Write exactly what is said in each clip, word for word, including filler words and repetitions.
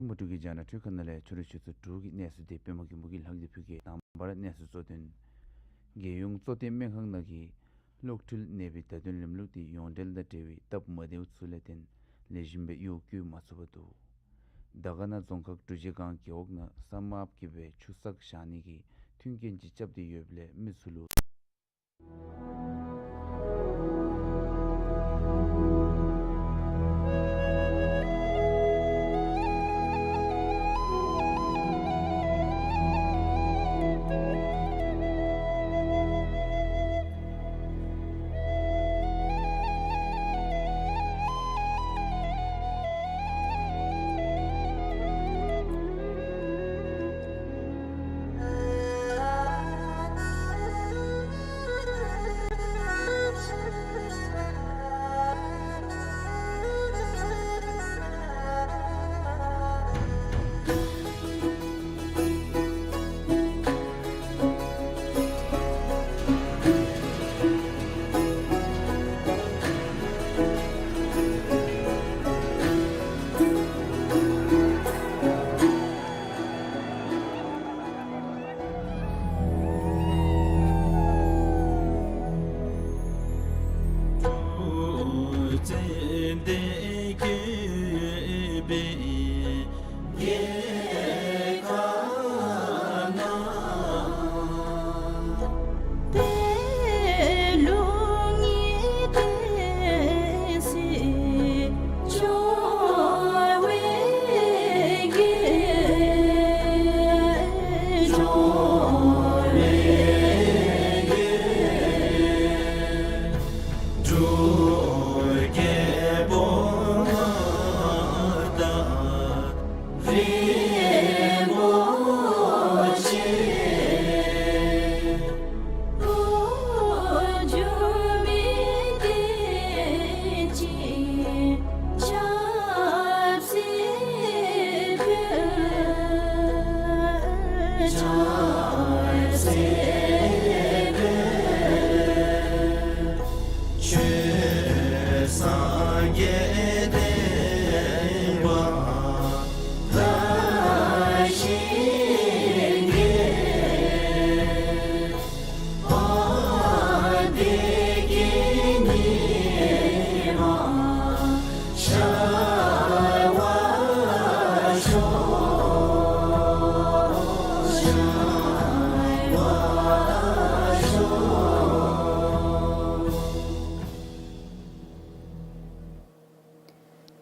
མུ་ཏིག་གི་རྒྱང་བསྒྲགས་འཕྲུལ་ཁང་ནང་ལས་ཕྱི་རུ་ཆུ་ཚོད་དྲུག་གི་གནས་ཚུལ་འདི་པདྨ་མགོན་པོ་གིས་ལྷག་སྟེ་ཕུལ་གེ། དང་པ་ར་གནས་ཚུལ་གཙོ་དོན། རྒྱལ་ཡོངས་གཙོ་བསྟེན་སྨན་ཁང་ནང་གི་གློག་འཕྲུལ་ནད་པའི་བརྡ་དོན་ལམ་ལུགས་དེ་ཡོངས་འབྲེལ་དང་འབྲེལ་བའི་སྟབས་མ་བདེཝ་ཚུ་ལས་བརྟེན་ལེགས་ཤོམ་སྦེ་གཡོག་བཀོལ་མ་ཚུགས་པར་འདུག། དར་དཀར་ན་རྫོང་ཁག་འབྲུག་རྗེས་སྒང་རྒེད་འོག་ནང་ས་དམརཔོ་གི་སྦེ་ཆུ་བསགས་བཞག་ནི་གི་མཐུན་རྐྱེན་ཅིག་རྐྱབ་སྟེ་ཡོདཔ་ལས་མི་ཚུ་ལུ།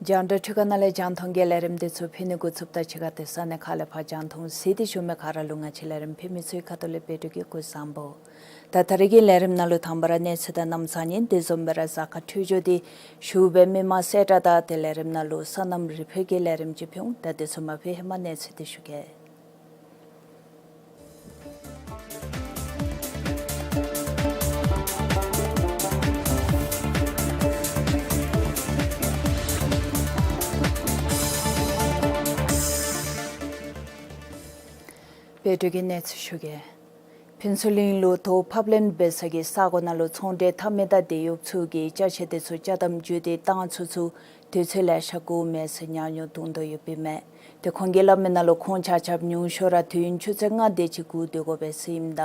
རྒྱང་བསྒྲགས་འཕྲུལ་ཁང་ནང་ལས་རྒྱང་མཐོང་གི་ལས་རིམ་འདི་ཚུ་ཕུལ་ནི་འགོ་བཙུགསཔ་ད་ཕྱི་ཁ་ཏེ་ས་གནས་ཁག་ལས་ཕར་རྒྱང་མཐོང་གཟིགས་ཏེ་བཞུགས་མི་ག་ར་ལུ་ང་བཅས་ལས་རིམ་ཕུལ་མི་ཚུའི་ཁ་ཐུག་ལས་བདེ་སྐྱིད་ཀྱི་སྐུ་གཟུགས་བཟང་པོ། ད་ད་རེས་ཀྱི་ལས་རིམ་ནང་ལུ་དང་པ་ར་གནས་ཚུལ་དང་གནམ་གཤིས་ཨིན། དེ་བཟུམ་སྦེ་ར་གཟའ་སྐར་འཕྲོད་སྦྱོར་འདི་ཞུ་སྦེ་མི་མང་གསལ་བསྒྲགས་དང་ཏེ་ལས་རིམ་ནང་ལུ་སོ་ནམ་རི་ཕུག་གི་ལས་རིམ་ཅིག་ཕུལ་འོང་། ད་དེ་ཚུ་མ་ཕུལ་ཧེ་མ་གནས་ཚུལ་འདི་ཞུ་གེ། བོད་དུས་ཀྱི་གནས་ཚུལ་ཞུ་གེ། ཕུན་ཚོགས་གླིང་ལུ་དོ་ཕབ་ལེན་འབད་ས་གི་ས་གོ་ནང་ལུ་ཚོང་འབྲེལ་འཐབ་མི་དང་དེད་གཡོགཔ་ཚུ་གིས་ཅ་ཆས་དེ་ཚུ་ཅ་དམ་བརྒྱུད་དེ་བཏང་ཚུན་ཚོད་དུས་ཚོད་ལེ་ཤ་འགོརཝ་མས་ཟེར་ཉམས་མྱོང་ཐོན་དོ་ཡོདཔ་ཨིན་མས། ཏེ་ཁོང་གིས་སླབ་མི་ནང་ལུ་ཁོང་ཆ་ཁྱབ་ཉུང་ཤོས་ར་དུས་ཡུན་ཆུ་ཚོད་ལྔ་དེ་ཅིག་འགོར་སྡོད་དགོ་པས་ཟེར་ཨིནམ་ད་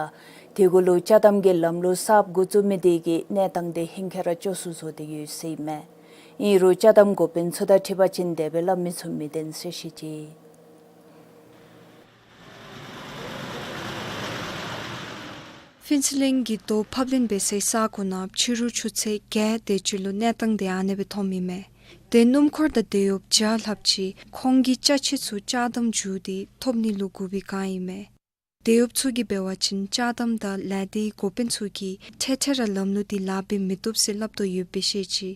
དེ་གུ་ལུ་ཅ་དམ་གྱི་ལམ་ལུགས་གསརཔ་འགོ་བཙུགས་མི་དེ་གིས་གནས་སྟངས་དེ་ཧིང་ཁར་ར་སྐྱོ་སུ་བཟོ་སྟེ་ཡོད་ཟེར་ཨིན་མས། ཨིན་རུང་ཅ་དམ་འགོ་དཔོན་ཚུ་དང་འཁྲིལ་བ་ཅིན་དེ་སྦེ་སླབ་མི་ཚུ་མི་བདེན་ཟེར་བཤད་ཅི། ཕུན་ཚོགས་གླིང་གི་དོ་ཕབ་ལེན་འབད་སའི་ས་གོ་ནང་ཕྱི་རུ་ཆུ་ཚོད་བརྒྱད་དེ་ཅིག་ལུ་གནས་སྟངས་དེ་ཨ་ནེ་སྦེ་ཐོནམ་ཨིན་མས། ཏེ་སྣུམ་འཁོར་དང་དེད་གཡོགཔ་བརྒྱ་ལྷགཔ་ཅིག་ཁོང་གི་ཅ་ཆས་ཚུ་ཅ་དམ་བརྒྱུད་དེ་ཐོབ་ནི་ལུ་སྒུག་པའི་བསྒང་ཨིན་མས། དེད་གཡོགཔ་ཚུ་གིས་འབད་བ་ཅིན་ཅ་དམ་དང་ལས་སྡེའི་འགོ་དཔོན་ཚུ་གིས་འཕྲལ་འཕྲལ་ར་ལམ་ལུགས་དེ་ལཱ་འབད་མི་བཏུབ་ཟེར་སླབ་དོ་ཡོདཔ་སྦེ་བཤད་ཅི།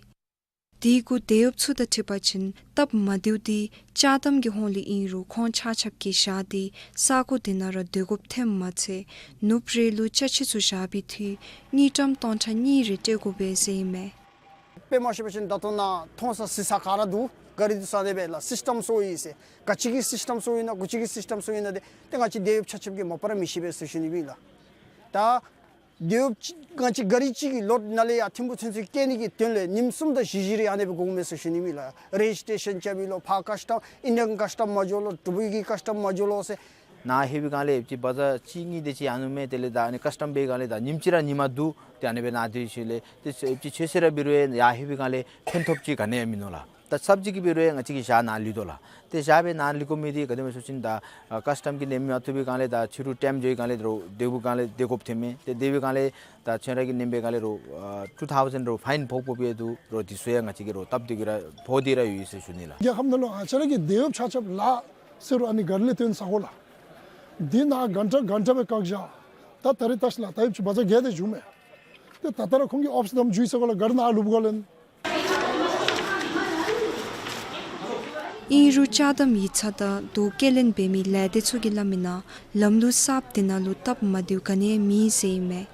དེ་གུ་དེད་གཡོགཔ་ཚུ་དང་འཁྲིལ་བ་ཅིན་སྟབས་མ་བདེཝ་དེ་ཅ་དམ་གྱི་ཧོང་ལས་ཨིན་རུང་ཁོང་ཆ་ཁྱབ་ཀྱིས་བཞག་སྟེ་ས་གོ་དེ་ནང་ར་སྡོད་དགོཔ་ཐོནམ་མ་ཚད་ནུབ་རེ་ལུ་ཅ་ཆས་ཚུ་བཞག་པའི་འཐུས་དངུལ་ཀྲམ་སྟོང་ཕྲག་གཉིས་རེ་སྤྲོད་དགོ་པས་ཟེར་ཨིན་མས། དཔེ་མ་ཤེས་པ་ཅིན་ད་ལྟོ་ནཱ་མཐོང་ས་གཟིགས་ས་ག་ར་འདུག། ག་ར་འདུག་ས་དེ་སྦེ་ལགས། སིསི་ཊམ་སོ་ཡི་ཟེར་ག་ཅི་གི་སིསི་ཊམ་སོ་ཨིན་ན་གུ་ཅི་གི་སིསི་ཊམ་སོ་ཨིན་ན་དེ་ཏེ་ང་བཅས་དེད་གཡོགཔ་ཆ་ཁྱབ་ཀྱིས་མ་པ་ར་མི་ཤེས་པས་ཟེར་ཞུ་ནི་ཨིན་ལགས། ད་ དེ་ཡོད་ང་བཅས་ག་རི་ཅིག་གི་ལོཊ་ནང་ལས་ཡར་ཐིམ་ཕུག་ཚུན་ཚོད་སྐྱེལ་ནི་གི་དོན་ལས་ཉིནམ་གསུམ་དང་བཞི་བཞི་རེ་ཨ་ནི་སྦེ་འགོརཝ་མས་ཟེར་ཞུ་ནི་ཨིན་ལགས། རེ་ཇིས་ཊེ་ཤཱན་རྐྱབ་ཨིན་ལོ། ཕར་ཀཱསི་ཊམ་ཨིན་ཌི་ཡན་ཀཱསི་ཊམ་མ་འགྱོ་ལོ། ཌུ་བའི་གི་ཀཱསི་ཊམ་མ་འགྱོ་ལོ་ཟེར། ནཱ་ལྷོད་པའི་སྒང་ལས་ཨེབ་ཅིག་བ་ཛར་གཅིག་གཉིས་དེ་ཅིག་ཨ་ནུ་མས། དེ་ལས་ད་ཨ་ནི་ཀཱསི་ཊམ་འབད་སྒང་ལས་ད་ཉིནམ་གཅིག་ར་ཉི་མ་བསྡུ་སྟེ་ཨ་ནི་སྦེ་ནཱ་སྡོད་ཞིནམ་ལས་ཏེ་ཨེབ་ཅིག་ཆོས་སེར་ར་འབད་རུང་ཡར་ལྷོད་པའི་སྒང་ལས་ཕན་ཐོགས་ཅིག་ག་ནི་ཡང་མིན་ནུག་ལགས། ད་ཚབ་ཅིག་གིས་འབད་རུང་ཡང་ང་བཅས་ཀྱིས་ཞག་ནཱ་ལུས་དོ་ལགས། ཏེ་ཞག་སྦེ་ནཱ་ལུས་དགོ་མི་འདི་ག་དེ་སྦེ་ཟེར་བ་ཅིན་ད་ཨ་ཀཱསི་ཊམ་གྱིས་ནེམ་མ་བཏུབ་པའི་སྒང་ལས་ད་ཕྱི་རུ་ཊེམ་འགྱོ་བའི་སྒང་ལས་དོ་རུང་དེ་སྦེ་སྒང་ལས་སྡོད་དགོཔ་ཐོནམ་མས། ཏེ་དེ་སྦེ་སྒང་ལས་ད་ཁྱོད་ར་གིས་ནེམ་པའི་སྒང་ལས་རོགས་ཨ་ཊུ་ཐའུ་ཛེན་རོགས་ཕའིན་ཕོག་ཕོགཔ་ཡང་འདུག། རོགས་དེ་ཚུ་ཡང་ང་བཅས་ཀྱིས་རོགས་སྟབས་བདེ་གི་ར་ཕོག་སྟེ་ར་ཡོད་ཟེར་ཞུ་ནི་ལགས། རྒྱལ་ཁབ་ནང་ལུ་ང་བཅས་ར་གི་དེད་གཡོགཔ་ཆ་ཁྱབ་ལཱ་ཟེར་རུང་ཨ་ནི་ག་རི་ལས་བཏོན་ས་གོ་ལགས། འདི་ནང་གྷན་ཊ་གྷན་ཊ་སྦེ་བཀག་བཞག། ད་ད་རིས་བལྟ་ཤིག་ལགས། ད་ཨེབ་ཅིག་བ་ཛར་བརྒལ་ཏེ་བཞུགས་མས། ཏེ་ད་ད་ར་ཁོང་གི་ཨོཕ་སི་དམ་འཛུལ་ས་གོ་ལགས། ག་རི་ནཱ་ལུསཔ་གོ་ལགས། ཨིན་རུང་ཅ་དམ་ཡིག་ཚང་དང་རྡོ་སྐྱེལ་ལེན་འབད་མི་ལས་སྡེ་ཚུ་གིས་སླབ་མི་ནང་ལམ་ལུགས་གསརཔ་དེ་ནང་ལུ་སྟབས་མ་བདེཝ་ག་ནི་ཡང་མེད་ཟེར་ཨིན་མས།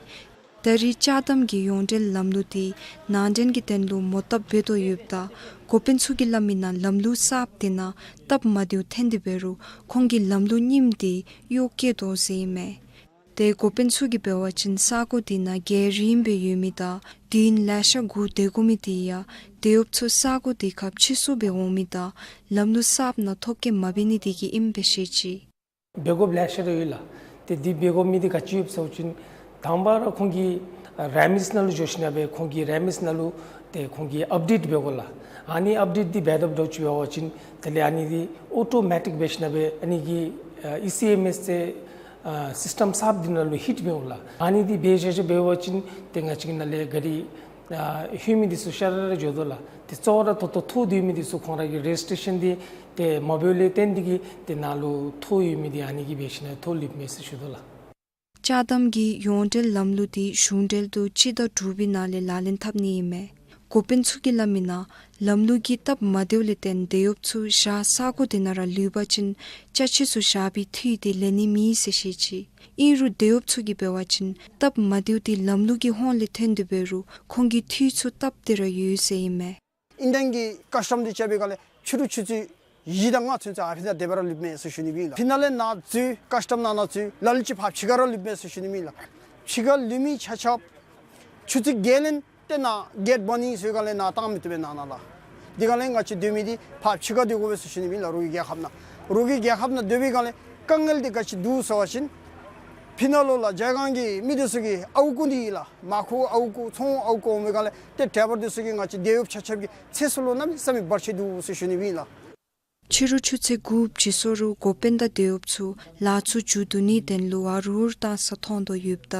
ད་རིས་ཅ་དམ་གྱི་ཡོངས་འབྲེལ་ལམ་ལུགས་དེ་ནང་འདྲེན་གྱི་དོན་ལུ་མོ་བཏབ་འབད་དོ་ཡོདཔ་ད་འགོ་དཔོན་ཚུ་གིས་སླབ་མི་ནང་ལམ་ལུགས་གསརཔ་དེ་ནང་སྟབས་མ་བདེཝ་ཐོན་ཏེ་འབད་རུང་ཁོང་གིས་ལམ་ལུགས་རྙིངམ་དེ་གཡོག་བཀོལ་དོ་ཟེར་ཨིན་མས། ཏེ་འགོ་དཔོན་ཚུ་གིས་འབད་བ་ཅིན་ས་གོ་དེ་ནང་རྒྱལ་རིངམོ་སྦེ་ཡོད་མི་དང་དུས་ཡུན་ལེ་ཤ་སྒུག་སྡོད་དགོ་མི་དེ་ཡང་དེད་གཡོགཔ་ཚུ་ས་གོ་དེ་ཁར་ཕྱིར་བསུ་སྦེ་འོང་མི་དང་ལམ་ལུགས་གསརཔ་ནང་ཐོ་བཀོད་མ་འབད་ནི་དེ་གིས་ཨིནམ་སྦེ་བཤད་ཅི། འབད་དགོཔ་ལེ་ཤ་ར་ཡོད་ལགས། ཏེ་འདི་འབད་དགོ་མི་འདི་ག་ཅི་ཡོདཔ་ཟེར་བ་ཅིན་དང་པ་ར་ཁོང་གི་རེ་མིས་ནང་ལུ་འགྱོ་ཞིནམ་ལས་ཁོང་གི་རེ་མིས་ནང་ལུ་ཏེ་ཁོང་གིས་ཨཔ་ཌེཊ་འབད་དགོ་ལགས། ཨ་ནི་ཨཔ་ཌེཊ་འདི་འབད་དཔ་འདྲཝ་ཅིག་འབད་བ་ཅིན་དེ་ལས་ཨ་ནི་འདི་ཨོ་ཊོ་མེ་ཊིཀ་འབད་ཞིནམ་ལས་ཨ་ནི་གི་ཨ་ཨི་སི་ཨེམ་ཨེསི་ཟེར་ཨ་སིསི་ཊམ་གསརཔ་འདི་ནང་ལུ་ཧིཊ་འབད་འོང་ལགས། ཨ་ནི་འདི་འབད་བཞག་བཞགཔ་འབད་བ་ཅིན་ཏེ་ང་བཅས་ཀྱི་ནང་ལས་ག་རི་ཨ་ལྷོད་མི་འདི་ཚུ་ཤ་ར་ར་འགྱོ་དོ་ལགས། ཏེ་གཙོ་བོ་ར་ད་ལྟོ་ཐོ་སྡོད་མི་འདི་ཚུ་ཁོང་ར་གི་རེ་ཇིས་ཊེ་ཤཱན་འདི་ཏེ་མ་འབདཝ་ལས་བརྟེན་ཏེ་གིས་ཏེ་ནཱ་ལུ་ཐོ་ཡོད་མི་འདི་ཨ་ནི་གིས་འབད་ཞིནམ་ལས་ཐོ་ལུསཔ་མས་ཟེར་ཞུ་དོ་ལགས། ཅ་དམ་གྱི་ཡོངས་འབྲེལ་ལམ་ལུགས་དེ་གཞུང་འབྲེལ་དུ་སྤྱི་ཟླ་དྲུག་པའི་ནང་ལས་ལག་ལེན་འཐབ་ནི་ཨིན་མས། འགོ་དཔོན་ཚུ་གིས་སླབ་མི་ནང་ལམ་ལུགས་ཀྱི་སྟབས་མ་བདེཝ་ལས་བརྟེན་དེད་གཡོགཔ་ཚུ་ཞག་ས་གོ་དེ་ནང་ར་ལུས་པ་ཅིན་ཅ་ཆས་ཚུ་བཞག་པའི་འཐུས་དེ་ལེན་ནི་མེད་ཟེར་བཤད་ཅི། ཨིན་རུང་དེད་གཡོགཔ་ཚུ་གིས་འབད་བ་ཅིན་སྟབས་མ་བདེཝ་དེ་ལམ་ལུགས་ཀྱི་ཧོང་ལས་ཐོན་ཏེ་འབད་རུང་ཁོང་གི་འཐུས་ཚུ་སྟབས་བདེ་ར་ཡོད་ཟེར་ཨིན་མས། ཨིན་ཌི་ཡན་གྱི་ཀཱསི་ཊམ་འདི་རྐྱབ་པའི་སྒང་ལས་ཕྱི་རུ་ཆུ་ཚོད་བཞི་དང་ལྔ་ཚུན་ཚོད་ཨ་ཕི་ནང་དེ་སྦེ་ར་ལུསཔ་མས་ཟེར་ཞུ་ནི་ཨིན་ལགས། ཕི་ནང་ལས་ནཱ་འཛུལ་ཀཱསི་ཊམ་ནང་ན་འཛུལ་ལ་ལུ་ཅིག་ཕར་ཕྱི་ཁར་ར་ལུསཔ་མས་ཟེར་ཞུ་ནི་ཨིན་ལགས། ཕྱི་ཁར་ལུས་མི་ཆ་ཁྱབ་ཆུ་ཚོད་བརྒྱད་ལས་ཏེ་ནཱ་གེཊ་བརྡུང་ཡི་ཟེར་སྒང་ལས་ནཱ་བཏང་མི་བཏུབ་པས་ནཱ་ནཱ་ལགས། དེ་སྒང་ལས་ང་བཅས་སྡོད་མི་འདི་ཕར་ཕྱི་ཁར་སྡོད་དགོ་པས་ཟེར་ཞུ་ནི་ཨིན་ལགས། རོགས་ཀྱི་རྒྱལ་ཁབ་ནང་རོགས་ཀྱི་རྒྱལ་ཁབ་ནང་སྡོད་པའི་སྒང་ལས་དཀའ་ངལ་འདི་ག་ཅི་འདུག་ཟེར་བ་ཅིན་ཕི་ནང་ལུ་ལགས་རྒྱལ་ཁང་གི་མི་འདི་ཚུ་གིས་ཨརཝ་རྐུ་ནི་ཨིན་ལགས། མར་ཁུ་ཨརཝ་རྐུ་ཚོང་ཨརཝ་རྐུ་འོང་པའི་སྒང་ལས་ཏེ་ཌའི་བར་འདི་ཚུ་གིས་ང་བཅས་དེད་གཡོགཔ་ཆ་ཁྱབ་ཀྱི་ཚེ་སྲོག་ལུ་གནམ་མེད་ས་མེད་བར་ཆད་འདུག་ཟེར་ཞུ་ནི་ཨིན་ལགས། ཕྱི་རུ་ཆུ་ཚོད་དགུ་བཅུ་སོ་རུ་འགོ་དཔོན་དང་དེད་གཡོགཔ་ཚུ་ལཱ་ཚུ་མཇུག་བསྡུ་ནིའི་དོན་ལུ་ཨ་རུ་ཨུར་བཏང་ས་མཐོང་དོ་ཡོདཔ་ད་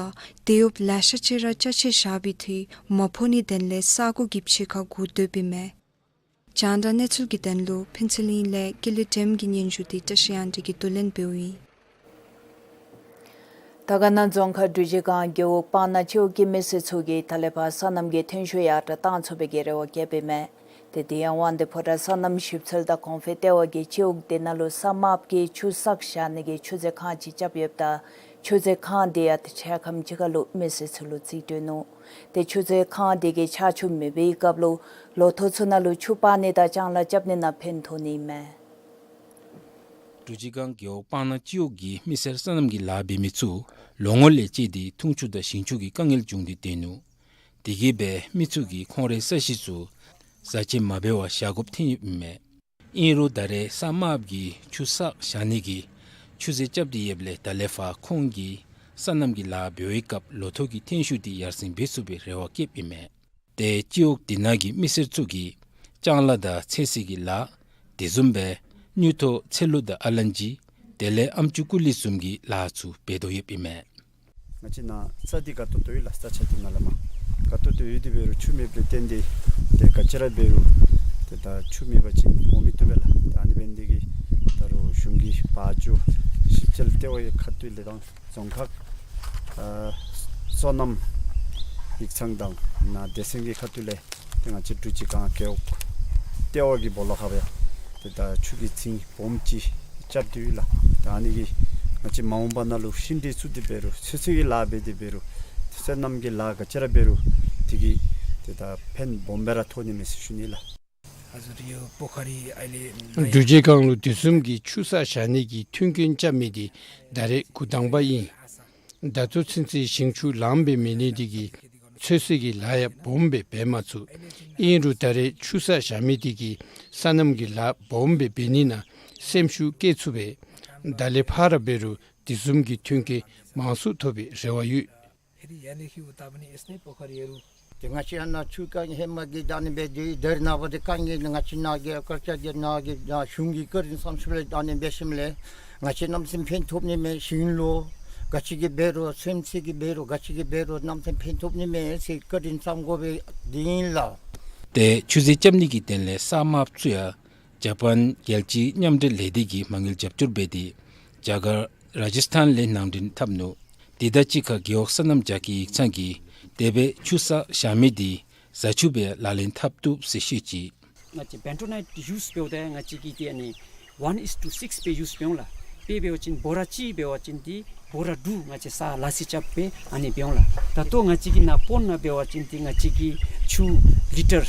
དེད་གཡོགཔ་ལེ་ཤ་ཅིག་ར་ཅ་ཆས་བཞག་པའི་འཐུས་མ་ཕོག་ནིའི་དོན་ལས་ས་གོ་གི་ཕྱི་ཁར་སྒུག་སྡོདཔ་ཨིན་མས། རྒྱང་བསྒྲགས་གནས་ཚུལ་གྱི་དོན་ལུ་ཕུན་ཚོགས་གླིང་ལས་ཀུན་ལེགས་སྒྲོལམ་གྱི་སྙན་ཞུ་དེ་བཀྲ་ཤིས་དབྱངས་སྒྲོན་གྱིས་བསྡུ་ལེན་འབདཝ་ཨིན། དར་དཀར་ན་རྫོང་ཁག་འབྲུག་རྗེ་སྒང་རྒེད་འོག་སྤང་ན་སྤྱི་འོག་གི་མི་སེར་ཚུ་གིས་ད་ལས་ཕར་སོ་ནམ་གྱི་ཐོན་ཤུགས་ཡར་དྲག་བཏང་ཚུགས་པའི་གི་རེ་བ་བསྐྱེདཔ་ཨིན་མས། ཏེ་དེ་ཡང་དབང་འདུས་ཕོ་བྲང་སོ་ནམ་ཞིབ་འཚོལ་དང་གོང་འཕེལ་ལྟེ་བ་གིས་སྤྱི་འོག་དེ་ནང་ལུ་ས་དམརཔོ་གི་ཆུ་བསགས་བཞག་ནི་གི་ཆུ་མཛོད་ཁང་ཅིག་རྐྱབ་ཡོདཔ་ད་ཆུ་མཛོད་ཁང་དེ་ཡང་ཏེ་འཕྲལ་ཁམས་ཅིག་ཁར་ལུ་མི་སེར་ཚུ་ལུ་རྩིས་སྤྲོད་ནུག། ཏེ་ཆུ་མཛོད་ཁང་དེ་གིས་ཆར་ཆུ་མེད་པའི་སྐབས་ལུ་ལོ་ཐོག་ཚུ་ནང་ལུ་ཆུ་སྤར་ནི་དང་ལྕང་ལཱ་རྐྱབ་ནི་ནང་ཕན་ཐོགས་ནི་ཨིན་མས། འབྲུག་རྗེ་སྒང་རྒེད་འོག་སྤང་ན་སྤྱི་འོག་གི་མི་སེར་སོ་ནམ་གྱི་ལཱ་འབད་མི་ཚུ་ལོ་ངོ་ལས་བཅད་དེ་འཐུང་ཆུ་དང་ཞིང་ཆུ་གི་དཀའ་ངལ་བྱུང་སྟེ་སྡོད་ནུག། དེ་གིས་སྦེ་མི་ཚུ་གིས་ཁོང་རའི་ས་གཞི་ཚུ་བཟའ་བཅའ་མ་འབད་བར་བཞག་དགོཔ་ཐོན་ཡོདཔ་ཨིན་མས། ཨིན་རུང་ད་རེས་ས་དམརཔོ་གི་ཆུ་བསགས་བཞག་ནི་གི་ཆུ་མཛོད་རྐྱབ་སྟེ་ཡོདཔ་ལས་ད་ལས་ཕར་ཁོང་གིས་སོ་ནམ་གྱི་ལཱ་འབད་བའི་སྐབས་ལོ་ཐོག་གི་ཐོན་ཤུགས་དེ་ཡར་སེང་འབད་ཚུགས་པའི་རེ་བ་བསྐྱེདཔ་ཨིན་མས། ཏེ་སྤྱི་འོག་དེ་ནང་གི་མི་སེར་ཚུ་གིས་ལྕང་ལཱ་དང་ཚོད་བསྲེ་གི་ལཱ་དེ་བཟུམ་སྦེ་དངུལ་ཐོག་ཚལ་ལུ་དང་ཨ་ལན་ཅི་དེ་ལས་ཨམ་ཅུ་ཀུ་ལི་བཟུམ་གྱི་ལཱ་ཚུ་འབད་དོ་ཡོདཔ་ཨིན་མས། ང་བཅས་ནཱ་ས་འདི་དགའ་ཏོག་ཏོ་ཡོད་ལགས། ས་ཆ་འདི་ནཱ་ལས་མར་དགའ་ཏོག་ཏོ་ཡོད་དེ་འབད་རུང་ཆུ་མེདཔ་ལས་བརྟེན་ཏེ་ཏེ་ག་ཅི་ར་འབད་རུང་ཏེ་ད་ཆུ་མེད་པ་ཅིན་འོང་མི་བཏུབ་པས་ལགས། ད་ཨ་ནི་འབད་ནི་དེ་གིས་ད་རུང་གཞུང་གི་བ་འཇོ་ཞིབ་འཚོལ་ལྟེ་བའི་ཁ་ཐུག་ལས་དང་རྫོང་ཁག་ཨ་སོ་ནམ་ཡིག་ཚང་དང་ནཱ་སྡེ་ཚན་གྱི་ཁ་ཐུག་ལས་ཏེ་ང་བཅས་འབྲུག་རྗེ་སྒང་རྒེད་འོག་ལྟེ་བ་གི་སྦོ་ལོགས་ཁར་སྦེ་ཏེ་ད་ཆུ་གི་རྫིང་སྦོམ་ཅིག་རྐྱབ་སྟེ་ཡོད་ལགས། ད་ཨ་ནི་གིས་ང་བཅས་མ་འོངས་པ་ནང་ལུ་ཤིང་འབྲས་བཙུགས་ཏེ་འབད་རུང་ཚོད་བསྲེ་གི་ལཱ་འབད་དེ་འབད་རུང་སོ་ནམ་གྱི་ལཱ་ག་ཅི་ར་འབད་རུང་དེ་གིས་ཏེ་ད་ཕན་སྦོམ་སྦེ་ར་ཐོགས་ནི་མས་ཟེར་ཞུ་ནི་ལགས། འབྲུག་རྗེ་སྒང་ལུ་དེ་བཟུམ་གྱི་ཆུ་བསགས་བཞག་ནི་གི་མཐུན་རྐྱེན་རྐྱབ་མི་དེ་ད་རེས་འགོ་དང་པ་ཨིན། ད་ལྟོ་ཚུན་ཚོད་ཞིང་ཆུ་ལངམ་སྦེ་མེད་ནི་དེ་གིས་ཚོད་བསྲེ་གི་ལཱ་ཡང་སྦོམ་སྦེ་འབད་མ་ཚུགས། ཨིན་རུང་ད་རེས་ཆུ་ས་བཞག་མི་དེ་གིས་སོ་ནམ་གྱི་ལཱ་སྦོམ་སྦེ་འབད་ནི་ནང་སེམས་ཤུགས་བསྐྱེད་ཚུགས་པས། ད་ལས་ཕར་འབད་རུང་དེ་བཟུམ་གྱི་མཐུན་རྐྱེན་མང་སུ་ཐོབ་པའི་རེ་བ་ཡོད། ཏེ་ང་བཅས་ཨ་ནཱ་ཆུ་དཀའ་ངལ་ཧེ་མ་གི་ད་ཨ་ནི་སྦེ་དེ་ད་རེས་ནངས་པ་དེ་དཀའ་ངལ་ང་བཅས་ནཱ་གི་ཀུ་ཅ་གི་ནང་གི་ནཱ་གཞུང་གི་བཀའ་དྲིན་བསམ་ཤུལ་ལས་ད་ཨ་ནི་འབད་ཞིནམ་ལས་ང་བཅས་གནམ་མེད་ས་མེད་ཕན་ཐོགས་ནི་མས། ཞིང་ལོ་ག་ཅི་གི་འབད་རུང་ཚོད་བསྲེ་གི་འབད་རུང་ག་ཅི་གི་འབད་རུང་གནམ་མེད་ས་མེད་ཕན་ཐོགས་ནི་མས་ཟེར་བཀའ་དྲིན་བསམ་དགོ་པས་དེ་ཨིན་ལགས། ཏེ་ཆུ་རྫི་རྐྱབ་ནི་གི་དོན་ལས་ས་དམརཔོ་བཙུགས་ཡང་ཇ་པཱན་རྒྱལ་སྤྱིའི་མཉམ་འབྲེལ་ལས་སྡེ་གིས་མ་དངུལ་རྒྱབ་སྐྱོར་འབད་དེ་རྒྱ་གར་རཱ་ཇཱིས་ཐཱན་ལས་ནང་འདྲེན་འཐབ་ནུག། དེ་དང་གཅིག་ཁར་རྒེད་འོག་སོ་ནམ་རྒྱ་སྐྱེད་ཡིག་ཚང་གིས་དེ་སྦེ་ཆུ་ས་བཞག་མི་དེ་བཟའ་ཆུ་སྦེ་ལག་ལེན་འཐབ་བཏུབ་ཟེར་བཤད་ཅི། ང་བཅས་བེན་ཊོ་ནའིཊ་ཡུསི་འབདཝ་ད་ང་བཅས་ཀྱིས་དེ་ཨ་ནི་ཝན་ཨིསི་ཊུ་སིཀསི་སྦེ་ཡུསི་འབད་འོང་ལགས། དཔེ་འབད་བ་ཅིན་བོ་ར་གཅིག་འབད་བ་ཅིན་དེ་བོ་ར་དྲུག་ང་བཅས་ས་ལ་སི་རྐྱབ་སྦེ་ཨ་ནི་འབད་འོང་ལགས། ད་ལྟོ་ང་བཅས་ཀྱི་ནཱ་སྤོ་ན་འབད་བ་ཅིན་དེ་ང་བཅས་ཀྱི་ཆུ་ལི་ཊར་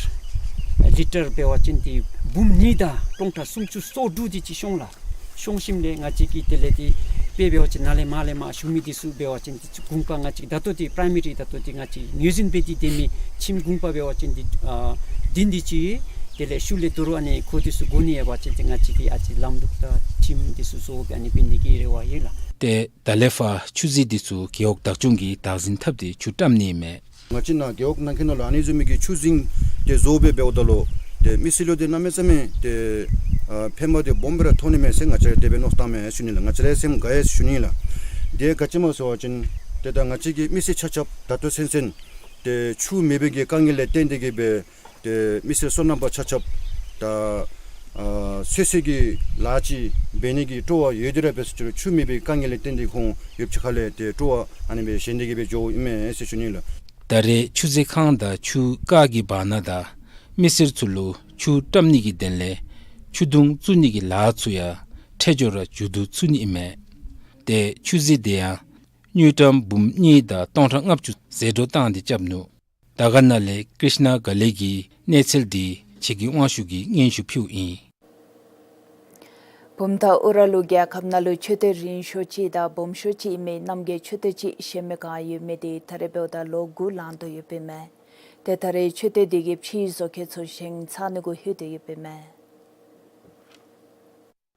ལི་ཊར་འབད་བ་ཅིན་དེ་འབུམ་གཉིས་དང་སྟོང་ཕྲག་སུམ་ཅུ་སོ་དྲུག་དེ་ཅིག་ཤོང་ལགས། ཤོང་ཞིནམ་ལས་ང་བཅས་ཀྱིས་དེ་ལས་དེ་དཔེ་འབད་བ་ཅིན་ནཱ་ལས་མར་ལས་མར་ཞུ་མི་དེ་ཚུ་འབད་བ་ཅིན་དེ་གུང་པ་ང་བཅས་ད་ལྟོ་དེ་པི་རའི་མ་རི་ད་ལྟོ་དེ་ང་བཅས་ངོས་འཛིན་འབད་དེ་སྡོད་མི་ཁྱིམ་གུང་པ་འབད་བ་ཅིན་དེ་ཨ་བདུན་དེ་ཅིག་དེ་ལས་ཤུལ་ལས་དོ་རུང་ཨ་ནི་ཁོང་དེ་ཚུ་དགོ་ནི་ཡོད་པ་ཅིན་དེ་ང་བཅས་ཀྱིས་ཨ་ཙི་ལམ་ལུགས་དང་ཁྱིམ་དེ་ཚུ་བཟོ་སྦེ་ཨ་ནི་འབད་ནི་གི་རེ་བ་ཡོད་ལགས། ཏེ་ད་ལས་ཕར་ཆུ་རྫི་དེ་ཚུ་རྒེད་འོག་བདག་སྐྱོང་གིས་བདག་འཛིན་འཐབ་སྟེ་ཆུ་བཀྲམ་ནི་ཨིན་མས། ང་བཅས་ནཱ་རྒེད་འོག་ནང་འཁོད་ནང་ལུ་ཨ་ནི་བཟུམ་མའི་གི་ཆུ་རྫིང་དེ་བཟོ་སྦེ་འབདཝ་ད་ལུ་ཏེ་མི་སེར་ལུ་དེ་གནམ་མེད་ས་མེད་ཏེ་ཨ་ཕན་པ་དེ་སྦོམ་སྦེ་ར་ཐོགས་ནི་མས་ཟེར་ང་བཅས་ར་དེ་སྦེ་མནོ་བསམ་བཏངམ་མས་ཞུ་ནི་ལགས། ང་བཅས་ར་སེམས་དགའ་ཡི་ཞུ་ནི་ལགས། དེ་ག་ཅི་སྨོ་ཟེར་བ་ཅིན་ཏེ་ད་ང་བཅས་ཀྱི་མི་སེར་ཆ་ཁྱབ་ད་ལྟོ་ཚུན་ཚོད་ཏེ་ཆུ་མེད་པའི་གི་དཀའ་ངལ་ལས་བརྟེན་ཏེ་གིས་སྦེ་ཏེ་མི་སེར་སོ་ནམ་པ་ཆ་ཁྱབ་ད་ཨ་ཚོད་བསྲེ་གི་ལཱ་ཅིག་འབད་ནི་གི་སྤྲོ་བ་ཡོད་དེ་ར་འབད་ས་ཅི་རུང་ཆུ་མེད་པའི་དཀའ་ངལ་ལས་བརྟེན་ཏེ་ཁོང་ཡོདཔ་ཅིག་ཁ་ལས་ཏེ་སྤྲོ་བ་ཨ་ནི་སྦེ་བཞེས་ཏེ་གིས་སྦེ་འགྱོཝ་ཨིན་མས་ཟེར་ཞུ་ནི་ལགས། ད་རེས་ཆུ་རྫི་ཁང་དང་ཆུ་རྐ་གི་བར་ན་དང་མི་སེར་ཚུ་ལུ་ཆུ་བཀྲམ་ནི་གི་དོན་ལས་ཆུ་དུང་བཙུགས་ནི་གི་ལཱ་ཚུ་ཡང་འཕྲལ་མགྱོགས་ར་མཇུག་བསྡུ་ཚུགས་ནི་ཨིན་མས། ཏེ་ཆུ་རྫི་དེ་ཡང་དངུལ་ཀྲམ་འབུམ་གཉིས་དང་སྟོང་ཕྲག་ལྔ་བཅུ་ཟད་འགྲོ་བཏང་སྟེ་རྐྱབ་ནུག། དར་དཀར་ན་ལས་ཀྲིཤ་ན་ག་ལེ་གིས་གནས་ཚུལ་འདི་ཁྱེད་ཀྱི་དབང་ཤུགས་ཀྱིས་སྙན་ཞུ་ཕུལཝ་ཨིན། བུམ་ཐང་ཨུ་ར་ལུ་རྒྱལ་ཁབ་ནང་ལུ་མཆོད་རྟེན་རིང་ཤོས་ཅིག་དང་སྦོམ་ཤོས་ཅིག་ཨིན་མི་རྣམ་རྒྱལ་མཆོད་རྟེན་ཅིག་བཞེངས་མི་བཀང་ཡོད་མི་དེ་ད་རེས་འབདཝ་ད་ལོ་དགུ་ལང་དོ་ཡོདཔ་ཨིན་མས། ཏེ་ད་རེས་མཆོད་རྟེན་དེ་གི་ཕྱིའི་བཟོ་བཀོད་ཚུ་བཞེངས་ཚར་ནི་གུ་ལྷོད་དེ་ཡོདཔ་ཨིན་མས།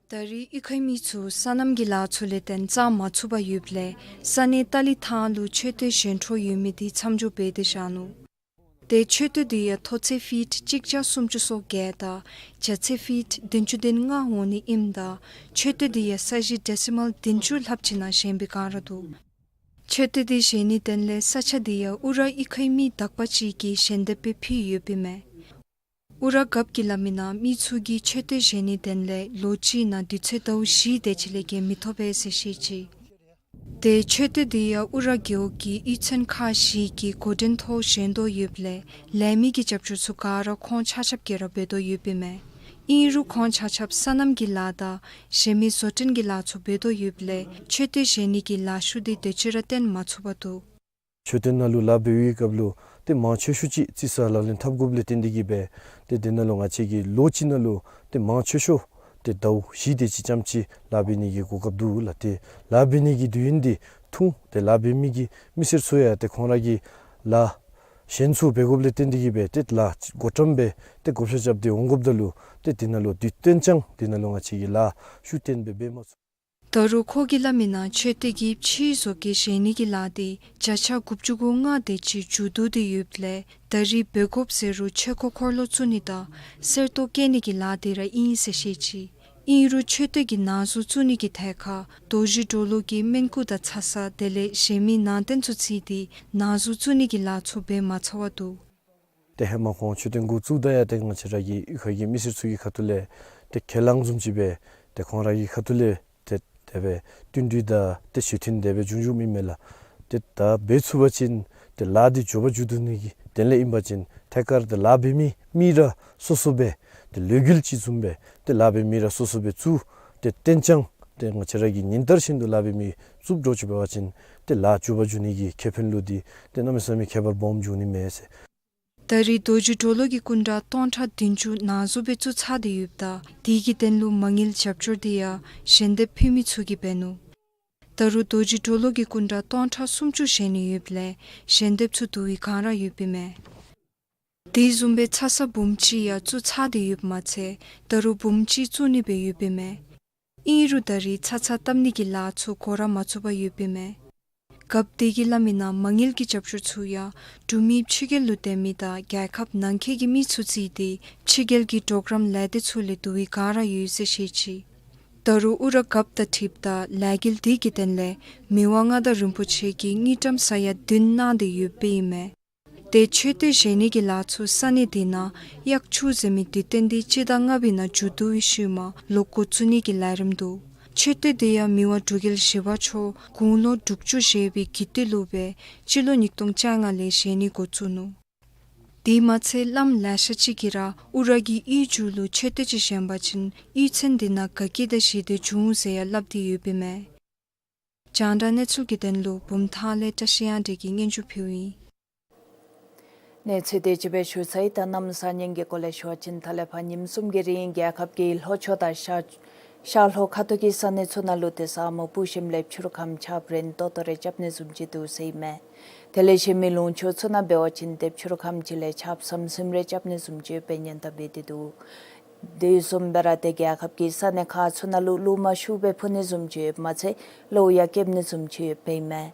ད་རེས་གཡུས་ཁའི་མི་ཚུ་སོ་ནམ་གྱི་ལཱ་ཚུ་ལས་བརྟེན་རྩ་མ་ཚུགས་པར་ཡོདཔ་ལས་ས་གནས་ཏ་ལི་ཐང་ལུ་མཆོད་རྟེན་བཞེངས་འཕྲོ་ཡོད་མི་དེ་མཚམས་འཇོག་འབད་དེ་བཞག་ནུག། ཏེ་མཆོད་རྟེན་དེ་ཡང་མཐོ་ཚད་ཕིཊ་གཅིག་བརྒྱ་སུམ་ཅུ་སོ་བརྒྱད་དང་རྒྱ་ཚད་ཕིཊ་བདུན་ཅུ་དོན་ལྔ་འོང་ནི་ཨིནམ་ད་མཆོད་རྟེན་དེ་ཡང་ས་གཞི་ཌེ་སི་མཱལ་བདུན་ཅུ་ལྷགཔ་ཅིག་ནང་བཞེངས་པའི་བསྒང་ར་འདུག། མཆོད་རྟེན་དེ་བཞེངས་ནིའི་དོན་ལས་ས་ཆ་དེ་ཡང་ཨུ་ར་གཡུས་ཁའི་མི་དག་པ་ཅིག་གིས་ཞལ་འདེབས་སྦེ་ཕུལ་ཡོདཔ་ཨིན་མས། ཨུ་ར་རྒཔོ་གིས་སླབ་མིའི་ནང་མི་ཚུ་གིས་མཆོད་རྟེན་བཞེངས་ནིའི་དོན་ལས་ལོ་གཅིག་ནང་དུས་ཚོད་ཟླཝ་བཞི་དེ་ཅིག་ལས་བརྒལ་མི་ཐོབ་པས་ཟེར་བཤད་ཅི། ཏེ་མཆོད་རྟེན་དེ་ཡང་ཨུ་ར་རྒེད་འོག་གི་གཡུས་ཚན་ཁག་བཞི་གི་འགོ་འདྲེན་ཐོག་བཞེངས་དོ་ཡོདཔ་ལས་ལས་མི་གི་རྒྱབ་སྐྱོར་ཚུ་ག་ར་ཁོང་ཆ་ཁྱབ་ཀྱིས་ར་འབད་དོ་ཡོདཔ་ཨིན་མས། ཨིན་རུང་ཁོང་ཆ་ཁྱབ་སོ་ནམ་གྱི་ལཱ་དང་གཞན་མི་བཟོ་སྐྲུན་གྱི་ལཱ་ཚུ་འབད་དོ་ཡོདཔ་ལས་མཆོད་རྟེན་བཞེངས་ནི་གི་ལཱ་ཤུགས་དེ་དེ་ཅིག་ར་བཏོན་མ་ཚུགས་པར་འདུག། མཆོད་རྟེན་ནང་ལུ་ལཱ་འབད་བའི་སྐབས་ལུ་ཏེ་མང་ཆེ་ཤོས་ཅིག་རྩིས་ས་ལག་ལེན་འཐབ་དགོཔ་ལས་བརྟེན་ཏེ་གིས་སྦེ་ཏེ་དེ་ནང་ལུ་ང་བཅས་ཀྱིས་ལོ་གཅིག་ནང་ལུ་ཏེ་མང་ཆེ་ཤོས་ཏེ་ཟླཝ་བཞི་དེ་ཅིག་ཙམ་ཅིག་ལཱ་འབད་ནི་གི་གོ་སྐབས་འདུག་ལགས། ཏེ་ལཱ་འབད་ནི་གི་དུས་ཡུན་འདི་ཐུང་། ཏེ་ལཱ་འབད་མི་གི་མི་སེར་ཚུ་ཡང་ཏེ་ཁོང་ར་གི་ལཱ་གཞན་ཚུ་འབད་དགོཔ་ལས་བརྟེན་ཏེ་གིས་སྦེ་ཏེ་ལཱ་བགོ་བཀྲམ་སྦེ་ཏེ་བགོ་བཤའ་རྐྱབ་སྟེ་འོང་དགོཔ་ད་ལུ་ཏེ་དེ་ནང་ལུ་དུས་གཏན་འཇགས་དེ་ནང་ལུ་ང་བཅས་ཀྱིས་ལཱ་ཤུགས་བཏོན་སྦེ་འབད་མ་ཚུགས། ད་རུང་ཁོ་གིས་སླབ་མིའི་ནང་མཆོད་རྟེན་གྱི་ཕྱིའི་བཟོ་བཀོད་བཞེངས་ནི་གི་ལཱ་དེ་བརྒྱ་ཆ་དགུ་བཅུ་གོ་ལྔ་དེ་ཅིག་མཇུག་བསྡུ་སྟེ་ཡོདཔ་ལས་ད་རེས་འབད་དགོཔ་ཟེར་རུང་ཆོས་འཁོར་འཁོར་ལོ་བཙུགས་ནི་དང་གསེར་ཏོག་བཀལ་ནི་གི་ལཱ་དེ་ར་ཨིན་ཟེར་བཤད་ཅི། ཨིན་རུང་མཆོད་རྟེན་གྱི་ནང་གཟུངས་བཙུགས་ནི་གི་ཐད་ཁར་རྡོ་རྗེ་གྲོ་ལོད་ཀྱི་སྨན་སྐུ་དང་ཚ་ས་དེ་ལས་གཞན་མི་ནང་རྟེན་ཚུ་བརྩིས་ཏེ་ནང་གཟུངས་བཙུགས་ནི་གི་ལཱ་ཚུ་འབད་མ་ཚར་བར་འདུག། ཏེ་ཧེ་མ་ཁོང་མཆོད་རྟེན་འགོ་བཙུགསཔ་ད་ཡང་ཏེ་ང་བཅས་ར་གི་གཡུས་ཁ་གི་མི་སེར་ཚུ་གི་ཁ་ཐུག་ལས་ཏེ་ཁས་བླངས་བཟུམ་ཅིག་སྦེ་ཏེ་ཁོང་ར་གི་ཁ་ཐུག་ལས་ཏེ་དེ་སྦེ་བསྟུན་གྲོས་དང་ཏེ་ཞུ་འཐེན་དེ་སྦེ་བྱུང་བྱུངམ་ཨིན་མས་ལགས། ཏེ་ད་འབད་ཚུགས་པ་ཅིན་ཏེ་ལཱ་འདི་མགྱོགས་པ་མཇུག་བསྡུ་ནི་གི་དོན་ལས་ཨིན་པ་ཅིན་ཐད་ཀར་ཏེ་ལཱ་འབད་མི་མི་ར་སོ་སོ་སྦེ་ཏེ་ལས་འགུལ་ཅིག་བཟུམ་སྦེ་ཏེ་ལཱ་འབད་མི་ར་སོ་སོ་སྦེ་བཙུགས་ཏེ་གཏན་འཇགས་ཏེ་ང་བཅས་ར་གིས་ཉིན་ལྟར་བཞིན་དུ་ལཱ་འབད་མི་བཙུགས་འགྱོ་ཅི་འབད་བ་ཅིན་ཏེ་ལཱ་མགྱོགས་པ་འགྱོ་ནི་གི་ཁེ་ཕན་ལུ་འདི་ཏེ་གནམ་མེད་ས་མེད་ཁྱད་པར་སྦོམ་འབྱུང་ནི་མས་ཟེར། ད་རེས་རྡོ་རྗེ་གྲོ་ལོད་ཀྱི་སྐུ་འདྲ་སྟོང་ཕྲག་བདུན་ཅུ་ནང་གཟུངས་སྦེ་བཙུགས་ཚར་ཏེ་ཡོདཔ་ད་དེ་གི་དོན་ལུ་མ་དངུལ་རྒྱབ་སྐྱོར་དེ་ཡང་ཞལ་འདེབས་ཕུལ་མི་ཚུ་གིས་འབད་ནུག། ད་རུང་རྡོ་རྗེ་གྲོ་ལོད་ཀྱི་སྐུ་འདྲ་སྟོང་ཕྲག་སུམ་ཅུ་བཞེངས་ནི་ཡོདཔ་ལས་ཞལ་འདེབས་ཚུ་བསྡུ་བའི་སྒང་ར་ཡོདཔ་ཨིན་མས། དེ་བཟུམ་སྦེ་ཚ་ས་འབུམ་གཅིག་ཡང་བཙུགས་ཚར་ཏེ་ཡོདཔ་མ་ཚད་ད་རུང་འབུམ་གཅིག་བཙུགས་ནི་སྦེ་ཡོདཔ་ཨིན་མས། ཨིན་རུང་ད་རེས་ཚ་ཚ་བཏབ་ནི་གི་ལཱ་ཚུ་འགོ་ར་མ་བཙུགས་པར་ཡོདཔ་ཨིན་མས། རྒཔོ་དེ་གིས་སླབ་མི་ནང་མ་དངུལ་གྱི་རྒྱབ་སྐྱོར་ཚུ་ཡང་འབྲུག་མི་ཕྱི་རྒྱལ་ལུ་སྡོད་མི་དང་རྒྱལ་ཁབ་ནང་འཁོད་ཀྱི་མི་ཚུ་བརྩིས་ཏེ་ཕྱི་རྒྱལ་གྱི་གྲོགས་རམ་ལས་སྡེ་ཚུ་ལས་བསྡུ་བའི་སྒང་ར་ཡོད་ཟེར་བཤད་ཅི། ད་རུང་ཨུ་ར་རྒཔོ་དང་འཁྲིལཝ་ད་ལས་འགུལ་དེ་གི་དོན་ལས་མི་དབང་མངའ་བདག་རིན་པོ་ཆེ་གིས་དངུལ་ཀྲམ་ས་ཡ་བདུན་གནང་སྟེ་ཡོདཔ་ཨིན་མས། ཏེ་མཆོད་རྟེན་བཞེངས་ནི་གི་ལཱ་ཚུ་ས་གནས་དེ་ནང་གཡག་ཆུ་ཟེར་མི་དུས་སྟོན་དེ་སྤྱི་ཟླ་ལྔ་པའི་ནང་མཇུག་བསྡུ་བའི་ཤུལ་མ་ལོག་འགོ་བཙུགས་ནི་གི་ལས་རིམ་འདུག། མཆོད་རྟེན་དེ་ཡང་མི་དབང་འབྲུག་རྒྱལ་བཞི་པ་མཆོག་དགུང་ལོ་དྲུག་ཅུ་བཞེས་པའི་རྒྱུད་སྟོད་ལུ་སྦེ་སྤྱི་ལོ་ཉིས་སྟོང་བཅོ་ལྔ་ལས་བཞེངས་ནི་འགོ་བཙུགས་ནུག། དེ་མ་ཚད་བླམ་ལེ་ཤ་ཅིག་གིས་ར་ཨུ་ར་གི་གཡུས་མཇུག་ལུ་མཆོད་རྟེན་ཅིག་བཞེངས་པ་ཅིན་གཡུས་ཚན་དེ་ནང་དགའ་སྐྱིད་དང་ཞི་བདེ་འབྱུང་ཟེར་ཡང་སླབ་སྟེ་ཡོདཔ་ཨིན་མས། རྒྱང་བསྒྲགས་གནས་ཚུལ་གྱི་དོན་ལུ་བུམ་ཐང་ལས་བཀྲ་ཤིས་དབྱངས་སྒྲོན་གྱིས་སྙན་ཞུ་ཕུལཝ་ཨིན། གནས་ཚུལ་དེ་ཅིག་སྦེ་ཞུ་ཚར་ཡི། ད་གནམ་གཤིས་ཉིན་གྱི་སྐོར་ལས་ཞུ་བ་ཅིན་ད་ལས་ཕར་ཉིནམ་གསུམ་གྱི་རིང་རྒྱལ་ཁབ་ཀྱི་ལྷོ་ཕྱོགས་དང་ཤར་ཤར་ལྷོ་ཁ་ཐུག་གི་ས་གནས་ཚུ་ནང་ལུ་ཏེ་ས་སྨུག་སྤུབས་ཞིནམ་ལས་ཕྱི་རུ་ཁམས་ཆརཔ་རན་ཏོག་ཏོ་རེ་རྐྱབ་ནི་བཟུམ་ཅིག་འདུག་ཟེར་ཨིན་མས། དེ་ལས་གཞན་མི་ལུང་ཕྱོགས་ཚུ་ནང་འབད་བ་ཅིན་ཏེ་ཕྱི་རུ་ཁམས་ཅིག་ལས་ཆརཔ་ཟམ་ཟིམ་རེ་རྐྱབ་ནི་བཟུམ་ཅིག་ཡོདཔ་སྦེ་སྙན་གཏམ་འབད་དེ་འདུག། དེ་བཟུམ་སྦེ་ར་ཏེ་རྒྱལ་ཁབ་ཀྱི་ས་གནས་ཁག་ཚུ་ནང་ལུ་རླུང་མ་ཤུགས་སྦེ་འཕུ་ནི་བཟུམ་ཅིག་ཡོདཔ་མ་ཚད་གློག་ཡང་འགེབས་ནི་བཟུམ་ཅིག་ཡོདཔ་ཨིན་མས།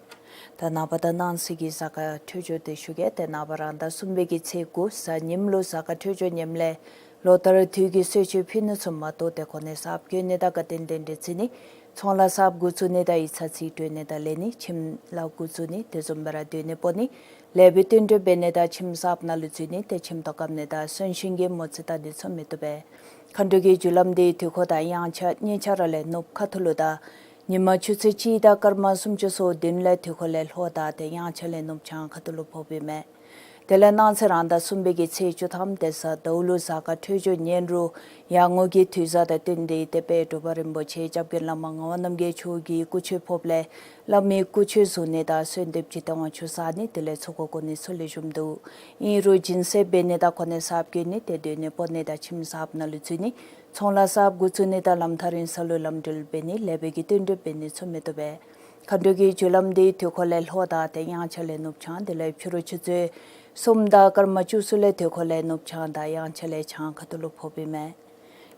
ད་ནངས་པ་དང་གནངས་ཚེ་གི་གཟའ་སྐར་འཕྲོད་སྦྱོར་དེ་ཞུ་གེ། ཏེ་ནངས་པ་རང་ཟླ་གསུམ་པའི་གི་ཚེས་དགུ་གཟའ་ཉིམ་ལུ་གཟའ་སྐར་འཕྲོད་སྦྱོར་ངནམ་ལས་ལོ་ལྟར་དུས་ཀྱི་གསོལ་མཆོད་ཕུལ་ནི་ཚུ་མ་གཏོགས་ཏེ་གོ་གནས་གསརཔ་བསྐོ་ནི་དང་དགའ་སྟོན་གདན་འདྲེན་བརྩི་ནི་ཚོང་ལཱ་གསརཔ་འགོ་བཙུགས་ནི་དང་ཡིག་ཚང་རྩིས་སྤྲོད་ནི་དང་ལེན་ནི་ཁྱིམ་ལཱ་འགོ་བཙུགས་ནི་དེ་བཟུམ་སྦེ་ར་སྡོད་གནས་སྤོ་ནི་ལེགས་པའི་བསྟུན་གྲོས་འབད་ནི་དང་ཁྱིམ་གསརཔ་ནང་ལུ་འཛུལ་ནི་ཏེ་ཁྱིམ་ཐོག་བཀབ་ནི་དང་གསོན་གཤིན་གྱི་མོ་རྩིས་བལྟ་ནི་ཚུ་མི་བཏུབ་པས། མཁའ་འགྲོ་གི་རྒྱུ་ལམ་དེ་དུས་འཁོར་དང་དབྱངས་འཆར་གཉིས་ཆ་ར་ལས་ནུབ་ཁ་ཐུག་ལུ་དང་ཉིན་མ་ཆུ་ཚོད་གཅིག་དང་སྐར་མ་སུམ་ཅུ་སོ་བདུན་ལས་དུས་འཁོར་ལས་ལྷོ་ཟླ་དང་དབྱངས་འཆར་ལས་ནུབ་བྱང་ཁ་ཐུག་ལུ་ཕོགཔ་ཨིན་མས། དེ་ལས་གནངས་ཚེ་རང་ཟླ་གསུམ་པའི་གི་ཚེས་བཅུ་ཐམ་ཏེ་གཟའ་ཟླཝ་ལུ་གཟའ་སྐར་འཕྲོད་སྦྱོར་ངན་རུང་ཡར་ངོ་གི་དུས་བཟང་དང་བསྟུན་ཏེ་དད་པའི་འབྲུག་པ་རིན་པོ་ཆེ་སྐྱབས་མགོན་བླ་མ་ངག་དབང་རྣམ་རྒྱལ་མཆོག་གི་སྐུ་མཆོད་ཕོགཔ་ལས་བླ་མའི་སྐུ་མཆོད་བཟུང་ནི་དང་གསོལ་འདེབས་ཅིག་ཏེ་དབང་ཆུ་བསག་ནི་དེ་ལས་ཚོགས་འཁོར་བསྐོར་ནི་ཚུ་ལེགས་ཤོམ་འདུག། ཨིན་རུང་སྦྱིན་སྲེག་འབད་ནི་དང་གོ་གནས་གསརཔ་བསྐོ་ནི་ཏེ་སྡོད་གནས་སྤོ་ནི་དང་ཁྱིམ་གསརཔ་ནང་ལུ་འཛུལ་ནི་ཚོང་ལཱ་གསརཔ་འགོ་བཙུགས་ནི་དང་ལམ་ཐག་རིང་ས་ལུ་ལམ་འགྲུལ་འབད་ནི་ལེགས་པའི་གི་བསྟུན་གྲོས་འབད་ནི་ཚུ་མི་བཏུབ་པས། མཁའ་འགྲོ་གི་རྒྱུ་ལམ་དེ་དུས་འཁོར་ལས་ལྷོ་ཟླ་དང་དབྱངས་འཆར་ལས་ནུབ་བྱང་དེ་ལས་ཕྱི་རུ་ཆུ་ཚོད་གསུམ་དང་སྐར་མ་བཅུ་གསུམ་ལས་དུས་འཁོར་ལས་ནུབ་བྱང་དང་དབྱངས་འཆར་ལས་བྱང་ཁ་ཐུག་ལུ་ཕོགཔ་ཨིན་མས།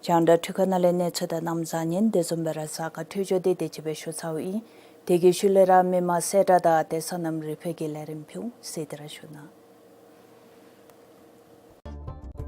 རྒྱང་བསྒྲགས་འཕྲུལ་ཁང་ནང་ལས་གནས་ཚུལ་དང་གནམ་བཟང་ངན་དེ་བཟུམ་སྦེ་ར་གཟའ་སྐར་འཕྲོད་སྦྱོར་དེ་དེ་ཅིག་སྦེ་ཞུ་ཚརཝ་ཨིན། དེ་གི་ཤུལ་ལས་ར་མི་མང་གསལ་བསྒྲགས་དང་ཏེ་སོ་ནམ་རིག་པའི་གི་ལས་རིམ་ཕུལ་ཟེར་ཏེ་ར་ཞུ་གནང་།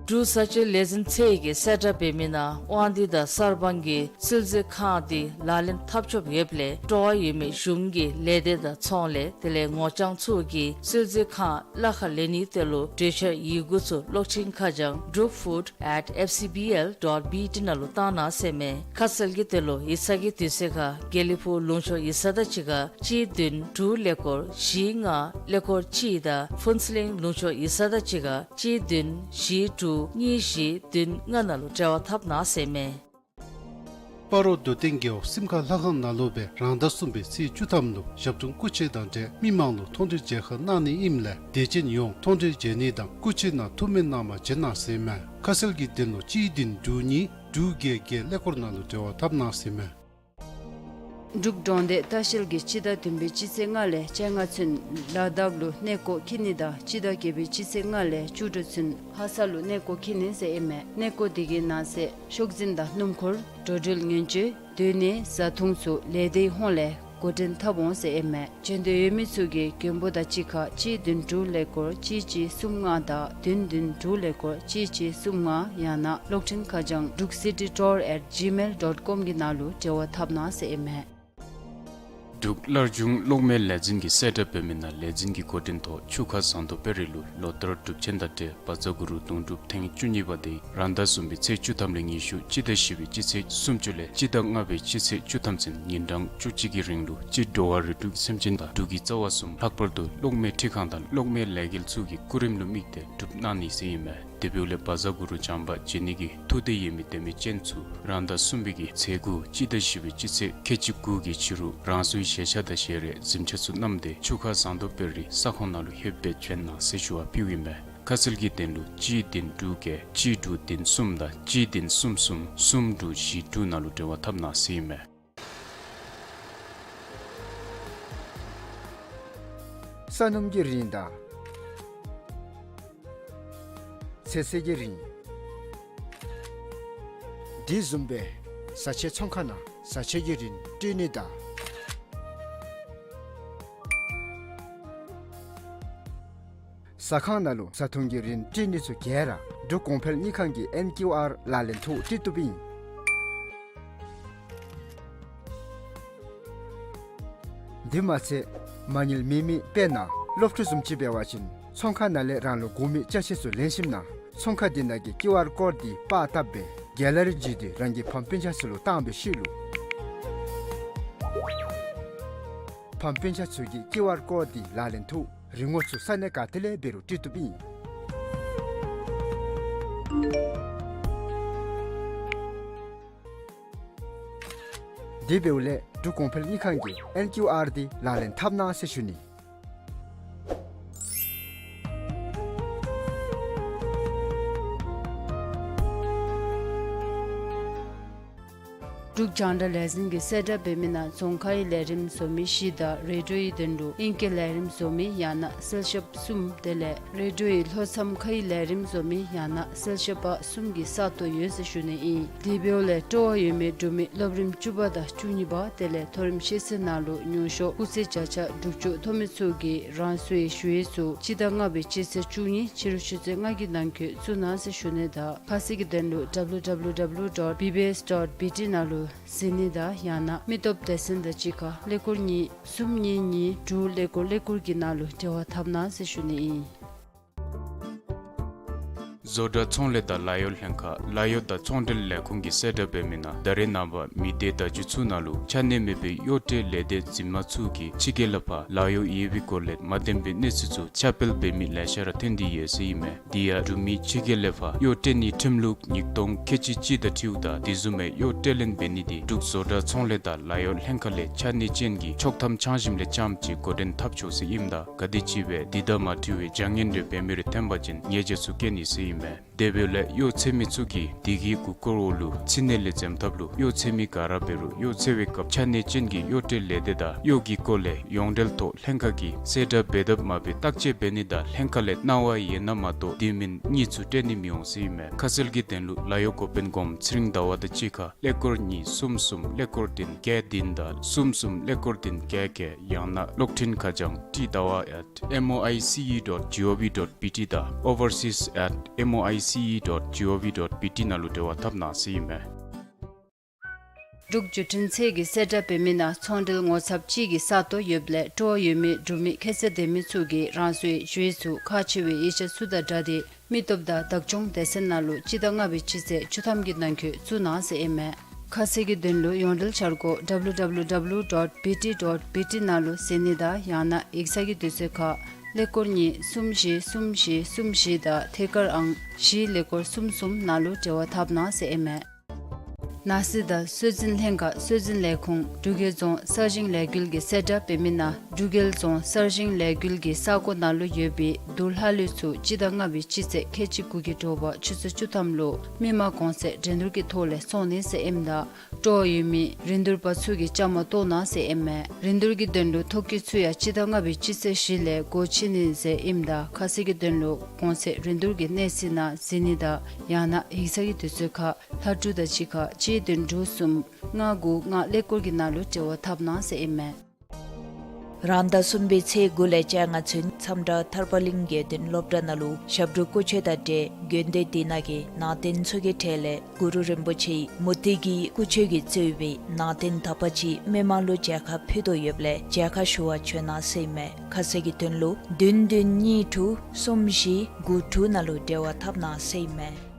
འབྲུག་བཟའ་སྤྱོད་ལས་འཛིན་ཚད་ཀྱིས་གསལ་བསྒྲགས་འབད་མི་ནང་དབང་འདུས་དང་གསར་སྤང་གི་བསིལ་མཛོད་ཁང་དེ་ལག་ལེན་འཐབ་ཆོགཔ་ཡོདཔ་ལས་སྤྲོ་བ་ཡོད་མི་གཞུང་གི་ལས་སྡེ་དང་ཚོང་ལས་དེ་ལས་ངོ་རྐྱང་ཚུ་གིས་བསིལ་མཛོད་ཁང་གླ་ཁར་ལེན་ནིའི་དོན་ལུ་གྲོས་ཆོད་ཡི་གུ་ཚུ་གློག་འཕྲིན་ཁ་བྱང་འབྲུག་ཕུཌ་ཨེཊ་ཨེཕ་སི་བི་ཨེལ་ཌོཊ་བི་ཨི་ཊི་ནང་ལུ་བཏང་གནང་ཟེར་མས། ཁ་གསལ་གྱི་དོན་ལུ་ཡིག་ཚང་གི་དུས་ཚོད་ཁར་དགེ་ལེགས་ཕུག་ལུང་ཕྱོགས་ཡིག་ཚང་དང་གཅིག་ཁར་གཅིག་བདུན་དྲུག་ཀླད་ཀོར་བཞི་ལྔ་ཀླད་ཀོར་གཅིག་དང་ཕུན་ཚོགས་གླིང་ལུང་ཕྱོགས་ཡིག་ཚང་དང་གཅིག་ཁར་གཅིག་བདུན་བཞི་དྲུག་གཉིས་བཞི་བདུན་ལྔ་ནང་ལུ་འབྲེལ་བ་འཐབ་གནང་ཟེར་མས། སྤ་རོ་རྡོ་སྟེང་རྒེད་འོག་སིམ་ཁ་ལྷ་ཁང་ནང་ལུ་སྦེ་རང་ཟླ་གསུམ་པའི་ཚེས་བཅུ་ཐམ་ལུ་ཞབས་དྲུང་སྐུ་མཆེད་དང་འབྲེལ་མི་མང་ལུ་མཐོང་གྲོལ་མཇལ་ཁ་གནང་ནི་ཨིནམ་ལས་དད་ཅན་ཡོངས་མཐོང་གྲོལ་མཇལ་ནི་དང་སྐུ་མཆེད་ནང་ཐུགས་སྨོན་གནང་བར་བྱོན་གནང་ཟེར་མས། ཁ་གསལ་གྱི་དོན་ལུ་གཅིག་བདུན་དྲུག་གཉིས་དྲུག་བརྒྱད་བརྒྱད་ཀླད་ཀོར་ནང་ལུ་འབྲེལ་བ་འཐབ་གནང་ཟེར་མས། འབྲུག་འབྲོང་སྡེ་ལྟ་བཤལ་གྱིས་སྤྱི་ཟླ་བདུན་པའི་སྤྱི་ཚེས་ལྔ་ལས་བཅོ་ལྔ་ཚུན་ལ་དྭགས་ལུ་གནས་སྐོར་འཁྱིད་ནི་དང་སྤྱི་ཟླ་བརྒྱད་པའི་སྤྱི་ཚེས་ལྔ་ལས་བཅུ་དྲུག་ཚུན་ལྷ་ས་ལུ་གནས་སྐོར་འཁྱིད་ནི་ཟེར་ཨིན་མས། གནས་སྐོར་དེ་གི་ནང་གསེས་ཤོག་འཛིན་དང་སྣུམ་འཁོར་འགྲོ་འགྲུལ་ཉེན་བཅོལ་སྡོད་གནས་བཟའ་འཐུང་ཚུ་ལས་སྡེའི་ཧོངས་ལས་འགོ་འདྲེན་འཐབ་འོང་ཟེར་ཨིན་མས། བྱོན་འདོད་ཡོད་མི་ཚུ་གིས་མགོན་པོ་དང་གཅིག་ཁར་གཅིག་བདུན་དྲུག་ཀླད་ཀོར་གཅིག་གཅིག་གསུམ་ལྔ་དང་བདུན་བདུན་དྲུག་ཀླད་ཀོར་གཅིག་གཅིག་གསུམ་ལྔ་ཡང་ན་གློག་འཕྲིན་ཁ་བྱང་འབྲུག་སི་ཊི་ཊུར་ཨེཊ་ཇི་མེལ་ཌོཊ་ཀོམ་གྱི་ནང་ལུ་འབྲེལ་བ་འཐབ་གནང་ཟེར་ཨིན་མས། འབྲུག་སླར་འབྱུང་གློག་མེ་ལས་འཛིན་གྱིས་གསལ་བསྒྲགས་འབད་མི་ནང་ལས་འཛིན་གྱི་འགོ་འདྲེན་ཐོག་ཆུ་ཁ་ཟངས་མདོག་དཔལ་རི་ལུ་ལོ་ལྟར་སྒྲུབ་ཆེན་དང་འབྲེལ་བཛྲ་གུ་རུ་གདུང་སྒྲུབ་ཐེངས་བཅུ་གཉིས་པ་དེ་རང་ཟླ་གསུམ་པའི་ཚེས་བཅུ་ཐམ་ལས་ཉི་ཤུ་སྤྱི་ཟླ་བཞི་པའི་སྤྱི་ཚེས་སུམ་ཅུ་ལས་སྤྱི་ཟླ་ལྔ་པའི་སྤྱི་ཚེས་བཅུ་ཐམ་ཚུན་ཉིན་གྲངས་བཅུ་གཅིག་གི་རིང་ལུ་སྤྱིར་འགྲོ་བ་རིགས་དྲུག་གི་སེམས་ཅན་དང་འབྲུག་གི་རྩ་བ་གསུམ་ལྷག་པར་དུ་གློག་མེ་འཕྲུལ་ཁང་དང་གློག་མེ་ལས་འགུལ་ཚུ་གི་སྐུ་རིམ་ལུ་དམིགས་ཏེ་སྒྲུབ་གནང་ནི་ཟེར་ཨིན་མས། དེ་འབདཝ་ལས་བཛྲ་གུ་རུ་བྱམས་པ་མཇལ་ནི་གི་ཐུགས་འདོད་ཡོད་མི་དད་མོས་ཅན་ཚུ་རང་ཟླ་གསུམ་པའི་གི་ཚེས་དགུ་སྤྱི་ཟླ་བཞི་པའི་སྤྱི་ཚེས་ཁལ་གཅིག་དགུ་གི་ཕྱི་རུ་རང་སོའི་བཞེས་ཆས་དང་བཞེས་རས་གཟིམ་ཆས་ཚུ་བསྣམས་ཏེ་ཆུ་ཁ་ཟངས་མདོག་དཔལ་རི་ས་ཁོངས་ནང་ལུ་ལྷོདཔ་སྦེ་བྱོན་གནང་ཟེར་ཞུ་བ་ཕུལཝ་ཨིན་མས། ཁ་གསལ་གྱི་དོན་ལུ་གཅིག་བདུན་དྲུག་བརྒྱད་གཅིག་དྲུག་བདུན་གསུམ་དང་གཅིག་བདུན་གསུམ་གསུམ་གསུམ་དྲུག་བཞི་དྲུག་ནང་ལུ་འབྲེལ་བ་འཐབ་གནང་ཟེར་ཨིན་མས། ས་སྣུམ་གྱི་རིན་དང་ཚོད་བསྲེ་གི་རིན། དེ་བཟུམ་སྦེ་བཟའ་ཆས་ཚོང་ཁང་ནང་བཟའ་ཆས་ཀྱི་རིན་སྤྲོད་ནི་དང་། ཟ་ཁང་ནང་ལུ་བཟའ་འཐུང་གི་རིན་སྤྲོད་ནི་ཚུ་ག་ར་འབྲུག་གོང་འཕེལ་དངུལ་ཁང་གི་ཨེན་ཀིའུ་ཨར་ལག་ལེན་ཐོག་སྤྲོད་བཏུབ་ཨིན། དེ་མ་ཚད་མ་དངུལ་མེད་མི་དཔེར་ན་སློབ་ཕྲུག་བཟུམ་ཅིག་འབད་བ་ཅིན་ཚོང་ཁང་ནང་ལས་རང་ལུ་དགོ་མི་ཅ་ཆས་ཚུ་ལེན་ཞིནམ་ན་ཚོང་ཁང་དེ་ནང་གི་ཀིའུ་ཨར་ཀོཌ་དེ་པར་བཏབ་སྦེ་གེ་ལ་རི་བརྒྱུད་དེ་རང་གི་ཕམ་སྤུན་ཆ་ཚུ་ལུ་བཏང་བའི་ཤུལ་ལུ་ཕམ་སྤུན་ཆ་ཚུ་གིས་ཀིའུ་ཨར་ཀོཌ་དེ་ལག་ལེན་ཐོག་རིན་གོང་ཚུ་ས་གནས་ག་ཏེ་ལས་འབད་རུང་སྤྲོད་བཏུབ་ཨིན། དེ་འབདཝ་ལས་འབྲུག་གོང་འཕེལ་དངུལ་ཁང་གི་ཨེན་ཀིའུ་ཨར་དེ་ལག་ལེན་འཐབ་གནང་ཟེར་ཞུ་ནི། འབྲུག་རྒྱང་བསྒྲགས་ལས་འཛིན་གྱིས་གསལ་བསྒྲགས་འབད་མི་ནང་རྫོང་ཁའི་ལས་རིམ་བཟོ་མི་བཞི་དང་རེ་ཌིའོའི་དོན་ལུ་ཨིང་སྐད་ལས་རིམ་བཟོ་མི་ཡང་ན་གསལ་ཞབས་གསུམ་དེ་ལས་རེ་ཌིའོའི་ལྷོ་མཚམས་ཁའི་ལས་རིམ་བཟོ་མི་ཡང་ན་གསལ་ཞབས་པ་གསུམ་གྱི་ས་སྟོང་ཡོད་ཟེར་ཞུ་ནི་ཨིན། དེ་འབདཝ་ལས་སྤྲོ་བ་ཡོད་མི་འབྲུག་མི་སློབ་རིམ་བཅུ་པ་དང་བཅུ་གཉིས་པ་དེ་ལས་མཐོ་རིམ་ཤེས་ཚད་ནང་ལུ་མྱོང་ཤོག་སྐུགས་ཚད་བརྒྱ་ཆ་དྲུག་ཅུ་ཐོབ་མི་ཚུ་གིས་རང་སོའི་ཞུ་ཡིག་ཚུ་སྤྱི་ཟླ་ལྔ་པའི་སྤྱི་ཚེས་བཅུ་གཉིས་ཕྱི་རུ་ཆུ་ཚོད་ལྔ་གི་ནང་འཁོད་བཙུགས་གནང་ཟེར་ཞུ་ནི་དང་ཁ་གསལ་གྱི་དོན་ལུ་ཌབ་ལུ་ཌབ་ལུ་ཌབ་ལུ་ཌོཊ་བི་བི་ཨེསི་ཌོཊ་བི་ཊི་ནང་ལུ་གཟིགས་ནི་དང་ཡང་ན་མི་སྟོབས་སྡེ་ཚན་དང་གཅིག་ཁར་ཀླད་ཀོར་གཉིས་གསུམ་གཉིས་གཉིས་དྲུག་ཀླད་ཀོར་ཀླད་ཀོར་གྱི་ནང་ལུ་འབྲེལ་བ་འཐབ་གནང་ཟེར་ཞུ་ནི་ཨིན། བཟོ་གྲྭ་ཚོང་ལས་དང་ལཱ་གཡོག་ལྷན་ཁག་ལཱ་གཡོག་དང་ཚོང་འབྲེལ་ལས་ཁུངས་ཀྱིས་གསལ་བསྒྲགས་འབད་མི་ནང་ད་རེས་ནངས་པ་མི་སྡེ་བརྡ་བརྒྱུད་ཚུ་ནང་ལུ་ཆ་གནས་མེད་པའི་གཡོག་ཁྲལ་ལས་སྡེ་འཛིན་མ་ཚུ་གིས་ཕྱི་རྒྱལ་ལས་ཕར་ལཱ་གཡོག་ཡོད་པའི་སྐོར་ལས་མ་བདེན་པའི་གནས་ཚུལ་ཚུ་ཁྱབ་སྤེལ་འབད་མི་ལེ་ཤ་ར་ཐོན་ཏེ་ཡོད་ཟེར་ཨིན་མས། དེ་ཡང་འབྲུག་མི་ཕྱི་རྒྱལ་ལས་ཕར་གཡོག་སྤྲོད་ནིའི་ཁྲིམས་ལུགས་ཉིས་སྟོང་ཁལ་གཅིག་གཅིག་དང་འཁྲིལཝ་ད་དེ་བཟུམ་མའི་གཡོག་སྤྲོད་ལེན་འབད་ནི་དེ་འབྲུག་བཟོ་གྲྭ་ཚོང་ལས་དང་ལཱ་གཡོག་ལྷན་ཁག་ལས་ཆ་གནས་ཅན་གྱི་ཆོག་ཐམ་ཚང་ཞིནམ་ལས་རྐྱངམ་གཅིག་འགོ་འདྲེན་འཐབ་ཆོག་ཟེར་ཨིནམ་ད་ག་དེམ་ཅིག་སྦེ་དེ་དང་མ་འཁྲིལ་བའི་བྱ་ངན་རེ་འབད་མི་རེ་ཐོན་པ་ཅིན་ཉེས་བྱ་ཚུ་བཀལ་ནི་ཟེར་ཨིན་མས། དེ་འབདཝ་ལས་གཡོག་འཚོལ་མི་ཚུ་གིས་དེ་གི་གུ་སྐོར་འོག་ལུ་ཕྱི་ནང་ལས་འཛེམ་ཐབས་ལུ་གཡོག་འཚོལ་མི་ག་ར་འབད་རུང་གཡོག་འཚོལ་བའི་སྐབས་ཆ་གནས་ཅན་གྱི་གཡོག་སྤྲོད་ལས་སྡེ་དང་གཡོག་གི་སྐོར་ལས་ཡོངས་འབྲེལ་ཐོག་ལྷན་ཁག་གིས་གསལ་བསྒྲགས་འབད་དང་མ་འབད་བརྟག་དཔྱད་འབད་ནི་དང་ལྷན་ཁག་ལས་གནང་བ་ཡོད་ན་མ་གཏོགས་དེ་མིན་གཉིས་ཚུ་སྤྲོད་ནི་མི་འོང་ཟེར་ཨིན་མས། ཁ་གསལ་གྱི་དོན་ལུ་ལཱ་གཡོག་འགོ་དཔོན་གོངམ་ཚེ་རིང་ཟླ་བ་དང་གཅིག་ཁར་ཀླད་ཀོར་གཉིས་གསུམ་གསུམ་ཀླད་ཀོར་བདུན་བརྒྱད་བདུན་དང་གསུམ་གསུམ་ཀླད་ཀོར་བདུན་བརྒྱད་བརྒྱད། ཡང་ན་གློག་འཕྲིན་ཁ་བྱང་ཏི་ཟླ་བ་at M O I C E dot G O V dot B T དང་overseas at M O I C E dot G O V dot B T ནང་ལུ་འབྲེལ་བ་འཐབ་གནང་ཟེར་ཨིན་མས། འབྲུག་བརྒྱུད་འཕྲིན་ཚད་ཀྱིས་གསལ་བསྒྲགས་འབད་མི་ནང་ཚོང་འབྲེལ་ངོ་ཚབ་ཅིག་གི་ས་སྟོང་ཡོདཔ་ལས་སྤྲོ་བ་ཡོད་མི་འབྲུག་མི་ཁྱད་ཚད་ལྡན་མི་ཚུ་གིས་རང་སོའི་ཞུ་ཡིག་ཚུ་ཁག་ཆེ་བའི་ཡིག་ཆ་ཚུ་དང་སྦྲགས་ཏེ་མི་སྟོབས་དང་བདག་སྐྱོང་སྡེ་ཚན་ནང་ལུ་སྤྱི་ཟླ་ལྔ་པའི་སྤྱི་ཚེས་བཅུ་ཐམ་གྱི་ནང་འཁོད་བཙུགས་གནང་ཟེར་ཨིན་མས། ཁ་གསལ་གྱི་དོན་ལུ་ཡོངས་འབྲེལ་འཆར་སྒོ་W W W dot B T dot B T ནང་ལུ་གཟིགས་ནི་དང་ཡང་ན་ཡིག་ཚང་གི་དུས་ཚོད་ཁར་ཀླད་ཀོར་གཉིས་གསུམ་བཞི་གསུམ་བཞི་གསུམ་བཞི་དང་ཐད་ཀར་ཨང་བཞི་ཀླད་ཀོར་གསུམ་གསུམ་ནང་ལུ་འབྲེལ་བ་འཐབ་གནང་ཟེར་ཨིན་མས། ནང་སྲིད་དང་སྲོལ་འཛིན་ལྷན་ཁག་སྲོལ་འཛིན་ལས་ཁུངས་འབྲུག་རྒྱལ་རྫོང་གསར་བཞེངས་ལས་འགུལ་གྱིས་གསལ་བསྒྲགས་འབད་མི་ནང་འབྲུག་རྒྱལ་རྫོང་གསར་བཞེངས་ལས་འགུལ་གྱི་ས་གོ་ནང་ལུ་ཡོད་པའི་དུར་ལྷ་ལུད་ཚུ་སྤྱི་ཟླ་ལྔ་པའི་སྤྱི་ཚེས་ཁལ་གཅིག་དགུ་གི་དྲོ་པ་ཆུ་ཚོད་བཅུ་ཐམ་ལུ་མི་མང་གོང་ཚད་འགྲན་བསྡུར་གྱི་ཐོག་ལས་བཙོང་ནི་ཟེར་ཨིནམ་ད་སྤྲོ་བ་ཡོད་མི་རིན་བསྡུར་པ་ཚུ་གིས་བཅའ་མར་གཏོགས་གནང་ཟེར་ཨིན་མས། རིན་བསྡུར་གྱི་དོན་ལུ་ཐོ་བཀོད་ཚུ་ཡང་སྤྱི་ཟླ་ལྔ་པའི་སྤྱི་ཚེས་བཞི་ལས་སྒོ་ཕྱེ་ནི་ཟེར་ཨིནམ་ད་ཁ་གསལ་གྱི་དོན་ལུ་གོང་ཚད་རིན་བསྡུར་གྱི་གནས་ཚུལ་ནང་གཟིགས་ནི་དང་ཡང་ན་ཡིག་ཚང་གི་དུས་ཚོད་ཁར་ལྷ་དྲུག་དང་གཅིག་ཁར་གཅིག་བདུན་དྲུག་གསུམ་ལྔ་དགུ་ལྔ་ཀླད་ཀོར་གྱི་ནང་ལུ་འབྲེལ་བ་འཐབ་གནང་ཟེར་ཨིན་མས། རང་ཟླ་གསུམ་པའི་ཚེས་དགུ་ལས་བཅོ་ལྔ་ཚུན་མཚམས་བྲག་ཐར་པ་གླིང་དགེ་འདུན་སློབ་གྲྭ་ནང་ལུ་ཞབས་དྲུང་སྐུ་མཆོད་དང་འབྲེལ་དགོན་སྡེ་དེ་ནང་གི་ནང་རྟེན་ཚུ་གི་གྲས་ལས་གུ་རུ་རིན་པོ་ཆེའི་མུ་ཏིག་གི་སྐུ་མཆོད་ཀྱིས་གཙོས་པའི་ནང་རྟེན་དག་པ་ཅིག་མི་མང་ལུ་མཇལ་ཁ་ཕུལ་དོ་ཡོདཔ་ལས་མཇལ་ཁ་ཞུ་བར་བྱོན་གནང་ཟེར་ཨིན་མས། ཁ་གསལ་གྱི་དོན་ལུ་བདུན་བདུན་གཉིས་དྲུག་གསུམ་བཞི་དགུ་དྲུག་ནང་ལུ་འབྲེལ་བ་འཐབ་གནང་ཟེར་ཨིན་མས།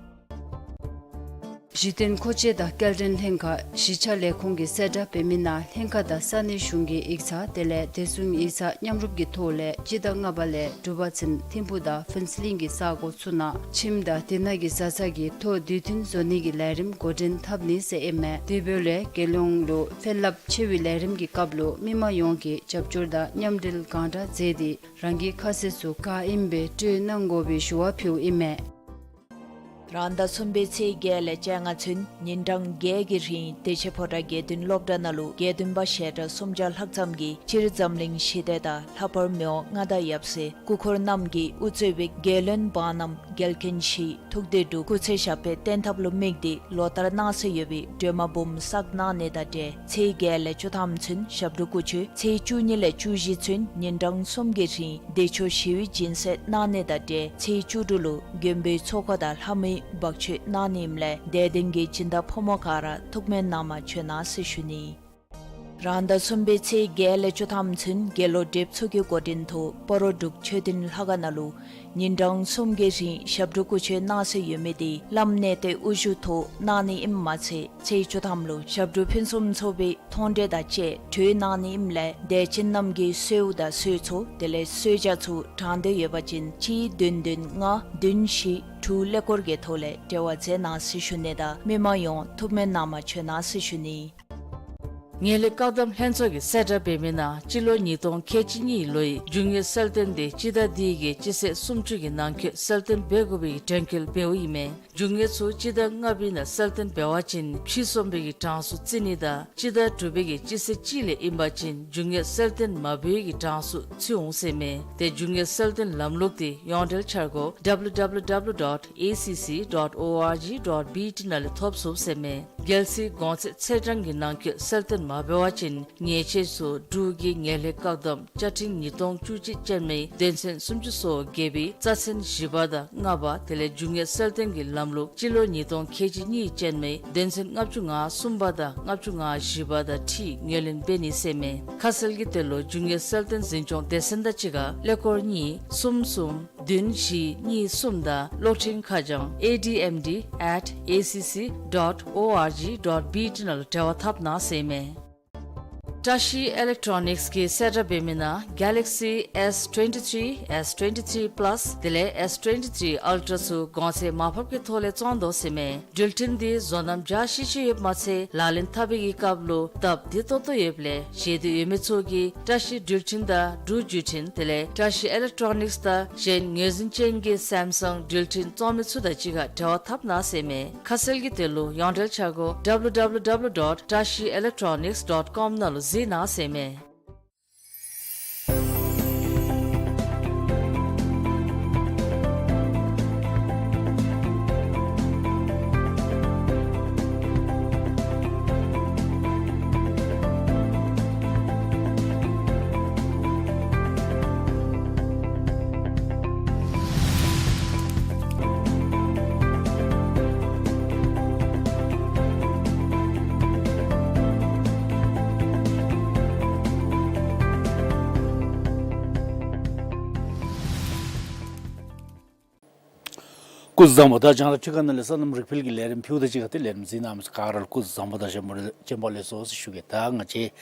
གཞི་རྟེན་མཁོ་ཆས་དང་སྐྱེལ་འདྲེན་ལྷན་ཁག་གཞིས་ཆགས་ལས་ཁུངས་ཀྱིས་གསལ་བསྒྲགས་འབད་མི་ནང་ལྷན་ཁག་དང་ས་གནས་གཞུང་གི་ཡིག་ཚང་དེ་ལས་བདེ་སྲུང་ཡིག་ཚང་མཉམ་རུབ་ཀྱི་ཐོག་ལས་སྤྱི་ཟླ་ལྔ་པ་ལས་དྲུག་པ་ཚུན་ཐིམ་ཕུག་དང་ཕུན་ཚོགས་གླིང་གི་ས་གོ་ཚུ་ནང་ཁྱིམ་དང་དེ་ནང་གི་བཟའ་ཚང་གི་ཐོག་དུས་མཐུན་བཟོ་ནི་གི་ལས་རིམ་འགོ་འདྲེན་འཐབ་ནི་ཟེར་ཨིན་མས། དེ་འབདཝ་ལས་རྒྱལ་ཡོངས་ལུ་ཕན་རླབས་ཆེ་བའི་ལས་རིམ་གྱི་སྐབས་ལུ་མི་མང་ཡོངས་ཀྱིས་རྒྱབ་སྐྱོར་དང་མཉམ་འབྲེལ་གང་དྲག་མཛད་དེ་རང་གི་ཁ་གསལ་ཚུ་ག་ཨིནམ་སྦེ་སྤྲོད་གནང་དགོ་པའི་ཞུ་བ་ཕུལཝ་ཨིན་མས། རང་ཟླ་གསུམ་པའི་ཚེས་བརྒྱད་ལས་བཅོ་ལྔ་ཚུན་ཉིན་གྲངས་བརྒྱད་ཀྱི་རིང་བདེ་ཆེན་ཕོ་བྲང་དགེ་འདུན་སློབ་གྲྭ་ནང་ལུ་དགེ་འདུན་པ་ཞལ་གྲངས་སུམ་བརྒྱ་ལྷག་ཙམ་གྱིས་སྤྱིར་འཛམ་གླིང་ཞི་བདེ་དང་ལྷག་པར་མི་དབང་མངའ་བདག་ཡབ་སྲས་སྐུ་འཁོར་རྣམས་ཀྱིས་དབུ་གཙོས་པའི་རྒྱལ་བློན་འབངས་རྣམས་རྒྱལ་མཁན་བཞིའི་ཐུགས་བདེ་སྒྲུབ་སྐུ་ཚེ་ཞབས་པད་བརྟན་ཐབས་ལུ་དམིགས་ཏེ་ལོ་ལྟར་གནང་སྲོལ་ཡོད་པའི་སྒྲོལ་མ་འབུམ་བསགས་གནང་ནི་དང་འབྲེལ་ཚེས་བརྒྱད་ལས་བཅུ་ཐམ་ཚུན་ཞབས་དྲུང་སྐུ་མཆོད། ཚེས་བཅུ་གཉིས་ལས་བཅུ་བཞི་ཚུན་ཉིན་གྲངས་གསུམ་གྱི་རིང་བདེ་མཆོག་ཞི་བའི་སྦྱིན་སྲེག་གནང་ནི་དང་འབྲེལ་ཚེས་བཅུ་དྲུག་ལུ་མགོན་པོའི་ཚོགས་འཁོར་དང་ལྷ་མོའི་འབག་མཆོད་གནང་ནི་ཨིནམ་ལས་དད་ལྡན་གྱི་སྦྱིན་བདག་ཕོ་མོ་ག་ར་ཐུགས་སྨོན་གནང་མ་བྱོན་གནང་ཟེར་ཞུ་ནི། རང་ཟླ་གསུམ་པའི་ཚེས་བརྒྱད་ལས་བཅུ་ཐམ་ཚུན་དགེ་སློང་གྲེབ་ཚུ་གི་འགོ་འདྲེན་ཐོག་སྤ་རོ་འབྲུག་མཆོད་རྟེན་ལྷ་ཁང་ནང་ལུ་ཉིན་གྲངས་གསུམ་གྱི་རིང་ཞབས་དྲུང་སྐུ་མཆོད་གནང་སྲོལ་ཡོད་མི་དེ་བླམ་གནས་བརྟན་དབུ་བཞུགས་ཐོག་གནང་ནི་ཨིནམ་མ་ཚད་ཚེས་བཅུ་ཐམ་ལུ་ཞབས་དྲུང་ཕུན་སུམ་ཚོགས་པའི་མཐོང་གྲོལ་དང་བཅས་གྲོལ་གནང་ནི་ཨིནམ་ལས་དད་ཅན་རྣམས་ཀྱིས་གསོལཝ་དང་གསོལ་ཚོགས་དེ་ལས་གསོལ་ཇ་ཚུ་དྲང་འདོད་ཡོད་པ་ཅིན་གཅིག་བདུན་བདུན་ལྔ་བདུན་བཞི་དྲུག་ཀླད་ཀོར་གྱི་ཐོག་ལས་འབྲེལ་བ་མཛད་གནང་ཟེར་ཞུ་ནི་དང་མི་མང་ཡོངས་ཐུགས་སྨོན་གནང་མ་བྱོན་གནང་ཟེར་ཞུ་ནི། ངན་ལྷད་བཀག་སྡོམ་ལྷན་ཚོགས་ཀྱིས་གསལ་བསྒྲགས་འབད་མི་ནང་སྤྱི་ལོ་ཉིས་སྟོང་ཁལ་གཅིག་གཉིས་ལོའི་རྒྱུ་དངོས་གསལ་སྟོན་དེ་སྤྱི་ཟླ་འདི་གི་སྤྱི་ཚེས་སུམ་ཅུ་གི་ནང་འཁོད་གསལ་སྟོན་འབད་དགོ་པའི་གྲོས་འགོ་འབདཝ་ཨིན་མས། རྒྱུ་དངོས་ཚུ་སྤྱི་ཟླ་ལྔ་པའི་ནང་གསལ་སྟོན་འབད་བ་ཅིན་ཕྱིས་སོང་བའི་གྲངས་སུ་བརྩི་ནི་དང་སྤྱི་ཟླ་དྲུག་པའི་གི་སྤྱི་ཚེས་གཅིག་ལས་ཨིན་པ་ཅིན་རྒྱུ་དངོས་གསལ་སྟོན་མ་འབད་བའི་གི་གྲངས་སུ་ཚུད་འོང་ཟེར་མས། དེ་རྒྱུ་དངོས་གསལ་སྟོན་ལམ་ལུགས་དེ་ཡོངས་འབྲེལ་འཆར་སྒོ་W W W dot A C C dot O R G dot B T ནང་ལས་ཐོབ་ཚུགས་ཟེར་མས། རྒྱལ་སྲིད་གོང་ཚད་ཚེས་གྲངས་ཀྱི་ནང་འཁོད་གསལ་སྟོན་མ་འབད་བ་ཅིན་ཉེས་ཆད་ཚུ་འབྲུག་གི་ངན་ལྷད་བཀག་སྡོམ་བཅའ་ཁྲིམས་ཉིས་སྟོང་བཅུ་གཅིག་ཅན་མའི་དོན་ཚན་སུམ་ཅུ་སོ་བརྒྱད་པའི་རྩ་ཚན་བཞི་པ་དང་ལྔ་པ་དེ་ལས་རྒྱུ་དངོས་གསལ་སྟོན་གྱི་ལམ་ལུགས་སྤྱི་ལོ་ཉིས་སྟོང་ཁལ་གཅིག་གཉིས་ཅན་མའི་དོན་ཚན་ལྔ་བཅུ་ང་གསུམ་པ་དང་ལྔ་བཅུ་ང་བཞི་པ་དང་འཁྲིལ་ངོས་ལེན་འབད་ནི་ཟེར་མས། ཁ་གསལ་གྱི་དོན་ལུ་རྒྱུ་དངོས་གསལ་སྟོན་འཛིན་སྐྱོང་སྡེ་ཚན་དང་གཅིག་ཁར་ཀླད་ཀོར་གཉིས་གསུམ་གསུམ་བདུན་བཞི་གཉིས་གསུམ་དང་གློག་འཕྲིན་ཁ་བྱང་A D M D at A C C dot O R G dot B T ནང་ལུ་འབྲེལ་བ་འཐབ་གནང་ཟེར་མས། བཀྲ་ཤིས་ཨི་ལེག་ཊོ་ནིགསི་གིས་གསལ་བསྒྲགས་འབད་མི་ནང་Galaxy S twenty-three, S twenty-three Plus དེ་ལས་S twenty-three Ultra ཚུ་གོང་ཚད་མར་ཕབ་ཀྱི་ཐོག་ལས་བཙོང་དོ་ཟེར་མས། འགྲུལ་འཕྲིན་འདི་བཟོ་རྣམ་འཇའ་ཆི་ཆི་ཡོདཔ་མ་ཚད་ལག་ལེན་འཐབ་པའི་གི་སྐབས་ལུ་སྟབས་བདེ་ཏོག་ཏོ་ཡོདཔ་ལས་ཞེ་འདོད་ཡོད་མི་ཚུ་གིས་བཀྲ་ཤིས་འགྲུལ་འཕྲིན་དང་འབྲུག་བརྒྱུད་འཕྲིན་དེ་ལས་བཀྲ་ཤིས་ཨི་ལེག་ཊོ་ནིགསི་དང་གཞན་ངོས་འཛིན་ཅན་གྱི་སེམ་སང་འགྲུལ་འཕྲིན་བཙོང་མི་ཚུ་དང་གཅིག་ཁར་འབྲེལ་བ་འཐབ་གནང་ཟེར་མས། ཁ་གསལ་གྱི་དོན་ལུ་ཡོངས་འབྲེལ་འཆར་སྒོ W W W dot trashiselectronics dot com ནང་ལུ་གཟིགས་གནང་ཟེར་མས། སྐུ་གཟུགས་བཟང་པོ། ད་རྒྱང་བསྒྲགས་ཁྲི་ཁ་ནང་ལས་སོ་ནམ་རིག་འཕེལ་གྱི་ལས་རིམ་ཕུལཝ་ད་གཅིག་ཁར་ཏེ་ལས་རིམ་གཟིགས་གནང་མི་ག་ར་ལུ་སྐུ་གཟུགས་བཟང་པོ་དང་བྱོན་པ་ལེགས་སོ་ཟེར་ཞུ་གེ། ད་ང་བཅས་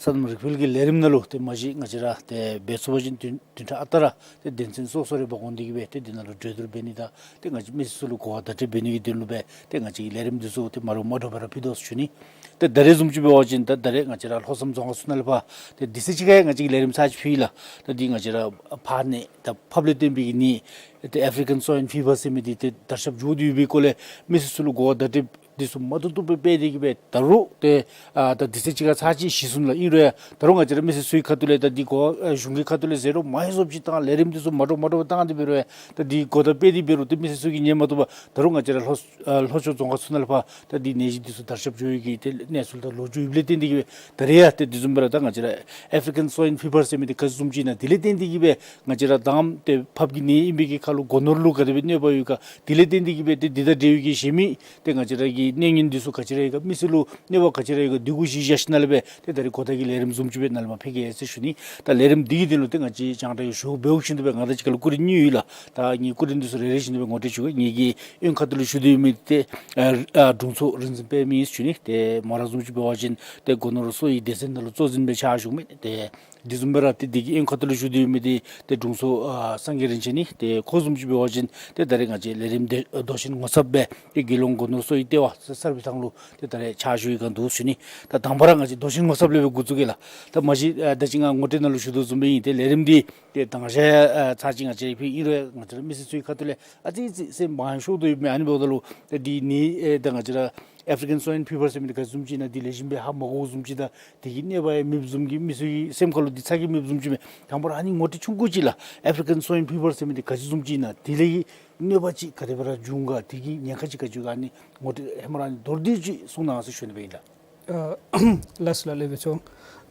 སོ་ནམ་རིག་འཕེལ་གྱི་ལས་རིམ་ནང་ལུ་ཏེ་མ་གཞི་ང་བཅས་ར་ཏེ་འབད་ཚུགས་པ་ཅིན་བདུན་བདུན་ཕྲག་ཨ་རྟག་ར་ཏེ་དོན་ཚན་སོ་སོ་རེ་འབག་འོང་སྟེ་གིས་སྦེ་ཏེ་འདི་ནང་ལུ་གྲོས་བསྡུར་འབད་ནི་དང་ཏེ་ང་བཅས་མི་སེར་ཚུ་ལུ་གོ་བ་བརྡ་སྤྲོད་འབད་ནི་གི་དོན་ལུ་སྦེ་ཏེ་ང་བཅས་ཀྱི་ལས་རིམ་འདི་ཚུ་ཏེ་མ་འདྲཝ་མ་འདྲཝ་སྦེ་ར་ཕུལ་དོ་ཟེར་ཞུ་ནི། ཏེ་ད་རེས་བཟུམ་ཅིག་འབད་བ་ཅིན་ད་ད་རེས་ང་བཅས་ར་ལྷོ་བསམ་རྫོང་ཁག་ཚུ་ནང་ལས་ཕར་ཏེ་དུས་ཚོད་ཅིག་ཁར་ང་བཅས་ཀྱིས་ལས་རིམ་ཚར་ཅིག་ཕུལ་ཡི་ལགས། ད་འདི་ང་བཅས་ར་ཕར་ནི་ད་ཕབ་ལས་བརྟེན་པའི་གི་ནི་ཏེ་ཨེཕ་རི་ཀཱན་སོའིན་ཕི་བར་ཟེར་མི་འདི་ཏེ་དར་ཁྱབ་འགྱོ་སྟེ་ཡོད་པའི་སྐོར་ལས་མི་སེར་ཚུ་ལུ་གོ་བ་བརྡ་སྤྲོད་འདི་ཚུ་མ་བཏུབ་བཏུབ་སྦེ་འབད་དེ་གིས་སྦེ་ད་རུང་ཏེ་ཨ་ད་དུས་ཚོད་ཅིག་ཁར་ཚར་ཅིག་ཞུ་ཚུགས་ལགས། ཨིན་རུང་ཡང་ད་རུང་ང་བཅས་ར་མི་སེར་ཚུའི་ཁ་ཐུག་ལས་ད་འདི་གོ་ཨ་གཞུང་གི་ཁ་ཐུག་ལས་ཟེར་རོགས་མ་ཡོད་བཟུམ་ཅིག་བཏང་། ལས་རིམ་འདི་ཚུ་མ་འདྲཝ་མ་འདྲཝ་བཏང་སྟེ་འབད་རུང་ཡང་ད་འདི་གོ་བརྡ་སྤེལ་ཏེ་འབད་རུང་ཏེ་མི་སེར་ཚུ་གིས་ཉན་མ་བཏུབ་པར་ད་རུང་ང་བཅས་ར་ལྷོ་ཨ་ལྷོ་ཕྱོགས་རྫོང་ཁག་ཚུ་ནང་ལས་ཕར་ད་འདི་ནད་གཞི་འདི་ཚུ་དར་ཁྱབ་འགྱོ་ཡི་གི་ཏེ་གནས་ཚུལ་དང་ལོ་རྒྱུས་ཡོདཔ་ལས་བརྟེན་ཏེ་གིས་སྦེ་ད་རེས་ཡང་ཏེ་དེ་བཟུམ་སྦེ་ར་ད་ང་བཅས་ར་ཨེཕ་རི་ཀཱན་སོའིན་ཕི་བར་ཟེར་མི་འདི་ག་ཅི་བཟུམ་ཅིག་ཨིན་ན་དེ་ལས་བརྟེན་ཏེ་གིས་སྦེ་ང་བཅས་ར་དང་པ་ཏེ་ཕགཔ་གི་ནད་ཨིན་པའི་གི་ཁར་ལུ་སྒོ་ནོར་ལུ་ག་དེ་སྦེ་གནོད་པ་ཡོད་ག། དེ་ལས་བརྟེན་ཏེ་གིས་སྦེ་ཏེ་འདི་དང་འབྲེལ་བའི་གི་གཞན་མི་ཏེ་ང་བཅས་ར་གི་གནོད་ཉེན་འདི་ཚུ་ག་ཅི་ར་ཡོད་ག། མི་སེར་ལུ་གནོད་པ་ག་ཅི་ར་ཡོད་ག། འདི་གུ་གཞི་བཞག་ཞིནམ་ལས་སྦེ་ཏེ་ད་རེས་གོ་བརྡ་གི་ལས་རིམ་བཟུམ་ཅིག་སྦེ་ནཱ་ལས་མར་ཕུལ་གེ་ཟེར་ཞུ་ནི། ད་ལས་རིམ་འདི་གི་དོན་ལུ་ཏེ་ང་བཅས་རྒྱང་བསྒྲགས་ཀྱི་ཞུ་འབོ་བཞིན་དུ་སྦེ་ང་དང་གཅིག་ཁར་ལུ་སྐུ་མགྲོན་གཉིས་ཡོད་ལགས། ད་ངེའི་སྐུ་མགྲོན་འདི་ཚུ་རེ་རེ་བཞིན་དུ་སྦེ་ངོ་སྤྲོད་ཞུ་གེ། ངེའི་གི་གཡོན་ཁ་ཐུག་ལུ་བཞུགས་ཏེ་ཡོད་མི་ཏེ་ཨ་ཨ་དྲུང་འཚོ་རིག་འཛིན་པདྨ་ཟེར་ཞུ་ནི། ཏེ་མོ་ར་བཟུམ་ཅིག་འབད་བ་ཅིན་ཏེ་སྒོ་ནོར་གསོ་བའི་སྡེ་ཚན་ནང་ལུ་གཙོ་འཛིན་སྦེ་ཕྱག་ཞུ་མི་ཏེ་ དེ་བཟུམ་སྦེ་ར་ཏེ་དེ་གི་ཨེ་ཁ་ཐུག་ལུ་ཞུ་དོ་ཡོད་མི་འདི་ཏེ་དྲུང་འཚོ་ཨ་སངས་རྒྱས་རིན་ཆེན་ཨིན། ཏེ་ཁོ་བཟུམ་ཅིག་འབད་བ་ཅིན་ཏེ་ད་རེས་ང་བཅས་ལས་རིམ་འདི་ཨ་མདོ་ཆེན་ངོ་ཚབ་སྦེ་ཏེ་དགེ་སློང་སྒོ་ནོར་གསོ་བའི་ལྟེ་བ་ས་གསར་སྦེ་ཐང་ལུ་ཏེ་ད་རེས་ཕྱག་ཞུ་ཡི་ག་འདུག་ཞུ་ནི། ད་དང་པ་ར་ང་བཅས་མདོ་ཆེན་ངོ་ཚབ་ལས་སྦེ་འགོ་བཙུགས་གེ་ལགས། ད་མ་གཞི་ཨ་ད་ཅི་ང་ངོ་སྤྲོད་ནང་ལུ་ཞུ་དོ་བཟུམ་སྦེ་ཨིན། ཏེ་ལས་རིམ་འདི་ཏེ་དང་ཞག་ཨ་ཚར་ཅིག་ང་བཅས་ར་ཕི་ཨིན་རུང་ང་བཅས་ར་མི་སེར་ཚུའི་ཁ་ཐུག་ལས་ཨ་ཙི་ཙི་སེམས་མང་ཤོར་དོ་ཡོད་མི་ཨ་ནི་འབདཝ་ད་ལུ་ཏེ་འདི་ནི་ཨེ་ད་ང་བཅས་ར་African Swine Fever ཟེར་མི་འདི་ག་ཅི་བཟུམ་ཅིག་ཨིན་ན་འདི་ལེགས་ཤོམ་སྦེ་ཧ་མ་གོཝ་བཟུམ་ཅིག་དང་དེ་གི་གནོད་པ་ཡང་མེདཔ་བཟུམ་གྱི་མི་སེར་གྱི་སེམས་ཁ་ལུ་འདི་ཚ་གྱང་མེདཔ་བཟུམ་ཅིག་མས། དང་པ་ར་ཨ་ནི་ངོ་སྤྲོད་ཆུང་ཀུ་ཅིག་ལགས། African Swine Fever ཟེར་མི་འདི་ག་ཅི་བཟུམ་ཅིག་ཨིན་ན་དེ་ལས་གནོད་པ་ཅིག་ག་དེ་སྦེ་ར་འབྱུང་ག་དེ་གི་ཉེན་ཁ་ཅིག་ག་ཅི་ཡོད་ག་ཨ་ནི་ངོ་སྤྲོད་ཧེ་མ་ར་ཨ་ནི་མདོར་བསྡུས་ཅིག་གསུང་གནང་ཟེར་ཞུ་ནི་སྦེ་ཨིན་ལགས། ཨ་ལགས་སོ་ལགས། ལེགས་སྦེ་ཚོར།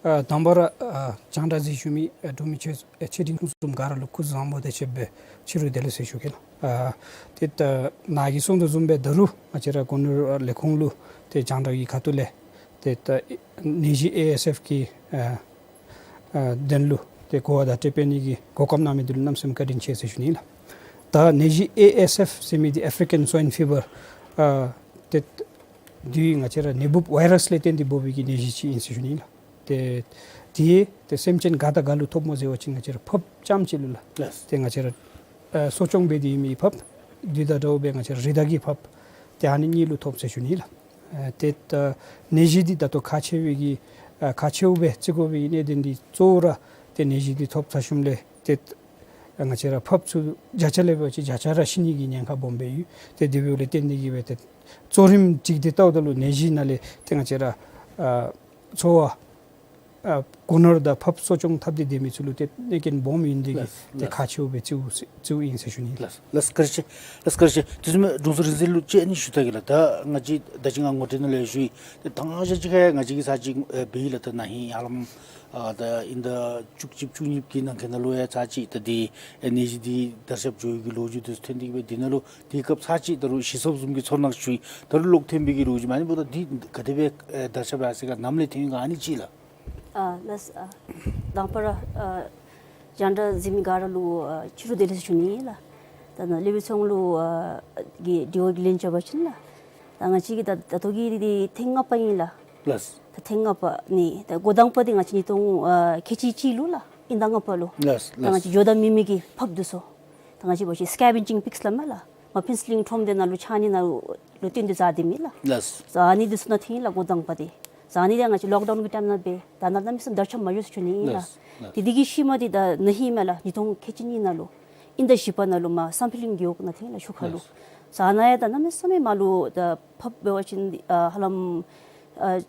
ཨ་དང་པ་ར་ཨ་རྒྱང་བསྒྲགས་གཟིགས་བཞུགས་མི་ཨ་འབྲུག་མི་ཆེ་ཨ་ཆེ་འབྲིང་ཆུང་གསུམ་ག་ར་ལུ་སྐུ་གཟུགས་བཟང་པོ་དང་བཅས་པའི་ཕྱི་རུ་བདེ་ལེགས་ཟེར་ཞུ་གེ་ལགས། ཨ་ཏེ་ད་ནཱ་གིས་གསུང་དོ་བཟུམ་སྦེ་ད་རུང་ང་བཅས་ར་སྒོ་ནོར་ལས་ཁུངས་ལུ་ཏེ་རྒྱང་བསྒྲགས་ཀྱི་ཁ་ཐུག་ལས་ཏེ་ད་ནད་གཞི་ཨེ་ཨེསི་ཨེཕ་གི་ཨ་ཨ་དོན་ལུ་ཏེ་གོ་བ་བརྡ་སྤྲོད་འབད་ནི་གི་གོ་སྐབས་གནང་མི་འདི་ལུ་གནམ་མེད་ས་མེད་བཀའ་དྲིན་ཆེ་ཟེར་ཞུ་ནི་ལགས། ད་ནད་གཞི་ཨེ་ཨེསི་ཨེཕ་ཟེར་མི་འདི་African Swine Fever ཨ་ཏེ་འདི་ང་བཅས་ར་ནད་འབུཔ་ཝའི་རཱསི་ལས་བརྟེན་ཏེ་འབོ་བའི་གི་ནད་གཞི་ཅིག་ཨིན་ཟེར་ཞུ་ནི་ལགས། ཏེ་འདི་ཏེ་སེམས་ཅན་ག་དང་ག་ལུ་ཐོབ་སྨོ་ཟེར་བ་ཅིན་ང་བཅས་ར་ཕགཔ་རྐྱངམ་ཅིག་ལུ་ལགས། ལགས། ཏེ་ང་བཅས་ར་ཨ་གསོ་སྐྱོང་འབད་དེ་ཡོད་མི་ཕགཔ་འདི་དང་འདྲཝ་སྦེ་ང་བཅས་ར་རི་དྭགས་ཀྱི་ཕགཔ་ཏེ་ཨ་ནི་གཉིས་ལུ་ཐོབ་ཟེར་ཞུ་ནི་ལགས། ཨ་ཏེ་ད་ནད་གཞི་འདི་ད་ལྟོ་ཁག་ཆེ་བའི་གི་ཨ་ཁག་ཆེཝ་སྦེ་བརྩི་དགོ་པའི་གནད་དོན་འདི་གཙོ་བོ་ར་ཏེ་ནད་གཞི་འདི་ཐོབ་ཚར་ཞིནམ་ལས་ཏེ་ང་བཅས་ར་ཕགཔ་ཚུ་བརྒྱ་ཆ་ལས་འབད་བ་ཅིན་བརྒྱ་ཆ་ར་ཤི་ནི་གི་ཉེན་ཁ་སྦོམ་སྦེ་ཡོད། ཏེ་དེ་འབདཝ་ལས་བརྟེན་ཏེ་གིས་སྦེ་ཏེ་གཙོ་རིམ་ཅིག་འདི་བལྟཝ་ད་ལུ་ནད་གཞི་ནང་ལས་ཏེ་ང་བཅས་ར་ཨ་འཚོ་བ་ཨ་སྒོ་ནོར་དང་ཕགཔ་གསོ་སྐྱོང་འཐབ་སྟེ་སྡོད་མི་ཚུ་ལུ་ཏེ་གནོད་རྐྱེན་སྦོམ་ཨིན་དེ་གིས། ལགས་ཏེ་ལགས། ཁག་ཆེཝ་སྦེ་བརྩིཝ་བརྩིཝ་ཨིན་ཟེར་ཞུ་ནི། ལགས་ལགས། བཀའ་དྲིན་ཆེ། ལགས་བཀའ་དྲིན་ཆེ། དེ་བཟུམ་སྦེ་དྲུང་འཚོ་རིག་འཛིན་ལུ་གཅིག་ཨ་ནི་ཞུ་ད་གེ་ལགས། ད་ང་བཅས་ད་ཅི་ང་ངོ་སྤྲོད་ནང་ལས་ཞུ་ཡི། ཏེ་དང་ཞག་ཅིག་ཁར་ང་བཅས་ཀྱིས་ཚར་ཅིག་ཨེ་འབད་ཡི་ལགས། ད་ན་ཧིང་ཧ་ལམ་ཨ་ད་དབྱིན་ཟླ་བཅུ་གཅིག་བཅུ་གཉིས་ཀྱི་ནང་འཁོད་ནང་ལུ་ཡང་ཚར་ཅིག་ད་འདི་ཨེ་ནད་གཞི་འདི་དར་ཁྱབ་འགྱོ་བའི་གི་ལོ་རྒྱུས་འདི་ཐོན་ཏེ་གིས་སྦེ་འདི་ནང་ལུ་དེའི་སྐབས་ཚར་ཅིག་ད་རུང་ཞི་སོངམ་བཟུམ་གྱི་ཚོར་སྣང་ཞུ་ཡི། ད་རུང་ལོག་ཐོན་པའི་གི་ལོ་རྒྱུས་མ་ནི་འབདཝ་ད་འདི་ག་དེ་སྦེ་ཨེ་དར་ཁྱབ་ཡར་སོ་ཡི་ག་ནམ་ལས་ཐོན་ཡི་ག་ཨ་ནི་ཅིག་ལགས། ཨ་ལགས། ཨ་དང་པ་ར་ཨ་རྒྱང་བསྒྲགས་གཟིགས་མི་ག་ར་ལུ་ཨ་ཕྱི་རུ་བདེ་ལེགས་ཞུ་ནི་ལགས། ད་ནཱ་ལེགས་སྦེ་ཚོར་ལུ་ཨ་གི་དྲི་བ་གི་ལན་རྐྱབ་པ་ཅིན་ལགས། ད་ང་བཅས་ཀྱིས་ད་ད་ལྟོ་གི་འདི་ཐེངས་ལྔ་པ་ཨིན་ལགས། ལགས། ད་ཐེངས་ལྔ་པ་ནི་ད་འགོ་དང་པ་འདི་ང་བཅས་ཉིས་སྟོང་ཨ་ཁལ་གཅིག་གཅིག་ལུ་ལགས། དབྱིན་ཟླ་ལྔ་པ་ལུ། ལགས་ད་ང་བཅས་ལགས། འགྱོ་དང་མི་མེད་ཀྱི་ཕགཔ་འདི་ཚུ་ད་ང་བཅས་འབད་བ་ཅིན་སི་ཀེ་བེཇིང་པིགསི་སླབ་མས་ལགས། མ་ཕུན་ཚོགས་གླིང་ཁྲོམ་སྡེ་ནང་ལུ་ཆགས་ནི་ནང་ལུ་བཏོན་ཏེ་བཟའ་སྡོད་མི་ལགས། ལགས། ད་ཨ་ནི་འདི་ཚུ་ནང་ཐོན་ཡི་ལགས་འགོ་དང་པ་འདི། ད་ཨ་ནི་འདི་ང་བཅས་ལོག་ཌའུན་གྱི་ཊའིམ་ནང་སྦེ་ད་ནཱ་གནམ་མེད་ས་མེད་དར་ཁྱབ་མ་འགྱོ་ཟེར་ཞུ་ནི་ཨིན་ལགས། ལགས་ལགས། དེ་དེ་གི་ཤུལ་མ་འདི་ད་ན་ཧིང་མས་ལགས་ཉིས་སྟོང་ཁལ་གཅིག་གཉིས་ནང་ལུ་དབྱིན་ཟླ་བཞི་པ་ནང་ལུ་མར་སམ་ཕི་ལིང་རྒེད་འོག་ནང་ཐོན་ཡི་ལགས་ཤུ་ཁ་ལུ། ལགས། ད་ཨ་ནཱ་ཡང་ད་གནམ་མེད་ས་མེད་མར་ལུ་ད་ཕགཔ་འབད་བ་ཅིན་ཨ་ཧ་ལམ་ཨ་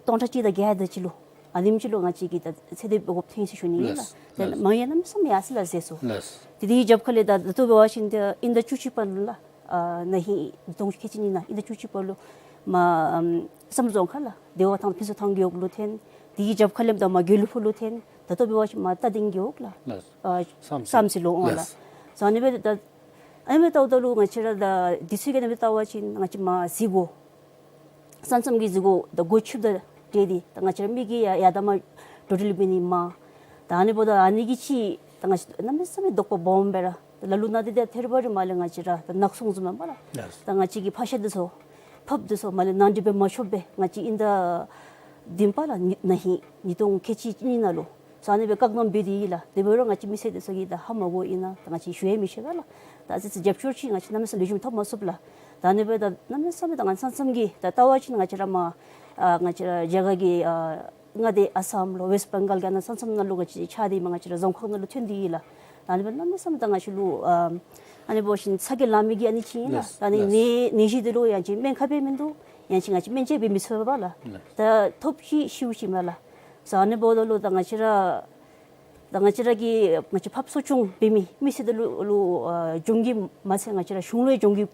སྟོང་ཕྲག་གཅིག་དང་བརྒྱད་དེ་ཅིག་ལུ་ཨ་ནེམ་ཅིག་ལུ་ང་བཅས་ཀྱིས་ད་ཚེ་འདས་འབད་དགོཔ་ཐོན་ཡི་ཟེར་ཞུ་ནི་ཨིན་ལགས། ལགས་ད་ལགས། མང་ཡང་གནམ་མེད་ས་མེད་ཡར་སོ་ཡི་ལགས་ཟས་སོ། ལགས། དེ་དེ་གི་རྒྱབ་ཁ་ལས་ད་ད་ལྟོ་འབད་བ་ཅིན་ད་དབྱིན་ཟླ་བཅུ་གཅིག་པ་ལུ་ལགས། ཨ་ན་ཧིང་ཉིས་སྟོང་ཁལ་གཅིག་གཉིས་ནང་དབྱིན་ཟླ་བཅུ་གཅིག་པ་ལུ་མར་ཨམ་བསམ་གྲུབ་རྫོང་ཁག་ལགས་བདེ་བ་ཐང་ཕུན་ཚོགས་ཐང་རྒེད་འོག་ལུ་ཐོན། དེ་གི་རྒྱབ་ཁ་ལས་ད་མར་དགེ་ལུགས་ཕུག་ལུ་ཐོན། ད་ལྟོ་འབད་བ་ཅིན་མར་རྟ་སྡིང་རྒེད་འོག་ལགས། ལགས། ཨ་བསམ་སྲིད་ལུ་འོང་ལགས། ལགས། ད་ཨ་ནི་སྦེ་ད་ཨ་ནི་སྦེ་བལྟཝ་ད་ལུ་ང་བཅས་ར་ད་དུས་ཚོད་ཀྱི་ཨ་ནི་སྦེ་བལྟ་བ་ཅིན་ང་བཅས་མར་གཟིགས་སྒོ་ས་མཚམས་ཀྱི་གཟིགས་སྒོ་ད་སྒོ་ཕྱེཝ་ད་འདི་ད་ང་བཅས་ར་མི་གིས་ཡར་ཡར་དང་མར་འགྲོ་འགྲུལ་འབད་ནི་མང་། ད་ཨ་ནི་འབདཝ་ད་ཨ་ནི་གིས་ཅིག་ད་ང་བཅས་གནམ་མེད་ས་མེད་དོགས་པ་སྦོམ་སྦེ་ར་ད་ལ་ལུ་ནཱ་འདི་ད་ཐད་རི་བ་རི་མར་ལས་ང་བཅས་ར་ད་ནག་སོང་བཟུམ་མས་པ་ལགས། ལགས། ད་ང་བཅས་ཀྱི་ཕག་ཤ་འདི་ཚུ་ཕགཔ་འདི་ཚུ་མར་ལས་ནང་འགྲིག་སྦེ་མ་ཤོར་བར་ང་བཅས་དབྱིན་ཟླ་བདུན་པ་ལགས་ན་ཧིང་ཉིས་སྟོང་ཁལ་གཅིག་གཉིས་ནང་ལུ་ས་ཨ་ནི་སྦེ་བཀག་སྡོམ་འབད་དེ་ཡོད་ལགས། དེ་འབད་རུང་ང་བཅས་མི་སེར་འདི་ཚུ་གིས་ད་ཧ་མ་གོཝ་ཨིན་ན་ད་ང་བཅས་ཞུ་ཡང་མི་ཤེས་པས་ལགས། ད་ཨ་ཙི་ཙི་རྒྱབ་སྐྱོར་ཅིག་ང་བཅས་གནམ་མེད་ས་མེད་ལེགས་ཤོམ་ཐོབ་མ་ཚུགས་ལགས། ད་ཨ་ནི་སྦེ་ད་གནམ་མེད་ས་མེད་ད་ང་ས་མཚམས་ཀྱི་ད་བལྟ་བ་ཅིན་ང་བཅས་ར་མར་ཨ་ང་བཅས་ར་རྒྱ་གར་གྱི་ཨ་མངའ་སྡེ་ཨ་སམ་ལོ་ཝེསཊ་བེང་གཱལ་གྱི་ཨ་ནཱ་ས་མཚམས་ནང་ལུ་ང་བཅས་ཆགས་ཏེ་མར་ང་བཅས་ར་རྫོང་ཁག་ནང་ལུ་ཐོན་ཏེ་ཡོད་ལགས། ད་ཨ་ནི་སྦེ་གནམ་མེད་ས་མེད་ད་ང་བཅས་ལུ་ཨ་ཨ་ནི་འབད་བ་ཅིན་ཚ་གྱང་ལང་མི་གི་ཨ་ནི་ཅིག་ཨིན་ལགས། ལགས། ད་ཨ་ནི་ལགས། ནད་ནད་གཞི་འདི་ལུ་ཡང་ཅིན་སྨན་ཁང་སྦེ་མིན་འདུག། ཡང་ཅིན་ང་བཅས་སྨན་བཅོས་འབད་མི་ཚུགས་པས་ལགས། ལགས། ད་ཐོབ་ཅི་ཤིཝ་ཅིག་མས་ལགས། ད་ཨ་ནི་འབདཝ་ད་ལུ་ད་ང་བཅས་ར་ད་ང་བཅས་ར་གི་ང་བཅས་ཕགཔ་གསོ་སྐྱོང་འབད་མི་མི་སེར་འདི་ལུ་ལུ་ཨ་གྱོང་གུད་མ་ཚད་ང་བཅས་ར་གཞུང་ལུ་ཡང་གྱོང་གུད་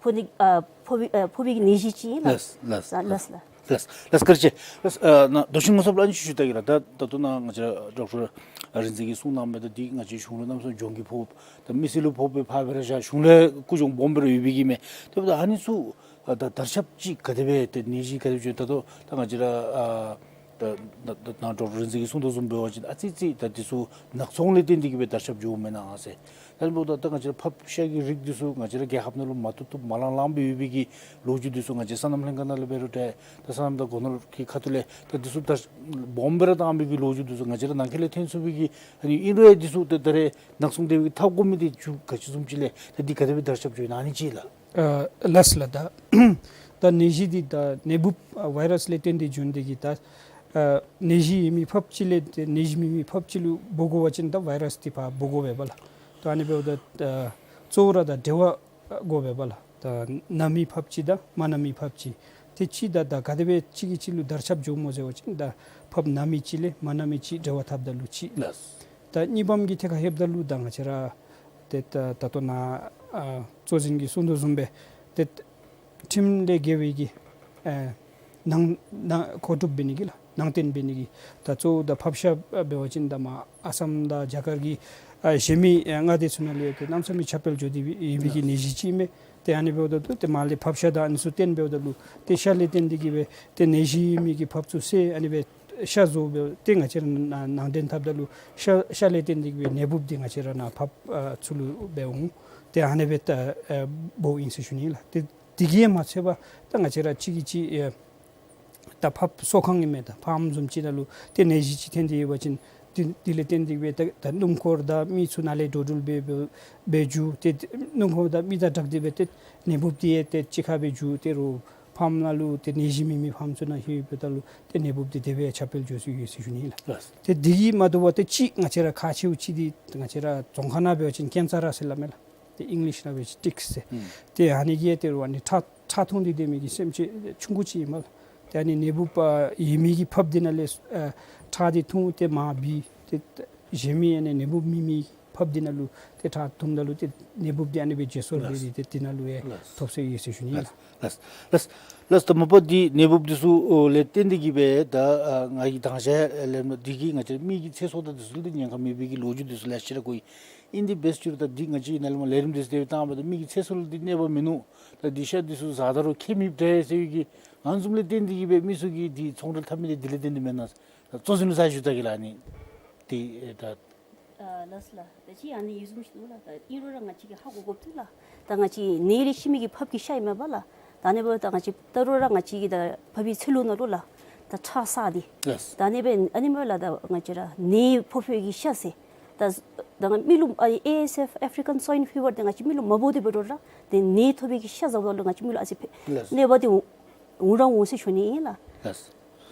ཕོག་ནི་ཨ་ཕོག་པའི་ཨ་ཕོག་པའི་གི་ནད་གཞི་ཅིག་ཨིན་ལགས། ལགས་ལགས། ལགས་ལགས་ལགས། ལགས་ལགས། བཀའ་དྲིན་ཆེ། ལགས། ཨ་ནཱ་མདོ་ཆེན་ངོ་ཚབ་ལུ་ཨ་ནི་ཅིག་ཞུ་ད་གེ་ལགས། ད་ད་ལྟོ་ནཱ་ང་བཅས་ར་ཌོག་ཊར་རིག་འཛིན་གྱིས་གསུང་གནང་མི་ད་འདི་ང་བཅས་གཞུང་ལུ་གནམ་མེད་ས་མེད་གྱོང་གུད་ཕོག། ད་མི་སེར་ལུ་ཕོག་པའི་ཕར་སྦེ་ར་བཞག་གཞུང་ལུ་ཡང་རྒུད་གྱོང་སྦོམ་སྦེ་ར་ཡོད་པའི་གི་མས། དེ་འབདཝ་ད་ཨ་ནི་ཚུ་ད་དར་ཁྱབ་ཅིག་ག་དེ་སྦེ་ཏེ་ནད་གཞི་ག་དེ་སྦེ་ད་ལྟོ་ད་ང་བཅས་ར་ཨ་ ད་ད་ད་ནཱ་ཌོག་ཊར་རིག་འཛིན་གྱིས་གསུང་དོ་བཟུམ་འབད་བ་ཅིན་ཨ་ཙི་ཙི་ད་འདི་ཚུ་ནག་ཚོང་ལས་བརྟེན་ཏེ་གིས་སྦེ་དར་ཁྱབ་འགྱོཝ་མེན་ན་ཟེར། ད་འབདཝ་ད་ད་ང་བཅས་ར་ཕགཔ་ཤ་གི་རིགས་འདི་ཚུ་ང་བཅས་ར་རྒྱལ་ཁབ་ནང་ལུ་མ་བཏུབ་བཏུབ་མ་ལང་ལང་སྦེ་ཡོད་པའི་གི་ལོ་རྒྱུས་འདི་ཚུ་ང་བཅས་སོ་ནམ་ལྷན་ཁག་ནང་ལས་འབད་རུང་འདྲ་ད་སོ་ནམ་དང་སྒོ་ནོར་གྱི་ཁ་ཐུག་ལས་ད་འདི་ཚུ་ད་སྦོམ་སྦེ་ར་བཏང་པའི་གི་ལོ་རྒྱུས་འདི་ཚུ་ང་བཅས་ར་ནང་འཁོད་ལས་ཐོན་ཚུགས་པའི་གི། ཨ་ནི་ཨིན་རུང་ཡང་འདི་ཚུ་ད་ད་རེས་ནག་ཚོང་སྡེ་བའི་ཐབས་དགོ་མི་འདི་ཚུ་ག་ཅི་བཟུམ་ཅིག་ལས་ད་འདི་ག་དེ་སྦེ་དར་ཁྱབ་འགྱོ་ཨིན་ན་ཨ་ནི་ཅིག་ལགས། ཨ་ལགས་ལགས། ད་ད་ནད་གཞི་འདི་ད་ནད་འབུཔ་ཨ་ཝའི་རཱསི་ལས་བརྟེན་ཏེ་འབྱུང་སྟེ་གིས་ད་ཨ་ནད་གཞི་ཡོད་མི་ཕགཔ་ཅིག་ལས་ཏེ་ནད་གཞི་མེད་མི་ཕགཔ་ཅིག་ལུ་འབོ་དགོ་པ་ཅིན་ད་ཝའི་རཱསི་འདི་ཕར་འབོ་དགོ་པས་པ་ལགས། ད་ཨ་ནི་འབདཝ་ད་ད་གཙོ་བོ་ར་ད་འབྲེལ་བ་དགོ་པས་པ་ལགས། ད་ན་མི་ཕགཔ་ཅིག་དང་མ་ན་མི་ཕགཔ་ཅིག་ཏེ་གཅིག་ད་ད་ག་དེ་སྦེ་གཅིག་གིས་གཅིག་ལུ་དར་ཁྱབ་འགྱོཝ་སྨོ་ཟེར་བ་ཅིན་ད་ཕགཔ་ན་མི་ཅིག་ལས་མ་ན་མི་ཅིག་འབྲེལ་བ་འཐབ་ད་ལུ་གཅིག་ལགས། ད་གཉིས་པམ་གྱི་ཐད་ཁར་ལྷོདཔ་ད་ལུ་ད་ང་བཅས་ར་ཏེ་ད་ད་ལྟོ་ནཱ་ཨ་གཙོ་འཛིན་གྱིས་གསུང་དོ་བཟུམ་སྦེ་ཏེ་ཁྲིམས་ལས་འགལ་བའི་གི་ཨེ་ནང་ནང་མཁོ་སྒྲུབ་འབད་ནི་གི་ལགས། ནང་རྟེན་འབད་ནི་གི། ད་གཙོ་བོ་ད་ཕགཔ་ཤ་འབད་བ་ཅིན་ད་མར་ཨ་སམ་དང་རྒྱ་གར་གྱི་ཨ་གཞན་མི་ཨ་མངའ་སྡེ་ཚུ་ནང་ལུ་ཡང་ཏེ་གནམ་མེད་ས་མེད་ཁྱབ་སྤེལ་འགྱོ་སྟེ་ཡོད་པའི་གི་ནད་གཞི་ཅིག་མས། ཏེ་ཨ་ནི་འབདཝ་ད་ཏེ་ཏེ་མར་ལས་ཕགཔ་ཤ་དང་ཨ་ནི་ཚུ་བཏོན་འབདཝ་ད་ལུ་ཏེ་ཤ་ལས་བརྟེན་ཏེ་གིས་སྦེ་ཏེ་ནད་གཞི་ཡོད་མི་གི་ཕགཔ་ཚུ་བསད་ཨ་ནི་སྦེ་ཤ་བཟོ་སྦེ་ཏེ་ང་བཅས་ར་ནང་ནང་འདྲེན་འཐབ་ད་ལུ་ཤ་ཤ་ལས་བརྟེན་ཏེ་གིས་སྦེ་ནད་འབུཔ་འདི་ང་བཅས་ར་ནཱ་ཕགཔ་ཨ་ཚུ་ལུ་འབད་འོང་། ཏེ་ཨ་ནི་སྦེ་ད་ཨ་འབོཝ་ཨིན་ཟེར་ཞུ་ནི་ལགས། ཏེ་དེ་གིས་མ་ཚད་པར་ད་ང་བཅས་ར་གཅིག་གིས་གཅིག་ཨེ་ད་ཕགཔ་གསོ་ཁང་ཨིན་མས། ད་ཕཱམ་བཟུམ་ཅིག་ནང་ལུ་ཏེ་ནད་གཞི་ཅིག་ཐོན་ཏེ་ཡོད་པ་ཅིན་དེ་དེ་ལས་བརྟེན་ཏེ་སྦེ་ད་ད་སྣུམ་འཁོར་དང་མི་ཚུ་ནཱ་ལས་འགྲོ་འགྲུལ་འབད་འབད་འབད་འགྱོ། ཏེ་སྣུམ་འཁོར་དང་མི་དང་སྦྲགས་ཏེ་སྦེ་ཏེ་ནད་འབུཔ་འདི་ཡང་ཏེ་གཅིག་ཁར་སྦེ་འགྱོ། ཏེ་རོགས་ཕཱམ་ནང་ལུ་ཏེ་ནད་གཞི་མེད་མི་ཕཱམ་ཚུ་ནང་ལྷོད་འབདཝ་ད་ལུ་ཏེ་ནད་འབུཔ་འདི་དེ་སྦེ་ཁྱབ་སྤེལ་འགྱོ་སྲོལ་ཡོད་ཟེར་ཞུ་ནི་ལགས། ལགས། ཏེ་དེ་གིས་མ་དོ་བར་ཏེ་གཅིག་ང་བཅས་ར་ཁག་ཆེཝ་ཅིག་འདི་ང་བཅས་ར་རྫོང་ཁ་ནང་འབད་བ་ཅིན་ཀེན་སར་ཟེར་སླབ་མས་ལགས། ཏེ་ཨིང་ལིཤ་ནང་འབད་བ་ཅིན་ཊིཀསི་ཟེར། ཨུམ། ཏེ་ཨ་ནི་གིས་ཏེ་རོགས་ཨ་ནི་ཁྲག་ཁྲག་འཐུང་སྟེ་སྡོད་མི་གི་སེམས་ཅན་ཆུང་ཀུ་ཅིག་ཨིན་མས། ཏེ་ཨ་ནི་ནད་འབུཔ་ཨ་ཡོད་མི་གི་ཕགཔ་འདི་ནང་ལས་ཨ་ཁྲག་འདི་འཐུང་སྟེ་མར་བུད། ཏེ་གཞན་མི་ཨ་ནི་ནད་འབུཔ་མེད་མི་ཕགཔ་འདི་ནང་ལུ་ཏེ་ཁྲག་འཐུངམ་ད་ལུ་ཏེ་ནད་འབུཔ་འདི་ཨ་ནི་སྦེ་བརྗེ་སོར་འབད་དེ་ཏེ་འདི་ནང་ལུ་ཡང་ཐོབ་སྲོལ་ཡོད་ཟེར་ཞུ་ནི་ལགས། ལགས། ལགས། ལགས། ད་མ་པ་འདི་ནད་འབུཔ་འདི་ཚུ་ལས་བརྟེན་ཏེ་གིས་སྦེ་ད་ཨ་ང་གིས་དང་ཞག་ལས་མ་འདི་གིས་ང་བཅས་མི་གི་ཚེ་སྲོག་དང་འདི་ཚུ་ལུ་ཏེ་ཉེན་ཁ་མེད་པའི་གི་ལོ་རྒྱུས་འདི་ཚུ་ལེ་ཤ་ར་གོ་ཡི། ཨིན་ཏེ་འབད་རུང་ད་འདི་ང་བཅས་ནཱ་ལས་མར་ལས་རིམ་འདི་ཚུ་དེ་སྦེ་བཏང་པ་ད་མི་གི་ཚེ་སྲོག་ལུ་འདི་གནོད་པ་མིན་ནུག། ད་འདི་ཤ་འདི་ཚུ་བཟའ་ད་རུང་ཁྱད་མེདཔ་འདྲས་ཟེར་བའི་གི་ཨ་ནི་བཟུམ་ལས་བརྟེན་ཏེ་གིས་སྦེ་མི་ཚུ་གིས་འདི་ཚོང་འབྲེལ་འཐབ་མི་འདི་འདི་ལས་བརྟེན་ཏེ་མེན་ན་ཟེར། ད་གཙོ་འཛིན་ལུ་ཚར་ཞུ་ད་གེ་ལགས། ཨ་ནི་འདི་ད་ཨ་ལགས་ལགས། ད་ཅི་ཨ་ནི་ཡོད་བཟུམ་ཅིག་འདུག་ལགས། ད་ཨིན་རུང་ར་ང་བཅས་ཀྱིས་ཧ་གོ་དགོཔ་འདུག་ལགས། ད་ང་བཅས་ནད་ལས་ཤི་མི་གི་ཕགཔ་གི་ཤ་ཨིན་མས་པ་ལགས། ད་ཨ་ནི་འབདཝ་ད་ང་བཅས་ད་རུང་ར་ང་བཅས་ཀྱི་ད་ཕགཔ་གི་ཚེ་ལུ་ནང་ལུ་ལགས། ད་ཁྲག་བསགས་ཏེ། ལགས། ད་ཨ་ནི་སྦེ་ཨ་ནི་སྨོ་ལགས། ད་ང་བཅས་ར་ནད་ཕོག་ཕོག་གི་ཤ་ཟེར། ད་ད་མི་ལུ་ཨ་ཨེ་ཨེས་ཨེཕ་ཨེཕ་རི་ཀན་སུའིན་ཕི་བར་འདི་ང་བཅས་མི་ལུ་མ་ཕོག་སྟེ་འབད་རུང་ར་ཏེ་ནད་ཐོབ་པའི་གི་ཤ་བཟའཝ་ད་ལུ་ང་བཅས་མི་ལུ་ཨ་ཙི་ཕན་ལགས། གནོད་པ་འདི་འོང་ར་འོང་ཟེར་ཞུ་ནི་ཨིན་ལགས། ལགས།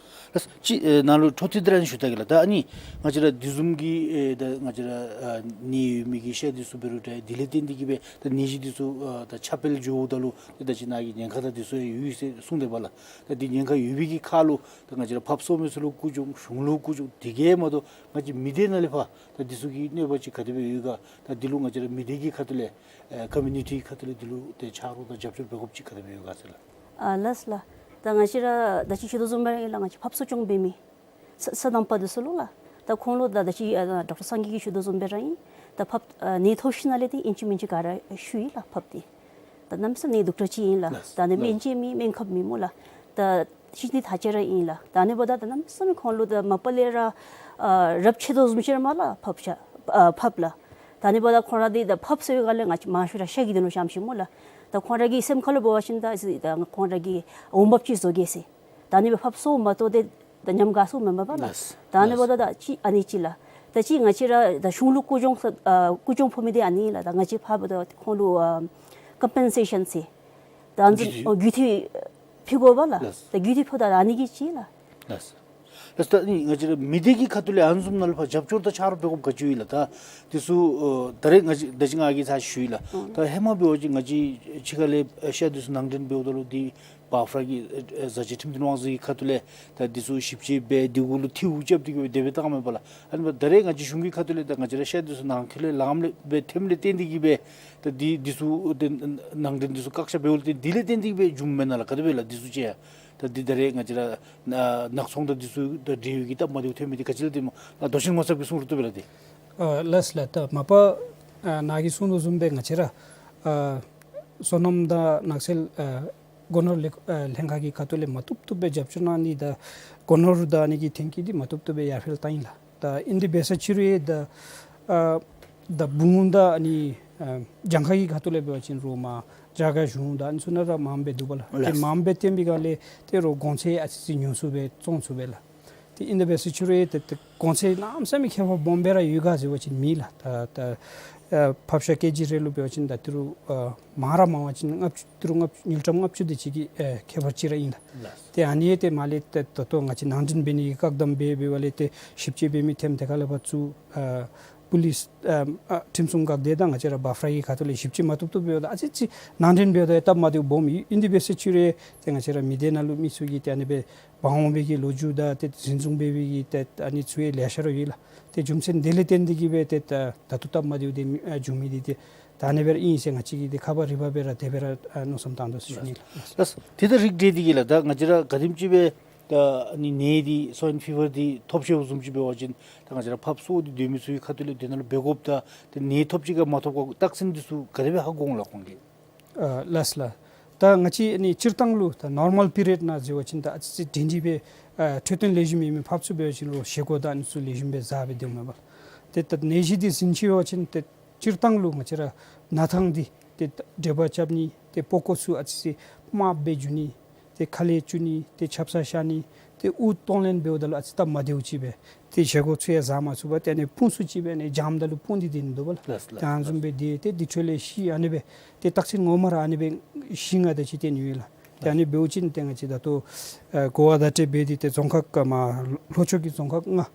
ལགས། ཅིག་ཨེ་ནཱ་ལུ་འཕྲོ་མཐུད་དེ་ར་ཨ་ནི་ཞུ་ད་གེ་ལགས། ད་ཨ་ནི་ང་བཅས་ར་འདི་བཟུམ་གྱི་ཨེ་ད་ང་བཅས་ར་ཨ་ནད་ཡོད་མི་གི་ཤ་འདི་ཚུ་འབད་རུང་འདྲ་འདི་ལས་བརྟེན་ཏེ་གིས་སྦེ་ད་ནད་གཞི་འདི་ཚུ་ཨ་ད་ཁྱབ་སྤེལ་འགྱོཝ་ད་ལུ་ཏེ་ད་ཅི་ནཱ་གིས་ཉེན་ཁ་དང་འདི་ཚུ་ཡང་ཡོད་ཟེར་གསུངས་ཏེ་པ་ལགས། ད་འདི་ཉེན་ཁ་ཡོད་པའི་གི་ཁར་ལུ་ད་ང་བཅས་ར་ཕགཔ་གསོ་མི་ཚུ་ལུ་ཀུན་སྐྱོང་གཞུང་ལུ་ཀུན་སྐྱོང་དེ་གིས་མ་དོ་ང་བཅས་མི་སྡེ་ནང་ལས་ཕར་ད་འདི་ཚུ་གི་གནོད་པ་ཅིག་ག་དེ་སྦེ་ཡོད་ག། ད་འདི་ལུ་ང་བཅས་ར་མི་སྡེ་གི་ཁ་ཐུག་ལས་ཨེ་ཀོ་མིའུ་ནི་ཊི་ཁ་ཐུག་ལས་འདི་ལུ་ཏེ་ཆ་རོགས་དང་རྒྱབ་སྐྱོར་འབད་དགོཔ་ཅིག་ག་དེ་སྦེ་ཡོད་ག་ཟེར་ལགས། ཨ་ལགས་ལགས། ད་ང་བཅས་ར་ད་ཅི་ཞུ་དོ་བཟུམ་སྦེ་ར་ཨིན་ལགས། ང་བཅས་ཕགཔ་གསོ་སྐྱོང་འབད་མི་ས་ས་དང་པ་འདི་ཚུ་ལུ་ལགས། ད་ཁོང་ལུ་ད་ད་ཅི་ཨ་ཌོག་ཊར་སངས་རྒྱས་ཀྱིས་ཞུ་དོ་བཟུམ་སྦེ་ར་ཨིན། ད་ཕགཔ་ཨ་ནད་ཐོབ་ཞིནམ་ལས་ཏེ་ཨིན་ཅི་མིན་ཅི་ག་ར་ཞུ་ཡི་ལགས་ཕགཔ་འདི། ད་གནམ་མེད་ས་མེད་ནད་སྡུག་དྲགས་ཅིག་ཨིན་ལགས། ལགས། ད་ཨ་ནི་སྨན་ལགས་ཆས་མེད་སྨན་ཁབ་མེད་སྨོ་ལགས། ད་ཤི་ནི་ཐག་ཆོད་ར་ཨིན་ལགས། ད་ཨ་ནི་འབདཝ་ད་ད་གནམ་མེད་ས་མེད་ཁོང་ལུ་ད་མ་པ་ལས་ར་ཨ་རབས་ཆད་དོ་བཟུམ་ཅིག་ར་མས་ལགས་ཕགཔ་ཤ་ཨ་ཕགཔ་ལགས། ད་ཨ་ནི་འབདཝ་ད་ཁོང་ར་འདི་ད་ཕགཔ་ཟེར་བའི་སྒང་ལས་ང་བཅས་མང་ཤོས་ར་ཤ་གི་དོན་ལུ་བཤམས་ཅི་སྨོ་ལགས། ད་ཁོང་ར་གི་སེམས་ཁ་ལུ་འབད་བ་ཅིན་ད་ད་ཁོང་ར་གིས་འོང་འབབ་ཅིག་བཟོ་གེ་ཟེར། ད་ཨ་ནི་སྦེ་ཕགཔ་གསོཝ་མ་གཏོགས་ཏེ་ད་ཉམས་དགའ་སོང་མེན་པ་ལགས། ལགས། ད་ཨ་ནི་འབདཝ་ད་ད་ཅི་ཨ་ནི་ཅིག་ལགས། ད་ཅི་ང་བཅས་ར་ད་གཞུང་ལུ་ཀུན་སྐྱོང་ཨ་ཀུན་སྐྱོང་ཕོག་མི་འདི་ཨ་ནི་ལགས། ད་ང་བཅས་ཕར་འབདཝ་ད་ཁོང་ལུ་ཨ་ཀམ་པེན་སེ་ཤཱན་ཟེར་ད་ཨ་ནི་བཟུམ་རྒུད་འཐུས་ཨོ་རྒུད་འཐུས་ཕུལ་དགོ་པ་ལགས། ལགས། ད་རྒུད་འཐུས་ཕུལཝ་ད་ཨ་ནི་གིས་ཅིག་ལགས། ལགས། ལགས། ད་ཨ་ནི་ང་བཅས་ར་མི་སྡེ་གི་ཁ་ཐུག་ལས་ཨ་ནི་བཟུམ་ནང་ལུ་ཕར་རྒྱབ་སྐྱོར་དང་ཆ་རོགས་འབད་དགོཔ་ག་ཅི་ཡོད་ལགས། ད་འདི་ཚུ་ཨ་ད་རེས་ང་བཅས་ད་ཅི་ང་གིས་ཚར་ཞུ་ཡི་ལགས། ཨང་། ད་ཧེ་མ་འབད་བ་ཅིན་ང་བཅས་ཕྱི་ཁ་ལས་ཨེ་ཤ་འདི་ཚུ་ནང་འདྲེན་འབདཝ་ད་ལུ་འདི་བཱ་ཕ་ར་གི་ཨེ་ཨེ་བཟའ་བཅའ་ཁྲིམས་དོན་དབང་འཛིན་གྱི་ཁ་ཐུག་ལས་ད་འདི་ཚུ་ཞིབ་དཔྱད་འབད་འདི་གུ་ལུ་འཐུས་འགོ་རྐྱབ་སྟེ་གིས་སྦེ་དེ་སྦེ་བཏང་མས་པ་ལགས། ཨ་ནི་འབདཝ་ད་ད་རེས་ང་བཅས་གཞུང་གི་ཁ་ཐུག་ལས་ད་ང་བཅས་ར་ཤ་འདི་ཚུ་ནང་འཁོད་ལས་ལངམ་ལས་སྦེ་ཐོནམ་ལས་བརྟེན་ཏེ་གིས་སྦེ་ད་འདི་འདི་ཚུ་ད་ནང་འདྲེན་འདི་ཚུ་བཀག་ཆ་འབདཝ་ལས་བརྟེན་འདི་ལས་བརྟེན་ཏེ་གིས་སྦེ་བྱུངམ་མེན་ན་ལགས། ག་དེ་སྦེ་ལགས་འདི་ཚུ་ཅིག་ཡང་ད་འདི་ད་རེས་ང་བཅས་ར་ནག་ཚོང་དང་འདི་ཚུ་དང་འབྲེལ་བའི་གི་སྟབས་མ་བདེཝ་ཐོན་མི་འདི་ག་ཅི་ལགས། ཏེ་སྨོ་ལགས་མདོ་ཆེན་ངོ་ཚབ་ཀྱིས་གསུང་རུང་བཏུབ་པས་ལགས་ཏེ། ཨ་ལགས་ལགས། ད་མ་པ་ཨ་ནཱ་གིས་གསུང་དོ་བཟུམ་སྦེ་ང་བཅས་ར་ཨ་སོ་ནམ་དང་ནགས་ཚལ་ཨ་ སྒོ་ནོར་ལྷན་ཨ་ལྷན་ཁག་གི་ཁ་ཐུག་ལས་མ་བཏུབ་བཏུབ་སྦེ་རྒྱབ་སྐྱོར་གནང་ནི་དང་སྒོ་ནོར་དང་ཨ་ནི་གི་ཐོན་སྐྱེད་འདི་མ་བཏུབ་བཏུབ་སྦེ་ཡར་འཕེལ་བཏང་ཡི་ལགས། ད་ཨིན་དེ་འབད་ས་ཕྱི་རུ་ཡང་ད་ཨ་ད་བུམ་དང་ཨ་ནི་ཨ་གྱངས་ཁ་གི་ཁ་ཐུག་ལས་འབད་བ་ཅིན་རོགས་མར་རྒྱ་གར་གཞུང་དང་ཨ་ནི་ཚུ་ནང་ར་མངམ་སྦེ་འདུག་པ་ལགས། ཏེ་ལགས། མངམ་སྦེ་བཏོན་པའི་སྒང་ལས་ཏེ་རོགས་གོང་ཚད་ཨ་ཙི་ཙི་ཉུང་སུ་སྦེ་བཙོང་ཚུགས་པས་ལགས། ཏེ་ཨིན་དེ་འབད་ས་ཕྱི་རུ་ཡང་ཏེ་ཏེ་གོང་ཚད་གནམ་མེད་ས་མེད་ཁྱད་པར་སྦོམ་སྦེ་ར་ཡོད་ག་ཟེར་བ་ཅིན་མེད་ལགས། ད་ད་ཨ་ཕབ་ཤ་ཀེ་ཇི་རེ་ལུ་འབད་བ་ཅིན་ད་ཏི་རུ་ཨ་མང་ར་མང་བ་ཅིན་ལྔ་བཅུ་ཏི་རུ་ལྔ་བཅུ་དངུལ་ཀྲམ་ལྔ་བཅུ་དེ་ཅིག་གི་ཨེ་ཁྱད་པར་ཅིག་ར་ཨིན་ལགས། ལགས། ཏེ་ཨ་ནི་ཏེ་མར་ལས་ཏེ་ད་ལྟོ་ང་བཅས་ནང་འདྲེན་འབད་ནི་གི་བཀག་དམ་འབད་འབད་བ་ལས་ཏེ་ཞིབ་དཔྱད་འབད་མི་ཐེམ་དེ་ཁ་ལས་ཕར་ཚུར་ཨ་པུ་ལིསི་ཨ་ཨ་ཁྲིམས་སྲུང་འགག་སྡེ་དང་ང་བཅས་ར་བཱཕ་ར་གི་ཁ་ཐུག་ལས་ཞིབ་དཔྱད་མ་བཏུབ་བཏུབ་འབདཝ་ད་ཨ་ཙི་ཙི་ནང་འདྲེན་འབདཝ་ད་སྟབས་མ་བདེཝ་སྦོམ་ཨིན། ཨིན་དེ་འབད་ས་ཕྱི་རུ་ཏེ་ང་བཅས་ར་མི་སྡེ་ནང་ལུ་མི་ཚུ་གིས་ཏེ་ཨ་ནི་སྦེ་འབག་འོང་བའི་གི་ལོ་རྒྱུས་དང་ཏེ་འཛིན་བཟུང་འབད་བའི་གི་ཏེ་ཨ་ནི་ཚུ་ཡང་ལེ་ཤ་ར་ཡོད་ལགས། ཏེ་རྒྱུ་མཚན་དེ་ལས་བརྟེན་ཏེ་གིས་སྦེ་ཏེ་ད་ད་ལྟོ་སྟབས་མ་བདེཝ་དེ་ཨ་བྱུང་མི་འདི་ཏེ་ད་ཨ་ནི་སྦེ་ར་ཨིན་ཟེར་ང་བཅས་ཀྱིས་ཏེ་ཁ་པར་རི་པར་སྦེ་ར་དེ་སྦེ་ར་ཨ་མནོ་བསམ་བཏང་དོ་ཟེར་ཞུ་ནི་ལགས། ལགས། ཏེ་ད་རིགས་འགྲེ་འདི་གིས་ལགས་ད་ང་བཅས་ར་ག་དེམ་ཅིག་སྦེ་ད་ཨ་ནི་ནད་འདི་སཝའིན་ཕི་བར་འདི་ཐོབ་ཤོརཝ་བཟུམ་ཅིག་འབད་བ་ཅིན་ད་ང་བཅས་ར་ཕགཔ་གསོ་སྟེ་སྡོད་མི་ཚུ་གི་ཁ་ཐུག་ལས་དེ་ནང་ལུ་འབད་དགོཔ་དང་ཏེ་ནད་ཐོབ་ཅི་ག་མ་ཐོབ་ག་རྟགས་མཚན་འདི་ཚུ་ག་དེ་སྦེ་ཧ་གོ་འོང་ལགས་ཁོང་གིས། ཨ་ལགས་ལགས། ད་ང་བཅས་ཨ་ནི་སྤྱིར་བཏང་ལུ་ད་ནོར་མཱལ་པི་རི་ཡོཌ་ནང་ཟེར་བ་ཅིན་ད་ཨ་ཙི་ཙི་སྒྲིང་སྒྲི་སྦེ་ཨ་འཕྲོད་བསྟེན་ལེགས་ཤོམ་ཡོད་མི་ཕགཔ་ཚུ་འབད་བ་ཅིན་རོགས་བཞེས་སྒོ་དང་ཨ་ནི་ཚུ་ལེགས་ཤོམ་སྦེ་བཟའ་སྦེ་སྡོདཔ་མས་པ། ཏེ་ད་ནད་གཞི་འདི་ཟིན་ཅི་བ་ཅིན་ཏེ་སྤྱིར་བཏང་ལུ་ང་བཅས་ར་ན་ཐང་འདི་ཏེ་འབྲས་བུ་རྐྱབ་ནི་ཏེ་པགས་ཀོ་ཚུ་ཨ་ཙི་ཙི་དམརཔོ་སྦེ་འགྱུར་ནི། ཏེ་ཁ་ལས་བཅུག་ནི། ཏེ་ཆབ་གསང་ཤར་ནི། ཏེ་དབུགས་གཏོང་ལེན་འབདཝ་ད་ལུ་ཨ་ཙི་སྟབས་མ་བདེཝ་ཅིག་སྦེ། ཏེ་བཞེས་སྒོ་ཚུ་ཡང་བཟའ་མ་ཚུགས་པར་ཏེ་ཨ་ནི་དཔུང་སུ་ཅིག་སྦེ་ཨ་ནི་འཇམ་ད་ལུ་དཔུང་འདི་སྡོད་ནི་འདུག་པ་ལགས། ལགས་ལགས། ཏེ་ཨ་ནི་བཟུམ་སྦེ་སྡོད་དེ་དེ་འཕྲོ་ལས་ཤི་ཨ་ནི་སྦེ་ཏེ་རྟགས་མཚན་ངོ་མ་ར་ཨ་ནི་སྦེ་ཤི་ང་ད་ཅིག་སྟོན་ཡོད་ལགས། ཏེ་ཨ་ནི་འབདཝ་ཅིན་ཏེ་ང་བཅས་ད་ལྟོ་ཨ་གོ་བ་བརྡ་སྤྲོད་འབད་དེ་ཏེ་རྫོང་ཁག་ཀ་མར་ལྷོ་ཕྱོགས་ཀྱི་རྫོང་ཁག་ལྔ་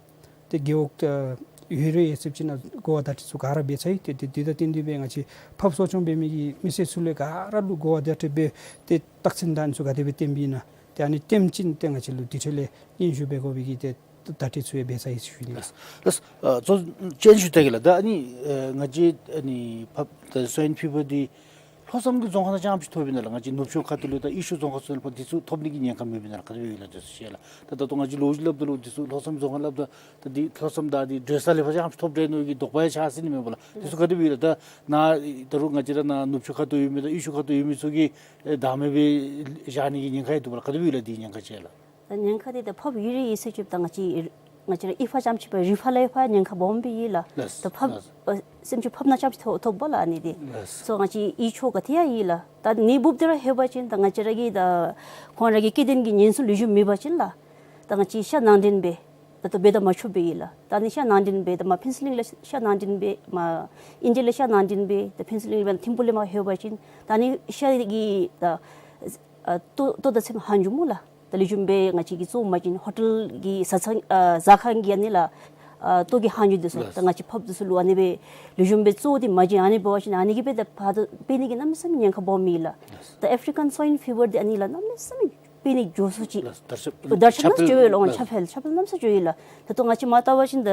ཏེ་རྒེད་འོག་ཨ་ཡོད་རེ་ཡོད་ཚད་ཅིག་ནང་གོ་བ་བརྡ་སྤྲོད་ཚུ་ག་ར་འབད་ཚར་ཡི། ཏེ་ཏེ་དེ་དང་བསྟུན་ཏེ་སྦེ་ང་བཅས་ཕགཔ་གསོ་སྐྱོང་འབད་མི་གི་མི་སེར་ཚུ་ལས་ག་ར་ལུ་གོ་བ་བརྡ་སྤྲོད་འབད་དེ་རྟགས་མཚན་དང་ཨ་ནི་ཚུ་ག་དེ་སྦེ་སྟོན་པའི་ན་ཏེ་ཨ་ནི་སྟོན་ཅིན་ཏེ་ང་བཅས་ལུ་དེ་འཕྲོ་ལས་སྙན་ཞུ་འབད་དགོ་པའི་གི་ཏེ་བརྡ་སྤྲོད་ཚུ་ཡང་འབད་ཚར་ཡི་ཟེར་ཞུ་ནི་ལགས། ལགས། ཨ་གཙོ་ཅན་ཞུ་ད་གེ་ལགས། ད་ཨ་ནི་ཨ་ང་བཅས་ཨ་ནི་ཕགཔ་ད་སཝའིན་ཕི་བར་འདི་ལྷོ་མཚམས་ཀྱི་རྫོང་ཁག་ནང་རྐྱངམ་ཅིག་ཐོབ་ཨིན་ན་ལགས། ང་བཅས་ནུབ་ཕྱོགས་ཁ་ཐུག་ལུ་དང་དབུས་ཕྱོགས་རྫོང་ཁག་ཚུ་ནང་ཕར་འདི་ཚུ་ཐོབ་ནི་གི་ཉེན་ཁ་མེད་པས་ན་ལགས། ག་དེ་སྦེ་ཡོད་ལགས་འདི་ཚུ་ཤེས་ལགས། ད་ད་ལྟོ་ང་བཅས་ལོ་རྒྱུས་སླབ་ད་ལུ་འདི་ཚུ་ལྷོ་མཚམས་རྫོང་ཁག་སླབ་ད་ད་འདི་ལྷོ་མཚམས་དང་འདི་བགྲོད་ས་ལས་ཕར་རྐྱངམ་ཅིག་ཐོབ་དེས་མནོ་བའི་གི་དོགས་པ་ཡང་ཆགས་སྲིད་ནི་མས་པ་ལགས། འདི་ཚུ་ག་དེ་སྦེ་ཡོད་ལགས། ད་ནཱ་ད་རུང་ང་བཅས་ར་ནཱ་ནུབ་ཕྱོགས་ཁ་ཐུག་ཡོད་མི་དང་དབུས་ཕྱོགས་ཁ་ཐུག་ཡོད་མི་ཚུ་གིས་ཨེ་བདག་མེད་སྦེ་བཞག་ནི་གི་ཉེན་ཁ་ཡང་འདུག་པ་ལགས། ག་དེ་སྦེ་ཡོད་ལགས་འདི་ཉེན་ཁ་ཅིག་ལགས། ད་ཉེན་ཁ་འདི་ད་ཕགཔ་ཡོད་རེ་ཡོད་ཟེར་ཅིག་ད་ང་བཅས་ང་བཅས་ར་ཨི་ཕགཔ་རྐྱངམ་ཅིག་སྦེ་རི་ཕགཔ་ལས་ཕར་ཉེན་ཁ་སྦོམ་སྦེ་ཡོད་ལགས། ལགས། ད་ཕགཔ་ལགས། ཨ་སེམས་ཅན་ཕགཔ་ནང་རྐྱངམ་ཅིག་ཐོབ་ཐོབ་པ་ལགས་ཨ་ནི་འདི། ལགས། སོ་ང་བཅས་ཨི་ཕྱོགས་ག་ཏེ་ཡང་ཡོད་ལགས། ད་ནད་འབུཔ་འདི་ར་ལྷོད་པ་ཅིན་ད་ང་བཅས་ར་གི་ད་ཁོང་ར་གི་སྐྱེ་ལྡན་གྱི་ཉེན་སྲུང་ལེགས་ཤོམ་མེད་པ་ཅིན་ལགས། ད་ང་བཅས་ཤ་ནང་འདྲེན་འབད་ད་ལྟོ་འབད་དང་མ་ཆོགཔ་སྦེ་ཡོད་ལགས། ད་ཨ་ནི་ཤ་ནང་འདྲེན་འབད་ད་མར་ཕུན་ཚོགས་གླིང་ལས་ཤ་ནང་འདྲེན་འབད་མར་ཨིན་ཇི་ལས་ཤ་ནང་འདྲེན་འབད་ད་ཕུན་ཚོགས་གླིང་ལས་འབད་ཐིམ་ཕུག་ལས་མར་ལྷོད་པ་ཅིན་ད་ཨ་ནི་ཤ་གི་ད་ཨ་ལྟོ་ལྟོ་དང་ཚོདམ་ཧ་འགྱོཝ་སྨོ་ལགས། ད་ལེགས་ཤོམ་སྦེ་ང་བཅས་ཀྱིས་བཙོ་མ་བྱིན་ཧོ་ཊེལ་གྱི་ཟ་ཚང་ཨ་ཟ་ཁང་གི་ཨ་ནི་ལགས་ཨ་ལྟོ་གི་ཧ་འགྱོཝ་འདི་ཚུ་ལགས། ད་ང་བཅས་ཕགཔ་འདི་ཚུ་ལུ་ཨ་ནི་སྦེ་ལེགས་ཤོམ་སྦེ་བཙོ་སྟེ་མ་བྱིན་ཨ་ནི་འབད་བ་ཅིན་ཨ་ནི་གིས་སྦེ་ད་ཕར་ད་འཕེལ་ནི་གི་གནམ་མེད་ས་མེད་ཉེན་ཁ་སྦོམ་ཡོད་ལགས། ལགས། ད་ཨེཕ་རི་ཀཱན་སཝའིན་ཕི་བར་འདི་ཨ་ནི་ལགས་གནམ་མེད་ས་མེད་འཕེལ་ནི་མགྱོགས་སུ་ཅིག་ལགས། དར་ཁྱབ་དར་ཁྱབ་ནམ་ཁྱབ་སྦེ་འགྱོ་ཡོད་ལགས། ལགས། ཁྱབ་འཕེལ་ཁྱབ་འཕེལ་ནམ་ཁྱབ་སྦེ་འགྱོ་ཡོད་ལགས། ད་ལྟོ་ང་བཅས་མར་བལྟ་བ་ཅིན་ད་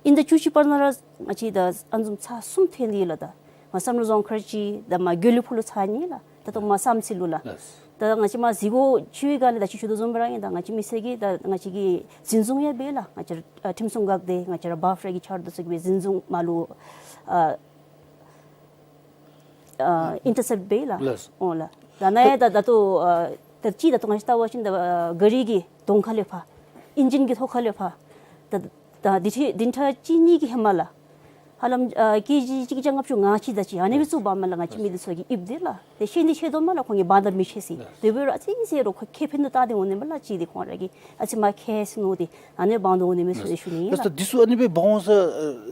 དབྱིན་ཟླ་བཅུ་གཅིག་བར་ན་ར་ང་བཅས་ད་ཨ་ནི་བཟུམ་ཚར་གསུམ་ཐོན་ཏེ་ཡོད་ལགས། ད་མར་བསམ་གྲུབ་རྫོང་མཁར་ཅིག་ད་མར་དགེ་ལེགས་ཕུག་ལུ་ཚར་གཉིས་ལགས། ད་ལྟོ་མར་བསམ་རྩེ་ལུ་ལགས། ལགས། ད་ང་བཅས་མར་གཟིགས་སྐོར་ཅིག་ག་ལས་ད་ཅི་ཞུ་དོ་བཟུམ་སྦེ་ར་ཨིན། ད་ང་བཅས་མི་སེར་གྱིས་ད་ང་བཅས་ཀྱིས་འཛིན་བཟུང་ཡང་འབད་ལགས། ང་བཅས་ར་ཨ་ཁྲིམས་སྲུང་འགག་སྡེ་ང་བཅས་ར་བཱཕ་ར་གི་ཕྱག་རྡོར་ཚུ་གིས་སྦེ་འཛིན་བཟུང་མར་ལུ་ཨ་ཨ་ཨིན་ཊར་སེཔཊ་འབད་ལགས། ལགས། འོང་ལགས། ད་ནཱ་ཡང་ད་ད་ལྟོ་ཨ་ད་ཅི་ད་ལྟོ་ང་བཅས་བལྟ་བ་ཅིན་ད་ཨ་ག་རི་གི་གདོང་ཁ་ལས་ཕར་ཨིན་ཇིན་གྱི་ཐོག་ཁ་ལས་ཕར་ད་ད་འདི་འཕྲལ་འདི་འཕྲལ་གཅིག་གཉིས་ཀྱི་ཧེ་མ་ལགས། ཧ་ལམ་ཨ་ཀེ་ཇི་གཅིག་བརྒྱ་ལྔ་བཅུ་ང་གཅིག་དེ་ཅིག་ཨ་ནི་སྦེ་བཙུགས་འབག་མས་ལགས། ང་བཅས་མི་འདི་ཚུ་གིས་ཨིབ་སྟེ་ལགས། ཏེ་ཤེས་ནི་ཤེས་དོ་མས་ལགས། ཁོང་གིས་འབག་ད་མི་ཤེས་ཟེར། ལགས། དེ་འབད་རུང་ཨ་ཙི་ཟེར་རུང་ཁོ་ཁེ་ཕན་དུ་བལྟ་སྟེ་འོང་ནི་མས་ལགས། ཅིག་འདི་ཁོང་ར་གིས་ཨ་ཙི་མར་ཁེ་སི་ནོ་ཏེ་ཨ་ནི་འབག་འོང་ནི་མས་ཟེར་ཞུ་ནི་ཨིན་ལགས། ད་འདི་ཚུ་ཨ་ནི་སྦེ་འབག་འོང་ས་ཨ་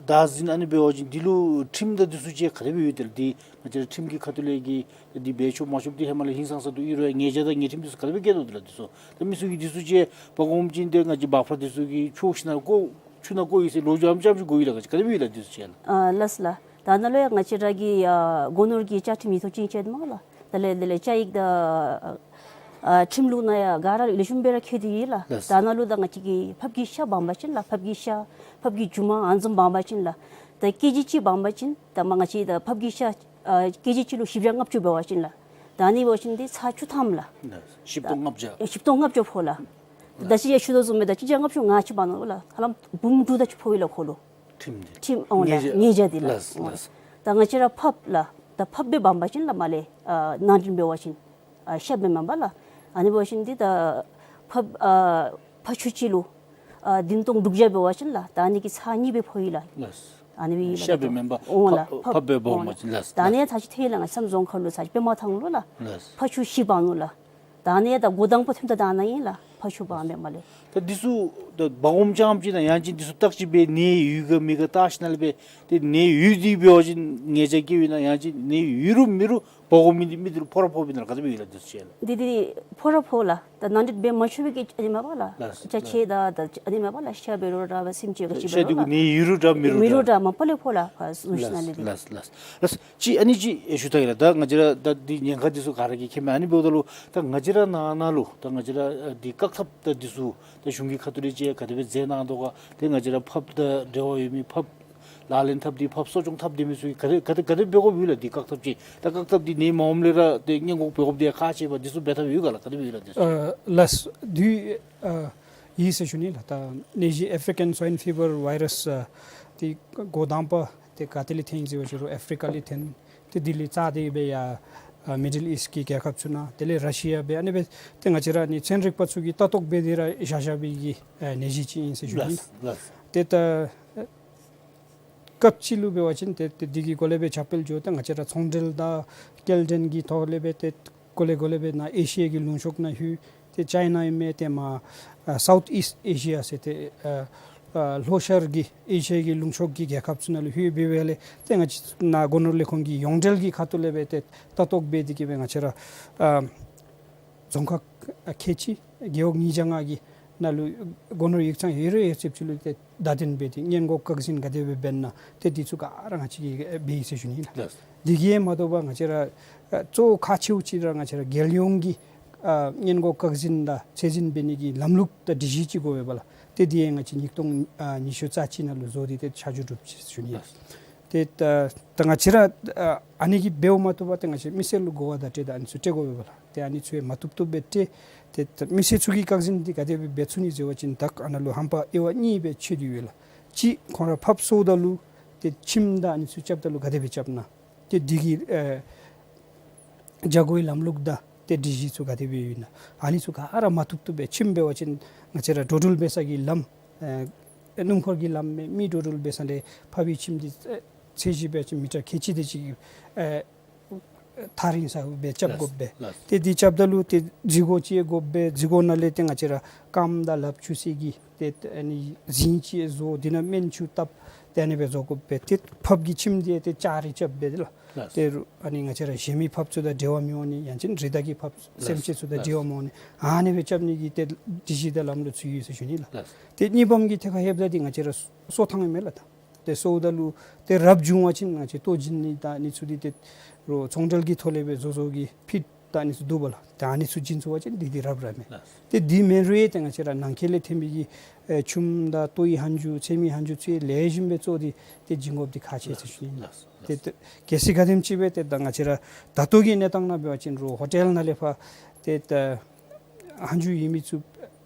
བདག་འཛིན་ཨ་ནི་འབད་བ་ཅིན་འདི་ལུ་ཁྲིམས་དང་འདི་ཚུ་ཅིག་ག་དེ་སྦེ་ཡོད་དེ་ལགས། འདི་ང་བཅས་ར་ཁྲིམས་ཀྱི་ཁ་ཐུག་ལས་ཀྱི་འདི་འབད་ཆོག་མ་ཆོག་འདི་ཧེ་མ་ལས་ཧིང་སངས་ས་འདུག། ཨིན་རུང་ཡང་ཉེས་བྱ་དང་ཉེས་ཁྲིམས་འདི་ཚུ་ག་དེ་སྦེ་བཀལ་དོ་འདི་ལགས། འདི་ཚུ་ད་མི་ཚུ་གིས་འདི་ཚུ་ཅིག་འབག་འོངམ་ཅིག་ཏེ་ང་བཅས་བཱཕ་ར་འདི་ཚུ་གིས་ཆུ་ཤིང་ནང་བཀོ་ཆུ་ནང་བཀོ་ཡི་ཟེར་ལོ་རྒྱུས་ཨ་ནེམ་ཅིག་གོ་ཡི་ལགས། ག་དེ་སྦེ་ཡོད་ལགས་འདི་ཚུ་ཅིག་ལགས། ཨ་ལགས་ལགས། ད་ནཱ་ལུ་ཡང་ང་བཅས་ར་གི་ཨ་སྒོ་ནོར་གྱི་བཅའ་ཁྲིམས་ཡིག་ཐོག་ཅིག་བཅད་མས་ལགས། དེ་ལས་དེ་ལས་བཅའ་ཡིག་དང་ཨ་ཁྲིམས་ལུགས་ནང་ཡང་ག་ར་ལེགས་ཤོམ་སྦེ་ར་བཀོད་དེ་ཡོད་ལགས། ལགས། ད་ནཱ་ལུ་ད་ང་བཅས་ཀྱིས་ཕགཔ་གི་ཤ་འབག་པ་ཅིན་ལགས། ཕགཔ་གི་ཤ་ཕགཔ་གི་རྒྱུ་མ་ཨ་ནི་བཟུམ་འབག་པ་ཅིན་ལགས། ད་ཀེ་ཇི་གཅིག་འབག་པ་ཅིན་ད་མར་ང་བཅས་ད་ཕགཔ་གི་ཤ་ཨ་ཀེ་ཇི་གཅིག་ལུ་བཞི་བརྒྱ་ལྔ་བཅུ་འབད་བ་ཅིན་ལགས། ད་ཨ་ནི་འབད་བ་ཅིན་ཏེ་ཚར་བཅུ་ཐམ་ལགས། ལགས། བཞི་སྟོང་ལྔ་བརྒྱ། ཨ་བཞི་སྟོང་ལྔ་བརྒྱ་ཕོག་ལགས། ད་ཅི་ཡང་ཞུ་དོ་བཟུམ་སྦེ་ད་གཅིག་བརྒྱ་ལྔ་བཅུ་ང་གཅིག་འབག་ནུག་ལགས། ཧ་ལམ་འབུམ་དྲུག་དེ་ཅིག་ཕོག་ཡི་ལགས་ཁོ་ལུ། ཁྲིམས་འདི། ཁྲིམས་འོང་ལགས། ཉེས་བྱ། ཉེས་བྱ་འདི་ལགས། ལགས་འོང་། ལགས། ད་ང་བཅས་ར་ཕགཔ་ལགས། ད་ཕགཔ་སྦེ་འབག་པ་ཅིན་ལགས་མར་ལས་ཨ་ནང་འདྲེན་འབད་བ་ཅིན། ཨ་ཤ་འབད་མེན་པ་ལགས། ཨ་ནི་འབད་བ་ཅིན་འདི་ད་ཕགཔ་ཨ་ཕགཔ་ཚུ་གཅིག་ལུ་ཨ་བདུན་སྟོང་དྲུག་བརྒྱ་འབད་བ་ཅིན་ལགས། ད་ཨ་ནི་གི་ཚར་གཉིས་སྦེ་ཕོག་ཡི་ལགས། ལགས། ཨ་ནི་སྦེ་ཡི་ལགས། ཤ་འབད་མེན་པ། འོང་ལགས། ཕགཔ་ཕགཔ་འབད་འབདཝ་འོང་ལགས། མས་ལགས། ད་ཨ་ནི་ལགས། ཚར་ཅིག་ཐོན་ཡི་ལགས། ང་བྱམས་རྫོང་ཁག་ལུ་ཚར་ཅིག་པདྨ་ཐང་ལུ་ལགས། ལགས། ཕགཔ་ཚུ་བཞི་འབག་ནུག་ལགས། ད་ཨ་ནི་ད་འགོ་དང་པ་ཐོནམ་ད་ད་ཨ་ནཱ་ཨིན་ལགས། ཕགཔ་ཚུ་འབག་མེན་པ་ལགས། ད་འདི་ཚུ་ད་འབག་འོངམ་ཅིག་ཨིན་ན་ཡང་ཅིན་འདི་ཚུ་བརྟག་དཔྱད་འབད་ནི་ཡོད་ག་མེད་ག་བལྟ་ཞིནམ་ལས་སྦེ་ཏེ་ནད་ཡོད་དེ་འབད་བ་ཅིན་ཉེས་བྱ་བཀལཝ་ཨིན་ན་ཡང་ཅིན་ནད་ཡོད་རུང་མེད་རུང་འབག་འོང་མི་འདི་མི་འདི་ལུ་ཕོག་ར་ཕོགཔ་ཨིན་ན་ག་དེ་སྦེ་ཡོད་ལགས་དུས་ཚོད་ལགས། འདི་འདི་ཕོག་ར་ཕོག་ལགས། ད་ནང་འདྲེན་འབད་མ་ཆོག་པའི་གི་ཨ་ནི་མས་པ་ལགས། ལགས། ཅ་ཆས་ད་ད་ཨ་ནི་མས་པ་ལགས། ཤ་འབད་རུང་ར་སེམས་ཅན་ག་ཅི་ཤ་འབད་འདི་རུང་གུ་ནད་ཡོད་རུང་འདྲ་མེད་རུང་འདྲ། མེད་རུང་འདྲ་མ་པ་ལས་ཕོག་ལགས། ཕར་ཟུར་ཞིནམ་ལས་འདི། ལགས་ལགས་ལགས། ཅིག་ཨ་ནི་ཅིག་ཞུ་ད་ཡི་ལགས། ད་ང་བཅས་ར་ད་འདི་ཉེན་ཁ་འདི་ཚུ་ག་ར་གིས་མཁྱེན་མས། ཨ་ནི་འབདཝ་ད་ལུ་ད་ང་བཅས་ར་ནང་ན་ལུ་ད་ང་བཅས་ར་ཨ་འདི་བཀག་ཐབས་ད་འདི་ཚུ་ད་གཞུང་གི་ཁ་ཐུག་ལས་ཅིག་ག་དེ་སྦེ་མཛད་གནང་དོ་ག། ཏེ་ང་བཅས་ར་ཕགཔ་དང་འབྲེལ་བ་ཡོད་མི་ཕགཔ་ལག་ལེན་འཐབ་སྟེ་ཕགཔ་གསོ་སྐྱོང་འཐབ་སྡོད་མི་ཚུ་གིས་ག་དེ་ག་དེ་ག་དེ་འབད་དགོཔ་ཡོད་ལགས། འདི་བཀག་ཐབས་ཅིག་ད་བཀག་ཐབས་འདི་ནད་མ་འོངམ་ལས་ར་ཏེ་སྔོན་འགོག་འབད་དགོཔ་འདི་ཁག་ཆེ་བས། འདི་ཚུ་འབད་ཐབས་ཡོད་ག་ལགས། ག་དེ་སྦེ་ཡོད་ལགས་འདི་ཚུ། ཨ་ལགས། འདི་ཨ་ཡོད་ཟེར་ཞུ་ནི་ལགས། ད་ནད་གཞི་African Swine Fever virus ཨ་འདི་འགོ་དང་པ་ཏེ་ག་ཏེ་ལས་ཐོན་ཟེར་བ་ཅིན་རུང་ཨ་ཕི་རི་ཀ་ལས་ཐོན། ཏེ་དེ་ལས་རྩ་དེ་སྦེ་ཡར་ཨ་མི་ཌལ་ཨིསཊ་གི་རྒྱལ་ཁབ་ཚུ་ནང་དེ་ལས་ར་ཤི་ཡ་སྦེ་ཨ་ནི་སྦེ་ཏེ་ང་བཅས་ར་ནི་ཚན་རིག་པ་ཚུ་གིས་ལྟ་རྟོག་འབད་དེ་ར་བཞག་བཞག་པའི་གི་ཨ་ནད་གཞི་ཅིག་ཨིན་ཟེར་ཞུ་ནི། ལགས་ལགས། ཏེ་ད་སྐབས་ཅིག་ལུ་འབད་བ་ཅིན་ཏེ་ཏེ་འདི་གི་སྒོ་ལས་སྦེ་ཁྱབ་སྤེལ་འགྱོ་སྟེ་ང་བཅས་ར་ཚོང་འབྲེལ་དང་སྐྱེལ་འདྲེན་གྱི་ཐོག་ལས་སྦེ་ཏེ་སྒོ་ལས་སྒོ་ལས་སྦེ་ནཱ་ཨེ་ཤི་ཡ་གི་ལུང་ཕྱོགས་ནང་ལྷོད། ཏེ་ཅའི་ན་ཨིན་མས། ཏེ་མར་ཨ་སའུཐ་ཨིསཊ་ཨེ་ཤི་ཡ་ཟེར་ཏེ་ཨ་ཨ་ལྷོ་ཤར་གྱི་ཨེ་ཤི་ཡ་གི་ལུང་ཕྱོགས་ཀྱི་རྒྱལ་ཁབ་ཚུ་ནང་ལུ་ལྷོད་འབད་བ་ལས་ཏེ་ང་བཅས་ནཱ་སྒོ་ནོར་ལས་ཁུངས་ཀྱི་ཡོངས་འབྲེལ་གྱི་ཁ་ཐུག་ལས་སྦེ་ཏེ་ལྟ་རྟོག་འབད་དེ་གིས་སྦེ་ང་བཅས་ར་ཨ་རྫོང་ཁག་ཨ་ཁལ་གཅིག་རྒེད་འོག་ཉིས་བརྒྱ་ལྔ་གི་ནང་ལུ་སྒོ་ནོར་ཡིག་ཚང་ཡོད་རེ་ཡོད་ཚད་ཚུ་ལུ་ཏེ་བརྡ་སྟོན་འབད་དེ་སྔོན་འགོག་བཀག་འཛིན་ག་དེ་སྦེ་འབད་ན་ཏེ་འདི་ཚུ་ག་ར་ང་བཅས་ཀྱིས་འབད་ཡི་ཟེར་ཞུ་ནི་ལགས། ལགས། དེ་གིས་མ་དོ་བར་ང་བཅས་ར་ཨ་གཙོ་བོ་ཁག་ཆེཝ་ཅིག་ར་ང་བཅས་ར་རྒྱལ་ཡོངས་ཀྱི་ཨ་སྔོན་འགོག་བཀག་འཛིན་དང་ཚད་འཛིན་འབད་ནི་གི་ལམ་ལུགས་དང་སྒྲིག་གཞི་ཅིག་དགོ་པས་ལགས། ཏེ་དེ་ཡང་ང་བཅས་ཉིས་སྟོང་ཨ་ཉི་ཤུ་རྩ་གཅིག་ནང་ལུ་བཟོ་སྟེ་ཏེ་ཆ་འཇོག་གྲུབ་ཅི་ཟེར་ཞུ་ནི། ལགས། ཏེ་ད་ད་ང་བཅས་ར་ཨ་ཨ་ནི་གིས་འབདཝ་མ་བཏུབ་པར་ཏེ་ང་བཅས་མི་སེར་ལུ་གོ་བ་བརྡ་སྤྲོད་དང་ཨ་ནི་ཚུ་སྤྲོད་དགོ་པས་ལགས། ཏེ་ཨ་ནི་ཚུ་ཡང་མ་བཏུབ་བཏུབ་སྦེ་སྤྲོད། ཏེ་ད་མི་སེར་ཚུ་གིས་བཀག་འཛིན་འདི་ག་དེ་སྦེ་འབད་ཚུགས་ནི་ཟེར་བ་ཅིན་ད་ཨ་ནཱ་ལུ་ཧམ་པ་དབྱེ་བ་གཉིས་སྦེ་ཕྱེ་སྟེ་ཡོད་ལགས། གཅིག་ཁོང་ར་ཕགཔ་གསོཝ་ད་ལུ་ཏེ་ཁྱིམ་དང་ཨ་ནི་ཚུ་རྐྱབ་ད་ལུ་ག་དེ་སྦེ་རྐྱབ་ན། ཏེ་འདི་གི་ཨེ་བྱ་སྒོའི་ལམ་ལུགས་དང་ཏེ་སྒྲིག་གཞི་ཚུ་ག་དེ་སྦེ་ཡོད་ན། ཨ་ནི་ཚུ་ག་ར་མ་བཏུབ་བཏུབ་སྦེ་ཁྱིམ་འབད་བ་ཅིན་ང་བཅས་ར་འགྲོ་འགྲུལ་འབད་ས་གི་ལམ་ཨེ་སྣུམ་འཁོར་གྱི་ལམ་མེད། མི་འགྲོ་འགྲུལ་འབད་ས་ལས་ཕགཔ་གི་ཁྱིམ་འདི་ཨེ་ཚད་གཞི་འབད་བ་ཅིན་མི་ཊར་ཁལ་གཅིག་དེ་ཅིག་ཨེ་ཐག་རིང་ས་སྦེ་རྐྱབ་དགོ་པས། ལགས། ཏེ་འདི་རྐྱབ་ད་ལུ་ཏེ་འཛུལ་སྒོ་ཅིག་དགོ་པས། འཛུལ་སྒོ་ནང་ལས་ཏེ་ང་བཅས་ར་རྐངམ་དང་ལགཔ་འཁྱུ་སའི་གི་ཏེ་ཨ་ནི་རྫིང་ཅིག་བཟོ། དེ་ནང་སྨན་ཆུ་བཏབ། ཏེ་ཨ་ནི་སྦེ་བཟོ་དགོ་པས། ཏེ་ཕགཔ་གི་ཁྱིམ་འདི་ཏེ་ལྕགས་རི་རྐྱབ་སྦེ་ལགས། ལགས། ཏེ་རུང་ཨ་ནི་ང་བཅས་ར་གཞན་མི་ཕགཔ་ཚུ་དང་འབྲེལ་བ་མི་འོང་ནི་ཡང་ཅིན་རི་དྭགས་ཀྱི་ཕགཔ་ལགས། སེམས་ཅན་ཚུ་དང་ལགས། འབྲེལ་བ་མི་འོང་ནི་ཨ་ནི་སྦེ་རྐྱབ་ནི་གི་ཏེ་སྒྲིག་གཞི་དང་ལམ་ལུགས་ཚུ་ཡོད་ཟེར་ཞུ་ནི་ལགས། ལགས། ཏེ་གཉིས་པམ་གི་ཐད་ཁར་ལྷོདཔ་ད་འདི་ང་བཅས་ར་གསོ་ཐངས་ཨིན་མས་ལགས། ད་ཏེ་གསོཝ་ད་ལུ་ཏེ་རབ་བྱུང་བ་ཅིན་ང་བཅས་ལྟོ་བྱིན་ནི་དང་ཨ་ནི་ཚུ་འདི་ཏེ་རོགས་ཚོང་འབྲེལ་གྱི་ཐོག་ལས་སྦེ་བཟོ་བཟོཝ་གི་ཕིཌ་དང་ཨ་ནི་ཚུ་འདུག་པ་ལགས། ད་ཨ་ནི་ཚུ་བྱིན་ཚུགས་པ་ཅིན་འདི་འདི་རབ་ར་མས། ལགས། ཏེ་འདི་མེན་རུང་ཡང་ཏེ་ང་བཅས་ར་ནང་འཁོད་ལས་ཐོན་པའི་གི་ཨེ་ཆུམ་དང་ལྟོའི་ཧན་ཇུ་ཚལ་མའི་ཧན་ཇུ་ཚུ་ལེགས་ཤོམ་སྦེ་བཙོ་སྟེ་ཏེ་བྱིན་དགོཔ་འདི་ཁག་ཆེ་ཟེར་ཞུ་ནི་ལགས། ལགས། ཏེ་ཏེ་གལ་སྲིད་ག་དེམ་ཅིག་སྦེ་ཏེ་ད་ང་བཅས་ར་ད་ལྟོ་གི་གནས་སྟངས་ནང་འབད་བ་ཅིན་རོགས་ཧོ་ཊེལ་ནང་ལས་ཕར་ཏེ་ད་ཧན་ཇུ་ཡོད་མི་ཚུ་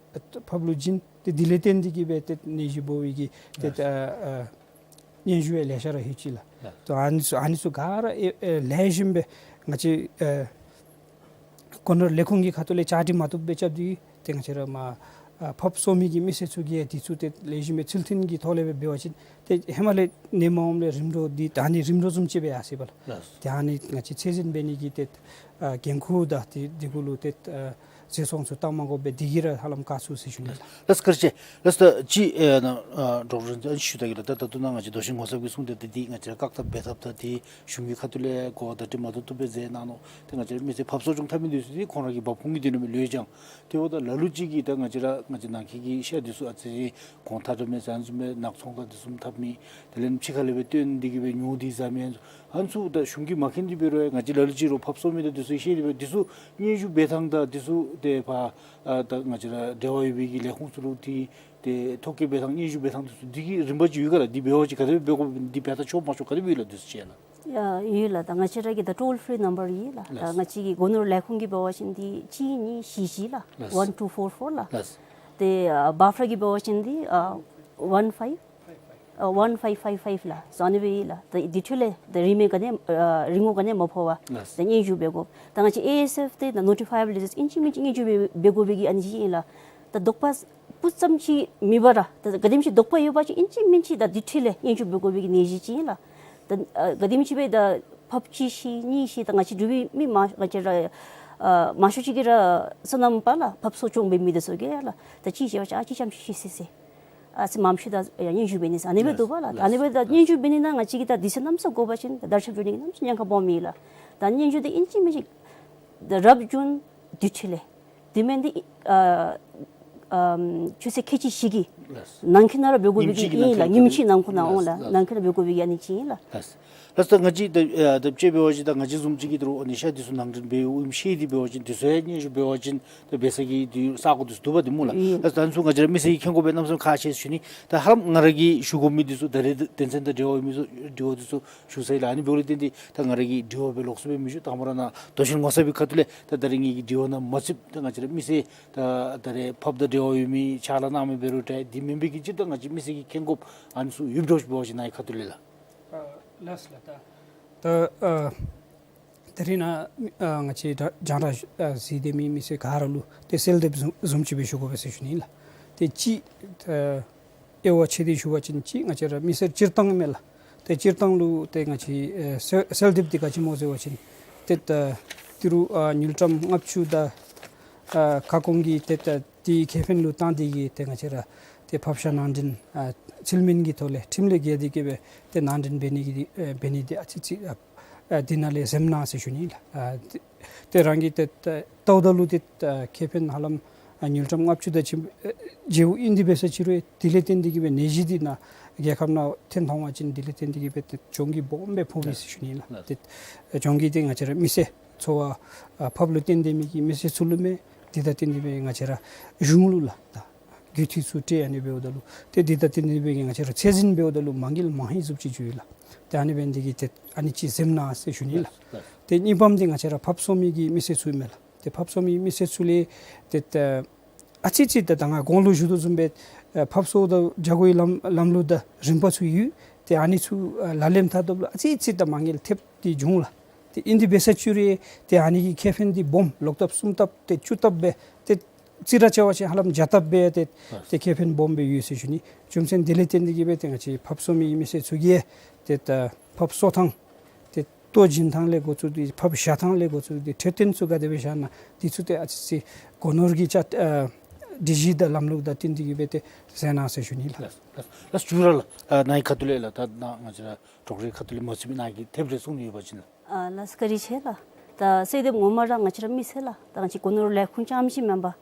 ཕགཔ་ལུ་བྱིན། ཏེ་དེ་ལས་བརྟེན་ཏེ་གིས་སྦེ་ཏེ་ནད་གཞི་འབོ་བའི་གི་ཏེ་ལགས། ད་ཨ་སྙན་ཞུ་ཡང་ལེ་ཤ་ར་ལྷོད་ཅི་ལགས། ལགས། ཏེ་ཨ་ནི་ཚུ་ཨ་ནི་ཚུ་ག་ར་ཨེ་ཨེ་ལེགས་ཤོམ་སྦེ་ང་བཅས་ཨེ་སྒོ་ནོར་ལས་ཁུངས་ཀྱི་ཁ་ཐུག་ལས་བཅའ་སྒྲིག་མ་བཏུབ་སྦེ་རྐྱབ་སྟེ་ཏེ་ང་བཅས་ར་མར་ཨ་ཕགཔ་གསོ་མི་གི་མི་སེར་ཚུ་གིས་ཡང་འདི་ཚུ་ཏེ་ལེགས་ཤོམ་སྦེ་ཚུལ་མཐུན་གྱི་ཐོག་ལས་སྦེ་འབད་བ་ཅིན་ཏེ་ཧེ་མ་ལས་ནད་མ་འོངམ་ལས་རིམ་གྲོ་འདི་ད་ཨ་ནི་རིམ་གྲོ་བཟུམ་ཅིག་སྦེ་ཡར་སོ་ཡི་པ་ལགས། ལགས། ཏེ་ཨ་ནི་ང་བཅས་ཚད་འཛིན་འབད་ནི་གི་ཏེ་ཨ་འགན་ཁུར་དང་ཏེ་འདི་གུ་ལུ་ཏེ་ཨ་ཟད་སོང་ཚུ་བཏང་མ་དགོ་པར་འདི་གིས་ར་ཧ་ལམ་བཀག་ཚུགས་ཟེར་ཞུ་ནི་ལགས། ལགས་བཀའ་དྲིན་ཆེ། ལགས་ད་ཅི་ཨ་ནཱ་ཨ་ཌོག་ཊར་ཨ་ཞུ་ད་གེ་ལགས། ད་ད་ལྟོ་ནཱ་ང་བཅས་མདོ་ཆེན་ངོ་ཚབ་ཀྱིས་གསུངས་ཏེ་ད་འདི་ང་བཅས་ར་བཀག་ཐབས་འབད་ཐབས་ད་འདི་གཞུང་གི་ཁ་ཐུག་ལས་གོ་བ་བརྡ་སྤྲོད་མ་བཏུབ་བཏུབ་སྦེ་མཛད་གནང་ནུག། ཏེ་ང་བཅས་ར་མི་སེར་ཕགཔ་གསོ་སྐྱོང་འཐབ་མི་འདི་ཚུ་འདི་ཁོང་ར་གི་འབབ་ཁུངས་ཀྱི་འདི་ནང་མི་ལུ་ཡང་ཏེ་འབདཝ་ད་ལ་ལུ་ཅིག་གིས་ད་ང་བཅས་ར་ང་བཅས་ནང་འཁོད་ཀྱི་ཤ་འདི་ཚུ་ཨ་ཙི་གོང་ཐ་དྲགས་མས་ཟེར་ཨ་ནི་བཟུམ་སྦེ་ནག་ཚོང་ཁང་འདི་ཚུ་འཐབ་མི་དེ་ལས་ཕྱི་ཁ་ལས་སྦེ་བཏོན་ཏེ་གིས་སྦེ་ཉོ་སྟེ་ཟ་མི་ཨ་ནི་ཚུ་ད་གཞུང་གིས་མ་མཁྱེན་ཏེ་འབད་རུང་ཡང་ང་བཅས་ལ་ལུ་ཅིག་རོགས་ཕགཔ་གསོ་མི་དང་འདི་ཚུ་ཤེས་ཏེ་སྦེ་འདི་ཚུ་སྙན་ཞུ་འབད་ཐངས་དང་འདི་ཚུ་ཏེ་ཕར་ཨ་ད་ང་བཅས་ར་འབྲེལ་བ་ཡོད་པའི་གི་ལས་ཁུངས་ཚུ་ལུ་ཏེ་ཏེ་ཐོ་བཀོད་འབད་ཐངས་སྙན་ཞུ་འབད་ཐངས་འདི་ཚུ་འདི་གི་རིམ་པ་ཅིག་ཡོད་ག་ལགས། འདི་འབད་བ་ཅིན་ག་དེ་སྦེ་འབད་དགོཔ་འདི་འབད་ད་ཆོག་མ་ཆོག་ག་དེ་སྦེ་ཡོད་ལགས་འདི་ཚུ་ཅིག་ལགས། ཡ་ཡོད་ལགས། ད་ང་བཅས་ར་གི་ད་ཊོལ་ཕི་རི་ནམ་བར་ཡོད་ལགས། ད་ལགས། ང་བཅས་ཀྱི་སྒོ་ནོར་ལས་ཁུངས་ཀྱི་འབད་བ་ཅིན་འདི་གཅིག་གཉིས་བཞི་བཞི་ལགས། ལགས། ཝན་ཊུ་ཕོར་ཕོར་ལགས། ལགས། ཏེ་ཨ་བཱཕ་ལོ་གི་འབད་བ་ཅིན་འདི་ཨ་ཝན་ཕའིབ་ ཨ་ཝན་ཕའིབ་ཕའིབ་ཕའིབ་ལགས་ཟེར་ཨ་ནི་སྦེ་ཨིན་ལགས། ད་དེ་འཕྲོ་ལས་ད་རིན་མེད་ག་ནི་ཨ་རིན་གོང་ག་ནི་མ་ཕོག་པར་ལགས། ད་སྙན་ཞུ་འབད་དགོ། ད་ང་བཅས་ཨེ་ཨེས་ཨེཕ་འདི་ད་ནོ་ཊི་ཕའི་ཨེབ་ལི་ལིསཊ་ཨིན་ཅི་མིན་ཅི་སྙན་ཞུ་འབད་འབད་དགོ་པའི་གི་ཨ་ནི་ཅིག་ཨིན་ལགས། ད་དོགས་པ་སྤུ་ཙམ་ཅིག་མེད་པར་ད་ག་དེམ་ཅིག་དོགས་པ་ཡོད་པ་ཅིན་ཨིན་ཅི་མིན་ཅི་ད་དེ་འཕྲོ་ལས་སྙན་ཞུ་འབད་དགོ་པའི་གི་ནད་གཞི་ཅིག་ཨིན་ལགས། ད་ཨ་ག་དེམ་ཅིག་སྦེ་ད་ཕབ་གཅིག་ཤི་གཉིས་ཤི་ད་ང་བཅས་འབྲུག་པའི་མི་མང་ང་བཅས་ར་ཨ་མང་ཤོས་ཅིག་གིས་ར་སོ་ནམ་པ་ལགས། ཕབ་གསོ་སྐྱོང་འབད་མི་འདི་ཚུ་གིས་ལགས། ད་གཅིག་ཤི་བ་ཅིན་ཨ་གཅིག་ཙམ་ཅིག་ཤི་སི་སི། ཨ་ཙི་མངམ་ཤུལ་ད་ཡང་སྙན་ཞུ་འབད་ནི་ཟེར་ཨ་ནི་སྦེ་འདུག་པ་ལགས། ད་ཨ་ནི་སྦེ་ད་སྙན་ཞུ་འབད་ནི་ནང་ང་བཅས་ཀྱིས་ད་དུས་ཚོད་གནམ་མེད་ས་མེད་འགོར་བ་ཅིན་ད་བརྡ་ཁྱབ་འགྱོ་ནི་གནམ་མེད་ས་མེད་ཉེན་ཁ་སྦོམ་ཨིན་ལགས། ད་སྙན་ཞུ་འདི་ཨིན་ཅི་མིན་ཅི་ད་རབ་བྱུང་དུས་འཕྲོ་ལས་དེ་མེན་འདི་ཨ་ཨམ་ཆུ་ཚོད་ཁལ་གཅིག་བཞི་གི་ལགས། ནང་འཁོད་ནང་ར་འབད་དགོ་པའི་གི་ཉིནམ་གཅིག་གི་ཨིན་ལགས། ནང་འཁོད་ཉིནམ་གཅིག་ནང་འཁོད་ནང་འོང་ལགས། ལགས། ནང་འཁོད་ནང་འབད་དགོ་པའི་གི་ཨ་ནི་ཅིག་ཨིན་ལགས། ལགས། ལགས་སོ། ད་ང་བཅས་ད་ཨ་ད་དཔྱེ་འབད་བ་ཅིན་ད་ང་བཅས་བཟུམ་ཅིག་གིས་ད་རུང་ཨ་ནི་ཤ་འདི་ཚུ་ནང་འདྲེན་འབད་འོངམ་ཤེས་ཏེ་འབད་བ་ཅིན་དུས་ཚོད་ཡང་སྙན་ཞུ་འབད་བ་ཅིན་ད་འབད་ས་གི་དུས་ས་གོ་འདི་ཚུ་འདུག་པ་འདི་སྨོ་ལགས། ཨིན། ལགས་སོ། ད་ཨ་ནི་ཚུ་ང་བཅས་ར་མི་སེར་གྱིས་མཁྱེན་དགོ་པའི་གནམ་མེད་ས་མེད་ཁག་ཆེ་ཟེར་ཞུ་ནི། ད་ཧ་ལམ་ང་ར་གིས་ཞུ་དགོ་མི་འདི་ཚུ་ད་རེས་དོན་ཚན་དང་འབྲེལ་བ་ཡོད་མི་ཚུ་དྲི་བ་འདི་ཚུ་ཞུ་ཚར་ཡི་ལགས། ཨ་ནི་འབདཝ་ལས་བརྟེན་ཏེ་ད་ང་ར་གིས་དྲི་བ་སྦེ་ལོགས་སུ་སྦེ་མི་ཞུ། དང་པ་ར་ནཱ་མདོ་ཆེན་ངོ་མཚར་བའི་ཁ་ཐུག་ལས་ད་ད་རེས་ངེ་གི་དྲི་བ་ནང་མ་ཚུདཔ་ད་ང་བཅས་ར་མི་སེར་ད་ད་རེས་ཕབ་དང་འབྲེལ་བ་ཡོད་མི་ཕྱག་ལཱ་གནང་མི་འབད་རུང་འདྲ། དེ་མེན་པའི་གི་སྤྱིར་བཏང་ང་བཅས་མི་སེར་གྱིས་མཁྱེན་དགོཔ་ཨ་ནི་ཚུ་ཡོདཔ་འདྲཝ་ཅིག་འབད་བ་ཅིན་ནཱ་གི་ཁ་ཐུག་ལས་ལགས། ཨ་ལགས་ལགས། ད་ད་ཨ་ད་རེས་ནཱ་ཨ་ང་བཅས་ར་རྒྱང་བསྒྲགས་ཨ་གཟིགས་སྡོད་མི་མི་སེར་ག་ར་ལུ་ཏེ་གསལ་འདེབས་བཟུམ་བཟུམ་ཅིག་སྦེ་ཞུ་དགོ་པས་ཟེར་ཞུ་ནི་ལགས། ཏེ་གཅིག་ཨ་དབྱེ་བ་ཕྱེ་སྟེ་ཞུ་བ་ཅིན་གཅིག་ང་བཅས་ར་མི་སེར་སྤྱིར་བཏང་མས་ལགས། ཏེ་སྤྱིར་བཏང་ལུ་ཏེ་ང་བཅས་ཨེ་གསལ་གསལ་འདེབས་འདི་ག་ཅི་སྨོ་ཟེར་བ་ཅིན་ཏེ་ད་ཏི་རུ་ཨ་དངུལ་ཀྲམ་ལྔ་བཅུ་དང་ཨ་ཁ་སྐོང་གི་ཏེ་ད་དེའི་ཁེ་ཕན་ལུ་བཏང་སྟེ་གིས་ཏེ་ང་བཅས་ར་ཏེ་ཕབ་ཤ་ནང་འདྲེན་ཨ་ཚུལ་མིན་གྱི་ཐོག་ལས་ཁྲིམས་ལས་འགལ་ཏེ་གིས་སྦེ་ཏེ་ནང་འདྲེན་འབད་ནི་གི་ཨེ་འབད་ནི་འདི་ཨ་ཙི་ཙི་ཨ་ཨ་འདི་ནང་ལས་འཛེམ་གནང་ཟེར་ཞུ་ནི་ལགས། ཨ་ཏེ་ཏེ་རང་གིས་ཏེ་ལྟཝ་ད་ལུ་ཏེ་ཨ་ཁེ་ཕན་ཧ་ལམ་ཨ་དངུལ་ཀྲམ་ལྔ་བཅུ་དང་ཅིག་ཨ་བརྗེ་པོ་ཨིན། དེ་འབད་ས་ཅིག་རུང་དེ་ལས་བརྟེན་ཏེ་གིས་སྦེ་ནད་གཞི་འདི་ནཱ་རྒྱལ་ཁབ་ནང་ཐོན་འོང་བ་ཅིན་དེ་ལས་བརྟེན་ཏེ་གིས་སྦེ་ཏེ་གྱོང་གུད་སྦོམ་སྦེ་ཕོག་པས་ཟེར་ཞུ་ནི་ལགས། ཏེ་གྱོང་གུད་འདི་ང་བཅས་ར་མི་སེར་འཚོ་བ་ཨ་ཕབ་ལུ་བརྟེན་ཏེ་མི་གི་མི་སེར་ཚུ་ལུ་མས། དེ་དང་བརྟེན་ཏེ་སྦེ་ང་བཅས་ར་གཞུང་ལུ་ལགས་ད་རྒུད་འཐུས་ཚུ་སྤྲོད་ཨ་ནི་འབདཝ་ད་ལུ་ཏེ་དེ་དང་བརྟེན་ཏེ་སྦེ་ང་བཅས་ར་ཚད་འཛིན་འབདཝ་ད་ལུ་མ་དངུལ་མང་ཧེང་བཟུམ་ཅིག་འགྱོ་ཡི་ལགས། ཏེ་ཨ་ནི་འབད་ནི་འདི་གིས་ཏེ་ཨ་ནི་ཅིག་འཛེམ་གནང་ཟེར་ཞུ་ནི་ལགས། ལགས། ཏེ་གཉིས་པམ་འདི་ང་བཅས་ར་ཕབ་གསོ་མི་གི་མི་སེར་ཚུ་ཨིན་མས་ལགས། ཏེ་ཕབ་གསོ་མི་མི་སེར་ཚུ་ལས་ཏེ་ད་ཨ་ཙི་ཙི་ད་ད་ང་གོང་ལུ་ཞུ་དོ་བཟུམ་སྦེ་ཨ་ཕབ་གསོ་དང་རྒྱག་དགོ་པའི་ལམ་ལམ་ལུགས་དང་རིམ་པ་ཚུ་ཡོད། ཏེ་ཨ་ནི་ཚུ་ཨ་ལག་ལེན་འཐབ་འཐབ་ལུ་ཨ་ཙི་ཙི་ད་མ་དངུལ་ཐེབས་ཏེ་འབྱུང་ལགས། ཏེ་ཨིན་དེ་འབད་ས་ཅིག་རུང་ཏེ་ཨ་ནི་གི་ཁེ་ཕན་འདི་སྦོམ་ལོག་ལྟབ་གསུམ་ལྟབ་ཏེ་བཅུ་ལྟབ་སྦེ་ཏེ་རྩིས་ར་རྐྱབ་པ་ཅིན་ཧ་ལམ་བརྒྱ་ལྟབ་སྦེ་ཏེ་ཏེ་ཁེ་ཕན་སྦོམ་སྦེ་ཡོད་ཟེར་ཞུ་ནི། རྒྱུ་མཚན་དེ་ལས་བརྟེན་ཏེ་གིས་སྦེ་ཏེ་ང་བཅས་ཕབ་གསོ་མི་མི་སེར་ཚུ་གིས་ཏེ་ད་ཕབ་གསོ་ཐངས་ཏེ་ལྟོ་བྱིན་ཐངས་ལས་འགོ་བཙུགས་ཏེ་ཕབ་བཞག་ཐངས་ལས་འགོ་བཙུགས་ཏེ་འཕྲོད་བསྟེན་ཚུ་ག་དེ་སྦེ་བཞག་ན་འདི་ཚུ་ཏེ་ཨ་ཙི་ཙི་སྒོ་ནོར་གྱི་ཆ་ཨ་སྒྲིག་གཞི་དང་ལམ་ལུགས་དང་བསྟུན་ཏེ་གིས་སྦེ་ཏེ་མཛད་གནང་ཟེར་ཞུ་ནི་ལགས། ལགས་ལགས། ལགས་ཞུ་ར་ལགས། ཨ་ནཱ་གི་ཁ་ཐུག་ལས་ལགས། ད་ནཱ་ང་བཅས་ར་གྲོགས་རེ་ཁ་ཐུག་ལས་མ་ཚུད་པའི་ནཱ་གི་ཐེབས་རེ་གསུང་ནི་ཡོད་པ་ཅིན་ལགས། ཨ་ལགས་བཀའ་དྲིན་ཆེ་ལགས། ད་གསལ་འདེབས་ངོ་མ་ར་ང་བཅས་ར་མི་སེར་ལགས། ད་ང་བཅས་སྒོ་ནོར་ལས་ཁུངས་རྐྱངམ་ཅིག་མེན་པར་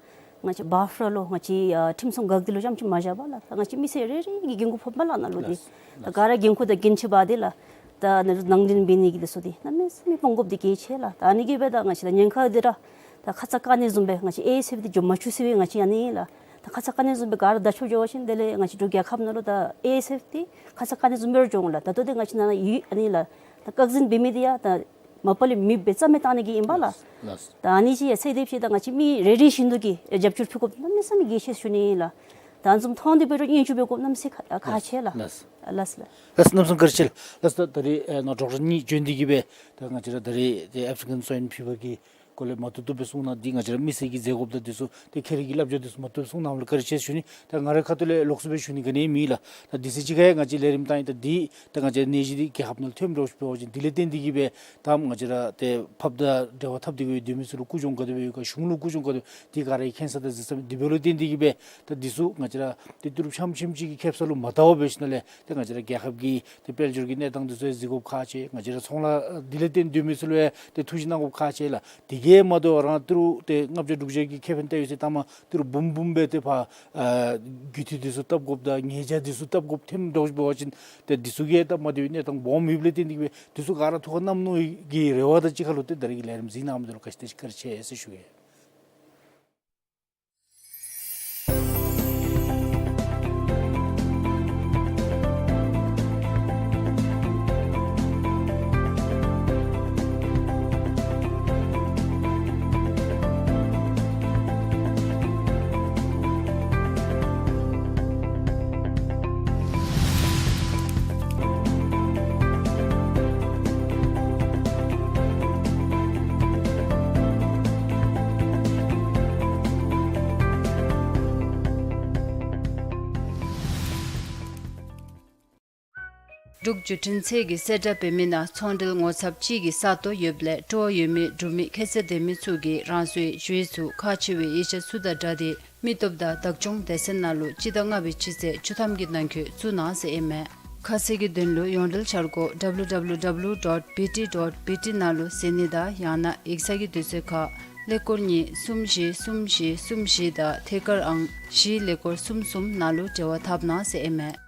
ང་བཅས་བཱཕ་ར་ལུ་ང་བཅས་ཨ་ཁྲིམས་སྲུང་འགག་སྡེ་ལུ་རྐྱངམ་ཅིག་མ་བཞག་པར་ལགས། ད་ང་བཅས་མི་སེར་རེ་རེ་གི་འགན་ཁུར་ཕོགཔ་མས་ལགས་ནཱ་ལུ་འདི། ལགས། ད་ག་ར་འགན་ཁུར་དང་འགན་ཁྱད་པར་འདི་ལགས། ད་ནང་འདྲེན་འབད་ནི་གི་འདི་ཚུ་འདི་གནམ་མེད་ས་མེད་སྤོང་དགོཔ་འདི་གལ་ཆེ་ལགས། ད་ཨ་ནི་གིས་སྦེ་ད་ང་བཅས་ད་ཉེན་ཁ་འདི་ར་ད་ཁ་ཙ་བཀག་ནི་བཟུམ་སྦེ་ང་བཅས་ཨེ་ཨེས་ཨེཕ་འདི་འགྱོ་མ་བཅུག་ཟེར་བའི་ང་བཅས་ཨ་ནི་ལགས། ད་ཁ་ཙ་བཀག་ནི་བཟུམ་སྦེ་ག་ར་བརྡ་ཁྱབ་འགྱོ་བ་ཅིན་དེ་ལས་ང་བཅས་འབྲུག་རྒྱལ་ཁབ་ནང་ལུ་ད་ཨེ་ཨེས་ཨེཕ་འདི་ཁ་ཙ་བཀག་ནི་བཟུམ་སྦེ་ར་འགྱོ་འོང་ལགས། ད་ལྟོ་འདི་ང་བཅས་ནཱ་ཡོད་ཨ་ནི་ལགས། ད་བཀག་འཛིན་འབད་མི་འདི་ཡང་ད་མ་པ་ལས་མེདཔ་སྦེ་རྩ་མེད་བཏང་ནི་གི་ཨིན་པས་ལགས། ལགས། ད་ཨ་ནི་ཅིག་ཡང་གསལ་འདེབས་ཅིག་ད་ང་བཅས་མི་རེ་རེ་བཞིན་དུ་གིས་རྒྱབ་སྐྱོར་ཕུལ་དགོཔ་གནམ་མེད་ས་མེད་གལ་ཆེ་ཟེར་ཞུ་ནི་ཨིན་ལགས། ད་ཨ་ནི་བཟུམ་མཐོང་སྟེ་འབད་རུང་སྙན་ཞུ་འབད་དགོཔ་གནམ་མེད་ས་མེད་ཁག་ཁག་ཆེ་ལགས། ལགས། ལགས་ལགས། ལགས་གནམ་མེད་ས་མེད་བཀའ་དྲིན་ཆེ་ལགས། ལགས། ད་ད་རེས་ཨེ་ནཱ་གྲོགས་ར་གཉིས་བྱོན་ཏེ་གིས་སྦེ་ད་ང་བཅས་ར་ད་རེས་ཏེ་ཨེཕ་རི་ཀན་སོའིན་ཕི་བར་གྱི་སྐོར་ལས་མ་བཏུབ་བཏུབ་སྦེ་གསུང་གནང་། འདི་ང་བཅས་ར་མི་སེར་གྱིས་མཛད་དགོཔ་དང་འདི་ཚུ་ཏེ་ཁྱེད་རའི་གི་སླབ་བྱ་འདི་ཚུ་མ་བཏུབ་གསུང་གནངམ་ལུ་བཀའ་དྲིན་ཆེ་ཟེར་ཞུ་ནི། ད་ང་རའི་ཁ་ཐུག་ལས་ལོགས་སུ་སྦེ་ཞུ་ནི་ག་ནི་མེད་ལགས། ད་དུས་ཚོད་ཅིག་ཁར་ཡང་ང་བཅས་ལས་རིམ་བཏང་ཡི། ད་འདི་ད་ང་བཅས་ནད་གཞི་འདི་རྒྱལ་ཁབ་ནང་ལུ་ཐོནམ་འདྲཝ་ཅིག་འབད་བ་ཅིན་དེ་ལས་བརྟེན་ཏེ་གིས་སྦེ་ད་ང་བཅས་ར་ཏེ་ཕབ་དང་འབྲེལ་བ་འཐབ་སྟེ་གིས་སྡོད་མི་ཚུ་ལུ་ཀུན་སྦྱོང་ག་དེ་སྦེ་ཡོད་ག་གཞུང་ལུ་ཀུན་སྦྱོང་ག་དེ་འདི་ག་ར་གིས་མཁྱེན་ས་དང་གཟིགས་ས་མས། དེ་འབདཝ་ལས་བརྟེན་ཏེ་གིས་སྦེ་ད་འདི་ཚུ་ང་བཅས་ར་ཏེ་ཏི་རུ་ཕྱམ་ཕྱམ་ཅིག་གི་ཁེབ་ས་ལུ་མ་བལྟ་བར་འབད་ཞིནམ་ལས་ཏེ་ང་བཅས་ར་རྒྱལ་ཁབ་ཀྱི་ཏེ་དཔལ་འབྱོར་གྱི་གནས་སྟངས་འདི་ཚུ་ཡང་གཟིགས་དགོཔ་ཁག་ཆེ། ང་བཅས་ར་ཚོང་ལཱ་འདི་ལས་བརྟེན་སྡོད་མི་ཚུ་ལུ་ཡང་ཏེ་ཐུགས་ཞིབ་གནང་དགོཔ་ཁག་ཆེ་ལགས། དེ་གིས་མ་དོ་རང་ཏི་རུ་ཏེ་ལྔ་བརྒྱ་དྲུག་བརྒྱ་གི་ཁེ་ཕན་བལྟ་ཡོད་ཟེར་ལྟ་མ་ཏི་རུ་འབུམ་འབུམ་སྦེ་ཏེ་ཕར་ཨ་རྒུད་འཐུས་འདི་ཚུ་བཏབ་དགོཔ་དང་ཉེས་བྱ་འདི་ཚུ་བཏབ་དགོཔ་ཐོནམ་འདྲཝ་ཅིག་འབད་བ་ཅིན་ཏེ་འདི་ཚུ་གིས་ད་མ་བདེ་བའི་གནས་སྟངས་སྦོམ་ཡོདཔ་ལས་བརྟེན་ཏེ་གིས་སྦེ་འདི་ཚུ་ག་ར་ཐུགས་ཁར་བསྣམ་ནི་གི་རེ་བ་དང་གཅིག་ཁར་ལུ་ཏེ་ད་རེས་ཀྱི་ལས་རིམ་གཟིགས་གནང་མི་འདི་ལུ་བཀའ་དྲིན་ཆེ་ཟེར་ཞུ་གེ། འབྲུག་བརྒྱུད་འཕྲིན་ཚད་ཀྱི་གསལ་བསྒྲགས་འབད་མི་ནང་ཚོང་འབྲེལ་ངོ་ཚབ་ཅིག་གི་ས་སྟོང་ཡོདཔ་ལས་སྤྲོ་བ་ཡོད་མི་འབྲུག་མི་ཁྱད་ཚད་ལྡན་མི་ཚུ་གིས་རང་སོའི་ཞུ་ཡིག་ཚུ་ཁག་ཆེ་བའི་ཡིག་ཆ་ཚུ་དང་སྦྲགས་ཏེ་མི་སྟོབས་དང་བདག་སྐྱོང་སྡེ་ཚན་ནང་ལུ་སྤྱི་ཟླ་ལྔ་པའི་སྤྱི་ཚེས་བཅུ་ཐམ་གྱི་ནང་འཁོད་བཙུགས་གནང་ཟེར་ཨིན་མས། ཁ་གསལ་གྱི་དོན་ལུ་ཡོངས་འབྲེལ་འཆར་སྒོ་W W W dot B T dot B T ནང་ལུ་གཟིགས་ནི་དང་ཡང་ན་ཡིག་ཚང་གི་དུས་ཚོད་ཁར་ཀླད་ཀོར་གཉིས་གསུམ་བཞི་གསུམ་བཞི་གསུམ་བཞི་དང་ཐད་ཀར་ཨང་བཞི་ཀླད་ཀོར་གསུམ་གསུམ་ནང་ལུ་འབྲེལ་བ་འཐབ་གནང་ཟེར་ཨིན་མས།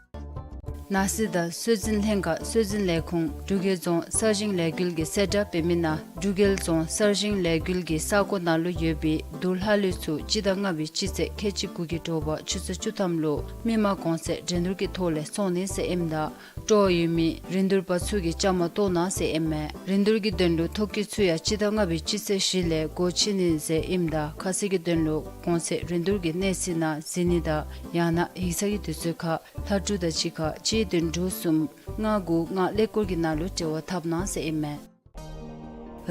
ནང་སྲིད་དང་སྲོལ་འཛིན་ལྷན་ཁག་སྲོལ་འཛིན་ལས་ཁུངས་འབྲུག་རྒྱལ་རྫོང་གསར་བཞེངས་ལས་འགུལ་གྱི་གསལ་བསྒྲགས་འབད་མི་ནང་འབྲུག་རྒྱལ་རྫོང་གསར་བཞེངས་ལས་འགུལ་གྱི་ས་གོ་ནང་ལུ་ཡོད་པའི་འདུ་ལྷ་ལུས་ཚུ་སྤྱི་ཟླ་ལྔ་པའི་སྤྱི་ཚེས་ཁལ་གཅིག་དགུ་གི་དྲོ་པ་ཆུ་ཚོད་བཅུ་ཐམ་ལུ་མི་མང་གོང་ཚད་འགྲན་བསྡུར་གྱི་ཐོག་ལས་སོང་ནི་ཟེར་ཨིནམ་ད་སྤྲོ་བ་ཡོད་མི་རིན་བསྡུར་པ་ཚུ་གིས་བཅའ་མར་གཏོགས་གནང་ཟེར་ཨིན་མས། རིན་བསྡུར་གྱི་དོན་ལུ་ཐོ་བཀོད་ཚུ་ཡང་སྤྱི་ཟླ་ལྔ་པའི་སྤྱི་ཚེས་བཞི་ལས་སྒོ་ཕྱེ་ནི་ཟེར་ཨིནམ་ད་ཁ་གསལ་གྱི་དོན་ལུ་གོང་ཚད་རིན་བསྡུར་གྱི་གནས་ཚུལ་ནང་གཟིགས་ནི་དང་ཡང་ན་ཡིག་ཚང་གི་དུས་ཚོད་ཁར་ལྷ་འབྲུག་དང་གཅིག་ཁར་གཅིག་བདུན་དྲུག་གསུམ་ལྔ་དགུ་ལྔ་ཀླད་ཀོར་གྱི་ནང་ལུ་འབྲེལ་བ་འཐབ་གནང་ཟེར་ཨིན་མས།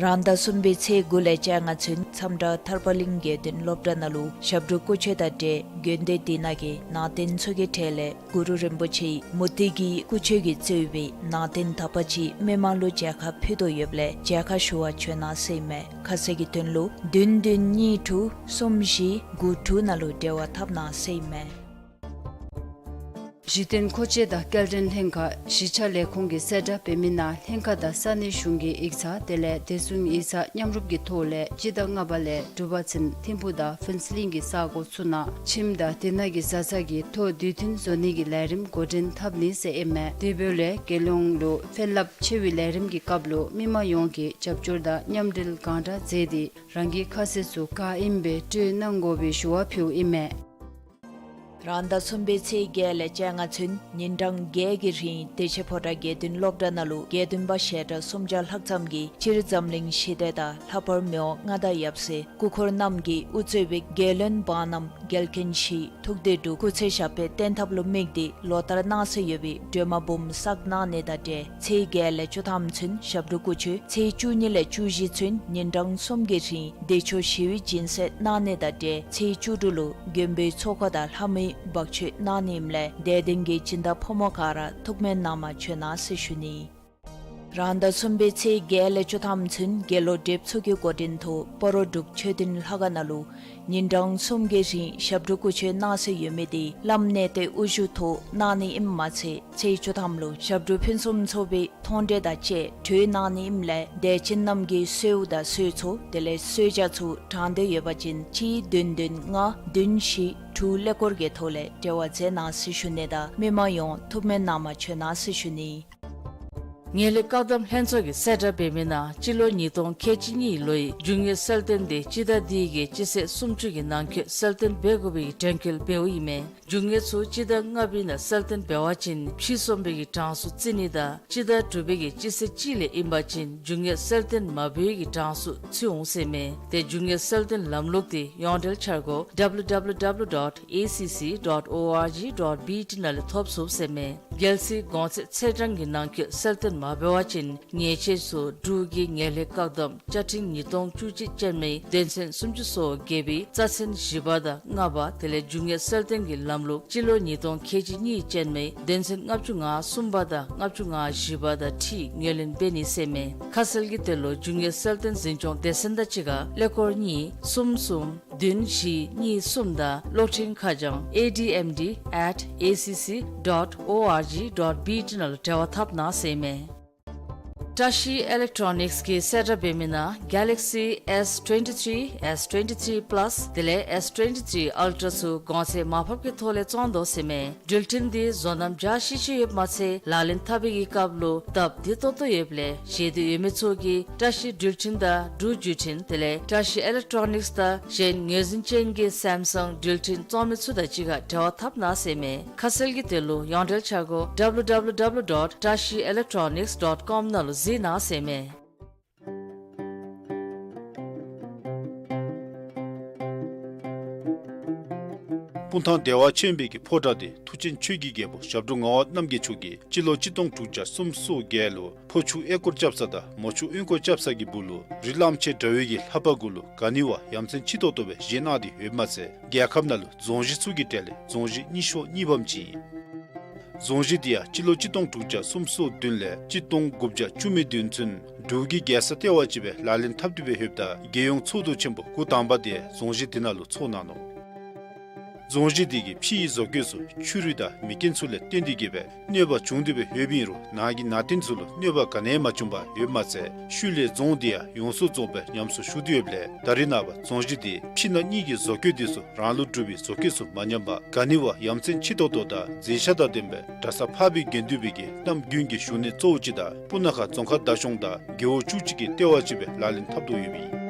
རང་ཟླ་གསུམ་པའི་ཚེས་དགུ་ལས་བཅོ་ལྔ་ཚུན་མཚམས་བྲག་ཐར་པ་གླིང་དགེ་འདུན་སློབ་གྲྭ་ནང་ལུ་ཞབས་དྲུང་སྐུ་མཆོད་དང་འབྲེལ་དགོན་སྡེ་དེ་ནང་གི་ནང་རྟེན་ཚུ་གི་གྲས་ལས་གུ་རུ་རིན་པོ་ཆེའི་མུ་ཏིག་གི་སྐུ་མཆོད་ཀྱིས་གཙོས་པའི་ནང་རྟེན་དག་པ་ཅིག་མི་མང་ལུ་མཇལ་ཁ་ཕུལ་དོ་ཡོདཔ་ལས་མཇལ་ཁ་ཞུ་བར་བྱོན་གནང་ཟེར་ཨིན་མས། ཁ་གསལ་གྱི་དོན་ལུ་བདུན་བདུན་གཉིས་དྲུག་གསུམ་བཞི་དགུ་དྲུག་ནང་ལུ་འབྲེལ་བ་འཐབ་གནང་ཟེར་ཨིན་མས། གཞི་རྟེན་མཁོ་ཆས་དང་སྐྱེལ་འདྲེན་ལྷན་ཁག་གཞིས་ཆགས་ལས་ཁུངས་ཀྱི་གསལ་བསྒྲགས་འབད་མི་ནང་ལྷན་ཁག་དང་ས་གནས་གཞུང་གི་ཡིག་ཚང་དེ་ལས་བདེ་སྲུང་ཡིག་ཚང་མཉམ་རུབ་ཀྱི་ཐོག་ལས་སྤྱི་ཟླ་ལྔ་པ་ལས་དྲུག་པ་ཚུན་ཐིམ་ཕུག་དང་ཕུན་ཚོགས་གླིང་གི་ས་གོ་ཚུ་ནང་ཁྱིམ་དང་དེ་ནང་གི་བཟའ་ཚང་གི་ཐོ་དུས་མཐུན་བཟོ་ནི་གི་ལས་རིམ་འགོ་འདྲེན་འཐབ་ནི་ཟེར་ཨིན་མས། དེ་འབདཝ་ལས་རྒྱལ་ཡོངས་ལུ་ཕན་རླབས་ཆེ་བའི་ལས་རིམ་གྱི་སྐབས་ལུ་མི་མང་ཡོངས་ཀྱིས་རྒྱབ་སྐྱོར་དང་མཉམ་འབྲེལ་གང་དྲག་མཛད་དེ་རང་གི་ཁ་གསལ་ཚུ་ག་ཨིནམ་སྦེ་སྤྲོད་གནང་དགོ་པའི་ཞུ་བ་ཕུལཝ་ཨིན་མས། རང་ཟླ་གསུམ་པའི་ཚེས་བརྒྱད་ལས་བཅོ་ལྔ་ཚུན་ཉིན་གྲངས་བརྒྱད་ཀྱི་རིང་བདེ་ཆེན་ཕོ་བྲང་དགེ་འདུན་སློབ་གྲྭ་ནང་ལུ་དགེ་འདུན་པ་ཞལ་གྲངས་སུམ་བརྒྱ་ལྷག་ཙམ་གྱིས་སྤྱིར་འཛམ་གླིང་ཞི་བདེ་དང་ལྷག་པར་མི་དབང་མངའ་བདག་ཡབ་སྲས་སྐུ་འཁོར་རྣམས་ཀྱིས་དབུ་གཙོས་པའི་རྒྱལ་བློན་འབངས་རྣམས་རྒྱལ་མཁན་ཞི་ཐུགས་བདེ་སྒྲུབ་སྐུ་ཚེ་ཞབས་པད་བརྟན་ཐབས་ལུ་དམིགས་ཏེ་ལོ་ལྟར་གནང་སྲོལ་ཡོད་པའི་སྒྲོལ་མ་འབུམ་བསགས་གནང་ནི་དང་འབྲེལ་ཚེས་བརྒྱད་ལས་བཅུ་ཐམ་ཚུན་ཞབས་དྲུང་སྐུ་མཆོད། ཚེས་བཅུ་གཉིས་ལས་བཅུ་བཞི་ཚུན་ཉིན་གྲངས་གསུམ་གྱི་རིང་བདེ་མཆོག་ཞི་བའི་སྦྱིན་སྲེག་གནང་ནི་དང་འབྲེལ་ཚེས་བཅུ་དྲུག་ལུ་མགོན་པོའི་ཚོགས་འཁོར་དང་ལྷ་མོའི་འབག་མཆོད་གནང་ནི་ཨིནམ་ལས་དད་ལྡན་གྱི་སྦྱིན་བདག་ཕོ་མོ་ག་ར་ཐུགས་སྨོན་གནང་མར་བྱོན་གནང་ཟེར་ཞུ་ནི། རང་ཟླ་གསུམ་པའི་ཚེས་བརྒྱད་ལས་བཅུ་ཐམ་ཚུན་དགེ་སློང་བགྲེསཔ་ཚུ་གི་འགོ་འདྲེན་ཐོག་སྤ་རོ་འབྲུག་མཆོད་རྟེན་ལྷ་ཁང་ནང་ལུ་ཉིན་གྲངས་གསུམ་གྱི་རིང་ཞབས་དྲུང་སྐུ་མཆོད་གནང་སྲོལ་ཡོད་མི་དེ་བླམ་གནས་བརྟན་དབུ་བཞུགས་ཐོག་གནང་ནི་ཨིནམ་མ་ཚད་ཚེས་བཅུ་ཐམ་ལུ་ཞབས་དྲུང་ཕུན་སུམ་ཚོགས་པའི་མཐོང་གྲོལ་དང་བཅས་གྲོལ་གནང་ནི་ཨིནམ་ལས་དད་ཅན་རྣམས་ཀྱི་གསོལཝ་དང་གསོལ་ཚོགས་དེ་ལས་གསོལ་ཇ་ཚུ་དྲང་སྟེ་ཡོད་པ་ཅིན་གཅིག་བདུན་བདུན་ལྔ་བདུན་བཞི་དྲུག་ཀླད་ཀོར་གྱི་ཐོག་ལས་འབྲེལ་བ་མཛད་གནང་ཟེར་ཞུ་ནི་དང་མི་མང་ཡོངས་ཐུགས་སྨོན་གནང་མར་བྱོན་གནང་ཟེར་ཞུ་ནི། ངན་ལྷད་བཀག་སྡོམ་ལྷན་ཚོགས་ཀྱི་གསལ་བསྒྲགས་འབད་མི་ནང་སྤྱི་ལོ་ཉིས་སྟོང་ཁལ་གཅིག་གཉིས་ལོའི་རྒྱུ་དངོས་གསལ་སྟོན་དེ་སྤྱི་ཟླ་འདི་གི་སྤྱི་ཚེས་སུམ་ཅུ་གི་ནང་འཁོད་གསལ་སྟོན་འབད་དགོ་པའི་གྲོས་འགོ་འབདཝ་ཨིན་མས། རྒྱུ་དངོས་ཚུ་སྤྱི་ཟླ་ལྔ་པའི་ནང་གསལ་སྟོན་འབད་བ་ཅིན་ཕྱིས་སོང་བའི་གྲངས་སུ་བརྩི་ནི་དང་སྤྱི་ཟླ་དྲུག་པའི་གི་སྤྱི་ཚེས་གཅིག་ལས་ཨིན་པ་ཅིན་རྒྱུ་དངོས་གསལ་སྟོན་མ་འབད་བའི་གི་གྲངས་སུ་ཚུད་འོང་ཟེར་མས། དེ་རྒྱུ་དངོས་གསལ་སྟོན་ལམ་ལུགས་དེ་ཡོངས་འབྲེལ་འཆར་སྒོ་W W W dot A C C dot O R G dot B T ནང་ལས་ཐོབ་ཚུགས་ཟེར་མས། རྒྱལ་སྲིད་གོང་ཚད་ཚེས་གྲངས་ཀྱི་ནང་འཁོད་གསལ་སྟོན་མ་འབད་བ་ཅིན་ཉེས་ཆད་ཚུ་འབྲུག་གི་ངན་ལྷད་བཀག་སྡོམ་བཅའ་ཁྲིམས་ཉིས་སྟོང་བཅུ་གཅིག་ཅན་མའི་དོན་ཚན་སུམ་ཅུ་སོ་བརྒྱད་པའི་རྩ་ཚན་བཞི་པ་དང་ལྔ་པ་དེ་ལས་རྒྱུ་དངོས་གསལ་སྟོན་གྱི་ལམ་ལུགས་སྤྱི་ལོ་ཉིས་སྟོང་ཁལ་གཅིག་གཉིས་ཅན་མའི་དོན་ཚན་ལྔ་བཅུ་ང་གསུམ་པ་དང་ལྔ་བཅུ་ང་བཞི་པ་དང་འཁྲིལ་ངོས་ལེན་འབད་ནི་ཟེར་མས། ཁ་གསལ་གྱི་དོན་ལུ་རྒྱུ་དངོས་གསལ་སྟོན་འཛིན་སྐྱོང་སྡེ་ཚན་དང་གཅིག་ཁར་ཀླད་ཀོར་གཉིས་གསུམ་གསུམ་བདུན་བཞི་གཉིས་གསུམ་དང་གློག་འཕྲིན་ཁ་བྱང་A D M D at A C C dot O R G dot B T ནང་ལུ་འབྲེལ་བ་འཐབ་གནང་ཟེར་མས། བཀྲ་ཤིས་ཨི་ལེག་ཊོ་ནིཀསི་གི་གསལ་བསྒྲགས་འབད་མི་ནང་Galaxy S twenty-three, S twenty-three Plus དེ་ལས་S twenty-three Ultra ཚུ་གོང་ཚད་མར་ཕབ་ཀྱི་ཐོག་ལས་བཙོང་དོ་ཟེར་མས། འགྲུལ་འཕྲིན་འདི་བཟོ་རྣམ་འཇའ་ཆི་ཆི་ཡོདཔ་མ་ཚད་ལག་ལེན་འཐབ་པའི་གི་སྐབས་ལུ་སྟབས་བདེ་ཏོག་ཏོ་ཡོདཔ་ལས་བཞེས་འདོད་ཡོད་མི་ཚུ་གིས་བཀྲ་ཤིས་འགྲུལ་འཕྲིན་དང་འབྲུག་བརྒྱུད་འཕྲིན་དེ་ལས་བཀྲ་ཤིས་ཨི་ལེག་ཊོ་ནིཀསི་དང་གཞན་ངོས་འཛིན་ཅན་གྱི་སེམ་སང་འགྲུལ་འཕྲིན་བཙོང་མི་ཚུ་དང་གཅིག་ཁར་འབྲེལ་བ་འཐབ་གནང་ཟེར་མས། ཁ་གསལ་གྱི་དོན་ལུ་ཡོངས་འབྲེལ་འཆར་སྒོ W W W dot བཀྲ་ཤིས་ཨི་ལེག་ཊོ་ནིཀསི་dot com ནང་ལུ་གཟིགས་གནང་ཟེར་མས། སྤུངས་ཐང་བདེ་བ་ཆེན་པོའི་གི་ཕོ་བྲང་དེ་མཐུ་ཆེན་ཆོས་ཀྱི་རྒྱལ་པོ་ཞབས་དྲུང་ངག་དབང་རྣམ་རྒྱལ་མཆོག་གིས་སྤྱི་ལོ་གཅིག་སྟོང་དྲུག་བརྒྱ་སུམ་ཅུ་སོ་བརྒྱད་ལུ་ཕོ་ཆུ་གཡས་སྐོར་རྐྱབ་ས་དང་མོ་ཆུ་གཡོན་སྐོར་རྐྱབ་ས་གི་སྦུག་ལུ་རི་གླང་ཆེན་དགྲ་བོའི་གི་ལྷ་པ་གུ་ལུ་ག་ནི་བ་ཡ་མཚན་ཆེ་ཏོག་ཏོ་སྦེ་བཞེངས་གནང་སྟེ་ཡོདཔ་མ་ཚད་རྒྱལ་ཁབ་ནང་ལུ་རྫོང་གཞི་ཚུ་གི་གྲས་ལས་རྫོང་གཞི་རྙིང་ཤོས་གཉིས་པམ་ཅིག་ཨིན། རྫོང་གཞི་འདི་ཡང་སྤྱི་ལོ་གཅིག་སྟོང་དྲུག་བརྒྱ་སུམ་ཅུ་སོ་བདུན་ལས་གཅིག་སྟོང་དགུ་བརྒྱ་བཅུ་མེད་བདུན་ཚུན་འབྲུག་གི་རྒྱལ་ས་ལྟེ་བ་ཅིག་སྦེ་ལག་ལེན་འཐབ་སྟེ་སྦེ་ཡོདཔ་ད་རྒྱལ་ཡོངས་ཚོགས་འདུ་ཆེན་པོ་འགོ་དང་པ་དེ་རྫོང་གཞི་འདི་ནང་ལུ་ཚོགས་གནང་ནུག། རྫོང་གཞི་འདི་གི་ཕྱི་ཡི་བཟོ་བཀོད་ཚུ་ཆུ་རུད་དང་མེ་རྐྱེན་ཚུ་ལས་བརྟེན་ཏེ་གིས་སྦེ་གནོད་པ་བྱུང་སྟེ་སྦེ་ཡོདཔ་ཨིན་རུང་ནང་གི་ནང་རྟེན་ཚུ་ལུ་གནོད་པ་ག་ནི་ཡང་མ་བྱུང་པར་ཡོདཔ་མ་ཚད་ཤུལ་ལས་རྫོང་འདི་ཡང་ཡོངས་སུ་རྫོགས་སྦེ་ཉམས་གསོ་ཞུགས་ཏེ་ཡོདཔ་ལས་ད་རེས་ནངས་པ་རྫོང་གཞི་འདི་ཕྱི་ནང་གཉིས་ཀྱི་བཟོ་བཀོད་འདི་ཚུ་རང་ལུགས་འབྲུག་པའི་བཟོ་བཀོད་ཚུ་མ་ཉམས་པར་ག་ནི་བ་ཡ་མཚན་ཆེ་ཏོག་ཏོ་དང་མཛེས་ཆ་དང་ལྡན་པའི་གྲྭ་ས་འཕགས་པའི་དགེ་འདུན་པའི་གི་རྣམ་རྒྱུན་གྱི་བཞུགས་གནས་གཙོ་བོ་ཅིག་དང་སྤུ་ན་ཁ་རྫོང་ཁག་བདག་སྐྱོང་དང་རྒེད་འོག་བཅུ་གཅིག་གི་ལྟེ་བ་ཅིག་སྦེ་ལག་ལེན་འཐབ་དོ་ཡོདཔ་ཨིན།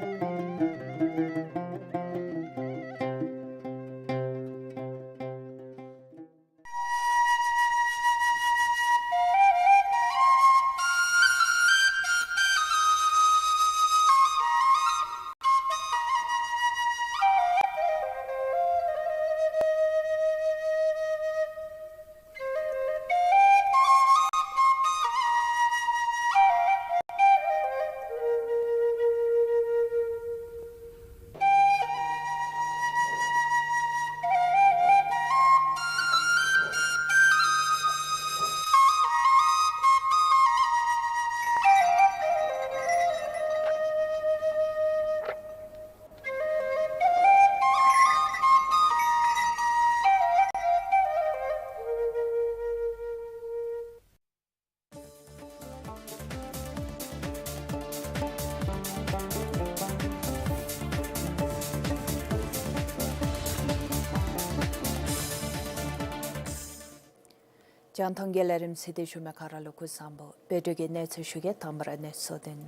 རྒྱང་མཐོང་གི་ལས་རིམ་གཟིགས་ཏེ་བཞུགས་མི་ག་ར་ལུ་སྐུ་གཟུགས་བཟང་པོ། དཔལ་སྒྲོན་གྱིས་གནས་ཚུལ་ཞུ་གེ། དང་པ་ར་གནས་ཚུལ་དོན།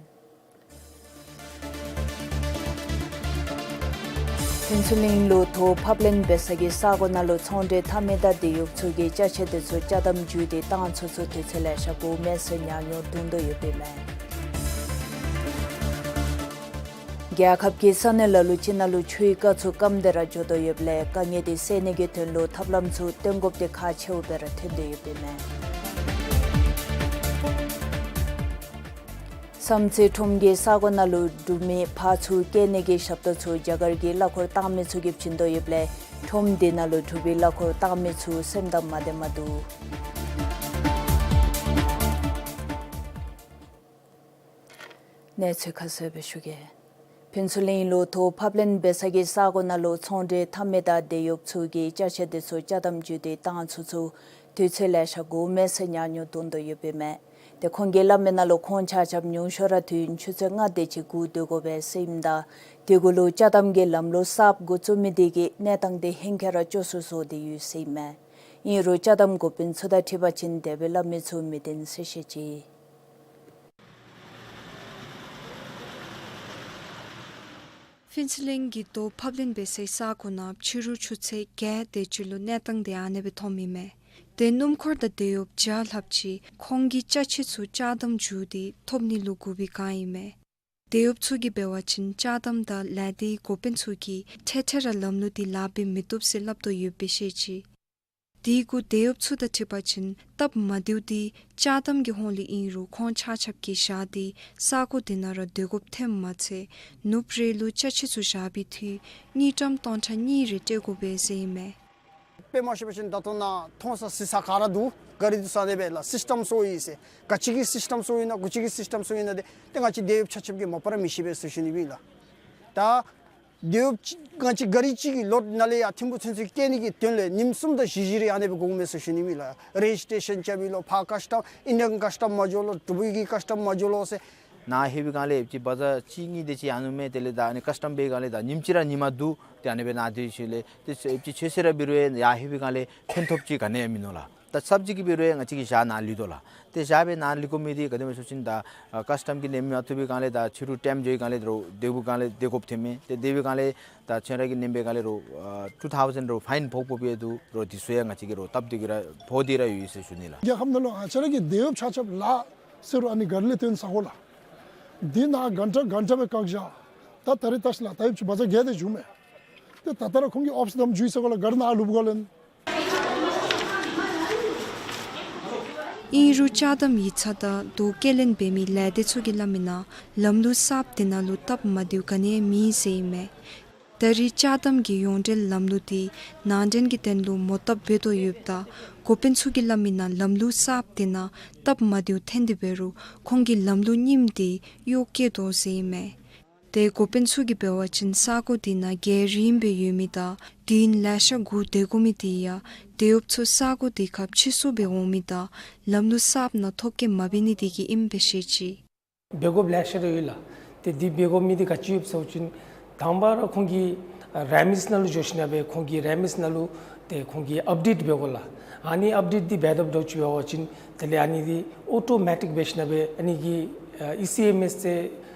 ཕུན་ཚོགས་གླིང་ལུ་དོ་ཕབ་ལེན་འབད་ས་གི་ས་གོ་ནང་ལུ་ཚོང་འབྲེལ་འཐབ་མི་དང་དེད་གཡོགཔ་ཚུ་གིས་ཅ་ཆས་དེ་ཚུ་ཅ་དམ་བརྒྱུད་དེ་བཏང་ཚུན་ཚོད་དུས་ཚོད་ལེ་ཤ་འགོརཝ་མས་ཟེར་ཉམས་མྱོང་འདོན་དོ་ཡོདཔ་ཨིན་མས། རྒྱལ་ཁབ་ཀྱི་ས་གནས་ལ་ལུ་ཅིག་ནང་ལུ་ཆུའི་རྐ་ཚུ་སྐམ་སྟེ་ར་འགྱོ་དོ་ཡོདཔ་ལས་དཀའ་ངལ་དེ་སེལ་ནི་གི་དོན་ལུ་ཐབས་ལམ་ཚུ་སྟོན་དགོཔ་དེ་ཁག་ཆེཝ་སྦེ་ར་ཐོན་དོ་ཡོདཔ་ཨིན་མས། བསམ་རྩེ་ཁྲོམ་གྱི་ས་གོ་ནང་ལུ་འབྲུག་མི་ཕར་ཚུར་བསྐྱལ་ནི་གི་ཞབས་ཏོག་ཚུ་རྒྱ་གར་གྱི་གླ་འཁོར་བཏང་མི་ཚུ་གིས་བྱིན་དོ་ཡོདཔ་ལས་ཁྲོམ་དེ་ནང་ལུ་འབྲུག་པའི་གླ་འཁོར་བཏང་མི་ཚུ་སེམས་དང་མ་བདེ་མ་འདུག། གནས་ཚུལ་ཁ་གསལ་སྦེ་ཞུ་གེ། ཕུན་ཚོགས་གླིང་ལུ་དོ་ཕབ་ལེན་འབད་ས་གི་ས་གོ་ནང་ལུ་ཚོང་འབྲེལ་འཐབ་མི་དང་དེད་གཡོགཔ་ཚུ་གིས་ཅ་ཆས་དེ་ཚུ་ཅ་དམ་བརྒྱུད་དེ་བཏང་ཚུན་ཚོད་དུས་ཚོད་ལེ་ཤ་འགོརཝ་མས་ཟེར་ཉམས་མྱོང་འདོན་དོ་ཡོདཔ་ཨིན་མས། ཏེ་ཁོང་གིས་སླབ་མི་ནང་ལུ་ཁོང་ཆ་ཁྱབ་ཉུང་ཤོས་ར་དུས་ཡུན་ཆུ་ཚོད་ལྔ་དེ་ཅིག་སྒུག་སྡོད་དགོ་པས་ཟེར་ཨིནམ་ད་དེ་གུ་ལུ་ཅ་དམ་གྱི་ལམ་ལུགས་གསརཔ་འགོ་བཙུགས་མི་དེ་གིས་གནས་སྟངས་དེ་ཧེང་སྐལ་ར་སྐྱོ་སུ་བཟོ་སྟེ་ཡོད་ཟེར་ཨིན་མས། ཨིན་རུང་ཅ་དམ་འགོ་དཔོན་ཚུ་དང་འཁྲིལ་བ་ཅིན་དེ་སྦེ་སླབ་མི་ཚུ་མི་བདེན་ཟེར་བཤད་ཅི། ཕུན་ཚོགས་གླིང་གི་དོ་ཕབ་ལེན་འབད་སའི་ས་གོ་ནང་ཕྱི་རུ་ཆུ་ཚོད་བརྒྱད་དེ་ཅིག་ལུ་གནས་སྟངས་དེ་ཨ་ནེ་སྦེ་མཐོངམ་ཨིན་མས། ཏེ་སྣུམ་འཁོར་དང་དེད་གཡོགཔ་བརྒྱ་ལྷགཔ་ཅིག་ཁོང་གི་ཅ་ཆས་ཚུ་ཅ་དམ་བརྒྱུད་དེ་ཐོབ་ནི་ལུ་སྒུག་པའི་བསྒང་ཨིན་མས། དེད་གཡོགཔ་ཚུ་གིས་འབད་བ་ཅིན་ཅ་དམ་དང་ལས་སྡེའི་འགོ་དཔོན་ཚུ་གིས་འཕྲལ་འཕྲལ་ར་ལམ་ལུགས་དེ་ལཱ་འབད་མི་བཏུབ་ཟེར་སླབ་དོ་ཡོདཔ་སྦེ་བཤད་ཅི། དེ་གུ་དེད་གཡོགཔ་ཚུ་དང་འཁྲིལ་བ་ཅིན་སྟབས་མ་བདེཝ་དེ་ཅ་དམ་གྱི་ཧོང་ལས་ཨིན་རུང་ཁོང་ཆ་ཁྱབ་ཀྱིས་བཞག་སྟེ་ས་གོ་དེ་ནང་ར་སྡོད་དགོཔ་ཐོནམ་མ་ཚད་ནུབ་རེ་ལུ་ཅ་ཆས་ཚུ་བཞག་པའི་འཐུས་དངུལ་ཀྲམ་སྟོང་ཕྲག་གཉིས་རེ་སྤྲོད་དགོ་པས་ཟེར་ཨིན་མས། དཔེ་མ་ཤེས་པ་ཅིན་ད་ལྟོ་ནཱ་མཐོང་ས་གཟིགས་ས་ག་ར་འདུག། ག་རི་འདུག་ས་དེ་སྦེ་ལགས་སིསི་ཊམ་སོར་ཡི་ཟེར། ག་ཅི་གི་སིསི་ཊམ་སོར་ཡི་ན་གུ་ཅི་གི་སིསི་ཊམ་སོར་ཡི་ན་དེ་ཏེ་ང་བཅས་དེད་གཡོགཔ་ཆ་ཁྱབ་ཀྱིས་མ་པ་ར་མི་ཤེས་པས་ཟེར་ཞུ་ནི་ཨིན་ལགས། ད་དེད་གཡོགཔ་ཅིག་ང་བཅས་ག་རི་ཅིག་གི་ལོཌ་ནང་ལས་ཡར་ཐིམ་ཕུག་ཚུན་ཚོད་བསྐྱལ་ནི་གི་དོན་ལས་ཉིནམ་གསུམ་དང་བཞི་བཞི་རེ་ཨ་ནེ་སྦེ་འགོརཝ་མས་ཟེར་ཞུ་ནི་ཨིན་ལགས། རེ་ཇི་སི་ཊེ་ཤཱན་རྐྱབ་ཨིན་ལོ། ཕར་ཀཱསི་ཊམ་ཨིན་ཌི་ཡཱན་ཀཱསི་ཊམ་མ་འགྱོ་ལོ། འབྲུག་པའི་གི་ཀཱསི་ཊམ་མ་འགྱོ་ལོ་ཟེར། ནཱ་ལྷོད་པའི་སྒང་ལས་ཅིག་བ་ཛ་གཅིག་གཉིས་དེ་ཅིག་ཡར་ནུག་མས། དེ་ལས་ད་ཨ་ནི་ཀཱསི་ཊམ་པའི་སྒང་ལས་ད་ཉིནམ་གཅིག་ར་ཉིན་མ་བསྡུ་སྟེ་ཨ་ནེ་སྦེ་ནཱ་སྡོད་ཞིནམ་ལས་ཏེ་ཅིག་ཆོས་ཟེར་ར་འབད་རུང་ཡར་ལྷོད་པའི་སྒང་ལས་ཕན་ཐོགས་ཅིག་ག་ནི་ཡང་མིན་ནུག་ལགས། ད་ཚབ་ཅིག་གིས་འབད་རུང་ཡང་ང་བཅས་ཀྱིས་བཞག་ནཱ་ལུས་དོ་ལགས། ཏེ་བཞག་སྦེ་ནཱ་ལུས་དགོ་མི་དེ་ག་དེ་སྦེ་ཟེར་བ་ཅིན་ད་ཀཱསི་ཊམ་གྱིས་ནེམ་མ་བཏུབ་པའི་སྒང་ལས་ད་ཕྱི་རུ་ཊེམ་འགྱོ་བའི་སྒང་ལས་རོགས་དེ་བའི་སྒང་ལས་དེ་དགོཔ་ཐོནམ་མས། ཏེ་དེ་བའི་སྒང་ལས་ད་ཁྱོད་ར་གིས་ནེམ་པའི་སྒང་ལས་རོགས་ཨ་ཊུ་ཐའུ་ཟེན་རོགས་ཕའིན་ཕོག་ཕོགཔ་ཡང་འདུག། རོགས་དེ་ཚུ་ཡང་ང་བཅས་ཀྱིས་རོགས་སྟབས་བདེ་གི་ར་ཕོག་སྟེ་ར་ཡོད་ཟེར་ཞུ་ནི་ལགས། རྒྱལ་ཁབ་ནང་ལུ་ང་བཅས་ར་གི་དེད་གཡོགཔ་ཆ་ཁྱབ་ལཱ་ཟེར་རུང་ཨ་ནི་ག་རི་ལས་བཏོན་ས་གོ་ལགས། འདི་ནཱ་གྷན་ཊ་གྷན་ཊ་སྦེ་བཀག་བཞག། ད་ད་རིས་བལྟ་ཤིག་ལགས། ད་ཡུདཔ་ཅིག་བ་ཛ་བརྒྱད་དེ་བཞུགས་མས། ཏེ་ད་ལྟོ་ར་ཁོང་གིས་ཨོཕ་སི་དམ་བརྒྱུད་ས་གོ་ལགས། ག་རི་ནཱ་ལུསཔ་ག་ལས། ཨིན་རུང་ཅ་དམ་ཡིག་ཚང་དང་དོ་སྐྱེལ་ལེན་འབད་མི་ལས་སྡེ་ཚུ་གིས་སླབ་མི་ནང་ལམ་ལུགས་གསརཔ་དེ་ནང་ལུ་སྟབས་མ་བདེཝ་ག་ནི་ཡང་མེད་ཟེར་ཨིན་མས། ད་རེས་ཅ་དམ་གྱི་ཡོངས་འབྲེལ་ལམ་ལུགས་འདི་ནང་འདྲེན་གྱི་དོན་ལུ་མོ་བཏབ་འབད་དོ་ཡོདཔ་ད་འགོ་དཔོན་ཚུ་གིས་སླབ་མི་ནང་ལམ་ལུགས་གསརཔ་འདི་ནང་སྟབས་མ་བདེཝ་ཐོན་ཏེ་འབད་རུང་ཁོང་གིས་ལམ་ལུགས་རྙིངམ་འདི་གཡོག་བཀོལ་དོ་ཟེར་ཨིན་མས། ཏེ་འགོ་དཔོན་ཚུ་གིས་འབད་བ་ཅིན་ས་གོ་འདི་ནང་རྒལ་རིངམ་སྦེ་ཡོད་མི་དང་དུས་ཡུན་ལེ་ཤ་སྒུག་སྡོད་དགོ་མི་འདི་ཡང་དེད་གཡོགཔ་ཚུ་ས་གོ་འདི་ཁར་ཕྱིར་བསུ་སྦེ་འོང་མི་དང་ལམ་ལུགས་གསརཔ་ནང་ཐོ་བཀོད་མ་འབད་ནི་འདི་གིས་ཨིནམ་སྦེ་བཤད་ཅི། འབད་དགོཔ་ལེ་ཤ་ར་ཡོད་ལགས། ཏེ་འདི་འབད་དགོ་མི་འདི་ག་ཅི་ཡོདཔ་ཟེར་བ་ཅིན་དང་པ་ར་ཁོང་གི་རེ་མིས་ནང་ལུ་འགྱོ་ཞིན་ན་སྦེ་ཁོང་གི་རེ་མིས་ནང་ལུ་ཏེ་ཁོང་གིས་ཨཔ་ཌེཊ་འབད་དགོ་ལགས། ཨ་ནི་ཨཔ་ཌེཊ་འདི་འབད་དཔ་འདྲཝ་ཅིག་འབད་བ་ཅིན་དེ་ལས་ཨ་ནི་འདི་ཨོ་ཊོ་མེ་ཊིཀ་འབད་ཞིན་ན་སྦེ་ཨ་ནི་གི་ཨ་ཨི་སི་ཨེམ་ཨེསི་ཟེར་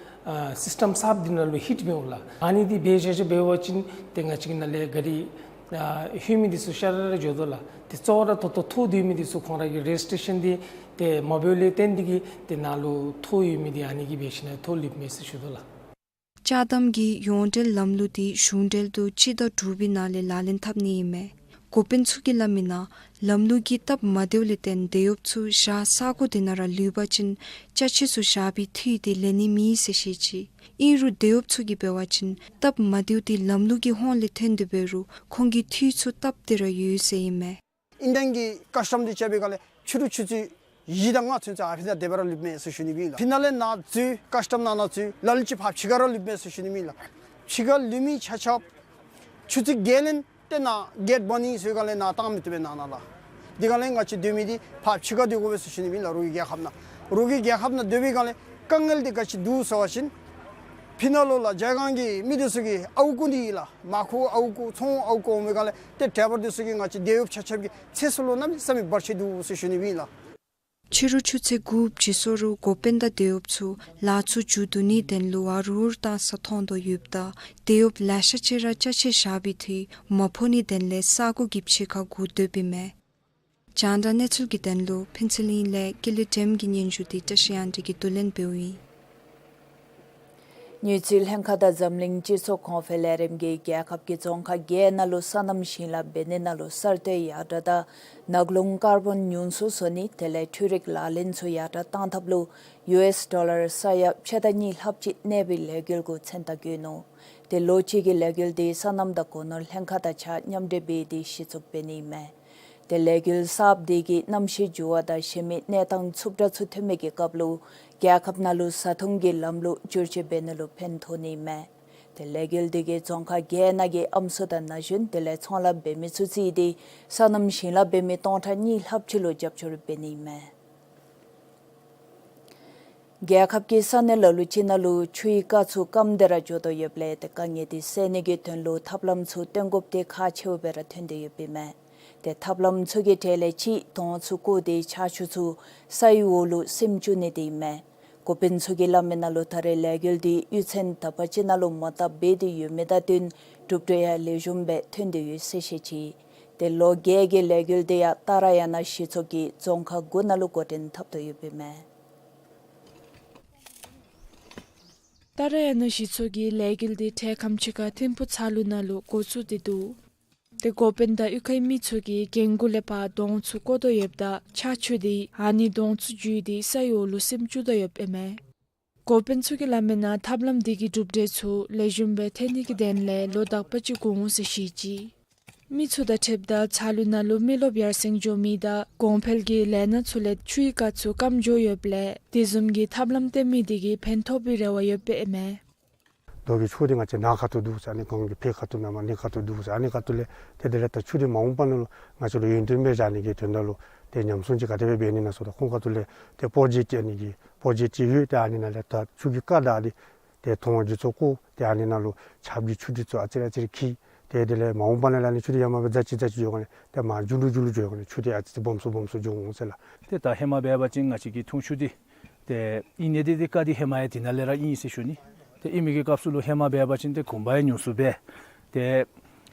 ཨ་སིསི་ཊམ་གསརཔ་འདི་ནང་ལུ་ཧིཊ་འབད་འོང་ལགས། ཨ་ནི་འདི་འབད་བཞག་བཞགཔ་འབད་བ་ཅིན་ཏེ་ང་བཅས་ཀྱི་ནང་ལས་ག་རི་ཨ་ལྷོད་མི་འདི་ཚུ་ཤ་ར་ར་འགྱོ་དོ་ལགས། ཏེ་གཙོ་བོ་ར་ད་ལྟོ་ཐོ་སྡོད་མི་འདི་ཚུ་ཁོང་ར་གི་རེ་ཇིས་ཊེ་ཤཱན་འདི་ཏེ་མ་འབདཝ་ལས་བརྟེན་ཏེ་གིས་ཏེ་ནཱ་ལུ་ཐོ་ཡོད་མི་འདི་ཨ་ནི་གིས་འབད་ཞིན་ན་ཐོ་ལུསཔ་མས་ཟེར་ཞུ་དོ་ལགས། ཅ་དམ་གྱི་ཡོངས་འབྲེལ་ལམ་ལུགས་འདི་གཞུང་འབྲེལ་དུ་སྤྱི་ཟླ་དྲུག་པའི་ནང་ལས་ལག་ལེན་འཐབ་ནི་ཨིན་མས། འགོ་དཔོན་ཚུ་གིས་སླབ་མི་ནང་ལམ་ལུགས་ཀྱི་སྟབས་མ་བདེཝ་ལས་བརྟེན་དེད་གཡོགཔ་ཚུ་ཞག་ས་གོ་འདི་ནང་ར་ལུས་པ་ཅིན་ཅ་ཆས་ཚུ་བཞག་པའི་འཐུས་འདི་ལེན་ནི་མེད་ཟེར་བཤད་ཅི། ཨིན་རུང་དེད་གཡོགཔ་ཚུ་གིས་འབད་བ་ཅིན་སྟབས་མ་བདེཝ་འདི་ལམ་ལུགས་ཀྱི་ཧོང་ལས་ཐོན་ཏེ་འབད་རུང་ཁོང་གི་འཐུས་ཚུ་སྟབས་བདེ་ར་ཡོད་ཟེར་ཨིན་མས། ཨིན་ཌཱན་གྱི་ཀཱསི་ཊམ་འདི་རྐྱབ་པའི་སྒང་ལས་ཕྱི་རུ་ཆུ་ཚོད་བཞི་དང་ལྔ་ཚུན་ཚོད་ཨ་ཕི་ནང་སྡོད་པ་ར་ལུསཔ་མས་ཟེར་ཞུ་ནི་ཨིན་ལགས། ཕི་ནང་ལས་ནཱ་འཛུལ་ཀཱསི་ཊམ་ནང་ན་འཛུལ་ལ་ལུ་ཅིག་ཕར་ཕྱི་ཁར་ར་ལུསཔ་མས་ཟེར་ཞུ་ནི་ཨིན་ལགས། ཕྱི་ཁར་ལུས་མི་ཆ་ཁྱབ་ཆུ་ཚོད་བརྒྱད་ལས་ཏེ་ནཱ་གེཊ་བ་ནི་ཟེར་སྒང་ལས་ནཱ་བཏང་མི་བཏུབ་པས་ནཱ་ནཱ་ལགས། དེ་སྒང་ལས་ང་བཅས་སྡོད་མི་འདི་ཕར་ཕྱི་ཁར་སྡོད་དགོ་པས་ཟེར་ཞུ་ནི་ཨིན་ལགས། རོགས་ཀྱི་རྒྱལ་ཁབ་ནང་རོགས་ཀྱི་རྒྱལ་ཁབ་ནང་སྡོད་པའི་སྒང་ལས་དཀའ་ངལ་འདི་ག་ཅི་འདུག་ཟེར་བ་ཅིན་ཕི་ནང་ལུ་ལགས་རྒྱ་གར་གྱི་མི་འདི་ཚུ་གིས་ཨརཝ་རྐུ་ནི་ཨིན་ལགས། མར་ཁུ་ཨརཝ་རྐུ་ཚོང་ཨརཝ་རྐུ་འོང་པའི་སྒང་ལས་ཏེ་ཌའི་བར་འདི་ཚུ་གིས་ང་བཅས་དེད་གཡོགཔ་ཆ་ཁྱབ་ཀྱི་ཚེ་སྲོག་ལུ་གནམ་མེད་ས་མེད་བར་ཆད་འདུག་ཟེར་ཞུ་ནི་ཨིན་ལགས། ཕྱི་རུ་ཆུ་ཚོད་དགུ་བརྗེ་སོང་རུང་འགོ་དཔོན་དང་དེད་གཡོགཔ་ཚུ་ལཱ་ཚུ་མཇུག་བསྡུ་ནིའི་དོན་ལུ་ཨ་རུ་ཨུར་བཏང་ས་མཐོང་དོ་ཡོདཔ་ད་དེད་གཡོགཔ་ལེ་ཤ་ཅིག་ར་ཅ་ཆས་བཞག་པའི་འཐུས་མ་ཕོག་ནིའི་དོན་ལས་ས་གོ་གི་ཕྱི་ཁར་སྒུག་སྡོདཔ་ཨིན་མས། རྒྱང་བསྒྲགས་གནས་ཚུལ་གྱི་དོན་ལུ་ཕུན་ཚོགས་གླིང་ལས་ཀུན་ལེགས་སྒྲོལམ་གྱི་སྙན་ཞུ་འདི་བཀྲ་ཤིས་དབྱངས་སྒྲོན་གྱིས་བསྡུ་ལེན་འབདཝ་ཨིན། དངུལ་རྩིས་ལྷན་ཁག་དང་འཛམ་གླིང་སྤྱི་ཚོགས་གོང་འཕེལ་ལས་རིམ་གྱིས་རྒྱལ་ཁབ་ཀྱི་རྫོང་ཁག་བརྒྱད་ནང་ལུ་སོ་ནམ་ཞིང་ལཱ་འབད་ནི་ནང་ལུ་གསར་གཏོད་ཡར་དྲག་དང་ནགས་ཀླུང་ཀར་བོན་ཉུང་སུ་བཟོ་ནི་དེ་ལས་འཕྲུལ་རིག་ལག་ལེན་ཚུ་ཡར་དྲག་གཏང་ཐབས་ལུ་ཡུ་ཨེསི་ཌོ་ལར་ས་ཡ་ཕྱེད་དང་གཉིས་ལྷགཔ་ཅིག་གནས་པའི་ལས་འགུལ་འགོ་འཛིན་བཏང་ཡོད་ནུག། ཏེ་ལོ་གཅིག་གི་ལས་འགུལ་འདི་སོ་ནམ་དང་སྒོ་ནོར་ལྷན་ཁག་དང་གཅིག་ཁར་མཉམ་འབྲེལ་འབད་དེ་གཞི་བཙུགས་འབད་ནི་ཨིན་མས། ཏེ་ལས་འགུལ་གསརཔ་འདི་གིས་གནམ་གཤིས་འགྱུར་བ་དང་གཞན་མི་གནས་སྟངས་འཚུབ་དྲགས་ཚུ་ཐོན་མི་གི་སྐབས་ལུ་རྒྱལ་ཁབ་ནང་ལུ་བཟའ་འཐུང་གི་ལམ་ལུགས་བསྒྱུར་བཅོས་འབད་ནི་ལུ་ཕན་ཐོགས་ནི་ཨིན་མས། ཏེ་ལས་འགུལ་འདི་གིས་རྫོང་ཁག་བརྒྱད་ནང་གི་ཨམ་སྲུ་དང་ན་གཞོན་དེ་ལས་ཚོང་ལཱ་འབད་མི་ཚུ་བརྩིས་ཏེ་སོ་ནམ་ཞིང་ལཱ་འབད་མི་སྟོང་ཕྲག་གཉིས་ལྷགཔ་ཅིག་ལུ་རྒྱབ་སྐྱོར་འབད་ནི་ཨིན་མས། རྒྱལ་ཁབ་ཀྱི་ས་གནས་ལ་ལུ་ཅིག་ནང་ལུ་ཆུའི་རྐ་ཚུ་སྐམ་སྟེ་ར་འགྱོ་དོ་ཡོདཔ་ལས་ཏེ་དཀའ་ངལ་འདི་སེལ་ནི་གི་དོན་ལུ་ཐབས་ལམ་ཚུ་སྟོན་དགོཔ་འདི་ཁག་ཆེཝ་སྦེ་ར་ཐོན་ཏེ་ཡོདཔ་ཨིན་མས། ཏེ་ཐབས་ལམ་ཚུ་གི་གྲས་ལས་གཅིག་དོང་ཚུ་བརྐོ་སྟེ་ཆར་ཆུ་ཚུ་སའི་འོག་ལུ་སིམ་བཅུག་ནི་འདི་ཨིན་མས། འགོ་དཔོན་ཚུ་གིས་སླབ་མི་ནང་ལུ་ད་རེས་ལས་འགུལ་འདི་གཡུས་ཚན་དག་པ་ཅིག་ནང་ལུ་མོ་བཏབ་འབད་དེ་ཡོད་མི་དང་བསྟུན་གྲུབ་འབྲས་ཡང་ལེགས་ཤོམ་སྦེ་ཐོན་ཏེ་ཡོད་ཟེར་བཤད་ཅི། ཏེ་ལོ་བརྒྱད་ཀྱི་ལས་འགུལ་འདི་ཡང་ཏཱ་ར་ཡ་ན་གཞི་ཚོགས་ཀྱིས་རྫོང་ཁག་དགུ་ནང་ལུ་འགོ་འདྲེན་འཐབ་དོ་ཡོདཔ་ཨིན་མས། ཏཱ་ར་ཡ་ན་གཞི་ཚོགས་ཀྱིས་ལས་འགུལ་འདི་འཕྲལ་ཁམས་ཅིག་ཁར་ཐིམ་ཕུ་ཚ་ལུ་ནང་ལུ་འགོ་བཙུགས་ཏེ་འདུག། ཏེ་འགོ་དཔོན་དང་གཡུས་ཁའི་མི་ཚུ་གིས་རྒན་གུ་ལས་ཕར་དོང་ཚུ་བརྐོ་དོ་ཡོདཔ་ད་ཆར་ཆུ་འདི་ཨ་ནི་དོང་ཚུ་འཇུས་ཏེ་སའི་འོག་ལུ་སིམ་བཅུག་དོ་ཡོདཔ་ཨིན་མས། འགོ་དཔོན་ཚུ་གིས་སླབ་མི་ནང་ཐབས་ལམ་འདི་གི་གྲུབ་འབྲས་ཚུ་ལེགས་ཤོམ་སྦེ་ཐོན་ནི་གི་དོན་ལས་ལོ་དག་པ་ཅིག་འགོར་འོང་ཟེར་བཤད་ཅི། མི་ཚུ་དང་འཁྲིལཝ་ད་ཚ་ལུ་ནང་ལུ་མི་རློབས་ཡར་སེང་འགྱོ་མི་དང་གོང་འཕེལ་གྱི་ལས་སྣ་ཚུ་ལས་ཆུའི་རྐ་ཚུ་སྐམ་འགྱོ་ཡོདཔ་ལས་དེ་བཟུམ་གྱི་ཐབས་ལམ་སྟོན་མི་འདི་གིས་ཕན་ཐོགས་པའི་རེ་བ་ཡོདཔ་ཨིན་མས། རྡོ་གི་ཆུ་འདི་ང་བཅས་ནཱ་ཁ་ཐུག་འདུག་ཟེར་ཨ་ནི་གོང་གི་ཕྱི་ཁ་ཐུག་མེན་པར་ནི་ཁ་ཐུག་འདུག་ཟེར་ཨ་ནི་ཁ་ཐུག་ལས་ཏེ་དེ་ལས་ད་ཆུ་འདི་མ་འོངས་པ་ནང་ལུ་ང་བཅས་ལུ་ཡུན་བརྟན་སྦེ་བཞག་ནི་གི་དོན་དག་ལུ་ཏེ་ཉམས་སྲུང་ཅིག་ག་དེ་སྦེ་འབད་ནི་ཨིན་ན་ཟེརཝ་ད་ཁོང་ཁ་ཐུག་ལས་ཏེ་པོ་ཇེ་ཊི་ཨ་ནི་གི་པོ་ཇེ་ཊི་ཡོད། ཏེ་ཨ་ནི་ནང་ལས་ད་ཆུ་གི་རྐ་དང་འདི་ཏེ་དོང་འདི་ཚུ་བརྐོ་ཏེ་ཨ་ནི་ནང་ལུ་ཆརཔ་གི་ཆུ་འདི་ཚུ་ཨ་ཙི་རེ་ཨ་ཙི་རེ་འཁྱིལ། ཏེ་དེ་ལས་མ་འོངས་པ་ནང་ལུ་ཨ་ནི་ཆུ་འདི་ཡར་མར་སྦེ་འཛག་ཅི་འཛག་ཅི་འགྱོ་དགོ་ནི་ཏེ་མར་མཇུག་ལུ་མཇུག་ལུ་འགྱོ་དགོ་ནི་ཆུ་འདི་ཨ་ཙི་ཙི་སྦོམ་སུ་སྦོམ་སུ་འགྱོ་འོང་ཟེར་ལགས། ཏེ་ད་ཧེ་མ་འབད་བ་ཅིན་ང་བཅས་ཀྱི་འཐུང་ཆུ་འདི་ཏེ་ཨིན་ནི་འདི་ཏེ་རྐ་འདི་ཧེ་མ་ཡང་འདི་ནང་ལས་ར་ཨིན་ཟེར་ཞུ་ནི། ཏེ་ཨིན་མི་གི་སྐབས་སུ་ལུ་ཧེ་མ་འབད་བ་ཅིན་ཏེ་གོམ་པ་ཡང་ཉུང་སུ་སྦེ་ཏེ་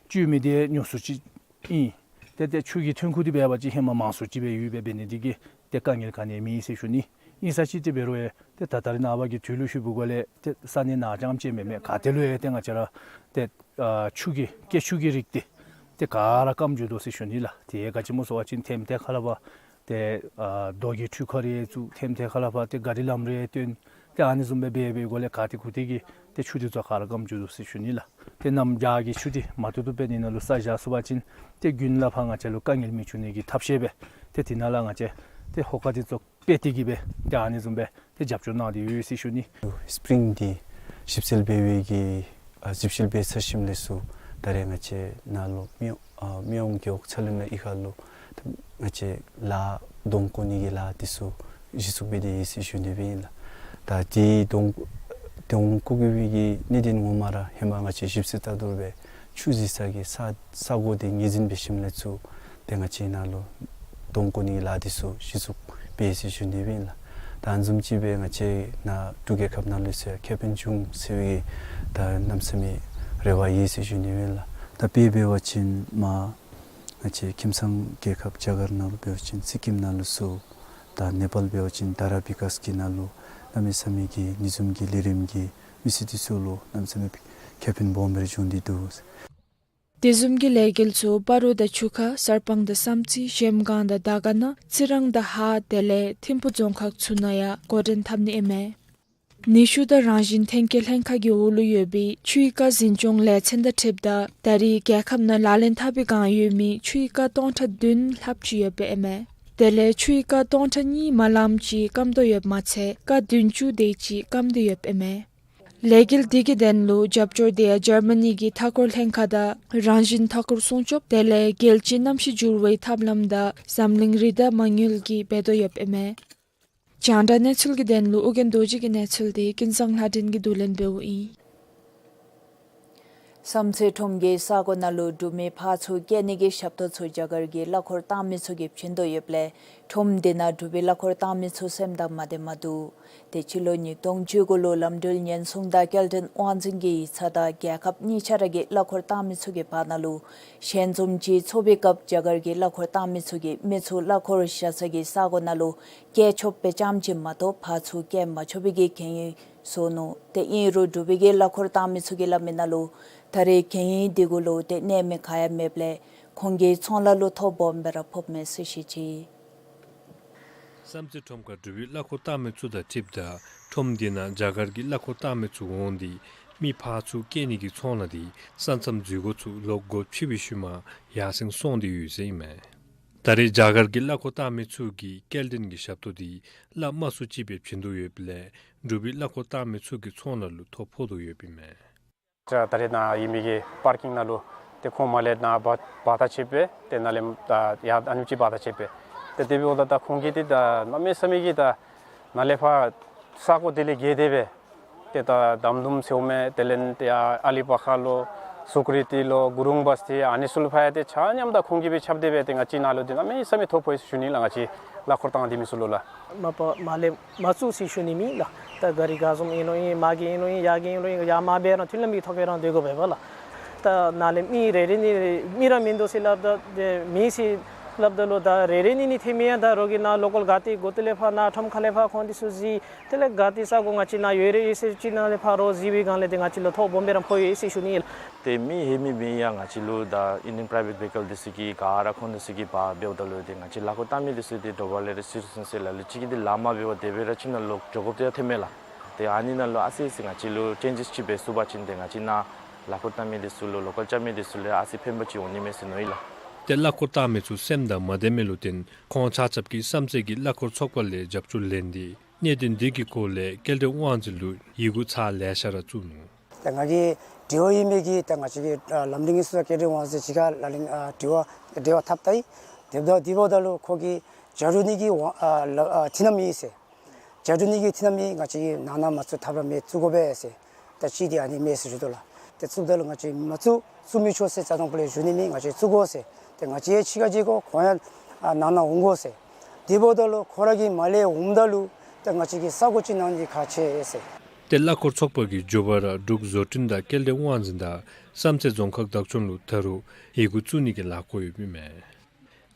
བཙུགས་མི་འདི་ཉུང་སུ་ཅིག་ཨིན། ཏེ་ཏེ་ཆུ་གི་ཐོན་ཁུངས་འདི་འབད་བ་ཅིན་ཧེ་མ་མང་སུ་ཅིག་སྦེ་ཡོདཔ་འབད་ནི་འདི་གིས་ཏེ་དཀའ་ངལ་ག་ནི་ཡང་མེད་ཟེར་ཞུ་ནི། ཨིན་ས་ཅིག་ཏེ་འབད་རུང་ཡང་ཏེ་ད་ད་རེས་ནངས་པ་གི་དུས་ལུ་ཞུ་བའི་སྒོ་ལས་ཏེ་ས་གནས་ནང་རྐྱངམ་ཅིག་མེན་མས། ག་ཏེ་ལུ་ཡང་ཏེ་ང་བཅས་ར་ཏེ་ཨ་ཆུ་གི་སྐྱེད་ཆུ་གི་རིགས་འདི་ཏེ་ག་ར་སྐམ་འགྱོ་དོ་ཟེར་ཞུ་ནི་ལགས། ཏེ་ག་ཅི་སྨོ་ཟེར་བ་ཅིན་ཐེམ་ཐེ་ཁ་ལས་ཕར་ཏེ་ཨ་རྡོ་གི་འཕྲུལ་ཁང་རེ་བཙུགས། ཐེམ་ཐེ་ཁ་ལས་ཕར་ཏེ་ག་རི་ལམ་རེ་བཏོན། ཏེ་ཨ་ནི་བཟུམ་སྦེ་འབད་བའི་སྒོ་ལས་ག་ཏེ་གུ་ཏེ་གིས་ཏེ་ཆུ་འདི་ཚུ་ག་ར་སྐམ་འགྱོ་དོ་ཟེར་ཞུ་ནི་ལགས། ཏེ་གནམ་བྱཱར་གྱི་ཆུ་འདི་མ་བཏུབ་བཏུབ་སྦེ་ནི་ནང་ལུ་བསགས་བཞག་ཚུགས་པ་ཅིན་ཏེ་དགུན་ལས་ཕར་ང་བཅས་ལུ་དཀའ་ངལ་མི་འབྱུང་ནི་གི་ཐབས་ཤེས་སྦེ་ཏེ་དེ་ནང་ལུ་ང་བཅས་ཏེ་ཧོ་ཀ་འདི་ཚུ་སྤེལ་ཏེ་གིས་སྦེ་ཏེ་ཨ་ནི་བཟུམ་སྦེ་ཏེ་རྒྱབ་སྐྱོར་གནང་སྟེ་ཡོད་ཟེར་ཞུ་ནི། སི་པི་རིང་འདི་ཞིབ་འཚོལ་འབད་བའི་གི་ཨ་ཞིབ་འཚོལ་འབད་ཚར་ཞིནམ་ལས་ཚུར་ད་རེས་ང་བཅས་ནཱ་ལུ་མི་ཨ་མི་དབང་རྒེད་འོག་ཚ་ལེན་ན་གཡུས་ཁ་ལུ་ད་ང་བཅས་ལཱ་གདོང་བཀོག་ནི་གི་ལཱ་འདི་ཚུ་གཞི་བཙུགས་འབད་དེ་ཡོད་ཟེར་ཞུ་ནི་སྦེ་ཨིན་ལགས། ད་འདི་གདོང་གདོང་བཀོག་དགོ་པའི་གི་གནད་དོན་ངོ་མ་ར་ཧེ་མ་ང་བཅས་ཞིབ་འཚོལ་ལྟ་རུང་སྦེ་ཆུ་འཛུལ་ས་གི་ས་ས་གོ་འདི་ངོས་འཛིན་འབད་ཞིནམ་ལས་ཚུར་ཏེ་ང་བཅས་ནཱ་ལུ་གདོང་བཀོག་ནི་གི་ལཱ་འདི་ཚུ་གཞི་བཙུགས་འབད་ཡི་ཟེར་ཞུ་ནི་སྦེ་ཨིན་ལགས། ད་ཨ་ནི་བཟུམ་ཅིག་སྦེ་ང་བཅས་ནཱ་འབྲུག་རྒྱལ་ཁབ་ནང་ལུ་ཡང་ཁེ་ཕན་འབྱུང་ཟེར་བའི་ད་གནམ་མེད་ས་མེད་རེ་བ་ཡོད་ཟེར་ཞུ་ནི་སྦེ་ཨིན་ལགས། ད་དཔེ་འབད་བ་ཅིན་མར་ང་བཅས་ཁྱིམ་ཚང་རྒྱལ་ཁབ་རྒྱ་གར་ནང་ལུ་འབད་བ་ཅིན་སི་ཀིམ་ནང་ལུ་ཚུར་ད་ནེ་པཱལ་འབད་བ་ཅིན་དྷ་ར་བི་ཀཱས་ཀྱི་ནང་ལུ་གནམ་མེད་ས་མེད་ཀྱི་ཨ་ནི་བཟུམ་གྱི་ལས་རིམ་གྱིས་མི་སེར་འདི་ཚུ་ལུ་གནམ་མེད་ས་མེད་ཁེ་ཕན་སྦོམ་སྦེ་ར་འབྱུང་སྟེ་འདུག། དེ་བཟུམ་གྱི་ལས་འགུལ་ཚུ་སྤ་རོ་དང་ཆུ་ཁ་གསར་སྤང་དང་བསམ་རྩེ་གཞལམ་སྒང་དང་དར་དཀར་ན་རྩི་རང་དང་ཧཱ་དེ་ལས་ཐིམ་ཕུ་རྫོང་ཁག་ཚུ་ནང་ཡང་འགོ་འདྲེན་འཐབ་ནི་ཨིན་མས། ནུས་ཤུགས་དང་རང་བཞིན་ཐོན་སྐྱེད་ལྷན་ཁག་གི་འོག་ལུ་ཡོད་པའི་ཆུའི་རྐ་འཛིན་སྐྱོང་ལས་ཚན་དང་འཁྲིལཝ་ད་ད་རེས་རྒྱལ་ཁབ་ནང་ལག་ལེན་འཐབ་པའི་བསྒང་ཡོད་མི་ཆུའི་རྐ་སྟོང་ཕྲག་བདུན་ལྷགཔ་ཅིག་ཡོདཔ་ཨིན་མས། དེ་ལས་ཆུའི་རྐ་སྟོང་ཕྲག་གཉིས་མ་ལངམ་ཅིག་སྐམ་དོ་ཡོདཔ་མ་ཚད་རྐ་བདུན་ཅུ་དེ་ཅིག་སྐམ་སྟེ་ཡོདཔ་ཨིན་མས། ལས་འགུལ་འདི་གི་དོན་ལུ་རྒྱབ་སྐྱོར་དེ་ཡང་འཇར་མ་ནི་གི་མཐའ་འཁོར་ལྷན་ཁག་དང་རང་བཞིན་མཐའ་འཁོར་སྲུང་སྐྱོབ་དེ་ལས་རྒྱལ་སྤྱིའི་གནམ་གཤིས་འགྱུར་བའི་ཐབས་ལམ་དང་འཛམ་གླིང་རི་དྭགས་མ་དངུལ་གྱིས་འབད་དོ་ཡོདཔ་ཨིན་མས། རྒྱང་བསྒྲགས་གནས་ཚུལ་གྱི་དོན་ལུ་ཨོ་རྒྱན་རྡོ་རྗེ་གི་གནས་ཚུལ་འདི་ཀུན་བཟང་ལྷ་སྒྲོན་གྱིས་བསྡུ་ལེན་འབདཝ་ཨིན། བསམ་རྩེ་ཁྲོམ་གྱི་ས་གོ་ནང་ལུ་འབྲུག་མི་ཕར་ཚུར་བསྐྱལ་ནི་གི་ཞབས་ཏོག་ཚུ་རྒྱ་གར་གྱི་གླ་འཁོར་བཏང་མི་ཚུ་གིས་བྱིན་དོ་ཡོདཔ་ལས་ཁྲོམ་འདི་ནང་འབྲུག་པའི་གླ་འཁོར་བཏང་མི་ཚུ་སེམས་དང་མ་བདེ་མ་འདུག། ཏེ་སྤྱི་ལོ་ཉིས་སྟོང་བཅུ་དགུ་ལུ་ལམ་འགྲུལ་ཉེན་སྲུང་དང་སྐྱེལ་འདྲེན་དབང་འཛིན་གྱི་ཡིག་ཚང་དང་རྒྱལ་ཁབ་གཉིས་ཆ་ར་གི་གླ་འཁོར་བཏང་མི་ཚུ་གི་བར་ན་ལུ་ཞལ་འཛོམས་ཅིག་ཚོགས་པའི་སྐབས་རྒྱ་གར་གྱི་གླ་འཁོར་བཏང་མི་ཚུ་གིས་མི་ཚུ་གླ་འཁོར་བཞག་ས་གི་ས་གོ་ནང་ལུ་བསྐྱལ་ཆོགཔ་སྦེ་རྐྱངམ་ཅིག་མ་གཏོགས་ཕར་ཚུར་བསྐྱལ་མ་ཆོག་པའི་གི་ཁེ་ཉེན་བཟོ་ནུག། ཏེ་ཨིན་རུང་འབྲུག་པའི་གི་གླ་འཁོར་བཏང་མི་ཚུ་གིས་སླབ་མི་ནང་ལུ་ད་རེས་ཁེ་ཉེན་འདི་གུ་ལུ་ཏེ་གནོད་མི་ག་ཡང་མེདཔ་ལས་ཁོང་གི་ཚོང་ལཱ་ལུ་ཐོ་སྦོམ་སྦེ་ར་ཕོགཔ་མས་ཟེར་བཤད་ཅི། བསམ་རྩེ་ཁྲོམ་ཁར་འབྲུག་པའི་གླ་འཁོར་བཏང་མི་ཚུ་དང་འཁྲིལཝ་ད་ཁྲོམ་འདི་ནང་རྒྱ་གར་གྱི་གླ་འཁོར་བཏང་མི་ཚུ་འོང་སྟེ་མི་ཕར་ཚུར་བསྐྱལ་ནི་གི་ཚོང་ལཱ་འདི་ས་མཚམས་འཛུལ་སྒོ་ཚུ་ལོག་སྒོ་ཕྱེ་བའི་ཤུལ་མ་ཡར་སེང་སོང་སྟེ་ཡོད་ཟེར་ཨིན་མས། ད་རེས་རྒྱ་གར་གྱི་གླ་འཁོར་བཏང་མི་ཚུ་གིས་སྐྱེལ་འདྲེན་གྱི་ཞབས་ཏོག་འདི་གླ་མ་ཚུགས་ཅིག་སྦེ་བྱིན་དོ་ཡོདཔ་ལས་འབྲུག་པའི་གླ་འཁོར་བཏང་མི་ཚུ་གི་ཚོང་ལཱ་ལུ་ཐོ་ཕོག་དོ་ཡོདཔ་ཨིན་མས། ད་རེས་ནཱ་ཨིན་མི་གི་པར་ཀིང་ནང་ལུ་ཏེ་ཁོང་མར་ལས་ནཱ་བ་བར་ཐག་ཕྱེ་སྦེ་ཏེ་ནཱ་ལས་ད་ཡར་ཨ་ནེམ་ཅིག་བར་ཐག་ཕྱེ་སྦེ་ཏེ་དེ་འབདཝ་ད་ད་ཁོང་གིས་ཏེ་ད་གནམ་མེད་ས་མེད་ཀྱི་ད་ནཱ་ལས་ཕར་ས་གོ་དེ་ལས་བརྒལ་ཏེ་སྦེ་ཏེ་ད་དམ་དུམ་ཟེརཝ་མས། དེ་ལས་ཏེ་ཡར་ཨ་ལི་པ་ཁ་ལུ་སུ་ཀྲི་ཏི་ལུ་གུ་རུང་བ་སྟི་ཨ་ནི་ཚུ་ལུ་ཕར་ཡང་ཏེ་ཆ་མཉམ་ད་ཁོང་གིས་སྦེ་ཁྱབ་སྟེ་སྦེ་ཏེ་ང་བཅས་ནཱ་ལུ་ཏེ་གནམ་མེད་ས་མེད་ཐོ་ཕོག་ཡི་ཟེར་ཞུ་ནི་ལགས། ང་བཅས་གླ་འཁོར་བཏང་སྡོད་མི་ཚུ་ལུ་ལགས། མ་པ་མར་ལས་མ་བཙུགས་ཟེར་ཞུ་ནི་མེད་ལགས། ད་ག་རི་ག་བཟུམ་ཨིན་རུང་ཨིན། མར་གྱི་ཨིན་རུང་ཨིན། ཡར་གྱི་ཨིན་རུང་ཨིན། ཡར་མར་འབད་རུང་མཐུན་ལམ་གྱི་ཐོག་ཁར་ར་སྡོད་དགོ་པས་པ་ལགས། ད་ནཱ་ལས་མི་རེ་རེ་གཉིས་རེ་མི་ར་མིན་འདུག་ཟེར་སླབ་ད་ཏེ་མེད་ཟེར་སླབ་ད་ལུ་ད་རེ་རེ་གཉིས་གཉིས་ཐོན་མི་ཡང་ད་རོགས་ཀྱི་ནཱ་ལོ་ཀཱལ་ག་ཏེ་འགོ་ཐོག་ལས་ཕར་ནཱ་ཁྲོམ་ཁ་ལས་ཕར་ཁོང་འདི་ཚུ་གཟིགས། དེ་ལས་ག་ཏེ་ས་གོ་ང་བཅས་ནཱ་ཡོད་རེ་ཡོད་ཟེར་ཅིག་ནཱ་ལས་ཕར་རོགས་གཟིགས་པའི་སྒང་ལས་ཏེ་ང་བཅས་ལུ་ཐོ་སྦོམ་སྦེ་ར་ཕོག་ཡོད་ཟེར་ཞུ་ནི་ལགས། ཏེ་མི་ཧེ་མི་མི་ཡང་ང་བཅས་ལུ་ད་ཨིན་ཌི་ཡན་པ་རའི་ཝེཊ་བྷི་ཀལ་འདི་ཚུ་གིས་ག་ར་ཁོང་འདི་ཚུ་གིས་འབག་འབདཝ་ད་ལུ་ཏེ་ང་བཅས་གླ་འཁོར་བཏང་མི་འདི་ཚུ་ཏེ་དྲོ་པ་ལས་ར་ཚུན་ཚོད་ཟེར་ལ་ལུ་ཅིག་གིས་ཏེ་ལཱ་མ་འབད་བར་དེ་སྦེ་ར་ཁྱིམ་ནང་ལོག་འགྱོ་དགོཔ་ཏེ་ཡང་ཐོནམ་མས་ལགས། ཏེ་ཨ་ནི་ནང་ལུ་ཨ་ཙི་ཙི་ང་བཅས་ལུ་ཅེན་ཇེས་ཅིག་འབད་ཚུགས་པ་ཅིན་ཏེ་ང་བཅས་ནཱ་གླ་འཁོར་བཏང་མི་འདི་ཚུ་ལུ་ལོ་ཀཱལ་རྐྱབ་མི་འདི་ཚུ་ལུ་ཨ་ཙི་ཕན་པ་ཅིག་འོང་ནི་མས་ཟེར་མནོ་ཡི་ལགས། ཏེ་གླ་འཁོར་བཏང་མི་ཚུ་སེམས་དང་མ་བདེ་མི་ལུ་བརྟེན་ཁོང་ཆ་ཁྱབ་ཀྱིས་བསམ་རྩེ་གི་གླ་འཁོར་ཚོགས་པ་ལས་རྒྱབ་སྐྱོར་ལེན་ཏེ་གནད་དོན་འདི་གི་སྐོར་ལས་སྐྱེལ་འདྲེན་དབང་འཛིན་ལུ་ཡི་གུ་ཚར་ལེ་ཤ་ར་བཙུགས་ནུག། ད་ང་གིས་དྲི་བ་ཨིན་མི་གི་ད་ང་བཅས་ཀྱི་ཨ་ལམ་འགྲུལ་ཉེན་སྲུང་སྐྱེལ་འདྲེན་དབང་འཛིན་ཅིག་ཁར་ལག་ལེན་ཨ་དྲི་བ་འབྲེལ་བ་འཐབ་ད་ཡི། དེ་འབདཝ་ད་དེ་འབདཝ་ད་ལུ་ཁོ་གིས་བྱ་སྒྲུབ་ནི་གི་དབང་ཨ་ལ་ཨ་མཐུན་ལམ་ཨིན་ཟེར། བྱ་སྒྲུབ་ནི་གི་མཐུན་ལམ་ཨིན། ང་བཅས་ཀྱིས་ནང་ན་མ་བཙུགས་ཐབས་ར་མེད། བཙུགས་དགོ་པས་ཟེར། ད་ཅི་འདི་ཨ་ནི་མེད་ཟེར་ཞུ་དོ་ལགས། ཏེ་བཙུགསཔ་ད་ལུ་ང་བཅས་མ་བཙུགས་བཙུགས་མི་ཆོག་ཟེར་རྩ་དང་པོ་ལས་ཞུ་ནི་མེད། ང་བཅས་བཙུགས་དགོ་ཟེར། ཏེ་ང་བཅས་ཡང་ཕྱི་ཁར་བྱེལ་དགོ། ཁོང་ཡང་ཨ་ནང་ན་འོང་དགོ་ཟེར། དེ་འབདཝ་ད་ལུ་ཁོ་ར་གིས་མར་ལས་འོངམ་ད་ལུ་ད་ང་བཅས་ཀྱིས་ས་གོ་ཅིག་གནང་ནི་ཁག་ཆེ་ཟེར། ཏེ་གླ་འཁོར་ཚོགས་པ་གིས་མགྱོགས་པ་ར་འབྲུག་བཟོ་སྐྲུན་དང་སྐྱེལ་འདྲེན་དབང་འཛིན་དང་བསམ་རྩེ་རྫོང་ཁག་བདག་སྐྱོང་ལུ་ད་རུང་ཡི་གུ་བཙུགས་ནི་གི་ལས་འགུལ་ཡོདཔ་ཨིན་མས།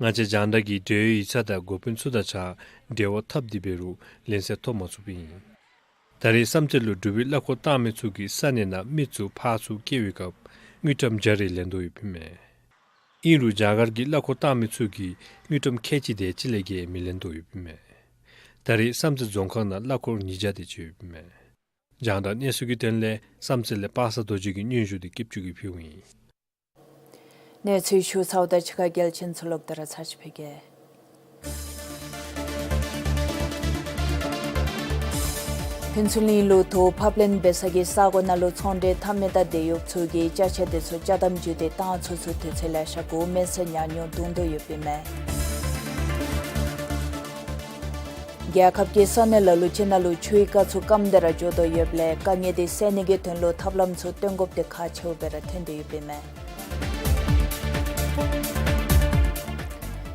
ང་བཅས་རྒྱང་བསྒྲགས་ཀྱིས་འབྲེལ་ཡོད་ཡིག་ཚང་དང་འགོ་དཔོན་ཚུ་དང་གཅིག་ཁར་འབྲེལ་བ་འཐབ་སྟེ་འབད་རུང་ལན་གསལ་ཐོབ་མ་ཚུགསཔ་ཨིན། ད་རེས་བསམ་རྩེ་ལུ་འབྲུག་པའི་གླ་འཁོར་བཏང་མི་ཚུ་གིས་ས་གནས་ནང་མི་ཚུ་ཕར་ཚུར་སྐྱེལ་བའི་སྐབས་དངུལ་ཀྲམ་བརྒྱ་རེ་ལེན་དོ་ཡོདཔ་ཨིན་མས། ཨིན་རུང་རྒྱ་གར་གྱི་གླ་འཁོར་བཏང་མི་ཚུ་གིས་དངུལ་ཀྲམ་ཁལ་གཅིག་དེ་ཅིག་ལས་བརྒལ་མི་ལེན་དོ་ཡོདཔ་ཨིན་མས། ད་རེས་བསམ་རྩེ་རྫོང་ཁག་ནང་གླ་འཁོར་ཉིས་བརྒྱ་དེ་ཅིག་ཡོདཔ་མས། རྒྱང་བསྒྲགས་གནས་ཚུལ་གྱི་དོན་ལས་བསམ་རྩེ་ལས་པ་སངས་རྡོ་རྗེ་གིས་སྙན་ཞུ་དེ་སྐྱིད་ཅུ་གིས་ཕུལཝ་ཨིན། གནས་ཚུལ་ཞུ་ཚརཝ་ད་ཕྱི་ཁ་གལ་ཆེན་ཚུ་ལོག་སྟེ་ར་ཚར་ཅིག་ཕུལ་གེ། ཕུན་ཚོགས་གླིང་ལུ་ད་ཕབ་ལེན་འབད་ས་གི་ས་གོ་ནང་ལུ་ཚོང་འབྲེལ་འཐབ་མི་དང་སྡེ་གཡོགཔ་ཚུ་གིས་ཅ་ཆས་དེ་ཚུ་ཅ་དམ་བརྒྱུད་དེ་བཏང་ཚུན་ཚོད་དུས་ཚོད་ལེ་ཤ་འགོར་མས་ཟེར་ཉམས་མྱོང་འདོན་དོ་ཡོདཔ་ཨིན་མས། རྒྱལ་ཁབ་ཀྱི་ས་གནས་ལ་ལུ་ཅིག་ནང་ལུ་ཆུའི་རྐ་ཚུ་སྐམ་སྟེ་ར་འགྱོ་དོ་ཡོདཔ་ལས་དཀའ་ངལ་དེ་སེལ་ནི་གི་དོན་ལུ་ཐབས་ལམ་ཚུ་སྟོན་དགོཔ་དེ་ཁག་ཆེཝ་སྦེ་ར་ཐོན་ཏེ་ཡོདཔ་ཨིན་མས།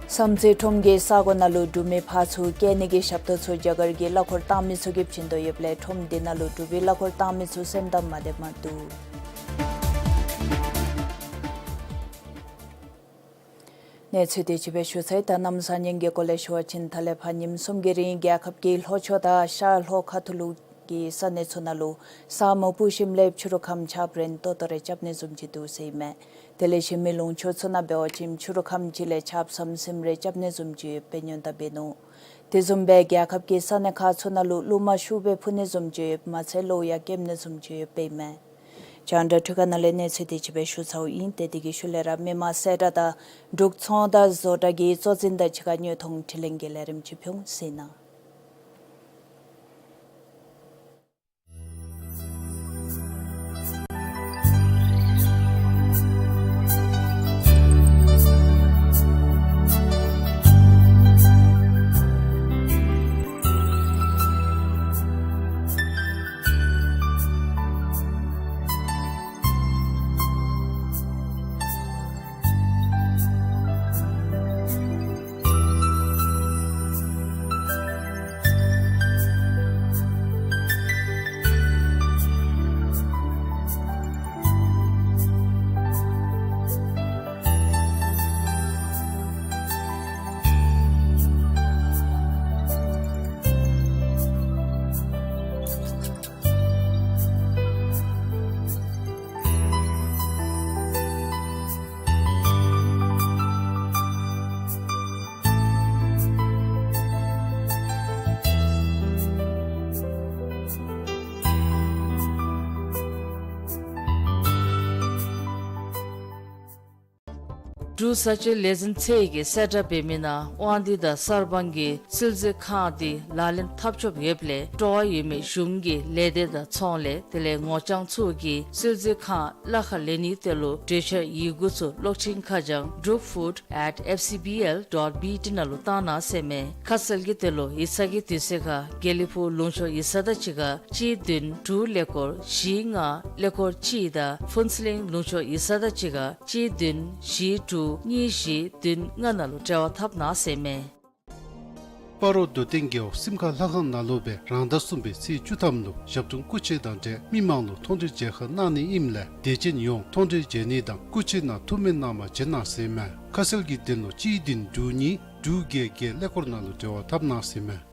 བསམ་རྩེ་ཁྲོམ་གྱི་ས་གོ་ནང་ལུ་འབྲུག་མི་ཕར་ཚུར་བསྐྱལ་ནི་གི་ཞབས་ཏོག་ཚུ་རྒྱ་གར་གྱི་གླ་འཁོར་བཏང་མི་ཚུ་གིས་བྱིན་དོ་ཡོདཔ་ལས་ཁྲོམ་དེ་ནང་ལུ་འབྲུག་པའི་གླ་འཁོར་བཏང་མི་ཚུ་སེམས་གཏམ་མ་བདེཝ་མ་འདུག། གནས་ཚུལ་དེ་ཅིག་སྦེ་ཞུ་ཚར་ཡི། ད་གནམ་བཟང་ངན་གྱི་སྐོར་ལས་ཞུ་བ་ཅིན་ད་ལས་ཕར་ཉིནམ་གསུམ་གྱི་རིང་རྒྱལ་ཁབ་ཀྱི་ལྷོ་ཕྱོགས་དང་ཤར་ལྷོ་ཁ་ཐུག་ལུ་གི་ས་གནས་ཚུ་ནང་ལུ་ས་མ་ཕུ་ཞིནམ་ལས་ཕྱི་རུ་ཁམས་ཆརཔ་རན་ཏོག་ཏོ་རེ་རྐྱབ་ནི་བཟུམ་ཅིག་འདུག་ཟེར་ཨིན་མས། དེ་ལས་གཞན་མི་ལུང་ཕྱོགས་ཚུ་ནང་འབད་བ་ཅིན་ཕྱི་རུ་ཁམས་ཅིག་ལས་ཆརཔ་ཟམ་ཟིམ་རེ་རྐྱབ་ནི་བཟུམ་ཅིག་ཡོདཔ་སྦེ་ཉོན་དང་འབད་ནུག། དེ་བཟུམ་སྦེ་རྒྱལ་ཁབ་ཀྱི་ས་གནས་ཁག་ཚུ་ནང་ལུ་རླུང་མ་ཤུགས་སྦེ་ཕུ་ནི་བཟུམ་ཅིག་ཡོདཔ་མ་ཚད་གློག་ཡང་ཀེམ་ནི་བཟུམ་ཅིག་ཡོདཔ་སྦེ་ཨིན་མས། རྒྱང་བསྒྲགས་འཕྲུལ་ཁང་ནང་ལས་གནས་ཚུལ་དེ་ཅིག་སྦེ་ཞུ་ཚརཝ་ཨིན། ཏེ་དེ་གི་ཤུལ་ལས་ར་མི་དམངས་གསལ་བསྒྲགས་དང་འབྲུག་ཚོང་དང་བཟོ་གྲྭ་གི་གཙོ་འཛིན་དང་གཅིག་ཁར་བརྙན་ཐུང་དྲི་ལན་གྱི་ལས་རིམ་ཅིག་ཕུལ་འོང་ཟེར་ཨིན་ན། འབྲུག་བཟའ་སྤྱོད་ལས་འཛིན་ཚད་ཀྱིས་གསལ་བསྒྲགས་འབད་མི་ནང་དབང་འདུས་དང་གསར་སྤང་གི་བསིལ་མཛོད་ཁང་དེ་ལག་ལེན་འཐབ་ཆོགཔ་ཡོདཔ་ལས་སྤྲོ་བ་ཡོད་མི་གཞུང་གི་ལས་སྡེ་དང་ཚོང་ལས་དེ་ལས་ངོ་རྐྱང་ཚུ་གིས་བསིལ་མཛོད་ཁང་གླ་ཁར་ལེན་ནིའི་དོན་ལུ་གྲོས་འཆར་ཡི་གུ་ཚུ་གློག་འཕྲིན་ཁ་བྱང་འབྲུག་ཕུཌ་ཨེཊ་ཨེཕ་སི་བི་ཨེལ་ཌོཊ་བི་ཊི་ནང་ལུ་བཏང་གནང་ཟེར་མས། ཁ་གསལ་གྱི་དོན་ལུ་ཡིག་ཚང་གི་དུས་ཚོད་ཁར་དགེ་ལེགས་ཕུག་ལུང་ཕྱོགས་ཡིག་ཚང་དང་གཅིག་ཁར་གཅིག་བདུན་དྲུག་ཀླད་ཀོར་བཞི་ལྔ་ཀླད་ཀོར་གཅིག་དང་ཕུན་ཚོགས་གླིང་ལུང་ཕྱོགས་ཡིག་ཚང་དང་གཅིག་ཁར་གཅིག་བདུན་བཞི་དྲུག་གཉིས་བཞི་བདུན་ལྔ་ནང་ལུ་འབྲེལ་བ་འཐབ་གནང་ཟེར་མས། སྤ་རོ་རྡོ་སྟེང་རྒེད་འོག་སིམ་ཁ་ལྷ་ཁང་ནང་ལུ་སྦེ་རང་ཟླ་གསུམ་པའི་ཚེས་བཅུ་ཐམ་ལུ་ཞབས་དྲུང་སྐུ་མཆེད་དང་འབྲེལ་མི་མང་ལུ་མཐོང་གྲོལ་མཇལ་ཁ་གནང་ནི་ཨིནམ་ལས་དད་ཅན་ཡོངས་མཐོང་གྲོལ་མཇལ་ནི་དང་སྐུ་མཆེད་ནང་ཐུགས་སྨོན་གནང་བར་བྱོན་གནང་ཟེར་མས། ཁ་གསལ་གྱི་དོན་ལུ་གཅིག་བདུན་དྲུག་གཉིས་དྲུག་བརྒྱད་བརྒྱད་ཀླད་ཀོར་ནང་ལུ་འབྲེལ་བ་འཐབ་གནང་ཟེར་མས།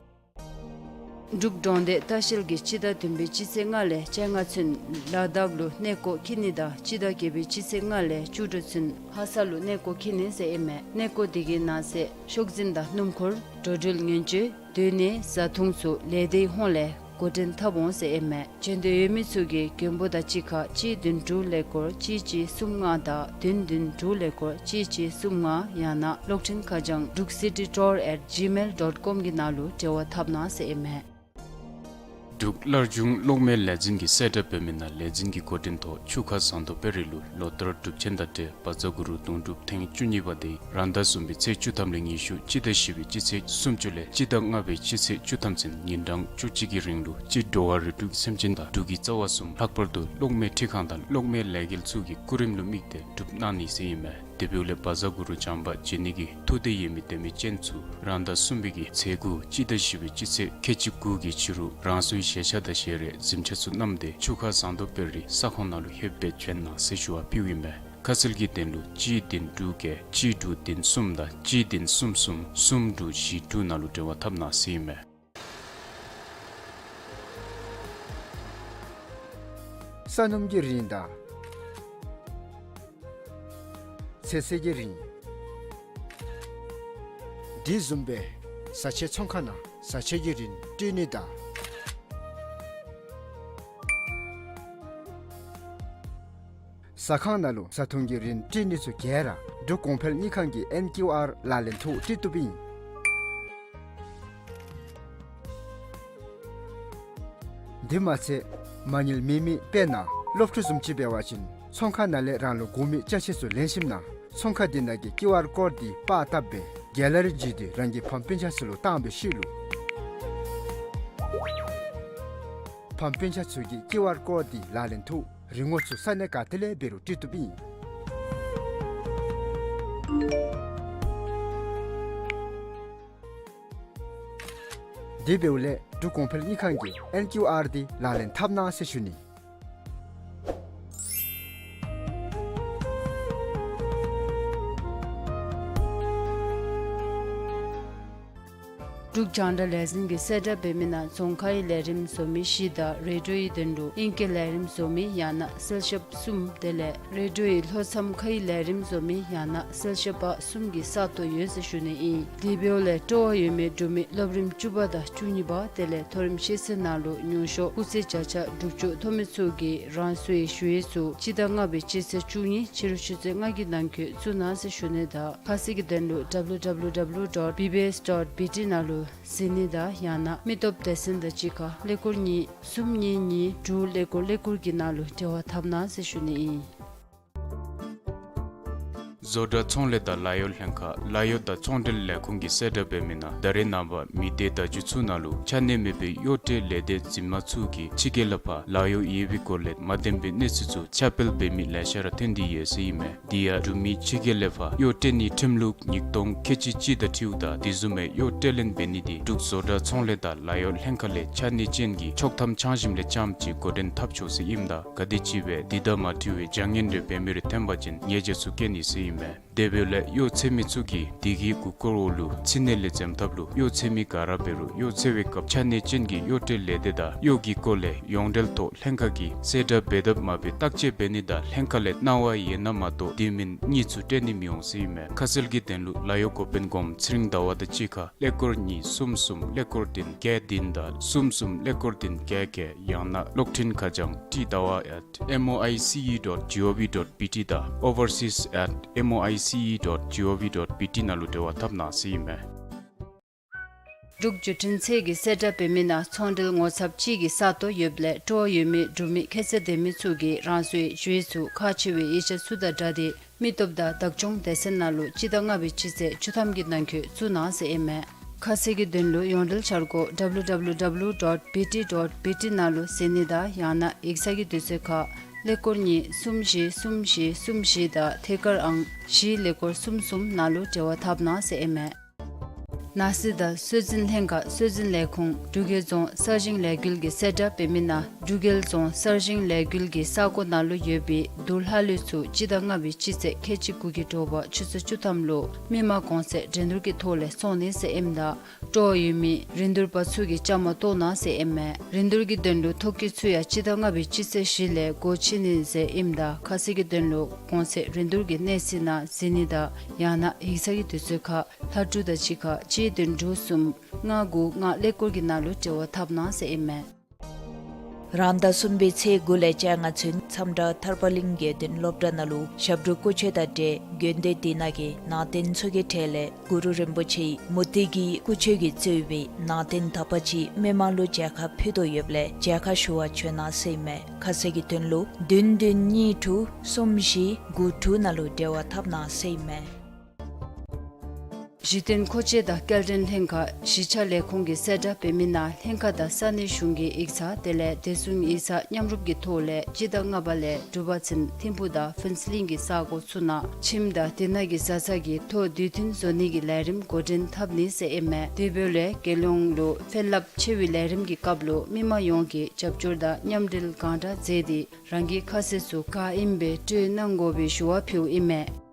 འབྲུག་འབྲོང་སྡེ་ལྟ་བཤལ་གྱིས་སྤྱི་ཟླ་བདུན་པའི་སྤྱི་ཚེས་ལྔ་ལས་བཅོ་ལྔ་ཚུན་ལ་དྭགས་ལུ་གནས་སྐོར་འཁྱིད་ནི་དང་སྤྱི་ཟླ་བརྒྱད་པའི་སྤྱི་ཚེས་ལྔ་ལས་བཅུ་དྲུག་ཚུན་ལྷ་ས་ལུ་གནས་སྐོར་འཁྱིད་ནི་ཟེར་ཨིན་མས། གནས་སྐོར་དེ་གི་ནང་གསེས་ཤོག་འཛིན་དང་སྣུམ་འཁོར་འགྲོ་འགྲུལ་ཉེན་བཅོལ་སྡོད་གནས་བཟའ་འཐུང་ཚུ་ལས་སྡེའི་ཧོངས་ལས་འགོ་འདྲེན་འཐབ་འོང་ཟེར་ཨིན་མས། བྱོན་འདོད་ཡོད་མི་ཚུ་གིས་མགོན་པོ་དང་གཅིག་ཁར་གཅིག་བདུན་དྲུག་ཀླད་ཀོར་གཅིག་གཅིག་གསུམ་ལྔ་དང་བདུན་བདུན་དྲུག་ཀླད་ཀོར་གཅིག་གཅིག་གསུམ་ལྔ་ཡང་ན་གློག་འཕྲིན་ཁ་བྱང་འབྲུག་སི་ཊི་ཊུར་ཨེཊ་ཇི་མེལ་ཌོཊ་ཀོམ་གྱི་ནང་ལུ་འབྲེལ་བ་འཐབ་གནང་ཟེར་ཨིན་མས། འབྲུག་སླར་འབྱུང་གློག་མེ་ལས་འཛིན་གྱིས་གསལ་བསྒྲགས་འབད་མི་ནང་ལས་འཛིན་གྱི་འགོ་འདྲེན་ཐོག་ཆུ་ཁ་ཟངས་མདོག་དཔལ་རི་ལུ་ལོ་ལྟར་སྒྲུབ་ཆེན་དང་འབྲེལ་བཛྲ་གུ་རུ་གདུང་སྒྲུབ་ཐེངས་བཅུ་གཉིས་པ་དེ་རང་ཟླ་གསུམ་པའི་ཚེས་བཅུ་ཐམ་ལས་ཉི་ཤུ་སྤྱི་ཟླ་བཞི་པའི་སྤྱི་ཚེས་སུམ་ཅུ་ལས་སྤྱི་ཟླ་ལྔ་པའི་སྤྱི་ཚེས་བཅུ་ཐམ་ཚུན་ཉིན་གྲངས་བཅུ་གཅིག་གི་རིང་ལུ་སྤྱིར་འགྲོ་བ་རིགས་དྲུག་གི་སེམས་ཅན་དང་འབྲུག་གི་རྩ་བ་གསུམ་ལྷག་པར་དུ་གློག་མེ་འཕྲུལ་ཁང་དང་གློག་མེ་ལས་འགུལ་ཚུ་གི་སྐུ་རིམ་ལུ་དམིགས་ཏེ་སྒྲུབ་གནང་ནི་ཟེར་ཨིན་མས། དེ་འབདཝ་ལས་བཛྲ་གུ་རུ་བྱམས་པ་མཇལ་ནི་གི་ཐུགས་འདོད་ཡོད་མི་དད་མོས་ཅན་ཚུ་རང་ཟླ་གསུམ་པའི་གི་ཚེས་དགུ་སྤྱི་ཟླ་བཞི་པའི་སྤྱི་ཚེས་ཁལ་གཅིག་དགུ་གི་ཕྱི་རུ་རང་སོའི་བཞེས་ཆས་དང་བཞེས་རས་གཟིམ་ཆས་ཚུ་བསྣམས་ཏེ་ཆུ་ཁ་ཟངས་མདོག་དཔལ་རི་ས་ཁོངས་ནང་ལུ་ལྷོདཔ་སྦེ་བྱོན་གནང་ཟེར་ཞུ་བ་ཕུལཝ་ཨིན་མས། ཁ་གསལ་གྱི་དོན་ལུ་གཅིག་བདུན་དྲུག་བརྒྱད་གཅིག་དྲུག་བདུན་གསུམ་དང་གཅིག་བདུན་གསུམ་གསུམ་གསུམ་དྲུག་བཞི་དྲུག་ནང་ལུ་འབྲེལ་བ་འཐབ་གནང་ཟེར་ཨིན་མས། ས་སྣུམ་གྱི་རིན་དང་ཚོད་བསྲེ་གི་རིན་དེ་བཟུམ་སྦེ་བཟའ་ཆས་ཚོང་ཁང་ནང་ བཟའ་ཆས་ཀྱི་རིན་སྤྲོད་ནི་དང་། ཟ་ཁང་ནང་ལུ་བཟའ་འཐུང་གི་རིན་སྤྲོད་ནི་ཚུ་ག་ར་འབྲུག་གོང་འཕེལ་དངུལ་ཁང་གི་ཨེན་ཀིའུ་ཨར་ལག་ལེན་ཐོག་སྤྲོད་བཏུབ་ཨིན། དེ་མ་ཚད་མ་དངུལ་མེད་མི་དཔེར་ན་སློབ་ཕྲུག་བཟུམ་ཅིག་འབད་བ་ཅིན་ཚོང་ཁང་ནང་ལས་རང་ལུ་དགོ་མི་ཅ་ཆས་ཚུ་ལེན་ཞིནམ་ན་ཚོང་ཁང་དེ་ནང་གི་ཀིའུ་ཨར་ཀོཌ་དེ་པར་བཏབ་སྦེ་གེ་ལ་རི་བརྒྱུད་དེ་རང་གི་ཕམ་སྤུན་ཆ་ཚུ་ལུ་བཏང་བའི་ཤུལ་ལུ་ཕམ་སྤུན་ཆ་ཚུ་གིས་ཀིའུ་ཨར་ཀོཌ་དེ་ལག་ལེན་ཐོག་རིན་གོང་ཚུ་ས་གནས་ག་ཏེ་ལས་འབད་རུང་སྤྲོད་བཏུབ་ཨིན། དེ་འབདཝ་ལས་འབྲུག་གོང་འཕེལ་དངུལ་ཁང་གི་ཨེན་ཀིའུ་ཨར་དེ་ལག་ལེན་འཐབ་གནང་ཟེར་ཞུ་ནི། འབྲུག་རྒྱང་བསྒྲགས་ལས་འཛིན་གྱིས་གསལ་བསྒྲགས་འབད་མི་ནང་རྫོང་ཁའི་ལས་རིམ་བཟོ་མི་བཞི་དང་རེ་ཌིའོའི་དོན་ལུ་ཨིང་སྐད་ལས་རིམ་བཟོ་མི་ཡང་ན་གསལ་ཞབས་གསུམ་དེ་ལས་རེ་ཌིའོའི་ལྷོ་མཚམས་ཁའི་ལས་རིམ་བཟོ་མི་ཡང་ན་གསལ་ཞབས་པ་གསུམ་གྱི་ས་སྟོང་ཡོད་ཟེར་ཞུ་ནི་ཨིན། དེ་འབདཝ་ལས་སྤྲོ་བ་ཡོད་མི་འབྲུག་མི་སློབ་རིམ་བཅུ་པ་དང་བཅུ་གཉིས་པ་དེ་ལས་མཐོ་རིམ་ཤེས་ཚད་ནང་ལུ་ཉུང་ཤོས་སྐུགས་ཚད་བརྒྱ་ཆ་དྲུག་ཅུ་ཐོབ་མི་ཚུ་གིས་རང་སོའི་ཞུ་ཡིག་ཚུ་སྤྱི་ཟླ་ལྔ་པའི་སྤྱི་ཚེས་བཅུ་གཉིས་ཕྱི་རུ་ཆུ་ཚོད་ལྔ་གི་ནང་འཁོད་བཙུགས་གནང་ཟེར་ཞུ་ནི་དང་ཁ་གསལ་གྱི་དོན་ལུ་W W W dot B B S dot B T ནང་ལུ་གཟིགས་ནི་དང་ཡང་ན་མི་སྟོབས་སྡེ་ཚན་དང་གཅིག་ཁར་ཀླད་ཀོར་གཉིས་གསུམ་གཉིས་གཉིས་དྲུག་ཀླད་ཀོར་ཀླད་ཀོར་གྱི་ནང་ལུ་འབྲེལ་བ་འཐབ་གནང་ཟེར་ཞུ་ནི་ཨིན། བཟོ་གྲྭ་ཚོང་ལས་དང་ལཱ་གཡོག་ལྷན་ཁག་ལཱ་གཡོག་དང་ཚོང་འབྲེལ་ལས་ཁུངས་ཀྱིས་གསལ་བསྒྲགས་འབད་མི་ནང་ད་རེས་ནངས་པ་མི་སྡེ་བརྡ་བརྒྱུད་ཚུ་ནང་ལུ་ཆ་གནས་མེད་པའི་གཡོག་ཁྲལ་ལས་སྡེ་འཛིན་མ་ཚུ་གིས་ཕྱི་རྒྱལ་ལས་ཕར་ལཱ་གཡོག་ཡོད་པའི་སྐོར་ལས་མ་བདེན་པའི་གནས་ཚུལ་ཚུ་ཁྱབ་སྤེལ་འབད་མི་ལེ་ཤ་ར་ཐོན་ཏེ་ཡོད་ཟེར་ཨིན་མས། དེ་ཡང་འབྲུག་མི་ཕྱི་རྒྱལ་ལས་ཕར་གཡོག་སྤྲོད་ནིའི་ཁྲིམས་ལུགས་ཉིས་སྟོང་ཁལ་གཅིག་གཅིག་དང་འཁྲིལཝ་ད་དེ་བཟུམ་མའི་གཡོག་སྤྲོད་ལེན་འབད་ནི་དེ་འབྲུག་བཟོ་གྲྭ་ཚོང་ལས་དང་ལཱ་གཡོག་ལྷན་ཁག་ལས་ཆ་གནས་ཅན་གྱི་ཆོག་ཐམ་འཆང་ཞིནམ་ལས་རྐྱངམ་གཅིག་འགོ་འདྲེན་འཐབ་ཆོག་ཟེར་ཨིནམ་ད་ག་དེམ་ཅིག་སྦེ་དེ་དང་མ་འཁྲིལ་བའི་བྱ་ངན་རེ་འབད་མི་རེ་ཐོན་པ་ཅིན་ཉེས་བྱ་ཚུ་བཀལ་ནི་ཟེར་ཨིན་མས། དེ་འབདཝ་ལས་གཡོག་འཚོལ་མི་ཚུ་གིས་དེ་གི་གུ་སྐོར་འོག་ལུ་ཕྱི་ནང་ལས་འཛེམ་ཐབས་ལུ་གཡོག་འཚོལ་མི་ག་ར་འབད་རུང་གཡོག་འཚོལ་བའི་སྐབས་ཆ་གནས་ཅན་གྱི་གཡོག་སྤྲོད་ལས་སྡེ་དང་གཡོག་གི་སྐོར་ལས་ཡོངས་འབྲེལ་ཐོག་ལྷན་ཁག་གིས་གསལ་བསྒྲགས་འབད་དཔ་མ་འབད་བརྟག་དཔྱད་འབད་ནི་དང་ལྷན་ཁག་ལས་གནང་བ་ཡོད་ན་མ་གཏོགས་དེ་མིན་གཉིས་ཚུ་སྤྲོད་ནི་མི་འོང་ཟེར་ཨིན་མས། ཁ་གསལ་གྱི་དོན་ལུ་ལཱ་གཡོག་འགོ་དཔོན་སྒོམ་ཚེ་རིང་ཟླ་བ་དང་གཅིག་ཁར་ཀླད་ཀོར་གཉིས་གསུམ་གསུམ་ཀླད་ཀོར་བདུན་བརྒྱད་བདུན་དང་གསུམ་གསུམ་ཀླད་ཀོར་བདུན་བརྒྱད་བརྒྱད་ཡང་ན་གློག་འཕྲིན་ཁ་བྱང་ཏི་ཟླ་བ་at M O I C E dot G O V dot B T དང་overseas at M O I C E dot G O V dot B T ནང་ལུ་འབྲེལ་བ་འཐབ་གནང་ཟེར་ཨིན་མས། འབྲུག་བརྒྱུད་འཕྲིན་ཚད་ཀྱིས་གསལ་བསྒྲགས་འབད་མི་ནང་ཚོང་འབྲེལ་ངོ་ཚབ་ཅིག་གི་ས་སྟོང་ཡོདཔ་ལས་སྤྲོ་བ་ཡོད་མི་འབྲུག་མི་ཁྱད་ཚད་ལྡན་མི་ཚུ་གིས་རང་སོའི་ཞུ་ཡིག་ཚུ་ཁག་ཆེ་བའི་ཡིག་ཆ་ཚུ་དང་སྦྲགས་ཏེ་མི་སྟོབས་དང་བདག་སྐྱོང་སྡེ་ཚན་ནང་ལུ་སྤྱི་ཟླ་ལྔ་པའི་སྤྱི་ཚེས་བཅུ་ཐམ་གྱི་ནང་འཁོད་བཙུགས་གནང་ཟེར་ཨིན་མས། ཁ་གསལ་གྱི་དོན་ལུ་ཡོངས་འབྲེལ་འཆར་སྒོ་W W W dot B T dot B T ནང་ལུ་གཟིགས་ནི་དང་ཡང་ན་ཡིག་ཚང་གི་དུས་ཚོད་ཁར་ཀླད་ཀོར་གཉིས་གསུམ་བཞི་གསུམ་བཞི་གསུམ་བཞི་དང་ཐད་ཀར་ཨང་བཞི་ཀླད་ཀོར་གསུམ་གསུམ་ནང་ལུ་འབྲེལ་བ་འཐབ་གནང་ཟེར་ཨིན་མས། ནང་སྲིད་དང་སྲོལ་འཛིན་ལྷན་ཁག་སྲོལ་འཛིན་ལས་ཁུངས་འབྲུག་རྒྱལ་རྫོང་གསར་བཞེངས་ལས་འགུལ་གྱིས་གསལ་བསྒྲགས་འབད་མི་ནང་འབྲུག་རྒྱལ་རྫོང་གསར་བཞེངས་ལས་འགུལ་གྱི་ས་གོ་ནང་ལུ་ཡོད་པའི་དུར་ལྷ་ལུད་ཚུ་སྤྱི་ཟླ་ལྔ་པའི་སྤྱི་ཚེས་ཁལ་གཅིག་དགུ་གི་དྲོ་པ་ཆུ་ཚོད་བཅུ་ཐམ་ལུ་མི་མང་གོང་ཚད་འགྲན་བསྡུར་གྱི་ཐོག་ལས་བཙོང་ནི་ཟེར་ཨིནམ་ད་སྤྲོ་བ་ཡོད་མི་རིན་བསྡུར་པ་ཚུ་གིས་བཅའ་མར་གཏོགས་གནང་ཟེར་ཨིན་མས། རིན་བསྡུར་གྱི་དོན་ལུ་ཐོ་བཀོད་ཚུ་ཡང་སྤྱི་ཟླ་ལྔ་པའི་སྤྱི་ཚེས་བཞི་ལས་སྒོ་ཕྱེ་ནི་ཟེར་ཨིནམ་ད་ཁ་གསལ་གྱི་དོན་ལུ་གོང་ཚད་རིན་བསྡུར་གྱི་གནས་ཚུལ་ནང་གཟིགས་ནི་དང་ཡང་ན་ཡིག་ཚང་གི་དུས་ཚོད་ཁར་ལྷ་འབྲུག་དང་གཅིག་ཁར་གཅིག་བདུན་དྲུག་གསུམ་ལྔ་དགུ་ལྔ་ཀླད་ཀོར་གྱི་ནང་ལུ་འབྲེལ་བ་འཐབ་གནང་ཟེར་ཨིན་མས། རང་ཟླ་གསུམ་པའི་ཚེས་དགུ་ལས་བཅོ་ལྔ་ཚུན་མཚམས་བྲག་ཐར་པ་གླིང་དགེ་འདུན་སློབ་གྲྭ་ནང་ལུ་ཞབས་དྲུང་སྐུ་མཆོད་དང་འབྲེལ་དགོན་སྡེ་དེ་ནང་གི་ནང་རྟེན་ཚུ་གི་གྲས་ལས་གུ་རུ་རིན་པོ་ཆེའི་མུ་ཏིག་གི་སྐུ་མཆོད་ཀྱིས་གཙོས་པའི་ནང་རྟེན་དག་པ་ཅིག་མི་མང་ལུ་མཇལ་ཁ་ཕུལ་དོ་ཡོདཔ་ལས་མཇལ་ཁ་ཞུ་བར་བྱོན་གནང་ཟེར་ཨིན་མས། ཁ་གསལ་གྱི་དོན་ལུ་བདུན་བདུན་གཉིས་དྲུག་གསུམ་བཞི་དགུ་དྲུག་ནང་ལུ་འབྲེལ་བ་འཐབ་གནང་ཟེར་ཨིན་མས། གཞི་རྟེན་མཁོ་ཆས་དང་སྐྱེལ་འདྲེན་ལྷན་ཁག་གཞིས་ཆགས་ལས་ཁུངས་ཀྱིས་གསལ་བསྒྲགས་འབད་མི་ནང་ལྷན་ཁག་དང་ས་གནས་གཞུང་གི་ཡིག་ཚང་དེ་ལས་བདེ་སྲུང་ཡིག་ཚང་མཉམ་རུབ་ཀྱི་ཐོག་ལས་སྤྱི་ཟླ་ལྔ་པ་ལས་དྲུག་པ་ཚུན་ཐིམ་ཕུག་དང་ཕུན་ཚོགས་གླིང་གི་ས་གོ་ཚུ་ནང་ཁྱིམ་དང་དེ་ནང་གི་བཟའ་ཚང་གི་ཐོག་དུས་མཐུན་བཟོ་ནི་གི་ལས་རིམ་འགོ་འདྲེན་འཐབ་ནི་ཟེར་ཨིན་མས། དེ་འབདཝ་ལས་རྒྱལ་ཡོངས་ལུ་ཕན་རླབས་ཆེ་བའི་ལས་རིམ་གྱི་སྐབས་ལུ་མི་མང་ཡོངས་ཀྱིས་རྒྱབ་སྐྱོར་དང་མཉམ་འབྲེལ་གང་དྲག་མཛད་དེ་རང་གི་ཁ་གསལ་ཚུ་ག་ཨིནམ་སྦེ་སྤྲོད་གནང་དགོ་པའི་ཞུ་བ་ཕུལཝ་ཨིན་མས།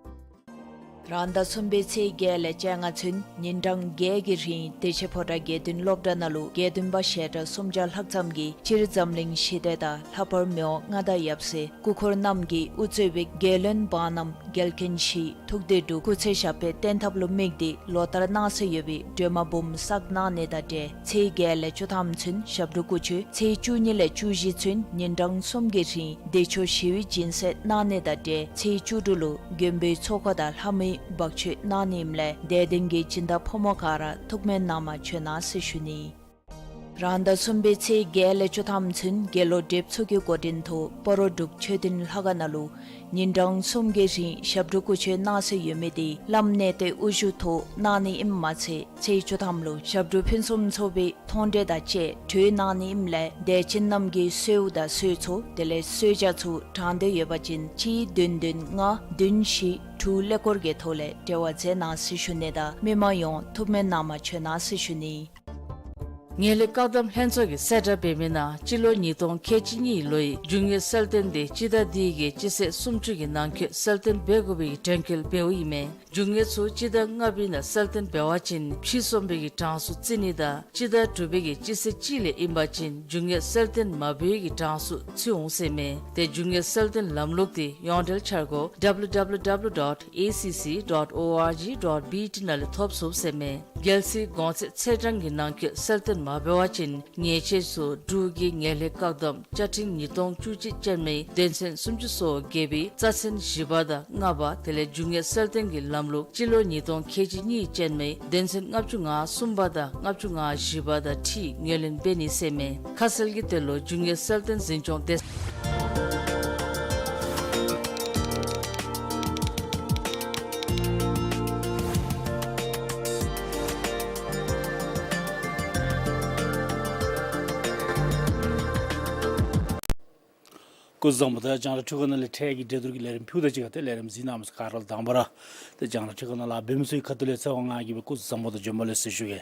རང་ཟླ་གསུམ་པའི་ཚེས་བརྒྱད་ལས་བཅོ་ལྔ་ཚུན་ཉིན་གྲངས་བརྒྱད་ཀྱི་རིང་བདེ་ཆེན་ཕོ་བྲང་དགེ་འདུན་སློབ་གྲྭ་ནང་ལུ་དགེ་འདུན་པ་ཞལ་གྲངས་སུམ་བརྒྱ་ལྷག་ཙམ་གྱིས་སྤྱིར་འཛམ་གླིང་ཞི་བདེ་དང་ལྷག་པར་མི་དབང་མངའ་བདག་ཡབ་སྲས་སྐུ་འཁོར་རྣམས་ཀྱིས་དབུ་གཙོས་པའི་རྒྱལ་བློན་འབངས་རྣམས་རྒྱལ་མཁན་བཞིའི་ཐུགས་བདེ་སྒྲུབ་སྐུ་ཚེ་ཞབས་པད་བརྟན་ཐབས་ལུ་དམིགས་ཏེ་ལོ་ལྟར་གནང་སྲོལ་ཡོད་པའི་སྒྲོལ་མ་འབུམ་བསགས་གནང་ནི་དང་འབྲེལ་ཚེས་བརྒྱད་ལས་བཅུ་ཐམ་ཚུན་ཞབས་དྲུང་སྐུ་མཆོད། ཚེས་བཅུ་གཉིས་ལས་བཅུ་བཞི་ཚུན་ཉིན་གྲངས་གསུམ་གྱི་རིང་བདེ་མཆོག་ཞི་བའི་སྦྱིན་སྲེག་གནང་ནི་དང་འབྲེལ་ཚེས་བཅུ་དྲུག་ལུ་མགོན་པོའི་ཚོགས་འཁོར་དང་ལྷ་མོའི་འབག་མཆོད་གནང་ནི་ཨིནམ་ལས་དད་ལྡན་གྱི་སྦྱིན་བདག་ཕོ་མོ་ག་ར་ཐུགས་སྨོན་གནང་མ་བྱོན་གནང་ཟེར་ཞུ་ནི། རང་ཟླ་གསུམ་པའི་ཚེས་བརྒྱད་ལས་བཅུ་ཐམ་ཚུན་དགེ་སློང་གྲེབ་ཚུ་གི་འགོ་འདྲེན་ཐོག་སྤ་རོ་འབྲུག་མཆོད་རྟེན་ལྷ་ཁང་ནང་ལུ་ཉིན་གྲངས་གསུམ་གྱི་རིང་ཞབས་དྲུང་སྐུ་མཆོད་གནང་སྲོལ་ཡོད་མི་དེ་བླམ་གནས་བརྟན་དབུ་བཞུགས་ཐོག་གནང་ནི་ཨིནམ་མ་ཚད་ཚེས་བཅུ་ཐམ་ལུ་ཞབས་དྲུང་ཕུན་སུམ་ཚོགས་པའི་མཐོང་གྲོལ་དང་བཅས་གྲོལ་གནང་ནི་ཨིནམ་ལས་དད་ཅན་རྣམས་ཀྱིས་གསོལཝ་དང་གསོལ་ཚོགས་དེ་ལས་གསོལ་ཇ་ཚུ་དྲང་སྟེ་ཡོད་པ་ཅིན་གཅིག་བདུན་བདུན་ལྔ་བདུན་བཞི་དྲུག་ཀླད་ཀོར་གྱི་ཐོག་ལས་འབྲེལ་བ་མཛད་གནང་ཟེར་ཞུ་ནི་དང་མི་མང་ཡོངས་ཐུགས་སྨོན་གནང་མ་བྱོན་གནང་ཟེར་ཞུ་ནི། ངན་ལྷད་བཀག་སྡོམ་ལྷན་ཚོགས་ཀྱིས་གསལ་བསྒྲགས་འབད་མི་ནང་སྤྱི་ལོ་ཉིས་སྟོང་ཁལ་གཅིག་གཉིས་ལོའི་རྒྱུ་དངོས་གསལ་སྟོན་དེ་སྤྱི་ཟླ་འདི་གི་སྤྱི་ཚེས་སུམ་ཅུ་གི་ནང་འཁོད་གསལ་སྟོན་འབད་དགོ་པའི་གྲོས་འགོ་འབདཝ་ཨིན་མས། རྒྱུ་དངོས་ཚུ་སྤྱི་ཟླ་ལྔ་པའི་ནང་གསལ་སྟོན་འབད་བ་ཅིན་ཕྱིས་འཚོང་པའི་གྲངས་སུ་བརྩི་ནི་དང་སྤྱི་ཟླ་དྲུག་པའི་གི་སྤྱི་ཚེས་གཅིག་ལས་ཨིན་པ་ཅིན་རྒྱུ་དངོས་གསལ་སྟོན་མ་འབད་བའི་གྲངས་སུ་ཚུད་འོང་ཟེར་མས། དེ་རྒྱུ་དངོས་གསལ་སྟོན་ལམ་ལུགས་དེ་ཡོངས་འབྲེལ་འཆར་སྒོ་W W W dot A C C dot O R G dot B T ནང་ལས་ཐོབ་ཚུགས་ཟེར་མས། རྒྱལ་སྲིད་གོང་ཚད་ཚེས་གྲངས་ཀྱི་ནང་འཁོད་གསལ་སྟོན་མ་འབད་བ་ཅིན་ཉེས་ཆད་ཚུ་འབྲུག་གི་ངན་ལྷད་བཀག་སྡོམ་བཅའ་ཁྲིམས་ཉིས་སྟོང་བཅུ་གཅིག་ཅན་མའི་དོན་ཚན་སུམ་ཅུ་སོ་བརྒྱད་པའི་རྩ་ཚན་བཞི་པ་དང་ལྔ་པ་དེ་ལས་རྒྱུ་དངོས་གསལ་སྟོན་གྱི་ལམ་ལུགས་སྤྱི་ལོ་ཉིས་སྟོང་ཁལ་གཅིག་གཉིས་ཅན་མའི་དོན་ཚན་ལྔ་བཅུ་ང་གསུམ་པ་དང་ལྔ་བཅུ་ང་བཞི་པ་དང་འཁྲིལ་ངོས་ལེན་འབད་ནི་ཟེར་མས། ཁ་གསལ་གྱི་དོན་ལུ་རྒྱུ་དངོས་གསལ་སྟོན་འཛིན་སྐྱོང་སྡེ་སྐུ་གཟུགས་བཟང་པོ། ད་རྒྱང་བསྒྲགས་འཕྲུལ་ཁང་ནང་ལས་འཕྲལ་གྱི་འགྲན་བསྡུར་གྱི་ལས་རིམ་ཕུལཝ་ད་གཅིག་ཁར་ཏེ་ལས་རིམ་གཟིགས་གནང་མི་ཚུ་ག་ར་ལུ་དང་པ་ར་ཏེ་རྒྱང་བསྒྲགས་འཕྲུལ་ཁང་ནང་ལཱ་འབད་མི་ཚུ་གི་ཁ་ཐུག་ལས་ཚེ་དབང་ང་གིས་སྦེ་སྐུ་གཟུགས་བཟང་པོ་དང་བྱོན་པ་ལེགས་ཟེར་ཞུ་གེ།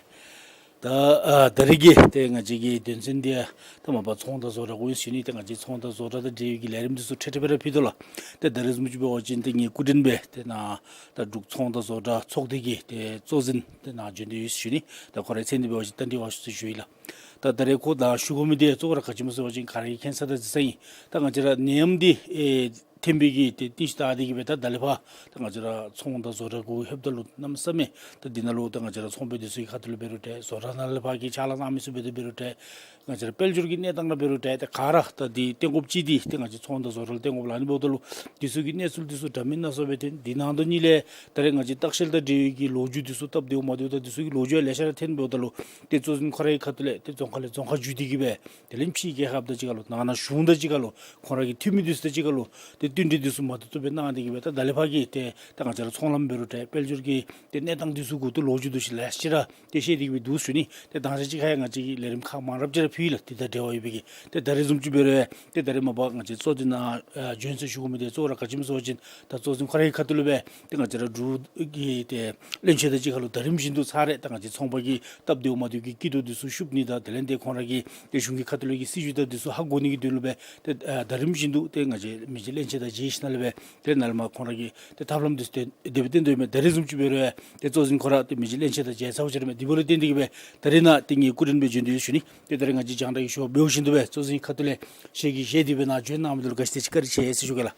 ད་ཨ་ད་རིས་ཀྱི་ཏེ་ང་བཅས་ཀྱི་དོན་ཚན་འདི་ད་མ་པ་ཚོང་དང་བཟོ་གྲྭ་གུ་ཨིན་ཞུ་ནི། ཏེ་ང་བཅས་ཚོང་དང་བཟོ་གྲྭ་དང་འབྲེལ་བའི་གི་ལས་རིམ་འདི་ཚུ་འཕྲལ་འཕྲལ་སྦེ་ར་ཕུལ་དོ་ལགས། ཏེ་ད་རིས་བཟུམ་ཅིག་འབད་བ་ཅིན་ཏེ་ངེའི་སྐུ་མགྲོན་སྦེ་ཏེ་ནཱ་ད་འབྲུག་ཚོང་དང་བཟོ་གྲྭ་ཚོགས་སྡེ་གི་ཏེ་གཙོ་འཛིན་ཏེ་ནཱ་བྱོན་ཏེ་ཡོད་ཞུ་ནི། ད་ཁོ་རའི་མཚན་འདི་འབད་བ་ཅིན་ད་འདི་བ་ཞུ་ཟེར་ཞུ་ཡི་ལགས། ད་ད་རིས་ཁོ་དང་ཞུ་དགོ་མི་འདི་གཙོ་བོ་ར་ག་ཅི་སྨོ་ཟེར་བ་ཅིན་ག་ར་གིས་མཁྱེན་ས་དང་གཟིགས་ས་ཨིན། ད་ང་བཅས་ར་ནད་ཡམས་འདི་ཨེ་ཐོན་པའི་གི་ཏེ་རྟིང་ཤུལ་བལྟ་སྟེ་གིས་སྦེ་ད་ད་ལས་ཕར་ད་ང་བཅས་ར་ཚོང་དང་བཟོ་གྲྭ་གུ་ལྷོདཔ་ད་ལུ་གནམ་མེད་ས་མེད་ད་འདི་ནང་ལུ་ད་ང་བཅས་ར་ཚོང་པ་འདི་ཚུ་གི་ཁ་ཐུག་ལུ་འབད་རུང་འདྲ། བཟོ་གྲྭ་ནང་ལས་ཕར་གྱི་ཕྱག་ལཱ་གནང་མི་ཚུ་འབད་དེ་འབད་རུང་འདྲ། ང་བཅས་ར་དཔལ་འབྱོར་གྱི་གནས་སྟངས་ར་འབད་རུང་འདྲ། ད་ག་ར་ད་འདི་བརྟེན་དགོཔ་ཅིག་འདི་ཏེ་ང་བཅས་ཚོང་དང་བཟོ་གྲྭ་ལུ་བརྟེན་དགོཔ་ལུ་ཨ་ནི་འབདཝ་ད་ལུ་འདི་ཚུ་གི་གནས་ཚུལ་འདི་ཚུ་འདྲ་མིན་སྣ་ཚོགས་སྦེ་ཐོན། འདི་ནང་དོན་གཉིས་ལས་ད་རེས་ང་བཅས་ལྟ་བཤལ་དང་འབྲེལ་བའི་གི་ལོ་རྒྱུས་འདི་ཚུ་སྟབས་བདེཝ་མ་བདེཝ་དང་འདི་ཚུ་གི་ལོ་རྒྱུས་ཡང་ལེ་ཤ་ར་ཐོན་འབདཝ་ད་ལུ་ཏེ་གཙོ་འཛིན་ཁོ་རའི་ཁ་ཐུག་ལས་ཏེ་རྫོང་ཁག་ལས་རྫོང་ཁག་བརྒྱུད་དེ་གིས་སྦེ་དེ་ལས་ཕྱིའི་རྒྱལ་ཁབ་དང་གཅིག་ཁར་ལུ་ནང་ན་གཞུང་དང་གཅིག་ཁར་ལུ་ཁོང་ར་གི་འཐུས་མི་འདི་ཚུ་དང་གཅིག་ཁར་ལུ་ཏེ་བསྟུན་གྲོས་འདི་ཚུ་མ་ཐུབ་ཐུབ་སྦེ་གནང་སྟེ་གིས་སྦེ་ད་ད་ལས་ཕར་གྱི་ཏེ་ད་ང་བཅས་ར་ཚོང་ལམ་འབད་རུང་འདྲ། དཔལ་འབྱོར་གྱི་ཏེ་གནས་སྟངས་འདི་ཚུ་གུ་ཏེ་ལོ་རྒྱུས་འདི་ཚུ་ལེ་ཤ་ར་ཏེ་བཤད་དེ་གིས་སྦེ་འདུག་ཞུ་ནི། ཏེ་དང་ཞག་གཅིག་ཁར་ཡང་ང་བཅས་ཀྱིས་ལས་རིམ་ཁག་མང་རབས་ཅིག་ར་ཕུལ་ཡི་ལགས། ཏེ་ད་འབྲེལ་བ་ཡོད་པའི་གི་ཏེ་ད་རིས་བཟུམ་ཅིག་འབད་རུང་ཏེ་ད་རིས་མ་པ་ང་བཅས་གཙོ་འདི་ནཱ་ཨ་བྱོན་ཟེར་ཞུ་དགོ་མི་འདི་གཙོ་བོ་ར་ག་ཅི་སྨོ་ཟེར་བ་ཅིན་ད་གཙོ་འཛིན་ཁོ་རའི་ཁ་ཐུག་ལུ་སྦེ་ཏེ་ང་བཅས་ར་འབྲུག་གི་ཏེ་བློན་ཆེན་དང་གཅིག་ཁར་ལུ་ད་རིམ་བཞིན་དུ་ཚར་རེ་ད་ང་བཅས་ཚོང་པ་གི་སྟབས་བདེཝ་མ་བདེཝ་གི་སྐྱིད་སྡུག་འདི་ཚུ་ཞུ་ནི་དང་དེ་ལས་ཏེ་ཁོང་ར་གི་ཏེ་གཞུང་གི་ཁ་ཐུག་ལས་ཀྱི་སྲིད་བྱུས་དང་འདི་ཚུ་ཧ་གོ་ནི་གི་དོན་ལུ་སྦེ་ཏེ་ཨ་ད་རིམ་བཞིན་དུ་ཏེ་ང་བཅས་མི་རྗེ་བློན་ཆེན་དང་མཇལ་ཞིནམ་ལས་སྦེ་ཏེ་ནཱ་ལས་མར་ཁོང་ར་གི་ཏེ་ཐབས་ལམ་འདི་ཚུ་ཏེ་དེ་སྦེ་བསྟན་དོ་ཡོདཔ་མས། ད་རིས་བཟུམ་ཅིག་འབད་རུང་ཏེ་གཙོ་འཛིན་ཁོ་ར་ཏེ་མི་རྗེ་བློན་ཆེན་དང་མཇལ་ཚརཝ་ཅིག་ར་མས། དེ་འབདཝ་ལས་བརྟེན་ཏེ་གིས་སྦེ་ད་རིས་ནཱ་ཏེ་ངེའི་སྐུ་མགྲོན་སྦེ་བྱོན་ཏེ་ཡོད་ཞུ་ནི། ཏེ་ད་རིས་ང་བཅས་རྒྱང་བསྒྲགས་ཀྱི་ཞུ་བ་འབདཝ་བཞིན་དུ་སྦེ་གཙོ་འཛིན་ཁ་ཐུག་ལས་ཞལ་གྱིས་བཞེས་ཏེ་སྦེ་ནཱ་བྱོན་གནང་མི་འདི་ལུ་ག་ཅི་དེ་ཅིག་བཀའ་དྲིན་ཆེ་ཟེར་ཞུ་གེ་ལགས།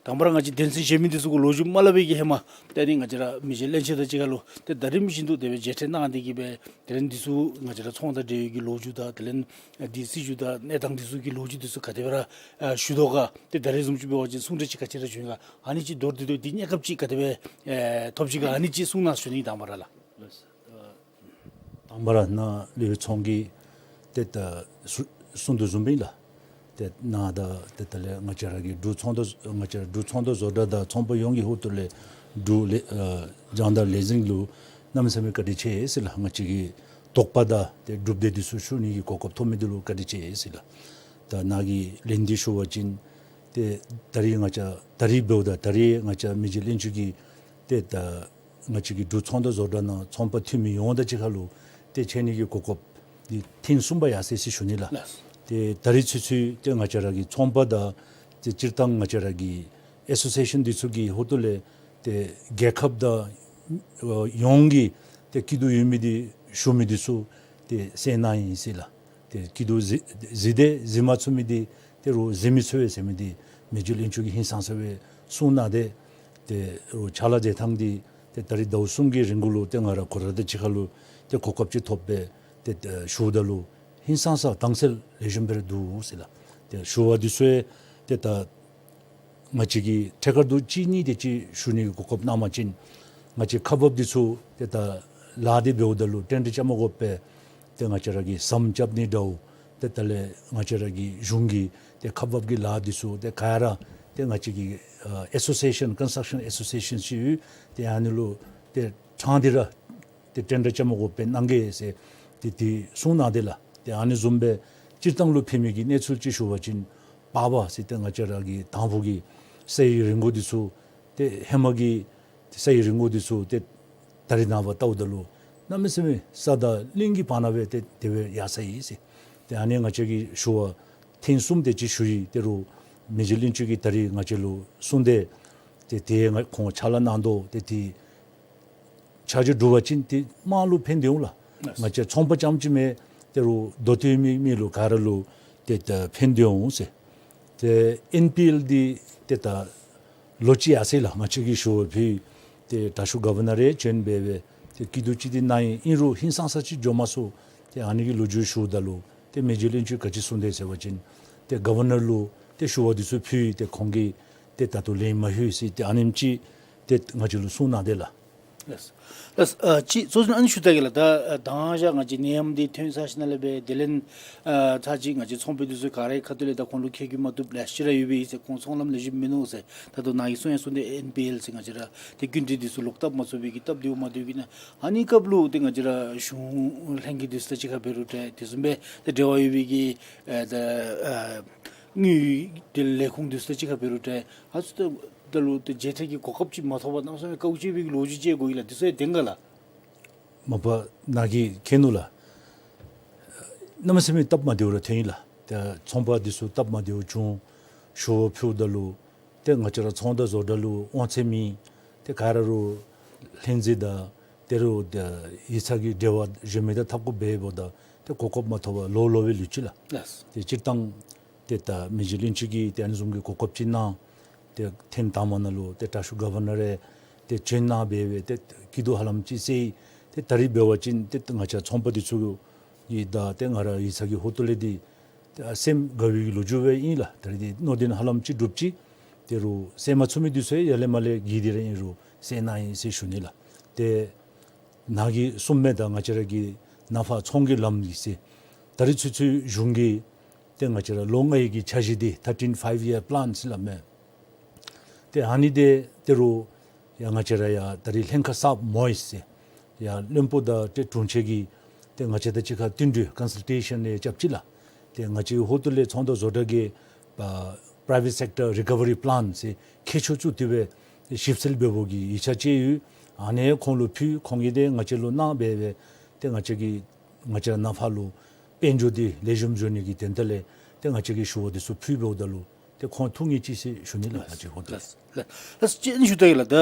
དང་པ་ར་ང་བཅས་དོན་ཚན་བཞེས་མི་འདི་ཚུ་གུ་ལོ་རྒྱུས་མ་སླབ་པའི་གི་ཧེ་མ་ད་ནི་ང་བཅས་ར་མི་རྗེ་བློན་ཆེན་དང་གཅིག་ཁར་ལུ་ཏེ་ད་རིམ་བཞིན་དུ་དེ་སྦེ་མཇལ་འཕྲད་གནང་སྟེ་གིས་སྦེ་དེ་ལས་འདི་ཚུ་ང་བཅས་ར་ཚོང་དང་འབྲེལ་བའི་གི་ལོ་རྒྱུས་དང་དེ་ལས་འདི་སྲིད་བྱུས་དང་གནས་སྟངས་འདི་ཚུ་གི་ལོ་རྒྱུས་འདི་ཚུ་ག་དེ་སྦེ་ར་ཨ་ཞུ་དོ་ག། ཏེ་ད་རིས་བཟུམ་ཅིག་འབད་བ་ཅིན་གསུང་གྲོས་ཅིག་ག་ཅི་ར་བྱུང་ག། ཨ་ནི་ཅིག་མདོར་བསྡུས་ཏེ་འདི་གནས་སྐབས་ཅིག་ག་དེ་སྦེ་ཨེ་ཐོབ་ཅི་ག། ཨ་ནི་ཅིག་གསུང་གནང་ཞུ་ནི། དང་པ་ར་ལགས། དང་པ་ར་ནཱ་ལེགས་པའི་ཚོང་གི་ཏེ་ད་གསུ་གསུང་དོ་བཟུམ་སྦེ་ལགས། ཏེ་ནཱ་ད་ཏེ་ད་ལས་ང་བཅས་ར་གི་འབྲུག་ཚོང་དང་ང་བཅས་འབྲུག་ཚོང་དང་བཟོ་གྲྭ་དང་ཚོང་པ་ཡོངས་ཀྱི་ཧོངས་ལས་འབྲུག་ལས་ཨ་རྒྱང་བསྒྲགས་ལས་འཛིན་ལུ་གནམ་མེད་ས་མེད་བཀའ་དྲིན་ཆེ་ཟེར་ལགས། ང་བཅས་ཀྱི་དོགས་པ་དང་ཏེ་གྲུབ་འབྲས་འདི་ཚུ་ཞུ་ནི་གི་གོ་སྐབས་ཐོབ་མི་འདི་ལུ་བཀའ་དྲིན་ཆེ་ཟེར་ལགས། ད་ནཱ་གིས་ལན་འདི་ཞུ་བ་ཅིན་ཏེ་ད་རིས་ང་བཅས་ད་རིས་འབདཝ་ད་ད་རིས་ང་བཅས་མི་རྗེ་བློན་ཆེན་གྱིས་ཏེ་ད་ང་བཅས་ཀྱི་འབྲུག་ཚོང་དང་བཟོ་གྲྭ་ནང་ཚོང་པ་འཐུས་མི་ཡོངས་དང་གཅིག་ཁར་ལུ་ཏེ་འཕྱད་ནི་གི་གོ་སྐབས་འདི་ཐེངས་གསུམ་པ་ཡར་སོ་ཡི་ཟེར་ཞུ་ནི་ལགས། ཏེ་ད་རིས་ཚུན་ཚོད་ཏེ་ང་བཅས་ར་གི་ཚོང་པ་དང་ཏེ་སྤྱིར་བཏང་ང་བཅས་ར་གི་ཨེ་སོ་སི་ཨེ་ཤཱན་འདི་ཚུ་གི་ཧོངས་ལས་ ཏེ་རྒྱལ་ཁབ་དང་ཨ་ཡོངས་ཀྱི་ཏེ་སྐྱིད་སྡུག་ཡོད་མི་འདི་ཞུ་མི་འདི་ཚུ་ཏེ་གསན་གནང་ཡི་ཟེར་ལགས། ཏེ་སྐྱིད་སྡུག་གཟིགས་གཟིགས་ཏེ་གཟིགས་མ་ཚུགས་མི་འདི་ཏེ་རུང་གཟིགས་མི་ཚུགས་པས་ཟེར་མི་འདི་མི་རྗེ་བློན་ཆེན་གྱིས་ཧིང་སངས་ས་སྦེ་གསུངས་གནང་སྟེ། ཏེ་རུང་ཕྱག་ལཱ་མཛད་ཐངས་འདི་ཏེ་ད་རིས་ཟླཝ་གསུམ་གྱི་རིང་གུ་ལུ་ཏེ་ང་ར་ཁོ་ར་དང་གཅིག་ཁར་ལུ་ཏེ་གོ་སྐབས་ཅིག་ཐོབ་སྦེ་ཏེ་ད་ཞུཝ་ད་ལུ་ཧིང་སངས་ས་དྭངས་གསལ་ལེགས་ཤོམ་སྦེ་ར་འདུག་ཟེར་ལགས། ཏེ་ཞུ་བ་འདི་ཚུ་ཡང་ཏེ་ད་ང་བཅས་ཀྱིས་ཐད་ཀར་དུ་གཅིག་གཉིས་དེ་ཅིག་ཞུ་ནི་གི་གོ་སྐབས་གནང་པ་ཅིན་ང་བཅས་ཁག་འབགཔ་འདི་ཚུ་ཏེ་ད་ལཱ་འདི་འབདཝ་ད་ལུ་ཏན་ཏན་བཅའ་མར་དགོ་པས། ཏེ་ང་བཅས་ར་གིས་ཟམ་རྐྱབ་ནི་འདྲཝ་ཏེ་དེ་ལས་ང་བཅས་ར་གི་གཞུང་གི་ཏེ་ཁག་འབག་གི་ལཱ་འདི་ཚུ་ཏེ་ག་ར་ཏེ་ང་བཅས་ཀྱི་ཨ་ཨེ་སོ་སི་ཨེ་ཤཱན་ཀོན་སི་ཊྲག་ཤཱན་ཨེ་སོ་སི་ཨེ་ཤཱན་ཅིག་ཡོད། ཏེ་ཨ་ནི་ལུ་ཏེ་ཕྲང་སྟེ་ར་ཏེ་ཏེན་ཌར་རྐྱབ་མ་དགོ་པར་གནང་གེ་ཟེར་ཏེ་དེ་གསུངས་གནང་སྟེ་ལགས། ཏེ་ཨ་ནི་བཟུམ་སྦེ་སྤྱིར་བཏང་ལུ་ཕན་མི་གི་གནས་ཚུལ་ཅིག་ཞུ་བ་ཅིན་པགས་པ་ཟེར་ཏེ་ང་བཅས་ར་གི་དང་ཕུ་གི་ས་ཡི་རི་མགོ་འདི་ཚུ་ཏེ་ཧེ་མ་གི་ས་ཡི་རི་མགོ་འདི་ཚུ་ཏེ་ད་རིས་ནངས་པ་བལྟཝ་ད་ལུ་གནམ་མེད་ས་མེད་ས་དང་གླིང་གི་བར་ན་སྦེ་ཏེ་དེ་སྦེ་ཡར་སོ་ཡི་ཟེར། ཏེ་ཨ་ནི་ང་བཅས་ཀྱིས་ཞུ་བ་ཐེངས་གསུམ་དེ་ཅིག་ཞུ་ཡི། ཏེ་རུང་མི་རྗེ་བློན་ཆེན་གྱིས་ད་རིས་ང་བཅས་ལུ་གསུངས་ཏེ་ཏེ་དེ་ང་ཁོང་ཕྱག་ལཱ་གནང་དོ། ཏེ་དེ་ཆ་འཇོག་གྲུབ་པ་ཅིན་ཏེ་དམངས་ལུ་ཕན་ཐོགས་འོང་ལགས། ལགས། ང་བཅས་ཚོང་པ་རྐྱངམ་ཅིག་མེན། ཏེ་རུང་མདོ་སྟོད་མི་མི་ལུ་ག་ར་ལུ་ཏེ་ད་ཕན་ཐོགས་འོང་ཟེར། ཏེ་ཨེན་པི་ཨེལ་འདི་ཏེ་ད་ལོ་གཅིག་ཡར་སོ་ཡི་ལགས། ང་བཅས་ཀྱིས་ཞུ་བ་ཕུལ་ཡི། ཏེ་དྲག་ཤོས་གོ་ཝར་ནར་ར་བྱོན་སྦེ་སྦེ་ཏེ་སྐྱིད་སྡུག་ཅིག་འདི་གནང་ཡི། ཨིན་རུང་ཧིང་སངས་ས་ཅིག་འགྱོ་མ་ཚུགས། ཏེ་ཨ་ནི་གི་ལོ་རྒྱུས་ཞུཝ་ད་ལུ་ཏེ་མི་རྗེ་བློན་ཆེན་ག་ཅི་གསུངས་དེས་ཟེར་བ་ཅིན་ཏེ་གོ་ཝར་ནར་ལུ་ཏེ་ཞུ་བ་འདི་ཚུ་ཕུལ་ཡི། ཏེ་ཁོང་གིས་ཏེ་ད་ལྟོ་ལན་མ་ཞུ་ཟེར་ཏེ་ཨ་ནེམ་ཅིག་ཏེ་ང་བཅས་ལུ་གསུངས་གནང་སྟེ་ལགས། ལགས། ལགས། ཨ་ཅིག་གཙོ་ཆེན་ཨ་ནི་ཞུ་ད་གེ་ལགས། ད་ཨ་མདང་ཞག་ང་བཅས་ནད་ཡམས་འདི་ཐོན་ཚར་ཞིནམ་ལས་སྦེ་དེ་ལས་ཨ་ཚར་ཅིག་ང་བཅས་ཚོང་པ་འདི་ཚུ་ག་རའི་ཁ་ཐུག་ལས་ད་ཁོང་ལུ་ཁེ་གྱོང་མ་ཐོབ་ལེ་ཤ་ར་ཡོད་པས་ཟེར། ཁོང་ཚོང་ལམ་ལེགས་ཤོམ་མིན་ནུག་ཟེར། ད་ལྟོ་ནཱ་གིས་གསུང་ཡང་གསུངས་ཏེ་ཨེན་པི་ཨེལ་ཟེར་ང་བཅས་ར་ཏེ་སྐྱིན་འགྲུལ་འདི་ཚུ་ལོག་བཏབ་མ་ཚུགས་པའི་གི་སྟབས་བདེཝ་མ་བདེཝ་གི་ནང་ཨ་ནི་སྐབས་ལུ་ཏེ་ང་བཅས་ར་གཞུང་ལྷན་རྒྱས་འདི་ཚུ་དང་གཅིག་ཁར་འབད་རུང་འདྲ། དེ་བཟུམ་སྦེ་ཏེ་འབྲེལ་བ་ཡོད་པའི་གི་ཨེ་ད་ཨ་དངུལ་ཏེ་ལས་ཁུངས་འདི་ཚུ་དང་གཅིག་ཁར་འབད་རུང་འདྲ། ཨ་ཚུ་ད་ད་ལུ་ཏེ་མཇལ་ཐངས་ཀྱི་གོ་སྐབས་ཅིག་མ་ཐོབ་པར་གནམ་མེད་ས་མེད་དཀའཝ་སྤྱད་པའི་གི་ལོ་རྒྱུས་ཅིག་གོ་ཡི་ལགས། འདི་ཚུ་ཡང་བདེན་ག་ལགས། མ་པ་ནཱ་གིས་མཁྱེན་ནུག་ལགས། གནམ་མེད་ས་མེད་སྟབས་མ་བདེཝ་ར་ཐོན་ཡི་ལགས། ཏེ་ཚོང་པ་འདི་ཚུ་སྟབས་མ་བདེཝ་བྱུང་། ཞུ་བ་ཕུལཝ་ད་ལུ་ཏེ་ང་བཅས་ར་ཚོང་དང་བཟོ་གྲྭ་ལུ་དབང་ཚད་མེད། ཏེ་ག་ར་རུང་ལྷན་རྩིས་དང་ཏེ་རུང་ཏེ་ཡིག་ཚང་གི་འབྲེལ་བ་གཞན་མི་དང་འཐབ་དགོཔ་འབདཝ་ད་ཏེ་གོ་སྐབས་མ་ཐོབ་པར་ལོ་ལོ་སྦེ་ལུས་ཅི་ལགས། ལགས། ཏེ་སྤྱིར་བཏང་ཏེ་ད་མི་རྗེ་བློན་ཆེན་གྱིས་ཏེ་ཨ་ནི་བཟུམ་གྱི་གོ་སྐབས་ཅིག་གནང་། ཏེ་ཐེངས་དང་པ་ནང་ལུ་ཏེ་དྲག་ཤོས་གོ་ཝར་ནར་ར་ཏེ་བྱོན་གནང་སྦེ་སྦེ་ཏེ་སྐྱིད་སྡུག་ཧ་ལམ་ཅིག་སེལ་ཡི། ཏེ་ད་རིས་འབད་བ་ཅིན་ཏེ་ང་བཅས་ཚོང་པ་འདི་ཚུ་གི་ད་ཏེ་ང་ར་ཡིག་ཚང་གི་ཧོངས་ལས་འདི་ཏེ་སེམས་དགའ་བའི་ལོ་རྒྱུས་སྦེ་ཨིན་ལགས། ད་རིས་འདི་མནོ་དོན་ཧ་ལམ་ཅིག་འགྲུབ་ཅི། ཏེ་རུང་གསན་མ་ཚུགས་མི་འདི་ཚུ་ཡང་ཡར་ལས་མར་ལས་གིས་ཏེ་ར་ཨིན་རུང་གསན་གནང་ཡི་ཟེར་ཞུ་ནི་ལགས། ཏེ་ནཱ་གིས་གསུངམ་མས། ད་ང་བཅས་ར་གི་ནང་ཕར་ཚོང་གི་ལམ་འདི་ཟེར་ད་རིས་ཚུན་ཚོད་གཞུང་གིས་ཏེ་ང་བཅས་ར་ལོ་ལྔའི་གི་འཆར་གཞི་འདི་thirteen five year plan ཟེར་སླབ་མས། ཏེ་ཨ་ནི་འདི་ཏེ་རུང་ཡང་ང་བཅས་ར་ཡང་ད་རིས་ལྷན་ཁག་གསརཔ་མོ་ཡི་ཟེར་ཡང་བློན་པོ་དང་ཏེ་དྲུང་ཆེན་གྱིས་ཏེ་ང་བཅས་དང་གཅིག་ཁར་བསྟུན་གྲོས་ཀོན་སཱལ་ཊེ་ཤཱན་ཡང་རྐྱབ་ཅི་ལགས། ཏེ་ང་བཅས་ཧོངས་ལས་ཚོང་དང་བཟོ་གྲྭ་གི་པ་པ་རའི་ཝེཊ་སེཀ་ཊར་རི་ཀ་ཝ་རི་པ་ལཱན་ཟེར་མཁས་མཆོག་བཙུགས་ཏེ་སྦེ་ཞིབ་འཚོལ་འབད་བའི་གི་ཡིག་ཆ་ཅིག་ཡོད། ཨ་ནི་ཁོང་ལུ་ཕུལ། ཁོང་གིས་ཏེ་ང་བཅས་ལུ་གནང་སྦེ་སྦེ་ཏེ་ང་བཅས་ཀྱིས་ང་བཅས་ནང་ཕར་ལུ་དཔལ་འབྱོར་འདི་ལེགས་ཤོམ་འགྱོ་ནི་གི་དོན་དག་ལས་ཏེ་ང་བཅས་ཀྱིས་ཞུ་བ་འདི་ཚུ་ཕུལ་འབདཝ་ད་ལུ་ཏེ་ཁོང་ཐུགས་མཉེས་ཅི་ཟེར་ཞུ་ནི་ལགས། ང་བཅས་ཧོངས་ལས། ལགས། ལགས། ལགས། ཅིག་ཞུ་ད་གེ་ལགས། ད་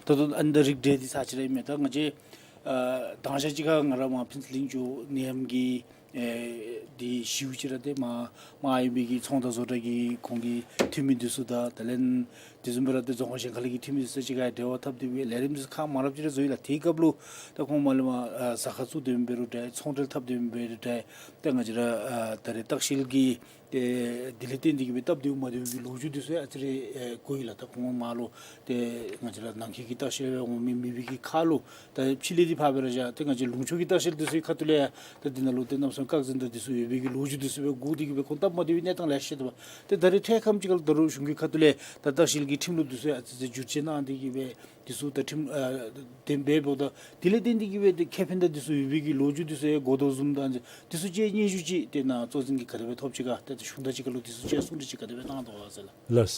ད་ལྟོ་ཨ་ནི་ད་རིགས་འགྲེ་འདི་ཚར་ཅིག་ར་ཨིན་མས། ད་ང་བཅས་ཨ་མདང་ཞག་ཅིག་ཁར་ང་ར་མར་ཕུན་ཚོགས་གླིང་ཅིག་ནད་ཡམས་ཀྱི་ཨེ་འདི་ཞིཝ་ཅིག་ར་ཏེ་མར་མར་ཨིན་པའི་གི་ཚོང་དང་བཟོ་གྲྭ་གི་ཁོང་གི་འཐུས་མི་འདི་ཚུ་དང་དེ་ལས་དེ་བཟུམ་སྦེ་ར་ཏེ་རྫོང་ཁག་གཞན་ཁ་ལས་ཀྱི་འཐུས་མི་འདི་ཚུ་གཅིག་ཁར་འབྲེལ་བ་འཐབ་སྟེ་སྦེ་ལས་རིམ་འདི་ཚུ་ཁག་མང་རབས་ཅིག་ར་བཟོ་ཡི་ལགས། དེའི་སྐབས་ལུ་ད་ཁོང་མར་ལས་མར་ཨ་ཟ་ཁང་བཙུགས་ཏེ་འབད་རུང་འདྲ། ཚོང་འབྲེལ་འཐབ་སྟེ་འབད་རུང་འདྲ། ད་ང་བཅས་ར་ཨ་ད་རེས་ལྟ་བཤལ་གྱི་ཏེ་དེ་ལས་བརྟེན་ཏེ་གིས་སྦེ་སྟབས་བདེཝ་མ་བདེཝ་གི་ལོ་རྒྱུས་འདི་ཚུ་ཨ་ཙི་རེ་ཨེ་གོ་ཡི་ལགས། ད་ཁོང་མར་ལུ་ཏེ་ང་བཅས་ར་ནང་འཁོད་ཀྱི་ལྟ་བཤལ་སྦེ་འོང་མི་མེད་པའི་གི་ཁར་ལུ་ད་ཕྱི་ལས་འདི་ཕར་སྦེ་ར་བཞག། ཏེ་ང་བཅས་ལུང་ཕྱོགས་ཀྱི་ལྟ་བཤལ་འདི་ཚུ་གི་ཁ་ཐུག་ལས་ཡང་ད་འདི་ནང་ལུ་ཏེ་གནམ་མེད་ས་མེད་བཀག་འཛིན་དང་འདི་ཚུ་ཡོད་པའི་གི་ལོ་རྒྱུས་འདི་ཚུ་སྦེ་གོ་སྟེ་གིས་སྦེ་ཁོང་སྟབས་མ་བདེ་བའི་གནས་སྟངས་ལེ་ཤ་ཐོབ་པས། ཏེ་ད་རེས་འཕྲལ་ཁམས་ཅིག་ཁར་ལུ་ད་རུང་གཞུང་གི་ཁ་ཐུག་ལས་ད་ལྟ་བཤལ་གྱི་ཁྲིམས་ལུགས་འདི་ཚུ་ཡང་ཨ་ཙི་ཙི་བསྒྱུར་བཅོས་གནང་སྟེ་གིས་སྦེ་འདི་ཚུ་ད་ཁྲིམས་ཨ་དེ་སྦེ་འབདཝ་ད་དེ་ལས་བརྟེན་ཏེ་གིས་སྦེ་ཏེ་ཁེ་ཕན་དང་འདི་ཚུ་ཡོད་པའི་གི་ལོ་རྒྱུས་འདི་ཚུ་ཡང་གོ་དོ་བཟུམ་དང་འདི་ཚུ་ཅིག་སྙན་ཞུ་ཅིག་ཏེ་ནཱ་གཙོ་འཛིན་གྱིས་ག་དེ་སྦེ་ཐོབ་ཅི་ག། ཏེ་ད་གཞུང་དང་གཅིག་ཁར་ལུ་འདི་ཚུ་ཅིག་གསུང་གྲོས་ཅིག་ག་དེ་སྦེ་གནང་དོ་ག་ཟེར་ལགས། ལགས།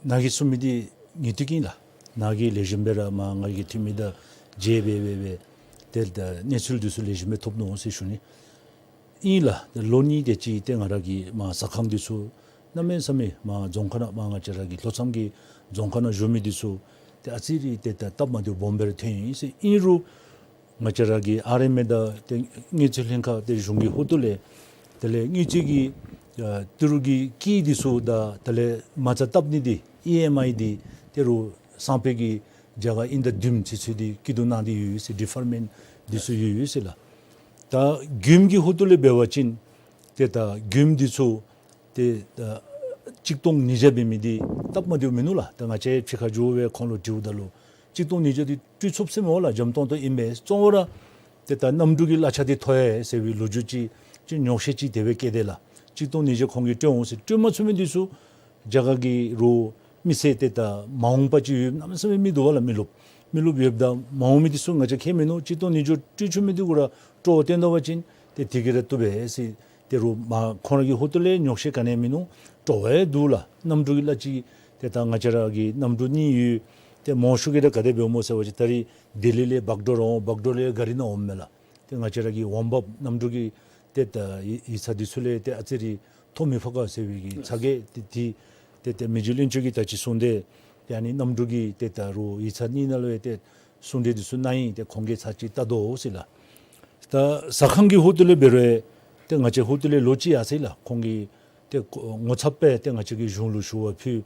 ནཱ་གིས་གསུང་མི་འདི་ངེས་ཏིག་ཨིན་ལགས། ནཱ་གིས་ལེགས་ཤོམ་སྦེ་ར་མར་ང་གི་འཐུས་མི་དང་མཇལ་སྦེ་སྦེ་སྦེ་ཏེ་ད་གནས་ཚུལ་འདི་ཚུ་ལེགས་ཤོམ་སྦེ་ཐོབ་ནུག་ཟེར་ཞུ་ནི། ཨིན་ལགས། ཏེ་ལོ་གཉིས་དེ་ཅིག་ཏེ་ང་ར་གི་མར་ཟ་ཁང་འདི་ཚུ་གནམ་མེད་ས་མེད་མར་རྫོང་ཁག་ནང་མར་ང་བཅས་ར་གི་ལྷོ་མཚམས་ཀྱི་རྫོང་ཁག་ནང་བཞུགས་མི་འདི་ཚུ་ ཏེ་ཨ་ཙི་རེ་ཏེ་ད་སྟབས་མ་བདེཝ་སྦོམ་སྦེ་ར་ཐོན་ཡི་ཟེར། ཨིན་རུང་ང་བཅས་ར་གི་ཨར་ཨེམ་ཨེ་དང་ཏེ་དངུལ་རྩིས་ལྷན་ཁག་ཏེ་གཞུང་གི་ཧོངས་ལས་དེ་ལས་དངུལ་རྩིས་ཀྱི་ཨ་ཏི་རུ་གི་ཀི་འདི་ཚུ་དང་དེ་ལས་མ་རྩ་བཏབ་ནི་འདི་ཨི་ཨེམ་ཨའི་འདི་ཏེ་རུང་སང་ཕོད་ཀྱི་རྒྱ་གར་དབྱིན་ཟླ་བདུན་ཚུན་ཚོད་འདི་སྐྱིད་སྡུག་གནང་སྟེ་ཡོད་ཟེར། ཌི་ཕར་མེནཊ་འདི་ཚུ་ཡོད་ཟེར་ལགས། ད་མགྱོནམ་གྱི་ཧོངས་ལས་འབད་བ་ཅིན་ཏེ་ད་མགྱོནམ་འདི་ཚུ་ཏེ་ད་གཅིག་སྟོང་ཉིས་བརྒྱ་འབད་མི་འདི་སྟབས་མ་བདེཝ་མིན་ནུག་ལགས། ད་ང་བཅས་ཕྱི་ཁར་འགྱོ་སྦེ་ཁོང་ལུ་དྲིཝ་ད་ལུ་གཅིག་སྟོང་ཉིས་བརྒྱ་འདི་སྤྲོད་ཚུགས་ཟེར་མས་ལགས། འཇམ་ཏོང་ཏོ་ཨིན་པས། གཙོ་བོ་ར་ཏེ་ད་གནམ་གྲུ་གི་གླ་ཆ་འདི་མཐོ་ཡི་ཟེར་བའི་ལོ་རྒྱུས་ཅིག་ཅིག་ཉོགས་བཤད་ཅིག་དེ་སྦེ་བཀོད་དེ་ལགས། གཅིག་སྟོང་ཉིས་བརྒྱ་ཁོང་གིས་སྤྲོད་འོང་ཟེར། སྤྲོད་མ་ཚུགས་མི་འདི་ཚུ་རྒྱ་གར་གྱི་རུང་མི་སེར་ཏེ་ད་མ་འོངས་པ་ཅིག་ཡོད་གནམ་མེད་ས་མེད་མི་འདུག་པ་ལགས། མི་རློབས་མི་རློབས་ཡོདཔ་ད་མ་འོངས་མི་འདི་ཚུ་ང་བཅས་ཁྱད་མིན་ནུག། གཅིག་སྟོང་ཉིས་བརྒྱ་སྤྲོད་ཚུགས་མི་འདི་གུ་ར་སྤྲོ་བ་སྟོན་ད་པ་ཅིན་ཏེ་དེ་གིས་ར་བཏུབ་པས་ཟེར། ཏེ་རུང་མ་ཁོང་ར་གི་ཧོངས་ལས་ཉོགས་བཤད་ག་ནི་ཡང་མིན་ནུག། སྤྲོ་བ་འདུག་ལགས། གནམ་གྲུ་གི་གླ་ཅིག་ཏེ་ད་ང་བཅས་ར་གི་གནམ་གྲུ་གཉིས་ཡོད། ཏེ་མང་ཤོས་ཀྱིས་ད་ག་དེ་འབདཝ་སྨོ་ཟེར་བ་ཅིན་ད་རིས་ལྡི་ལི་ལས་བཱག་ཌོར་འོང་། བཱག་ཌོར་ལས་གཱ་རི་ནང་འོངམ་མས་ལགས། ཏེ་ང་བཅས་ར་གི་འོང་འབབ་གནམ་གྲུ་གི་ཏེ་ད་ཡིག་ཡིག་ཚང་འདི་ཚུ་ལས་ཏེ་ཨ་ཙི་རེ་ཐོ་མི་ཕོག་ག་ཟེར་བའི་གི་ཚ་གྱང་འདི་ཏེ་ཏེ་ཏེ་མི་རྗེ་བློན་ཆེན་གྱིས་ད་ཅི་གསུངས་ཏེ་ཏེ་ཨ་ནི་གནམ་གྲུ་གི་ཏེ་ད་རུང་ཡིག་ཚང་གཉིས་ནང་ལུ་ཡང་ཏེ་གསུང་གྲོས་འདི་ཚུ་གནང་ཡི། ཏེ་ཁོང་གིས་ཚར་གཅིག་བལྟ་དོ་ཟེར་ལགས། ད་ཟ་ཁང་གི་ཧོངས་ལས་འབད་རུང་ཏེ་ང་བཅས་ཧོངས་ལས་ལོ་གཅིག་ཡར་སོ་ཡི་ལགས། ཁོང་གིས་ཏེ་ངོ་ཚབ་སྦེ་ཏེ་ང་བཅས་ཀྱི་གཞུང་ལུ་ཞུ་བ་ཕུལ།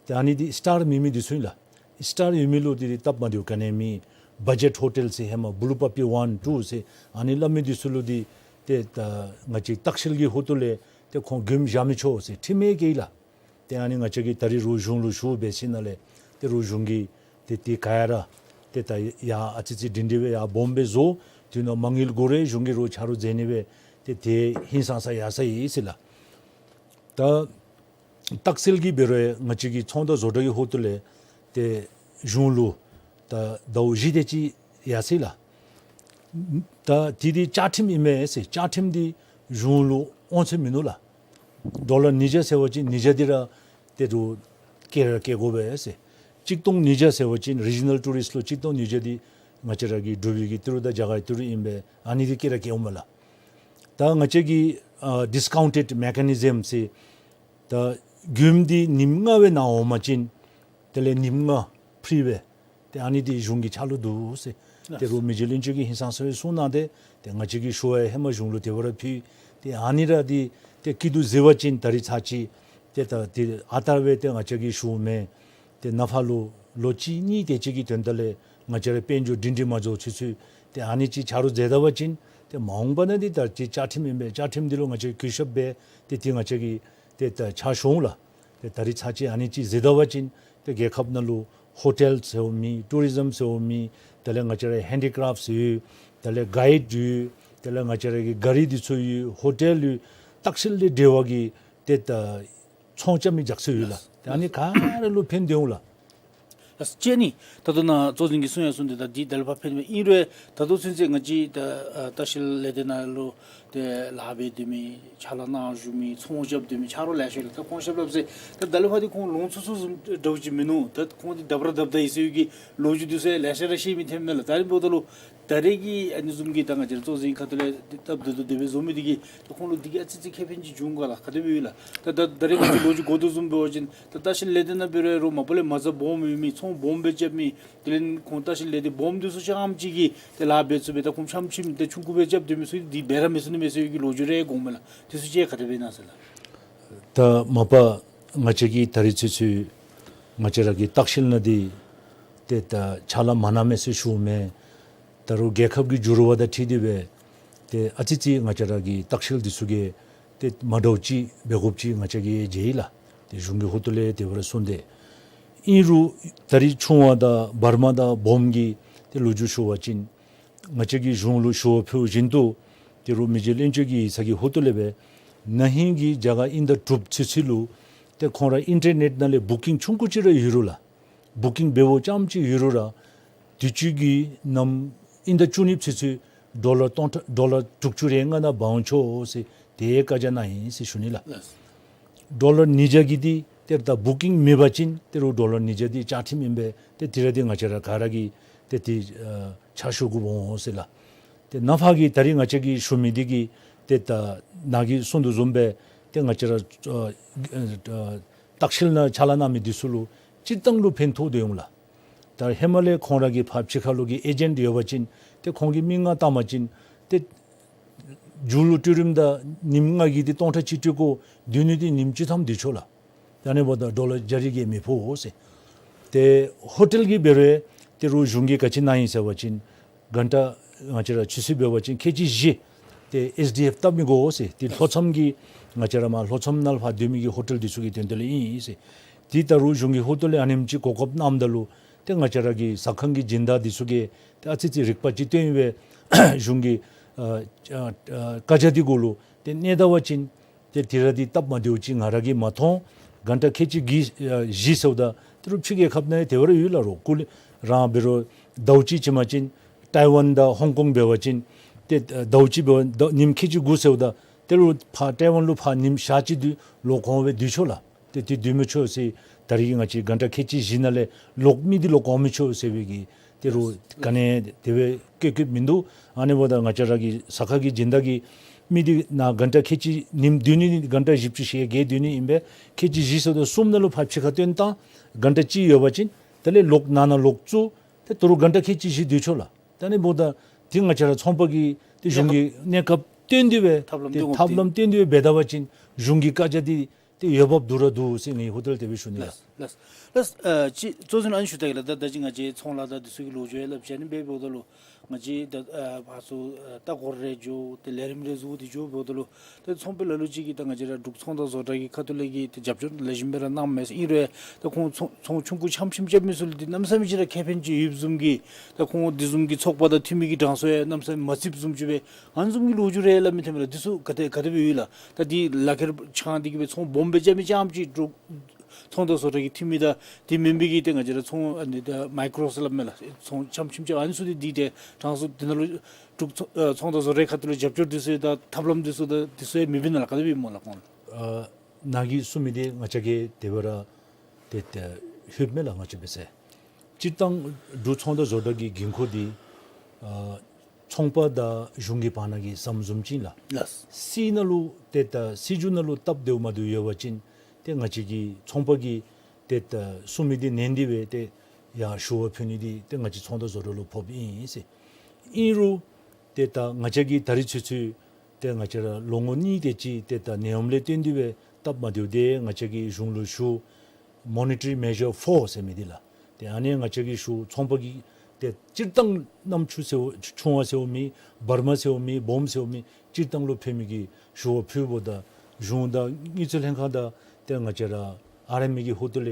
ཏེ་ཨ་ནི་འདི་སི་ཊར་མེད་མི་འདི་ཚུ་ཨིན་ལགས། སི་ཊར་ཡོད་མི་ལུ་འདི་སྟབས་མ་བདེཝ་ག་ནི་ཡང་མེད། བ་ཇེཊ་ཧོ་ཊེལ་ཟེར་ཧེ་མ་བུ་ལུ་པ་པི་ཝན་ཊུ་ཟེར་ཨ་ནི་སླབ་མི་འདི་ཚུ་ལུ་འདི་ཏེ་ད་ང་བཅས་ལྟ་བཤལ་གྱི་ཧོངས་ལས་ཏེ་ཁོང་མགྱོནམ་བཞག་མི་ཆོག་ཟེར་ཁྲིམས་ཡང་བཀལ་ཡི་ལགས། ཏེ་ཨ་ནི་ང་བཅས་ཀྱིས་ད་རིས་རུང་གཞུང་ལུ་ཞུ་འབད་ཞིནམ་ལས་ཏེ་རུང་གཞུང་གིས་ཏེ་དེ་ག་ཡ་ར་ཏེ་ད་ཡར་ཨ་ཙི་ཙི་སྒྲིང་སྒྲི་སྦེ་ཡར་སྦོམ་སྦེ་བཟོ། དེ་ནང་མ་དངུལ་དགོ་རུང་གཞུང་གིས་རུང་ཆ་རོགས་མཛད་ནི་སྦེ་ཏེ་དེ་ཧིང་སངས་ས་ཡར་སོ་ཡི་ཟེར་ལགས། ད་ལྟ་བཤལ་གྱི་འབད་རུང་ང་བཅས་ཀྱི་ཚོང་དང་བཟོ་གྲྭ་གི་ཧོངས་ལས་ཏེ་གཞུང་ལུ་ད་ཟླཝ་བཞི་དེ་ཅིག་ཡར་སོ་ཡི་ལགས། ད་དེ་འདི་བཅའ་ཁྲིམས་ཨིན་མས་ཟེར། བཅའ་ཁྲིམས་འདི་གཞུང་ལུ་དབང་ཚད་མིན་ནུག་ལགས། ཌོ་ལར་ཉིས་བརྒྱ་ཟེར་བ་ཅིན་ཉིས་བརྒྱ་འདི་ར་ཏེ་རུང་བཀལ་ར་བཀལ་དགོ་པས་ཟེར། གཅིག་སྟོང་ཉིས་བརྒྱ་ཟེར་བ་ཅིན་རི་ཇི་ནཱལ་ཊུ་རིསཊ་ལུ་གཅིག་སྟོང་ཉིས་བརྒྱ་འདི་ང་བཅས་ར་གི་འབྲུག་པའི་གི་ཏི་རུ་དང་རྒྱ་གར་གྱི་ཏི་རུ་ཨིན་པས། ཨ་ནི་འདི་བཀལ་ར་བཀལ་འོང་མས་ལགས། ད་ང་བཅས་ཀྱི་ཨ་ཌིས་ཀའུན་ཊེཌ་མེ་ཀ་ནི་ཛིམ་ཟེར་ད་མགྱོནམ་འདི་ཉིནམ་ལྔ་སྦེ་ནང་འོང་པ་ཅིན་དེ་ལས་ཉིནམ་ལྔ་ཕི་རི་སྦེ་ཏེ་ཨ་ནི་འདི་གཞུང་གི་ཕྱག་ལུ་འདུག་ཟེར། ཏེ་རུང་མི་རྗེ་བློན་ཆེན་གྱིས་ཧིང་སངས་ས་སྦེ་གསུངས་གནང་སྟེ་ཏེ་ང་བཅས་ཀྱིས་ཞུ་བ་ཧེ་མ་གཞུང་ལུ་དེ་སྦེ་ར་ཕུལ། ཏེ་ཨ་ནི་ར་འདི་ཏེ་སྐྱིད་སྡུག་གཟིགས་པ་ཅིན་ད་རིས་ཚར་གཅིག་ཏེ་ད་ཏེ་ཨ་རྟག་སྦེ་ཏེ་ང་བཅས་ཀྱིས་ཞུཝ་མེན། ཏེ་ནངས་པ་ལུ་ལོ་གཅིག་གཉིས་དེ་ཅིག་གི་དོན་དག་ལས་ང་བཅས་ར་དཔལ་འབྱོར་སྒྲིང་སྒྲི་མ་བཟོ་ཚུན་ཚོད་ཏེ་ཨ་ནི་ཅིག་ཆ་རོགས་མཛད་ད་པ་ཅིན་ཏེ་མ་འོངས་པ་ནང་འདི་ད་ཅི་བཅའ་ཁྲིམས་ཨིན་པས། བཅའ་ཁྲིམས་འདི་ལུ་ང་བཅས་གུས་ཞབས་འབད་ཏེ་ཏེ་ང་བཅས་ཀྱིས་ཏེ་ད་ཕྱག་ཞུ་འོང་ལགས། ཏེ་ད་རིས་ཚར་གཅིག་ཨ་ནི་ཅིག་གཟིགས་ད་པ་ཅིན་ཏེ་རྒྱལ་ཁབ་ནང་ལུ་ཧོ་ཊེལ་ཟེརཝ་མེད། ཊུ་རི་ཛིམ་ཟེརཝ་མེད། དེ་ལས་ང་བཅས་ར་ཧེན་ཌི་ཀྲེཕཊ་ཡོད། དེ་ལས་གའིཌ་ཡོད། དེ་ལས་ང་བཅས་ར་གི་གཱ་རི་འདི་ཚུ་ཡོད། ཧོ་ཊེལ་ཡོད། ལྟ་བཤལ་ལས་འབྲེལ་བ་གི་ཏེ་ད་ཚོང་རྐྱབ་མི་རྒྱ་ཆེ་ཡོད་ལགས། ཏེ་ཨ་ནི་ག་ར་ལུ་ཕན་ཐོགས་འོང་ལགས། ལགས་སོ། ཅིག་ནི་ད་ལྟོ་ནཱ་གཙོ་འཛིན་གྱིས་གསུང་ཡང་གསུངས་ཏེ་ད་འདི་ད་ལས་ཕར་ཕན་པས། ཨིན་རུང་ད་ལྟོ་ཚུན་ཚོད་ང་བཅས་ད་ཨ་ལྟ་བཤལ་ལས་སྡེ་ནང་ལུ་ཏེ་ལཱ་འབད་སྡོད་མི་ཕྱག་ལཱ་གནང་བཞུགས་མི་ཚོང་རྐྱབ་སྡོད་མི་ཆ་རོགས་ལེ་ཤ་ཡོད་ལགས། ད་ཁོང་ཆ་ཁྱབ་ཟེར་ད་ད་ལས་ཕར་འདི་ཁོང་ལོང་ཚུགས་ཚུགས་བཟུམ་འདྲཝ་ཅིག་མིན་ནུག། ད་ཁོང་འདི་ད་བར་ད་བར་ད་ཡི་ཟེར་བའི་གི་ལོ་རྒྱུས་འདི་ཚུ་ལེ་ཤ་ར་བཤད་མི་ཐོནམ་མས་ལགས། ད་རིས་འབདཝ་ད་ལུ་ད་རེས་ཀྱི་ཨ་ནི་བཟུམ་གྱི་ད་ང་བཅས་ར་གཙོ་འཛིན་ཁ་ཐུག་ལས་སྟབས་བདེ་ཏོག་ཏོ་སྦེ་བཟོ་མི་འདི་གིས་ད་ཁོང་ལུ་འདི་གིས་ཨ་ཙི་ཙི་ཁེ་ཕན་ཅིག་བྱུང་ག་ལགས། ག་དེ་སྦེ་ཡོད་ལགས། ད་ད་ད་རེས་ང་བཅས་ལོ་རྒྱུས་གོ་དོ་བཟུམ་འབད་བ་ཅིན་ད་ལྟ་བཤལ་ལས་སྡེ་ནང་འབད་རུང་རོགས་མ་པ་ལས་མ་རྩ་སྦོམ་ཡོད་མི་ཚོང་སྦོམ་སྦེ་རྐྱབ་མི་དེ་ལས་ཁོང་ལྟ་བཤལ་ལས་སྡེ་སྦོམ་འདི་ཚུ་རྐྱངམ་ཅིག་གིས་ཏེ་ལཱ་འབད་ཚུགས་པས། ད་ཁོང་ཆམ་ཆིམ་ཏེ་ཆུང་ཀུ་སྦེ་རྐྱབ་སྡོད་མི་ཚུ་འདི་འབད་ར་མི་ཚུགས་ནི་མས་ཟེར་བའི་གི་ལོ་རྒྱུས་རེ་གོཝ་མས་ལགས། དེ་ཚུ་ཅིག་ག་དེ་སྦེ་ཨིན་ན་ཟེར་ལགས། ད་མ་པ་ང་བཅས་ཀྱིས་ད་རིས་ཚུན་ཚོད་ང་བཅས་ར་གི་ལྟ་བཤལ་ནང་འདི་ཏེ་ད་ཕྱག་ལཱ་མ་གནང་མས་ཟེར་ཞུཝ་མེན། ད་རུང་རྒྱལ་ཁབ་ཀྱི་འགྱུར་བ་དང་འཁྲིལ་ཏེ་སྦེ་ཏེ་ཨ་ཙི་ཙི་ང་བཅས་ར་གི་ལྟ་བཤལ་འདི་ཚུ་གིས་ཏེ་མ་འདྲཝ་ཅིག་འབད་དགོཔ་ཅིག་ང་བཅས་ཀྱིས་མཇལ་ཡི་ལགས། ཏེ་གཞུང་གི་ཧོངས་ལས་དེ་སྦེ་ར་གསུངས་ཏེ། ཨིན་རུང་ད་རིས་ཆུང་བ་དང་བར་མ་དང་སྦོམ་གྱི་ཏེ་ལོ་རྒྱུས་ཞུ་བ་ཅིན་ང་བཅས་ཀྱིས་གཞུང་ལུ་ཞུ་བ་ཕུལ་བཞིན་དུ་ཏེ་རུང་མི་རྗེ་བློན་ཆེན་གྱི་ཡིག་ཚང་གི་ཧོངས་ལས་སྦེ་ན་ཧིང་གི་རྒྱ་གར་དབྱིན་ཟླ་དྲུག་ཚུན་ཚོད་ལུ་ཏེ་ཁོང་ར་ཨིན་ཊར་ནེཊ་ནང་ལས་བུ་ཀིང་ཆུང་ཀུ་ཅིག་ར་ཡོད་རུང་ལགས། བུ་ཀིང་འབདཝ་ཙམ་ཅིག་ཡོད་རུང་ར་དུས་ཅི་གི་ནམ་དབྱིན་ཟླ་བཅུ་གཉིས་ཚུན་ཚོད་ཌོ་ལར་སྟོང་ཕྲག་ཌོ་ལར་དྲུག་ཅུ་རེ་ལྔ་ནང་འབག་འོང་ཆོག་ཟེར་དེ་བཀའ་རྒྱ་གནང་ཡི་ཟེར་ཞུ་ནི་ལགས། ལགས། ཌོ་ལར་ཉིས་བརྒྱ་གི་འདི་ཏེ་ད་བུ་ཀིང་མེད་པ་ཅིན་ཏེ་རུང་ཌོ་ལར་ཉིས་བརྒྱ་འདི་བཅའ་ཁྲིམས་ཨིན་པས། ཏེ་དེ་ར་འདི་ང་བཅས་ར་ག་ར་གིས་ཏེ་དེ་ཨ་ཕྱག་ཞུ་དགོཔ་འོང་ཟེར་ལགས། ཏེ་ནངས་པ་གི་ད་རིས་ང་བཅས་ཀྱིས་ཞུ་མི་འདི་གིས་ཏེ་ད་ནཱ་གིས་གསུང་དོ་བཟུམ་སྦེ་ཏེ་ང་བཅས་ར་ཨ་ཨ་ལྟ་བཤལ་ནང་ཕྱག་ལཱ་གནང་མི་འདི་ཚུ་ལུ་སྤྱིར་བཏང་ལུ་ཕན་ཐོགས་ཏེ་འོང་ལགས། ད་ཧེ་མ་ལས་ཁོང་ར་གི་ཕར་ཕྱི་ཁ་ལུ་གི་ཨེ་ཇེནཊ་ཡོད་པ་ཅིན་ཏེ་ཁོང་གིས་མི་ལྔ་བཏང་པ་ཅིན་ཏེ་མཇུག་ལུ་སྤྲོད་རིམ་ད་ཉིནམ་ལྔ་གི་འདི་སྟོང་ཕྲག་གཅིག་སྤྲོད་དགོ། སྡོད་ནི་འདི་ཉིནམ་བཅུ་ཐམ་སྡོད་ཆོག་ལགས། ད་ཨ་ནི་འབདཝ་ད་ཌོ་ལར་བརྒྱ་རེ་གིས་མི་ཕོག་ཟེར། ཏེ་ཧོ་ཊེལ་གྱི་འབད་རུང་ཏེ་རུང་གཞུང་གིས་ག་ཅི་གནང་ཡི་ཟེར་བ་ཅིན་གྷན་ཊ་ང་བཅས་ར་ཆུ་ཚོད་འབད་བ་ཅིན་ཁལ་གཅིག་བཞི་ཏེ་ཨེས་ཌི་ཨེཕ་བཏབ་མི་དགོ་ཟེར། ཏེ་ལྷོ་མཚམས་ཀྱི་ང་བཅས་ར་མར་ལྷོ་མཚམས་ནང་ལུ་ཕར་སྡོད་མི་གི་ཧོ་ཊེལ་འདི་ཚུ་གི་དོན་དག་ལུ་ཨིན་ཟེར། ཏེ་ད་རུང་གཞུང་གིས་ཧོ་ཊེལ་ལས་ཨ་ནེམ་ཅིག་གོ་སྐབས་གནངམ་ད་ལུ་ཏེ་ང་བཅས་ར་གི་ཟ་ཁང་གི་སྦྱིན་བདག་འདི་ཚུ་གིས་ཏེ་ཨ་ཙི་ཙི་རིག་པ་ཅིག་སྟོན་སྦེ་གཞུང་གི་ཨ་ཨ་ཨ་བཀའ་རྒྱ་འདི་གུ་ལུ་ཏེ་གནས་ད་པ་ཅིན་ཏེ་དེ་ར་འདི་སྟབས་མ་བདེཝ་ཅིག་ང་ར་གིས་མ་མཐོང་། གྷན་ཊ་ཁལ་གཅིག་གི་ཨ་བཞི་ཟེརཝ་ད་ཏེ་རུང་ཕྱི་རྒྱལ་ཁབ་ནང་ཡང་དེ་བར་ཡོད་ལགས། རོགས་སྐུ་ལས་རང་འབད་རུང་ཟླཝ་གཅིག་ཅིག་མ་ཅིན་ཊའི་ཝན་དང་ཧོང་ཀོང་འབད་བ་ཅིན་ཏེ་ཟླཝ་གཅིག་འབད་བ་ཉིནམ་ཁལ་གཅིག་དགུ་ཟེརཝ་ད་ཏེ་རུང་ཕར་ཊའི་ཝན་ལུ་ཕར་ཉིནམ་ཞག་གཅིག་སྡོད་ལོག་འོང་སྦེ་སྡོད་ཆོག་ལགས། ཏེ་དེ་སྡོད་མི་ཆོག་ཟེར། ད་རེས་ང་བཅས་གྷན་ཊ་ཁལ་གཅིག་བཞི་ནང་ལས་ལོག་མི་འདི་ལོག་འོང་མི་ཆོག་ཟེར་བའི་གི་ཏེ་རུང་ག་ནི་དེ་སྦེ་བཀོད་བཀོདཔ་མིན་འདུག། ཨ་ནི་འབདཝ་ད་ང་བཅས་ར་གི་ཟ་ཁང་གི་སྦྱིན་བདག་གིས་མི་འདི་ནཱ་གྷན་ཊ་ཁལ་གཅིག་ཉིནམ་སྡོད་ནི་གྷན་ཊ་བཞི་བཅུ་ཞེ་བརྒྱད་སྡོད་ནི་ཨིན་པས། ཁལ་གཅིག་བཞི་ཟེརཝ་ད་གསུམ་ནང་ལུ་ཕར་ཕྱི་ཁར་བཏོན་བཏང་གྷན་ཊ་གཅིག་ཡོད་པ་ཅིན་དེ་ལས་ལོག་ནང་ན་ལོག་བཙུགས་ཏེ་ད་རུང་གྷན་ཊ་ཁལ་གཅིག་བཞི་སྡོད་ཆོག་ལགས། ད་ཨ་ནི་འབདཝ་ད་དེ་ང་བཅས་ར་ཚོང་པ་གིས་ཏེ་གཞུང་གི་གནས་སྐབས་བཏོན་ཏེ་སྦེ་ཏེ་ཐབས་ལམ་བཏོན་དགོཔ་འདི་འབད་ད་པ་ཅིན་གཞུང་གི་བཀའ་རྒྱ་འདི་ཏེ་འོས་འབབ་བསྡུ་ར་འདུག་ཟེར་ངེའི་ཧོ་ཊེལ་དེ་སྦེ་ཞུ་ནི་ལགས། ལགས་ལགས། ཨ་ཅིག་གཙོ་བོ་ཨ་ནི་ཞུ་ད་གེ་ལགས། ད་ད་ཅི་ང་བཅས་ཚོང་ལཱ་དང་འདི་ཚུ་གི་ལོ་རྒྱུས་ཡང་སླབ་ཅི། ཨ་ནི་འབདཝ་ད་ལུ་ང་བཅས་ད་ཨ་ཕར་ཚུར་ཨ་ལྟ་སྐོར་རེ་འགྱོ་ཏེ་ལས་རིམ་རེ་བཟོ་སྟེ་འགྱོཝ་ད་ལུ་ད་ཚོང་པའི་ལ་ལུ་ཅིག་གིས་ད་ང་བཅས་ར་འབྲུག་ཚོང་དང་བཟོ་གྲྭ་གི་ཁ་ཐུག་ལས་ཀྱི་ཏེ་རྒྱབ་སྐྱོར་ལེགས་ཤོམ་སྦེ་ར་གནངམ་མས་ཟེར། ཨིན་རུང་ད་ཁོང་ཚོང་ཚོང་ཆུང་ཀུ་ཆམ་ཆིམ་རྐྱབ་མི་ཚུ་ལུ་འདི་གནམ་མེད་ས་མེད་ཅིག་ར་ཁེ་ཕན་ཅིག་ཡོདཔ་བཟུམ་གྱི་ད་ཁོང་འདི་བཟུམ་གྱི་ཚོགས་པ་དང་འཐུས་མི་གི་གྲངས་སུ་ཡང་གནམ་མེད་ས་མེད་མ་བརྩིཝ་བཟུམ་ཅིག་སྦེ་ཨ་ནི་བཟུམ་གྱི་ལོ་རྒྱུས་རེ་སླབ་མི་ཐོན་མས་ལགས། འདི་ཚུ་ག་དེ་ག་དེ་སྦེ་ཡོད་ལགས། ད་འདི་ལག་ཁྱེར་འཆང་སྟེ་གི་སྦེ་ཚོང་སྦོམ་སྦེ་རྐྱབ་མི་རྐྱངམ་ཅིག་འབྲུག་ཚོང་དང་བཟོ་གྲྭ་གི་འཐུས་མི་དང་དེ་མེན་པའི་གི་ཏེ་ང་བཅས་ར་ཚོང་ཨ་ནི་ད་མའི་ཀྲོ་ཟེར་སླབ་མས་ལགས། ཚོང་ཆམ་ཆིམ་རྐྱབ་ཨ་ནི་ཚུ་འདི་འདི་ཏེ་གྲངས་སུ་འདི་ནང་ལུ་འབྲུག་ཚོང་ཨ་ཚོང་དང་བཟོ་གྲྭའི་ཁ་ཐུག་ལུ་རྒྱབ་སྐྱོར་འདི་ཚུ་དང་ཐབས་ལམ་འདི་ཚུ་དང་འདི་ཚུ་ཡང་མེདཔ་ཨིན་ན་ལགས། ག་དེ་སྦེ་ཨིནམ་སྨོ་ལགས་ཁོང་ལུ། ཨ་ནཱ་གིས་གསུངས་མི་འདི་ང་བཅས་ཀྱིས་དེ་སྦེ་ར་ཏེ་ཏེ་ལྷོདཔ་མས་ལགས། ང་བཅས་འབད་ས་སྤྱིར་བཏང་འབྲུག་ཚོང་དང་བཟོ་གྲྭ་གི་འགན་ཁུར་འདི་ཨ་ཚོང་པ་དང་གཞུང་གི་བར་ན་གི་ཟམ་བཟུམ་ཅིག་ཨིན་ལགས། ལགས། སྲིད་ནང་ལུ་ཏེ་ད་སྲིད་བྱུས་ནང་ལུ་སྟབས་བདེཝ་མ་བདེཝ་ཡོད་པ་ཅིན་ཏེ་ང་བཅས་ཀྱི་ཚོང་པ་གིས་ཏེ་ད་གསུངས་མི་འདི་ཉན་ཏེ་སྦེ་ཏེ་ཡར་ཞུ་བ་ཕུལ་ནི་འདི་ཏེ་ང་བཅས་ཚོང་དང་བཟོ་གྲྭ་ལུ་ཕོགཔ་ཨིན་ཟེར། ཨིན་རུང་ཏེ་ད་ང་བཅས་ཀྱིས་ད་རིས་ཚུན་ཚོད་ཏེ་ང་བཅས་ར་ལོ་ངོ་གཉིས་དེ་ཅིག་ཏེ་ད་ནད་ཡམས་ལས་བརྟེན་ཏེ་སྦེ་སྟབས་མ་བདེཝ་འདི་ང་བཅས་ཀྱིས་གཞུང་ལུ་ཞུ། མོ་ནི་ཊ་རིང་མེ་ཇར་ཕོར་ཟེར་མི་འདི་ལགས། ཏེ་ཨ་ནི་ང་བཅས་ཀྱིས་ཞུ་ཚོང་པ་གིས་ཏེ་སྤྱིར་བཏང་གནམ་ཆུ་ཟེརཝ་ཆུང་བ་ཟེརཝ་མེད་བར་མ་ཟེརཝ་མེད་སྦོམ་ཟེརཝ་མེད་སྤྱིར་བཏང་ལུ་ཕན་མི་གི་ཞུ་བ་ཕུལཝ་ད་གཞུང་དང་དངུལ་རྩིས་ལྷན་ཁག་དང་ཏེ་ང་བཅས་ར་ཨར་ཨེམ་ཨེ་གི་ཧོ་ཊེལ་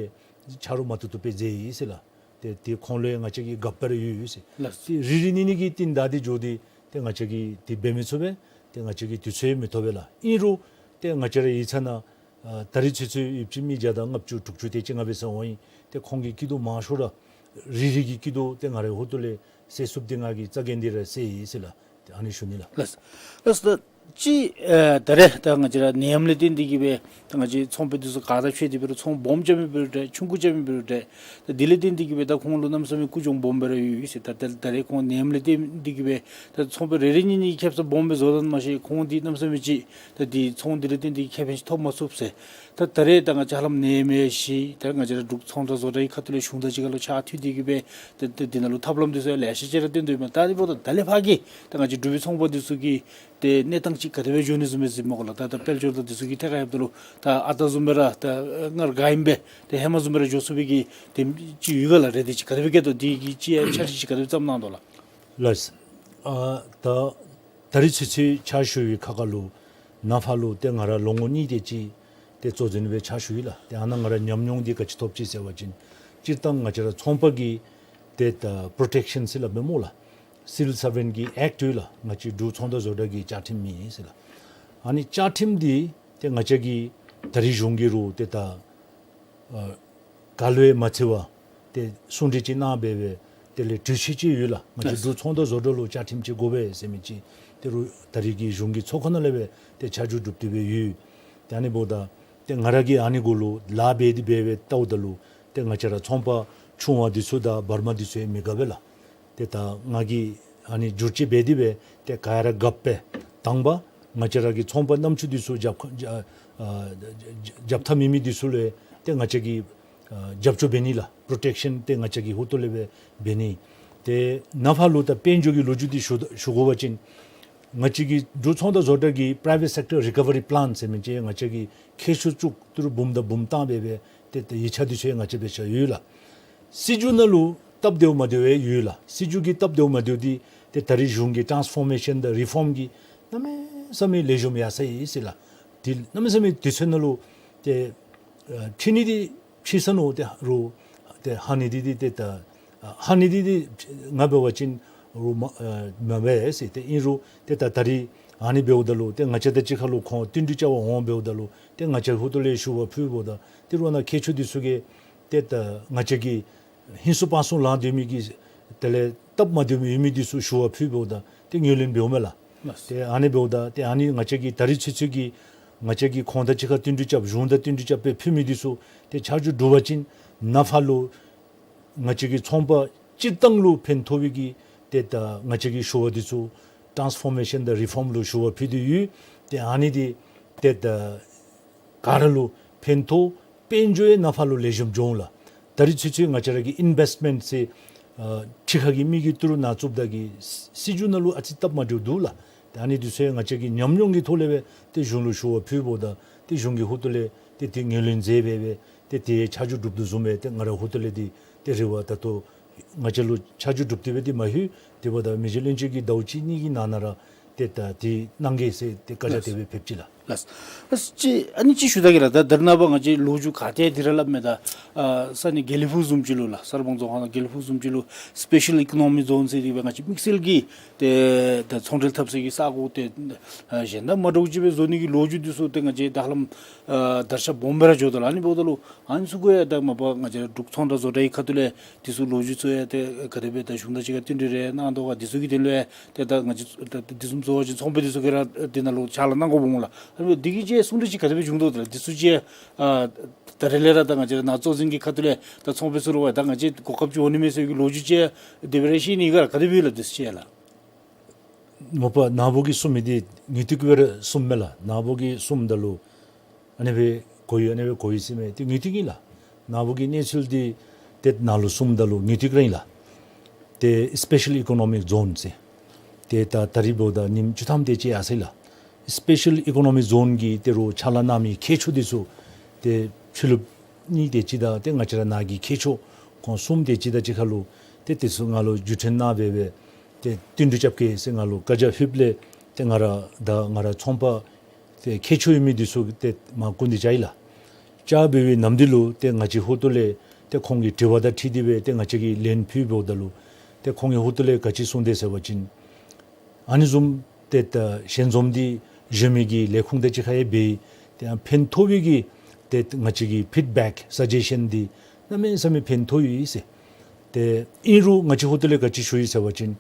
ལས་ཆ་རོགས་མ་བཏུབ་བཏུབ་སྦེ་མཛད་ཡི་ཟེར་ལགས། ཏེ་ཏེ་ཁོང་ལུ་ཡང་ང་བཅས་ཀྱིས་དགག་པ་རེ་ཡོད་ཡོད་ཟེར། ལགས། ཏེ་རེ་རེ་གཉིས་གཉིས་ཀྱི་རྟིང་བདའ་སྟེ་འགྱོ་སྟེ་ཏེ་ང་བཅས་ཀྱིས་ཏེ་འབད་མི་ཚུགས་པས། ཏེ་ང་བཅས་ཀྱིས་དུས་ཚོད་མི་ཐོབ་པས་ལགས། ཨིན་རུང་ཏེ་ང་བཅས་ར་ཡིག་ཚང་ནང་ཨ་ད་རིས་ཚུན་ཚོད་ཡོདཔ་ཅིག་མི་བརྒྱ་དང་ལྔ་བཅུ་དྲུག་ཅུ་དེ་ཅིག་ང་འབད་ས་འོང་ཡི། ཏེ་ཁོང་གི་སྐྱིད་སྡུག་མང་ཤོས་ར་རེ་རེ་གི་སྐྱིད་སྡུག་ཏེ་ང་རའི་ཧོ་ཊེལ་ལས་སེལ་ཚུགསཔ་འདི་ང་གིས་རྩ་འགེངས་ཏེ་ར་སེལ་ཡི་ཟེར་ལགས། ཏེ་ཨ་ནི་ཞུ་ནི་ལགས། ལགས། ལགས་སོ། ད་ཅི་ཨ་ད་རེས་ད་ང་བཅས་ར་ནད་ཡམས་ལས་བརྟེན་ཏེ་གི་སྦེ་ད་ང་བཅས་ཚོང་པ་འདི་ཚུ་ག་དང་ཕྱད་དེ་འབད་རུང་ཚོང་སྦོམ་རྐྱབ་མི་འབད་རུང་འདྲ་ཆུང་ཀུ་རྐྱབ་མི་འབད་རུང་འདྲ་ད་དེ་ལས་བརྟེན་ཏེ་གི་སྦེ་ད་ཁོང་ལུ་གནམ་མེད་ས་མེད་ཀུ་གྱོང་སྦོམ་སྦེ་ར་ཡོད་ཡོད་ཟེར། ད་ད་ད་རེས་ཁོང་ནད་ཡམས་ལས་བརྟེན་ཏེ་གི་སྦེ་ད་ཚོང་པ་རེ་རེ་གཉིས་གཉིས་ཁེ་སང་སྦོམ་སྦེ་བཟོ་དོ་མ་ཤེས་ཁོང་འདི་གནམ་མེད་ས་མེད་ཅིག་ད་འདི་ཚོང་འདི་ལས་བརྟེན་ཏེ་ཁེ་ཕན་ཅིག་ཐོབ་མ་ཚུགས་ཟེར། ད་ད་རེས་ད་ང་བཅས་ཧ་ལམ་ནད་མེད་ཤི་ད་ང་བཅས་ར་འབྲུག་ཚོང་དང་བཟོ་གྲྭ་གི་ཁ་ཐུག་ལས་གཞུང་དང་གཅིག་ཁར་ལུ་ཕྱག་མཐུད་དེ་གི་སྦེ་ད་ད་འདི་ནང་ལུ་ཐབས་ལམ་འདི་ཚུ་ཡང་ལེ་ཤ་ཅིག་ར་སྟོན་དོ་ཡོདཔ་མས། ད་འདི་འབདཝ་ད་ད་ལས་ཕར་གྱི་ད་ང་བཅས་འབྲུག་པའི་ཚོང་པ་འདི་ཚུ་གི་ཏེ་གནས་སྟངས་ཅིག་ག་དེ་སྦེ་འགྱོ་ནི་བཟུམ་སྦེ་གཟིགས་མས་གོ་ལགས། ད་ད་དཔལ་འབྱོར་དང་འདི་ཚུ་གི་ཐད་ཁར་ཡོདཔ་ད་ལུ་ད་ཨ་རྟག་བཟུམ་སྦེ་ར་ད་སྔར་ག་ཨིནམ་སྦེ་ཏེ་ཧེ་མ་བཟུམ་སྦེ་ར་འགྱོ་ཚུགས་པའི་གི་དེམ་ཅིག་ཡོད་ག་ལགས། རེ་འདོད་ཅིག་ག་དེ་སྦེ་བསྐྱེད་དོ། དེ་གི་ཅིག་ཡང་འཆར་གཞི་ཅིག་ག་དེ་སྦེ་བརྩམས་གནང་དོ་ལགས། ལགས། ཨ་ད་ད་རིས་ཚུན་ཚོད་ཕྱག་ཞུ་བའི་ཁ་ཁ་ལུ་ནངས་པ་ལུ་ཏེ་ང་ར་ལོ་ངོ་གཉིས་དེ་ཅིག་ཏེ་གཙོ་འཛིན་སྦེ་ཕྱག་ཞུ་ཡི་ལགས། ཏེ་ཨ་ནཱ་ང་ར་ཉམས་མྱོང་འདི་ག་ཅི་ཐོབ་ཅི་ཟེར་བ་ཅིན་སྤྱིར་བཏང་ང་བཅས་ར་ཚོང་པ་གི་ཏེ་ད་པྲོ་ཊེཀ་ཤཱན་ཟེར་སླབ་མས་སྨོ་ལགས། སི་བིལ་སར་ཝེནཊ་གི་ཨེཀཊ་ཡོད་ལགས། ང་བཅས་འབྲུག་ཚོང་དང་བཟོ་གྲྭ་གི་བཅའ་ཁྲིམས་ཨིན་ཟེར་ལགས། ཨ་ནི་བཅའ་ཁྲིམས་འདི་ཏེ་ང་བཅས་ཀྱིས་ད་རིས་གཞུང་གིས་རུང་ཏེ་ད་ཨ་ག་ལུ་ཡང་མ་འཚེར་བར་ཏེ་གསུང་གྲོས་ཅིག་གནང་སྦེ་སྦེ་དེ་ལས་གྲོས་ཆོད་ཅིག་ཡོད་ལགས། ང་བཅས་ལགས། འབྲུག་ཚོང་དང་བཟོ་གྲྭ་ལུ་བཅའ་ཁྲིམས་ཅིག་དགོ་པས་ཟེར་མི་ཅིག་དེ་རུང་ད་རིས་ཀྱི་གཞུང་གི་ཚོགས་ཁང་ནང་ལས་སྦེ་ཏེ་ཆ་འཇོག་གྲུབ་སྟེ་སྦེ་ཡོད། ཏེ་ཨ་ནི་འབདཝ་ད་ཏེ་ང་ར་གིས་ཨ་ནི་གུ་ལུ་ལཱ་འབད་དེ་སྦེ་སྦེ་བལྟཝ་ད་ལུ་ཏེ་ང་བཅས་ར་ཚོང་པ་ཆུང་བ་འདི་ཚུ་དང་བར་མ་འདི་ཚུ་ཡང་མི་དགའ་བས་ལགས། ཏེ་ད་ང་གིས་ཨ་ནི་བསྒྱུར་བཅོས་འབད་དེ་སྦེ་ཏེ་ག་ར་དགའ་བས། དང་པ་ང་བཅས་ར་གི་ཚོང་པ་རྣམ་ཅོ་འདི་ཚུ་རྒྱབ་ཁ་ཨ་ཨ་རྒྱབ་ཐག་མེད་མི་འདི་ཚུ་ལུ་ཏེ་ང་བཅས་ཀྱིས་ ཨ་རྒྱབ་སྐྱོར་འབད་ནི་ལགས། པོརོ་ཊེཀ་ཤཱན་འདི་ང་བཅས་ཀྱི་ཧོངས་ལས་སྦེ་འབད་ནི། ཏེ་ནཱ་ཕར་ལུ་ད་དཔལ་འབྱོར་གྱི་ལོ་རྒྱུས་འདི་ཞུ་ཞུ་དགོ་པ་ཅིན་ང་བཅས་ཀྱི་འབྲུག་ཚོང་དང་བཟོ་གྲྭ་གིས་པ་རའི་ཝེཊ་སེཀ་ཊར་རི་ཀ་ཝ་རི་པི་ལཱན་ཟེར་མི་ཅིག་ང་བཅས་ཀྱིས་མཁས་མཆོག་བཅུ་ཏི་རུ་འབུམ་དང་འབུམ་ཐང་སྦེ་སྦེ་ཏེ་ཏེ་ཡིག་ཆ་འདི་ཚུ་ཡང་ང་བཅས་འབད་ས་ཡོད་ལགས། སྲིད་བྱུས་ནང་ལུ་སྟབས་བདེཝ་མ་བདེཝ་ཡང་ཡོད་ལགས། སྲིད་བྱུས་ཀྱིས་སྟབས་བདེཝ་མ་བདེཝ་འདི་ཏེ་ད་རིས་གཞུང་གི་ཊཱནསི་ཕོར་མེ་ཤཱན་དང་རི་ཕོརམ་གྱིས་གནམ་མེད་ས་མེད་ལེགས་ཤོམ་ཡར་སོང་ཡི་ཟེར་ལགས། ཏེ་གནམ་མེད་ས་མེད་དུས་ཚོད་ནང་ལུ་ཏེ་ཨ་ཕྱི་ནི་འདི་ཕྱི་ས་ནང་ཏེ་རུང་ཏེ་ཧ་ནི་འདི་འདི་ཏེ་ད་ཨ་ཧ་ནི་འདི་འདི་ང་འབད་བ་ཅིན་རུང་མ་ཨ་མ་འབད་ཟེར། ཏེ་ཨིན་རུང་ཏེ་ད་ད་རིས་ཨ་ནི་འབདཝ་ད་ལུ་ཏེ་ང་བཅས་དང་གཅིག་ཁར་ལུ་ཁོང་བསྟུན་གྲོས་རྐྱབ་པར་འོང་འབདཝ་ད་ལུ་ཏེ་ང་བཅས་ཧོངས་ལས་ཞུ་བ་ཕུལཝ་ད་ཏེ་རོགས་ནཱ་མཁས་མཆོག་འདི་ཚུ་གིས་ཏེ་ད་ང་བཅས་ཀྱི་ཧིང་སུ་དཔའ་སུ་ལང་སྡོད་མི་གི་དེ་ལས་སྟབས་མ་བདེཝ་ཡོད་མི་འདི་ཚུ་ཞུ་བ་ཕུལཝ་ད་ཏེ་ངོས་ལེན་འབདཝ་མས་ལགས། ལགས། ཏེ་ཨ་ནི་འབདཝ་ད་ཏེ་ཨ་ནི་ང་བཅས་ཀྱིས་ད་རིས་ཚུན་ཚོད་ཀྱི་ང་བཅས་ཀྱིས་ཁོང་དང་གཅིག་ཁར་བསྟུན་གྲོས་རྐྱབ་གཞུང་དང་བསྟུན་གྲོས་རྐྱབ་སྦེ་ཕུལ་མི་འདི་ཚུ་ཏེ་ཆ་འཇོག་གྲུབ་པ་ཅིན་ནཱ་ཕར་ལུ་ང་བཅས་ཀྱི་ཚོང་པ་སྤྱིར་བཏང་ལུ་ཕན་ཐོགས་པའི་གི་ཏེ་ད་ང་བཅས་ཀྱི་ཞུ་བ་འདི་ཚུ་ཊཱནསི་ཕོར་མེ་ཤཱན་དང་རི་ཕོརམ་ལུ་ཞུ་བ་ཕུལ་ཏེ་ཡོད། ཏེ་ཨ་ནི་འདི་ཏེ་ད་ག་ར་ལུ་ཕན་ཐོགས། དཔལ་འབྱོར་ཡང་ནཱ་ཕར་ལུ་ལེགས་ཤོམ་འགྱོ་འོང་ལགས། ད་རིས་ཚུན་ཚོད་ང་བཅས་ར་གི་ཨིན་བེསཊ་མེནཊ་ཟེར་ཨ་ཕྱི་ཁ་གི་མི་གིས་ཏི་རུ་ནཱ་བཙུགསཔ་ད་གི་སྲིད་བྱུས་ནང་ལུ་ཨ་ཙི་སྟབས་མ་བདེཝ་འདུག་ལགས། ཏེ་ཨ་ནི་འདི་ཚུ་ཡང་ང་བཅས་ཀྱིས་ཉམས་མྱོང་གི་ཐོག་ལས་སྦེ་ཏེ་གཞུང་ལུ་ཞུ་བ་ཕུལཝ་ད་ཏེ་གཞུང་གིས་ཧོངས་ལས་ཏེ་ཏེ་ངོས་ལེན་མཛད་སྦེ་སྦེ་ཏེ་ཏེ་ཆ་འཇོག་གྲུབ་དོ་བཟུམ་སྦེ་ཏེ་ང་ར་ཧོངས་ལས་འདི་ཏེ་རེ་བ་ད་ལྟོ་ང་བཅས་ལུ་ཆ་འཇོག་གྲུབ་སྟེ་སྦེ་འདི་མ་ལྷོད། དེ་འབདཝ་ད་མི་རྗེ་བློན་ཆེན་གྱིས་ཟླཝ་གཅིག་གཉིས་ཀྱི་ནང་ན་ར་ཏེ་ད་འདི་གནང་གེ་ཟེར་ཏེ་བཀའ་རྒྱ་དེ་སྦེ་ཕེབས་ཅི་ལགས། ལགས། ལགས། ཅིག་ཨ་ནི་ཅིག་ཞུ་ད་གེ་ལགས། ད་ད་རེས་ནངས་པ་ང་བཅས་ལོ་རྒྱུས་ག་ཏེ་འདི་ར་སླབ་མས། ད་ཨ་ས་གནས་དགེ་ལེགས་ཕུག་བཟུམ་ཅིག་ལུ་ལགས། གསར་སྤང་རྫོང་ཁག་ནང་དགེ་ལེགས་ཕུག་བཟུམ་ཅིག་ལུ་སི་པེ་ཤཱལ་ཨི་ཀོ་ནོ་མིག་ཛོན་ཟེར་ཏེ་སྦེ་ང་བཅས་དམིགས་བསལ་གྱི་ཏེ་ད་ཚོང་འབྲེལ་འཐབ་སའི་གི་ས་གོ་ཏེ་ཨ་གཞན་དང་མ་འདྲཝ་ཅིག་སྦེ་བཟོ་ནི་གི་ལོ་རྒྱུས་འདི་ཚུ་ཏེ་ང་བཅས་ད་ཧ་ལམ་ཨ་དར་ཁྱབ་སྦོམ་སྦེ་ར་འགྱོ་དོ་ལགས། ཨ་ནི་འབདཝ་ད་ལུ་ཨ་ནི་ཚུ་གུ་ཡང་ད་མ་པ་ང་བཅས་འབྲུག་ཚོང་དང་བཟོ་གྲྭའི་ཁ་ཐུག་ལས་འདི་ཚུ་ལོ་རྒྱུས་ཚུ་ཡང་ཏེ་ག་དེ་སྦེ་ད་གཞུང་དང་གཅིག་ཁར་བསྟུན་གྲོས་རེ་གནང་དོ་ག། འདི་ཚུ་གི་དོན་ལུ་ཡང་ཏེ་ད་ང་བཅས་ད་འདི་བཟུམ་བཟོ་བ་ཅིན་ཚོང་པ་འདི་ཚུ་གིས་ར་འདི་ནང་ལུ་ཕྱག་ལཱ་གནང་དགོཔ་འོང་ལགས། ཨ་ནི་འདི་གི་ཅིག་གསུང་གྲོས་ཅིག་ག་དེ་སྦེ་བྱུང་དོ་ལགས། འདི་ཚུ་ཅིག་ཨ་ད་རེས་ལས་ར་ད་ང་བཅས་ནཱ་གཙོ་འཛིན་གྱི་ཁ་ཐུག་ལས་ད་ཚོང་པ་ཚུ་ལུ་ཡང་ད་ང་བཅས་གོ་སྐབས་ཅིག་འོང་ནི་མས་ཟེར་གྱི་ལོ་རྒྱུས་ཅིག་དེ་སྦེ་ར་ཤེས་ནི་ག་ར་ག་དེ་སྦེ་ཡོད་ལགས། འདི་ཚུ་ཅིག་ལགས། མ་པ་ནཱ་བུ་གིས་གསུང་མི་འདི་ངེས་ཏིག་སྦེ་ར་གསུངམ་མས་ལགས། ནཱ་བུ་གིས་གསུངམ་ད་ལུ་ཨ་ནི་སྦེ་གོ་ཡི་ཨ་ནི་སྦེ་གོ་ཡི་ཟེར་མི་འདི་ངེས་ཏིག་ཨིན་ལགས། ནཱ་བུ་གིས་གནས་ཚུལ་འདི་ཏེ་ནཱ་ལུ་གསུངམ་ད་ལུ་ངེས་ཏིག་ར་ཨིན་ལགས། ཏེ་སི་པེ་ཤཱལ་ཨི་ཀོ་ནོ་མིག་ཛོན་ཟེར་ཏེ་ད་ད་རིས་འབདཝ་ད་ཉིནམ་བཅུ་ཐམ་དེ་ཅིག་ཡར་སོ་ཡི་ལགས། སི་པེ་ཤཱལ་ཨི་ཀོ་ནོ་མིག་ཛོན་གྱི་ཏེ་རུང་ཕྱག་ལཱ་གནང་མི་མཁས་མཆོག་འདི་ཚུ་ཏེ་ཕྱི་ལུ་གཉིས་དེ་ཅིག་དང་ཏེ་ང་བཅས་ར་ནཱ་གི་མཁས་མཆོག་ཁོང་གསུམ་དེ་ཅིག་དང་གཅིག་ཁར་ལུ་ཏེ་འདི་ཚུ་ང་ལུ་བརྒྱུད་འཕྲིན་གནང་སྦེ་སྦེ་ཏེ་བསྟུན་གྲོས་རྐྱབ་གེ་ཟེར་ང་ལུ་བཀའ་རྒྱ་ཕུལཝ་ལས་ཏེ་ང་ར་ད་ང་ར་ཚོང་པ་ཏེ་མཁས་མཆོག་ཡོད་མི་འདི་ཚུ་ཏེ་མར་སྐུ་མདུན་བཅར་ཡི་ལགས། བཅར་བའི་ནམ་དུས་ལུ་ཏེ་ང་བཅས་ཧོངས་ལས་ཏེ་ཁོང་གི་དྲི་བ་དང་འཁྲིལ་ཏེ་སྦེ་ཏེ་ང་བཅས་ཀྱིས་ལན་ཕུལ་འབདཝ་ད་ལུ་ཏེ་ཁོང་གིས་ཧོངས་ལས་ག་ཅི་གསུངས་དེས་ཟེར་བ་ཅིན་ཨ་ནི་བཟུམ་ཏེ་ད་ཞལ་འཛོམས་འདི་གཞོན་མི་གི་ལས་ཁུངས་དང་གཅིག་ཁར་ཡང་འབད་ཡི། ཏེ་ཡང་ཕན་ཐོགས་པའི་གི་ཏེ་ང་བཅས་ཀྱི་ཕིཌ་བེཀ་སཱ་ཇེ་ཤཱན་འདི་གནམ་མེད་ས་མེད་ཕན་ཐོགས་ཡོད་ཟེར། ཏེ་ཨིན་རུང་ང་བཅས་ཧོངས་ལས་ག་ཅི་ཞུ་ཡི་ཟེར་བ་ཅིན་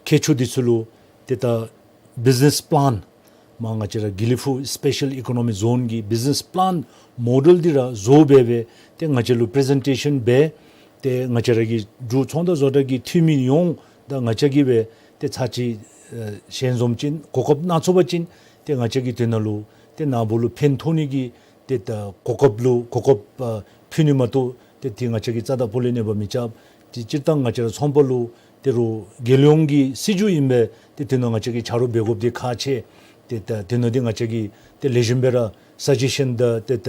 མཁས་མཆོག་འདི་ཚུ་ལུ་ཏེ་ད་བིཛ་ནེས་པི་ལཱན་མར་ང་བཅས་ར་དགེ་ལེགས་ཕུག་སི་པེ་ཤཱལ་ཨི་ཀོ་ནོ་མིག་ཛོན་གྱི་བིཛ་ནེས་པི་ལཱན་མོ་ཌེལ་འདི་ར་བཟོ་སྦེ་སྦེ་ཏེ་ང་བཅས་ལུ་པི་རི་ཛེན་ཊེ་ཤཱན་འབད་ཏེ་ང་བཅས་ར་གི་འབྲུག་ཚོང་དང་བཟོ་གྲྭ་གི་འཐུས་མི་ཡོངས་དང་ང་བཅས་ཀྱིས་སྦེ་ཏེ་ཚར་གཅིག་ཨེ་ཞལ་འཛོམས་ཅིན་གོ་སྐབས་གནང་ཚུགས་པ་ཅིན་ཏེ་ང་བཅས་ཀྱིས་དེ་ནང་ལུ་ཏེ་ནཱ་བུ་ལུ་ཕན་ཐོགས་ནི་གི་ཏེ་ད་གོ་སྐབས་ལུ་གོ་སྐབས་ཨ་ཕུལ་ནི་མ་གཏོགས་ཏེ་འདི་ང་བཅས་ཀྱིས་རྩ་དང་སྤུ་ལས་གནོད་པ་མི་རྐྱབ། ཏེ་སྤྱིར་བཏང་ང་བཅས་ར་ཚོང་པ་ལུ་ཏེ་རུང་རྒྱལ་ཡོངས་ཀྱི་སྲིད་བྱུས་ཨིན་པས། ཏེ་དེ་ནང་ང་བཅས་ཀྱིས་ཆ་རོགས་འབད་དགོཔ་འདི་ཁག་ཆེ། ཏེ་ད་དེ་ནང་འདི་ང་བཅས་ཀྱིས་ཏེ་ལེགས་ཤོམ་སྦེ་ར་སཱ་ཇེ་ཤཱན་དང་ཏེ་ད་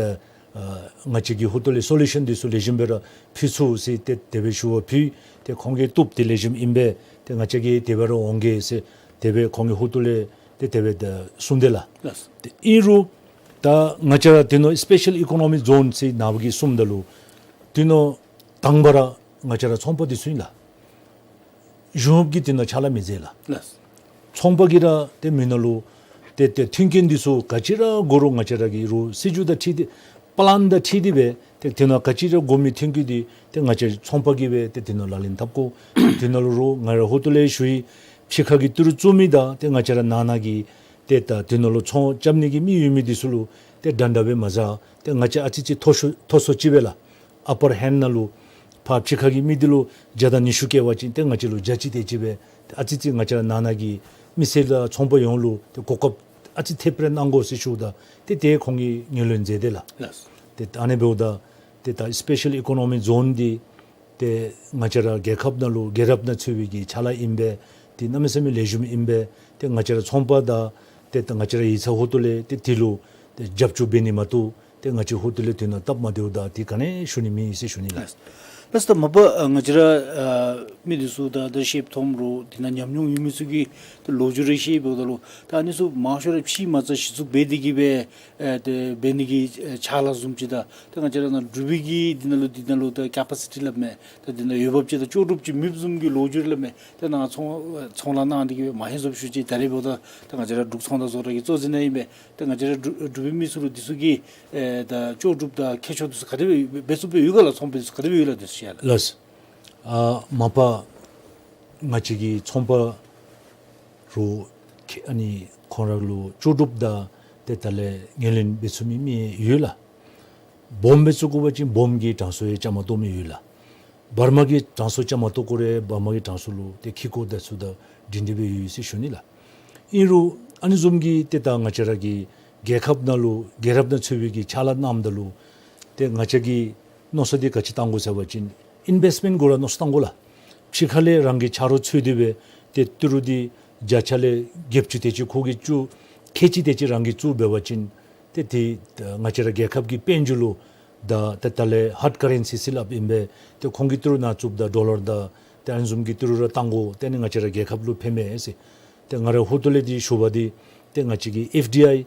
ཨ་ང་བཅས་ཀྱི་ཧོངས་ལས་སོ་ལུ་ཤཱན་འདི་ཚུ་ལེགས་ཤོམ་སྦེ་ར་ཕུལ་ཚུགས་ཟེར་ཏེ་དེ་སྦེ་ཞུ་བ་ཕུལ། ཏེ་ཁོང་གིས་བཏུབ། ཏེ་ལེགས་ཤོམ་ཨིན་པས། ཏེ་ང་བཅས་ཀྱིས་དེ་སྦེ་ར་འོང་གེ་ཟེར་དེ་སྦེ་ཁོང་གི་ཧོངས་ལས་ཏེ་དེ་སྦེ་ད་གསུངས་དེས་ལགས། ལགས། ཏེ་ཨིན་རུང་ད་ང་བཅས་ར་དེ་ནང་སི་པེ་ཤཱལ་ཨི་ཀོ་ནོ་མིག་ཛོན་ཟེར་ནཱ་བུ་གིས་གསུངམ་ད་ལུ་དེ་ནང་དང་པ་ར་ང་བཅས་ར་ཚོང་པ་འདི་ཚུ་ཨིན་ལགས། གཞུང་གིས་དེ་ནང་ཕྱག་ལཱ་མི་མཛད་ལགས། ལགས། ཚོང་པ་གིས་ར་ཏེ་མི་ནང་ལུ་ཏེ་ཏེ་མཐུན་རྐྱེན་འདི་ཚུ་ག་ཅི་ར་དགོ་རུང་ང་བཅས་ར་གི་རུང་སྲིད་བྱུས་དང་འཁྲིལ་ཏེ་པི་ལཱན་དང་འཁྲིལ་ཏེ་སྦེ་ཏེ་དེ་ནང་ག་ཅི་ར་དགོ་མི་མཐུན་རྐྱེན་འདི་ཏེ་ང་བཅས་ཚོང་པ་གིས་སྦེ་ཏེ་དེ་ནང་ལག་ལེན་འཐབ་དགོ། དེ་ནང་ལུ་རུང་ང་ར་ཧོངས་ལས་ཞུ་ཡི། ཕྱི་ཁ་གི་ཏི་རུ་བཙུགས་མི་དང་ཏེ་ང་བཅས་ར་ནང་ན་གི་ཏེ་ད་དེ་ནང་ལུ་ཚོང་རྐྱབ་ནི་གི་མི་ཡོད་མི་འདི་ཚུ་ལུ་ཏེ་འདྲན་འདྲ་སྦེ་མ་བཟའ། ཏེ་ང་བཅས་ཨ་ཙི་ཅིག་མཐོ་ཤོས་མཐོ་སུ་ཅིག་སྦེ་ལགས། ཨ་པར་ཧེནཌ་ནང་ལུ་ཕར་ཕྱི་ཁ་གི་མི་འདི་ལུ་བརྒྱ་དང་ཉི་ཤུ་བཀལ་བ་ཅིན་ཏེ་ང་བཅས་ལུ་བརྒྱ་གཅིག་དེ་ཅིག་སྦེ་ཨ་ཙི་ཅིག་ང་བཅས་ར་ནང་ན་གི་མི་སེར་དང་ཚོང་པ་ཡོངས་ལུ་ཏེ་གོ་སྐབས་ཨ་ཙི་ཐེབས་རེ་གནང་དགོ་ཟེར་ཞུཝ་ད་ཏེ་ཏེ་ཁོང་གིས་ངོས་ལེན་མཛད་དེས་ལགས། ལགས། ཏེ་ཨ་ནི་འབདཝ་ད་ ཏེ་ད་སི་པེ་ཤལ་ཨི་ཀོ་ནོ་མི་ཛོན་འདི་ཏེ་ང་བཅས་ར་རྒྱལ་ཁབ་ནང་ལུ་རྒྱལ་རབས་ནང་ཚུད་པའི་གི་ཕྱག་ལཱ་ཨིན་པས། ཏེ་གནམ་མེད་ས་མེད་ལེགས་ཤོམ་ཨིན་པས། ཏེ་ང་བཅས་ར་ཚོང་པ་དང་ཏེ་ད་ང་བཅས་ར་ཡིག་ཚང་ཧོ་ཏོ་ལས་ཏེ་དེ་ལུ་ཏེ་རྒྱབ་སྐྱོར་འབད་ནི་མ་གཏོགས་ཏེ་ང་བཅས་ཧོ་ཏོ་ལས་དོན་དག་སྟབས་མ་བདེཝ་དང་དེ་ག་ནི་ཞུ་ནི་མེད་ཟེར་ཞུ་ནི་ལགས། ལགས་སོ། ད་མ་པ་ང་བཅས་ར་མི་འདི་ཚུ་ད་ད་ཤེསཔ་མཐོངམ་རུང་དེ་ནང་ཉམས་མྱོང་ཡོད་མི་ཚུ་གིས་ཏེ་ལོ་རྒྱུས་རེ་བཤད་འབདཝ་ད་ལུ་ད་ཨ་ནི་ཚུ་མང་ཤོས་ར་ཕྱི་མ་རྩ་གཞི་བཙུགས་འབད་དེ་གིས་སྦེ་ཨེ་ཏེ་འབད་ནི་གི་ཨེ་ཕྱག་ལཱ་བཟུམ་ཅིག་དང་ཏེ་ང་བཅས་ར་ནཱ་འབྲུག་པའི་གི་འདི་ནང་ལུ་འདི་ནང་ལུ་ད་ཀེ་པ་སི་ཊི་སླབ་མས། ད་འདི་ནང་འོས་འབབ་ཅིག་དང་ལྕོགས་གྲུབ་ཅིག་མེདཔ་བཟུམ་གྱི་ལོ་རྒྱུས་སླབ་མས། ཏེ་ནཱ་ཚོང་ཚོང་ལཱ་གནང་སྟེ་གིས་སྦེ་མ་ཧེ་བཟོཔ་ཞུ་ཅི། ད་རེས་འབདཝ་ད་ད་ང་བཅས་ར་འབྲུག་ཚོང་དང་བཟོ་གྲྭ་གི་གཙོ་འཛིན་ནང་ཨིན་པས། ད་ང་བཅས་ར་འབྲུག་འབྲུག་པའི་མི་ཚུ་ལུ་འདི་ཚུ་གི་ཨེ་ད་ལྕོགས་གྲུབ་དང་ཁྱད་ཆོས་འདི་ཚུ་ག་དེ་སྦེ་འབད་ཚུགསཔ་སྦེ་ཡོད་ག་ལགས། ཚོང་པ་འདི་ཚུ་ག་དེ་སྦེ་ཡོད་ལགས་འདི་ཚུ་ཡང་ལགས། ལགས། ཨ་མ་པ་ང་བཅས་ཀྱི་ཚོང་པ་རུང་ཁེ་ཨ་ནི་ཁོང་ར་ལུ་ལྕོགས་གྲུབ་དང་ཏེ་ད་ལས་ངོས་ལེན་འབད་ཚུགས་མི་མི་ཡོད་ལགས། སྦོམ་འབད་བཅུག་དགོ་པ་ཅིན་སྦོམ་གྱི་གྲངས་སུ་ཡང་བཅའ་མར་གཏོགས་མི་ཡོད་ལགས། བར་མ་གི་གྲངས་སུ་བཅའ་མར་གཏོགས་དགོ་རུང་བར་མ་གི་གྲངས་སུ་ལུ་ཏེ་ཁེ་ཀོ་དང་ཚུ་དང་སྒྲིང་སྒྲི་སྦེ་ཡོད་ཡོད་ཟེར་ཞུ་ནི་ལགས། ཨིན་རུང་ཨ་ནི་བཟུམ་གྱི་ཏེ་ད་ང་བཅས་ར་གི་རྒྱལ་ཁབ་ནང་ལུ་རྒྱལ་རབས་ནང་ཚུད་པའི་གི་ཕྱག་ལཱ་གནངམ་ད་ལུ་ཏེ་ང་བཅས་ཀྱིས་མནོ་བསམ་འདི་ག་ཅི་བཏང་དགོ་ཟེར་བ་ཅིན་ཨིན་བེསཊ་མེནཊ་གུ་ར་མནོ་བསམ་བཏང་དགོ་ལགས། ཕྱི་ཁ་ལས་རང་གི་ཆ་རོགས་འཚོལ་ཏེ་སྦེ་ཏེ་ཏི་རུ་འདི་བརྒྱ་ཆ་ལས་བརྒྱད་ཅུ་དེ་ཅིག་ཁོ་གིས་བཙུགས། ཁལ་གཅིག་དེ་ཅིག་རང་གིས་བཙུགས་འབད་བ་ཅིན་ཏེ་དེ་ང་བཅས་ར་རྒྱལ་ཁབ་ཀྱི་དཔལ་འབྱོར་ལུ་ད་ཏེ་ད་ལས་ཧཱརཌ་ཀ་རེན་སི་ཟེར་སླབ་ཨིན་པས། ཏེ་ཁོང་གིས་ཏི་རུ་ནང་བཙུགསཔ་ད་ཌོ་ལར་དང་ཏེ་ཨ་ནི་བཟུམ་གྱི་ཏི་རུ་ར་བཏང་དགོ། ཏེ་ཨ་ནི་ང་བཅས་ར་རྒྱལ་ཁབ་ལུ་ཕན་མས་ཟེར། ཏེ་ང་ར་ཧོ་ཏོ་ལས་འདི་ཞུ་བ་འདི་ཏེ་ང་བཅས་ཀྱི་ཨེཕ་ཌི་ཨའི་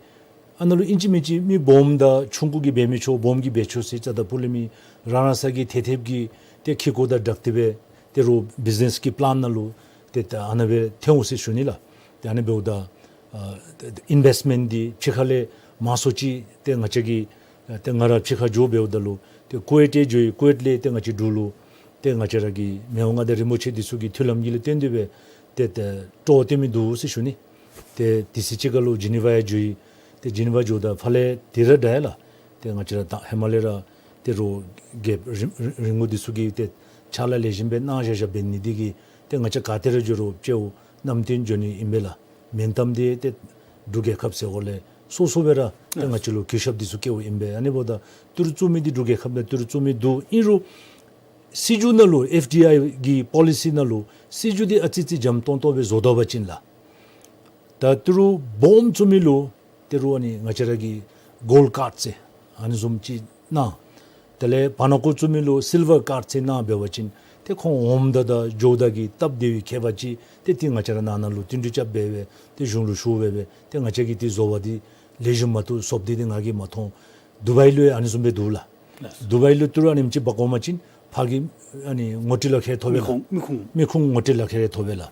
ཨ་ནཱ་ལུ་ཨིན་ཅི་མིན་ཅི་མི་སྦོམ་དང་ཆུང་ཀུ་གིས་འབད་མི་ཆོག། སྦོམ་གིས་འབད་ཆོག་ཟེར་རྩ་དང་ཕུ་ལས་མི་རང་རང་སོ་གི་ཐེབས་ཐེབས་ཀྱི་ཏེ་ཁེ་ཀོ་དང་སྦྲགས་ཏེ་སྦེ་ཏེ་རོགས་བིཛ་ནེསི་གི་པི་ལཱན་ནང་ལུ་ཏེ་ད་ཨ་ནཱ་སྦེ་ཐོན་འོང་ཟེར་ཞུ་ནི་ལགས། ཏེ་ཨ་ནི་འབདཝ་ད་ཨ་ཏེ་ཨིན་བེསཊ་མེནཊ་འདི་ཕྱི་ཁ་ལས་མང་སུ་ཅིག་ཏེ་ང་བཅས་ཀྱིས་ཏེ་ང་ར་ཕྱི་ཁར་འགྱོ་འབདཝ་ད་ལུ་ཏེ་ཀུ་ཝེཊ་ཡང་འགྱོ་ཡི། ཀུ་ཝེཊ་ལས་ཏེ་ང་བཅས་འབྲུག་ལུ་ཏེ་ང་བཅས་ར་གི་མི་དབང་མངའ་བདག་རིན་པོ་ཆེ་འདི་ཚུ་གི་མཐུན་ལམ་གྱི་ལས་བརྟེན་ཏེ་སྦེ་ཏེ་ཏེ་སྤྲོ་བ་སྟོན་མི་འདུག་ཟེར་ཞུ་ནི། ཏེ་དུས་ཚོད་ཅིག་ཁར་ལུ་ཇི་ནི་ཝ་ཡང་འགྱོ་ཡི། ཏེ་ཇི་ནི་ཝ་འགྱོཝ་ད་ཕར་ལས་དེ་ར་འདྲ་ཡ་ལགས། ཏེ་ང་བཅས་ར་ད་ཧེ་མ་ལས་ར་ཏེ་རོགས་རྒྱལཔོ་རིམ་རིམ་གོང་འདི་ཚུ་གིས་ཏེ་ཕྱག་ལཱ་ལེགས་ཤོམ་སྦེ་གནང་བཞག་བཞགཔ་འབད་ནི་འདི་གིས་ཏེ་ང་བཅས་ག་ཏེ་ར་འགྱོ་རུང་གཙོ་བོ་གནམ་བསྟན་འགྱོ་ནི་ཨིན་པས་ལགས། མེན་གཏམ་འདི་ཏེ་འབྲུག་རྒྱལ་ཁབ་ཟེར་འགོ་ལས་སོ་སོ་སྦེ་ར་ཏེ་ང་བཅས་ལུ་གུས་ཞབས་འདི་ཚུ་བསྐྱེདཔ་ཨིན་པས། ཨ་ནི་འབདཝ་ད་ཏི་རུ་བཙུགས་མི་འདི་འབྲུག་རྒྱལ་ཁབ་ནང་ཏི་རུ་བཙུགས་མི་འདུག། ཨིན་རུང་སྲིད་བྱུས་ནང་ལུ་ཨེཕ་ཌི་ཨའི་གི་པོ་ལི་སི་ནང་ལུ་སྲིད་བྱུས་འདི་ཨ་ཙི་ཙི་འཇམ་ཏོང་ཏོ་སྦེ་བཟོ་ད་པ་ཅིན་ལགས། ད་ཏི་རུ་སྦོམ་བཙུགས་མི་ལུ་ཏི་རུ་ཨ་ནི་ང་བཅས་ར་གི་གོལཌ་ཀཱརཌ་ཟེར་ཨ་ནི་བཟུམ་ཅིག་གནང་། དེ་ལས་བར་ན་ཁུག་བཙུགས་མི་ལུ་སིལ་ཝར་ཀཱརཌ་ཟེར་གནང་འབད་བ་ཅིན་ཏེ་ཁོང་འོངམ་ད་དང་འགྱོཝ་ད་གི་སྟབས་བདེ་བའི་ཁྱད་པར་ཅིག་ཏེ་ཏེ་ང་བཅས་ར་ནང་ན་ལུ་བསྟུན་གྲོས་རྐྱབ་སྦེ་སྦེ་ཏེ་གཞུང་ལུ་ཞུ་སྦེ་སྦེ་ཏེ་ང་བཅས་ཀྱིས་ཏེ་བཟོ་བ་འདི་ལེགས་ཤོམ་མ་བཏུབ་བཟོཝ་འདི་ཏེ་ང་གིས་མ་མཐོང་། དུ་བའི་ལུ་ཡང་ཨ་ནི་བཟུམ་སྦེ་འདུག་ལགས། ལགས། དུ་བའི་ལུ་ཏི་རུ་ཨ་ནེམ་ཅིག་འབག་འོང་པ་ཅིན་ཕར་གྱི་ཨ་ནི་ངོ་སྤྲོད་ལག་ཁྱེར་ཐོབ་པས་ལགས། མི་ཁུངས་མི་ཁུངས། མི་ཁུངས་ངོ་སྤྲོད་ལག་ཁྱེར་ཐོབ་པས་ལགས།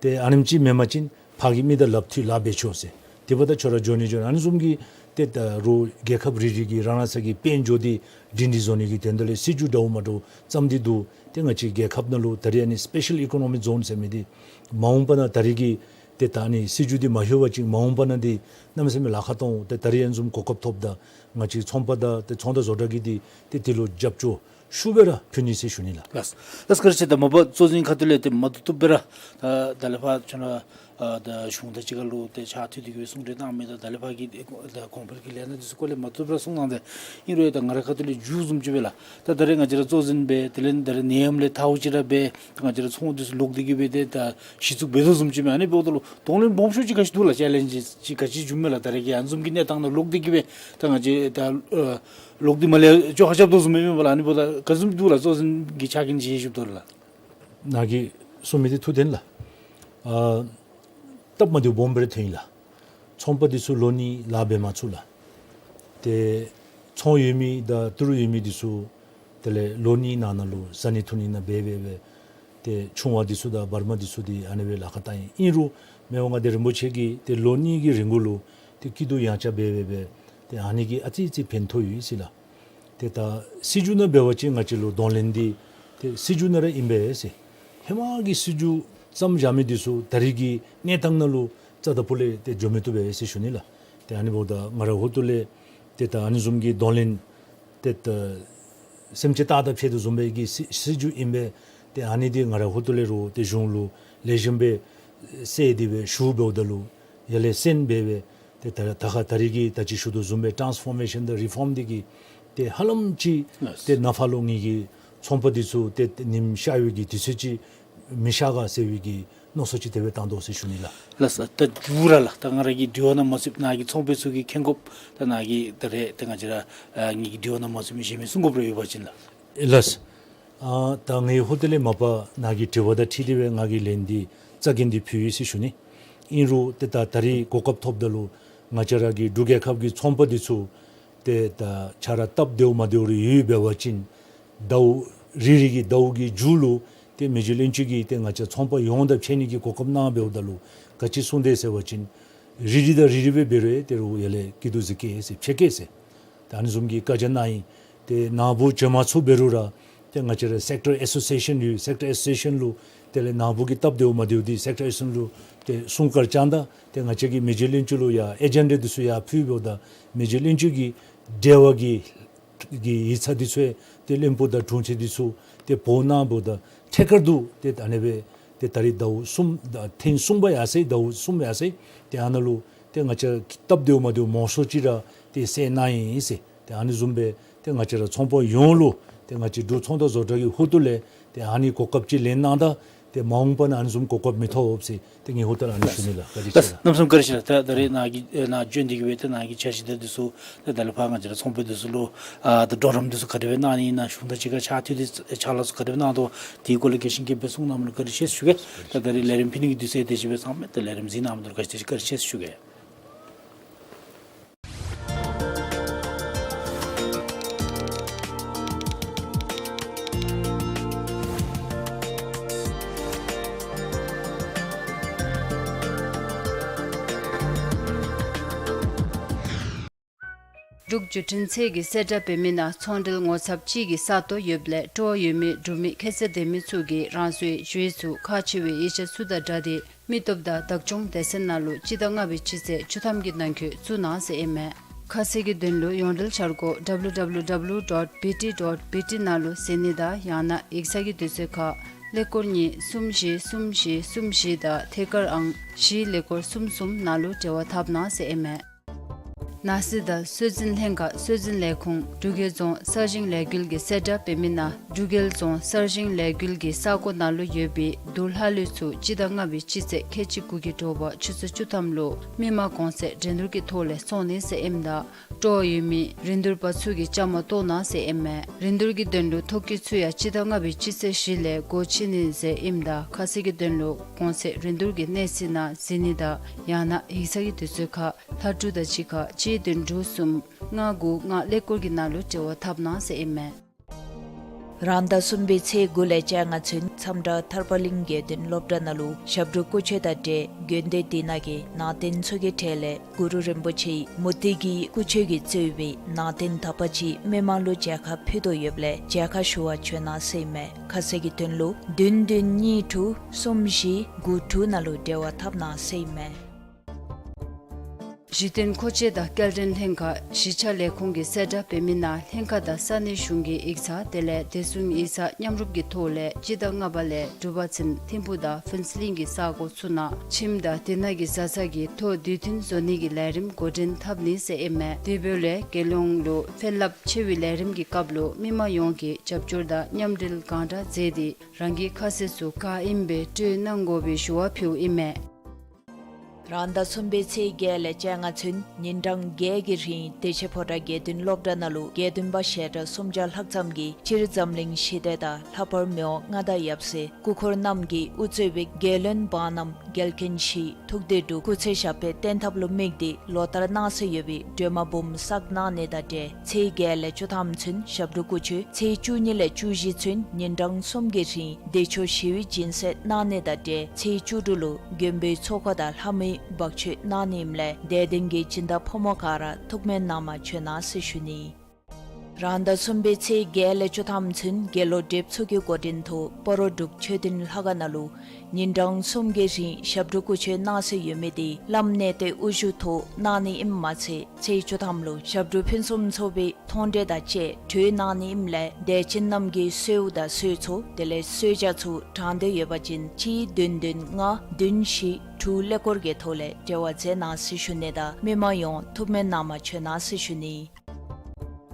ཏེ་ཨ་ནེམ་ཅིག་མེན་པ་ཅིན་ཕར་གྱི་མི་དང་སླབ་མཐུད་ལཱ་འབད་ཆོག་ཟེར། དེ་འབདཝ་ད་ཁྱོད་ར་འགྱོ་ནི་འགྱོ་ནི་ཨ་ནི་བཟུམ་གྱི་ཏེ་ད་རུང་རྒྱལ་ཁབ་རེ་རེ་གི་རང་རང་སོ་གི་དཔལ་འབྱོར་འདི་སྒྲིང་སྒྲི་བཟོ་ནི་གི་དོན་དག་ལས་སྲིད་བྱུས་འདྲཝ་མ་འདྲཝ་བརྩམས་ཏེ་འདུག། ཏེ་ང་བཅས་རྒྱལ་ཁབ་ནང་ལུ་ད་རེས་ཨ་ནི་སི་པེ་ཤལ་ཨི་ཀོ་ནོ་མིག་ཛོན་ཟེར་མི་འདི་མ་འོངས་པ་ནང་ད་རེས་ཀྱི་ཏེ་ད་ཨ་ནི་སྲིད་བྱུས་འདི་མ་ལྷོད་པ་ཅིན་མ་འོངས་པ་ནང་འདི་གནམ་མེད་ས་མེད་ལཱ་ཁག་གཏང་འོང་། ཏེ་ད་རེས་ཨ་ནི་བཟུམ་གོ་སྐབས་ཐོབ་ད་ང་བཅས་ཚོང་པ་དང་ཏེ་ཚོང་དང་བཟོ་གྲྭ་གིས་འདི་ཏེ་དེ་ལུ་རྒྱབ་སྐྱོར་ཤུགས་སྦེ་ར་ཕུལ་ནི་ཟེར་ཞུ་ནི་ལགས། ལགས། ལགས་བཀའ་དྲིན་ཆེ། ད་མ་པ་གཙོ་འཛིན་ཁ་ཐུག་ལས་ཏེ་མ་བཏུབ་བཏུབ་སྦེ་ར་ད་ད་ལས་ཕར་ཁྱོད་ར་ཨ་ད་གཞུང་དང་གཅིག་ཁར་ལུ་ཏེ་ཕྱག་མཐུད་དེ་གིས་སྦེ་གསུང་གྲོས་གནང་མི་དང་ད་ལས་ཕར་གྱི་ད་གོང་འཕེལ་གྱི་ལས་སྣ་འདི་ཚུ་སྐོར་ལས་མ་བཏུབ་ར་གསུང་གནང་སྟེ་ཨིན་རུང་ད་ང་རའི་ཁ་ཐུག་ལས་མཇུག་བཟུམ་ཅིག་སྦེ་ལགས། ད་ད་རེས་ང་བཅས་ར་གཙོ་འཛིན་སྦེ་དེ་ལས་ད་རེས་ནད་ཡམས་ལས་ཐརཝ་ཅིག་ར་སྦེ་ད་ང་བཅས་ར་ཚོང་འདི་ཚུ་ལོག་སྟེ་གིས་སྦེ་ཏེ་ད་གཞི་བཙུགས་འབད་དོ་བཟུམ་ཅིག་མས། ཨ་ནི་འབདཝ་ད་ལུ་གདོང་ལེན་སྦོམ་ཤོས་ཅིག་ག་ཅི་འདུག་ལགས། ཅེ་ལེནཇ་ཅིག་ག་ཅི་བྱུངམ་མས་ལགས། ད་རེས་ཀྱི་ཨ་ནི་བཟུམ་གྱི་གནས་སྟངས་ནང་ལོག་སྟེ་གིས་སྦེ་ད་ང་བཅས་ད་ཨ་ལོག་སྟེ་མར་ལས་བཅོ་ཁ་རྐྱབ་དོ་བཟུམ་མས་མེན་པ་ལགས། ཨ་ནི་འབདཝ་ད་ག་བཟུམ་འདུག་ལགས། གཙོ་འཛིན་གྱི་ཕྱག་འགན་ཅིག་ཞུཝ་ད་ལུ་ལགས། ནཱ་གིས་གསུང་མི་འདི་ཐུགས་བདེན་ལགས། ཨ་སྟབས་མ་བདེཝ་སྦོམ་སྦེ་ར་ཐོན་ཡི་ལགས། ཚོང་པ་འདི་ཚུ་ལོ་གཉིས་ལཱ་འབད་མ་ཚུགས་ལགས། ཏེ་ཚོང་ཡོད་མི་དང་ཏི་རུ་ཡོད་མི་འདི་ཚུ་དེ་ལས་ལོ་གཉིས་ནང་ན་ལུ་བཟའ་ནི་འཐུང་ནི་ནང་འབད་འབད་འབད་ཏེ་ཆུང་བ་འདི་ཚུ་དང་བར་མ་འདི་ཚུ་འདི་ཨ་ནི་སྦེ་ལཱ་ཁག་བཏང་ཡི། ཨིན་རུང་མི་དབང་མངའ་བདག་རིན་པོ་ཆེ་གིས་ཏེ་ལོ་གཉིས་ཀྱི་རིང་གུ་ལུ་ཏེ་སྐྱིད་སྡུག་ཡང་ཆ་འབད་འབད་འབད་ཏེ་ཨ་ནི་གིས་ཨ་ཙི་ཙི་ཕན་ཐོགས་ཡོད་ཟེར་ལགས། ཏེ་ད་སྲིད་བྱུས་ནང་འབད་བ་ཅིན་ང་བཅས་ལུ་གདོང་ལེན་འདི་ཏེ་སྲིད་བྱུས་ནང་ར་ཨིན་པས་ཟེར། ཧེ་མ་གི་སྲིད་བྱུས་བརྩམས་བཞག་མི་འདི་ཚུ་ད་རེས་ཀྱི་གནས་སྟངས་ནང་ལུ་རྩ་དང་ཕུ་ལས་ཏེ་འགྱོ་མི་བཏུབ་པས་ཟེར་ཞུ་ནི་ལགས། ཏེ་ཨ་ནི་འབདཝ་ད་ང་རའི་ཧོངས་ལས་ཏེ་ད་ཨ་ནི་བཟུམ་གྱི་གདོང་ལེན་ཏེ་ད་སེམས་ཅན་ལྟ་དང་ཕྱད་དོ་བཟུམ་སྦེ་གི་སྲིད་སྲིད་བྱུས་ཨིན་པས། ཏེ་ཨ་ནི་འདི་ང་རའི་ཧོངས་ལས་རུང་ཏེ་གཞུང་ལུ་ལེགས་ཤོམ་སྦེ་གསལ་ཏེ་སྦེ་ཞུ་འབདཝ་ད་ལུ་ཡར་ལས་གསན་འབད་འབད་ཏེ་ད་ད་ཁ་ད་རེས་ཀྱི་ད་ཅི་ཞུ་དོ་བཟུམ་སྦེ་ཊཱནསི་ཕོར་མེ་ཤཱན་དང་རི་ཕོརམ་འདི་གིས་ ཏེ་ཧ་ལམ་ཅིག་ལགས། ཏེ་ནཱ་ཕར་ལུ་ངེ་གི་ཚོང་པ་འདི་ཚུ་ཏེ་ཉིམ་ཤར་བའི་གི་དུས་ཚོད་ཅིག་མི་ཤར་ག་ཟེར་བའི་གི་མནོ་བསམ་ཅིག་དེ་སྦེ་བཏང་དོ་ཟེར་ཞུ་ནི་ལགས། ལགས་སོ། ད་མཇུག་ར་ལགས། ད་ང་ར་གི་དྲི་བ་ནང་མ་ཚུད་ནཱ་གི་ཚོང་པ་ཚུ་གིས་མཁྱེན་དགོཔ་ད་ནཱ་གིས་ད་རེས་ད་ང་བཅས་ར་ཨ་ངེ་གི་དྲི་བ་ནང་མ་ཚུད་མི་གཞན་མི་གསུང་དགོཔ་རེ་ཡོད་པ་ཅིན་ལགས། ལགས། ཨ་ད་ངེའི་ཧོ་ཏེ་ལས་མ་པ་ནཱ་གི་དྲི་བ་དང་འཁྲིལ་ཏེ་སྦེ་ང་གིས་ལན་འདི་རྩ་འགེངས་ཏེ་ཕུལ་ཡི་ཟེར་ཞུ་ནི། ཨིན་རུང་ཏེ་ད་ད་རེས་གོ་སྐབས་ཐོབ་ད་ལུ་ང་བཅས་ར་གི་འབྲུག་རྒྱལ་ཁབ་ཀྱི་ཚོང་པ་འདི་ཚུ་ཏེ་ད་ཆ་ར་སྟབས་བདེཝ་མ་བདེཝ་རེ་ཡོད་འབད་བ་ཅིན་ཟླཝ་རེ་རེ་གི་ཟླཝ་གི་མཇུག་ལུ་ཏེ་མི་རྗེ་བློན་ཆེན་གྱིས་ཏེ་ང་བཅས་ཚོང་པ་ཡོངས་དང་ཕྱད་ནི་གི་གོ་སྐབས་གནང་འབདཝ་ད་ལུ་ག་ཅི་གསུངས་དེས་ཟེར་བ་ཅིན་རེ་རེ་དང་རེ་རེ་སྦེ་འབད་རུང་ཏེ་རུང་ཡར་ལས་སྐྱིད་སྡུག་གཟིགས་གེ་ཟེར་ཕྱད་གེ་ཟེར། ད་ཨ་ནི་བཟུམ་གྱི་བཀའ་རྒྱ་གནང་ཡི། ཏེ་ནཱ་བུ་བྱོན་མ་ཚུགས་འབད་རུང་ར་ཏེ་ང་བཅས་ར་སེཀ་ཊར་ཨེ་སོ་སི་ཨེ་ཤཱན་ཡོད། སེཀ་ཊར་ཨེ་སོ་སི་ཨེ་ཤཱན་ལུ་དེ་ལས་ནཱ་བུ་གི་སྟབས་བདེཝ་མ་བདེཝ་འདི་སེཀ་ཊར་ཨེ་སོ་སི་ཨེ་ཤཱན་ལུ་ཏེ་གསུང་བཀའ་རྐྱབ་ད་ཏེ་ང་བཅས་ཀྱིས་མི་རྗེ་བློན་ཆེན་ལུ་ཡང་ཨེ་ཇེན་ཌ་འདི་ཚུ་ཡང་ཕུལ་འབདཝ་ད་མི་རྗེ་བློན་ཆེན་གྱིས་འབྲེལ་བ་གི་གི་ཡིག་ཚང་འདི་ཚུ་ཡང་ཏེ་བློན་པོ་དང་དྲུང་ཆེན་འདི་ཚུ་ཏེ་འབོ་གནང་འབདཝ་ད་ཐད་ཀར་དུ་ཏེ་ད་ཨ་ནི་སྦེ་ཏེ་ད་རེས་ཟླཝ་གསུམ་ད་ཐེངས་གསུམ་པ་ཡར་སོ་ཡི། ཟླཝ་གསུམ་ཡར་སོ་ཡི། ཏེ་ཨ་ནཱ་ལུ་ཏེ་ང་བཅས་སྟབས་བདེཝ་མ་བདེཝ་མང་སུ་ཅིག་ར་ཏེ་སེལ་གནང་ཡི་ཟེར། ཏེ་ཨ་ནི་བཟུམ་སྦེ་ཏེ་ང་བཅས་ར་ཚོང་པ་ཡོངས་ལུ་ཏེ་ང་བཅས་འབྲུག་ཚོང་དང་བཟོ་གྲྭ་གི་ཧོངས་ལས་ཏེ་ཨ་ནི་གོ་སྐབས་ཅིག་ལེན་གནང་ད་ཏེ་མ་འོངས་པ་ནང་ཨ་ནི་བཟུམ་གོ་སྐབས་མི་ཐོབ་ཟེར་ཏེ་ངེའི་ཧོངས་ལས་ཨ་ནི་ཞུ་ནི་ལགས། བཀའ་དྲིན་ཆེ་ལགས། གནམ་མེད་ས་མེད་བཀའ་དྲིན་ཆེ་ལགས། ད་ད་རེས་ནཱ་གི་ཨེ་ནཱ་བྱོན་ཏེ་གིས་སྦེ་ད་ནཱ་གི་འཆར་གཞི་དང་འདི་ཚུ་ད་ད་ལས་ཕར་ང་བཅས་ར་ཚོང་པ་འདི་ཚུ་ལུ་ཨ་ད་གྲོགས་རམ་འདི་ཚུ་ག་དེ་སྦེ་གནང་ནི་ཨིན་ན་གཞུང་དང་གཅིག་ཁར་ཕྱག་མཐུད་དེ་ཕྱག་ལཱ་ཚུ་ག་དེ་སྦེ་གནང་དོ་དེའི་སྐོར་ལས་རྒྱས་ཤིང་རྒྱས་པ་སྦེ་གསུང་གནངམ་ལུ་བཀའ་དྲིན་ཆེ་ཞུ་གེ། ད་ད་རེས་ལས་རིམ་ཕུལ་ནི་གི་དུས་ཚོད་དེ་ཅིག་སྦེ་ཚང་མས། ད་ལས་རིམ་གཟིགས་གནང་མི་འདི་ལུ་བཀའ་དྲིན་ཆེ་བཀའ་དྲིན་ཆེ་ཞུ་གེ། འབྲུག་བརྒྱུད་འཕྲིན་ཚད་ཀྱི་གསལ་བསྒྲགས་འབད་མི་ནང་ཚོང་འབྲེལ་ངོ་ཚབ་ཅིག་གི་ས་སྟོང་ཡོདཔ་ལས་སྤྲོ་བ་ཡོད་མི་འབྲུག་མི་ཁྱད་ཚད་ལྡན་མི་ཚུ་གིས་རང་སོའི་ཞུ་ཡིག་ཚུ་ཁག་ཆེ་བའི་ཡིག་ཆ་ཚུ་དང་སྦྲགས་ཏེ་མི་སྟོབས་དང་བདག་སྐྱོང་སྡེ་ཚན་ནང་ལུ་སྤྱི་ཟླ་ལྔ་པའི་སྤྱི་ཚེས་བཅུ་ཐམ་གྱི་ནང་འཁོད་བཙུགས་གནང་ཟེར་ཨིན་མས། ཁ་གསལ་གྱི་དོན་ལུ་ཡོངས་འབྲེལ་འཆར་སྒོ་W W W dot B T dot B T ནང་ལུ་གཟིགས་ནི་དང་ཡང་ན་ཡིག་ཚང་གི་དུས་ཚོད་ཁར་ཀླད་ཀོར་གཉིས་གསུམ་བཞི་གསུམ་བཞི་གསུམ་བཞི་དང་ཐད་ཀར་ཨང་བཞི་ཀླད་ཀོར་གསུམ་གསུམ་ནང་ལུ་འབྲེལ་བ་འཐབ་གནང་ཟེར་ཨིན་མས། ནང་སྲིད་དང་སྲོལ་འཛིན་ལྷན་ཁག་སྲོལ་འཛིན་ལས་ཁུངས་འབྲུག་རྒྱལ་རྫོང་གསར་བཞེངས་ལས་འགུལ་གྱི་གསལ་བསྒྲགས་འབད་མི་ནང་འབྲུག་རྒྱལ་རྫོང་གསར་བཞེངས་ལས་འགུལ་གྱི་ས་གོ་ནང་ལུ་ཡོད་པའི་འདུ་ལྷ་གླུད་ཚུ་སྤྱི་ཟླ་ལྔ་པའི་སྤྱི་ཚེས་ཁལ་གཅིག་དགུ་གི་དྲོ་པ་ཆུ་ཚོད་བཅུ་ཐམ་ལུ་མི་མང་གོང་ཚད་འགྲན་བསྡུར་གྱི་ཐོག་ལས་སོང་ནི་ཟེར་ཨིནམ་ད་སྤྲོ་བ་ཡོད་མི་རིན་བསྡུར་པ་ཚུ་གིས་བཅའ་མར་གཏོགས་གནང་ཟེར་ཨིན་མས། རིན་བསྡུར་གྱི་དོན་ལུ་ཐོ་བཀོད་ཚུ་ཡང་སྤྱི་ཟླ་ལྔ་པའི་སྤྱི་ཚེས་བཞི་ལས་སྒོ་ཕྱེ་ནི་ཟེར་ཨིནམ་ད་ཁ་གསལ་གྱི་དོན་ལུ་གོང་ཚད་རིན་བསྡུར་གྱི་གནས་ཚུལ་ནང་གཟིགས་ནི་དང་ཡང་ན་ཡིག་ཚང་གི་དུས་ཚོད་ཁར་ལྷ་འབྲུག་དང་གཅིག་ཁར་གཅིག་བདུན་དྲུག་གསུམ་ལྔ་དགུ་ལྔ་ཀླད་ཀོར་གྱི་ནང་ལུ་འབྲེལ་བ་འཐབ་གནང་ཟེར་ཨིན་མས། རང་ཟླ་གསུམ་པའི་ཚེས་དགུ་ལས་བཅོ་ལྔ་ཚུན་མཚམས་བྲག་ཐར་པ་གླིང་དགེ་འདུན་སློབ་གྲྭ་ནང་ལུ་ཞབས་དྲུང་སྐུ་མཆོད་དང་འབྲེལ་དགོན་སྡེ་དེ་ནང་གི་ནང་རྟེན་ཚུ་གི་གྲས་ལས་གུ་རུ་རིན་པོ་ཆེའི་མུ་ཏིག་གི་སྐུ་མཆོད་ཀྱིས་གཙོས་པའི་ནང་རྟེན་དག་པ་ཅིག་མི་མང་ལུ་མཇལ་ཁ་ཕུལ་དོ་ཡོདཔ་ལས་མཇལ་ཁ་ཞུ་བར་བྱོན་གནང་ཟེར་ཨིན་མས། ཁ་གསལ་གྱི་དོན་ལུ་བདུན་བདུན་གཉིས་དྲུག་གསུམ་བཞི་དགུ་དྲུག་ནང་ལུ་འབྲེལ་བ་འཐབ་གནང་ཟེར་ཨིན་མས། གཞི་རྟེན་མཁོ་ཆས་དང་སྐྱེལ་འདྲེན་ལྷན་ཁག་གཞིས་ཆགས་ལས་ཁུངས་ཀྱི་གསལ་བསྒྲགས་འབད་མི་ནང་ལྷན་ཁག་དང་ས་གནས་གཞུང་གི་ཡིག་ཚང་དེ་ལས་བདེ་སྲུང་ཡིག་ཚང་མཉམ་རུབ་ཀྱི་ཐོག་ལས་སྤྱི་ཟླ་ལྔ་པ་ལས་དྲུག་པ་ཚུན་ཐིམ་ཕུག་དང་ཕུན་ཚོགས་གླིང་གི་ས་གོ་ཚུ་ནང་ཁྱིམ་དང་དེ་ནང་གི་བཟའ་ཚང་གི་ཐོ་དུས་མཐུན་བཟོ་ནི་གི་ལས་རིམ་འགོ་འདྲེན་འཐབ་ནི་ཟེར་ཨིན་མས། དེ་འབདཝ་ལས་རྒྱལ་ཡོངས་ལུ་ཕན་རླབས་ཆེ་བའི་ལས་རིམ་གྱི་སྐབས་ལུ་མི་མང་ཡོངས་ཀྱིས་རྒྱབ་སྐྱོར་དང་མཉམ་འབྲེལ་གང་དྲག་མཛད་དེ་རང་གི་ཁ་གསལ་ཚུ་ག་ཨིནམ་སྦེ་སྤྲོད་གནང་དགོ་པའི་ཞུ་བ་ཕུལཝ་ཨིན་མས། རང་ཟླ་གསུམ་པའི་ཚེས་བརྒྱད་ལས་བཅོ་ལྔ་ཚུན་ཉིན་གྲངས་བརྒྱད་ཀྱི་རིང་བདེ་ཆེན་ཕོ་བྲང་དགེ་འདུན་སློབ་གྲྭ་ནང་ལུ་དགེ་འདུན་པ་ཞལ་གྲངས་སུམ་བརྒྱ་ལྷག་ཙམ་གྱིས་སྤྱིར་འཛམ་གླིང་ཞི་བདེ་དང་ལྷག་པར་མི་དབང་མངའ་བདག་ཡབ་སྲས་སྐུ་འཁོར་རྣམས་ཀྱིས་དབུ་གཙོས་པའི་རྒྱལ་བློན་འབངས་རྣམས་རྒྱལ་མཁན་ཞི་ཐུགས་བདེ་སྒྲུབ་སྐུ་ཚེ་ཞབས་པད་བརྟན་ཐབས་ལུ་དམིགས་ཏེ་ལོ་ལྟར་གནང་སྲོལ་ཡོད་པའི་སྒྲོལ་མ་འབུམ་བསགས་གནང་ནི་དང་འབྲེལ་ཚེས་བརྒྱད་ལས་བཅུ་ཐམ་ཚུན་ཞབས་དྲུང་སྐུ་མཆོད་ཚེས་བཅུ་གཉིས་ལས་བཅུ་བཞི་ཚུན་ཉིན་གྲངས་གསུམ་གྱི་རིང་བདེ་མཆོག་ཞི་བའི་སྦྱིན་སྲེག་གནང་ནི་དང་འབྲེལ་ཚེས་བཅུ་དྲུག་ལུ་མགོན་པོའི་ཚོགས་འཁོར་དང་ལྷ་མོའི་བག་མཆོད་གནང་ནི་ཨིནམ་ལས་དད་ལྡན་གྱི་སྦྱིན་བདག་ཕོ་མོ་ག་ར་ཐུགས་སྨོན་གནང་བར་བྱོན་གནང་ཟེར་ཞུ་ནི། རང་ཟླ་གསུམ་པའི་ཚེས་བརྒྱད་ལས་བཅུ་ཐམ་ཚུན་དགེ་སློང་གྲེབ་ཚོགས་ཀྱི་འགོ་འདྲེན་ཐོག་སྤ་རོ་འབྲུག་མཆོད་རྟེན་ལྷ་ཁང་ནང་ལུ་ཉིན་གྲངས་གསུམ་གྱི་རིང་ཞབས་དྲུང་སྐུ་མཆོད་གནང་སྲོལ་ཡོད་མི་དེ་བླམ་གནས་བརྟན་དབུ་བཞུགས་ཐོག་གནང་ནི་ཨིནམ་མ་ཚད་ཚེས་བཅུ་ཐམ་ལུ་ཞབས་དྲུང་ཕུན་སུམ་ཚོགས་པའི་མཐོང་གྲོལ་དང་བཅས་གྲོལ་གནང་ནི་ཨིནམ་ལས་དད་ཅན་རྣམས་ཀྱིས་གསོལཝ་དང་གསོལ་ཚོགས་དེ་ལས་གསོལ་ཇ་ཚུ་དྲང་འདོད་ཡོད་པ་ཅིན་གཅིག་བདུན་བདུན་ལྔ་བདུན་བཞི་དྲུག་ཀླད་ཀོར་གྱི་ཐོག་ལས་འབྲེལ་བ་མཛད་གནང་ཟེར་ཞུ་ནི་དང་མི་མང་ཡོངས་ཐུགས་སྨོན་གནང་བར་བྱོན་གནང་ཟེར་ཞུ་ནི།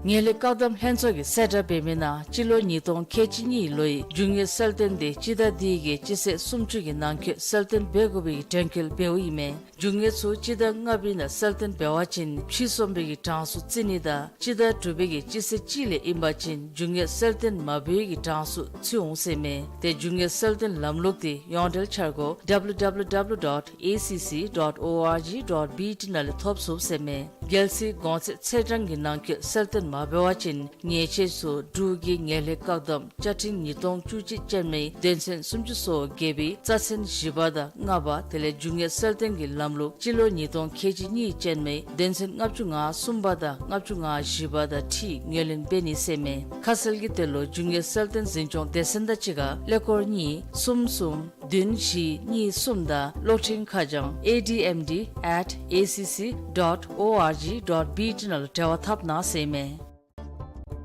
ངན་ལྷད་བཀག་སྡོམ་ལྷན་ཚོགས་ཀྱིས་གསལ་བསྒྲགས་འབད་མི་ནང་སྤྱི་ལོ་ཉིས་སྟོང་ཁལ་གཅིག་གཉིས་ལོའི་རྒྱུ་དངོས་གསལ་སྟོན་དེ་སྤྱི་ཟླ་འདི་གི་སྤྱི་ཚེས་སུམ་ཅུ་གི་ནང་འཁོད་གསལ་སྟོན་འབད་དགོ་པའི་གྲོས་འགོ་འབདཝ་ཨིན་མས། རྒྱུ་དངོས་ཚུ་སྤྱི་ཟླ་ལྔ་པའི་ནང་གསལ་སྟོན་འབད་བ་ཅིན་ཕྱི་སོང་བའི་གྲངས་སུ་བརྩི་ནི་དང་སྤྱི་ཟླ་དྲུག་པའི་གི་སྤྱི་ཚེས་གཅིག་ལས་ཨིན་པ་ཅིན་རྒྱུ་དངོས་གསལ་སྟོན་མ་འབད་བའི་གྲངས་སུ་ཚུད་འོང་ཟེར་མས། དེ་རྒྱུ་དངོས་གསལ་སྟོན་ལམ་ལུགས་དེ་ཡོངས་འབྲེལ་འཆར་སྒོ་W W W dot A C C dot O R G dot B T ནང་ལས་ཐོབ་ཚུགས་ཟེར་མས། རྒྱལ་སྲིད་གོང་ཚད་ཚེས་གྲངས་ཀྱི་ནང་འཁོད་གསལ་སྟོན་མ་འབད་བ་ཅིན་ཉེས་ཆད་ཚུ་འབྲུག་གི་ངན་ལྷད་བཀག་སྡོམ་བཅའ་ཁྲིམས་ཉིས་སྟོང་བཅུ་གཅིག་ཅན་མའི་དོན་ཚན་སུམ་ཅུ་སོ་བརྒྱད་པའི་རྩ་ཚན་བཞི་པ་དང་ལྔ་པ་དེ་ལས་རྒྱུ་དངོས་གསལ་སྟོན་གྱི་ལམ་ལུགས་སྤྱི་ལོ་ཉིས་སྟོང་ཁལ་གཅིག་གཉིས་ཅན་མའི་དོན་ཚན་ལྔ་བཅུ་ང་གསུམ་པ་དང་ལྔ་བཅུ་ང་བཞི་པ་དང་འཁྲིལ་ངོས་ལེན་འབད་ནི་ཟེར་མས། ཁ་གསལ་གྱི་དོན་ལུ་རྒྱུ་དངོས་གསལ་སྟོན་འཛིན་སྐྱོང་སྡེ་ཚན་དང་གཅིག་ཁར་ཀླད་ཀོར་གཉིས་གསུམ་གསུམ་བདུན་བཞི་གཉིས་གསུམ་དང་གློག་འཕྲིན་ཁ་བྱང་A D M D at A C C dot O R G dot B T ནང་ལུ་འབྲེལ་བ་འཐབ་གནང་ཟེར་མས།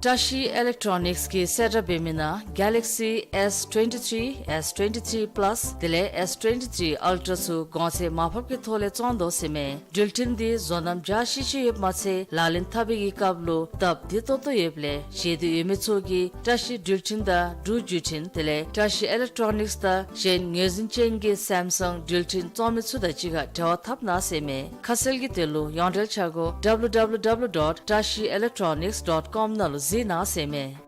བཀྲ་ཤིས་ཨི་ལེག་ཊོ་ནིཀསི་གིས་གསལ་བསྒྲགས་འབད་མི་ནང་Galaxy S twenty-three, S twenty-three Plus དེ་ལས་S twenty-three Ultra ཚུ་གོང་ཚད་མར་ཕབ་ཀྱི་ཐོག་ལས་བཙོང་དོ་ཟེར་མས། འགྲུལ་འཕྲིན་འདི་བཟོ་རྣམ་འཇའ་ཆི་ཆི་ཡོདཔ་མ་ཚད་ལག་ལེན་འཐབ་པའི་གི་སྐབས་ལུ་སྟབས་བདེ་ཏོག་ཏོ་ཡོདཔ་ལས་བཞེད་འདོད་ཡོད་མི་ཚུ་གིས་བཀྲ་ཤིས་འགྲུལ་འཕྲིན་དང་འབྲུག་བརྒྱུད་འཕྲིན་དེ་ལས་བཀྲ་ཤིས་ཨི་ལེག་ཊོ་ནིཀསི་དང་གཞན་ངོས་འཛིན་ཅན་གྱི་སེམ་སང་འགྲུལ་འཕྲིན་བཙོང་མི་ཚུ་དང་གཅིག་ཁར་འབྲེལ་བ་འཐབ་གནང་ཟེར་མས། ཁ་གསལ་གྱི་དོན་ལུ་ཡོངས་འབྲེལ་འཆར་སྒོ W W W dot tashi electronics dot com ནང་ལུ་གཟིགས་གནང་ཟེར་མས།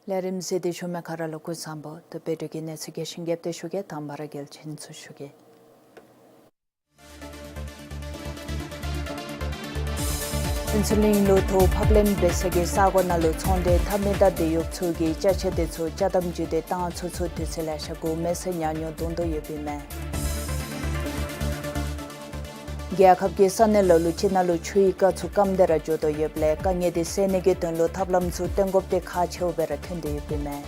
ལས་རིམ་གཟིགས་ཏེ་བཞུགས་མི་ག་ར་ལུ་སྐུ་གཟུགས་བཟང་པོ། ད་བོད་འབྲུག་གི་གནས་ཚུལ་རྒྱས་ཤིང་རྒྱས་པ་སྦེ་ཞུ་གེ། དང་པ་ར་གལ་ཆེ་ཤོས་ཞུ་གེ། ཕུན་ཚོགས་གླིང་ལུ་ཐོག་ཕབ་ལེན་འབད་ས་གི་ས་གོ་ནང་ལུ་ཚོང་འབྲེལ་འཐབ་མི་དང་དེད་གཡོགཔ་ཚུ་གིས་ཅ་ཆས་དེ་ཚུ་ཅ་དམ་བརྒྱུད་དེ་བཏང་ཚུགས་ཚུགས་དུས་ཚོད་ལེ་ཤ་འགོར་མས་ཟེར་ཉམས་མྱོང་འདོན་དོ་ཡོདཔ་ཨིན་མས། རྒྱལ་ཁབ་ཀྱི་ས་གནས་ལ་ལུ་ཅིག་ནང་ལུ་ཆུའི་རྐ་ཚུ་སྐམ་སྟེ་ར་འགྱོ་དོ་ཡོདཔ་ལས་དཀའ་ངལ་དེ་སེལ་ནི་གི་དོན་ལུ་ཐབས་ལམ་ཚུ་སྟོན་དགོཔ་དེ་ཁག་ཆེཝ་སྦེ་ར་ཐོན་ཏེ་ཡོདཔ་ཨིན་མས།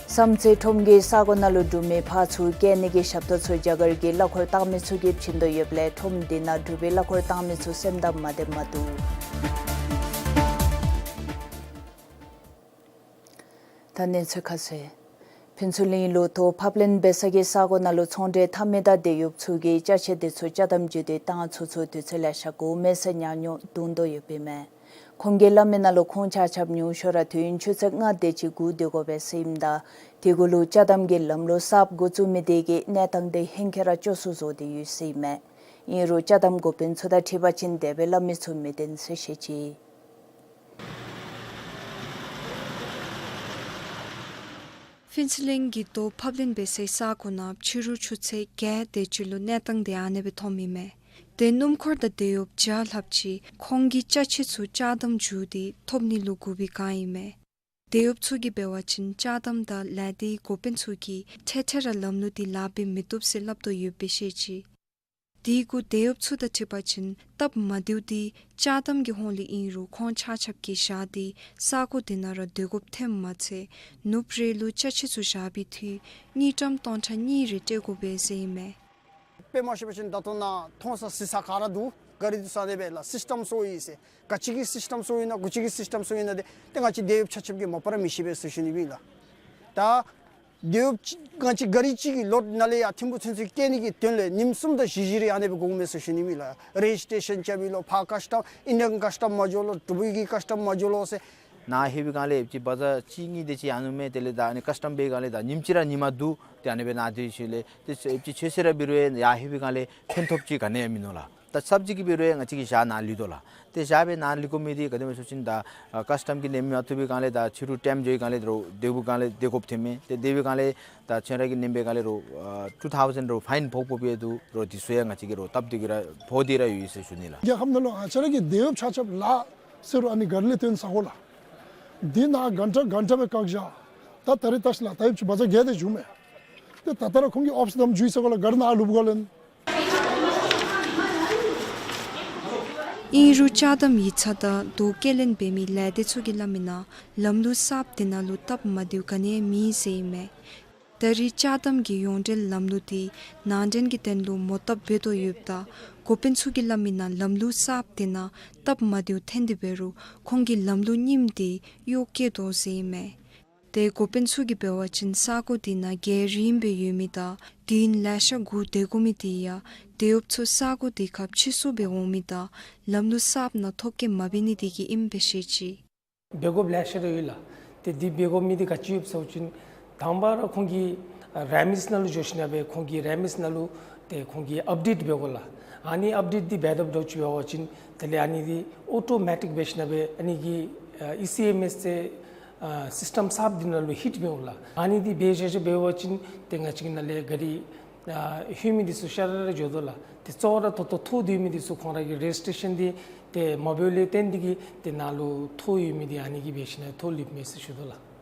བསམ་རྩེ་ཁྲོམ་གྱི་ས་གོ་ནང་ལུ་འབྲུག་མི་ཕར་ཚུར་བསྐྱལ་ནི་གི་ཞབས་ཏོག་ཚུ་རྒྱ་གར་གྱི་གླ་འཁོར་བཏང་མི་ཚུ་གིས་བྱིན་དོ་ཡོདཔ་ལས་ཁྲོམ་དེ་ནང་འབྲུག་པའི་གླ་འཁོར་བཏང་མི་ཚུ་སེམས་དང་མ་བདེཝ་མ་འདུག། ད་གནས་ཚུལ་ཁ་གསལ། ཕུན་ཚོགས་གླིང་ལུ་ཐོག་ཕབ་ལེན་འབད་ས་གི་ས་གོ་ནང་ལུ་ཚོང་འབྲེལ་འཐབ་མི་དང་དེད་གཡོགཔ་ཚུ་གིས་ཅ་ཆས་དེ་ཚུ་ཅ་དམ་བརྒྱུད་དེ་བཏང་ཚུགས་ཚུགས་དུས་ཚོད་ལེ་ཤ་འགོར་མས་ཟེར་ཉམས་མྱོང་འདོན་དོ་ཡོདཔ་ཨིན་མས། ཁོང་གིས་སླབ་མི་ནང་ལུ་ཁོང་ཆ་ཁྱབ་ཉུང་ཤོས་ར་དུས་ཡུན་ཆུ་ཚོད་ལྔ་དེ་ཅིག་སྒུག་སྡོད་དགོ་པས་ཟེར་ཨིནམ་ད་དེ་གུ་ལུ་ཅ་དམ་གྱི་ལམ་ལུགས་གསརཔ་འགོ་བཙུགས་མི་དེ་གིས་གནས་སྟངས་དེ་ཧེང་སྐལ་ར་སྐྱོ་སུ་བཟོ་སྟེ་ཡོད་ཟེར་ཨིན་མས། ཨིན་རུང་ཅ་དམ་འགོ་དཔོན་ཚུ་དང་འཁྲིལ་བ་ཅིན་དེ་སྦེ་སླབ་མི་ཚུ་མི་བདེན་ཟེར་བཤད་ཅི། ཕུན་ཚོགས་གླིང་གི་ཐོག་ཕབ་ལེན་འབད་སའི་ས་གོ་ནང་ཕྱི་རུ་ཆུ་ཚོད་བརྒྱད་དེ་ཅིག་ལུ་གནས་སྟངས་དེ་ཨ་ནེ་སྦེ་མཐོངམ་ཨིན་མས། ཏེ་སྣུམ་འཁོར་དང་དེད་གཡོགཔ་བརྒྱ་ལྷགཔ་ཅིག་ཁོང་གི་ཅ་ཆས་ཚུ་ཅ་དམ་བརྒྱུད་དེ་ཐོབ་ནི་ལུ་སྒུག་པའི་བསྒང་ཨིན་མས། དེད་གཡོགཔ་ཚུ་གིས་འབད་བ་ཅིན་ཅ་དམ་དང་ལས་སྡེའི་འགོ་དཔོན་ཚུ་གིས་ཐད་ཐད་ར་ལམ་ལུགས་དེ་ལཱ་འབད་མི་བཏུབ་ཟེར་སླབ་དོ་ཡོདཔ་སྦེ་བཤད་ཅི། དེ་གུ་དེད་གཡོགཔ་ཚུ་དང་འཁྲིལ་བ་ཅིན་སྟབས་མ་བདེཝ་དེ་ཅ་དམ་གྱི་ཧོང་ལས་ཨིན་རུང་ཁོང་ཆ་ཁྱབ་ཀྱིས་བཞག་སྟེ་ས་གོ་དེ་ནང་ར་སྡོད་དགོཔ་ཐོནམ་མ་ཚད་ནུབ་རེ་ལུ་ཅ་ཆས་ཚུ་བཞག་པའི་འཐུས་དངུལ་ཀྲམ་སྟོང་ཕྲག་གཉིས་རེ་སྤྲོད་དགོ་པས་ཟེར་ཨིན་མས། དཔེ་མ་ཤེས་པ་ཅིན་ད་ལྟོ་ནཱ་མཐོང་ས་གཟིགས་ས་ག་ར་འདུག། ག་ར་འདུག་ས་དེ་སྦེ་ལགས། སིསི་ཊམ་སོར་ཡི་ཟེར། ག་ཅི་གི་སིསི་ཊམ་སོར་ཡི་ན་གུ་ཅི་གི་སིསི་ཊམ་སོར་ཡི་ན་དེ་ཏེ་ང་བཅས་དེད་གཡོགཔ་ཆ་ཁྱབ་ཀྱིས་མ་པ་ར་མི་ཤེས་པས་ཟེར་ཞུ་ནི་མས་ལགས། ད་དེད་གཡོགཔ་ཅིག་ང་བཅས་ག་ར་ཅིག་གི་ལོཌ་ནང་ལས་ཡར་ཐིམ་ཕུག་ཚུན་ཚོད་བསྐྱལ་ནི་གི་དོན་ལས་ཉིནམ་གསུམ་དང་བཞི་བཞི་རེ་ཨ་ནེ་སྦེ་འགོརཝ་མས་ཟེར་ཞུ་ནི་མས་ལགས། རེ་ཇིསི་ཊེ་ཤཱན་རྐྱབ་ཨིན་ལོ། ཕར་ཀཱསི་ཊམ་ཨིན་ཌི་ཡཱན་ཀཱསི་ཊམ་མ་འགྱོ་ལོ། འབྲུག་པའི་གི་ཀཱསི་ཊམ་མ་འགྱོ་ལོ་ཟེར། ནཱ་ལྷོད་པའི་སྒང་ལས་ཨེབ་ཅིག་བ་ཛར་གཅིག་གཉིས་དེ་ཅིག་ཡར་ནུག་མས། དེ་ལས་ད་ཨ་ནི་ཀཱསི་ཊམ་པའི་སྒང་ལས་ད་ཉིནམ་གཅིག་ར་ཉིན་མ་བསྡུ་སྟེ་ཨ་ནེ་སྦེ་ནཱ་སྡོད་ཞིནམ་ལས་ཏེ་ཨེབ་ཅིག་ཆོས་སེར་ར་འབད་རུང་ཡར་ལྷོད་པའི་སྒང་ལས་ཕན་ཐོགས་ཅིག་ག་ནི་ཡང་མིན་ནུག་ལགས། ད་ཚབ་ཅིག་གིས་འབད་རུང་ཡང་ང་བཅས་ཀྱིས་ཞག་ནཱ་ལུས་དོ་ལགས། ཏེ་ཞག་སྦེ་ནཱ་ལུས་དགོ་མི་འདི་ག་དེམ་ཅིག་སྨོ་ཟེར་བ་ཅིན་ད་ཨ་ཀཱསི་ཊམ་གྱིས་ལེན་མ་བཏུབ་པའི་སྒང་ལས་ད་ཕྱི་རུ་ཊེམ་འགྱོ་བའི་སྒང་ལས་ད་རུང་སྡོད་པའི་སྒང་ལས་སྡོད་དགོཔ་ཐོནམ་མས། ཏེ་སྡོད་པའི་སྒང་ལས་ད་ཁྱོད་ར་གིས་ལེན་པའི་སྒང་ལས་རུང་ཨ་ཊུ་ཐའུ་ཟེན་རུང་ཕའིན་ཕོག་ཕོགཔ་འདུག། རུང་འདི་ཚུ་ཡང་ང་བཅས་ཀྱིས་རུང་སྟབས་བདེ་གི་ར་ཕོག་སྟེ་ར་ཡོད་ཟེར་ཞུ་ནི་ལགས། རྒྱལ་ཁབ་ནང་ལུ་ང་བཅས་ར་གི་འདོད་ཡོདཔ་ཆ་ཁྱབ་ལགས་ཟེར་རུང་ཨ་ནི་གཱ་རི་ལས་བཏོན་ས་གོ་ལགས། འདི་ནཱ་གཱན་ཊ་གཱན་ཊ་སྦེ་བཀག་བཞག། ད་ད་རིས་བལྟ་ཤིག་ལགས། ད་ཡོདཔ་ཅིག་བ་ཛ་བརྒལ་ཏེ་བཞུགས་མས། ཏེ་ད་ད་ར་ཁོང་གིས་ཨོབ་སི་བསྡམ་འགྱོ་ཡི་ཟེར་གོ་ལགས། གཱ་རི་ནཱ་ལུསཔ་གོ་ལགས། ཨིན་རུང་ཅ་དམ་ཡིག་ཚང་དང་རྡོ་སྐྱེལ་ལེན་འབད་མི་ལས་སྡེ་ཚུ་གིས་སླབ་མི་ནང་ལམ་ལུགས་གསརཔ་འདི་ནང་ལུ་སྟབས་མ་བདེཝ་ག་ནི་ཡང་མེད་ཟེར་ཨིན་མས། ད་རེས་ཅ་དམ་གྱི་ཡོངས་འབྲེལ་ལམ་ལུགས་འདི་ནང་འདྲེན་གྱི་དོན་ལུ་མོ་བཏབ་འབད་དོ་ཡོདཔ་ད་འགོ་དཔོན་ཚུ་གིས་སླབ་མི་ནང་ལམ་ལུགས་གསརཔ་འདི་ནང་སྟབས་མ་བདེཝ་ཐོན་ཏེ་འབད་རུང་ཁོང་གིས་ལམ་ལུགས་རྙིངམ་འདི་གཡོག་བཀོལ་དོ་ཟེར་ཨིན་མས། ཏེ་འགོ་དཔོན་ཚུ་གིས་འབད་བ་ཅིན་ས་གོ་འདི་ནང་རྒལ་རིངམོ་སྦེ་ཡོད་མི་དང་དུས་ཡུན་ལེ་ཤ་སྒུག་སྡོད་དགོ་མི་འདི་ཡང་འདོད་ཡོདཔ་ཚུ་ས་གོ་འདི་ཁར་ཕྱིར་བསུ་སྦེ་འོང་མི་དང་ལམ་ལུགས་གསརཔ་ནང་ཐོ་བཀོད་མ་འབད་ནི་འདི་གིས་ཨིནམ་སྦེ་བཤད་ཅི། འབད་དགོཔ་ལེ་ཤ་ར་ཡོད་ལགས། ཏེ་འདི་འབད་དགོ་མི་འདི་ག་ཅི་ཡོདཔ་ཟེར་བ་ཅིན་དང་པ་ར་ཁོང་གིས་ཨ་རེམསི་ནང་ལུ་འགྱོ་ཞིནམ་སྦེ་ཁོང་གིས་རེམསི་ནང་ལུ་ཏེ་ཁོང་གིས་ཨཔ་ཌེཊ་འབད་དགོ་ལགས། ཨ་ནི་ཨཔ་ཌེཊ་འདི་འབད་དཔ་འདྲཝ་ཅིག་འབད་བ་ཅིན་དེ་ལས་ཨ་ནི་འདི་ཨོ་ཊོ་མེ་ཊིཀ་འབད་ཞིནམ་སྦེ་ཨ་ནི་གི་ཨ་ཨི་སི་ཨེམ་ཨེསི་ཟེར་ཨ་སིསི་ཊམ་གསརཔ་འདི་ནང་ལུ་ཧིཊ་འབད་འོང་ལགས། ཨ་ནི་འདི་འབད་ཞིནམ་སྦེ་འབད་བ་ཅིན་ཏེ་ང་བཅས་ཀྱི་ནང་ལས་གཱ་རི་ཨ་ལྷོད་མི་འདི་ཚུ་ཤ་ར་ར་འགྱོ་དོ་ལགས། ཏེ་གཙོ་བོ་ར་ཐོ་ཐོ་ཐོ་སྡོད་མི་འདི་ཚུ་ཁོང་ར་གི་རེ་ཇིསི་ཊེ་ཤཱན་འདི་ཏེ་མ་འབདཝ་ལས་བརྟེན་ཏེ་གིས་ཏེ་ནཱ་ལུ་ཐོ་ཡོད་མི་འདི་ཨ་ནི་གིས་འབད་ཞིནམ་ཐོ་ལུསཔ་མས་ཟེར་ཞུ་དོ་ལགས།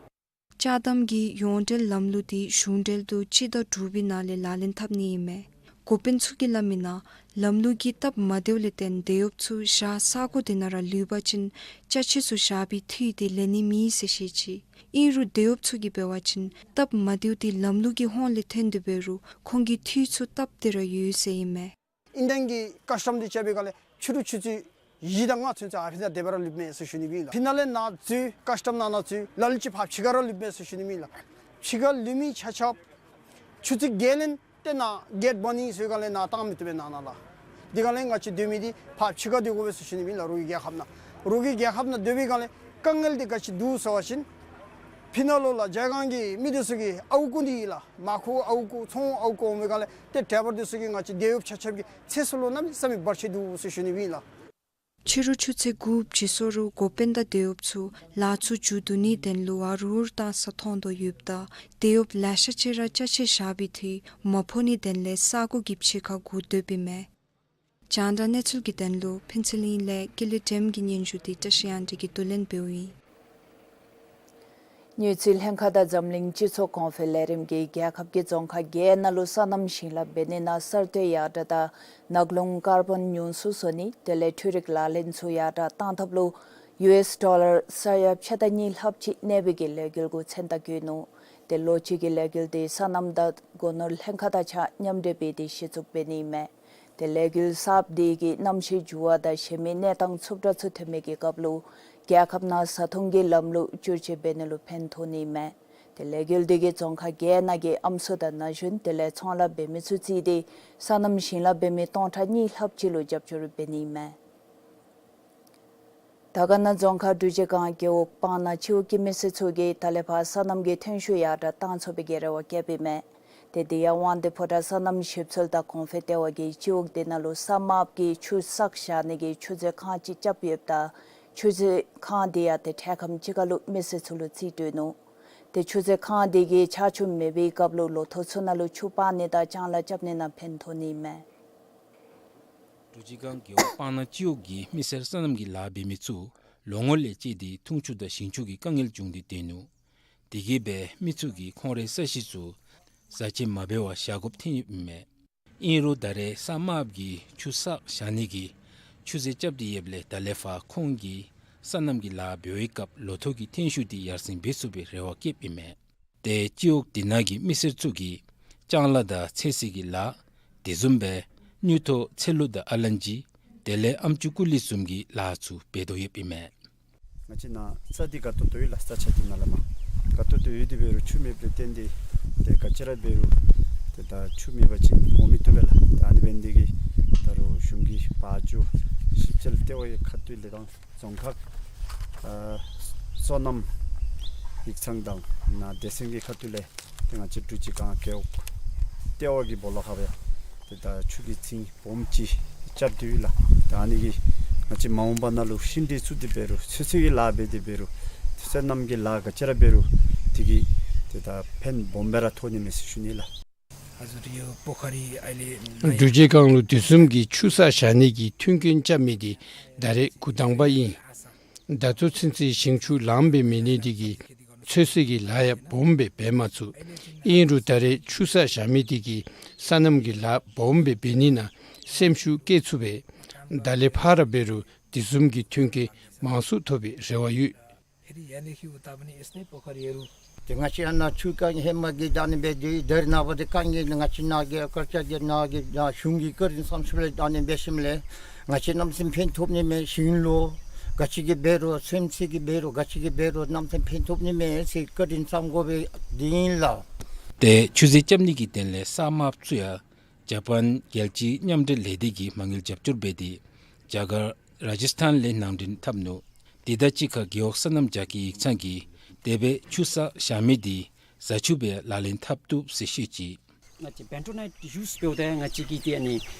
ཅ་དམ་གྱི་ཡོངས་འབྲེལ་ལམ་ལུགས་འདི་གཞུང་འབྲེལ་དུ་སྤྱི་ཟླ་དྲུག་པའི་ནང་ལས་ལག་ལེན་འཐབ་ནི་ཨིན་མས། འགོ་དཔོན་ཚུ་གིས་སླབ་མི་ནང་ལམ་ལུགས་ཀྱི་སྟབས་མ་བདེཝ་ལས་བརྟེན་འདོད་ཡོདཔ་ཚུ་ཞག་ས་གོ་འདི་ནང་ར་ལུས་པ་ཅིན་ཅ་ཆས་ཚུ་བཞག་པའི་འཐུས་འདི་ལེན་ནི་མེད་ཟེར་བཤད་ཅི། ཨིན་རུང་འདོད་ཡོདཔ་ཚུ་གིས་འབད་བ་ཅིན་སྟབས་མ་བདེཝ་འདི་ལམ་ལུགས་ཀྱི་ཧོང་ལས་ཐོན་ཏེ་འབད་རུང་ཁོང་གི་འཐུས་ཚུ་སྟབས་བདེ་ར་ཡོད་ཟེར་ཨིན་མས། ཨིན་ཌི་ཡཱན་གྱི་ཀཱསི་ཊམ་འདི་རྐྱབ་པའི་སྒང་ལས་ཕྱི་རུ་ཆུ་ཚོད་བཞི་དང་ལྔ་ཚུན་ཚོད་ཨ་ཕི་ནང་དེ་སྦེ་ར་ལུསཔ་མས་ཟེར་ཞུ་ནི་ཨིན་ལགས། ཕི་ནང་ལས་ནཱ་འཛུལ་ཀཱསི་ཊམ་ནང་ན་འཛུལ་ལ་ལུ་ཅིག་ཕར་ཕྱི་ཁར་ར་ལུསཔ་མས་ཟེར་ཞུ་ནི་ཨིན་ལགས། ཕྱི་ཁར་ལུས་མི་ཆ་ཁྱབ་ཆུ་ཚོད་བརྒྱད་ལས་ཏེ་ནཱ་གེཊ་བར་ནི་ཟེར་སྒང་ལས་ནཱ་བཏང་མི་བཏུབ་པས་ནཱ་ནཱ་ལགས། དེ་སྒང་ལས་ང་བཅས་སྡོད་མི་འདི་ཕར་ཕྱི་ཁར་སྡོད་དགོ་པས་ཟེར་ཞུ་ནི་ཨིན་ལགས། རོགས་ཀྱི་རྒྱལ་ཁབ་ནང་རོགས་ཀྱི་རྒྱལ་ཁབ་ནང་སྡོད་པའི་སྒང་ལས་དཀའ་ངལ་འདི་ག་ཅི་འདུག་ཟེར་བ་ཅིན་ཕི་ནང་ལུ་ལགས་རྒྱ་གར་གྱི་མི་འདི་ཚུ་གི་ཨརཝ་རྐུ་ནི་ཨིན་ལགས། མར་ཁུ་ཨརཝ་རྐུ་ཚོང་ཨརཝ་རྐུ་འོང་པའི་སྒང་ལས་ཏེ་ཌའི་བར་འདི་ཚུ་གིས་ང་བཅས་འདོད་ཡོདཔ་ཆ་ཁྱབ་ཀྱི་ཚེ་སྲོག་ལུ་གནམ་མེད་ས་མེད་བར་ཆད་འདུག་ཟེར་ཞུ་ནི་ཨིན་ལགས། ཕྱི་རུ་ཆུ་ཚོད་དགུ་བཅུ་སོ་རུ་འགོ་དཔོན་དང་འདོད་ཡོདཔ་ཚུ་ལཱ་ཚུ་མཇུག་བསྡུ་ནིའི་དོན་ལུ་ཨ་རུ་ཨུར་བཏང་ས་མཐོང་དོ་ཡོདཔ་ད་འདོད་ཡོདཔ་ལེ་ཤ་ཅིག་ར་ཅ་ཆས་བཞག་པའི་འཐུས་མ་ཕོག་ནིའི་དོན་ལས་ས་གོ་གི་ཕྱི་ཁར་སྒུག་སྡོདཔ་ཨིན་མས། རྒྱང་བསྒྲགས་གནས་ཚུལ་གྱི་དོན་ལུ་ཕུན་ཚོགས་གླིང་ལས་ཀུན་ལེགས་སྒྲོལམ་གྱི་སྙན་ཞུ་འདི་བཀྲ་ཤིས་དབང་འདུས་ཀྱིས་བསྡུ་ལེན་འབདཝ་ཨིན། དངུལ་རྩིས་ལྷན་ཁག་དང་འཛམ་གླིང་སྤྱི་ཚོགས་གོང་འཕེལ་ལས་རིམ་གྱིས་རྒྱལ་ཁབ་ཀྱི་རྫོང་ཁག་བརྒྱད་ནང་ལུ་སོ་ནམ་ཞིང་ལཱ་འབད་ནི་ནང་གསར་གཏོད་ཡར་དྲག་དང་ནགས་ཀླུང་ཀར་བོན་ཉུང་སུ་བཟོ་ནི་དེ་ལས་འཕྲུལ་རིག་ལག་ལེན་ཚུ་ཡར་དྲག་གཏང་ཐབས་ལུ་ཡུ་ཨེསི་ཌོ་ལར་ས་ཡ་ཕྱེད་དང་གཉིས་ལྷགཔ་ཅིག་གནས་པའི་གི་ལས་འགུལ་གུ་མཚན་རྟགས་བཀོད་ནུག། ཏེ་ལོ་གཅིག་གི་ལས་འགུལ་འདི་སོ་ནམ་དང་སྒོ་ནོར་ལྷན་ཁག་དང་གཅིག་ཁར་མཉམ་འབྲེལ་འབད་དེ་གཞི་བཙུགས་འབད་ནི་ཨིན་མས། ཏེ་ལས་འགུལ་གསརཔ་འདི་གིས་གནམ་གཤིས་འགྱུར་བ་དང་གཞན་མི་གནས་སྟངས་འཚུབ་དྲགས་ཚུ་ཐོན་མི་གི་སྐབས་ལུ་རྒྱལ་ཁབ་ནང་བཟའ་འཐུང་གི་ལམ་ལུགས་བསྒྱུར་བཅོས་འབད་ནི་ལུ་ཕན་ཐོགས་ནི་ཨིན་མས། ཏེ་ལས་འགུལ་འདི་གིས་རྫོང་ཁག་བརྒྱད་ནང་གི་ཨམ་སྲུ་དང་ན་གཞོན་དེ་ལས་ཚོང་ལཱ་འབད་མི་ཚུ་བརྩིས་ཏེ་སོ་ནམ་ཞིང་ལཱ་འབད་མི་སྟོང་ཕྲག་གཉིས་ལྷགཔ་ཅིག་ལུ་རྒྱབ་སྐྱོར་འབད་ནི་ཨིན་མས། དར་དཀར་ན་རྫོང་ཁག་འབྲུག་རྗེ་སྒང་རྒེད་འོག་སྤང་ན་སྤྱི་འོག་གི་མི་སེར་ཚུ་གིས་ད་ལས་ཕར་སོ་ནམ་གྱི་ཐོན་ཤུགས་ཡར་དྲག་གཏང་ཚུགས་པའི་གི་རེ་བ་བསྐྱེདཔ་ཨིན་མས། ཏེ་དེ་ཡང་དབང་འདུས་ཕོ་བྲང་སོ་ནམ་ཞིབ་འཚོལ་དང་གོང་འཕེལ་ལྟེ་བ་གིས་སྤྱི་འོག་དེ་ནང་ལུ་ས་དམརཔོ་གི་ཆུ་བསགས་བཞག་ནི་གི་ཆུ་མཛོད་ཁང་ཅིག་རྐྱབ་ཡོདཔ་ད་ཆུ་མཛོད་ཁང་དེ་ཡང་ཏེ་འཕྲལ་ཁམས་ཅིག་ཁར་ལུ་མི་སེར་ཚུ་ལུ་རྩིས་སྤྲོད་ནུག། ཏེ་ཆུ་མཛོད་ཁང་དེ་གིས་ཆར་ཆུ་མེད་པའི་སྐབས་ལུ་ལོ་ཐོག་ཚུ་ནང་ལུ་ཆུ་སྤང་ནི་དང་ལྕང་ལཱ་རྐྱབ་ནི་ནང་ཕན་ཐོགས་ནི་ཨིན་མས། འབྲུག་རྗེ་སྒང་རྒེད་འོག་སྤང་ན་སྤྱི་འོག་གི་མི་སེར་སོ་ནམ་གྱི་ལཱ་འབད་མི་ཚུ་ལོ་ངོ་ལས་བཅད་དེ་འཐུང་ཆུ་དང་ཞིང་ཆུ་གི་དཀའ་ངལ་བྱུང་སྟེ་སྡོད་ནུག། དེ་གིས་སྦེ་མི་ཚུ་གིས་ཁོང་རའི་ས་གཞི་ཚུ་བཟའ་བཅའ་མ་འབད་བར་བཞག་དགོཔ་ཐོན་ཡོདཔ་ཨིན་མས། ཨིན་རུང་ད་རེས་ས་དམརཔོ་གི་ཆུ་བསགས་བཞག་ནི་གི་ཆུ་མཛོད་རྐྱབ་སྟེ་ཡོདཔ་ལས་ད་ལས་ཕར་ཁོང་གིས་སོ་ནམ་གྱི་ལཱ་འབད་བའི་སྐབས་ལོ་ཐོག་གི་ཐོན་ཤུགས་དེ་ཡར་སེང་འབད་ཚུགས་པའི་རེ་བ་བསྐྱེདཔ་ཨིན་མས། ཏེ་སྤྱི་འོག་དེ་ནང་གི་མི་སེར་ཚུ་གིས་ལྕང་ལཱ་དང་ཚོད་བསྲེ་གི་ལཱ་དེ་བཟུམ་སྦེ་དངུལ་ཐོག་ཚལ་ལུ་དང་ཨ་ལན་ཅི་དེ་ལས་ཨམ་ཅུ་ཀུ་ལི་བཟུམ་གྱི་ལཱ་ཚུ་འབད་དོ་ཡོདཔ་ཨིན་མས། ང་བཅས་ནཱ་ས་འདི་དགའ་ཏོག་ཏོ་ཡོད་ལགས། ས་ཆ་འདི་ནཱ་ལས་མར་དགའ་ཏོག་ཏོ་ཡོད་དེ་འབད་རུང་ཆུ་མེདཔ་ལས་བརྟེན་ཏེ་ཏེ་ག་ཅི་ར་འབད་རུང་ཏེ་ད་ཆུ་མེད་པ་ཅིན་འོང་མི་བཏུབ་པས་ལགས། ད་ཨ་ནི་འབད་ནི་དེ་གིས་ད་རུང་གཞུང་གི་བ་ཅུ་ཞིབ་འཚོལ་ལྟེ་བའི་ཁ་ཐུག་ལས་དང་རྫོང་ཁག་ཨ་སོ་ནམ་ཡིག་ཚང་དང་ནཱ་སྡེ་ཚན་གྱི་ཁ་ཐུག་ལས་ཏེ་ང་བཅས་འབྲུག་རྗེ་སྒང་རྒེད་འོག་ལྟེ་བ་གི་སྦོ་ལོགས་ཁར་སྦེ་ཏེ་ད་ཆུ་གི་ཚིངས་སྦོམ་ཅིག་ རྐྱབ་སྟེ་ཡོད་ལགས། ད་ཨ་ནི་གིས་ང་བཅས་མ་འོངས་པ་ནང་ལུ་ཤིང་འབྲས་བཙུགས་ཏེ་འབད་རུང་ཚོད་བསྲེ་གི་ལཱ་འབད་དེ་འབད་རུང་ཏེ་སོ་ནམ་གྱི་ལཱ་ག་ཅི་ར་འབད་རུང་དེ་གིས་ཏེ་ད་ཕན་སྦོམ་སྦེ་ར་ཐོགས་ནི་མས་ཟེར་ཞུ་ནི་ལགས། འབྲུག་རྒྱལ་ཁང་ལུ་དེ་བཟུམ་གྱི་ཆུ་བསགས་བཞག་ནི་གི་མཐུན་རྐྱེན་རྐྱབ་མི་འདི་ད་རེས་འགོ་དང་པ་ཨིན། ད་ལྟོ་ཚུན་ཚོད་ཞིང་ཆུ་ལངམ་སྦེ་མེད་ནི་འདི་གིས་ཚོད་བསྲེ་གི་ལཱ་ཡང་སྦོམ་སྦེ་འབད་མ་ཚུགས། ཨིན་རུང་ད་རེས་ཆུ་བསགས་བཞག་མི་འདི་གིས་སོ་ནམ་གྱི་ལཱ་སྦོམ་སྦེ་འབད་ནི་ནང་སེམས་ཤུགས་བསྐྱེད་ཚུགས་པས། ད་ལས་ཕར་འབད་རུང་དེ་བཟུམ་གྱི་མཐུན་རྐྱེན་མང་སུ་ཐོབ་པའི་རེ་བ་ཡོད། ཏེ་ང་བཅས་ཨ་ནཱ་ཆུ་རྐ་ཧེ་མ་གི་ད་ཨ་ནི་འབད་དེ་ད་རེས་ནངས་པ་འདི་དཀའ་ངལ་ང་བཅས་ནཱ་གི་དཀར་ཆག་གི་ནཱ་གི་ནཱ་གཞུང་གི་བཀའ་དྲིན་བསམ་ཤུལ་ལས་ད་ཨ་ནི་འབད་ཞིནམ་ལས་ང་བཅས་གནམ་མེད་ས་མེད་ཕན་ཐོགས་ནི་མས། ཞིང་ལུ་ག་ཅི་གི་འབད་རུང་ཚོད་བསྲེ་གི་འབད་རུང་ག་ཅི་གི་འབད་རུང་གནམ་མེད་ས་མེད་ཕན་ཐོགས་ནི་མས་ཟེར་བཀའ་དྲིན་བསམ་དགོ་པའི་འདི་ཨིན་ལགས། ཏེ་ཆུ་རྫས་རྐྱབ་ནི་གི་དོན་ལས་ས་དམརཔོ་ཚུ་ཡང་ཇ་པཱན་རྒྱལ་སྤྱིའི་མཉམ་འབྲེལ་ལས་སྡེ་གིས་མ་དངུལ་རྒྱབ་སྐྱོར་འབད་དེ་རྒྱ་གར་རཱ་ཇཱིས་ཐཱན་ལས་ནང་འདྲེན་འཐབ་ནུག། དེ་དང་གཅིག་ཁར་རྒེད་འོག་སོ་ནམ་རྒྱ་སྐྱེད་ཡིག་ཚང་གིས་དེ་སྦེ་ཆུ་བསགས་བཞག་མི་འདི་བཟའ་ཆུ་སྦེ་ལག་ལེན་འཐབ་བཏུབ་ཟེར་བཤད་ཅི། ང་བཅས་བེན་ཊོ་ནའིཊ་ཡུསི་འབདཝ་ད་ང་བཅས་ཀྱིས་ཏེ་ཨ་ནི་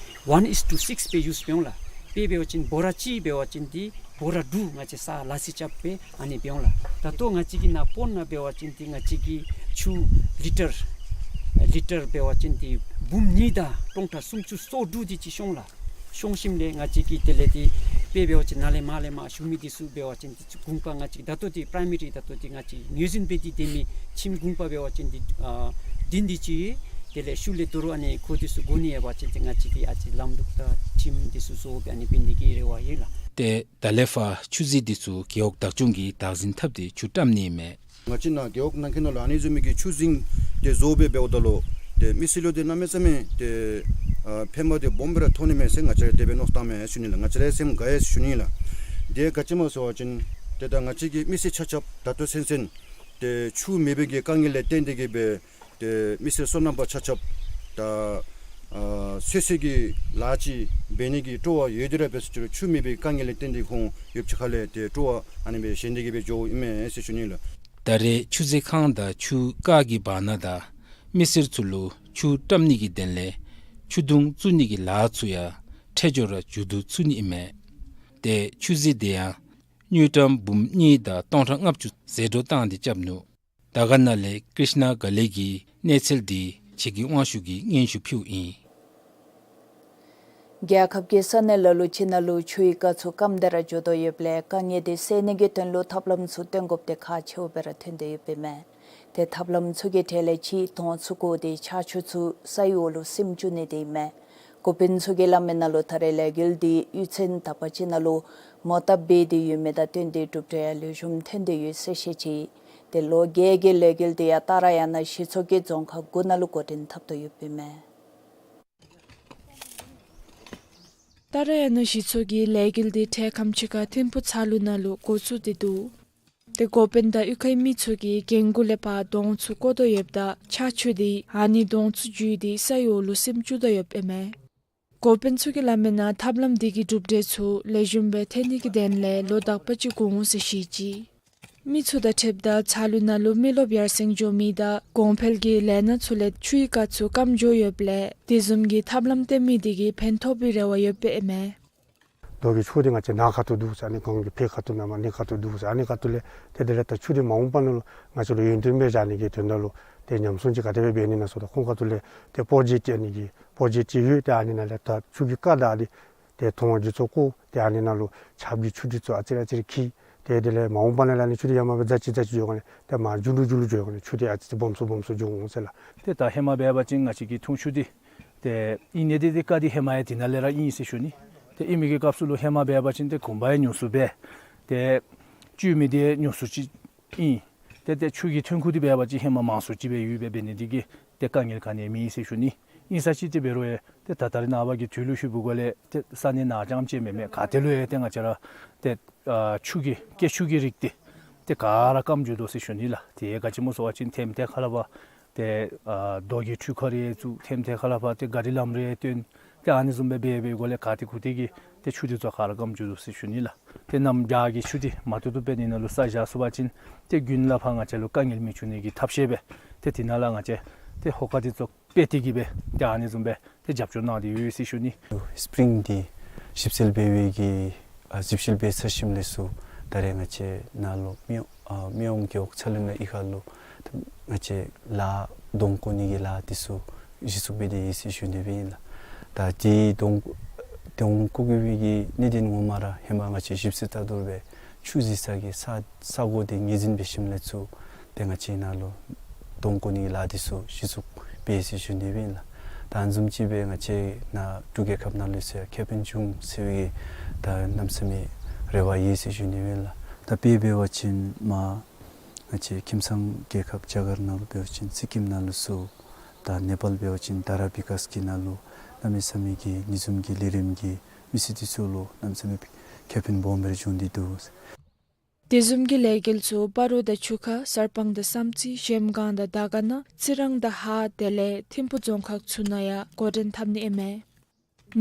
ཝན་ཨིསི་ཊུ་སིགསི་སྦེ་ཡུསི་འབད་འོང་ལགས། དཔེ་འབད་བ་ཅིན་འབོ་ར་གཅིག་འབད་བ་ཅིན་ཏེ་འབོ་ར་དྲུག་ང་བཅས་ས་ལ་སི་རྐྱབ་སྦེ་ཨ་ནི་འབད་འོང་ལགས། ད་ལྟོ་ང་བཅས་ཀྱི་ནཱ་སྤོ་ན་འབད་བ་ཅིན་ཏེ་ང་བཅས་ཀྱིས་ཆུ་ལི་ཊར་ལི་ཊར་འབད་བ་ཅིན་ཏེ་འབུམ་གཉིས་དང་སྟོང་ཕྲག་སུམ་ཅུ་སོ་དྲུག་དེ་ཅིག་ཤོང་ལགས། ཤོང་ཞིནམ་ལས་ང་བཅས་ཀྱིས་དེ་ལས་ཏེ་དཔེ་འབད་བ་ཅིན་ནཱ་ལས་མར་ལས་མར་ཞུ་མི་འདི་ཚུ་འབད་བ་ཅིན་ཏེ་གུང་པ་ང་བཅས་ད་ལྟོ་འདི་པ་རའི་མ་རི་ད་ལྟོ་འདི་ང་བཅས་ངོས་འཛིན་འབད་དེ་སྡོད་མི་ཁྱིམ་གུང་པ་འབད་བ་ཅིན་འདི་ཨ་བདུན་དེ་ཅིག། དེ་ལས་ཤུལ་ལས་དོ་རུང་ཨ་ནི་ཁོང་འདི་ཚུ་དགོ་ནི་ཡོད་པ་ཅིན་ཏེ་ང་བཅས་ཀྱིས་ཨ་ཙི་ལམ་ལུགས་དང་ཁྲིམས་འདི་ཚུ་བཟོ་སྦེ་ཨ་ནི་འབད་ནི་གི་རེ་བ་ཡོད་ལགས། ཏེ་ད་ལས་ཕར་ཆུ་རྫས་འདི་ཚུ་རྒེད་འོག་བདག་སྐྱོང་གིས་བདག་འཛིན་འཐབ་སྟེ་ཆུ་བཀྲམ་ནི་ཨིན་མས། ང་བཅས་ནཱ་རྒེད་འོག་ནང་འཁོད་ནང་ལུ་ཨ་ནི་བཟུམ་མའི་གི་ཆུ་རྫིང་འདི་བཟོ་སྦེ་འབདཝ་ད་ལུ་ཏེ་མི་སེར་ལུ་ཏེ་གནམ་མེད་ས་མེད་ཏེ་ཨ་ཕན་པ་འདི་སྦོམ་སྦེ་ར་ཐོགས་ནི་མས་ཟེར་ང་བཅས་ར་དེ་སྦེ་མནོ་བསམ་བཏངམ་མས་ཞུ་ནི་ལགས། ང་བཅས་རའི་སེམས་དགའ་ཡི་ཞུ་ནི་ལགས། དེ་ག་ཅི་སྨོ་ཟེར་བ་ཅིན་ཏེ་ད་ང་བཅས་ཀྱི་མི་སེར་ཆ་ཁྱབ་ད་ལྟོ་ཚུན་ཚོད་ཏེ་ཆུ་མེད་པའི་གི་དཀའ་ངལ་ལས་བརྟེན་ཏེ་གིས་སྦེ་ཏེ་མི་སེར་སོ་ནམ་པ་ཆ་ཁྱབ་ད་ཨ་ཚོད་བསྲེ་གི་ལཱ་ཅིག་འབད་ནི་གི་སྤྲོ་བ་ཡོད་དེ་ར་འབད་ཟེར་ཅི་རུང་ཆུ་མེད་པའི་དཀའ་ངལ་ལས་བརྟེན་ཏེ་ཁོང་ཡོདཔ་ཅིག་ཁ་ལས་ཏེ་སྤྲོ་བ་ཨ་ནི་སྦེ་ཞན་ཏེ་གིས་སྦེ་འགྱོཝ་ཨིན་མས་ཟེར་ཞུ་ནི་ལགས། ད་རེས་ཆུ་རྫས་ཁང་དང་ཆུ་རྐ་གི་བར་ན་དང་མི་སེར་ཚུ་ལུ་ཆུ་བཀྲམ་ནི་གི་དོན་ལས་ཆུ་དུང་བཙུགས་ནི་གི་ལཱ་ཚུ་ཡང་འཕྲལ་མགྱོགས་ར་མཇུག་བསྡུ་ཚུགས་ནི་ཨིན་མས། ཏེ་ཆུ་རྫས་དེ་ཡང་དངུལ་ཀྲམ་འབུམ་གཉིས་དང་སྟོང་ཕྲག་ལྔ་བཅུ་ཟད་འགྲོ་བཏང་སྟེ་རྐྱབ་ནུག། དར་དཀར་ན་ལས་ཀྲིཤ་ན་ག་ལེ་གིས་གནས་ཚུལ་འདི་ཆེ་རྒན་དབང་ཕྱུག་གིས་སྙན་ཞུ་ཕུལཝ་ཨིན། རྒྱལ་ཁབ་ཀྱི་ས་གནས་ལ་ལུ་ཕྱི་ནང་ལུ་ཆུའི་རྐ་ཚུ་སྐམ་སྟེ་ར་འགྱོ་དོ་ཡོདཔ་ལས་དཀའ་ངལ་དེ་སེལ་ནི་གི་དོན་ལུ་ཐབས་ལམ་ཚུ་སྟོན་དགོཔ་དེ་ཁག་ཆེཝ་སྦེ་ར་ཐོན་ཏེ་ཡོདཔ་ཨིན་མས། ཏེ་ཐབས་ལམ་ཚུ་གི་གྲས་ལས་ཅིག་དོང་ཚུ་བརྐོ་སྟེ་ཆར་ཆུ་ཚུ་སའི་འོག་ལུ་སིམ་བཅུག་ནི་དེ་ཨིན་མས། འགོ་དཔོན་ཚུ་གིས་སླབ་མི་ནང་ལུ་ད་རེས་ལས་འགུལ་འདི་གཡུས་ཚན་དག་པ་ཅིག་ནང་ལུ་མོ་བཏབ་འབད་དེ་ཡོད་མི་དང་བསྟུན་ཏེ་གྲུབ་འབྲས་ཡང་ལེགས་ཤོམ་ཐོན་ཏེ་ཡོད་ཟེར་བཤད་ཅི། ཏེ་ལོ་བརྒྱད་ཀྱི་ལས་འགུལ་འདི་ཡང་ཏཱ་ར་ཡ་ན་གཞི་ཚོགས་ཀྱི་རྫོང་ཁག་དགུ་ནང་ལུ་འགོ་འདྲེན་འཐབ་དོ་ཡོདཔ་ཨིན་མས། ཏཱ་ར་ཡ་ན་གཞི་ཚོགས་ཀྱི་ལས་འགུལ་འདི་འཕྲལ་ཁམས་ཅིག་ཁར་ཐིམ་ཕུ་ཚ་ལུ་ནང་ལུ་འགོ་བཙུགས་ཏེ་འདུག། ཏེ་འགོ་དཔོན་དང་གཡུས་ཁའི་མི་ཚུ་གིས་རྒན་གུ་ལས་ཕར་དོང་ཚུ་བརྐོ་དོ་ཡོདཔ་ད་ཆར་ཆུ་འདི་ཨ་ནི་དོང་ཚུ་འགྱུར་ཏེ་སའི་འོག་ལུ་སིམ་བཅུག་དོ་ཡོདཔ་ཨིན་མས། འགོ་དཔོན་ཚུ་གིས་སླབ་མི་ནང་ཐབས་ལམ་འདི་གི་གྲུབ་འབྲས་ཚུ་ལེགས་ཤོམ་སྦེ་ཐོན་ནི་གི་དོན་ལས་ལོ་དག་པ་ཅིག་འགོར་འོང་ཟེར་བཤད་ཅི། མི་ཚུ་དང་འཁྲིལཝ་ད་ཚ་ལུ་ནང་ལུ་མི་རློབས་ཡར་སེང་འགྱོ་མི་དང་གོང་འཕེལ་གྱི་ལས་སྣ་ཚུ་ལས་ཆུའི་རྐ་ཚུ་སྐམ་འགྱོ་ཡོདཔ་ལས་དེ་བཟུམ་གྱི་ཐབས་ལམ་སྟོན་མི་འདི་གིས་ཕན་ཐོགས་པའི་རེ་བ་ཡོདཔ་ཨིན་མས། རྡོ་གི་ཆུ་འདི་ང་བཅས་ནཱ་ཁ་ཐུག་འདུག་ཟེར། ཨ་ནི་གངས་ཀྱི་ཕྱི་ཁ་ཐུག་ནཱ་མར་སྣེ་ཁ་ཐུག་འདུག་ཟེར། ཨ་ནི་ཁ་ཐུག་ལས་ཏེ་དེ་ལས་ད་ཆུ་འདི་མ་འོངས་པ་ནང་ལུ་ང་བཅས་ལུ་ཡུན་བརྟན་སྦེ་བཞག་ནི་གི་དོན་དག་ལུ་ཏེ་ཉམས་སྲུང་ཅིག་ག་དེ་སྦེ་འབད་ནི་ན་ཟེརཝ་ད་ཁོང་ཁ་ཐུག་ལས་ཏེ་པོརོ་ཇེཀཊ་ཅིག་ཨ་ནི་གི་པོརོ་ཇེཀཊ་ཅིག་ཡོད། ཏེ་ཨ་ནི་ནང་ལས་ད་ཆུ་གི་རྐ་དང་འདི་ཏེ་དོང་འདི་ཚུ་བརྐོ་ཏེ་ཨ་ནི་ནང་ལུ་ཆརཔ་གི་ཆུ་འདི་ཚུ་ཨ་ཙི་རེ་ཨ་ཙི་རེ་འཁྱིལ། ཏེ་དེ་ལས་མ་འོངས་པ་ནང་ལུ་ཨ་ནི་ཆུ་འདི་ཡར་མར་སྦེ་ཛ་ཅིག་ཛ་ཅིག་འགྱོ་སྒང་ལས་ཏེ་མར་མཇུག་ལུ་མཇུག་ལུ་འགྱོ་སྒང་ལས་ཆུ་འདི་ཨ་ཙི་ཙི་སྦོམ་སུ་སྦོམ་སུ་འགྱོ་འོང་ཟེར་ལགས། ཏེ་ད་ཧེ་མ་འབད་བ་ཅིན་ང་བཅས་ཀྱི་འཐུང་ཆུ་འདི་ཏེ་ཨིན་ནི་འདི་ཏེ་རྐ་འདི་ཧེ་མ་ཡང་འདི་ནང་ལས་ར་ཨིན་ཟེར་ཞུ་ནི། ཏེ་ཨིན་མི་གི་སྐབས་སུ་ལུ་ཧེ་མ་འབད་བ་ཅིན་ཏེ་གོང་པ་ཡང་ཉུང་སུ་སྦེ་ཏེ་བཙུགས་མི་འདི་ཉུང་སུ་ཅིག་ཨིན། ཏེ་ཏེ་ཆུ་གི་ཐོན་ཁུངས་འདི་འབད་བ་ཅིན་ཧེ་མ་མང་སུ་ཅིག་སྦེ་ཡོད་པའི་འབད་ནི་འདི་གིས་ཏེ་དཀའ་ངལ་ག་ནི་ཡང་མེད་ཟེར་ཞུ་ནི། ཨིན་ས་ཅིག་ཏེ་འབད་རུང་ཡང་ཏེ་ད་ད་རེས་ནངས་པ་གི་དུས་ལུ་ཤུལ་བུ་གུ་ལས་ཏེ་ས་གནས་ནང་རྐྱངམ་ཅིག་མེན་མས། ག་ཏེ་ལུ་ཡང་ཏེ་ང་བཅས་ར་ཏེ་ཨ་ཆུ་གི་སྐྱེ་ཆུ་གི་རིགས་འདི་ཏེ་ག་ར་སྐམ་འགྱོ་དོ་ཟེར་ཞུ་ནི་ལགས། ཏེ་ག་ཅི་སྨོ་ཟེར་བ་ཅིན་ཐེམ་ཐེ་ཁ་ལས་ཕར་ཏེ་ཨ་རྡོ་གི་འཕྲུལ་ཁང་རེ་བཙུགས། ཐེམ་ཐེ་ཁ་ལས་ཕར་ཏེ་ག་རི་ལམ་རེ་བཏོན། ཏེ་ཨ་ནི་བཟུམ་སྦེ་འབད་བའི་སྒོ་ལས་ག་ཏེ་གུ་ཏེ་གིས་ཏེ་ཆུ་འདི་ཚུ་ག་ར་སྐམ་འགྱོ་དོ་ཟེར་ཞུ་ནི་ལགས། ཏེ་གནམ་བྱཱར་གྱི་ཆུ་འདི་མ་བཏུབ་བཏུབ་སྦེ་ནི་ནང་ལུ་བསགས་བཞག་ཚུགས་པ་ཅིན་ཏེ་རྒྱུན་ལས་ཕར་ང་བཅས་ལུ་དཀའ་ངལ་མི་འབྱུང་ནི་གི་ཐབས་ཤེས་སྦེ་ཏེ་འདི་ནང་ལས་ང་བཅས་ཏེ་ཧོ་ཀ་འདི་ཚུ་དཔེ་སྟེགས་ཀྱིས་སྦེ་ཏེ་ཨ་ནི་བཟུམ་སྦེ་ཏེ་རྒྱབ་སྐྱོར་གནང་སྟེ་ཡོད་ཟེར་ཞུ་ནི། སི་པི་རིང་འདི་ ཞིབ་འཚོལ་འབད་བའི་གི་ཨ་ཞིབ་འཚོལ་འབད་ཚར་ཞིནམ་ལས་ཚུར་ད་རེས་ང་བཅས་ནཱ་ལུ་མི་ཨ་མི་དབང་རྒེད་འོག་ཚ་ལུ་ནང་གཡུས་ཁ་ལུ་ད་ང་བཅས་ལཱ་གདོང་བཀོག་ནི་གི་ལཱ་འདི་ཚུ་གཞི་བཙུགས་འབད་དེ་ཡོད་ཟེར་ཞུ་ནི་སྦེ་ཨིན་ལགས། ད་འདི་གདོང་གདོང་བཀོག་དགོ་པའི་གི་གནད་དོན་ངོ་མ་ར་ཧེ་མ་ང་བཅས་ཞིབ་འཚོལ་བལྟ་དོ་བའི་ཆུ་འཛུལ་ས་གི་ས་ས་གོ་འདི་ངོས་འཛིན་འབད་ཞིནམ་ལས་ཚུར་ཏེ་ང་བཅས་ནཱ་ལུ་གདོང་བཀོག་ནི་གི་ལཱ་འདི་ཚུ་གཞི་བཙུགས་འབད་ཡི་ཟེར་ཞུ་ནི་སྦེ་ཨིན་ལགས། ད་ཨ་ནི་བཟུམ་ཅིག་སྦེ་ང་བཅས་ནཱ་འབྲུག་རྒྱལ་ཁབ་ནང་ལུ་ཚུ་ཡང་ཁེ་ཕན་འབྱུང་ཟེར་བའི་ད་གནམ་མེད་ས་མེད་རེ་བ་ཡོད་ཟེར་ཞུ་ནི་སྦེ་ཨིན་ལགས། ད་དཔེ་འབད་བ་ཅིན་མར་ང་བཅས་ཁྱིམ་ཚང་རྒྱལ་ཁབ་རྒྱ་གར་ནང་ལུ་འབད་བ་ཅིན་སི་ཀིམ་ནང་ལུ་ཚུར་ད་ནེ་པཱལ་འབད་བ་ཅིན་དྷ་ར་བི་ཀཱས་ཀྱི་ནང་ལུ་གནམ་མེད་ས་མེད་ཀྱི་ཨ་ནི་བཟུམ་གྱི་ལས་རིམ་གྱིས་མི་སེར་འདི་ཚུ་ལུ་གནམ་མེད་ས་མེད་ཁེ་ཕན་སྦོམ་སྦེ་ར་བྱུང་སྟེ་འདུག། དེ་བཟུམ་གྱི་ལས་འགུལ་ཚུ་སྤ་རོ་དང་ཆུ་ཁ་གསར་སྤང་དང་བསམ་རྩེ་གཞལམ་སྒང་དང་དར་དཀར་ན་རྩི་རང་དང་ཧཱ་དེ་ལས་ཐིམ་ཕུ་རྫོང་ཁག་ཚུ་ནང་ཡང་འགོ་འདྲེན་འཐབ་ནི་ཨིན་མས།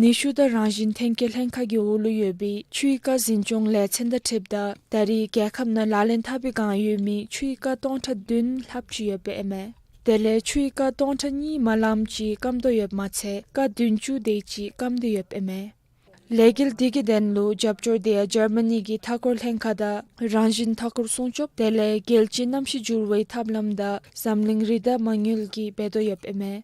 ནུས་ཤུགས་དང་རང་བཞིན་ཐོན་སྐྱེད་ལྷན་ཁག་གི་འོག་ལུ་ཡོད་པའི་ཆུའི་རྐ་འཛིན་སྐྱོང་ལས་ཚན་དང་འཁྲིལཝ་ད་ད་རེས་རྒྱལ་ཁབ་ནང་ལག་ལེན་འཐབ་པའི་བསྒང་ཡོད་མི་ཆུའི་རྐ་སྟོང་ཕྲག་བདུན་ལྷགཔ་ཅིག་ཡོདཔ་ཨིན་མས། དེ་ལས་ཆུའི་རྐ་སྟོང་ཕྲག་གཉིས་མ་ལངམ་ཅིག་སྐམ་དོ་ཡོདཔ་མ་ཚད་རྐ་བདུན་ཅུ་དེ་ཅིག་སྐམ་སྟེ་ཡོདཔ་ཨིན་མས། ལས་འགུལ་འདི་གི་དོན་ལུ་རྒྱབ་སྐྱོར་འདི་ཡང་འཇར་མ་ནི་གི་མཐའ་འཁོར་ལྷན་ཁག་དང་རང་བཞིན་མཐའ་འཁོར་སྲུང་སྐྱོབ་དེ་ལས་རྒྱལ་སྤྱིའི་གནམ་གཤིས་འགྱུར་བའི་ཐབས་ལམ་དང་འཛམ་གླིང་རི་དྭགས་མ་དངུལ་གྱིས་འབད་དོ་ཡོདཔ་ཨིན་མས།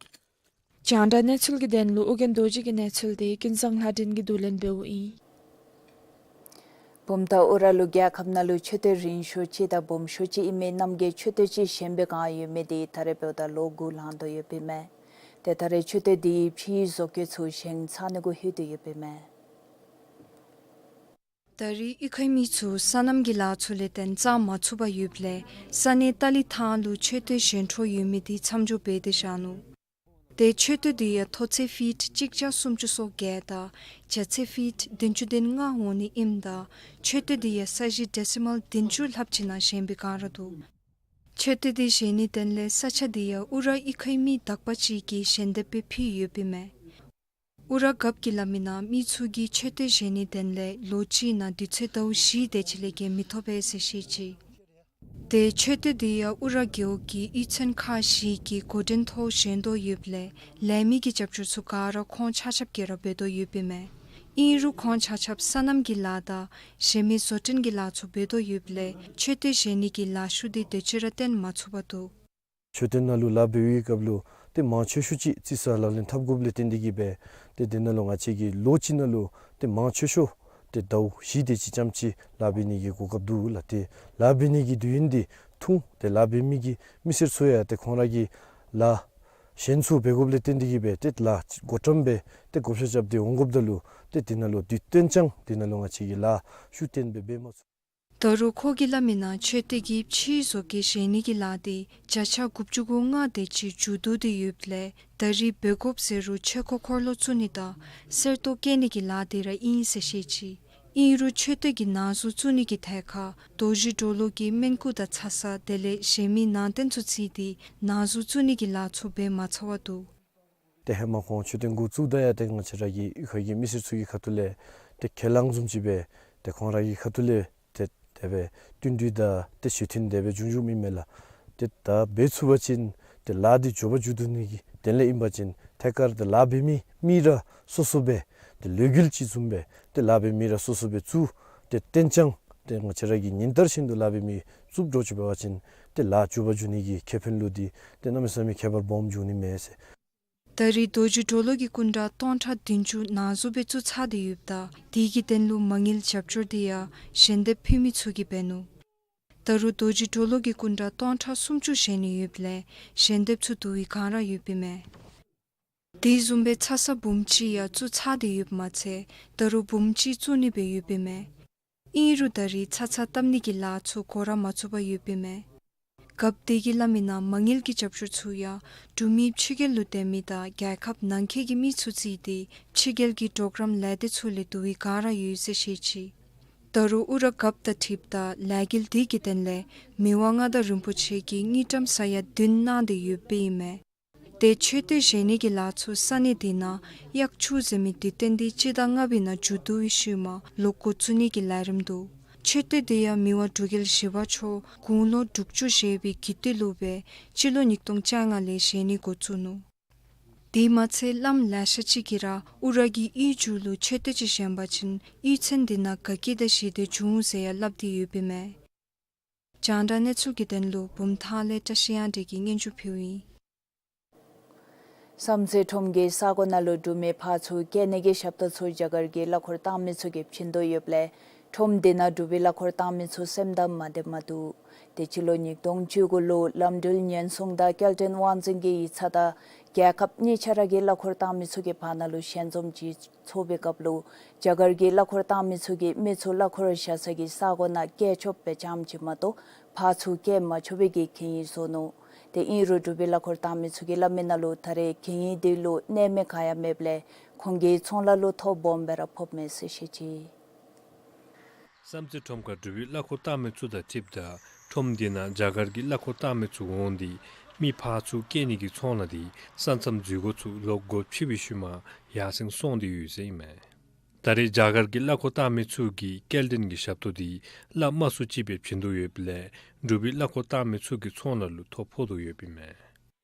རྒྱང་བསྒྲགས་གནས་ཚུལ་གྱི་དོན་ལུ་ཨོ་རྒྱན་རྡོ་རྗེ་གི་གནས་ཚུལ་འདི་ཀུན་བཟང་ལྷ་སྒྲོན་གྱིས་བསྡུ་ལེན་འབདཝ་ཨིན། བུམ་ཐང་ཨུ་ར་ལུ་རྒྱལ་ཁབ་ནང་ལུ་མཆོད་རྟེན་རིང་ཤོས་ཅིག་དང་སྦོམ་ཤོས་ཅིག་ཨིན་མི་རྣམ་རྒྱལ་མཆོད་རྟེན་ཅིག་བཞེངས་པའི་བསྒང་ཡོད་མི་འདི་ད་རེས་འབདཝ་ད་ལོ་དགུ་ལང་དོ་ཡོདཔ་ཨིན་མས། ཏེ་ད་རེས་མཆོད་རྟེན་འདི་ཕྱིའི་བཟོ་བཀོད་ཚུ་བཞེངས་ཚར་ནི་གུ་ལྷོད་དེ་ཡོདཔ་ཨིན་མས། ད་རེས་གཡུས་ཁའི་མི་ཚུ་སོ་ནམ་གྱི་ལཱ་ཚུ་ལས་བརྟེན་རྩ་མ་ཚུགས་པར་ཡོདཔ་ལས་ས་གནས་ཏ་ལི་ཐང་ལུ་མཆོད་རྟེན་བཞེངས་འཕྲོ་ཡོད་མི་འདི་མཚམས་འཇོག་འབད་དེ་བཞག་ནུག། ཏེ་མཆོད་རྟེན་འདི་ཡང་མཐོ་ཚད་ཕིཊ་གཅིག་བརྒྱ་སུམ་ཅུ་སོ་བརྒྱད་དང་རྒྱ་ཚད་ཕིཊ་བདུན་ཅུ་དོན་ལྔ་འོང་ནི་ཨིནམ་ད་མཆོད་རྟེན་འདི་ཡང་ས་གཞི་ཌེ་སི་མཱལ་བདུན་ཅུ་ལྷགཔ་ཅིག་ནང་བཞེངས་པའི་བསྒང་ར་འདུག། མཆོད་རྟེན་འདི་བཞེངས་ནིའི་དོན་ལས་ས་ཆ་འདི་ཡང་ཨུ་ར་གཡུས་ཁའི་མི་དག་པ་ཅིག་གིས་ཞལ་འདེབས་སྦེ་ཕུལ་ཡོདཔ་ཨིན་མས། ཨུ་ར་རྒཔོ་གིས་སླབ་མི་ནང་མི་ཚུ་གིས་མཆོད་རྟེན་བཞེངས་ནིའི་དོན་ལས་ལོ་གཅིག་ནང་དུས་ཚོད་ཟླཝ་བཞི་དེ་ཅིག་ལས་བརྒལ་མི་ཐོབ་པས་ཟེར་བཤད་ཅི། ཏེ་མཆོད་རྟེན་འདི་ཡང་ཨུ་ར་རྒེད་འོག་གི་གཡུས་ཚན་ཁག་བཞི་གི་འགོ་འདྲེན་ཐོག་བཞེངས་དོ་ཡོདཔ་ལས་ལས་མི་གི་རྒྱབ་སྐྱོར་ཚུ་ག་ར་ཁོང་ཆ་ཁྱབ་ཀྱིས་ར་འབད་དོ་ཡོདཔ་ཨིན་མས། ཨིན་རུང་ཁོང་ཆ་ཁྱབ་སོ་ནམ་གྱི་ལཱ་དང་གཞན་མི་བཟོ་སྐྲུན་གྱི་ལཱ་ཚུ་འབད་དོ་ཡོདཔ་ལས་མཆོད་རྟེན་བཞེངས་ནི་གི་ལཱ་ཤུལ་འདི་དེ་ཅིག་ར་བཏོན་མ་ཚུགས་པར་འདུག། མཆོད་རྟེན་ནང་ལུ་ལཱ་འབད་བའི་སྐབས་ལུ་ཏེ་མང་ཆེ་ཤོས་ཅིག་རྩིས་ས་ལག་ལེན་འཐབ་དགོཔ་ལས་བརྟེན་ཏེ་གིས་སྦེ་ཏེ་དེ་ནང་ལུ་ང་བཅས་ཀྱིས་ལོ་གཅིག་ནང་ལུ་ཏེ་མང་ཆེ་ཤོས་ཏེ་ཟླཝ་བཞི་དེ་ཅིག་ཙམ་ཅིག་ལཱ་འབད་ནི་གི་གོ་སྐབས་འདུག་ལགས། ཏེ་ལཱ་འབད་ནི་གི་དུས་ཡུན་འདི་ཐུང་། ཏེ་ལཱ་འབད་མི་གི་མི་སེར་ཚུ་ཡང་ཏེ་ཁོང་ར་གི་ལཱ་གཞན་ཚུ་འབད་དགོཔ་ལས་བརྟེན་ཏེ་གིས་སྦེ་ཏེ་ལཱ་འགོ་བཀྲམ་སྦེ་ཏེ་བགོ་བཤའ་རྐྱབ་སྟེ་འོང་དགོཔ་ད་ལུ་ཏེ་དེ་ནང་ལུ་དུས་སྟོན་ཅང་དེ་ནང་ལུ་ང་བཅས་ཀྱིས་ལཱ་ཤུལ་བཏོན་སྦེ་འབད་མ་ཚུགས། ད་རུང་ཁོ་གིས་སླབ་མི་ནང་མཆོད་རྟེན་གྱི་ཕྱིའི་བཟོ་བཀོད་བཞེངས་ནི་གི་ལཱ་འདི་བརྒྱ་ཆ་དགུ་བཅུ་གོ་ལྔ་དེ་ཅིག་མཇུག་བསྡུ་སྟེ་ཡོདཔ་ལས་ད་རེས་འབད་དགོཔ་ཟེར་རུང་ཆོས་འཁོར་འཁོར་ལོ་བཙུགས་ནི་དང་གསེར་ཏོག་བཀལ་ནི་གི་ལཱ་འདི་ར་ཨིན་ཟེར་བཤད་ཅི། ཨིན་རུང་མཆོད་རྟེན་གྱི་ནང་གཟུངས་བཙུགས་ནི་གི་ཐད་ཁར་རྡོ་རྗེ་གྲོ་ལོད་ཀྱི་སྨན་སྐུ་དང་ཚ་ས་དེ་ལས་གཞན་མི་ནང་རྟེན་ཚུ་བརྩིས་ཏེ་ནང་གཟུངས་བཙུགས་ནི་གི་ལཱ་ཚུ་འབད་མ་ཚར་བར་འདུག། ཏེ་ཧེ་མ་ཁོང་མཆོད་རྟེན་འགོ་བཙུགས་ད་ཡང་ཏེ་ང་བཅས་ར་གི་གཡུས་ཁ་གི་མི་སེར་ཚུ་གི་ཁ་ཐུག་ལས་ཏེ་ཁས་བླངས་བཟུམ་ཅིག་སྦེ་ཏེ་ཁོང་ར་གི་ཁ་ཐུག་ལས་ཏེ་དེ་སྦེ་བསྟུན་གྲོས་དང་ཏེ་ཞུ་མཐུན་དེ་སྦེ་བྱུང་བྱུངམ་ཨིན་མས་ལགས། ཏེ་ད་འབད་ཚུགས་པ་ཅིན་ཏེ་ལཱ་འདི་མགྱོགས་པ་མཇུག་བསྡུ་ནི་གི་དོན་ལས་ཨིན་པ་ཅིན་ཐད་ཀར་ཏེ་ལཱ་འབད་མི་མི་ར་སོ་སོ་སྦེ་ཏེ་ལས་འགུལ་ཅིག་བཟུམ་སྦེ་ཏེ་ལཱ་འབད་མི་ར་སོ་སོ་སྦེ་བཙུགས་ཏེ་རྟེན་བྱང་ཏེ་ང་བཅས་ར་གི་ཉིན་ལྟར་བཞིན་དུ་ལཱ་འབད་མི་བཙུགས་འགྱོ་ཚུགས་པ་ཅིན་ཏེ་ལཱ་མགྱོགས་པ་འགྱོ་ནི་གི་ཁེ་ཕན་ལུ་འདི་ཏེ་གནམ་མེད་ས་མེད་ཁྱད་པར་སྦོམ་འབྱུང་ནི་མས་ཟེར། ད་རེས་རྡོ་རྗེ་གྲོ་ལོད་ཀྱི་སྐུ་འདྲ་སྟོང་ཕྲག་བདུན་ཅུ་ནང་གཟུངས་སྦེ་བཙུགས་ཚར་ཏེ་ཡོདཔ་ད་དེ་གི་དོན་ལུ་མ་དངུལ་རྒྱབ་སྐྱོར་འདི་ཡང་ཞལ་འདེབས་ཕུལ་མི་ཚུ་གིས་འབད་ནུག། ད་རུང་རྡོ་རྗེ་གྲོ་ལོད་ཀྱི་སྐུ་འདྲ་སྟོང་ཕྲག་སུམ་ཅུ་བཞེངས་ནི་ཡོདཔ་ལས་ཞལ་འདེབས་ཚུ་བསྡུ་བའི་བསྒང་ར་ཡོདཔ་ཨིན་མས། དེ་བཟུམ་སྦེ་ཚ་ས་འབུམ་གཅིག་ཡང་བཙུགས་ཚར་ཏེ་ཡོདཔ་མ་ཚད་ད་རུང་འབུམ་གཅིག་བཙུགས་ནི་སྦེ་ཡོདཔ་ཨིན་མས། ཨིན་རུང་ད་རེས་ཚ་ཚ་བཏབ་ནི་གི་ལཱ་ཚུ་འགོ་ར་མ་བཙུགས་པར་ཡོདཔ་ཨིན་མས། རྒཔོ་དེ་གིས་སླབ་མི་ནང་མ་དངུལ་གྱི་རྒྱབ་སྐྱོར་ཚུ་ཡང་འབྲུག་མི་ཕྱི་རྒྱལ་ལུ་སྡོད་མི་དང་རྒྱལ་ཁབ་ནང་འཁོད་ཀྱི་མི་ཚུ་བརྩིས་ཏེ་ཕྱི་རྒྱལ་གྱི་གྲོགས་རམ་ལས་སྡེ་ཚུ་ལས་བསྡུ་བའི་བསྒང་ར་ཡོད་ཟེར་བཤད་ཅི། ད་རུང་ཨུ་ར་རྒཔོ་དང་འཁྲིལཝ་ད་ལས་འགུལ་དེ་གི་དོན་ལས་མི་དབང་མངའ་བདག་རིན་པོ་ཆེ་གིས་དངུལ་ཀྲམ་ས་ཡ་བདུན་གནང་སྟེ་ཡོདཔ་ཨིན་མས། ཏེ་མཆོད་རྟེན་བཞེངས་ནི་གི་ལཱ་ཚུ་ས་གནས་དེ་ནང་གཡག་ཆུ་ཟེར་མི་དུས་སྟོན་འདི་སྤྱི་ཟླ་ལྔ་པའི་ནང་མཇུག་བསྡུ་བའི་ཤུལ་མ་ལོག་འགོ་བཙུགས་ནི་གི་ལས་རིམ་འདུག། མཆོད་རྟེན་འདི་ཡང་མི་དབང་འབྲུག་རྒྱལ་བཞི་པ་མཆོག་དགུང་ལོ་དྲུག་ཅུ་བཞེས་པའི་གི་དུས་ལུ་སྦེ་སྤྱི་ལོ་ཉིས་སྟོང་བཅོ་ལྔ་ལས་བཞེངས་ནི་འགོ་བཙུགས་ནུག། དེ་མ་ཚད་བླམ་ལེ་ཤ་ཅིག་གིས་ར་ཨུ་ར་གི་གཡུས་མཇུག་ལུ་མཆོད་རྟེན་ཅིག་བཞེངས་པ་ཅིན་གཡུས་ཚན་དེ་ནང་དགའ་སྐྱིད་དང་ཞི་བདེ་འབྱུང་ཟེར་ཡང་སླབ་སྟེ་ཡོདཔ་ཨིན་མས། རྒྱང་བསྒྲགས་གནས་ཚུལ་གྱི་དོན་ལུ་བུམ་ཐང་ལས་བཀྲ་ཤིས་དབྱངས་སྒྲོན་གྱིས་སྙན་ཞུ་ཕུལཝ་ཨིན། བསམ་རྩེ་ཁྲོམ་གྱི་ས་གོ་ནང་ལུ་འབྲུག་མི་ཕར་ཚུར་བསྐྱལ་ནི་གི་ཞབས་ཏོག་ཚུ་རྒྱ་གར་གྱི་གླ་འཁོར་བཏང་མི་ཚུ་གིས་བྱིན་དོ་ཡོདཔ་ལས་ཁྲོམ་དེ་ནང་འབྲུག་པའི་གླ་འཁོར་བཏང་མི་ཚུ་སེམས་དང་མ་བདེཝ་མ་འདུག། དེ་སྤྱི་ལོ་ཉིས་སྟོང་བཅུ་དགུ་ལུ་ལམ་འགྲུལ་ཉེན་སྲུང་དང་སྐྱེལ་འདྲེན་དབང་འཛིན་གྱི་ཡིག་ཚང་དང་རྒྱལ་ཁབ་གཉིས་ཆ་ར་གི་གླ་འཁོར་བཏང་མི་ཚུ་གི་བར་ན་ལུ་ཞལ་འཛོམས་ཅིག་ཚོགས་པའི་སྐབས་ལུ་རྒྱ་གར་གྱི་གླ་འཁོར་བཏང་མི་ཚུ་གིས་མི་ཚུ་གླ་འཁོར་བཞག་ས་གི་ས་གོ་ནང་བསྐྱལ་ཆོགཔ་སྦེ་བཅངམ་ཅིག་མ་གཏོགས་ཕར་ཚུར་བསྐྱལ་མ་ཆོག་པའི་གི་གན་ཡིག་བཟོ་ནུག། དེ་ཨིན་རུང་འབྲུག་པའི་གླ་འཁོར་བཏང་མི་ཚུ་གིས་སླབ་མི་ནང་ལུ་ད་རེས་གན་ཡིག་དེ་ལུ་གནས་མི་ག་ཡང་མེདཔ་ལས་ཁོང་གི་ཚོང་ལཱ་ལུ་ཐོ་སྦོམ་སྦེ་ར་ཕོགཔ་མས་ཟེར་བཤད་ཅི། བསམ་རྩེ་ཁྲོམ་ཁར་འབྲུག་པའི་གླ་འཁོར་བཏང་མི་ཚུ་དང་འཁྲིལཝ་ད་ཁྲོམ་དེ་ནང་རྒྱ་གར་གྱི་གླ་འཁོར་བཏང་མི་ཚུ་འོང་སྟེ་མི་ཕར་ཚུར་བསྐྱལ་ནི་གི་ཚོང་ལཱ་དེ་ས་མཚམས་འཛུལ་སྒོ་ཚུ་ལོག་སྒོ་ཕྱེ་བའི་ཤུལ་མ་ཡར་སེང་སོང་སྟེ་ཡོད་ཟེར་ཨིན་མས། ད་རེས་རྒྱ་གར་གྱི་གླ་འཁོར་བཏང་མི་ཚུ་གིས་སྐྱེལ་འདྲེན་གྱི་ཞབས་ཏོག་དེ་གླ་མ་ཚུགས་ཅིག་སྦེ་བྱིན་དོ་ཡོདཔ་ལས་འབྲུག་པའི་གླ་འཁོར་བཏང་མི་ཚུ་གི་ཚོང་ལཱ་ལུ་ཐོ་ཕོག་དོ་ཡོདཔ་ཨིན་མས།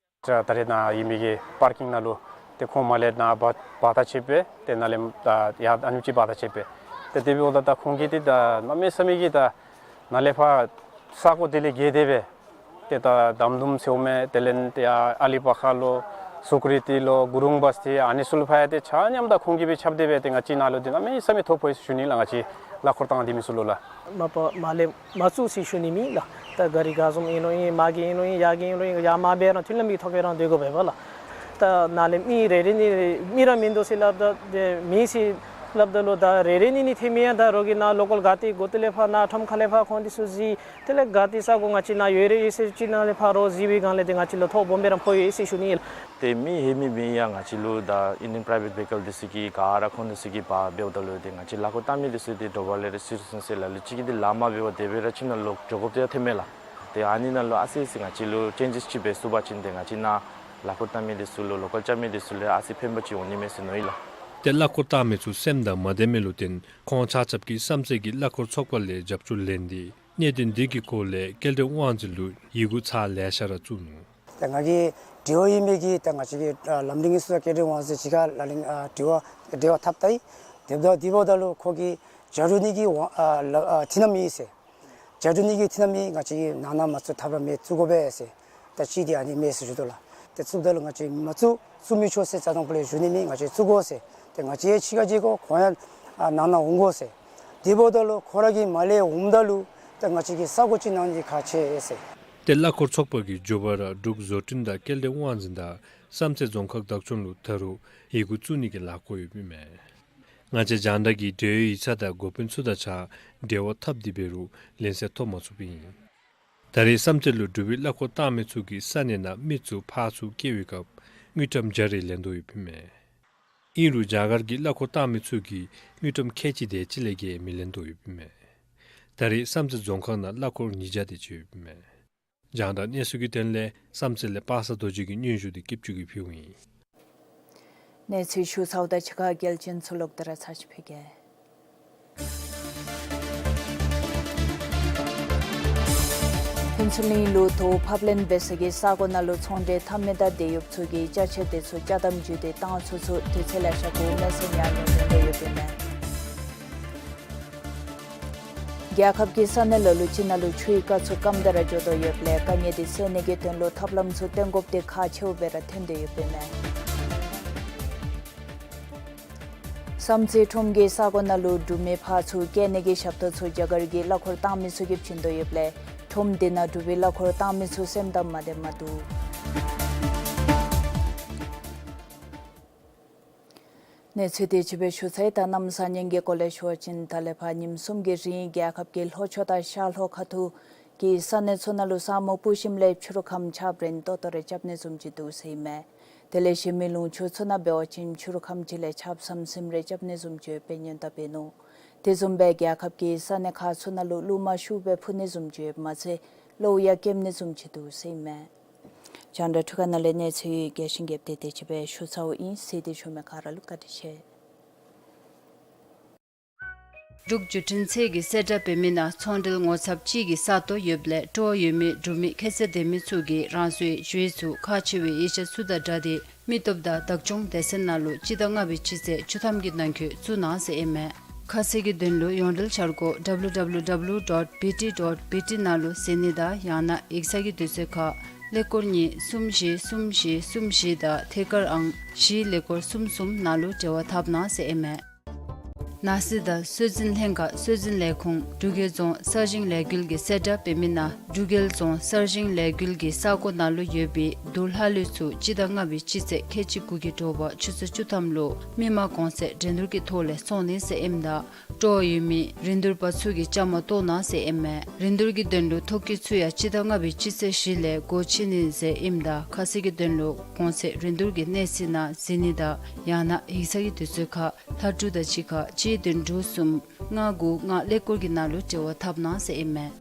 ད་རེས་ནཱ་ཨིན་མི་གི་པར་ཀིང་ནང་ལུ་ཏེ་ཁོང་མར་ལས་ནཱ་བ་བར་ཐག་ཕྱེདཔ་སྦེ་ཏེ་ནཱ་ལས་ཨ་ཡར་ཨ་ནེམ་ཅིག་བར་ཐག་ཕྱེདཔ་སྦེ་ཏེ་དེ་འབདཝ་ད་ད་ཁོང་གིས་ཏེ་ད་གནམ་མེད་ས་མེད་ཀྱི་ད་ནཱ་ལས་ཕར་ས་གོ་དེ་ལས་བརྒལ་ཏེ་སྦེ་ཏེ་ད་དམ་དུམ་ཟེརཝ་མས། དེ་ལས་ཏེ་ཨ་ཨ་ལི་པ་ཁ་ལོ་སུ་ཀྲི་ཊི་ལོ་གུ་རུང་བ་སྟི་ཨ་ནི་ཚུ་ལུ་ཕར་ཡང་ཏེ་ཆ་མཉམ་ད་ཁོང་གིས་སྦེ་ཁྱབ་སྟེ་སྦེ་ཏེ་ང་བཅས་ནཱ་ལུ་ཏེ་གནམ་མེད་ས་མེད་ཐོ་ཕོག་ཡི་ཟེར་ཞུ་ནི་ལགས། ང་བཅས་གླ་འཁོར་བཏང་སྡོད་མི་ཚུ་ལུ་ལགས། མ་པ་མར་ལས་མ་བཙུགས་ཟེར་ཞུ་ནི་མེད་ལགས། ད་ག་རི་ག་བཟུམ་ཨིན་རུང་ཨིན། མར་གྱི་ཨིན་རུང་ཨིན། ཡར་གྱི་ཨིན་རུང་ཨིན། ཡར་མར་འབད་རུང་མཐུན་ལམ་གྱི་ཐོག་ཁར་ར་སྡོད་དགོ་པས་ལགས། ད་ནཱ་ལས་མི་རེ་རེ་གཉིས་རེ་མི་ར་མིན་འདུག་ཟེར་སླབ་ད་ཏེ་མེད་ཟེར་སླབ་ད་ལུ་ད་རེ་རེ་གཉིས་གཉིས་ཏེ་མེན་ཡང་ད་རོགས་ཀྱིས་ནཱ་ལོ་ཀཱལ་ག་ཏེ་འགོ་ཏེ་ལས་ཕར་ནཱ་ཁྲོམ་ཁ་ལས་ཕར་ཁོང་འདི་ཚུ་གཟིགས། དེ་ལས་ག་ཏེ་ས་གོ་ང་བཅས་ནཱ་ཡོད་རེ་ཡོད་ཟེར་ཅིག་ནཱ་ལས་ཕར་རོགས་གཟིགས་པའི་སྒང་ལས་ཏེ་ང་བཅས་ལུ་ཐོ་སྦོམ་སྦེ་ར་ཕོག་ཡོད་ཟེར་ཞུ་ནི་ཨིན། ཏེ་མི་ཧེ་མི་མེན་ཡང་ང་བཅས་ལུ་ད་ཨིན་ཌི་ཡན་པ་རའི་ཝེཊ་བྷི་ཧི་ཀལ་འདི་ཚུ་གིས་ག་ར་ཁོང་འདི་ཚུ་གིས་འབག་འབདཝ་ད་ལུ་ཏེ་ང་བཅས་གླ་འཁོར་བཏང་མི་འདི་ཚུ་ཏེ་དྲོ་པ་ལས་ར་ཚུར་སོང་ཟེར་ལ་ལུ་ཅིག་གིས་ཏེ་ལཱ་མ་འབད་བར་དེ་སྦེ་ར་ཁྱིམ་ནང་ལོག་འགྱོ་དགོཔ་ཏེ་ཐོནམ་མས་ལགས། ཏེ་ཨ་ནི་ནང་ལུ་ཨ་ཙི་ཙི་ང་བཅས་ལུ་ཅེན་ཇེས་ཅིག་འབད་ཚུགས་པ་ཅིན་ཏེ་ང་བཅས་ནཱ་གླ་འཁོར་བཏང་མི་འདི་ཚུ་ལུ་ལོ་ཀཱལ་རྐྱབ་མི་འདི་ཚུ་ལུ་ཨ་ཙི་ཕན་པ་ཅིག་འོང་ནི་མས་ཟེར་མནོ་ཡི་ལགས། ཏེ་གླ་འཁོར་བཏང་མི་ཚུ་སེམས་དང་མ་བདེ་མི་ལུ་བརྟེན་ཁོང་ཆ་ཁྱབ་ཀྱིས་བསམ་རྩེ་གི་གླ་འཁོར་ཚོགས་པ་ལས་རྒྱབ་སྐྱོར་ལེན་ཏེ་གནད་དོན་འདི་གི་སྐོར་ལས་སྐྱེལ་འདྲེན་དབང་འཛིན་ལུ་ཡི་གུ་ཚར་ལེ་ཤ་ར་བཙུགས་ནུག། ད་ང་གིས་འབྲེལ་བ་ཡོད་མི་གི་ད་ང་བཅས་ཀྱི་ཨ་ལམ་རིམ་གྱི་སུ་སྐྱེལ་འདྲེན་དབང་འཛིན་ཅིག་ཁར་ལག་ལེན་ཨ་འབྲེལ་བ་འབྲེལ་བ་འཐབ་ད་ཡི། དེ་འབདཝ་ད་དེ་འབདཝ་ད་ལུ་ཁོ་གིས་བྱ་སྒྲུབ་ནི་གི་དབང་ཨ་ལ་ཨ་མཐུན་རྐྱེན་ཨིན་ཟེར། བྱ་སྒྲུབ་ནི་གི་མཐུན་རྐྱེན་ང་བཅས་ཀྱིས་ནང་ན་མ་བཙུགས་ཐབས་ར་མེད། བཙུགས་དགོ་པས་ཟེར། ད་ཅི་འདི་ཨ་ནི་མེད་ཟེར་ཞུ་དོ་ལགས། ཏེ་བཙུགསཔ་ད་ལུ་ང་བཅས་མ་བཙུགས་བཙུགས་མི་ཆོག་ཟེར་རྩ་དང་པོ་ལས་ཞུ་ནི་མེད། ང་བཅས་བཙུགས་དགོ་ཟེར། ཏེ་ང་བཅས་ཡང་ཕྱི་ཁར་བྱེད་དགོ། ཁོང་ཡང་ཨ་ནང་ན་འོང་དགོ་ཟེར། དེ་འབདཝ་ད་ལུ་ཁོ་ར་གིས་མར་ལས་འོངམ་ད་ལུ་ད་ང་བཅས་ཀྱིས་ས་གོ་ཅིག་གནང་ནི་ཁག་ཆེ་ཟེར། ཏེ་གླ་འཁོར་ཚོགས་པ་གིས་མགྱོགས་པ་ར་འབྲུག་བཟོ་སྐྲུན་དང་སྐྱེལ་འདྲེན་དབང་འཛིན་དང་བསམ་རྩེ་རྫོང་ཁག་བདག་སྐྱོང་ལུ་ད་རུང་ཡི་གུ་བཙུགས་ནི་གི་ལཱ་འགོ་ཡོདཔ་ཨིན་མས། ང་བཅས་རྒྱང་བསྒྲགས་ཀྱིས་འབྲེལ་ཡོད་ཡིག་ཚང་དང་འགོ་དཔོན་ཚུ་དང་གཅིག་ཁར་འབྲེལ་བ་འཐབ་སྟེ་འབད་རུང་ལན་གསལ་ཐོབ་མ་ཚུགསཔ་ཨིན། ད་རེས་བསམ་རྩེ་ལུ་འབྲུག་པའི་གླ་འཁོར་བཏང་མི་ཚུ་གིས་ས་གནས་ནང་མི་ཚུ་ཕར་ཚུར་སྐྱེལ་བའི་སྐབས་དངུལ་ཀྲམ་བརྒྱ་རེ་ལེན་དོ་ཡོདཔ་ཨིན་མས། ཨིན་རུང་རྒྱ་གར་གྱི་གླ་འཁོར་བཏང་མི་ཚུ་གིས་དངུལ་ཀྲམ་ཁལ་གཅིག་དེ་ཅིག་ལས་བརྒལ་མི་ལེན་དོ་ཡོདཔ་ཨིན་མས། ད་རེས་བསམ་རྩེ་རྫོང་ཁག་ནང་གླ་འཁོར་ཉིས་བརྒྱ་དེ་ཅིག་ཡོདཔ་ཨིན་མས། རྒྱང་བསྒྲགས་གནས་ཚུལ་གྱི་དོན་ལས་བསམ་རྩེ་ལས་པ་སངས་རྡོ་རྗེ་གི་སྙན་ཞུ་དེ་སྐྱིད་ཆུ་གིས་ཕུལཝ་ཨིན། གནས་ཚུལ་ཞུ་ཚརཝ་དང་གཅིག་ཁར་གལ་ཆེན་ཚུ་ལོག་སྟེ་ར་ཚར་ཅིག་ཕུལ་གེ། ཕུན་ཚོགས་གླིང་ལུ་དོ་ཕབ་ལེན་འབད་ས་གི་ས་གོ་ནང་ལུ་ཚོང་འབྲེལ་འཐབ་མི་དང་དེད་གཡོགཔ་ཚུ་གིས་ཅ་ཆས་དེ་ཚུ་ཅ་དམ་བརྒྱུད་དེ་བཏང་ཚུན་ཚོད་དུས་ཚོད་ལེ་ཤ་འགོརཝ་མས་ཟེར་ཉམས་མྱོང་ཡོད་པས་མས། རྒྱལ་ཁབ་ཀྱི་ས་གནས་ལ་ལུ་ཅིག་ནང་ལུ་ཆུའི་རྐ་ཚུ་སྐམ་སྟེ་ར་འགྱོ་དོ་ཡོདཔ་ལས་དཀའ་ངལ་དེ་སེལ་ནི་གི་དོན་ལུ་ཐབས་ལམ་ཚུ་བཏོན་དགོཔ་དེ་ཁག་ཆེཝ་སྦེ་ར་ཐོན་ཏེ་ཡོདཔ་ཨིན་མས། བསམ་རྩེ་ཁྲོམ་གྱི་ས་གོ་ནང་ལུ་འབྲུག་མི་ཕར་ཚུར་བསྐྱལ་ནི་གི་ཞབས་ཏོག་ཚུ་རྒྱ་གར་གྱི་གླ་འཁོར་བཏང་མི་ཚུ་གིས་བྱིན་དོ་ཡོདཔ་ལས་ཁྲོམ་དེ་ནང་འབྲུག་པའི་གླ་འཁོར་བཏང་མི་ཚུ་སེམས་དང་མ་བདེཝ་མ་འདུག། གནས་ཚུལ་དེ་ཅིག་སྦེ་ཞུ་ཚར་ཡི། ད་གནམ་གཤིས་ཉེན་གྱི་སྐོར་ལས་ཞུ་བ་ཅིན་ད་ལས་ཕར་ཉིནམ་གསུམ་གྱི་རིང་རྒྱལ་ཁབ་ཀྱི་ལྷོ་ཕྱོགས་དང་ཤར་ལྷོ་ཁ་ཐུག་གི་ས་གནས་ཚུ་ནང་ལུ་ས་སྨུག་སྤུབས་ཞིནམ་ལས་ཕྱི་རུ་ཁམས་ཆརཔ་རན་ཏོག་ཏོ་རེ་རྐྱབ་ནི་བཟུམ་ཅིག་འདུག་ཟེར་ཨིན་མས། དེ་ལས་གཞན་མི་ལུང་ཕྱོགས་ཚུ་ནང་འབད་བ་ཅིན་ཕྱི་རུ་ཁམས་ཅིག་ལས་ཆརཔ་ཟམ་ཟིམ་རེ་རྐྱབ་ནི་བཟུམ་ཅིག་ཡོདཔ་སྦེ་སྔོན་བརྡ་འབད་ནུག། དེ་བཟུམ་སྦེ་རྒྱལ་ཁབ་ཀྱི་ས་གནས་ཁག་ཚུ་ནང་ལུ་རླུང་མ་ཤུགས་སྦེ་འཕུ་ནི་བཟུམ་ཅིག་ཡོདཔ་མ་ཚད་གློ་བུར་ཡང་སྐེམ་ནི་བཟུམ་ཅིག་འདུག་ཟེར་ཨིན་མས། རྒྱང་བསྒྲགས་འཕྲུལ་ཁང་ནང་ལས་གནས་ཚུལ་རྒྱས་ཤིང་རྒྱསཔ་དེ་དེ་ཅིག་སྦེ་ཞུ་ཚརཝ་ཨིན། གཟིགས་ཏེ་བཞུགས་མི་ག་ར་ལུ་བཀའ་དྲིན་ཆེ། འབྲུག་བརྒྱུད་འཕྲིན་ཚད་ཀྱིས་གསལ་བསྒྲགས་འབད་མི་ནང་ཚོང་འབྲེལ་ངོ་ཚབ་ཅིག་གི་ས་སྟོང་ཡོདཔ་ལས་སྤྲོ་བ་ཡོད་མི་འབྲུག་མི་ཁྱད་ཚད་ལྡན་མི་ཚུ་གིས་རང་སོའི་ཞུ་ཡིག་ཚུ་ཁག་ཆེ་བའི་ཡིག་ཆ་ཚུ་དང་སྦྲགས་ཏེ་ མི་སྟོབས་དང་བདག་སྐྱོང་སྡེ་ཚན་ནང་ལུ་སྤྱི་ཟླ་ལྔ་པའི་སྤྱི་ཚེས་བཅུ་ཐམ་གྱི་ནང་འཁོད་བཙུགས་གནང་ཟེར་ཨིན་མས། ཁ་གསལ་གྱི་དོན་ལུ་ཡོངས་འབྲེལ་འཆར་སྒོ་W W W dot B T dot B T ནང་ལུ་གཟིགས་ནི་དང་ཡང་ན་ཡིག་ཚང་གི་དུས་ཚོད་ཁར་ཀླད་ཀོར་གཉིས་གསུམ་བཞི་གསུམ་བཞི་གསུམ་བཞི་དང་ཐད་ཀར་ཨང་བཞི་ཀླད་ཀོར་གསུམ་གསུམ་ནང་ལུ་འབྲེལ་བ་འཐབ་གནང་ཟེར་ཨིན་མས། ནང་སྲིད་དང་སྲོལ་འཛིན་ལྷན་ཁག་སྲོལ་འཛིན་ལས་ཁུངས་འབྲུག་རྒྱལ་རྫོང་གསར་བཞེངས་ལས་འགུལ་གྱིས་གསལ་བསྒྲགས་འབད་མི་ནང་འབྲུག་རྒྱལ་རྫོང་གསར་བཞེངས་ལས་འགུལ་གྱི་ས་གོ་ནང་ལུ་ཡོད་པའི་འབྲུག་ལྷ་གླུད་ཚུ་སྤྱི་ཟླ་ལྔ་པའི་སྤྱི་ཚེས་ཁལ་གཅིག་དགུ་གི་དྲོ་པ་ཆུ་ཚོད་བཅུ་ཐམ་ལུ་མི་མང་གོང་ཚད་འགྲན་བསྡུར་གྱི་ཐོག་ལས་སོང་ནི་ཟེར་ཨིནམ་ད་སྤྲོ་བ་ཡོད་མི་རིན་བསྡུར་པ་ཚུ་གིས་བཅའ་མར་གཏོགས་གནང་ཟེར་ཨིན་མས། རིན་བསྡུར་གྱི་དོན་ལུ་ཐོ་བཀོད་ཚུ་ཡང་སྤྱི་ཟླ་ལྔ་པའི་སྤྱི་ཚེས་བཞི་ལས་སྒོ་ཕྱེ་ནི་ཟེར་ཨིནམ་ད་ཁ་གསལ་གྱི་དོན་ལུ་གོང་ཚད་རིན་བསྡུར་གྱི་གནས་ཚུལ་ནང་གཟིགས་ནི་དང་ཡང་ན་ཡིག་ཚང་གི་དུས་ཚོད་ཁར་ལྷ་འབྲུག་དང་གཅིག་ཁར་གཅིག་བདུན་དྲུག་གསུམ་ལྔ་དགུ་ལྔ་ཀླད་ཀོར་གྱི་ནང་ལུ་འབྲེལ་བ་འཐབ་གནང་ཟེར་ཨིན་མས།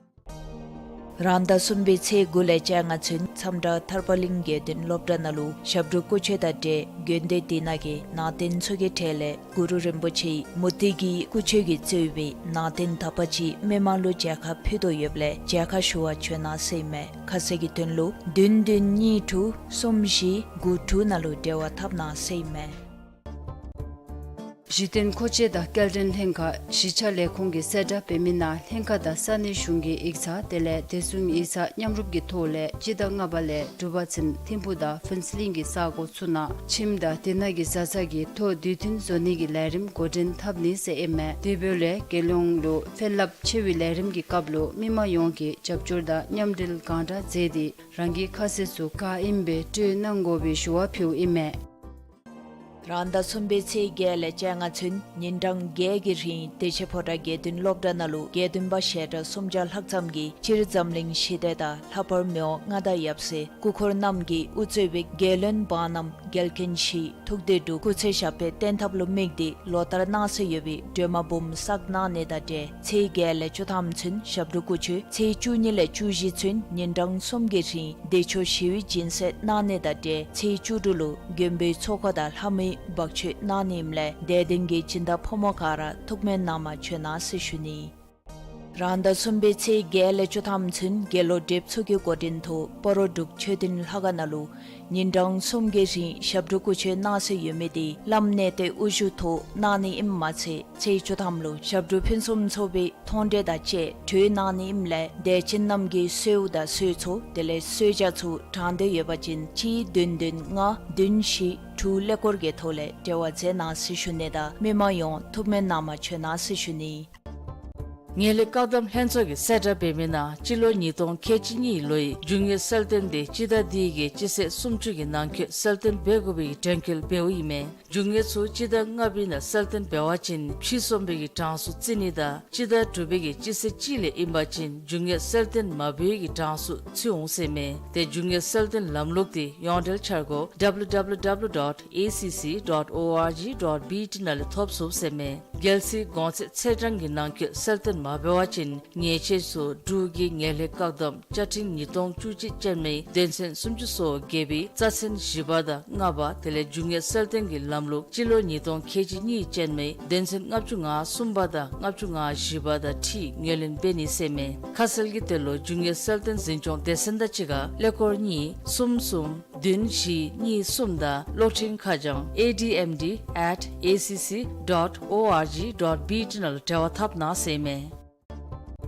རང་ཟླ་གསུམ་པའི་ཚེས་དགུ་ལས་བཅོ་ལྔ་ཚུན་མཚམས་བྲག་ཐར་པ་གླིང་དགེ་འདུན་སློབ་གྲྭ་ནང་ལུ་ཞབས་དྲུང་སྐུ་མཆོད་དང་འབྲེལ་དགོན་སྡེ་དེ་ནང་གི་ནང་རྟེན་ཚུ་གི་གྲས་ལས་གུ་རུ་རིན་པོ་ཆེའི་མུ་ཏིག་གི་སྐུ་མཆོད་ཀྱིས་གཙོས་པའི་ནང་རྟེན་དག་པ་ཅིག་མི་མང་ལུ་མཇལ་ཁ་ཕུལ་དོ་ཡོདཔ་ལས་མཇལ་ཁ་ཞུ་བར་བྱོན་གནང་ཟེར་ཨིན་མས། ཁ་གསལ་གྱི་དོན་ལུ་བདུན་བདུན་གཉིས་དྲུག་གསུམ་བཞི་དགུ་དྲུག་ནང་ལུ་འབྲེལ་བ་འཐབ་གནང་ཟེར་ཨིན་མས། གཞི་རྟེན་མཁོ་ཆས་དང་སྐྱེལ་འདྲེན་ལྷན་ཁག་གཞིས་ཆགས་ལས་ཁུངས་ཀྱིས་གསལ་བསྒྲགས་འབད་མི་ནང་ལྷན་ཁག་དང་ས་གནས་གཞུང་གི་ཡིག་ཚང་དེ་ལས་བདེ་སྲུང་ཡིག་ཚང་མཉམ་རུབ་ཀྱི་ཐོག་ལས་སྤྱི་ཟླ་ལྔ་པ་ལས་དྲུག་པ་ཚུན་ཐིམ་ཕུག་དང་ཕུན་ཚོགས་གླིང་གི་ས་གོ་ཚུ་ནང་ཁྱིམ་དང་དེ་ནང་གི་བཟའ་ཚང་གི་ཐོ་དུས་མཐུན་བཟོ་ནི་གི་ལས་རིམ་འགོ་འདྲེན་འཐབ་ནི་ཟེར་ཨིན་མས། དེ་འབདཝ་ལས་རྒྱལ་ཡོངས་ལུ་ཕན་རླབས་ཆེ་བའི་ལས་རིམ་གྱི་སྐབས་ལུ་མི་མང་ཡོངས་ཀྱིས་རྒྱབ་སྐྱོར་དང་མཉམ་འབྲེལ་གང་དྲག་མཛད་དེ་རང་གི་ཁ་གསལ་ཚུ་ག་ཨིནམ་སྦེ་སྤྲོད་གནང་དགོ་པའི་ཞུ་བ་ཕུལཝ་ཨིན་མས། རང་ཟླ་གསུམ་པའི་ཚེས་བརྒྱད་ལས་བཅོ་ལྔ་ཚུན་ཉིན་གྲངས་བརྒྱད་ཀྱི་རིང་བདེ་ཆེན་ཕོ་བྲང་དགེ་འདུན་སློབ་གྲྭ་ནང་ལུ་དགེ་འདུན་པ་ཞལ་གྲངས་སུམ་བརྒྱ་ལྷག་ཙམ་གྱིས་སྤྱིར་འཛམ་གླིང་ཞི་བདེ་དང་ལྷག་པར་མི་དབང་མངའ་བདག་ཡབ་སྲས་སྐུ་འཁོར་རྣམས་ཀྱིས་དབུ་གཙོས་པའི་རྒྱལ་བློན་འབངས་རྣམས་རྒྱལ་ཁན་ཞི་ཐུགས་བདེ་སྒྲུབ་སྐུ་ཚེ་ཞབས་པད་བརྟན་ཐབས་ལུ་དམིགས་ཏེ་ལོ་ལྟར་གནང་སྲོལ་ཡོད་པའི་སྒྲོལ་མ་འབུམ་བསགས་གནང་ནི་དང་འབྲེལ་ཚེས་བརྒྱད་ལས་བཅུ་ཐམ་ཚུན་ཞབས་དྲུང་སྐུ་མཆོད་ཚེས་བཅུ་གཉིས་ལས་བཅུ་བཞི་ཚུན་ཉིན་གྲངས་གསུམ་གྱི་རིང་བདེ་མཆོག་ཞི་བའི་སྦྱིན་སྲེག་གནང་ནི་དང་འབྲེལ་ཚེས་བཅུ་དྲུག་ལུ་མགོན་པོའི་ཚོགས་འཁོར་དང་ལྷ་མོའི་འབག་མཆོད་གནང་ནི་ཨིནམ་ལས་དད་ལྡན་གྱི་སྦྱིན་བདག་ཕོ་མོ་ག་ར་ཐུགས་སྨོན་གནང་མ་བྱོན་གནང་ཟེར་ཞུ་ནི། རང་ཟླ་གསུམ་པའི་ཚེས་བརྒྱད་ལས་བཅུ་ཐམ་ཚུན་དགེ་སློང་སྒྲིག་འཛུགས་ཀྱི་འགོ་འདྲེན་ཐོག་སྤ་རོ་འབྲུག་མཆོད་རྟེན་ལྷ་ཁང་ནང་ལུ་ཉིན་གྲངས་གསུམ་གྱི་རིང་ཞབས་དྲུང་སྐུ་མཆོད་གནང་སྲོལ་ཡོད་མི་དེ་བླམ་གནས་བརྟན་དབུ་བཞུགས་ཐོག་གནང་ནི་ཨིནམ་མ་ཚད་ཚེས་བཅུ་ཐམ་ལུ་ཞབས་དྲུང་ཕུན་སུམ་ཚོགས་པའི་མཐོང་གྲོལ་དང་བཅས་གྲོལ་གནང་ནི་ཨིནམ་ལས་དད་ཅན་རྣམས་ཀྱི་གསོལཝ་དང་གསོལ་ཚོགས་དེ་ལས་གསོལ་ཇ་ཚུ་དྲང་འདོད་ཡོད་པ་ཅིན་གཅིག་བདུན་བདུན་ལྔ་བདུན་བཞི་དྲུག་ཀླད་ཀོར་གྱི་ཐོག་ལས་འབྲེལ་བ་མཛད་གནང་ཟེར་ཞུ་ནི་དང་མི་མང་ཡོངས་ཐུགས་སྨོན་གནང་མ་བྱོན་གནང་ཟེར་ཞུ་ནི། ངན་ལྷད་བཀག་སྡོམ་ལྷན་ཚོགས་ཀྱིས་གསལ་བསྒྲགས་འབད་མི་ནང་སྤྱི་ལོ་ཉིས་སྟོང་ཁལ་གཅིག་གཉིས་ལོའི་རྒྱུ་དངོས་གསལ་སྟོན་དེ་སྤྱི་ཟླ་འདི་གི་སྤྱི་ཚེས་སུམ་ཅུ་གི་ནང་འཁོད་གསལ་སྟོན་འབད་དགོ་པའི་གྲོས་འགོ་འབདཝ་ཨིན་མས། རྒྱུ་དངོས་ཚུ་སྤྱི་ཟླ་ལྔ་པའི་ནང་གསལ་སྟོན་འབད་བ་ཅིན་ཕྱིས་འཚོང་པའི་གི་གྲངས་སུ་བརྩི་ནི་དང་སྤྱི་ཟླ་དྲུག་པའི་གི་སྤྱི་ཚེས་གཅིག་ལས་ཨིན་པ་ཅིན་རྒྱུ་དངོས་གསལ་སྟོན་མ་འབད་བའི་གི་གྲངས་སུ་བརྩི་འོང་ཟེར་མས། དེ་རྒྱུ་དངོས་གསལ་སྟོན་ལམ་ལུགས་དེ་ཡོངས་འབྲེལ་འཆར་སྒོ་W W W dot A C C dot O R G dot B T ནང་ལས་ཐོབ་ཚུགས་ཟེར་མས། རྒྱལ་སྲིད་གོང་ཚད་ཚེས་གྲངས་ཀྱི་ནང་འཁོད་གསལ་སྟོན་མ་འབད་བ་ཅིན་ཉེས་ཆད་ཚུ་འབྲུག་གི་ངན་ལྷད་བཀག་སྡོམ་བཅའ་ཁྲིམས་ཉིས་སྟོང་བཅུ་གཅིག་ཅན་མའི་དོན་ཚན་སུམ་ཅུ་སོ་བརྒྱད་པའི་རྩ་ཚན་བཞི་པ་དང་ལྔ་པ་དེ་ལས་རྒྱུ་དངོས་གསལ་སྟོན་གྱི་ལམ་ལུགས་སྤྱི་ལོ་ཉིས་སྟོང་ཁལ་གཅིག་གཉིས་ཅན་མའི་དོན་ཚན་ལྔ་བཅུ་ང་གསུམ་པ་དང་ལྔ་བཅུ་ང་བཞི་པ་དང་འཁྲིལ་ངོས་ལེན་འབད་ནི་ཟེར་མས། ཁ་གསལ་གྱི་དོན་ལུ་རྒྱུ་དངོས་གསལ་སྟོན་འཛིན་སྐྱོང་སྡེ་ཚན་དང་གཅིག་ཁར་ཀླད་ཀོར་གཉིས་གསུམ་གསུམ་བདུན་བཞི་གཉིས་གསུམ་དང་གློག་འཕྲིན་ཁ་བྱང་A D M D at A C C dot O R G dot B T ནང་ལུ་འབྲེལ་བ་འཐབ་གནང་ཟེར་མས།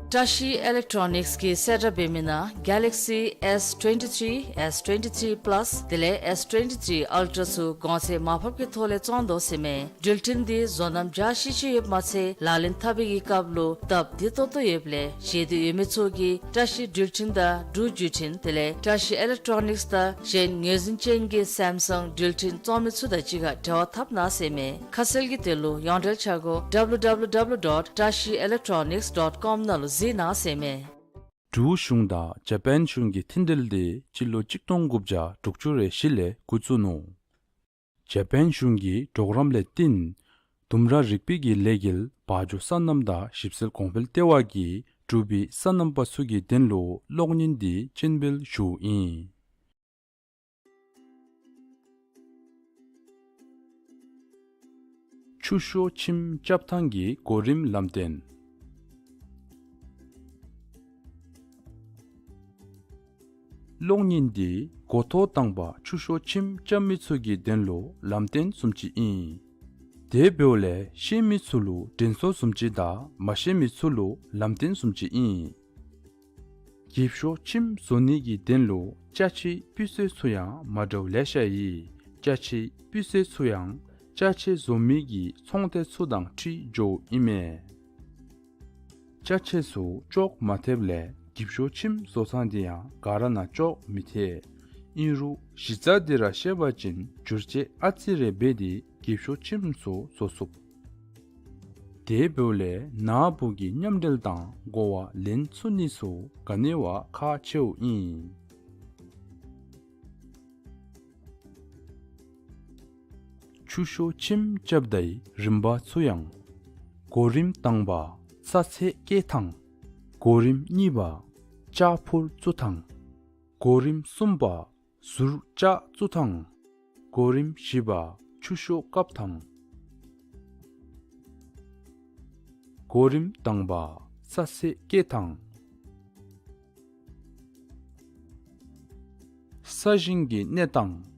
བཀྲ་ཤིས་ཨི་ལེག་ཊོ་ནིཀསི་གིས་གསལ་བསྒྲགས་འབད་མི་ནང་Galaxy S twenty-three, S twenty-three Plus དེ་ལས་S twenty-three Ultra ཚུ་གོང་ཚད་མར་ཕབ་ཀྱི་ཐོག་ལས་བཙོང་དོ་ཟེར་མས། འགྲུལ་འཕྲིན་འདི་བཟོ་རྣམ་འཇའ་ཆི་ཆི་ཡོདཔ་མ་ཚད་ལག་ལེན་འཐབ་པའི་གི་སྐབས་ལུ་སྟབས་བདེ་ཏོག་ཏོ་ཡོདཔ་ལས་ཞེ་འདོད་ཡོད་མི་ཚུ་གིས་བཀྲ་ཤིས་འགྲུལ་འཕྲིན་དང་འབྲུག་བརྒྱུད་འཕྲིན་དེ་ལས་བཀྲ་ཤིས་ཨི་ལེག་ཊོ་ནིཀསི་དང་གཞན་ངོས་འཛིན་ཅན་གྱི་སེམ་སང་འགྲུལ་འཕྲིན་བཙོང་མི་ཚུ་དང་གཅིག་ཁར་འབྲེལ་བ་འཐབ་གནང་ཟེར་མས། ཁ་གསལ་གྱི་དོན་ལུ་ཡོངས་འབྲེལ་འཆར་སྒོ W W W dot dashi electronics dot com ནང་ལུ་གཟིགས་གནང་ཟེར་མས། འབྲུག་གཞུང་དང་ཇ་པཱན་གཞུང་གི་མཐུན་འབྲེལ་དེ་སྤྱི་ལོ་གཅིག་སྟོང་དགུ་བརྒྱ་དྲུག་ཅུ་རེ་བཞི་ལས་འགོ་བཙུགས་ནུག། ཇ་པཱན་གཞུང་གི་གྲོགས་རམ་ལས་བརྟེན་ལྡུམ་ར་རིག་པའི་གི་ལས་འགུལ་བ་འཇོ་སོ་ནམ་དང་ཞིབ་འཚོལ་གོང་འཕེལ་ལྟེ་བ་གིས་འབྲུག་པའི་སོ་ནམ་པ་ཚུ་གི་དོན་ལུ་གློག་བརྙན་འདི་སྤྱན་འབུལ་ཞུཝ་ཨིན། ཆུ་ཤོག་ཁྱིམ་རྐྱབ་ཐངས་ཀྱི་གོ་རིམ་ལམ་སྟོན། གློག་བརྙན་འདི་འགོ་ཐོག་དང་པ་ཆུ་ཤོག་ཆིམ་རྐྱབ་མི་ཚུ་གི་དོན་ལུ་ལམ་སྟོན་བཟུམ་ཅིག་ཨིན། དེ་འབདཝ་ལས་ཤེས་མི་ཚུ་ལུ་དྲན་གསོ་བཟུམ་ཅིག་དང་མ་ཤེས་མི་ཚུ་ལུ་ལམ་སྟོན་བཟུམ་ཅིག་ཨིན། འགྱིབ་ཤོག་ཆིམ་བཟོ་ནི་གི་དོན་ལུ་ཅ་ཆས་སྤུས་ཚད་ཚུ་ཡང་མ་འདྲཝ་ལེ་ཤ་ཡོད། ཅ་ཆས་སྤུས་ཚད་ཚུ་ཡང་ཅ་ཆས་བཟོ་མི་གི་ཚོང་སྡེ་ཚུ་དང་འཁྲིལ་འགྱོཝ་ཨིན་མས། ཅ་ཆས་ཚུ་ཅོག་མ་འཐདཔ་ལས་འགྱིབ་ཤོག་ཆིམ་བཟོ་ཐངས་འདི་ཡང་ག་ར་ནང་ཅོག་མི་འཐད། ཨིན་རུང་གཞི་རྩ་འདི་ར་ཤེས་པ་ཅིན་བསྒྱུར་བཅོས་ཨ་ཙི་རེ་འབད་དེ་འགྱིབ་ཤོག་ཆིམ་ཚུ་བཟོ་ཚུགས། དེ་འབདཝ་ལས་ནཱ་བུ་གིས་མཉམ་འབྲེལ་དང་གོ་བ་ལེན་ཚུགས་ནི་ཚུ་ག་ནི་བ་ཁག་ཆེཝ་ཨིན། ཆུ་ཤོག་ཆིམ་རྐྱབ་དའི་རིམ་པ་ཚུ་ཡང་། གོ་རིམ་དང་པ་རྩྭ་ཚད་སྐྱེལ་ཐངས། གོ་རིམ་གཉིས་པ་ལྕགས་ཕུར་བཙུགས་ཐངས། གོ་རིམ་གསུམ་པ་ཟུར་ལྕགས་བཙུགས་ཐངས། གོ་རིམ་བཞི་པ་ཆུ་ཤོག་བཀབ་ཐངས། གོ་རིམ་དང་པ་རྩྭ་ཚད་སྐྱེལ་ཐངས། ས་ཞིང་གི་གནས་སྟངས།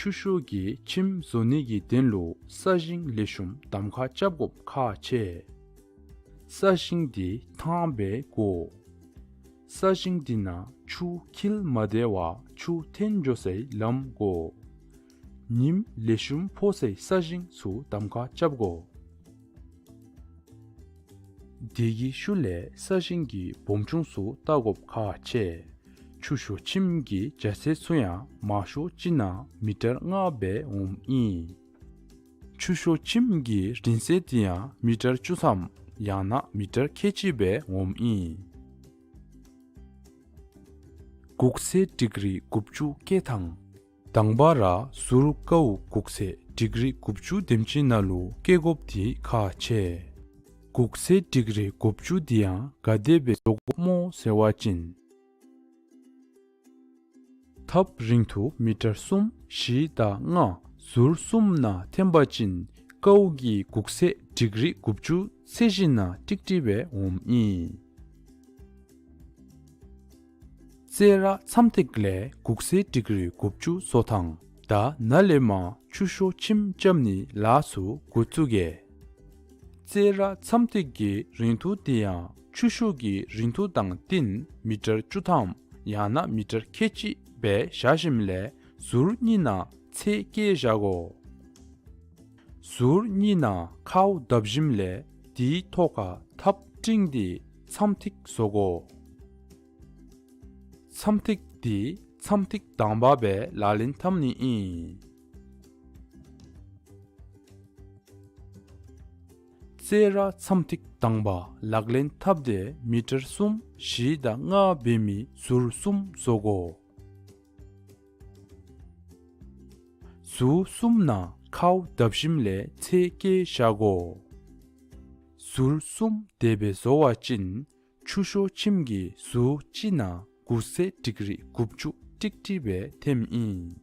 ཆུ་ཤོག་གི་ཆིམ་བཟོ་ནི་གི་དོན་ལུ་ས་ཞིང་ལེགས་ཤོམ་གདམ་ཁ་རྐྱབ་དགོཔ་ཁག་ཆེ། ས་ཞིང་འདི་ཐང་སྦེ་དགོ། ས་ཞིང་འདི་ནང་ཆུ་འཁྱིལ་མ་སྡོད་པར་ཆུ་འཐོན་འགྱོ་སའི་ལམ་དགོ། ཉིམ་ལེགས་ཤོམ་ཕོག་སའི་ས་ཞིང་ཚུ་གདམ་ཁ་རྐྱབ་དགོ། དེ་གི་ཤུལ་ལས་ས་ཞིང་གི་སྦོམ་ཆུང་ཚུ་བལྟ་དགོཔ་ཁག་ཆེ། ཆུ་ཤོག་ཆིམ་གྱི་རྒྱ་ཚད་ཚུ་ཡང་མང་ཤོས་ཅིག་ནང་མི་ཊར་ལྔ་སྦེ་འོངམ་ཨིན། ཆུ་ཤོག་ཆིམ་གྱི་རིང་ཚད་འདི་ཡང་མི་ཊར་བཅུ་ཐམ་ཡང་ན་མི་ཊར་ཁལ་གཅིག་སྦེ་འོངམ་ཨིན། འགོག་ཚད་ཌིག་རི་དགུ་བཅུ་སྐྱེལ་ཐངས། དང་པ་ར་ཟུར་ཀཝ་འགོག་ཚད་ཌིག་རི་དགུ་བཅུ་དེམ་ཅིག་ནང་ལུ་སྐྱེལ་དགོཔ་འདི་ཁག་ཆེ། འགོག་ཚད་ཌིག་རི་དགུ་བཅུ་འདི་ཡང་ག་དེ་སྦེ་བཟོ་དགོཔ་སྨོ་ཟེར་བ་ཅིན། ཐགཔ་རིང་ཐུང་མི་ཊར་གསུམ་བཞི་དང་ལྔ་ཟུར་གསུམ་ནང་འཐེན་པ་ཅིན་ཀཝ་གི་འགོག་ཚད་ཌིག་རི་དགུ་བཅུ་ཚད་གཞི་ནང་ཀྲིག་ཀྲི་སྦེ་འོངམ་ཨིན། རྩེ་ར་མཚམས་ཐིག་ལས་འགོག་ཚད་ཌིག་རི་དགུ་བཅུ་བཟོ་ཐངས་དང་ནཱ་ལས་མར་ཆུ་ཤོག་ཆིམ་རྐྱབ་ནིའི་ལཱ་ཚུ་འགོ་བཙུགས་གེ། རྩེ་ར་མཚམས་ཐིག་གི་རིང་ཐུང་འདི་ཡང་ཆུ་ཤོག་གི་རིང་ཐུང་དང་བསྟུན་མི་ཊར་བཅུ་ཐམ་ཡང་ན་མི་ཊར་ཁལ་གཅིག་སྦེ་བཞག་ཞིནམ་ལས་ཟུར་གཉིས་ནང་ཚད་བཀལ་བཞག་དགོ། ཟུར་གཉིས་ནང་ཁཝ་བརྡབ་ཞིནམ་ལས་དེའི་ཐོག་ཁར་ཐགཔ་སྤྲིང་སྟེ་མཚམས་ཐིག་བཟོ་དགོ། མཚམས་ཐིག་འདི་མཚམས་ཐིག་དང་པ་སྦེ་ལག་ལེན་འཐབ་ནི་ཨིན། རྩེ་ར་མཚམས་ཐིག་དང་པ་ལག་ལེན་འཐབ་སྟེ་མི་ཊར་གསུམ་བཞི་དང་ལྔ་འབད་མི་ཟུར་གསུམ་བཟོ་དགོ། ཟུར་གསུམ་ནང་ཁཝ་བརྡབ་ཞིནམ་ལས་ཚད་བཀལ་བཞག་དགོ། ཟུར་གསུམ་དེ་སྦེ་བཟོ་བ་ཅིན་ཆུ་ཤོག་ཆིམ་གྱི་ཟུར་གཅིག་ནང་འགོག་ཚད་ཌིག་རི་དགུ་བཅུ་ཀྲིག་ཀྲི་སྦེ་འཐེནམ་ཨིན།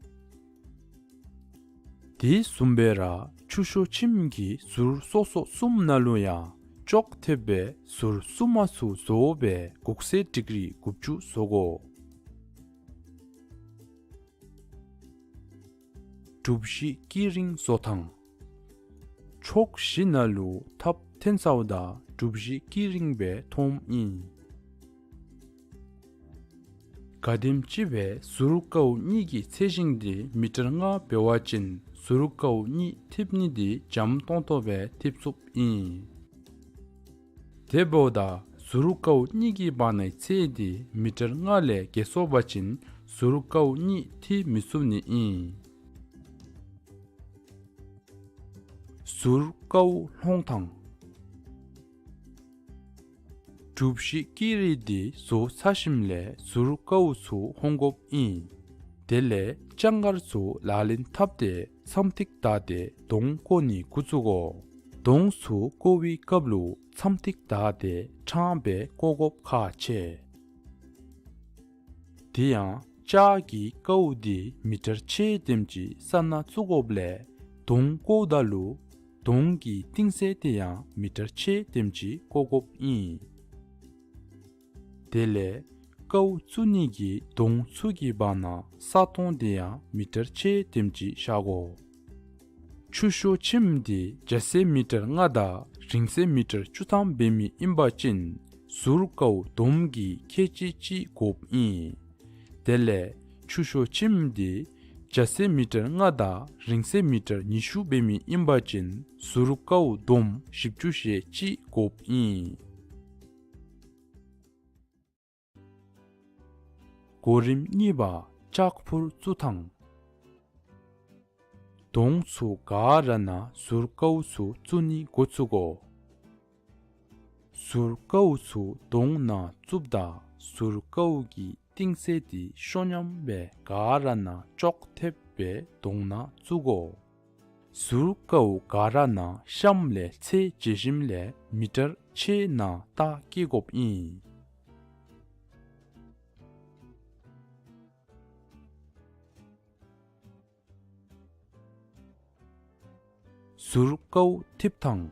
དེ་བཟུམ་སྦེ་ར་ཆུ་ཤོག་ཆིམ་གྱི་ཟུར་སོ་སོ་གསུམ་ནང་ལུ་ཡང་ཅོག་འཐདཔ་སྦེ་ཟུར་གསུམ་མ་ཚུ་བཟོ་སྦེ་འགོག་ཚད་ཌིག་རི་དགུ་བཅུ་བཟོ་དགོ། གྲུ་བཞི་དཀྱི་རིང་བཟོ་ཐངས། ཕྱོགས་བཞི་ནང་ལུ་ཐགཔ་འཐེན་ཚརཝ་ད་གྲུ་བཞི་དཀྱི་རིང་སྦེ་མཐོངམ་ཨིན། ག་དེམ་ཅིག་སྦེ་ཟུར་ཀཝ་གཉིས་ཀྱི་ཚད་ཞིང་འདི་མི་ཊར་ལྔ་འབད་བ་ཅིན་ཟུར་ཀཝ་གཉིས་འཐདཔ་ནི་འདི་འཇམ་ཏོང་ཏོ་སྦེ་འཐདཔ་ཚུགསཔ་ཨིན། དེ་འབདཝ་ད་ཟུར་ཀཝ་གཉིས་ཀྱི་བར་ནའི་ཚད་འདི་མི་ཊར་ལྔ་ལས་བརྒལ་སོང་པ་ཅིན་ཟུར་ཀཝ་གཉིས་འཐད་མི་ཚུགས་ནི་ཨིན། ཟུར་ཀཝ་ལྷོང་ཐངས། གྲུ་བཞི་དཀྱི་རིང་འདི་བཟོ་ཚར་ཞིནམ་ལས་ཟུར་ཀཝ་ཚུ་ལྷོང་དགོཔ་ཨིན། དེ་ལས་ལྕགས་མགར་ཚུ་ལག་ལེན་འཐབ་སྟེ་མཚམས་ཐིག་བདའ་སྟེ་དོང་བརྐོ་ནི་འགོ་བཙུགས་དགོ། དོང་ཚུ་བརྐོ་བའི་སྐབས་ལུ་མཚམས་ཐིག་བདའ་སྟེ་ཕྲང་སྦེ་བརྐོ་དགོཔ་ཁག་ཆེ། དེ་ཡང་ལྕགས་ཀྱི་ཀཝ་འདི་མི་ཊར་ཕྱེད་དེམ་ཅིག་ས་ནང་བཙུགས་དགོཔ་ལས་དོང་བརྐོཝ་ད་ལུ་དོང་གི་གཏིང་ཚད་དེ་ཡང་མི་ཊར་ཕྱེད་དེམ་ཅིག་བརྐོ་དགོཔ་ཨིན། དེ་ལས་ཀཝ་བཙུགས་ནི་གི་དོང་ཚུ་གི་བར་ན་ས་སྟོང་དེ་ཡང་མི་ཊར་ཕྱེད་དེམ་ཅིག་བཞག་དགོ། ཆུ་ཤོག་ཁྱིམ་དེ་རྒྱ་ཚད་མི་ཊར་ལྔ་དང་རིང་ཚད་མི་ཊར་བཅུ་ཐམ་འབད་མི་ཨིན་པ་ཅིན་ཟུར་ཀཝ་དོང་གི་ཁལ་གཅིག་གཅིག་དགོཔ་ཨིན། དེ་ལས་ཆུ་ཤོག་ཁྱིམ་དེ་རྒྱ་ཚད་མི་ཊར་ལྔ་དང་རིང་ཚད་མི་ཊར་ཉི་ཤུ་འབད་མི་ཨིན་པ་ཅིན་ཟུར་ཀཝ་དོང་བཞི་བཅུ་ཞེ་གཅིག་དགོཔ་ཨིན། གོ་རིམ་གཉིས་པ་ལྕགས་ཕུར་བཙུགས་ཐངས། དོང་ཚུ་ག་ར་ནང་ཟུར་ཀཝ་ཚུ་བཙུགས་ནི་འགོ་བཙུགས་དགོ། ཟུར་ཀཝ་ཚུ་དོང་ནང་བཙུགསཔ་ད་ཟུར་ཀཝ་གི་གཏིང་ཚད་དེ་ཤོ་ཉམས་སྦེ་ག་ར་ནང་ཅོག་འཐདཔ་སྦེ་དོང་ནང་བཙུགས་དགོ། ཟུར་ཀཝ་ག་ར་ནང་གཤམ་ལས་ཚད་འཇལ་ཞིནམ་ལས་མི་ཊར་ཕྱེད་ནང་ལྟ་བསྐྱེད་དགོཔ་ཨིན། ཟུར་ཀཝ་འཐིབ་ཐངས།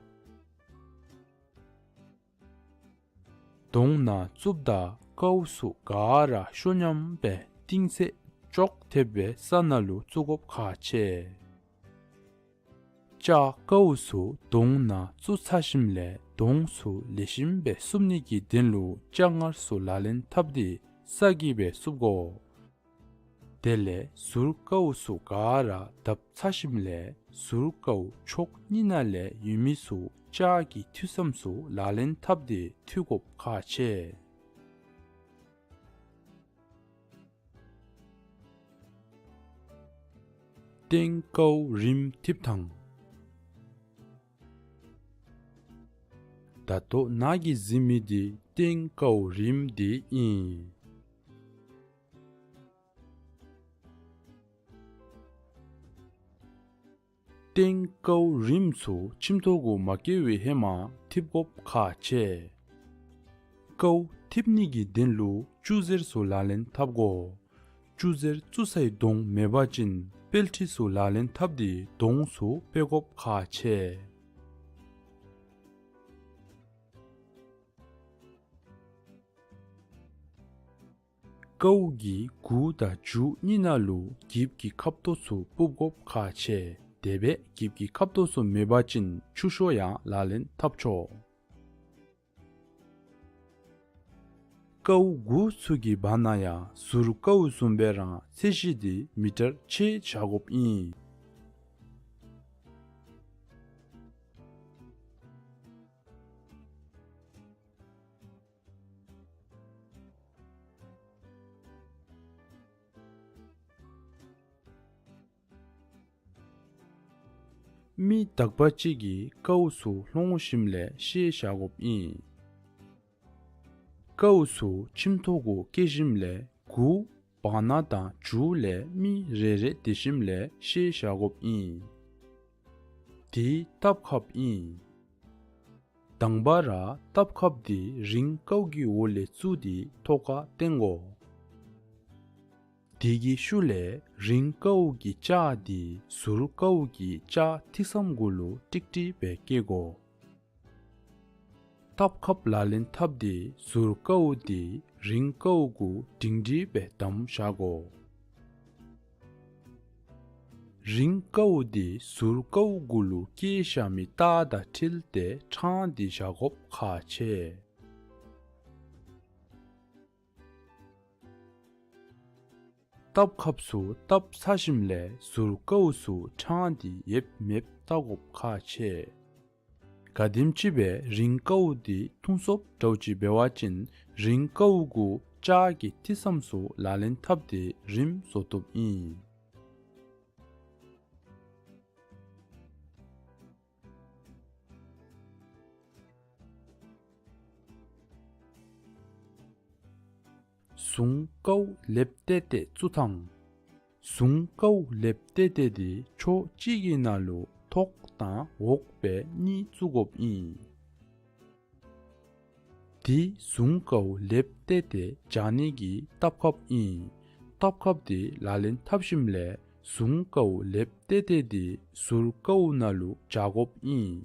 དོང་ནང་བཙུགསཔ་ད་ཀཝ་ཚུ་ག་ར་ཤོ་ཉམས་སྦེ་གཏིང་ཚད་ཅོག་འཐདཔ་སྦེ་ས་ནང་ལུ་བཙུགས་དགོཔ་ཁག་ཆེ། ལྕགས་ཀཝ་ཚུ་དོང་ནང་བཙུགས་ཚར་ཞིནམ་ལས་དོང་ཚུ་ལེགས་ཤོམ་སྦེ་བསུབ་ནི་གི་དོན་ལུ་ལྕགས་ངར་ཚུ་ལག་ལེན་འཐབ་སྟེ་ས་གི་སྦེ་བསུབ་དགོ། དེ་ལས་ཟུར་ཀཝ་ཚུ་ག་ར་བརྡབ་ཚར་ཞིནམ་ལས་ཟུར་ཀཝ་ཕྱོགས་གཉིས་ནང་ལས་ཡོད་མི་ཚུ་ལྕགས་ཀྱི་འཐུས་སམ་ཚུ་ལག་ལེན་འཐབ་སྟེ་འཐུ་དགོཔ་ཁག་ཆེ། སྟེང་ཀཝ་རིམ་འཐིབ་ཐངས། ད་ལྟོ་ནཱ་གིས་གཟིགས་མི་དེ་སྟེང་ཀཝ་རིམ་དེ་ཨིན། སྟེང་ཀཝ་རིམ་ཚུ་ཁྱིམ་ཐོག་གུ་མ་བཀལ་བའི་ཧེ་མ་འཐིབ་དགོཔ་ཁག་ཆེ། ཀཝ་འཐིབ་ནི་གི་དོན་ལུ་ཅུ་གཟེར་ཚུ་ལག་ལེན་འཐབ་དགོ། ཅུ་གཟེར་བཙུགས་སའི་དོང་མེད་པ་ཅིན་དཔལ་ཁྲི་ཚུ་ལག་ལེན་འཐབ་སྟེ་དོང་ཚུ་སྤེལ་དགོཔ་ཁག་ཆེ། ཀཝ་གི་མགུ་དང་མཇུག་གཉིས་ནང་ལུ་འགྱིབ་ཀྱི་ཁབ་ཏོ་ཚུ་སྤུབ་དགོཔ་ཁག་ཆེ། དེ་སྦེ་འགྱིབ་ཀྱི་ཁབ་ཏོ་ཚུ་མེད་པ་ཅིན་ཆུ་ཤོག་ཡང་ལག་ལེན་འཐབ་ཆོག། ཀཝ་མགུ་ཚུ་གི་བར་ན་ཡང་ཟུར་ཀཝ་བཟུམ་སྦེ་རང་ཚད་གཞི་དེ་མི་ཊར་ཕྱེད་བཞག་དགོཔ་ཨིན། མི་དག་པ་ཅིག་གིས་ཀཝ་ཚུ་ལྷོང་ཞིནམ་ལས་ཤེལ་བཞག་དགོཔ་ཨིན། ཀཝ་ཚུ་ཁྱིམ་ཐོག་གུ་བཀལ་ཞིནམ་ལས་མགུ་བར་ན་དང་མཇུག་ལས་མི་རེ་རེ་དེ་ཞིནམ་ལས་ཤེལ་བཞག་དགོཔ་ཨིན། དེ་ཐབ་ཁབ་ཨིན། དང་པ་ར་ཐབ་ཁབ་དེ་རིང་ཀཝ་གི་འོག་ལས་བཙུགས་ཏེ་ཐོག་ཁར་བཏོན་དགོ། དེ་གི་ཤུལ་ལས་རིང་ཀཝ་གི་ལྕགས་དེ་ཟུར་ཀཝ་གི་ལྕགས་འཐིབ་སམ་གུ་ལུ་ཀྲིག་ཀྲི་སྦེ་བཀལ་དགོ། ཐབ་ཁབ་ལག་ལེན་འཐབ་སྟེ་ཟུར་ཀཝ་དེ་རིང་ཀཝ་གུ་སྒྲིང་སྒྲི་སྦེ་བསྡམས་བཞག་དགོ། རིང་ཀཝ་དེ་ཟུར་ཀཝ་གུ་ལུ་བཀལ་བཞག་མི་རྟགས་དང་འཁྲིལ་ཏེ་ཕྲང་སྟེ་བཞག་དགོཔ་ཁག་ཆེ། ཐབ་ཁབ་ཚུ་བཏབ་ཚར་ཞིནམ་ལས་ཟུར་ཀཝ་ཚུ་ཕྲང་སྟེ་ཡོདཔ་མེདཔ་བལྟ་དགོཔ་ཁག་ཆེ། ག་དེམ་ཅིག་སྦེ་རིང་ཀཝ་དེ་ཐུང་སོཔ་འདྲཝ་ཅིག་འབད་བ་ཅིན་རིང་ཀཝ་གུ་ལྕགས་ཀྱི་འཐིབ་སམ་ཚུ་ལག་ལེན་འཐབ་སྟེ་རིམ་བཟོ་བཏུབ་ཨིན། ཟུང་ཀཝ་ལེབ་ཏེ་ཏེ་བཙུགས་ཐངས། ཟུང་ཀཝ་ལེབ་ཏེ་ཏེ་དེ་ཕྱོགས་གཅིག་གི་ནང་ལུ་ཐོག་དང་འོག་སྦེ་གཉིས་བཙུགས་དགོཔ་ཨིན། དེ་ཟུང་ཀཝ་ལེབ་ཏེ་ཏེ་བཞག་ནི་གི་ཐབ་ཁབ་ཨིན། ཐབ་ཁབ་དེ་ལག་ལེན་འཐབ་ཞིནམ་ལས་ཟུང་ཀཝ་ལེབ་ཏེ་ཏེ་དེ་ཟུར་ཀཝ་ནང་ལུ་བཞག་དགོཔ་ཨིན།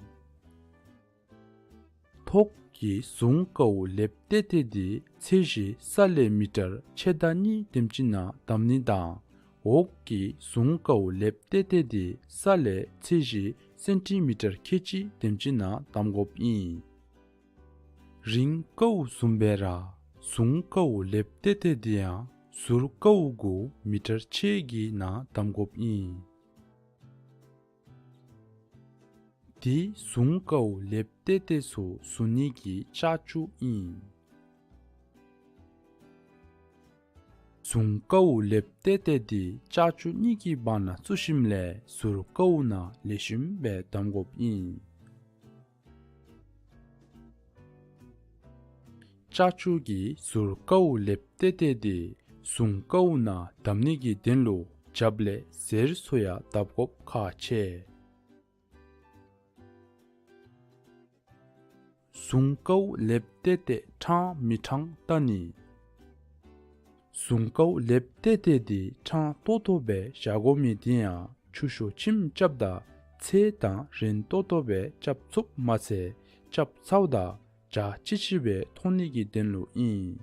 ཐོག་ ཀྱི་ཟུང་ཀཝ་ལེབ་ཏེ་ཏེ་འདི་ཚད་གཞི་ས་ལས་མི་ཊར་ཕྱེད་དང་གཉིས་དེམ་ཅིག་ནང་བསྡམ་ནི་དང་། འོག་གི་ཟུང་ཀཝ་ལེབ་ཏེ་ཏེ་འདི་ས་ལས་ཚད་གཞི་སེན་ཊི་མི་ཊར་ཁལ་གཅིག་དེམ་ཅིག་ནང་བསྡམ་དགོཔ་ཨིན། རིང་ཀཝ་བཟུམ་སྦེ་ར་ཟུང་ཀཝ་ལེབ་ཏེ་ཏེ་འདི་ཡང་ཟུར་ཀཝ་གུ་མི་ཊར་ཕྱེད་ཀྱི་ནང་བསྡམ་དགོཔ་ཨིན། འདི་ཟུང་ཀཝ་ལེབ་ཏེ་ཏེ་ཚུ་བཟོ་ནི་གི་ལྕགས་ཀྱུ་ཨིན། ཟུང་ཀཝ་ལེབ་ཏེ་ཏེ་འདི་ལྕགས་ཀྱུ་གཉིས་ཀྱི་བར་ན་བཙུགས་ཞིནམ་ལས་ཟུར་ཀཝ་ནང་ལེགས་ཤོམ་སྦེ་བསྡམ་དགོཔ་ཨིན། ལྕགས་ཀྱུ་གིས་ཟུར་ཀཝ་ལེབ་ཏེ་ཏེ་འདི་ཟུང་ཀཝ་ནང་བསྡམ་ནི་གི་དོན་ལུ་རྒྱབ་ལས་གཟེར་ཚུ་ཡང་བརྡབ་དགོཔ་ཁག་ཆེ། ཟུང་ཀཝ་ལེབ་ཏེ་ཏེ་ཕྲང་མི་ཕྲང་བལྟ་ནི། ཟུང་ཀཝ་ལེབ་ཏེ་ཏེ་འདི་ཕྲང་ཏོག་ཏོ་སྦེ་བཞག་དགོ་མི་འདི་ཡང་ཆུ་ཤོག་ཁྱིམ་རྐྱབ་ད་ཚད་དང་རན་ཏོག་ཏོ་སྦེ་རྐྱབ་ཚུགསཔ་མ་ཚད་རྐྱབ་ཚརཝ་ད་འཇའ་ཆི་ཆི་སྦེ་མཐོང་ནི་གི་དོན་ལུ་ཨིན།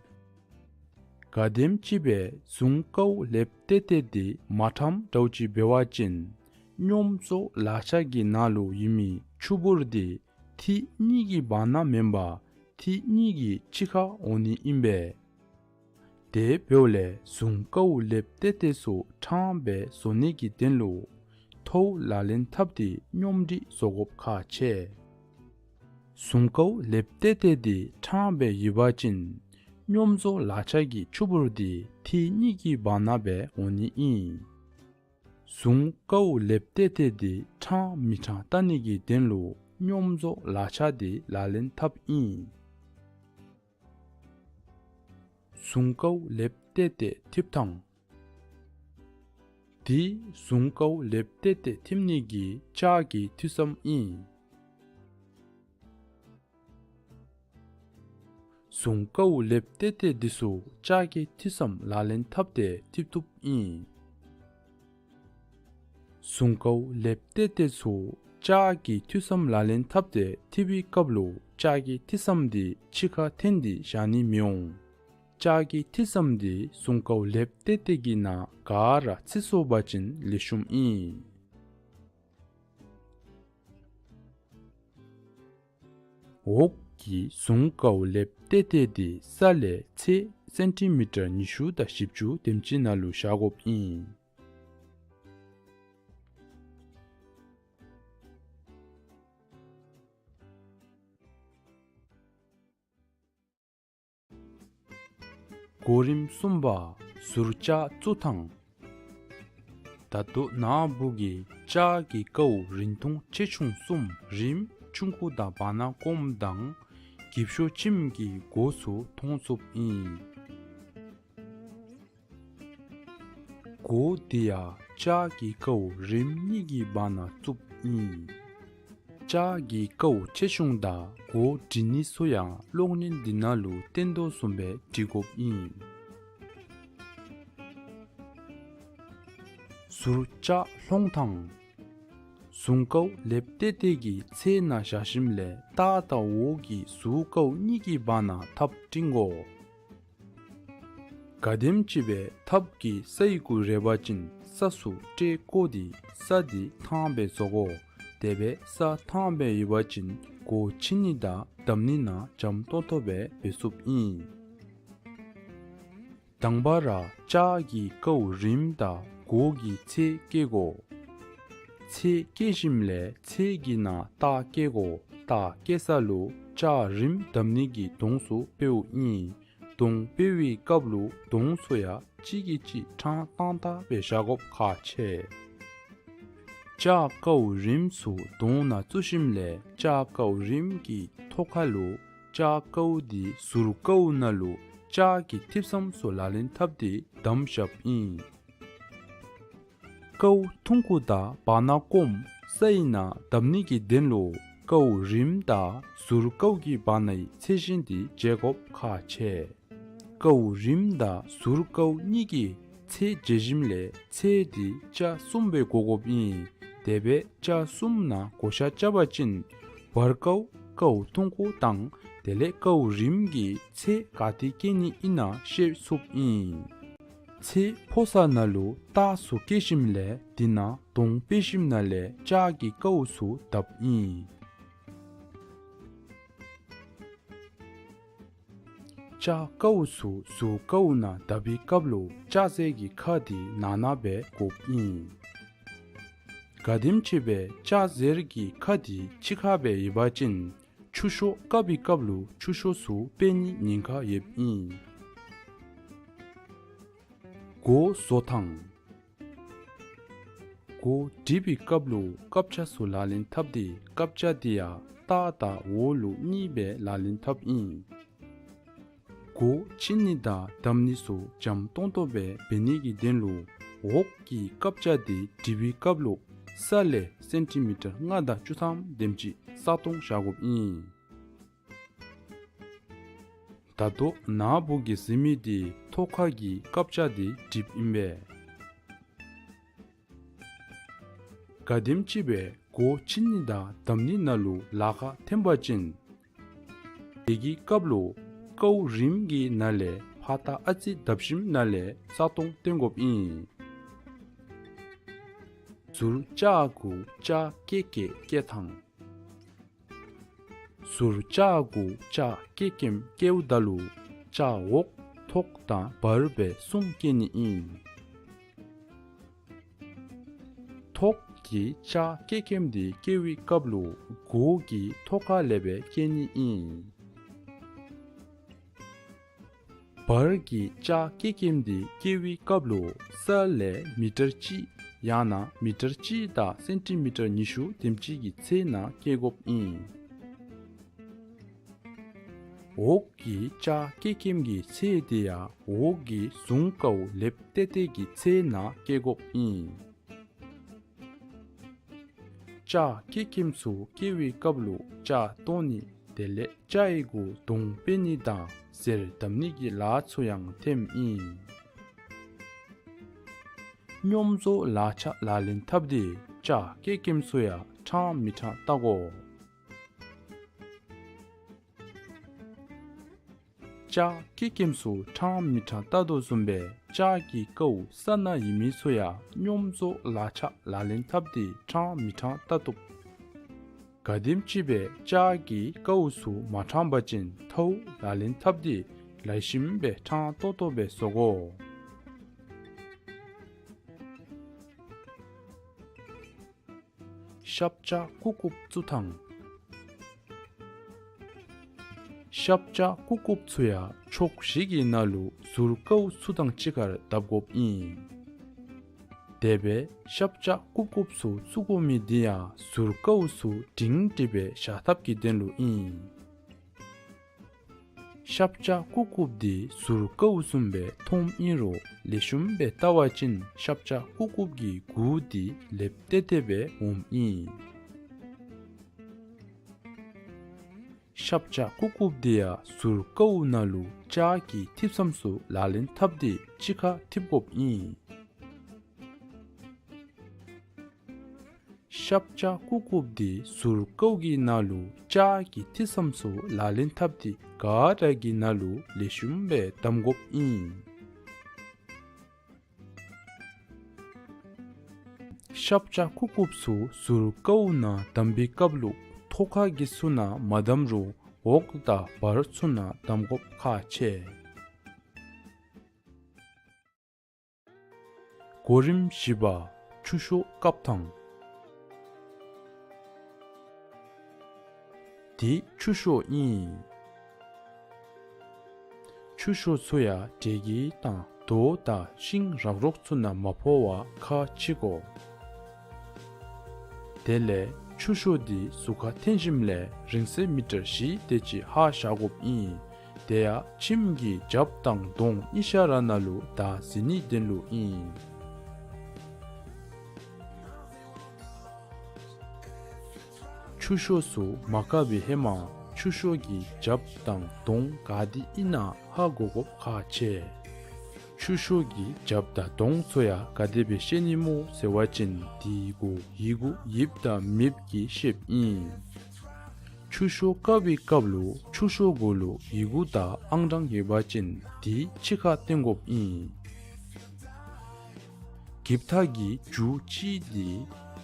ག་དེམ་ཅིག་སྦེ་ཟུང་ཀཝ་ལེབ་ཏེ་ཏེ་འདི་མ་ཕྲངམ་འདྲཝ་ཅིག་འབད་བ་ཅིན་སྙོམས་བཟོ་ལག་ཆ་གི་ནང་ལུ་ཡོད་མི་ཆུ་བུར་འདི་ཐིག་གཉིས་ཀྱི་བར་ན་མེན་པར་ཐིག་གཉིས་ཀྱི་ཕྱི་ཁར་འོང་ནི་ཨིན་པས། དེ་འབདཝ་ལས་ཟུང་ཀཝ་ལེབ་ཏེ་ཏེ་ཚུ་ཕྲང་སྦེ་བཟོ་ནི་གི་དོན་ལུ་མཐོ་ལག་ལེན་འཐབ་སྟེ་སྙོམས་སྒྲིག་བཟོ་དགོཔ་ཁག་ཆེ། ཟུང་ཀཝ་ལེབ་ཏེ་ཏེ་འདི་ཕྲང་སྦེ་ཡོད་པ་ཅིན་སྙོམས་བཟོ་ལག་ཆ་གི་ཆུ་བུར་འདི་ཐིག་གཉིས་ཀྱི་བར་ན་སྦེ་འོང་ནི་ཨིན། ཟུང་ཀཝ་ལེབ་ཏེ་ཏེ་འདི་ཕྲང་མི་ཕྲང་བལྟ་ནི་གི་དོན་ལུ་སྙོམས་བཟོ་ལག་ཆ་འདི་ལག་ལེན་འཐབ་ཨིན། ཟུང་ཀཝ་ལེབ་ཏེ་ཏེ་འཐིབ་ཐངས། འདི་ཟུང་ཀཝ་ལེབ་ཏེ་ཏེ་འཐིབ་ནི་གི་ལྕགས་ཀྱི་འཐིབས་ཟམ་ཨིན། ཟུང་ཀཝ་ལེབ་ཏེ་ཏེ་འདི་ཚུ་ལྕགས་ཀྱི་འཐིབས་ཟམ་ལག་ལེན་འཐབ་སྟེ་འཐིབ་བཏུབ་ཨིན། ཟུང་ཀཝ་ལེབ་ཏེ་ཏེ་ཚུ་ལྕགས་ཀྱི་འཐིབས་ཟམ་ལག་ལེན་འཐབ་སྟེ་འཐིབ་པའི་སྐབས་ལུ་ལྕགས་ཀྱི་འཐིབས་ཟམ་འདི་ཕྱི་ཁར་འཐེན་ཏེ་བཞག་ནི་མི་འོང་། ལྕགས་ཀྱི་འཐིབས་ཟམ་འདི་ཟུང་ཀཝ་ལེབ་ཏེ་ཏེ་གི་ནང་ག་ར་ཚུད་སོང་པ་ཅིན་ལེགས་ཤོམ་ཨིན། འོག་གི་ཟུང་ཀཝ་ལེབ་ཏེ་ཏེ་འདི་ས་ལས་ཚད་སེན་ཊི་མི་ཊར་ཉི་ཤུ་དང་བཞི་བཅུ་དེམ་ཅིག་ནང་ལུ་བཞག་དགོཔ་ཨིན། གོ་རིམ་གསུམ་པ། ཟུར་ལྕགས་བཙུགས་ཐངས། ད་ལྟོ་ནཱ་བུ་གིས་ལྕགས་ཀྱི་ཀཝ་རིང་ཐུང་ཆེ་ཆུང་གསུམ་རིམ་ཆུང་ཀུ་དང་བར་ན་སྐོམ་དང་འགྱིབ་ཤོག་ཁྱིམ་གྱི་སྒོ་ཚུ་མཐོང་ཚུགསཔ་ཨིན། སྒོ་འདི་ཡང་ལྕགས་ཀྱི་ཀཝ་རིམ་གཉིས་ཀྱི་བར་ན་བཙུགསཔ་ཨིན། ལྕགས་ཀྱི་ཀཝ་ཆེ་ཆུང་དང་སྒོ་སྒྲིག་ནི་ཚུ་ཡང་གློག་བརྙན་འདི་ནང་ལུ་སྟོན་དོ་བཟུམ་སྦེ་སྒྲིག་དགོཔ་ཨིན། ཟུར་ལྕགས་ལྷོང་ཐངས། ཟུང་ཀཝ་ལེབ་ཏེ་ཏེ་གི་ཚད་ནང་བཞག་ཞིནམ་ལས་ལྟག་དང་འོག་གི་ཟུར་ཀཝ་གཉིས་ཀྱི་བར་ན་ཐགཔ་བྲིང་དགོ། ག་དེམ་ཅིག་སྦེ་ཐགཔ་གི་སའི་གུ་རེག་པ་ཅིན་ས་ཚུ་སྤྲོད་བཀོ་སྟེ་ས་འདི་ཐང་སྦེ་བཟོ་དགོ། དེ་སྦེ་ས་ཐང་སྦེ་ཡོད་པ་ཅིན་སྒོ་ཕྱེ་ནི་དང་བསྡམ་ནི་ནང་འཇམ་ཏོང་ཏོ་སྦེ་འབད་ཚུགསཔ་ཨིན། དང་པ་ར་ལྕགས་ཀྱི་ཀཝ་རིམ་དང་སྒོ་གི་ཚད་བཀལ་དགོ། ཚད་བཀལ་ཞིནམ་ལས་ཚད་ཀྱི་ནང་རྟགས་བཀལ་དགོ། རྟགས་བཀལ་ས་ལུ་ལྕགས་རིམ་བསྡམ་ནི་གི་དོང་ཚུ་འབདཝ་ཨིན། དོང་འབད་བའི་སྐབས་ལུ་དོང་ཚུ་ཡང་གཅིག་གིས་གཅིག་ཕྲང་ཏང་ཏ་སྦེ་བཞག་དགོཔ་ཁག་ཆེ། ལྕགས་ཀཝ་རིམ་ཚུ་དོང་ནང་བཙུགས་ཞིནམ་ལས་ལྕགས་ཀཝ་རིམ་གྱི་ཐོག་ཁ་ལུ་ལྕགས་ཀཝ་འདི་ཟུར་ཀཝ་ནང་ལུ་ལྕགས་ཀྱི་འཐིབས་ཟམ་ཚུ་ལག་ལེན་འཐབ་སྟེ་བསྡམ་བཞགཔ་ཨིན། ཀཝ་ཐུང་ཀུ་དང་བར་ན་སྐོམ་སའི་ནང་བསྡམ་ནི་གི་དོན་ལུ་ཀཝ་རིམ་དང་ཟུར་ཀཝ་གི་བར་ནའི་ཚད་ཅན་འདི་འཇལ་དགོཔ་ཁག་ཆེ། ཀཝ་རིམ་དང་ཟུར་ཀཝ་གཉིས་ཀྱི་ཚད་འཇལ་ཞིནམ་ལས་ཚད་འདི་ལྕགས་གསུམ་སྦེ་བགོ་དགོཔ་ཨིན། དེ་སྦེ་ལྕགས་གསུམ་ནང་བགོ་བཤའ་རྐྱབ་པ་ཅིན་བར་ཀཝ་ ཀཝ་ཐུང་ཀུ་དང་དེ་ལས་ཀཝ་རིངམོ་གི་ཚད་ག་ཏེ་བཀལ་ནི་ཨིན་ན་ཤེས་ཚུགསཔ་ཨིན། ཚད་ཕོ་ས་ནང་ལུ་ཏག་སུ་བཀལ་ཞིནམ་ལས་དེ་ནང་དོང་སྤེལ་ཞིནམ་ལས་ལྕགས་ཀྱི་ཀཝ་ཚུ་བརྡབ་ཨིན། ལྕགས་ཀཝ་ཚུ་ཟུར་ཀཝ་ནང་བརྡབ་པའི་སྐབས་ལུ་ལྕགས་གཟེར་གྱི་ཁ་དེ་ནང་ན་སྦེ་དགོཔ་ཨིན། ག་དེམ་ཅིག་སྦེ་ལྕགས་གཟེར་གྱི་ཁ་དེ་ཕྱི་ཁར་སྦེ་ཡོད་པ་ཅིན་ཆུ་ཤོག་བཀབ་པའི་སྐབས་ལུ་ཆུ་ཤོག་ཚུ་འཕེན་ནིའི་ཉེན་ཁ་ཡོདཔ་ཨིན། སྒོ་བཟོ་ཐངས། སྒོ་སྒྲིག་པའི་སྐབས་ལུ་ཀབ་ཆ་ཚུ་ལག་ལེན་འཐབ་སྟེ་ཀབ་ཆ་དེ་ཡང་ལྟག་དང་འོག་ལུ་གཉིས་སྦེ་ལག་ལེན་འཐབ་ཨིན། སྒོ་ཕྱེ་ནི་དང་བསྡམ་ནི་ཚུ་འཇམ་ཏོང་ཏོ་སྦེ་འབད་ནི་གི་དོན་ལུ་འོག་གི་ཀབ་ཆ་དེ་སྒྲིག་པའི་སྐབས་ལུ་ས་ལས་སེན་ཊི་མི་ཊར་ལྔ་དང་བཅུ་ཐམ་དེམ་ཅིག་ས་སྟོང་བཞག་དགོཔ་ཨིན། ད་ལྟོ་ན་བུ་གིས་གཟིགས་མི་དེ་ཐོག་ཁ་གི་ཀབ་ཆ་དེ་སྒྲིགཔ་ཨིན་པས། ག་དེམ་ཅིག་སྦེ་སྒོ་ཕྱེ་ནི་དང་བསྡམ་ནི་ནང་ལུ་ལཱ་ཁག་ཐོན་པ་ཅིན་དེ་གི་སྐབས་ལུ་ཀཝ་རིངམོ་གི་ནང་ལས་ཕར་ལྟག་ཨ་ཙི་བརྡབ་ཞིནམ་ལས་ས་སྟོང་བཏོན་དགོཔ་ཨིན། ཟུར་ལྕགས་གུ་ལྕགས་སྐེ་སྐེ་བཀལ་ཐངས། ཟུར་ལྕགས་གུ་ལྕགས་སྐེ་སྐེམ་བཀལཝ་ད་ལུ་ལྕགས་འོག་ཐོག་དང་བར་སྦེ་གསུམ་བཀལ་ནི་ཨིན། ཐོག་གི་ལྕགས་སྐེ་སྐེམ་དེ་བཀལ་བའི་སྐབས་ལུ་སྒོ་གི་ཐོག་ཁ་ལས་སྦེ་བཀལ་ནི་ཨིན། བར་གྱི་ལྕགས་སྐེ་སྐེམ་དེ་བཀལ་བའི་སྐབས་ལུ་ས་ལས་མི་ཊར་གཅིག་ཡང་ན་མི་ཊར་གཅིག་དང་སེན་ཊི་མི་ཊར་ཉི་ཤུ་དེམ་ཅིག་གི་ཚད་ནང་བཀལ་དགོཔ་ཨིན། འོག་གི་ལྕགས་སྐེ་སྐེམ་གྱི་ཚད་དེ་ཡང་འོག་གི་ཟུར་ཀཝ་ལེབ་ཏེ་ཏེ་གི་ཚད་ནང་བཀལ་དགོཔ་ཨིན། ལྕགས་སྐེ་སྐེམ་ཚུ་བཀལ་བའི་སྐབས་ལུ་ལྕགས་བཏོག་ནི་དེ་ལས་ལྕགས་ཡི་གུ་དོང་སྤེལ་ནི་དང་གཟེར་བསྡམ་ནི་གི་ལཱ་ཚུ་ཡང་ཐོནམ་ཨིན། སྙོམས་བཟོ་ལག་ཆ་ལག་ལེན་འཐབ་སྟེ་ལྕགས་སྐེ་སྐེམ་ཚུ་ཡང་ཕྲང་མི་ཕྲང་བལྟ་དགོ། ལྕགས་སྐེ་སྐེམ་ཚུ་ཕྲང་མི་ཕྲང་བལྟ་དོ་བཟུམ་སྦེ་ལྕགས་ཀྱི་ཀཝ་ས་ནང་ཡོད་མི་ཚུ་ཡང་སྙོམས་བཟོ་ལག་ཆ་ལག་ལེན་འཐབ་སྟེ་ཕྲང་མི་ཕྲང་བལྟ་བཏུབ། ག་དེམ་ཅིག་སྦེ་ལྕགས་ཀྱི་ཀཝ་ཚུ་མ་ཕྲང་པ་ཅིན་ཐཝ་ལག་ལེན་འཐབ་སྟེ་ལེགས་ཤོམ་སྦེ་ཕྲང་ཏོག་ཏོ་སྦེ་བཟོ་དགོ། ཤབ་ལྕགས་སྐུགས་སྐུགཔ་བཙུགས་ཐངས། ཤབ་ལྕགས་སྐུགས་སྐུགཔ་ཚུ་ཡང་ཕྱོགས་བཞི་གི་ནང་ལུ་ཟུར་ཀཝ་བཙུགས་ཐངས་གཅིག་ཁར་བརྡབ་དགོཔ་ཨིན། དེ་སྦེ་ཤབ་ལྕགས་སྐུགས་སྐུགཔ་ཚུ་བཙུགས་དགོ་མི་དེ་ཡང་ཟུར་ཀཝ་ཚུ་སྒྲིང་སྒྲི་སྦེ་བཞག་ཐབས་ཀྱི་དོན་ལུ་ཨིན། ཤབ་ལྕགས་སྐུགས་སྐུགཔ་དེ་ཟུར་ཀཝ་བཟུམ་སྦེ་མཐོངམ་ཨིན་རུང་ལེགས་ཤོམ་སྦེ་བལྟ་བ་ཅིན་ཤབ་ལྕགས་སྐུགས་སྐུགཔ་གི་གུ་དེ་ལེབ་ཏེ་ཏེ་སྦེ་འོངམ་ཨིན། ཤབ་ལྕགས་སྐུགས་སྐུགཔ་དེ་ཡང་ཟུར་ཀཝ་ནང་ལུ་ལྕགས་ཀྱི་ཐིབས་ཚམ་ཚུ་ལག་ལེན་འཐབ་སྟེ་གཅིག་ཁར་འཐིབ་དགོཔ་ཨིན། ཤབ་ལྕགས་སྐུགས་སྐུགཔ་དེ་ཟུར་ཀཝ་གི་ནང་ལུ་ལྕགས་ཀྱི་ཐིབས་ཚམ་ཚུ་ལག་ལེན་འཐབ་སྟེ་ག་ར་གི་ནང་ལུ་ལེགས་ཤོམ་སྦེ་བསྡམ་དགོཔ་ཨིན། ཤབ་ལྕགས་སྐུགས་སྐུགཔ་ཚུ་ཟུར་ཀཝ་ནང་བསྡམ་པའི་སྐབས་ལུ་ཐོག་ཁ་གི་ཚུ་ནང་མ་བསྡམ་རུང་འོག་དང་བར་ཚུ་ནང་བསྡམ་དགོཔ་ཁག་ཆེ། གོ་རིམ་བཞི་པ། ཆུ་ཤོག་བཀབ་ཐངས། དེ་ཆུ་ཤོག་ཨིན། ཆུ་ཤོག་ཚུ་ཡང་དྲོ་སྐྱིད་དང་རྡོ་དང་ཤིང་རག་རོག་ཚུ་ནང་མ་ཕོག་པར་ཁ་ཕྱེ་དགོ། དེ་ལས་ཆུ་ཤོག་དེ་ཟུར་ཁར་འཐེན་ཞིནམ་ལས་རིང་ཚད་མི་ཊར་བཞི་དེ་ཅིག་ཧ་བཞག་དགོཔ་ཨིན། དེ་ཡང་ཁྱིམ་གྱི་རྒྱབ་དང་གདོང་གཉིས་ཆ་ར་ནང་ལུ་བདའ་འཛུལ་ནིའི་དོན་ལུ་ཨིན། ཆུ་ཤོག་ཚུ་མ་བཀབ་པའི་ཧེ་མ་ཆུ་ཤོག་གི་རྒྱབ་དང་གདོང་ག་དེ་ཨིན་ན་ཧ་གོ་དགོཔ་ཁག་ཆེ། ཆུ་ཤོག་གི་རྒྱབ་དང་གདོང་ཚུ་ཡང་ག་དེ་སྦེ་ཤེས་ནི་སྨོ་ཟེར་བ་ཅིན་དེ་གུ་ཡི་གུ་ཡིབ་དང་མེདཔ་གིས་ཤེསཔ་ཨིན། ཆུ་ཤོག་བཀབ་པའི་སྐབས་ལུ་ཆུ་ཤོག་གུ་ལུ་ཡི་གུ་དང་ཨང་གྲངས་ཡོད་པ་ཅིན་དེ་ཕྱི་ཁར་བཏོན་དགོཔ་ཨིན། གྱིབ་ཐག་གི་མཇུག་གཅིག་དེ་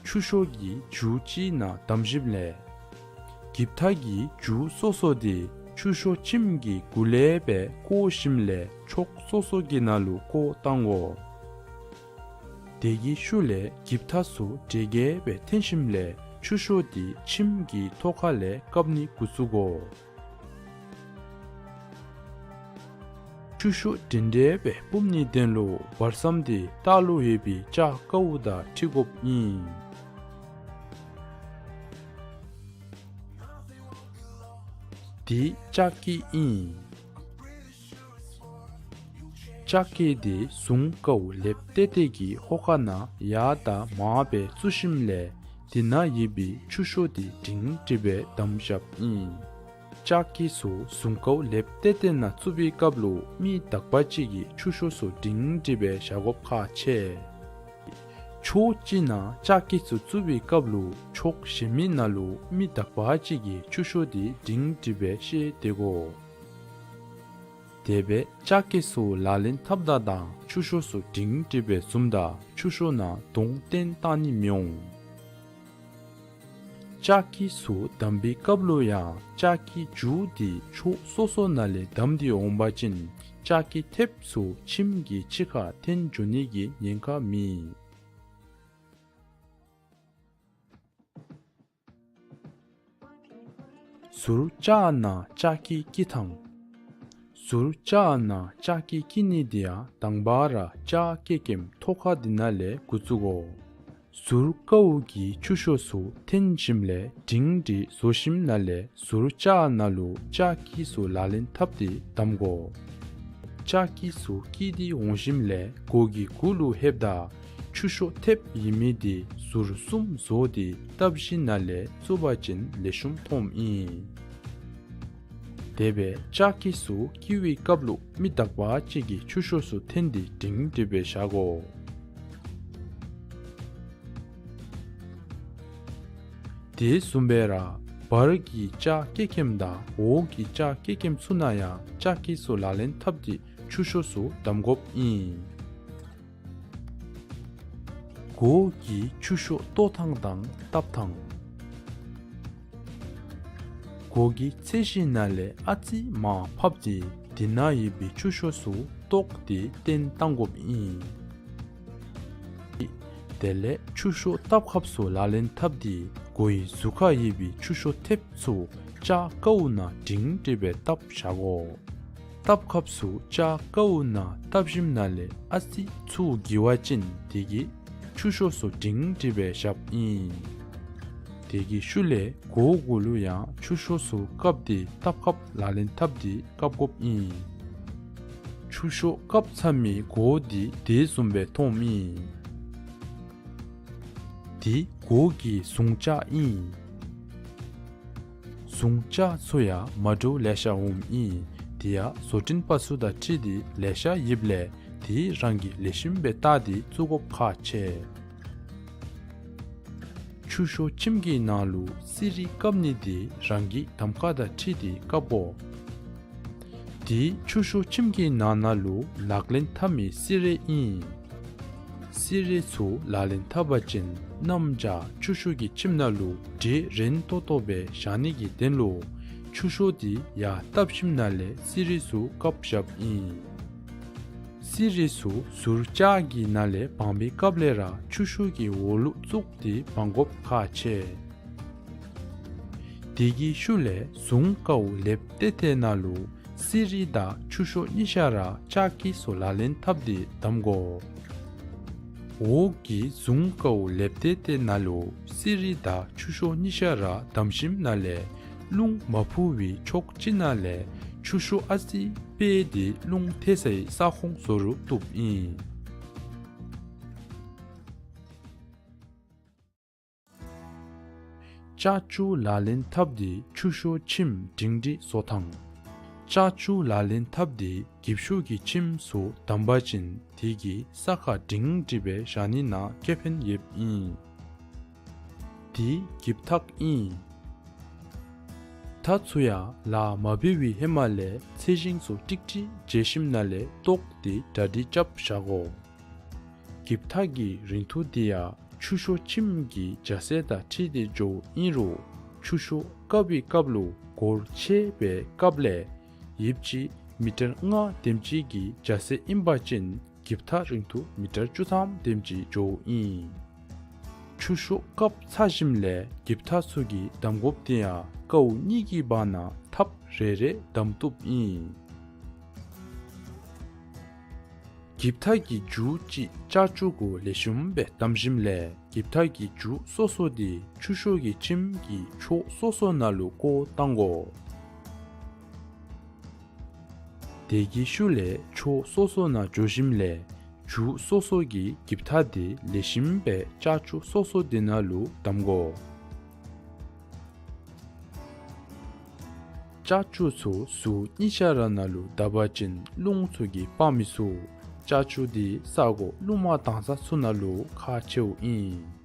ཆུ་ཤོག་གི་མཇུག་གཅིག་ནང་བསྡམ་ཞིནམ་ལས་གྱིབ་ཐག་གི་མཇུག་སོ་སོ་དེ་ཆུ་ཤོག་ཁྱིམ་གྱི་གུ་ལས་སྦེ་བཀོ་ཞིནམ་ལས་ཕྱོགས་སོ་སོ་གི་ནང་ལུ་བཀོ་བཏང་དགོ། དེ་གི་ཤུལ་ལས་གྱིབ་ཐག་ཚུ་གྲལ་གྲལ་སྦེ་འཐེན་ཞིནམ་ལས་ཆུ་ཤོག་དེ་ཁྱིམ་གྱི་ཐོག་ཁ་ལས་བཀབ་ནི་འགོ་བཙུགས་དགོ། ཆུ་ཤོག་གྲལ་གྲལ་སྦེ་སྤུབ་ནིའི་དོན་ལུ་བར་མཚམས་དེ་ལྟག་ལུ་ཡོད་པའི་ལྕགས་ཀཝ་དང་འཁྲིལ་དགོཔ་ཨིན། དེ་ལྕགས་སྐེ་ཨིན། ལྕགས་སྐེ་དེ་གཟུངས་ཀཝ་ལེབ་ཏེ་ཏེ་གི་ཧོ་ཁ་ནང་ཡར་དང་མར་སྦེ་བཙུགས་ཞིནམ་ལས་དེ་ནང་ཡོད་པའི་ཆུ་ཤོག་དེ་སྒྲིང་སྒྲི་སྦེ་བསྡམ་བཞགཔ་ཨིན། ལྕགས་སྐེ་ཚུ་གཟུངས་ཀཝ་ལེབ་ཏེ་ཏེ་ནང་བཙུགས་པའི་སྐབས་ལུ་མི་དག་པ་ཅིག་གིས་ཆུ་ཤོག་ཚུ་སྒྲིང་སྒྲི་སྦེ་བཞག་དགོཔ་ཁག་ཆེ། ཕྱོགས་གཅིག་ནང་ལྕགས་སྐེ་ཚུ་བཙུགས་པའི་སྐབས་ལུ་ཕྱོགས་གཞན་མི་ནང་ལུ་མི་དག་པ་ཅིག་གིས་ཆུ་ཤོག་དེ་སྒྲིང་སྒྲི་སྦེ་བཤེད་དེ་དགོ། དེ་སྦེ་ལྕགས་སྐེ་ཚུ་ལག་ལེན་འཐབ་ད་དང་ཆུ་ཤོག་ཚུ་སྒྲིང་སྒྲི་སྦེ་བཟུམ་ད་ཆུ་ཤོག་ནང་དོང་བཏོན་བཏང་ནི་མི་འོང་། ལྕགས་སྐེ་ཚུ་བསྡམ་པའི་སྐབས་ལུ་ཡང་ལྕགས་སྐེ་མཇུག་དེ་ཕྱོགས་སོ་སོ་ནང་ལས་བསྡམས་ཏེ་འོང་པ་ཅིན་ལྕགས་སྐེ་ཐེབས་ཚུ་ཁྱིམ་གྱི་ཕྱི་ཁར་འཐེན་འགྱོ་ནི་གི་ཉེན་ཁ་མེད། ཟུར་ལྕགས་ནང་ལྕགས་སྐེ་སྐྱི་ཐངས། ཟུར་ལྕགས་ནང་ལྕགས་སྐེ་སྐྱི་ནི་དེ་ཡང་དང་པ་ར་ལྕགས་སྐེ་ཀེམ་ཐོག་ཁ་དེ་ནང་ལས་འགོ་བཙུགས་དགོ། ཟུར་ཀཝ་གི་ཆུ་ཤོག་ཚུ་འཐེན་ཞིནམ་ལས་སྒྲིང་སྒྲི་བཟོ་ཞིནམ་ལས་ཟུར་ལྕགས་ནང་ལུ་ལྕགས་སྐེ་ཚུ་ལག་ལེན་འཐབ་སྟེ་བསྡམ་དགོ། ལྕགས་སྐེ་ཚུ་སྐྱི་སྟེ་འོང་ཞིནམ་ལས་སྒོ་གི་གུ་ལུ་ལྷོདཔ་ད་ཆུ་ཤོག་ཐེབས་ཡོད་མི་དེ་ཟུར་གསུམ་བཟོ་སྟེ་སྟབས་བཞི་ནང་ལས་བཙུགས་པ་ཅིན་ལེགས་ཤོམ་མཐོངམ་ཨིན། དེ་སྦེ་ལྕགས་སྐེ་ཚུ་སྐྱི་བའི་སྐབས་ལུ་མི་དག་པ་ཅིག་གིས་ཆུ་ཤོག་ཚུ་འཐེན་ཏེ་སྒྲིང་སྒྲི་སྦེ་བཞག་དགོ། དེ་བཟུམ་སྦེ་ར་བར་གྱི་ལྕགས་སྐེ་ཀེམ་དང་འོག་གི་ལྕགས་སྐེ་ཀེམ་ཚུ་ནང་ཡང་ལྕགས་སྐེ་ཚུ་ལག་ལེན་འཐབ་སྟེ་ཆུ་ཤོག་ཚུ་བསྡམ་དགོཔ་ཨིན། སྒོ་གི་ཆུ་ཤོག་གཏོར་ཐངས་དང་བཏབ་ཐངས། སྒོ་གི་ཚད་གཞི་ནང་ལས་ཨ་ཙི་མར་ཕབ་སྟེ་དེ་ནང་ཡོད་པའི་ཆུ་ཤོག་ཚུ་བཏོག་སྟེ་བཏོན་བཏང་དགོཔ་ཨིན། དེ་ལས་ཆུ་ཤོག་བཏབ་ཁབ་ཚུ་ལག་ལེན་འཐབ་སྟེ་སྒོའི་ཟུར་ཁར་ཡོད་པའི་ཆུ་ཤོག་ཐེབས་ཚུ་ལྕགས་ཀཝ་ནང་སྒྲིང་སྒྲི་སྦེ་བཏབ་བཞག་དགོ། བཏབ་ཁབ་ཚུ་ལྕགས་ཀཝ་ནང་བཏབ་ཞིནམ་ལས་ཨ་ཙི་ཚུར་བསྒྱིར་བ་ཅིན་དེ་གིས་ཆུ་ཤོག་ཚུ་སྒྲིང་སྒྲི་སྦེ་བཞགཔ་ཨིན། དེ་གི་ཤུལ་ལས་སྒོ་གུ་ལུ་ཡང་ཆུ་ཤོག་ཚུ་བཀབ་སྟེ་བཏབ་ཁབ་ལག་ལེན་འཐབ་སྟེ་བཀབ་དགོཔ་ཨིན། ཆུ་ཤོག་བཀབ་ཚར་མི་སྒོ་དེ་དེ་བཟུམ་སྦེ་མཐོངམ་ཨིན། དེ་སྒོ་གི་གཟུངས་ལྕགས་ཨིན། གཟུངས་ལྕགས་ཚུ་ཡང་མ་འདྲཝ་ལེ་ཤ་འོངམ་ཨིན། དེ་ཡང་བཟོ་སྐྲུན་པ་ཚུ་དང་འཁྲིལ་ཏེ་ལེ་ཤ་ཡོདཔ་ལས་དེ་རང་གིས་ལེགས་ཤོམ་སྦེ་བལྟ་སྟེ་བཙུགས་དགོཔ་ཁག་ཆེ། ཆུ་ཤོག་ཁྱིམ་གྱི་ནང་ལུ་གསེར་རི་བཀབ་ནི་དེ་རང་གི་གདམ་ཁ་དང་འཁྲིལ་ཏེ་བཀབ་དགོ། དེ་ཆུ་ཤོག་ཁྱིམ་གྱི་ནང་ན་ལུ་ལག་ལེན་འཐབ་མི་གསེར་རི་ཨིན། གསེར་རི་ཚུ་ལག་ལེན་འཐབ་པ་ཅིན་གནམ་བྱཱར་ཆུ་ཤོག་གི་ཁྱིམ་ནང་ལུ་འདྲེས་རན་ཏོག་ཏོ་སྦེ་བཞག་ནི་གི་དོན་ལུ་ཆུ་ཤོག་དེ་ཡར་བཏབ་ཞིནམ་ལས་གསེར་རི་ཚུ་བཀབ་བཞགཔ་ཨིན། གསེར་རི་ཚུ་ཟུར་ལྕགས་ཀྱི་ནང་ལས་སྦངས་པའི་སྐབས་ལས་ར་ཆུ་ཤོག་གི་འོག་ལུ་བཙུགས་ཏེ་སྦང་དགོཔ་ཁག་ཆེ། དེ་གི་ཤུལ་ལས་གཟུངས་ཀཝ་ལེབ་ཏེ་ཏེ་ནང་ལུ་གསེར་རི་དང་ཆུ་ཤོག་གཉིས་ཆ་ར་ལྕགས་སྐེ་ཚུ་ལག་ལེན་འཐབ་སྟེ་བསྡམ་དགོ། འོག་གི་གཟུངས་ཀཝ་ལེབ་ཏེ་ཏེ་ནང་ལུ་གསེར་རི་དང་ཆུ་ཤོག་གཉིས་ཆ་ར་བསྡམས་ཞིནམ་ལས་རླུང་མ་ཕུ་བའི་ཕྱོགས་གཅིག་ནང་ལས་ཆུ་ཤོག་ཨ་ཙི་སྤེལ་ཏེ་རླུང་ཐལ་སའི་ས་ཁོངས་བཟོ་རུ་བཏུབ་ཨིན། ལྕགས་ཀྱུ་ལག་ལེན་འཐབ་སྟེ་ཆུ་ཤོག་ཁྱིམ་སྒྲིང་སྒྲི་བཟོ་ཐངས། ལྕགས་ཀྱུ་ལག་ལེན་འཐབ་སྟེ་གྱིབ་ཤོག་གི་ཁྱིམ་ཚུ་བསྡམ་པ་ཅིན་དེ་གིས་ས་ཁར་སྒྲིང་སྒྲི་སྦེ་བཞག་ནི་ནང་ཁེ་ཕན་ཡོདཔ་ཨིན། དེ་གྱིབ་ཐག་ཨིན། ཐག་ཚུ་ཡང་ལཱ་མ་འབད་བའི་ཧེ་མ་ལས་ཚད་ཞེང་ཚུ་ཀྲིག་ཀྲི་འཇལ་ཞིནམ་ལས་བཏོག་སྟེ་གྲ་སྒྲིག་རྐྱབ་བཞག་དགོ། འགྱིབ་ཐག་གི་རིང་ཐུང་འདི་ཡང་ཆུ་ཤོག་ཁྱིམ་གྱི་རྒྱ་ཚད་དང་འཁྲིལ་ཏེ་འགྱོཝ་ཨིན་རུང་ཆུ་ཤོག་བཀབ་པའི་སྐབས་ལུ་གོར་ཆེ་བའི་སྐབས་ལས་ཡིབ་ཅིག་མི་ཊར་ལྔ་དེམ་ཅིག་གི་རྒྱ་ཚད་ཨིན་པ་ཅིན་འགྱིབ་ཐག་རིང་ཐུང་མི་ཊར་བཅུ་ཐམ་དེམ་ཅིག་འགྱོཝ་ཨིན། ཆུ་ཤོག་བཀབ་ཚར་ཞིནམ་ལས་འགྱིབ་ཐག་ཚུ་གི་གདམ་འགོགཔ་འདི་ཡང་ཀཝ་གཉིས་ཀྱི་བར་ན་ཐགཔ་རེ་རེ་གདམ་བཏུབ་ཨིན། འགྱིབ་ཐག་གི་མཇུག་ཅིག་ལྕགས་ཀྱུ་གུ་ལེགས་ཤོམ་སྦེ་བསྡམ་ཞིནམ་ལས་འགྱིབ་ཐག་གི་མཇུག་སོ་སོ་འདི་ཆུ་ཤོག་གི་ཁྱིམ་གྱི་ཕྱོགས་སོ་སོ་ནང་ལུ་བཀོ་བཏང་དགོ། དེ་གི་ཤུལ་ལས་ཕྱོགས་སོ་སོ་ནང་འགྱོ་ཞིནམ་ལས་མཇུག་སོ་སོ་གི་འགྱིབ་ཐག་འདི་ལེགས་ཤོམ་སྦེ་ལྕགས་ཀྱུ་སོ་སོ་འདི་ནང་ལུ་བསྡམ་དགོ། ལྕགས་ཀྱུ་ཚུ་ཟུར་གཉིས་ཆ་ར་ནང་ལུ་བརྡབ་པ་ཅིན་རླུང་ཚུ་གིས་སྤར་མི་ཚུགས། ལྕགས་ཀྱུ་འདི་ས་གོ་རླུང་མ་དྭངས་ས་ཚུ་ནང་ལུ་ཁག་ཆེཝ་ཨིན།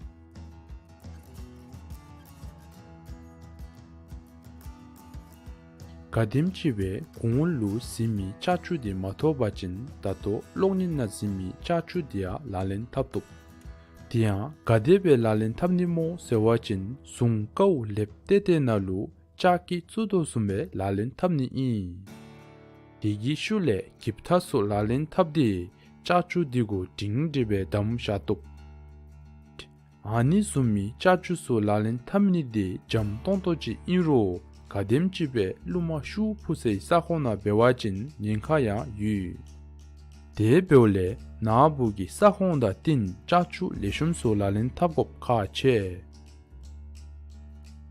ག་དེམ་ཅིག་སྦེ་གོང་ལུ་གཟིགས་མི་ལྕགས་ཀྱུ་འདི་མ་ཐོབ་པ་ཅིན་ད་ལྟོ་གློག་བརྙན་ནང་གཟིགས་མི་ལྕགས་ཀྱུ་འདི་ཡང་ལག་ལེན་འཐབ་བཏུབ། དེ་ཡང་ག་དེ་སྦེ་ལག་ལེན་འཐབ་ནི་སྨོ་ཟེར་བ་ཅིན་གཟུངས་ཀཝ་ལེབ་ཏེ་ཏེ་ནང་ལུ་ལྕགས་ཀྱི་བཙུགས་དོ་བཟུམ་སྦེ་ལག་ལེན་འཐབ་ནི་ཨིན། དེ་གི་ཤུལ་ལས་འགྱིབ་ཐག་ཚུ་ལག་ལེན་འཐབ་སྟེ་ལྕགས་ཀྱུ་འདི་གུ་སྒྲིང་སྒྲི་སྦེ་བསྡམ་བཞག་བཏུབ། ཨ་ནི་བཟུམ་མའི་ལྕགས་ཀྱུ་ཚུ་ལག་ལེན་འཐབ་ནི་འདི་འཇམ་ཏོང་ཏོ་ཅིག་ཨིན་རུང་ག་དེམ་ཅིག་སྦེ་རླུང་མ་ཤུགས་འཕུ་སའི་ས་ཁོངས་ནང་འབད་བ་ཅིན་ཉེན་ཁ་ཡང་ཡོད། དེ་འབདཝ་ལས་ནཱ་བུ་གི་ས་ཁོངས་དང་བསྟུན་ལྕགས་ཀྱུ་ལེགས་ཤོམ་ཚུ་ལག་ལེན་འཐབ་དགོཔ་ཁག་ཆེ།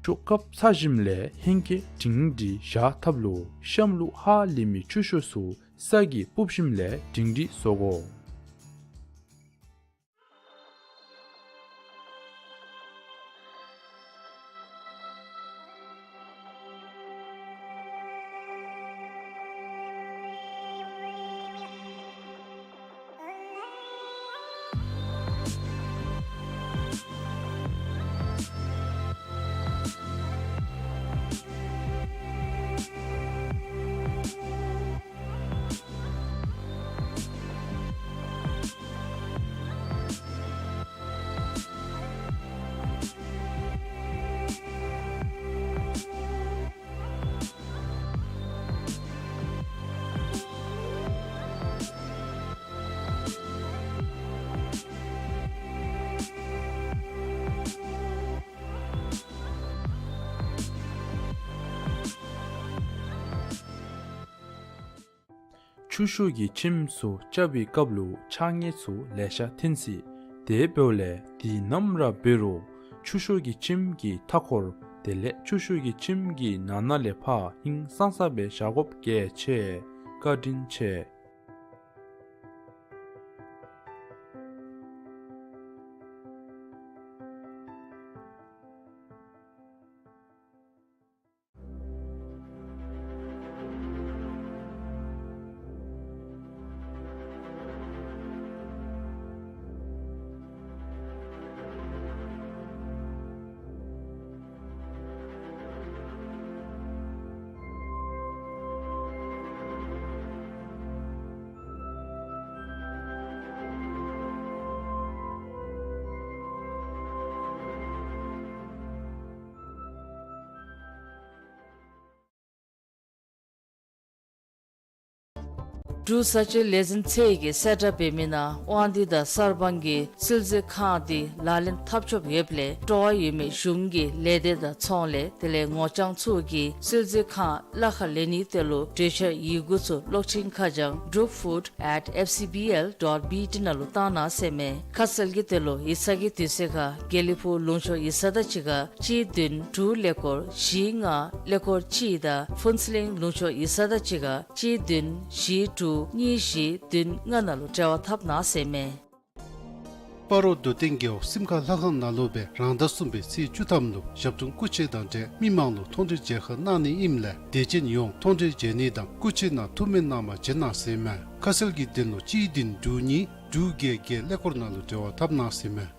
ཆུ་ཤོག་བཀབ་ཚར་ཞིནམ་ལས་ཧེང་སྐལ་སྒྲིང་སྒྲི་བཞག་ཐབས་ལུ་གཤམ་ལུ་ཧ་ལས་མི་ཆུ་ཤོག་ཚུ་ས་གིས་སྤུབ་ཞིནམ་ལས་སྒྲིང་སྒྲི་བཟོ་དགོ། ཆུ་ཤོག་གི་ཁྱིམ་ཚུ་རྐྱབ་པའི་སྐབས་ལུ་ཆག་ཉེས་ཚུ་ལེ་ཤ་ཐོན་སྲིད། དེ་འབདཝ་ལས་དུས་ནམ་ར་འབད་རུང་ཆུ་ཤོག་གི་ཁྱིམ་གྱི་མཐའ་འཁོར་དེ་ལས་ཆུ་ཤོག་གི་ཁྱིམ་གྱི་ནང་ན་ལས་ཕར་ཧིང་སངས་ས་སྦེ་བཞག་དགོཔ་གལ་ཆེ། བཀའ་དྲིན་ཆེ། འབྲུག་བཟའ་སྤྱོད་ལས་འཛིན་ཚད་ཀྱིས་གསལ་བསྒྲགས་འབད་མི་ནང་དབང་འདུས་དང་གསར་སྤང་གི་བསིལ་མཛོད་ཁང་འདི་ལག་ལེན་འཐབ་ཆོགཔ་ཡོདཔ་ལས་སྤྲོ་བ་ཡོད་མི་གཞུང་གི་ལས་སྡེ་དང་ཚོང་ལས་དེ་ལས་ངོ་རྐྱང་ཚུ་གིས་བསིལ་མཛོད་ཁང་གླ་ཁར་ལེན་ནིའི་དོན་ལུ་གྲོས་འཆར་ཡི་གུ་ཚུ་གློག་འཕྲིན་ཁ་བྱང་འབྲུག་ཕུཌ་ཨེཊ་ཨེཕ་སི་བི་ཨེལ་ཌོཊ་བི་ཊི་ནང་ལུ་བཏང་གནང་ཟེར་མས། ཁ་གསལ་གྱི་དོན་ལུ་ཡིག་ཚང་གི་དུས་ཚོད་ཁར་དགེ་ལེགས་ཕུག་ལུང་ཕྱོགས་ཡིག་ཚང་དང་གཅིག་ཁར་གཅིག་བདུན་དྲུག་ཀླད་ཀོར་བཞི་ལྔ་ཀླད་ཀོར་གཅིག་དང་ཕུན་ཚོགས་གླིང་ལུང་ཕྱོགས་ཡིག་ཚང་དང་གཅིག་ཁར་གཅིག་བདུན་བཞི་དྲུག་གཉིས་བཞི་བདུན་ལྔ་ནང་ལུ་འབྲེལ་བ་འཐབ་གནང་ཟེར་མས། སྤ་རོ་རྡོ་སྟེང་རྒེད་འོག་སིམ་ཁ་ལྷ་ཁང་ནང་ལུ་སྦེ་རང་ཟླ་གསུམ་པའི་ཚེས་བཅུ་ཐམ་ལུ་ཞབས་དྲུང་སྐུ་མཆེད་དང་འབྲེལ་མི་མང་ལུ་མཐོང་གྲོལ་མཇལ་ཁ་གནང་ནི་ཨིནམ་ལས་དད་ཅན་ཡོངས་མཐོང་གྲོལ་མཇལ་ནི་དང་སྐུ་མཆེད་ནང་ཐུགས་སྨོན་གནང་བར་བྱོན་གནང་ཟེར་མས། ཁ་གསལ་གྱི་དོན་ལུ་གཅིག་བདུན་དྲུག་གཉིས་དྲུག་བརྒྱད་བརྒྱད་ཀླད་ཀོར་ནང་ལུ་འབྲེལ་བ་འཐབ་གནང་ཟེར་མས།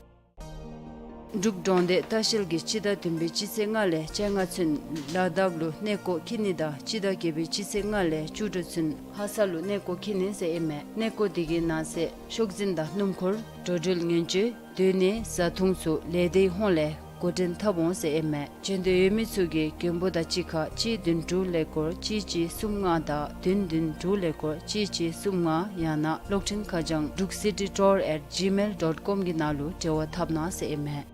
འབྲུག་གྲོང་སྡེ་ལྟ་བཤལ་གྱིས་སྤྱི་ཟླ་བདུན་པའི་སྤྱི་ཚེས་ལྔ་ལས་བཅོ་ལྔ་ཚུན་ལ་དྭགས་ལུ་གནས་སྐོར་འཁྱིད་ནི་དང་སྤྱི་ཟླ་བརྒྱད་པའི་སྤྱི་ཚེས་ལྔ་ལས་བཅུ་དྲུག་ཚུན་ལྷ་ས་ལུ་གནས་སྐོར་འཁྱིད་ནི་ཟེར་ཨིན་མས། གནས་སྐོར་འདི་གི་ནང་གསེས་ཤོག་འཛིན་དང་སྣུམ་འཁོར། འགྲོ་འགྲུལ་ཉེན་བཅོལ། སྡོད་གནས་བཟའ་འཐུང་ཚུ་ལས་སྡེའི་ཧོངས་ལས་འགོ་འདྲེན་འཐབ་འོང་ཟེར་ཨིན་མས། འབྱོན་འདོད་ཡོད་མི་ཚུ་གིས་མགོན་པོ་དང་གཅིག་ཁར་གཅིག་བདུན་དྲུག་ཀླད་ཀོར་གཅིག་གཅིག་གསུམ་ལྔ་དང་བདུན་བདུན་དྲུག་ཀླད་ཀོར་གཅིག་གཅིག་གསུམ་ལྔ་ཡང་ན་གློག་འཕྲིན་ཁ་བྱང་འབྲུག་སི་ཊི་ཊུར་ཨེཊ་ཇི་མེལ་ཌོཊ་ཀོམ་གྱི་ནང་ལུ་འབྲེལ་བ་འཐབ་གནང་ཟེར་ཨིན་མས།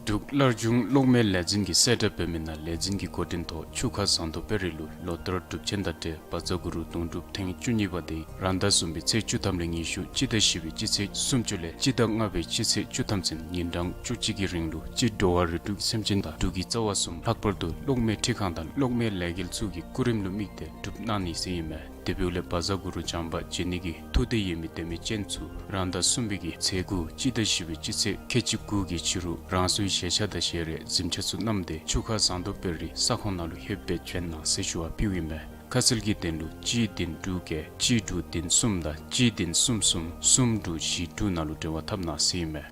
འབྲུག་སླར་འབྱུང་གློག་མེ་ལས་འཛིན་གྱིས་གསལ་བསྒྲགས་འབད་མི་ནང་ལས་འཛིན་གྱི་འགོ་འདྲེན་ཐོག་ཆུ་ཁ་ཟངས་མདོག་དཔལ་རི་ལུ་ལོ་ལྟར་སྒྲུབ་ཆེན་དང་འབྲེལ་བཛྲ་གུ་རུ་གདུང་སྒྲུབ་ཐེངས་བཅུ་གཉིས་པ་དེ་རང་ཟླ་གསུམ་པའི་ཚེས་བཅུ་ཐམ་ལས་ཉི་ཤུ་སྤྱི་ཟླ་བཞི་པའི་སྤྱི་ཚེས་སུམ་ཅུ་ལས་སྤྱི་ཟླ་ལྔ་པའི་སྤྱི་ཚེས་བཅུ་ཐམ་ཚུན་ཉིན་གྲངས་བཅུ་གཅིག་གི་རིང་ལུ་སྤྱིར་འགྲོ་བ་རིགས་དྲུག་གི་སེམས་ཅན་དང་འབྲུག་གི་རྩ་བ་གསུམ་ལྷག་པར་དུ་གློག་མེ་འཕྲུལ་ཁང་དང་གློག་མེ་ལས་འགུལ་ཚུ་གི་སྐུ་རིམ་ལུ་དམིགས་ཏེ་སྒྲུབ་གནང་ནི་ཟེར་ཨིན་མས། དེ་འབདཝ་ལས་བཛྲ་གུ་རུ་བྱམས་པ་མཇལ་ནི་གི་ཐུགས་འདོད་ཡོད་མི་དད་མོས་ཅན་ཚུ་རང་ཟླ་གསུམ་པའི་གི་ཚེས་དགུ་སྤྱི་ཟླ་བཞི་པའི་སྤྱི་ཚེས་ཁལ་གཅིག་དགུ་གི་ཕྱི་རུ་རང་སོའི་བཞེས་ཆས་དང་བཞེས་རས་གཟིམ་ཆས་ཚུ་བསྣམས་ཏེ་ཆུ་ཁ་ཟངས་མདོག་དཔལ་རི་ས་ཁོངས་ནང་ལུ་ལྷོདཔ་སྦེ་བྱོན་གནང་ཟེར་ཞུ་བ་ཕུལཝ་ཨིན་མས། ཁ་གསལ་གྱི་དོན་ལུ་གཅིག་བདུན་དྲུག་བརྒྱད་གཅིག་དྲུག་བདུན་གསུམ་དང་གཅིག་བདུན་གསུམ་གསུམ་གསུམ་དྲུག་བཞི་དྲུག་ནང་ལུ་འབྲེལ་བ་འཐབ་གནང་ཟེར་ཨིན་མས།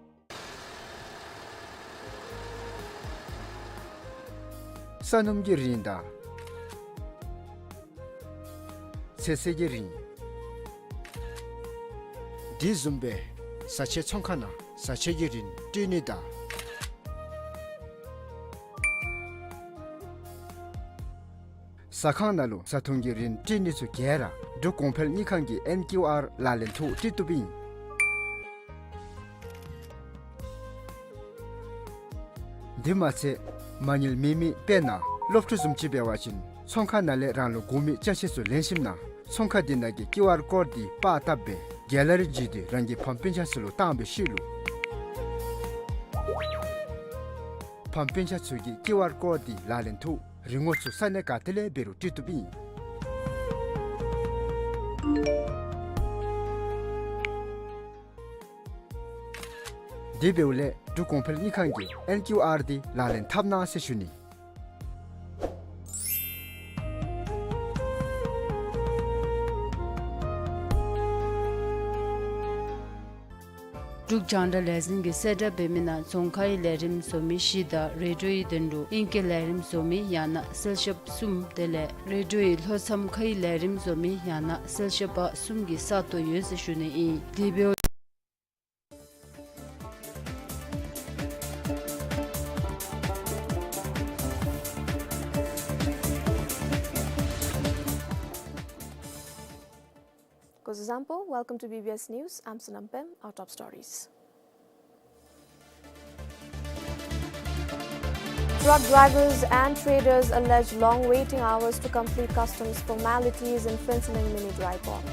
ས་སྣུམ་གྱི་རིན་དང་ཚོད་བསྲེ་གི་རིན། དེ་བཟུམ་སྦེ་བཟའ་ཆས་ཚོང་ཁང་ནང་བཟའ་ཆས་ཀྱི་རིན་སྤྲོད་ནི་དང་ཟ་ཁང་ནང་ལུ་བཟའ་འཐུང་གི་རིན་སྤྲོད་ནི་ཚུ་ག་ར་འབྲུག་གོང་འཕེལ་དངུལ་ཁང་གི་ཨེན་ཀིའུ་ཨར་ལག་ལེན་ཐོག་སྤྲོད་བཏུབ་ཨིན། དེ་མ་ཚད་མ་དངུལ་མེད་མི་དཔེར་ན་སློབ་ཕྲུག་བཟུམ་ཅིག་འབད་བ་ཅིན་ཚོང་ཁང་ནང་ལས་རང་ལུ་དགོ་མི་ཅ་ཆས་ཚུ་ལེན་ཞིནམ་ན་ཚོང་ཁང་དེ་ནང་གི་ཀིའུ་ཨར་ཀོཌ་འདི་པར་བཏབ་སྦེ་གེ་ལ་རི་བརྒྱུད་དེ་རང་གི་ཕམ་སྤུན་ཆ་ཚུ་ལུ་བཏང་བའི་ཤུལ་ལུ་ཕམ་སྤུན་ཆ་ཚུ་གིས་ཀིའུ་ཨར་ཀོཌ་འདི་ལག་ལེན་ཐོག་རིན་གོང་ཚུ་ས་གནས་ག་ཏེ་ལས་འབད་རུང་སྤྲོད་བཏུབ་ཨིན། དེ་འབདཝ་ལས་འབྲུག་གོང་འཕེལ་དངུལ་ཁང་གིས་ཨེན་ཀིའུ་ཨར་འདི་ལག་ལེན་འཐབ་གནང་ཟེར་ཞུ་ནི། འབྲུག་རྒྱང་བསྒྲགས་ལས་འཛིན་གྱིས་གསལ་བསྒྲགས་འབད་མི་ནང་རྫོང་ཁའི་ལས་རིམ་བཟོ་མི་བཞི་དང་རེ་ཌིའོའི་དོན་ལུ་ཨིང་སྐད་ལས་རིམ་བཟོ་མི་ཡང་ན་སེལ་ཞབས་གསུམ་དེ་ལས་རེ་ཌིའོའི་ལྷོ་མཚམས་ཁའི་ལས་རིམ་བཟོ་མི་ཡང་ན་སེལ་ཞབས་པ་གསུམ་གྱི་ས་སྟོང་ཡོད་ཟེར་ཞུ་ནི་ཨིན། དེ་འབདཝ། Kuzuzangpo, welcome to B B S News. I'm Sonam Pem. Our top stories. Truck drivers and traders allege long waiting hours to complete customs formalities in Phuentsholing Mini Dry Port.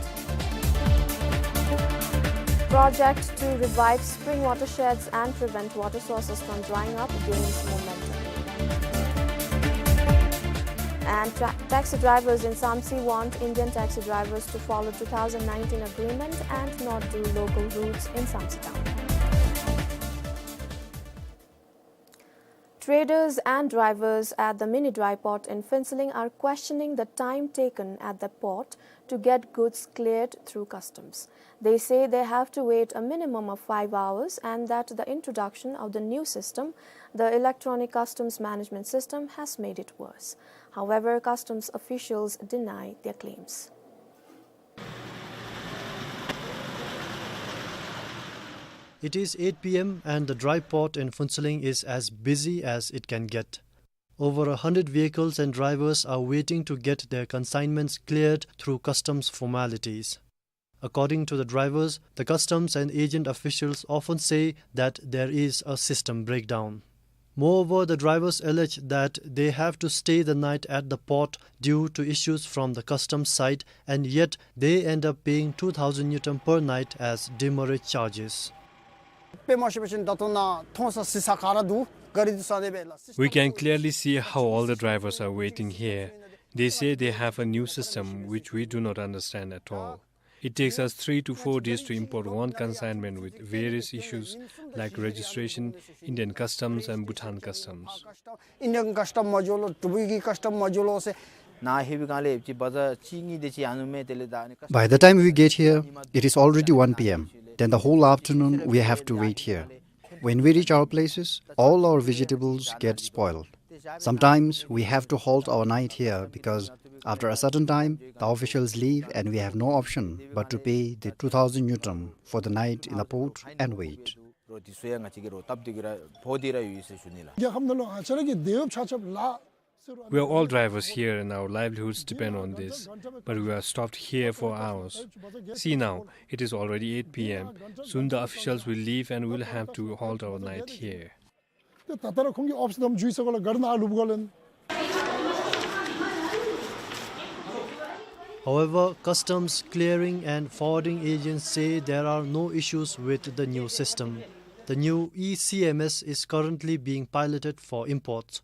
Project to revive spring watersheds and prevent water sources from drying up gains momentum. And tra- taxi drivers in Samtse want Indian taxi drivers to follow two thousand nineteen agreement and not do local routes in Samtse town. Traders and drivers at the mini dry port in Phuentsholing are questioning the time taken at the port to get goods cleared through customs. They say they have to wait a minimum of five hours and that the introduction of the new system, the electronic customs management system, has made it worse. However, customs officials deny their claims. It is eight P M and the dry port in Phuentsholing is as busy as it can get. Over a hundred vehicles and drivers are waiting to get their consignments cleared through customs formalities. According to the drivers, the customs and agent officials often say that there is a system breakdown. Moreover, the drivers allege that they have to stay the night at the port due to issues from the customs side, and yet they end up paying two thousand ngultrum per night as demurrage charges. We can clearly see how all the drivers are waiting here. They say they have a new system which we do not understand at all. It takes us three to four days to import one consignment with various issues like registration, Indian customs and Bhutan customs. Indian custom majulo, Dubai ki custom majulo se. By the time we get here, it is already one P M. Then the whole afternoon we have to wait here. When we reach our places, all our vegetables get spoiled. Sometimes we have to halt our night here because after a certain time, the officials leave and we have no option but to pay the two thousand ngultrum for the night in the port and wait. རོ་དེ་ཚུ་ཡང་ང་བཅས་ཀྱིས་རོ་སྟབས་བདེ་གི་ར་འབོ་སྟེ་ར་ཡོད་ཟེར་ཞུ་ནི་ལགས། རྒྱལ་ཁབ་ནང་ལུ་ང་བཅས་ར་གི་འདོད་ཡོདཔ་ཆ་ཁྱབ་ལགས། We are all drivers here and our livelihoods depend on this, but we are stopped here for hours. See now, it is already eight p m. Soon the officials will leave and we'll have to halt our night here. ད་ད་ལྟོ་ར་ཁོང་གིས་ཨོཕ་སི་དམ་འཇུ་ཡི་ས་གོ་ལུ་ག་ར་ནཱ་ལུསཔ་གོ་ལགས། However, Customs Clearing and Forwarding Agents say there are no issues with the new system. The new E C M S is currently being piloted for imports.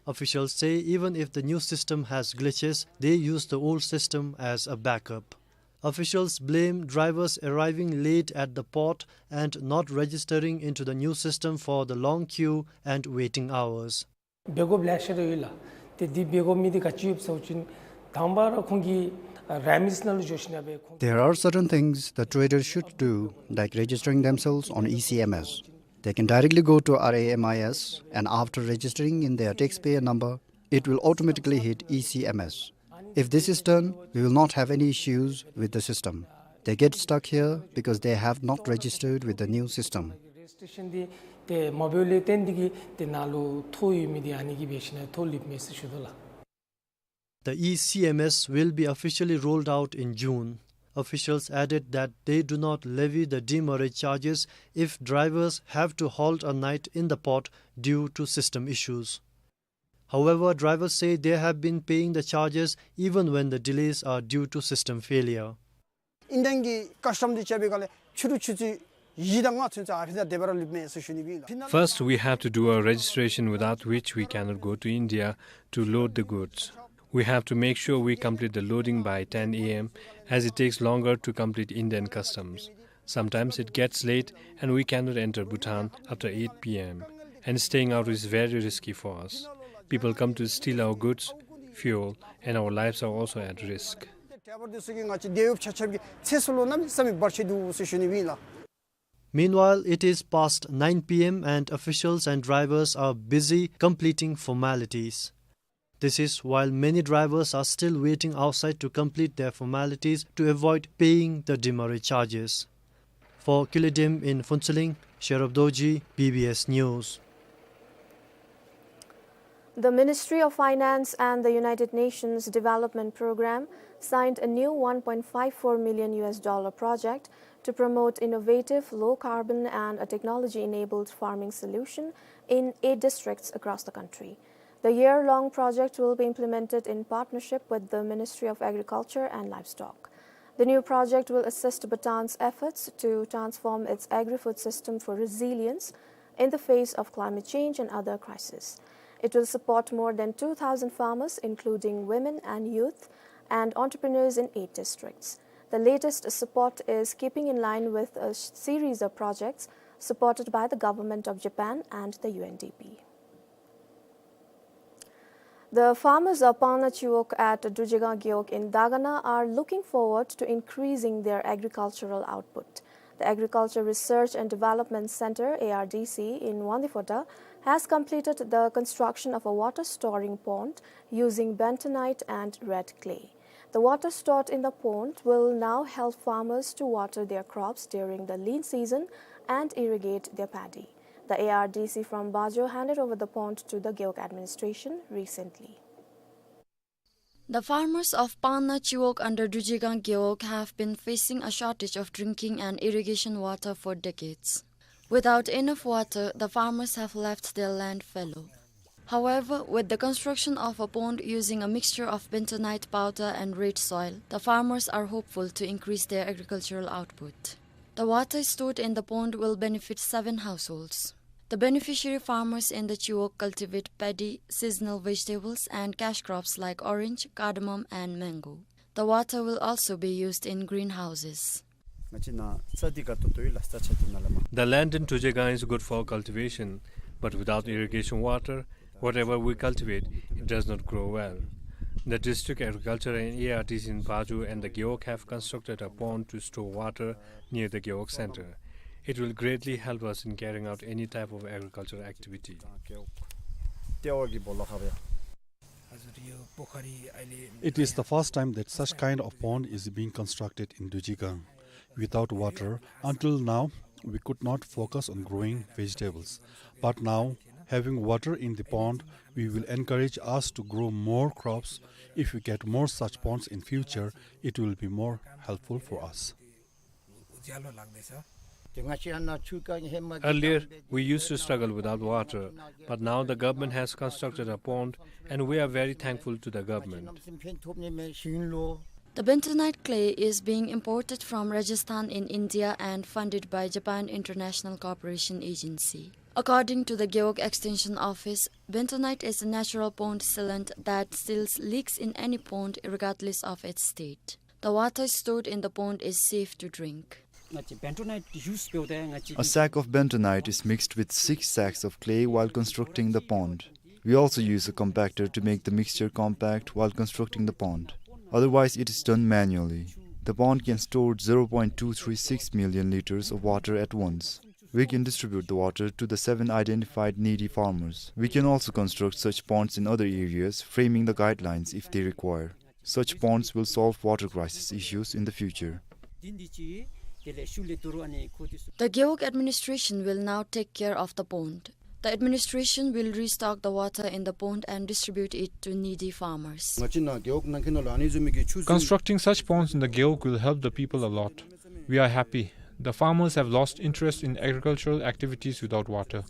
Officials say even if the new system has glitches, they use the old system as a backup. Officials blame drivers arriving late at the port and not registering into the new system for the long queue and waiting hours. འབད་དགོཔ་ལེ་ཤ་ར་ཡོད་ལགས། ཏེ་འདི་འབད་དགོ་མི་འདི་ག་ཅི་ཡོདཔ་ཟེར་བ་ཅིན་དང་པ་ར་ཁོང་གིས་རེ་མིས་ནང་ལུ་འགྱོ་ཞིནམ་སྦེ་ཁོང་། There are certain things the traders should do, like registering themselves on E C M S. They can directly go to R A M I S, and after registering in their taxpayer number, it will automatically hit E C M S. If this is done, we will not have any issues with the system. They get stuck here because they have not registered with the new system. རེ་ཇི་ཊི་རེ་ཤཱན་འདི་ཏེ་མ་འབད་ལས་བརྟེན་ཏེ་གིས་ཏེ་ནཱ་ལུ་ཐོ་ཡོད་མི་འདི་ཨ་ནི་གིས་འབད་ཞིནམ་ཐོ་ལུསཔ་མས་ཟེར་ཞུ་དོ་ལགས། The E C M S will be officially rolled out in June. Officials added that they do not levy the demurrage charges if drivers have to halt a night in the port due to system issues. However, drivers say they have been paying the charges even when the delays are due to system failure. ཨིན་ཌི་ཡཱ་གི་ཀཱསི་ཊམ་འདི་རྐྱབ་པའི་སྒང་ལས་ཆུ་རུད་ཆུ་ཚོད་བཞི་དང་ལྔ་ཚུན་ཚོད་ཨ་ཕི་ནང་སྡོད་པ་ར་ལུསཔ་མས་ཟེར་ཞུ་ནི་ཨིན་ལགས། First, we have to do a registration without which we cannot go to India to load the goods. We have to make sure we complete the loading by ten a m as it takes longer to complete Indian customs. Sometimes it gets late and we cannot enter Bhutan after eight p m. And staying out is very risky for us. People come to steal our goods, fuel, and our lives are also at risk. ཌའི་བར་འདི་ཚུ་གིས་ང་བཅས་འདོད་ཡོདཔ་ཆ་ཁྱབ་ཀྱི་ཚེ་སྲོག་ལུ་གནམ་མེད་ས་མེད་བར་ཆད་འདུག་ཟེར་ཞུ་ནི་ཨིན་ལགས། Meanwhile, it is past nine p m and officials and drivers are busy completing formalities. This is while many drivers are still waiting outside to complete their formalities to avoid paying the demurrage charges. For Kile Dem in Phuentsholing, Sherub Dorji, B B S News. The Ministry of Finance and the United Nations Development Programme signed a new one point five four million U S dollar project to promote innovative, low-carbon and a technology-enabled farming solution in eight districts across the country. The year-long project will be implemented in partnership with the Ministry of Agriculture and Livestock. The new project will assist Bhutan's efforts to transform its agri-food system for resilience in the face of climate change and other crises. It will support more than two thousand farmers, including women and youth, and entrepreneurs in eight districts. The latest support is keeping in line with a sh-, series of projects supported by the government of Japan and the U N D P. The farmers of Pangna Chiwog at Drujegang Gewog in Dagana are looking forward to increasing their agricultural output. The Agriculture Research and Development Center, A R D C, in Wangdue Phodrang has completed the construction of a water storing pond using bentonite and red clay. The water stored in the pond will now help farmers to water their crops during the lean season and irrigate their paddy. The A R D C from Bajo handed over the pond to the Gewog administration recently. The farmers of Pangna Chiwog under Drujegang Gewog have been facing a shortage of drinking and irrigation water for decades. Without enough water, the farmers have left their land fallow. However, with the construction of a pond using a mixture of bentonite powder and red soil, the farmers are hopeful to increase their agricultural output. The water stored in the pond will benefit seven households. The beneficiary farmers in the Chiwog cultivate paddy, seasonal vegetables, and cash crops like orange, cardamom, and mango. The water will also be used in greenhouses. ང་བཅས་ནཱ་རྩྭ་འདི་ག་ཏོག་ཏོ་ཡོད་ལགས། རྩྭ་ཆ་འདི་ནང་ལས་མར། The land in Drujegang is good for cultivation, but without irrigation water, whatever we cultivate, it does not grow well. The District Agriculture and A R D C in Bajo and the Gewog have constructed a pond to store water near the Gewog center. It will greatly help us in carrying out any type of agricultural activity. It is the first time that such kind of pond is being constructed in Dujigang. Without water, until now, we could not focus on growing vegetables. But now, having water in the pond, we will encourage us to grow more crops. If we get more such ponds in future, it will be more helpful for us. Earlier, we used to struggle without water, but now the government has constructed a pond, and we are very thankful to the government. The bentonite clay is being imported from Rajasthan in India and funded by Japan International Cooperation Agency. According to the Gewog Extension Office, bentonite is a natural pond sealant that seals leaks in any pond regardless of its state. The water stored in the pond is safe to drink. A sack of bentonite is mixed with six sacks of clay while constructing the pond. We also use a compactor to make the mixture compact while constructing the pond. Otherwise, it is done manually. The pond can store zero point two three six million liters of water at once. We can distribute the water to the seven identified needy farmers. We can also construct such ponds in other areas, framing the guidelines if they require. Such ponds will solve water crisis issues in the future. The Gewog administration will now take care of the pond. The administration will restock the water in the pond and distribute it to needy farmers. Constructing such ponds in the Gewog will help the people a lot. We are happy. The farmers have lost interest in agricultural activities without water.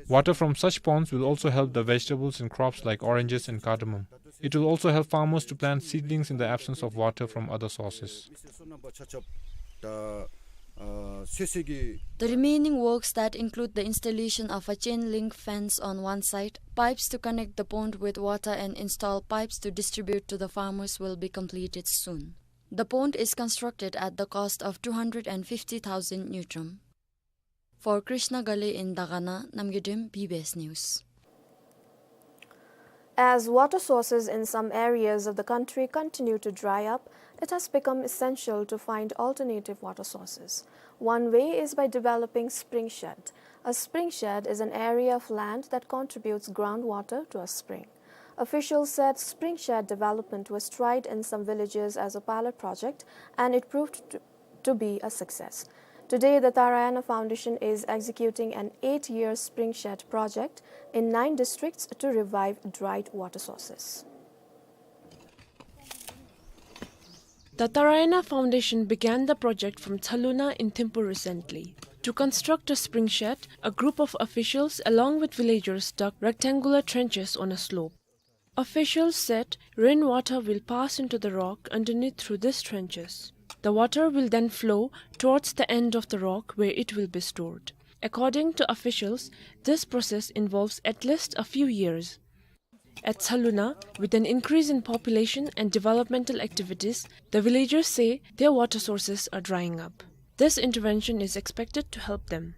Water from such ponds will also help the vegetables and crops like oranges and cardamom. It will also help farmers to plant seedlings in the absence of water from other sources. The remaining works that include the installation of a chain link fence on one side, pipes to connect the pond with water and install pipes to distribute to the farmers will be completed soon. The pond is constructed at the cost of two hundred and fifty thousand ngultrum. For Krishna Ghale in Dagana, Namgay Dem, B B S News. As water sources in some areas of the country continue to dry up, it has become essential to find alternative water sources. One way is by developing spring shed. A spring shed is an area of land that contributes groundwater to a spring. Officials said spring shed development was tried in some villages as a pilot project, and it proved to, to be a success. Today, the Tarayana Foundation is executing an eight-year spring shed project in nine districts to revive dried water sources. The Tarayana Foundation began the project from Tsaluna in Thimphu recently. To construct a spring shed, a group of officials along with villagers dug rectangular trenches on a slope. Officials said rainwater will pass into the rock underneath through these trenches. The water will then flow towards the end of the rock where it will be stored. According to officials, this process involves at least a few years. At Tsaluna, with an increase in population and developmental activities, the villagers say their water sources are drying up. This intervention is expected to help them.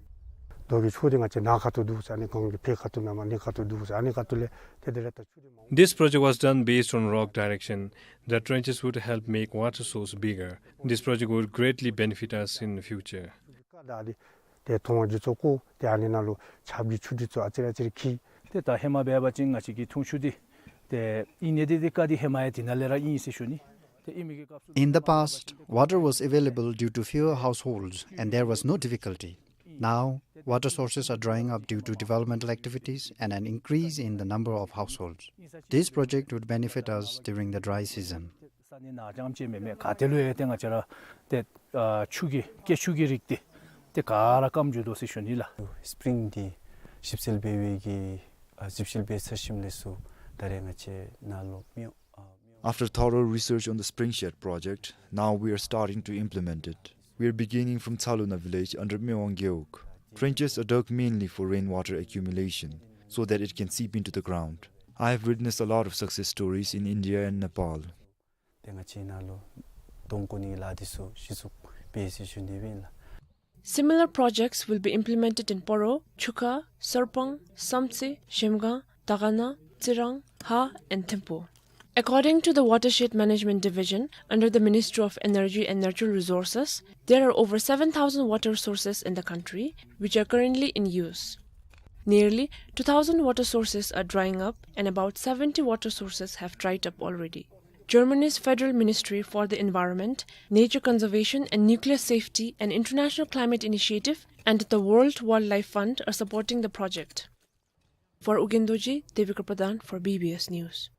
རྡོ་གི་ཆུ་དེ་ང་བཅས་ནཱ་ཁ་ཐུག་འདུག་ཟེར། ཨ་ནི་གངས་ཀྱི་ཕྱི་ཁ་ཐུག་མེན་པར་ནི་ཁ་ཐུག་འདུག་ཟེར། ཨ་ནི་ཁ་ཐུག་ལས་དེ་དེ་ལས་ད་ཆུ་དེ་མང་། This project was done based on rock direction. The trenches would help make water source bigger. This project would greatly benefit us in the future. དེ་མཐོང་བ་འདི་ཚུ་བཀོ་སྟེ་ཨ་ནི་ནང་ལུ་ཆརཔ་གི་ཆུ་འདི་ཚུ་ཨ་ཙི་རེ་ཨ་ཙི་རེ་འཁྱིལ། ཏེ་ད་ཧེ་མ་འབད་བ་ཅིན་ང་བཅས་ཀྱི་འཐུང་ཆུ་འདི་ཏེ་ཨིན་ནི་འདི་ཏེ་ཀ་འདི་ཧེ་མ་ཡང་འདི་ནང་ལས་ར་ཨིན་ཟེར་ཞུ་ནི། ཏེ་ཨིན་མི་གི་སྐབས་སུ། In the past, water was available due to fewer households and there was no difficulty. Now, water sources are drying up due to developmental activities and an increase in the number of households. This project would benefit us during the dry season. ས་གནས་ནང་རྐྱངམ་ཅིག་མེན་མེན་ག་ཏེ་ལུ་ཡང་ཏེ་ང་བཅས་ར་ཏེ་ཨ་ཆུ་གི་སྐྱེད་ཆུ་གི་རིགས་འདི་ཏེ་ག་ར་སྐམ་འགྱོ་དོ་ཟེར་ཞུ་ནི་ལགས། སྤྲིན་འདི་ཞིབ་འཚོལ་འབད་བའི་གི་ཨ་ཞིབ་འཚོལ་འབད་ཚར་ཞིནམ་ལས་སུ་ད་རེས་ང་བཅས་ནཱ་ལུ་མིའུ་ཨ་མིའུ། After thorough research on the spring shed project, now we are starting to implement it. We are beginning from Tsaluna village under Mewang Gewog. Trenches are dug mainly for rainwater accumulation, so that it can seep into the ground. I have witnessed a lot of success stories in India and Nepal. ཏེ་ང་བཅས་ནཱ་ལུ་དོང་བརྐོ་ནི་གི་ལཱ་འདི་ཚུ་གཞི་བཙུགས་འབད་ཡི་ཟེར་ཞུ་ནི་ཨིན་ལགས། Similar projects will be implemented in Poro, Chukha, Sarpang, Samtse, Shemgang, Dagana, Tsirang, Ha, and Thimphu. According to the Watershed Management Division under the Ministry of Energy and Natural Resources, there are over seven thousand water sources in the country which are currently in use. Nearly two thousand water sources are drying up and about seventy water sources have dried up already. Germany's Federal Ministry for the Environment, Nature Conservation and Nuclear Safety, an international climate initiative, and the World Wildlife Fund are supporting the project. For Ugyen Dorji, Devika Pradhan for B B S News.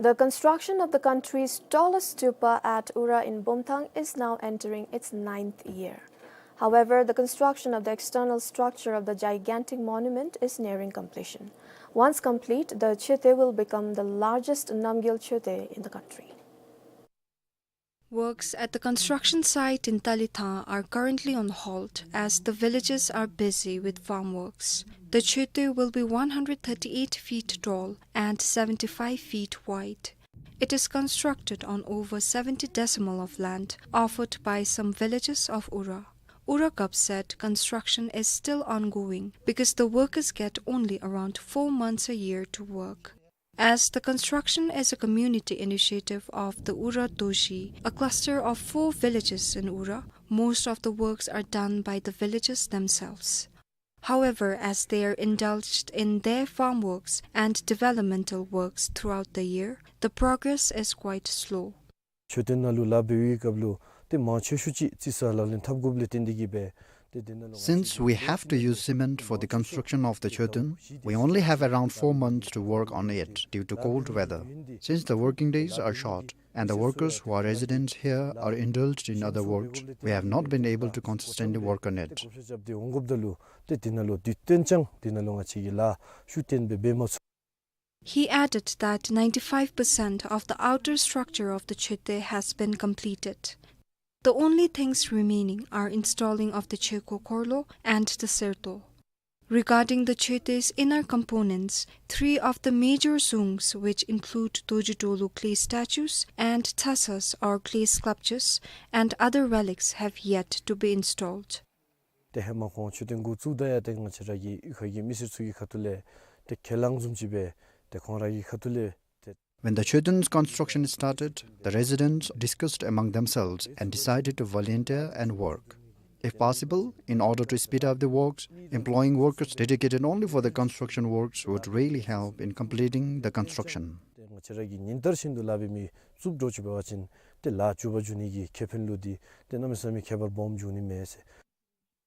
The construction of the country's tallest stupa at Ura in Bumthang is now entering its ninth year. However, the construction of the external structure of the gigantic monument is nearing completion. Once complete, the Choeten will become the largest Namgyel Choeten in the country. Works at the construction site in Talithang are currently on hold as the villagers are busy with farm works. The Choeten will be one hundred thirty-eight feet tall and seventy-five feet wide. It is constructed on over seventy decimal of land offered by some villagers of Ura. Ura Gap said construction is still ongoing because the workers get only around four months a year to work. As the construction is a community initiative of the Ura Dorji, a cluster of four villages in Ura, most of the works are done by the villagers themselves. However, as they are indulged in their farm works and developmental works throughout the year, the progress is quite slow. མཆོད་རྟེན་ནང་ལུ་ལཱ་འབད་བའི་སྐབས་ལུ་ཏེ་མང་ཆེ་ཤོས་ཅིག་རྩིས་ས་ལག་ལེན་འཐབ་དགོཔ་ལས་བརྟེན་ཏེ་གིས་སྦེ་ཏེ་དེ་ནང་ལུ་Since we have to use cement for the construction of the Choeten, we only have around four months to work on it due to cold weather. Since the working days are short and the workers who are resident here are indulged in other works, we have not been able to consistently work on it. ཏེ་འོང་དགོཔ་ད་ལུ་ཏེ་དེ་ནང་ལུ་དུས་སྟོན་ཅིག་དེ་ནང་ལུ་ང་བཅས་ཀྱིས་ལཱ་ཤུགས་བཏོན་སྦེ་འབད་མ་ཚུགས། He added that ninety-five percent of the outer structure of the Choeten has been completed. The only things remaining are installing of the Cheko Khorlo and the Serto. Regarding the Choeten's inner components, three of the major dzungs, which include Dorji Drolu clay statues and thasas or clay sculptures, and other relics, have yet to be installed. ཏེ་ཧེ་མ་ཁོང་མཆོད་རྟེན་འགོ་བཙུགས་ད་ཡང་ཏེ་ང་བཅས་ར་གི་གཡུས་ཁ་གི་མི་སེར་ཚུ་གི་ཁ་ཐུག་ལས་ཏེ་ཁས་བླངས་བཟུམ་ཅིག་སྦེ་ཏེ་ཁོང་ར་གི་ཁ་ཐུག་ལས་ཏེ། When the Choeten's construction started, the residents discussed among themselves and decided to volunteer and work. If possible, in order to speed up the works, employing workers dedicated only for the construction works would really help in completing the construction. ཏེ་ང་བཅས་ར་གིས་ཉིན་ལྟར་བཞིན་དུ་ལཱ་འབད་མི་བཙུགས་འགྱོ་ཅི་འབད་བ་ཅིན་ཏེ་ལཱ་མགྱོགས་པ་འགྱོ་ནི་གི་ཁེ་ཕན་ལུ་འདི་ཏེ་གནམ་མེད་ས་མེད་ཁྱད་པར་སྦོམ་འགྱོ་ནི་མས་ཟེར།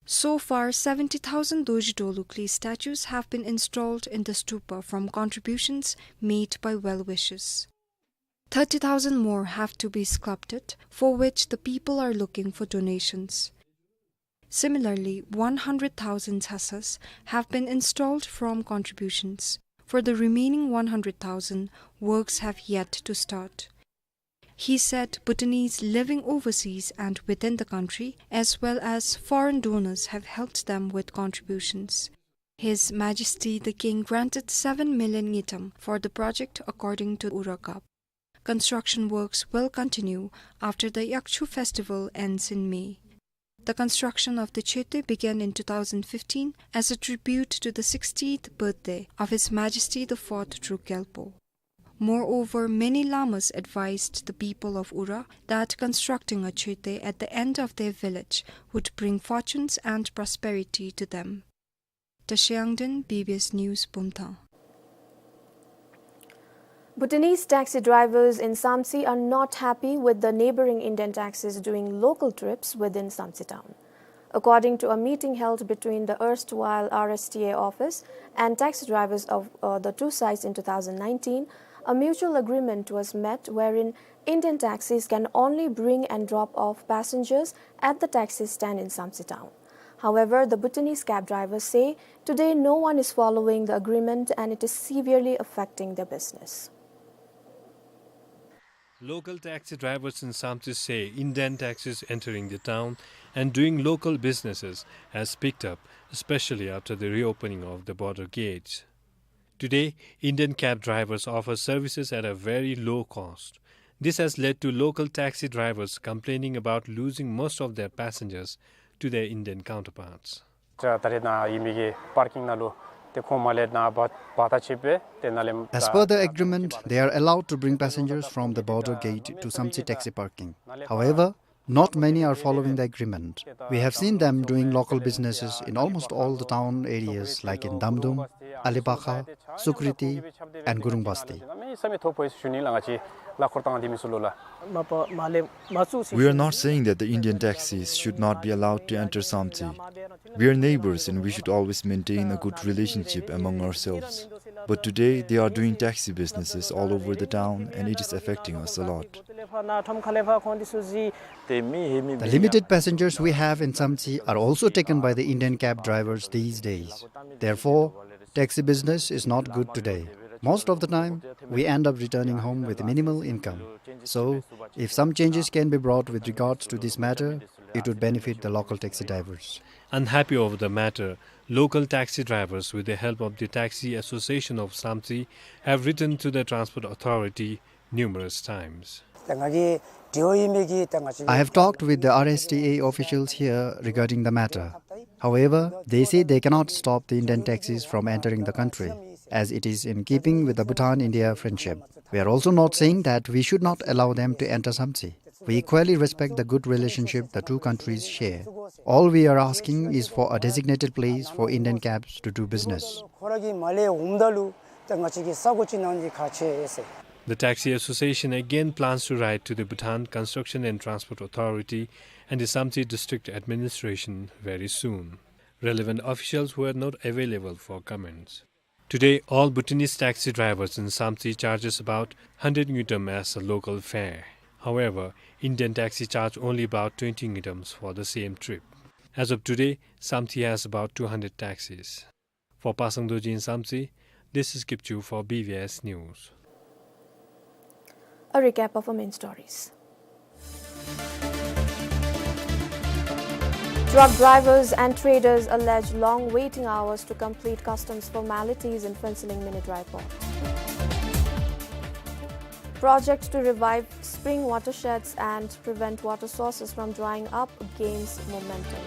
So far, seventy thousand Dorji Drolu clay statues have been installed in the stupa from contributions made by well-wishers. Thirty thousand more have to be sculpted, for which the people are looking for donations. Similarly, one hundred thousand thasas have been installed from contributions. For the remaining one hundred thousand, works have yet to start. He said Bhutanese living overseas and within the country, as well as foreign donors, have helped them with contributions. His Majesty the King granted seven million ngultrum for the project, according to Ura Gap. Construction works will continue after the Yakchu festival ends in May. The construction of the Choeten began in two thousand fifteen as a tribute to the sixtieth birthday of His Majesty the Fourth Druk Gyalpo. Moreover, many lamas advised the people of Ura that constructing a Choeten at the end of their village would bring fortunes and prosperity to them. Tashi Yangden, B B S News, Bumthang. Bhutanese taxi drivers in Samtse are not happy with the neighboring Indian taxis doing local trips within Samtse town. According to a meeting held between the erstwhile R S T A office and taxi drivers of, uh, the two sides in two thousand nineteen, a mutual agreement was met wherein Indian taxis can only bring and drop off passengers at the taxi stand in Samtse town. However, the Bhutanese cab drivers say today no one is following the agreement and it is severely affecting their business. Local taxi drivers in Samtse say Indian taxis entering the town and doing local businesses has picked up, especially after the reopening of the border gates. Today, Indian cab drivers offer services at a very low cost. This has led to local taxi drivers complaining about losing most of their passengers to their Indian counterparts. ད་རེས་ནཱ་ཡོད་མི་གི་པར་ཀིང་ནང་ལུ་ ཏེ་ཁོང་མར་ལས་ནཱ་འབག་འབག་ད་ཆེ་བས་ཏེ་ནཱ་ལས། As per the agreement, they are allowed to bring passengers from the border gate to Samtse taxi parking. However, not many are following the agreement. We have seen them doing local businesses in almost all the town areas like in Damdum, Alibakha, Sukriti, and Gurungbasti. We are not saying that the Indian taxis should not be allowed to enter Samtse. We are neighbors and we should always maintain a good relationship among ourselves. But today, they are doing taxi businesses all over the town and it is affecting us a lot. The limited passengers we have in Samtse are also taken by the Indian cab drivers these days. Therefore, taxi business is not good today. Most of the time, we end up returning home with minimal income. So, if some changes can be brought with regards to this matter, it would benefit the local taxi drivers. Unhappy over the matter, local taxi drivers, with the help of the Taxi Association of Samtse, have written to the Transport Authority numerous times. I have talked with the R S T A officials here regarding the matter. However, they say they cannot stop the Indian taxis from entering the country, as it is in keeping with the Bhutan-India friendship. We are also not saying that we should not allow them to enter Samtse. We equally respect the good relationship the two countries share. All we are asking is for a designated place for Indian cabs to do business. The Taxi Association again plans to write to the Bhutan Construction and Transport Authority and the Samtse District Administration very soon. Relevant officials were not available for comments. Today, all Bhutanese taxi drivers in Samtse charges about hundred ngultrum as a local fare. However, Indian taxi charge only about twenty ngultrums for the same trip. As of today, Samtse has about two hundred taxis. For Pasang Dorji in Samtse, this is Kipchu for B V S News. A recap of our main stories. Truck drivers and traders allege long waiting hours to complete customs formalities in Phuentsholing Mini Dry Port. Project to revive spring watersheds and prevent water sources from drying up gains momentum.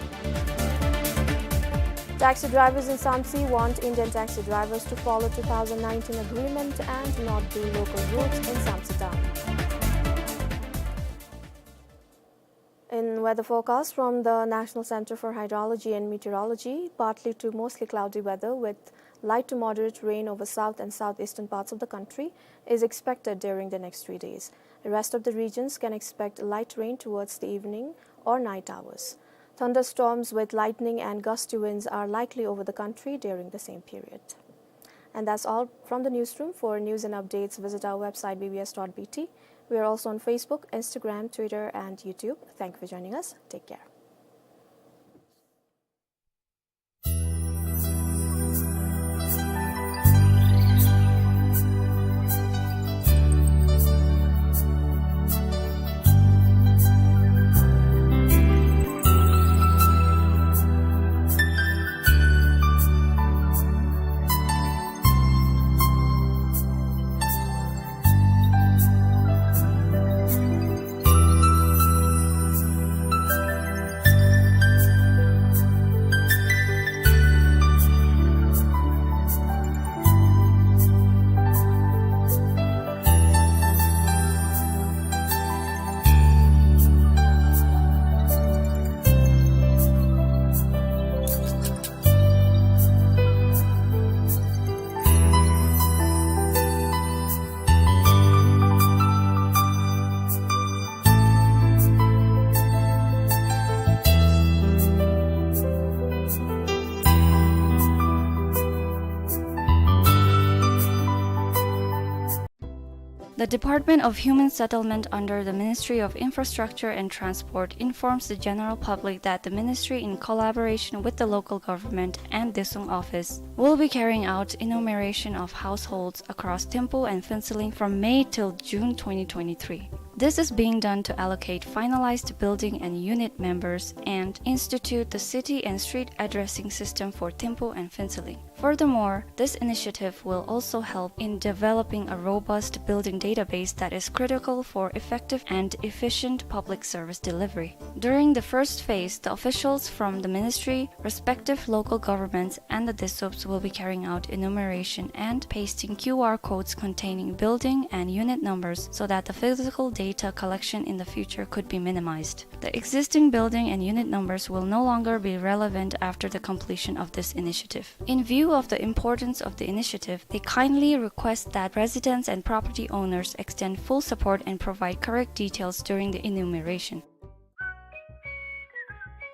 Taxi drivers in Samtse want Indian taxi drivers to follow two thousand nineteen agreement and not do local routes in Samtse town. In weather forecast from the National Center for Hydrology and Meteorology, partly to mostly cloudy weather with light to moderate rain over south and southeastern parts of the country is expected during the next three days. The rest of the regions can expect light rain towards the evening or night hours. Thunderstorms with lightning and gusty winds are likely over the country during the same period. And that's all from the newsroom. For news and updates, visit our website B B S dot B T. We are also on Facebook, Instagram, Twitter, and YouTube. Thank you for joining us. Take care. The Department of Human Settlement under the Ministry of Infrastructure and Transport informs the general public that the ministry, in collaboration with the local government and Daesung office, will be carrying out enumeration of households across Thimphu and Phuentsholing from May till June twenty twenty-three. This is being done to allocate finalized building and unit members and institute the city and street addressing system for Thimphu and Phuentsholing. Furthermore, this initiative will also help in developing a robust building database that is critical for effective and efficient public service delivery. During the first phase, the officials from the ministry, respective local governments, and the DISOBs will be carrying out enumeration and pasting Q R codes containing building and unit numbers so that the physical data collection in the future could be minimized. The existing building and unit numbers will no longer be relevant after the completion of this initiative. In view of the importance of the initiative, they kindly request that residents and property owners extend full support and provide correct details during the enumeration.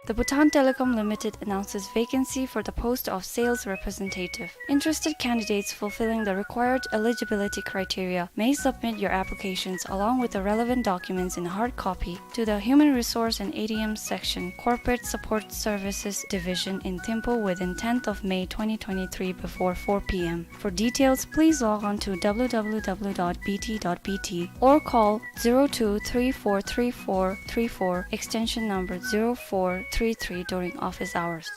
The Bhutan Telecom Limited announces vacancy for the post of sales representative. Interested candidates fulfilling the required eligibility criteria may submit your applications along with the relevant documents in hard copy to the Human Resource and A D M Section, Corporate Support Services Division in Thimphu within tenth of May twenty twenty-three before four p m. For details, please log on to w w w dot b t dot b t or call zero two three four three four three four, extension number zero four three three, during office hours.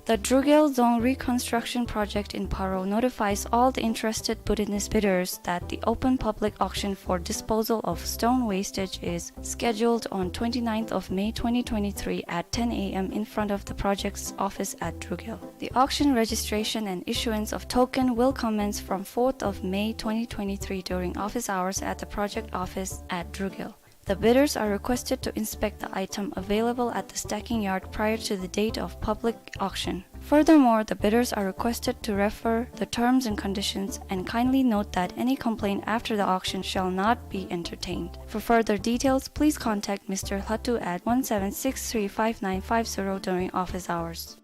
The Drugel Dzong Reconstruction Project in Paro notifies all the interested Bhutanese bidders that the open public auction for disposal of stone wastage is scheduled on twenty-ninth of May twenty twenty-three at ten a m in front of the project's office at Drugel. The auction registration and issuance of token will commence from fourth of May twenty twenty-three during office hours at the project office at Drugel. The bidders are requested to inspect the item available at the stacking yard prior to the date of public auction. Furthermore, the bidders are requested to refer the terms and conditions and kindly note that any complaint after the auction shall not be entertained. For further details, please contact Mister Lhatu at one seven six three five nine five zero during office hours.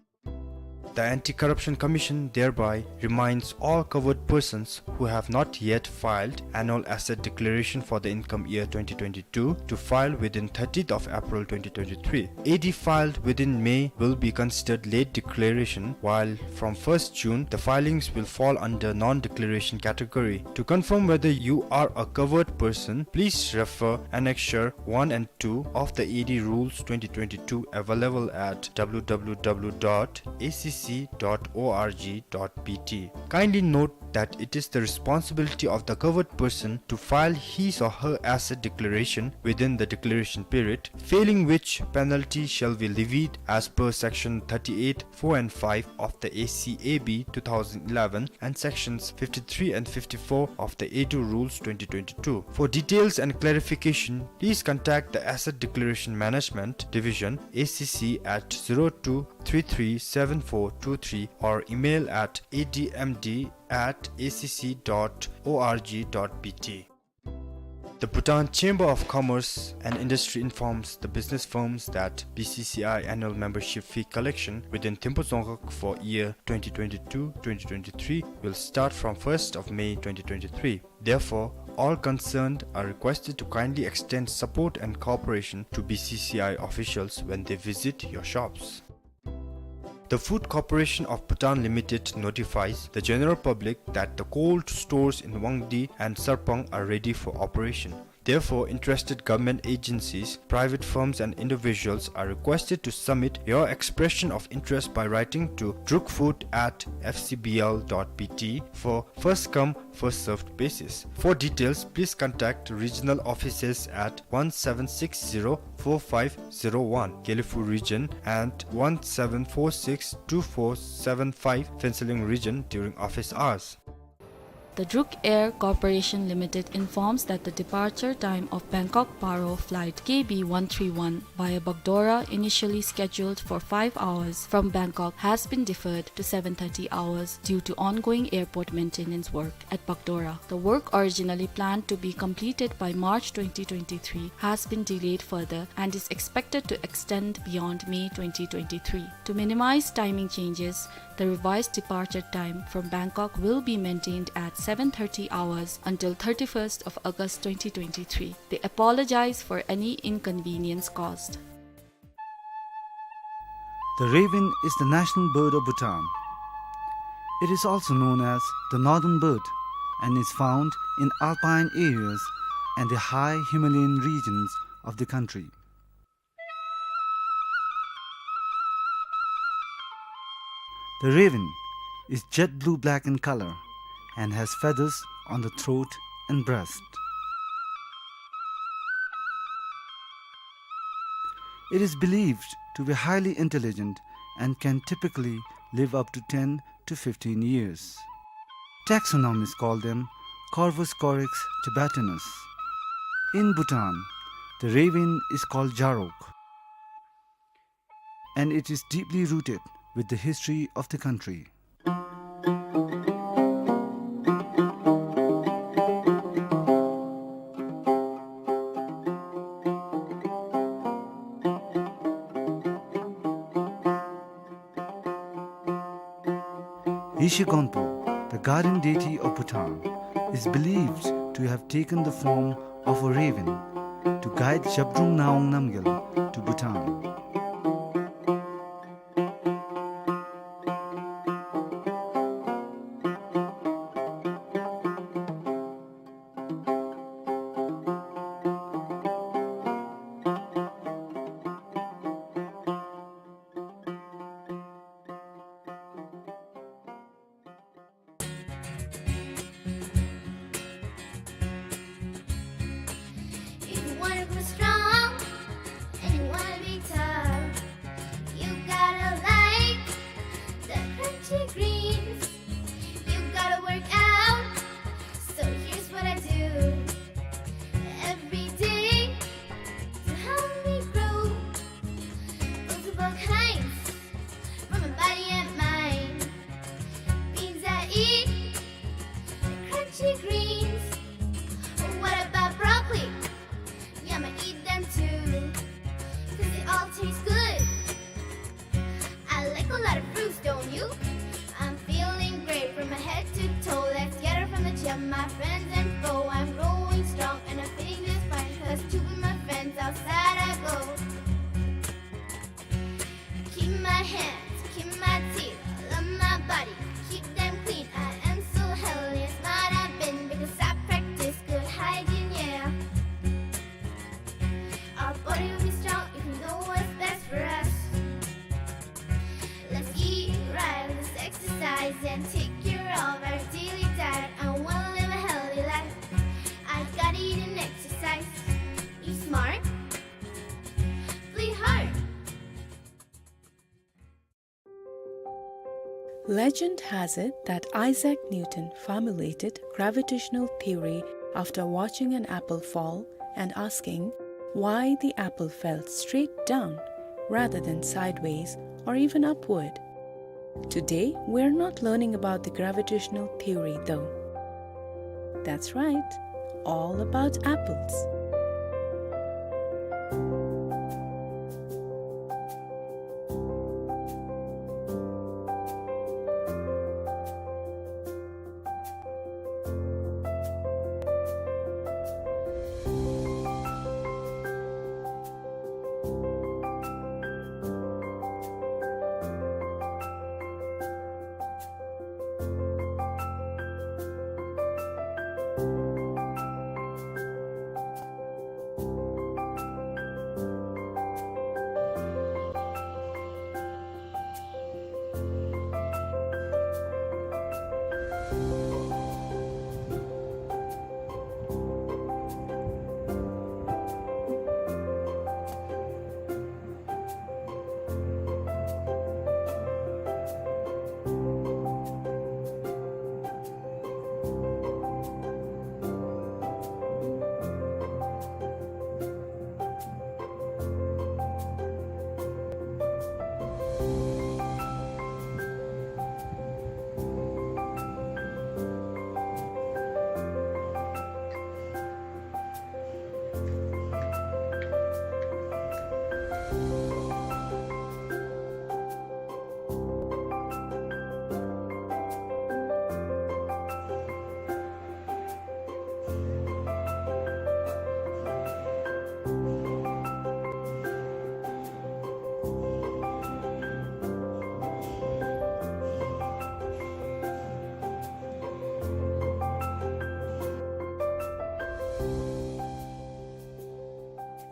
The Anti-Corruption Commission thereby reminds all covered persons who have not yet filed annual asset declaration for the income year twenty twenty-two to file within thirtieth of April twenty twenty-three. A D filed within May will be considered late declaration, while from first June, the filings will fall under non-declaration category. To confirm whether you are a covered person, please refer annexure one and two of the A D Rules twenty twenty-two, available at w w w dot a c c dot org dot b t. Kindly note that it is the responsibility of the covered person to file his or her asset declaration within the declaration period, failing which penalty shall be levied as per Section thirty-eight, four and five of the A C A B two thousand eleven and Sections fifty-three and fifty-four of the A D Rules twenty twenty-two. For details and clarification, please contact the Asset Declaration Management Division, A C C, at zero two three three seven four two three or email at a d m d at a c c dot org dot b t. The Bhutan Chamber of Commerce and Industry informs the business firms that B C C I annual membership fee collection within Thimphu Dzongkhag for year twenty twenty-two twenty twenty-three will start from first of May twenty twenty-three. Therefore, all concerned are requested to kindly extend support and cooperation to B C C I officials when they visit your shops. The Food Corporation of Bhutan Limited notifies the general public that the cold stores in Wangdi and Sarpang are ready for operation. Therefore, interested government agencies, private firms and individuals are requested to submit your expression of interest by writing to drukfood at f c b l dot b t for first come, first served basis. For details, please contact regional offices at one seven six zero four five zero one, Gelephu region, and one seven four six two four seven five, Phuentsholing region, during office hours. The Druk Air Corporation Limited informs that the departure time of Bangkok Paro flight K B one three one via Bagdogra, initially scheduled for five hours from Bangkok, has been deferred to seven thirty hours due to ongoing airport maintenance work at Bagdogra. The work originally planned to be completed by March twenty twenty-three has been delayed further and is expected to extend beyond May twenty twenty-three. To minimize timing changes, the revised departure time from Bangkok will be maintained at seven thirty hours until thirty-first of August twenty twenty-three. They apologize for any inconvenience caused. The raven is the national bird of Bhutan. It is also known as the northern bird and is found in alpine areas and the high Himalayan regions of the country. The raven is jet blue-black in color and has feathers on the throat and breast. It is believed to be highly intelligent and can typically live up to ten to fifteen years. Taxonomists call them Corvus corax tibetanus. In Bhutan, the raven is called Jarok, and it is deeply rooted with the history of the country. Yeshe Gonpo, the guardian deity of Bhutan, is believed to have taken the form of a raven to guide Zhabdrung Ngawang Namgyal to Bhutan. If you wanna grow strong and you wanna be tall, you gotta like the crunchy greens. You gotta work out. So here's what I do every day to help me grow. Multiple kinds for my body and mind. Beans I eat, crunchy greens. What about broccoli? Yum, I eat them too, 'cause they all taste good. I like a lot of fruits, don't you? I'm feeling great from my head to toe. Let's get it from the gym, my friends and foe. I'm growing strong and I'm fitting just fine, 'cause to be my friends outside I go. Keep my hands, keep my teeth, love my body, keep them clean. I am so healthy and smart I've been, because I practice good hygiene, yeah. Our body will be strong if we know what's best for us. Let's eat right, let's exercise and take care of our daily diet. I wanna live a healthy life. I gotta eat and exercise. Eat smart, play hard. Legend has it that Isaac Newton formulated gravitational theory after watching an apple fall and asking why the apple fell straight down rather than sideways or even upward. Today, we're not learning about the gravitational theory, though. That's right, all about apples.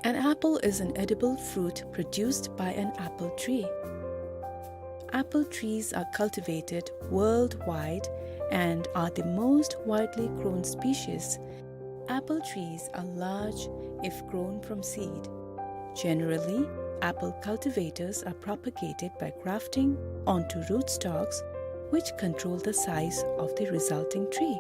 An apple is an edible fruit produced by an apple tree. Apple trees are cultivated worldwide and are the most widely grown species. Apple trees are large if grown from seed. Generally, apple cultivators are propagated by grafting onto rootstocks, which control the size of the resulting tree.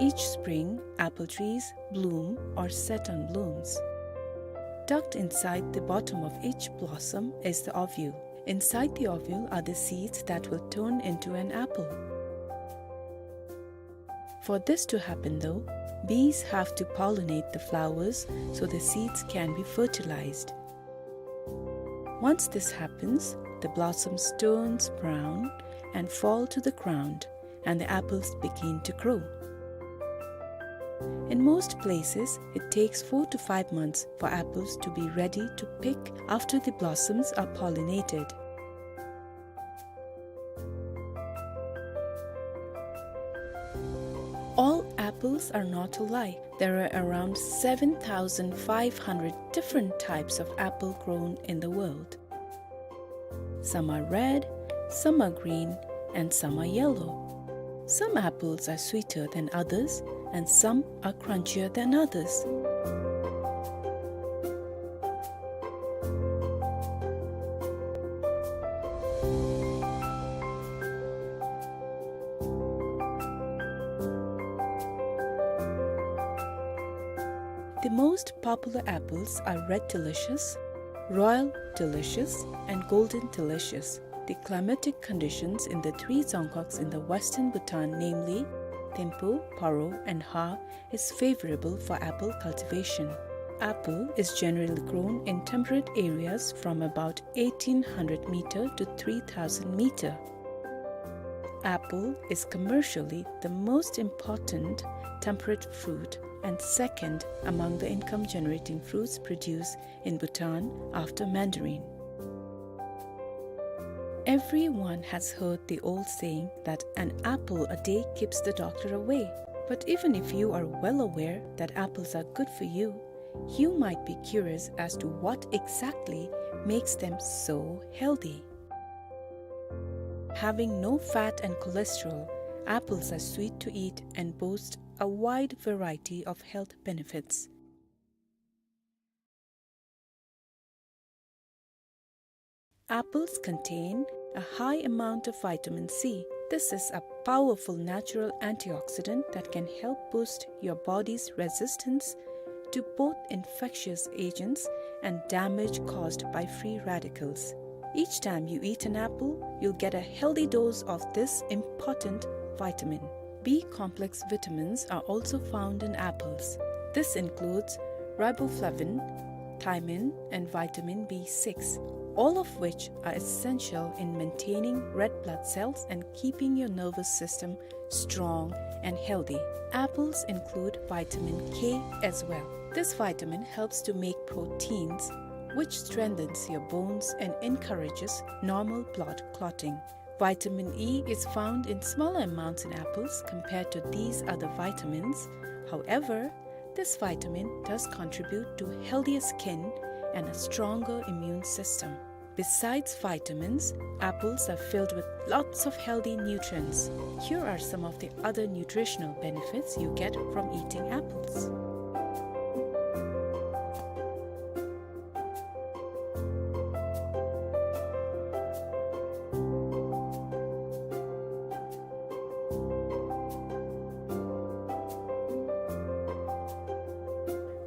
Each spring, apple trees bloom or set on blooms. Tucked inside the bottom of each blossom is the ovule. Inside the ovule are the seeds that will turn into an apple. For this to happen, though, bees have to pollinate the flowers so the seeds can be fertilized. Once this happens, the blossoms turns brown and fall to the ground, and the apples begin to grow. In most places, it takes four to five months for apples to be ready to pick after the blossoms are pollinated. All apples are not alike. There are around seven thousand five hundred different types of apple grown in the world. Some are red, some are green, and some are yellow. Some apples are sweeter than others, and some are crunchier than others. The most popular apples are Red Delicious, Royal Delicious, and Golden Delicious. The climatic conditions in the three Dzongkhags in the western Bhutan, namely Thimphu, Paro, and Ha, is favorable for apple cultivation. Apple is generally grown in temperate areas from about eighteen hundred meter to three thousand meter. Apple is commercially the most important temperate fruit and second among the income-generating fruits produced in Bhutan after mandarin. Everyone has heard the old saying that an apple a day keeps the doctor away. But even if you are well aware that apples are good for you, you might be curious as to what exactly makes them so healthy. Having no fat and cholesterol, apples are sweet to eat and boast a wide variety of health benefits. Apples contain a high amount of vitamin C. This is a powerful natural antioxidant that can help boost your body's resistance to both infectious agents and damage caused by free radicals. Each time you eat an apple, you'll get a healthy dose of this important vitamin. B complex vitamins are also found in apples. This includes riboflavin, thiamine, and vitamin B six, all of which are essential in maintaining red blood cells and keeping your nervous system strong and healthy. Apples include vitamin K as well. This vitamin helps to make proteins, which strengthens your bones and encourages normal blood clotting. Vitamin E is found in smaller amounts in apples compared to these other vitamins. However, this vitamin does contribute to healthier skin and a stronger immune system. Besides vitamins, apples are filled with lots of healthy nutrients. Here are some of the other nutritional benefits you get from eating apples.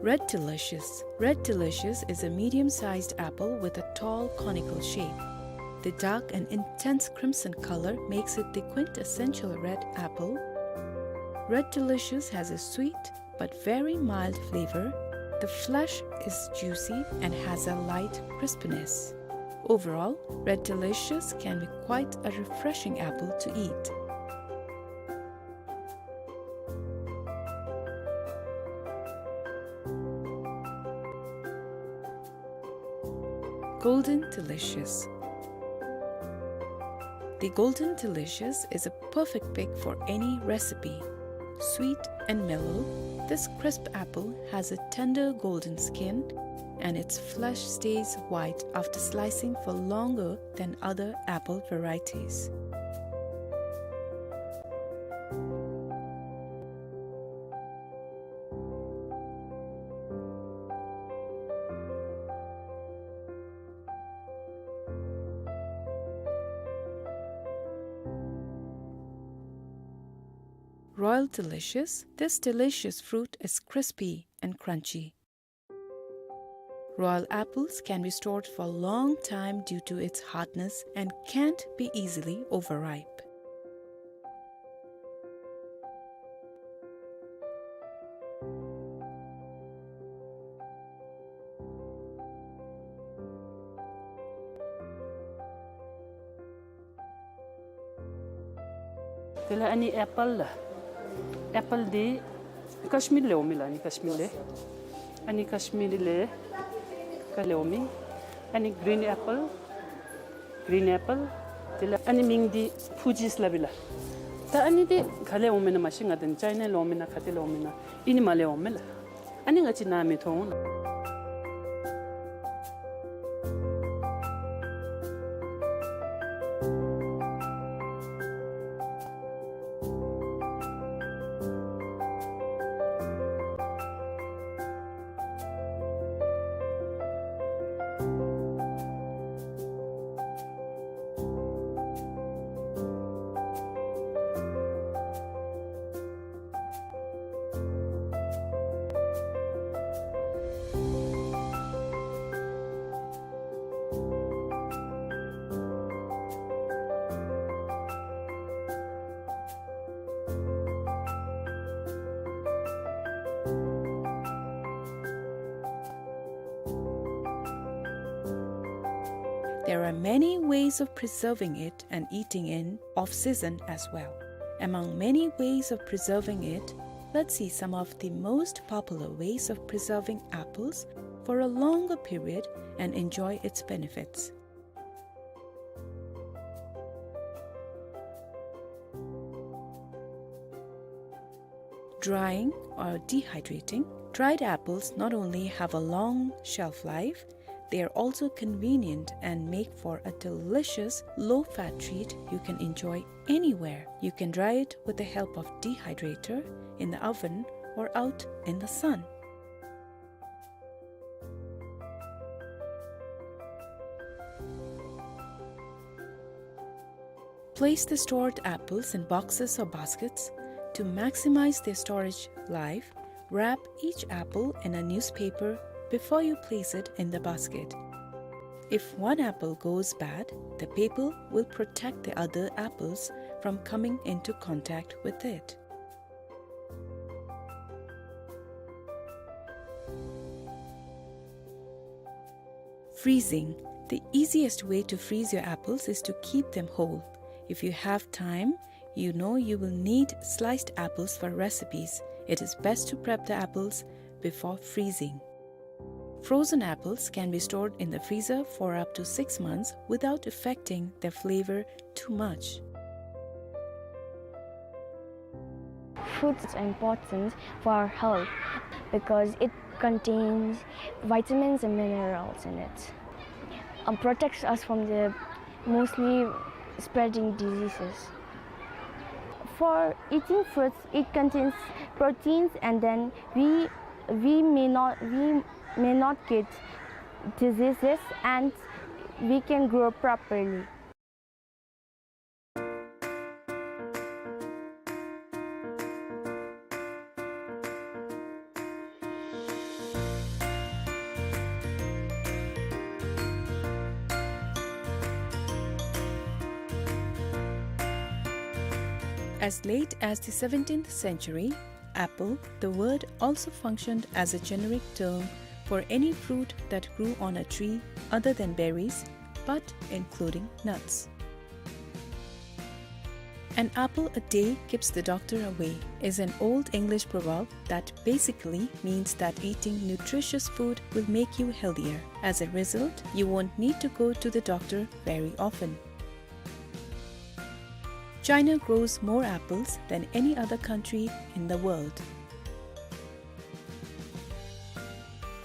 Red Delicious. Red Delicious is a medium-sized apple with a tall conical shape. The dark and intense crimson color makes it the quintessential red apple. Red Delicious has a sweet but very mild flavor. The flesh is juicy and has a light crispiness. Overall, Red Delicious can be quite a refreshing apple to eat. Golden Delicious. The Golden Delicious is a perfect pick for any recipe. Sweet and mellow, this crisp apple has a tender golden skin, and its flesh stays white after slicing for longer than other apple varieties. Royal Delicious, this delicious fruit is crispy and crunchy. Royal apples can be stored for a long time due to its hardness and can't be easily overripe. དེ་ལས་ཨ་ནི་ཨེ་པཱལ་ལགས། ཨེ་པཱལ་འདི་ཀཤ་མིར་ལས་འོང་མི་ལགས། ཨ་ནི་ཀཤ་མིར་ལས། ཨ་ནི་ཀཤ་མིར་ལས་ཀ་ལས་འོང་མི། ཨ་ནི་གི་རིན་ཨེ་པཱལ། གི་རིན་ཨེ་པཱལ། དེ་ལས་ཨ་ནི་མིང་འདི་ཕུ་ཇིས་སླབ་ཨིན་ལགས། ད་ཨ་ནི་འདི་ག་ལས་འོང་མི་ན་མ་ཤེས། ང་བལྟ་ན་ཅའི་ན་ལས་འོང་མི་ན་ག་ཏེ་ལས་འོང་མི་ན་ཨིན་ནི་མ་ལས་འོང་མི་ལགས། ཨ་ནི་ང་བཅས་ནཱ་མི་མཐོང་། There are many ways of preserving it and eating in off-season as well. Among many ways of preserving it, let's see some of the most popular ways of preserving apples for a longer period and enjoy its benefits. Drying or dehydrating. Dried apples not only have a long shelf life, they are also convenient and make for a delicious low-fat treat you can enjoy anywhere. You can dry it with the help of dehydrator, in the oven, or out in the sun. Place the stored apples in boxes or baskets. To maximize their storage life, wrap each apple in a newspaper before you place it in the basket. If one apple goes bad, the paper will protect the other apples from coming into contact with it. Freezing. The easiest way to freeze your apples is to keep them whole. If you have time, you know you will need sliced apples for recipes. It is best to prep the apples before freezing. Frozen apples can be stored in the freezer for up to six months without affecting their flavor too much. Fruits are important for our health because it contains vitamins and minerals in it. Um, protects us from the mostly spreading diseases. For eating fruits, it contains proteins, and then we, we may not, we may not get diseases, and we can grow properly. As late as the seventeenth century, apple, the word, also functioned as a generic term for any fruit that grew on a tree other than berries, but including nuts. "An apple a day keeps the doctor away" is an old English proverb that basically means that eating nutritious food will make you healthier. As a result, you won't need to go to the doctor very often. China grows more apples than any other country in the world.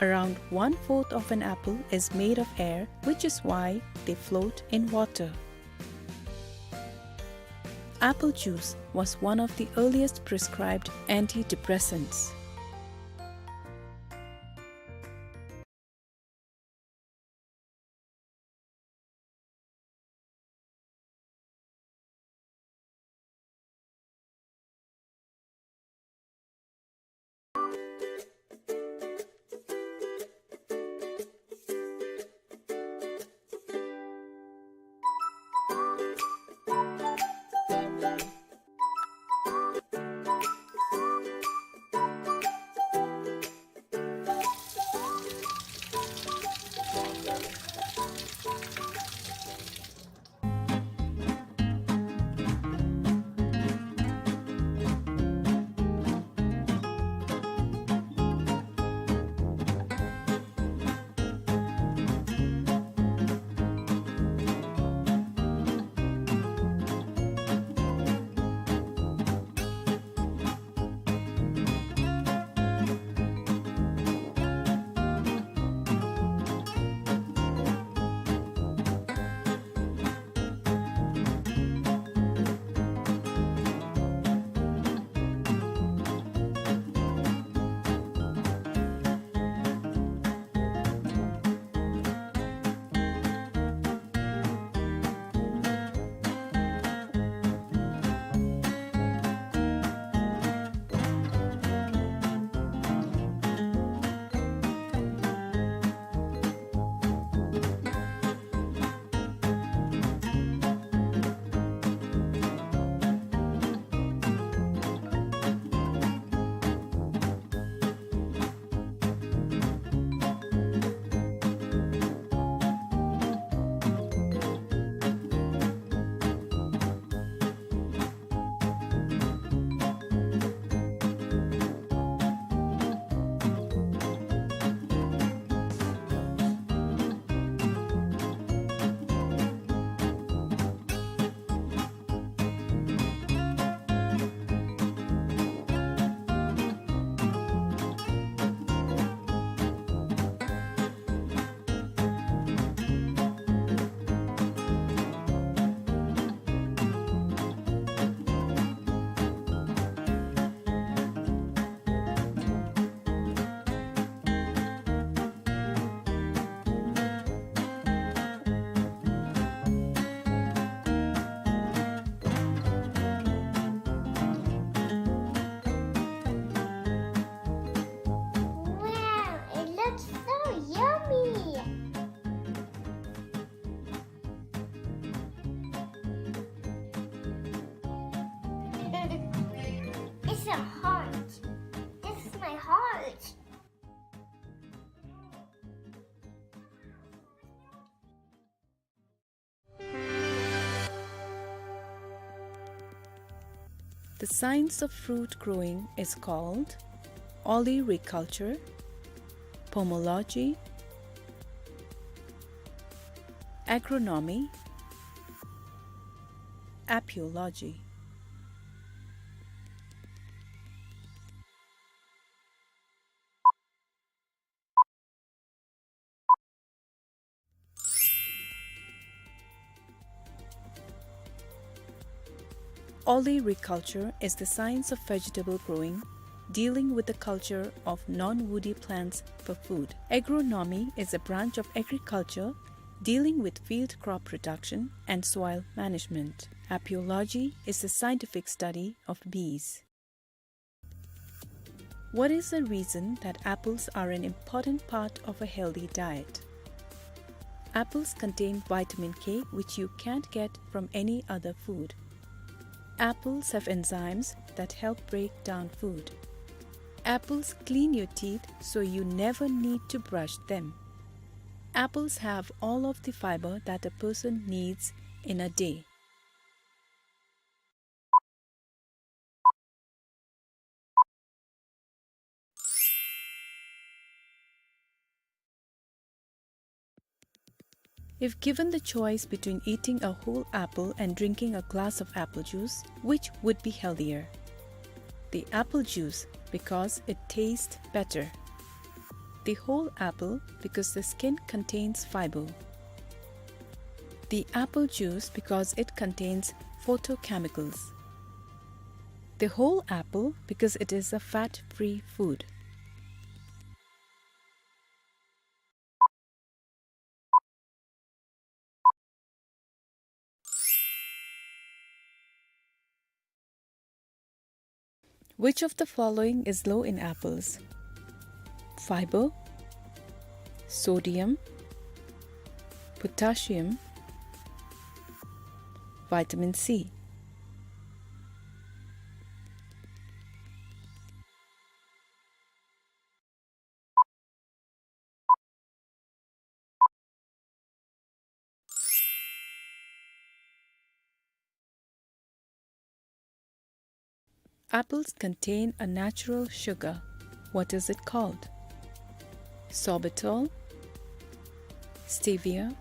Around one-fourth of an apple is made of air, which is why they float in water. Apple juice was one of the earliest prescribed antidepressants. Wow, it looks so yummy! It's a heart. This is my heart. The science of fruit growing is called olericulture, pomology, agronomy, apiology. Olericulture is the science of vegetable growing, dealing with the culture of non-woody plants for food. Agronomy is a branch of agriculture dealing with field crop production and soil management. Apiology is the scientific study of bees. What is the reason that apples are an important part of a healthy diet? Apples contain vitamin K, which you can't get from any other food. Apples have enzymes that help break down food. Apples clean your teeth, so you never need to brush them. Apples have all of the fiber that a person needs in a day. If given the choice between eating a whole apple and drinking a glass of apple juice, which would be healthier? The apple juice, because it tastes better. The whole apple, because the skin contains fiber. The apple juice, because it contains phytochemicals. The whole apple, because it is a fat-free food. Which of the following is low in apples? Fiber, sodium, potassium, vitamin C. Apples contain a natural sugar. What is it called? Sorbitol, stevia,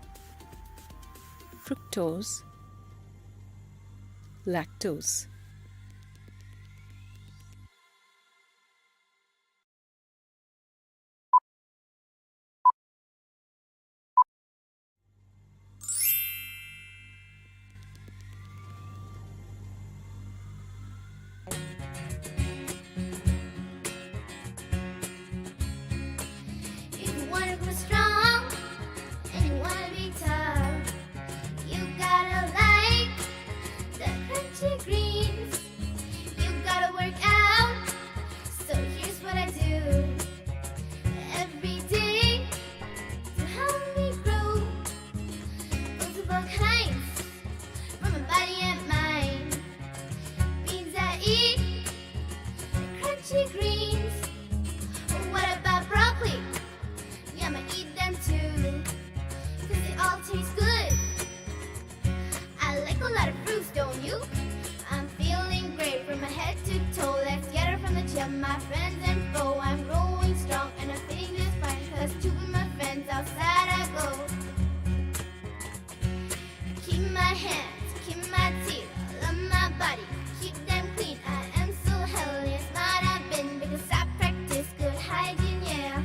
fructose, lactose. If you wanna grow strong and you wanna be tough, you gotta like the crunchy greens. You gotta work out, so here's what I do every day to help me grow. Multiple kinds for my body and mind. Beans I eat, crunchy greens. What about broccoli? Yeah, I'ma eat them too, 'cause they all taste good. I like a lot of fruits, don't you? I'm feeling great from my head to toe. Let's get it from the gym, my friends and foe. I'm growing strong and I'm fitting just fine, 'cause to be my friends outside I go. Keep my hands, keep my teeth, love my body, keep them clean. I am so healthy and smart I've been, because I practice good hygiene, yeah.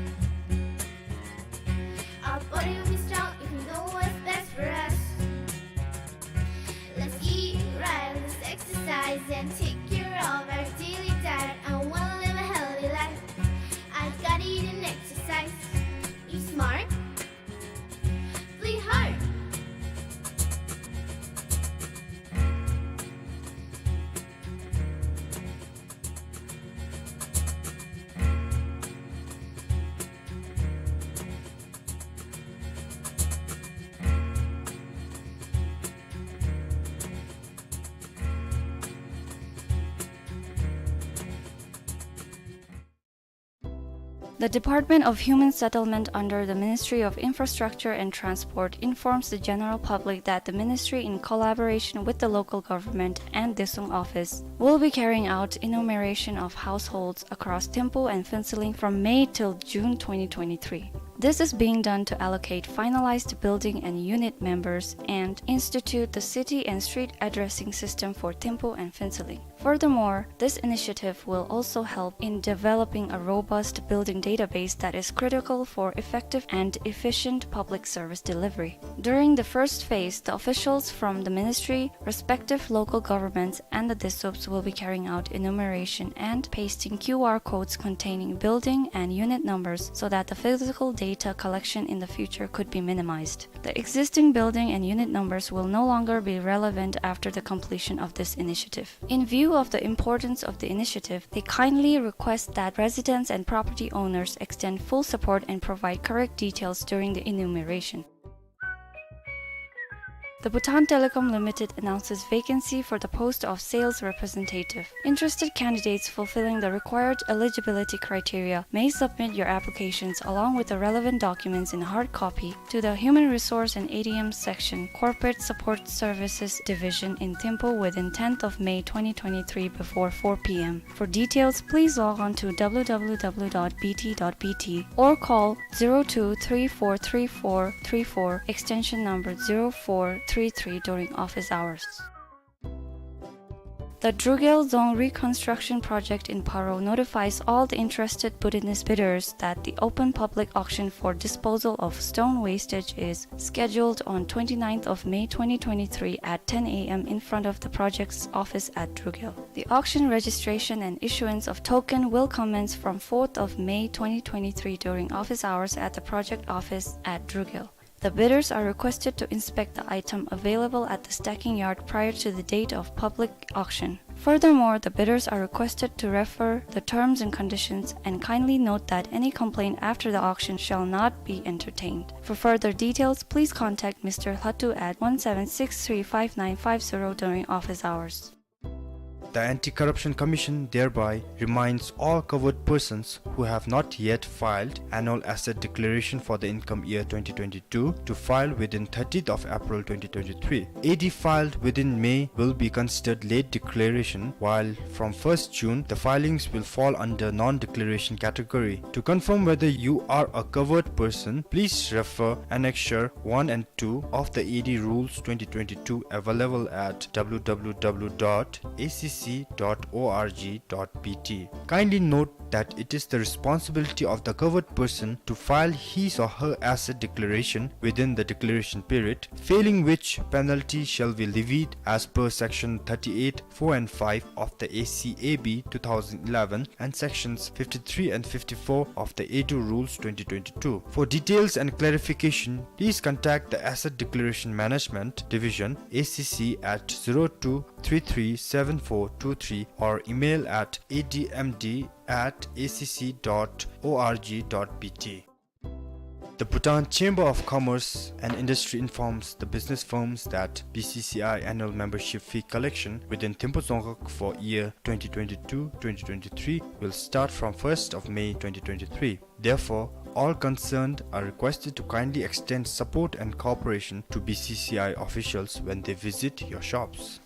Our body will be strong if we know what's best for us. Let's eat right, let's exercise and take care of our daily diet. I wanna live a healthy life. I gotta eat and exercise. Eat smart, play hard. The Department of Human Settlement under the Ministry of Infrastructure and Transport informs the general public that the ministry, in collaboration with the local government and Dissung office, will be carrying out enumeration of households across Thimphu and Phuentsholing from May till June twenty twenty-three. This is being done to allocate finalized building and unit numbers and institute the city and street addressing system for Thimphu and Phuentsholing. Furthermore, this initiative will also help in developing a robust building database that is critical for effective and efficient public service delivery. During the first phase, the officials from the ministry, respective local governments, and the DISUPs will be carrying out enumeration and pasting Q R codes containing building and unit numbers so that the physical data collection in the future could be minimized. The existing building and unit numbers will no longer be relevant after the completion of this initiative. In view of the importance of the initiative, they kindly request that residents and property owners extend full support and provide correct details during the enumeration. The Bhutan Telecom Limited announces vacancy for the post of sales representative. Interested candidates fulfilling the required eligibility criteria may submit your applications along with the relevant documents in hard copy to the Human Resource and A D M Section, Corporate Support Services Division in Thimphu within tenth of May twenty twenty-three before four p m. For details, please log on to w w w dot b t dot b t or call zero two three four three four three four, extension number zero four three three, during office hours. The Drugel Dzong Reconstruction Project in Paro notifies all the interested Bhutanese bidders that the open public auction for disposal of stone wastage is scheduled on twenty-ninth of May twenty twenty-three at ten a m in front of the project's office at Drugel. The auction registration and issuance of token will commence from fourth of May twenty twenty-three during office hours at the project office at Drugel. The bidders are requested to inspect the item available at the stacking yard prior to the date of public auction. Furthermore, the bidders are requested to refer the terms and conditions and kindly note that any complaint after the auction shall not be entertained. For further details, please contact Mister Lhatu at one seven six three five nine five zero during office hours. The Anti-Corruption Commission thereby reminds all covered persons who have not yet filed annual asset declaration for the income year twenty twenty-two to file within thirtieth of April twenty twenty-three. A D filed within May will be considered late declaration, while from first June, the filings will fall under non-declaration category. To confirm whether you are a covered person, please refer Annexure one and two of the A D Rules twenty twenty-two, available at w w w dot a c c dot org dot b t. Kindly note that it is the responsibility of the covered person to file his or her asset declaration within the declaration period, failing which penalty shall be levied as per Section thirty-eight, four and five of the A C A B two thousand eleven and Sections fifty-three and fifty-four of the A D Rules twenty twenty-two. For details and clarification, please contact the Asset Declaration Management Division, A C C, at zero two three three seven four two three or email at a d m d at a c c dot org dot b t. The Bhutan Chamber of Commerce and Industry informs the business firms that B C C I annual membership fee collection within Thimphu Dzongkhag for year twenty twenty-two twenty twenty-three will start from first of May twenty twenty-three. Therefore, all concerned are requested to kindly extend support and cooperation to B C C I officials when they visit your shops.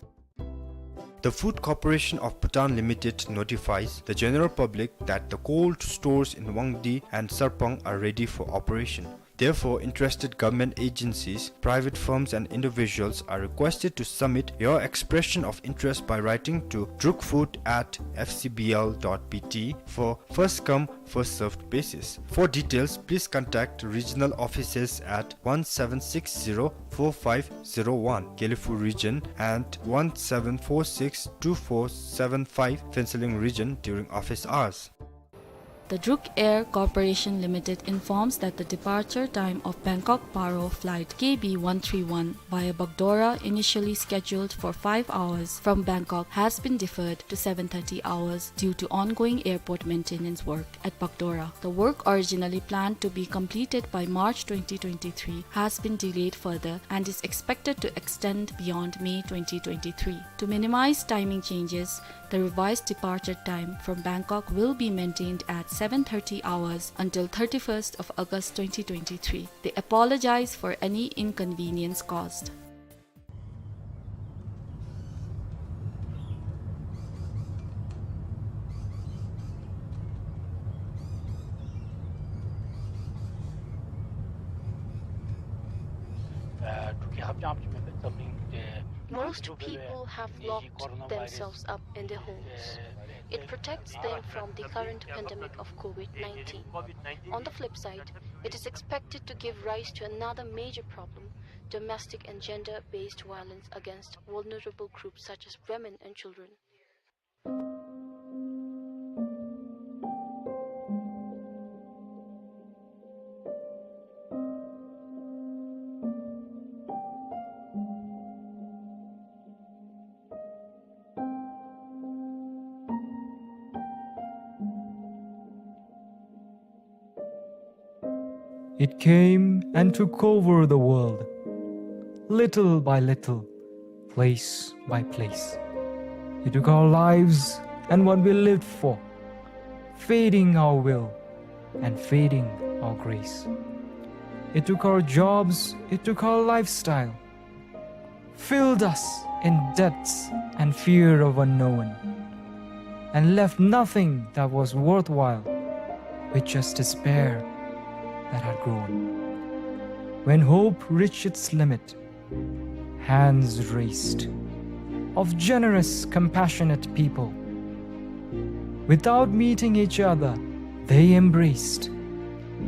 The Food Corporation of Bhutan Limited notifies the general public that the cold stores in Wangdi and Sarpang are ready for operation. Therefore, interested government agencies, private firms and individuals are requested to submit your expression of interest by writing to drukfood at f c b l dot b t for first come, first served basis. For details, please contact regional offices at one seven six zero four five zero one, Gelephu Region, and one seven four six two four seven five, Phuentsholing Region, during office hours. The Druk Air Corporation Limited informs that the departure time of Bangkok Paro flight K B one three one via Bakdora, initially scheduled for five hours from Bangkok, has been deferred to seven thirty hours due to ongoing airport maintenance work at Bakdora. The work, originally planned to be completed by March twenty twenty-three, has been delayed further and is expected to extend beyond May twenty twenty-three. To minimize timing changes, the revised departure time from Bangkok will be maintained at seven thirty hours until thirty-first of August twenty twenty-three. They apologize for any inconvenience caused. Most people have locked themselves up in their homes. It protects them from the current pandemic of COVID nineteen. On the flip side, it is expected to give rise to another major problem: domestic and gender-based violence against vulnerable groups such as women and children. It came and took over the world. little by little, place by place. It took our lives and what we lived for, fading our will and fading our grace. It took our jobs, it took our lifestyle, filled us in debts and fear of unknown, and left nothing that was worthwhile, with just despair that had grown. When hope reached its limit, hands raised of generous, compassionate people. Without meeting each other, they embraced,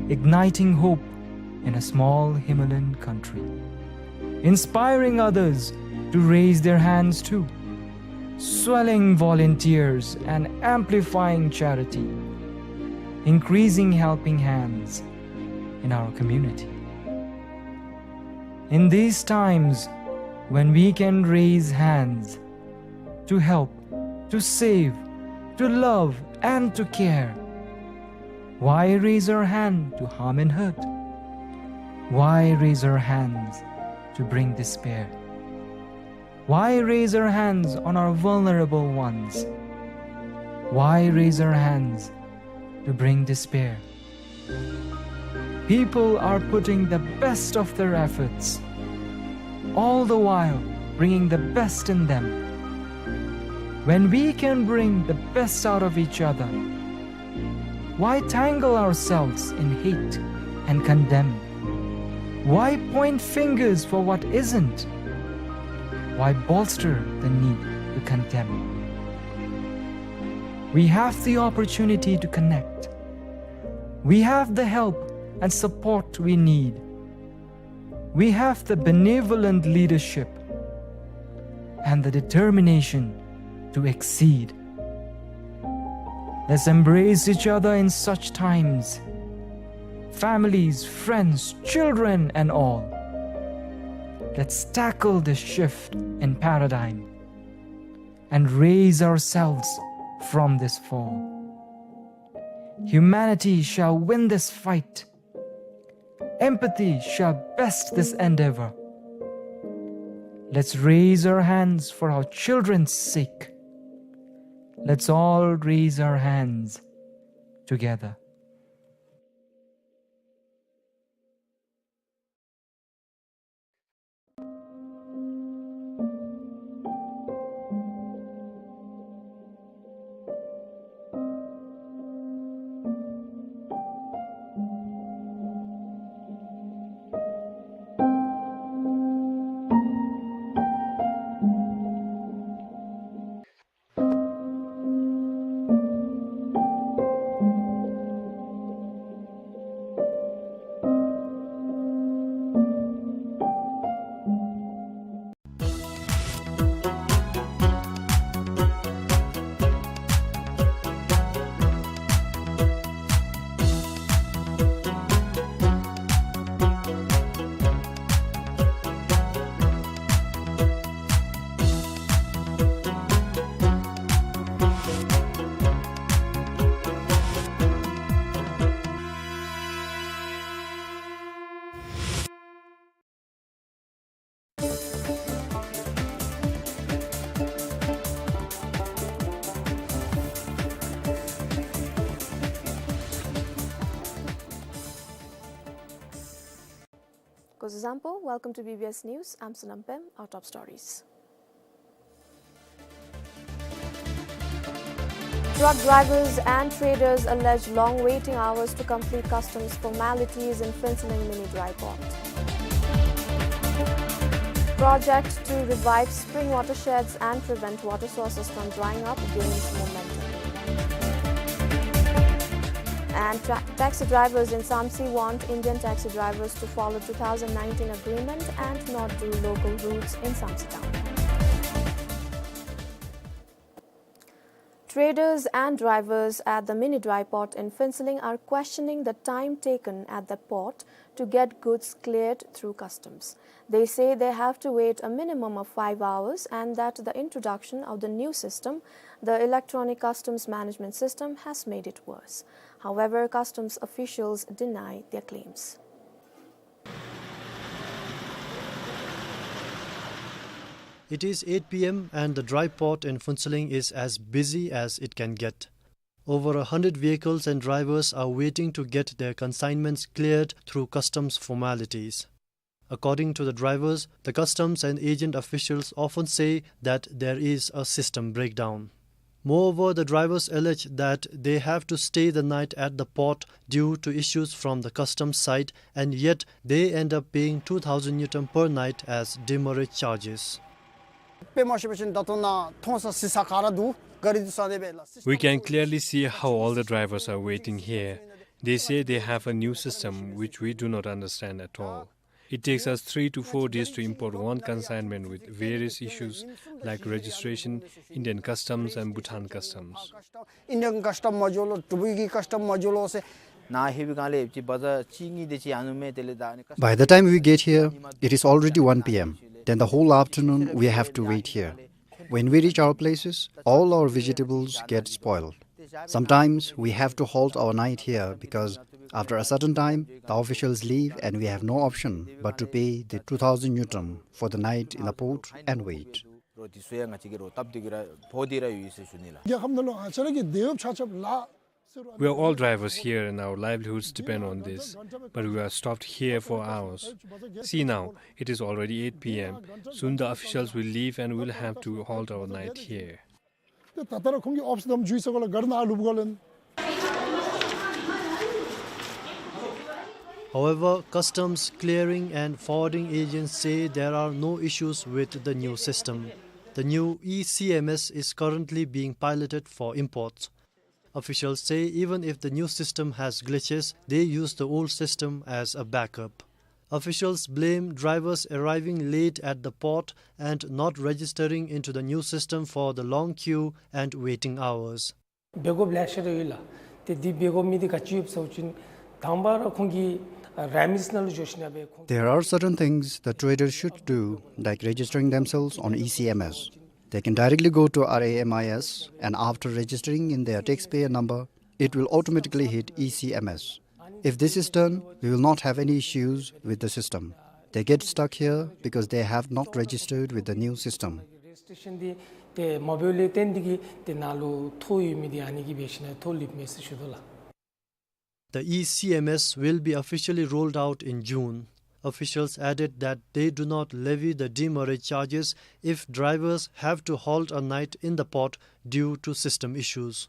igniting hope in a small Himalayan country, inspiring others to raise their hands too, swelling volunteers and amplifying charity, increasing helping hands in our community. In these times when we can raise hands to help, to save, to love, and to care, why raise our hand to harm and hurt? Why raise our hands to bring despair? Why raise our hands on our vulnerable ones? Why raise our hands to bring despair? People are putting the best of their efforts, all the while bringing the best in them. When we can bring the best out of each other, why tangle ourselves in hate and condemn? Why point fingers for what isn't? Why bolster the need to condemn? We have the opportunity to connect. We have the help and support we need. We have the benevolent leadership and the determination to exceed. Let's embrace each other in such times. Families, friends, children, and all. Let's tackle this shift in paradigm and raise ourselves from this fall. Humanity shall win this fight. Empathy shall best this endeavor. Let's raise our hands for our children's sake. Let's all raise our hands together. Kuzuzangpo, welcome to B B S News. I'm Sonam Pem. Our top stories. Truck drivers and traders allege long waiting hours to complete customs formalities in Phuentsholing Mini Dry Port. Project to revive spring watersheds and prevent water sources from drying up gains momentum. And tra-, taxi drivers in Samtse want Indian taxi drivers to follow two thousand nineteen agreement and not do local routes in Samtse town. Traders and drivers at the Mini Dry Port in Phuentsholing are questioning the time taken at the port to get goods cleared through customs. They say they have to wait a minimum of five hours and that the introduction of the new system, the electronic customs management system, has made it worse. However, customs officials deny their claims. It is eight p m and the dry port in Phuentsholing is as busy as it can get. Over a hundred vehicles and drivers are waiting to get their consignments cleared through customs formalities. According to the drivers, the customs and agent officials often say that there is a system breakdown. Moreover, the drivers allege that they have to stay the night at the port due to issues from the customs side, and yet they end up paying two thousand ngultrum per night as demurrage charges. དཔེ་མ་ཤེས་པ་ཅིན་ད་ལྟོ་ནཱ་མཐོང་ས་སི་ས་ག་ར་འདུག། ག་རི་འདུག་ས་དེ་སྦེ་ལགས། We can clearly see how all the drivers are waiting here. They say they have a new system which we do not understand at all. It takes us three to four days to import one consignment with various issues like registration, Indian customs and Bhutan customs. Indian custom མ་འགྱོ་ལོ། གྲུབ་ཀྱི་custom མ་འགྱོ་ལོ་ཟེར། ནཱ་ལྷོད་པའི་སྒང་ལས་ཅིག་བ་ཛ་གཅིག་གཉིས་དེ་ཅིག་ཡར་ནུག་མས། དེ་ལས་ད་ནི། By the time we get here, it is already one p m. Then the whole afternoon we have to wait here. When we reach our places, all our vegetables get spoiled. Sometimes we have to halt our night here because after a certain time, the officials leave and we have no option but to pay the two thousand ngultrum for the night in the port and wait. རོ་དེ་ཚུ་ཡང་ང་བཅས་ཀྱིས་རོ་བཏབ་སྟེ་གི་ར་ཕོག་སྟེ་ར་ཡོད་ཟེར་ཞུ་ནི་ལགས། རྒྱལ་ཁབ་ནང་ལུ་ང་བཅས་ར་གི་འདེད་ཡོདཔ་ཆ་ཁྱབ་ལཱ་ཟེར་རུང་། We are all drivers here and our livelihoods depend on this, but we are stopped here for hours. See now, it is already eight p m. Soon the officials will leave and we'll have to halt our night here. ཏེ་ད་ལྟོ་ར་ཁོང་གི་ཨོཕ་སི་དམ་འཇུ་ཡི་ས་གོ་ལགས། ག་ར་ནཱ་ལུསཔ་ག་ལགས། However, customs, clearing and forwarding agents say there are no issues with the new system. The new E C M S is currently being piloted for imports. Officials say even if the new system has glitches, they use the old system as a backup. Officials blame drivers arriving late at the port and not registering into the new system for the long queue and waiting hours. འབད་དགོཔ་ལེ་ཤ་ར་ཡོད་ལགས། ཏེ་འདི་འབད་དགོ་མི་འདི་ག་ཅི་ཡོདཔ་ཟེར་བ་ཅིན་དང་པ་ར་ཁོང་གི་རེམིསི་ནང་ལུ་འགྱོ་ཞིནམ་ལས་ཁོང་། There are certain things the traders should do, like registering themselves on E C M S. They can directly go to R A M I S and after registering in their taxpayer number, it will automatically hit E C M S. If this is done, we will not have any issues with the system. They get stuck here because they have not registered with the new system. རེ་ཇིསི་ཊེ་ཤཱན་འདི་ཏེ་མ་འབད་བའི་ལས་བརྟེན་ཏེ་གིས་ཏེ་ནཱ་ལུ་ཐོ་ཡོད་མི་འདི་ཨ་ནི་གིས་འབད་ཞིནམ་ལས་ཐོ་ལུསཔ་མས་ཟེར་ཞུ་དོ་ལགས། The E C M S will be officially rolled out in June. Officials added that they do not levy the demurrage charges if drivers have to halt a night in the port due to system issues.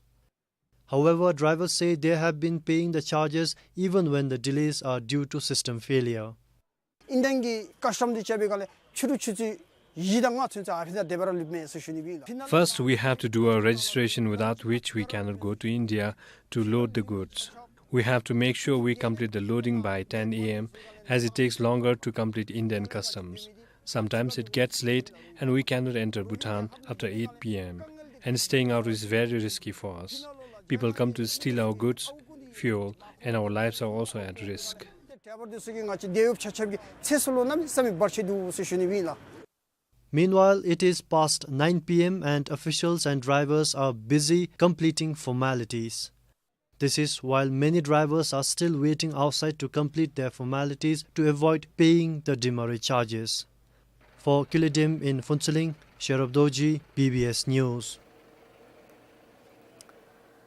However, drivers say they have been paying the charges even when the delays are due to system failure. ཨིན་ཌི་ཡཱན་གྱི་ཀཱསི་ཊམ་འདི་རྐྱབ་པའི་སྒང་ལས་ཕྱི་རུ་ཆུ་ཚོད་བཞི་དང་ལྔ་ཚུན་ཚོད་ཨ་ཕི་ནང་སྡོད་པ་ར་ལུསཔ་མས་ཟེར་ཞུ་ནི་ཨིན་ལགས། First, we have to do a registration without which we cannot go to India to load the goods. We have to make sure we complete the loading by ten a m as it takes longer to complete Indian customs. Sometimes it gets late and we cannot enter Bhutan after eight p m. And staying out is very risky for us. People come to steal our goods, fuel, and our lives are also at risk. ཌའི་བར་འདི་ཚུ་གིས་ང་བཅས་འདི་ཡོདཔ་ཆ་ཁྱབ་ཀྱི་ཚེ་སྲོག་ལུ་གནམ་མེད་ས་མེད་བར་ཆད་འདུག་ཟེར་ཞུ་ནི་ཨིན་ལགས། Meanwhile, it is past nine p m and officials and drivers are busy completing formalities. This is while many drivers are still waiting outside to complete their formalities to avoid paying the demurrage charges. For Kile Dem in Phuentsholing, Sherub Dorji, B B S News.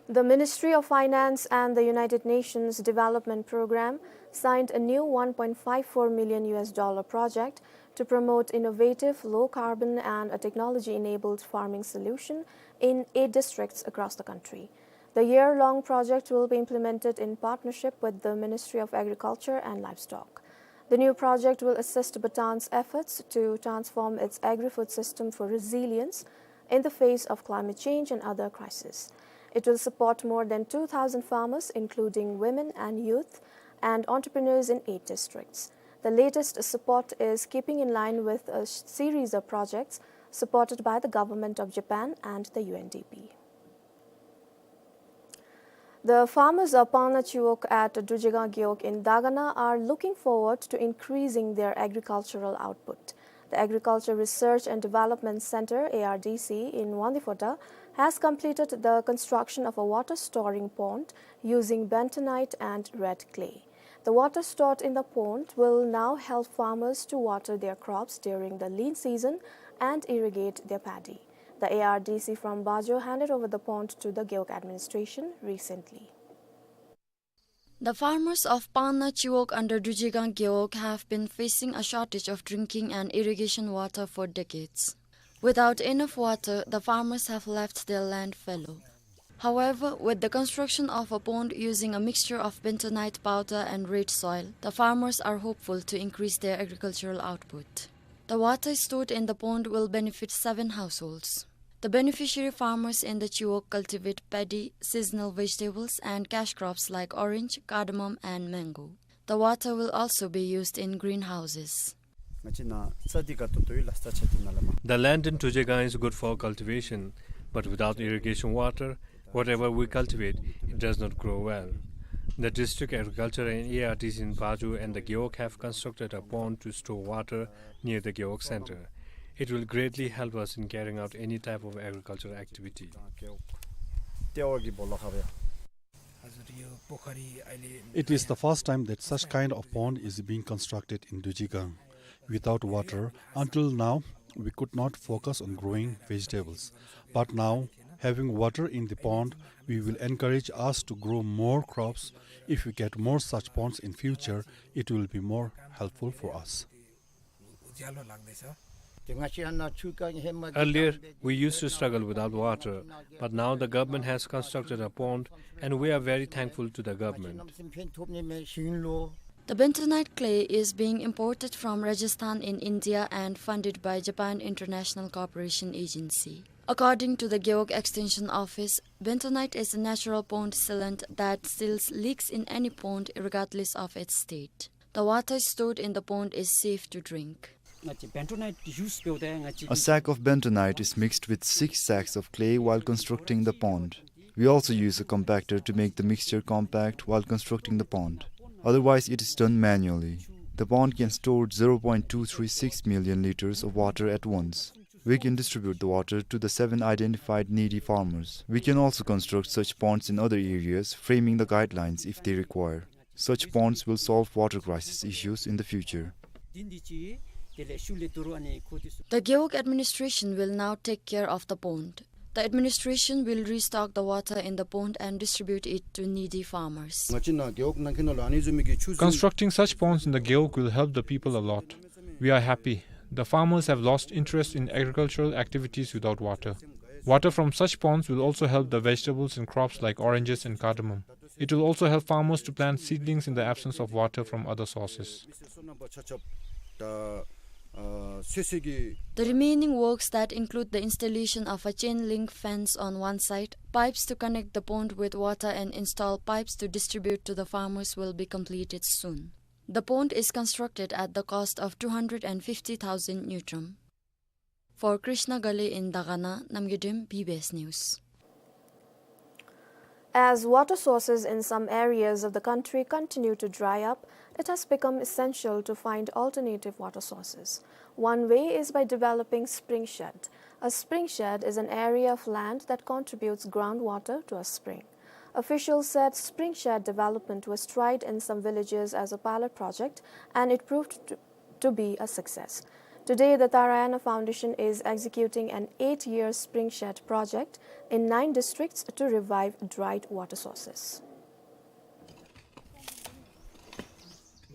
The Ministry of Finance and the United Nations Development Programme signed a new one point five four million U S dollar project to promote innovative, low-carbon and a technology-enabled farming solution in eight districts across the country. The year-long project will be implemented in partnership with the Ministry of Agriculture and Livestock. The new project will assist Bhutan's efforts to transform its agri-food system for resilience in the face of climate change and other crises. It will support more than two thousand farmers, including women and youth, and entrepreneurs in eight districts. The latest support is keeping in line with a sh-, series of projects supported by the Government of Japan and the U N D P. The farmers of Pangna Chiwog at Drujegang Gewog in Dagana are looking forward to increasing their agricultural output. The Agriculture Research and Development Center, A R D C, in Wangdue Phodrang has completed the construction of a water storing pond using bentonite and red clay. The water stored in the pond will now help farmers to water their crops during the lean season and irrigate their paddy. The A R D C from Bajo handed over the pond to the Gewog administration recently. The farmers of Pangna Chiwog under Dujigang Gewog have been facing a shortage of drinking and irrigation water for decades. Without enough water, the farmers have left their land fallow. However, with the construction of a pond using a mixture of bentonite powder and red soil, the farmers are hopeful to increase their agricultural output. The water stored in the pond will benefit seven households. The beneficiary farmers in the Chiwog cultivate paddy, seasonal vegetables, and cash crops like orange, cardamom, and mango. The water will also be used in greenhouses. ང་བཅས་ནཱ་རྩྭ་འདི་ག་ཏོག་ཏོ་ཡོད་ལགས། རྩྭ་ཆ་འདི་ནང་ལས་མར། The land in Tujiegang is good for cultivation, but without irrigation water, whatever we cultivate, it does not grow well. The district agriculture and A R D C in Bajo and the Gewog have constructed a pond to store water near the Gewog center. It will greatly help us in carrying out any type of agricultural activity. It is the first time that such kind of pond is being constructed in Dujigang. Without water, until now, we could not focus on growing vegetables. But now, having water in the pond, we will encourage us to grow more crops. If we get more such ponds in future, it will be more helpful for us. Earlier, we used to struggle without water, but now the government has constructed a pond, and we are very thankful to the government. The bentonite clay is being imported from Rajasthan in India and funded by Japan International Cooperation Agency. According to the Gewog Extension Office, bentonite is a natural pond sealant that seals leaks in any pond regardless of its state. The water stored in the pond is safe to drink. A sack of bentonite is mixed with six sacks of clay while constructing the pond. We also use a compactor to make the mixture compact while constructing the pond. Otherwise, it is done manually. The pond can store zero point two three six million liters of water at once. We can distribute the water to the seven identified needy farmers. We can also construct such ponds in other areas, framing the guidelines if they require. Such ponds will solve water crisis issues in the future. The Gewog administration will now take care of the pond. The administration will restock the water in the pond and distribute it to needy farmers. Constructing such ponds in the Gewog will help the people a lot. We are happy. The farmers have lost interest in agricultural activities without water. Water from such ponds will also help the vegetables and crops like oranges and cardamom. It will also help farmers to plant seedlings in the absence of water from other sources. The remaining works that include the installation of a chain link fence on one side, pipes to connect the pond with water and install pipes to distribute to the farmers will be completed soon. The pond is constructed at the cost of two hundred and fifty thousand ngultrum. For Krishna Gali in Dagana, Namgay Dem, B B S News. As water sources in some areas of the country continue to dry up, it has become essential to find alternative water sources. One way is by developing spring shed. A spring shed is an area of land that contributes groundwater to a spring. Officials said spring shed development was tried in some villages as a pilot project, and it proved to, to be a success. Today, the Tarayana Foundation is executing an eight-year spring shed project in nine districts to revive dried water sources.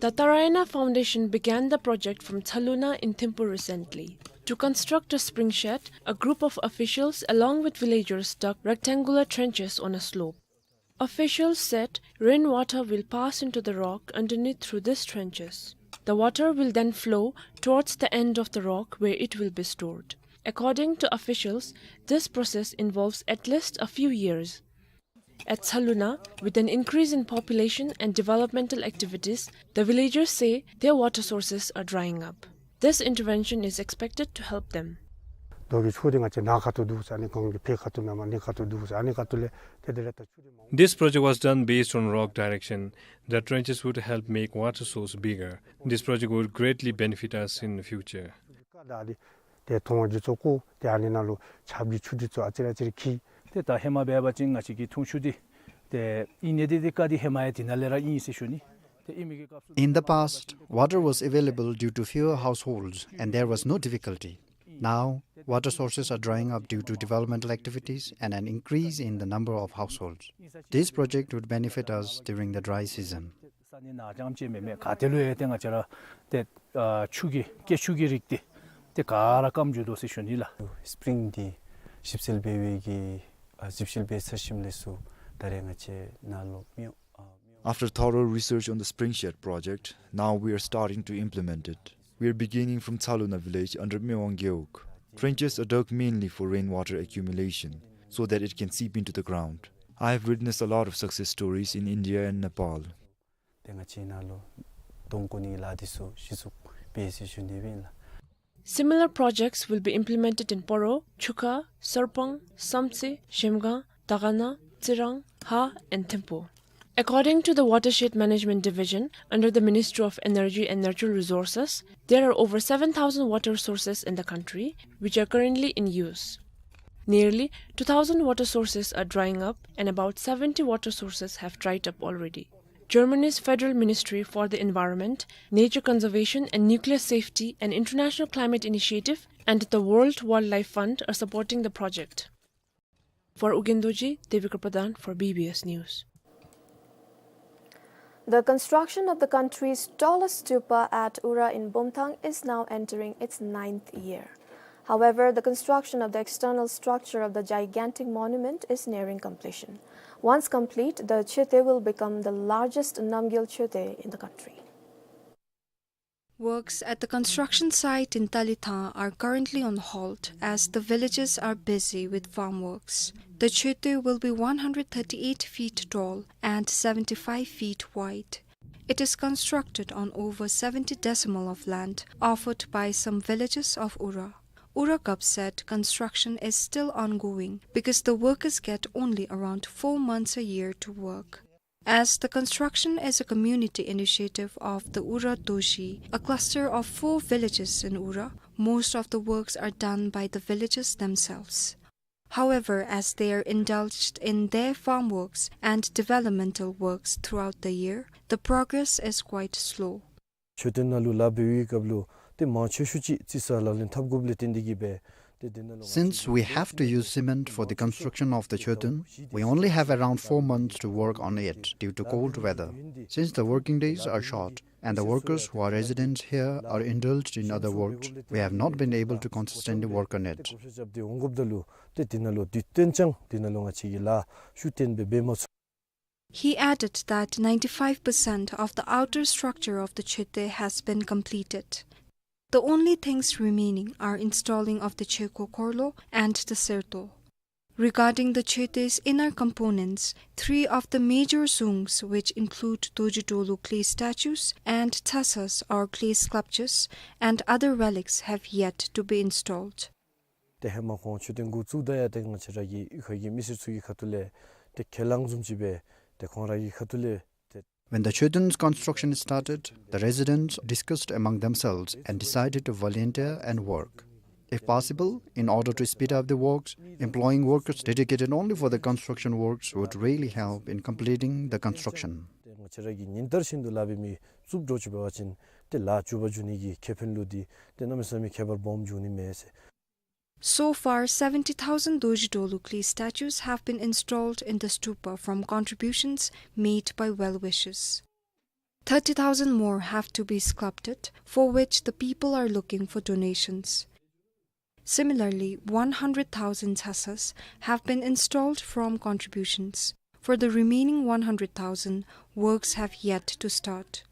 The Tarayana Foundation began the project from Tsaluna in Thimphu recently. To construct a spring shed, a group of officials along with villagers dug rectangular trenches on a slope. Officials said rainwater will pass into the rock underneath through these trenches. The water will then flow towards the end of the rock where it will be stored. According to officials, this process involves at least a few years. At Tsaluna, with an increase in population and developmental activities, the villagers say their water sources are drying up. This intervention is expected to help them. ད་གི་ཆུ་དེ་ང་བཅས་ནཱ་ཁ་ཐུག་འདུག་ཟེར་ཨ་ནི་གངས་ཀྱི་ཕྱི་ཁ་ཐུག་མེན་པར་ནི་ཁ་ཐུག་འདུག་ཟེར་ཨ་ནི་ཁ་ཐུག་ལས་དེ་དེ་ལས་ད་ཆུ་དེ་མང་། This project was done based on rock direction. The trenches would help make water source bigger. This project would greatly benefit us in the future. དེ་མཐོང་བ་འདི་ཚུ་བཀོ་སྟེ་ཨ་ནི་ནང་ལུ་ཆརཔ་གི་ཆུ་འདི་ཚུ་ཨ་ཙི་རེ་ཨ་ཙི་རེ་འཁྱིལ། ཏེ་ད་ཧེ་མ་འབད་བ་ཅིན་ང་བཅས་ཀྱི་འཐུང་ཆུ་འདི་ཏེ་ཨིན་ནི་འདི་ཏེ་ཀ་འདི་ཧེ་མ་ཡང་འདི་ནང་ལས་ར་ཨིན་ཟེར་ཞུ་ནི། ཏེ་ཨིན་མི་གི་སྐབས་སུ། In the past, water was available due to fewer households and there was no difficulty. Now, water sources are drying up due to developmental activities and an increase in the number of households. This project would benefit us during the dry season. ས་གནས་ནང་རྐྱངམ་ཅིག་མེན་མས། ག་ཏེ་ལུ་ཡང་ཏེ་ང་བཅས་ར་ཏེ་ཨ་ཆུ་གི་སྐྱེ་ཆུ་གི་རིགས་འདི་ཏེ་ག་ར་སྐམ་འགྱོ་དོ་ཟེར་ཞུ་ནི་ལགས། སི་པི་རིང་འདི་ཞིབ་འཚོལ་འབད་བའི་གི་ཨ་ཞིབ་འཚོལ་འབད་ཚར་ཞིནམ་ལས་ཚུར་ད་རེས་ང་བཅས་ནཱ་ལུ་མིའུ་ཨ་After thorough research on the spring shed project, now we are starting to implement it. We are beginning from Tsalona village under Mewang Gewog. Trenches are dug mainly for rainwater accumulation so that it can seep into the ground. I have witnessed a lot of success stories in India and Nepal. ཏེ་ང་བཅས་ནཱ་ལུ་དོང་བརྐོ་ནི་ལཱ་འདི་ཚུ་གཞི་བཙུགས་འབད་ཟེར་ཞུ་ནི་སྦེ་ཨིན་ལགས། Similar projects will be implemented in Poro, Chuka, Samtse, Zhemgang, Dagana, Tsirang, Ha, and Thimphu. According to the Watershed Management Division under the Ministry of Energy and Natural Resources, there are over seven thousand water sources in the country which are currently in use. Nearly two thousand water sources are drying up, and about seventy water sources have dried up already. Germany's Federal Ministry for the Environment, Nature Conservation and Nuclear Safety, an International Climate Initiative, and the World Wildlife Fund are supporting the project. For Ugyen Dorji, Devika Pradhan for B B S News. The construction of the country's tallest stupa at Ura in Bomthang is now entering its ninth year. However, the construction of the external structure of the gigantic monument is nearing completion. Once complete, the Choeten will become the largest Namgyal Choeten in the country. Works at the construction site in Talithang are currently on hold as the villagers are busy with farm works. The Choeten will be one hundred thirty-eight feet tall and seventy-five feet wide. It is constructed on over seventy decimal of land offered by some villagers of Ura. Ura Gap said construction is still ongoing because the workers get only around four months a year to work. As the construction is a community initiative of the Ura Dorji, a cluster of four villages in Ura, most of the works are done by the villagers themselves. However, as they are indulged in their farm works and developmental works throughout the year, the progress is quite slow. མཆོད་རྟེན་ནང་ལུ་ལཱ་འབད་བའི་སྐབས་ལུ་ཏེ་མང་ཆེ་ཤོས་ཅིག་རྩི་ས་ལག་ལེན་འཐབ་དགོཔ་ལས་བརྟེན་ཏེ་གིས་སྦེ་ཏེ་དེ་ནང་ལུ་Since we have to use cement for the construction of the Choeten, we only have around four months to work on it due to cold weather. Since the working days are short and the workers who are residents here are indulged in other works, we have not been able to consistently work on it. ཏེ་འོང་དགོཔ་ད་ལུ་ཏེ་དེ་ནང་ལུ་དུས་སྟོན་ཅང་དེ་ནང་ལུ་ང་བཅས་ཀྱིས་ལཱ་ཤུགས་བཏོན་སྦེ་འབད་མ་ཚུགས། He added that ninety-five percent of the outer structure of the Choeten has been completed. The only things remaining are installing of the Choeko Khorlo and the Serto. Regarding the Choeten's inner components, three of the major dzungs, which include Dorji Drolu clay statues and thasas or clay sculptures and other relics, have yet to be installed. ཏེ་ཧེ་མ་ཁོང་མཆོད་རྟེན་འགོ་བཙུགས་ད་ཡང་ཏེ་ང་བཅས་ར་གི་གཡུས་ཁ་གི་མི་སེར་ཚུ་གི་ཁ་ཐུག་ལས་ཏེ་ཁས་བླངས་བཟུམ་ཅིག་སྦེ་ཏེ་ཁོང་ར་གི་ཁ་ཐུག་ལས་ཏེ། When the Choeten's construction started, the residents discussed among themselves and decided to volunteer and work. If possible, in order to speed up the works, employing workers dedicated only for the construction works would really help in completing the construction. ཏེ་ང་བཅས་ར་གི་ཉིན་ལྟར་བཞིན་དུ་ལཱ་འབད་མི་བཙུགས་འགྱོ་ཅི་འབད་བ་ཅིན་ཏེ་ལཱ་མཇུག་པ་འགྱོ་ནི་གི་ཁེ་ཕན་ལུ་འདི་ཏེ་གནམ་མེད་ས་མེད་ཁྱད་པར་སྦོམ་འབྱུང་ནི་མས་ཟེར། So far, seventy thousand Dorji Drolu clay statues have been installed in the stupa from contributions made by well-wishers. Thirty thousand more have to be sculpted, for which the people are looking for donations. Similarly, one hundred thousand thasas have been installed from contributions. For the remaining one hundred thousand, works have yet to start.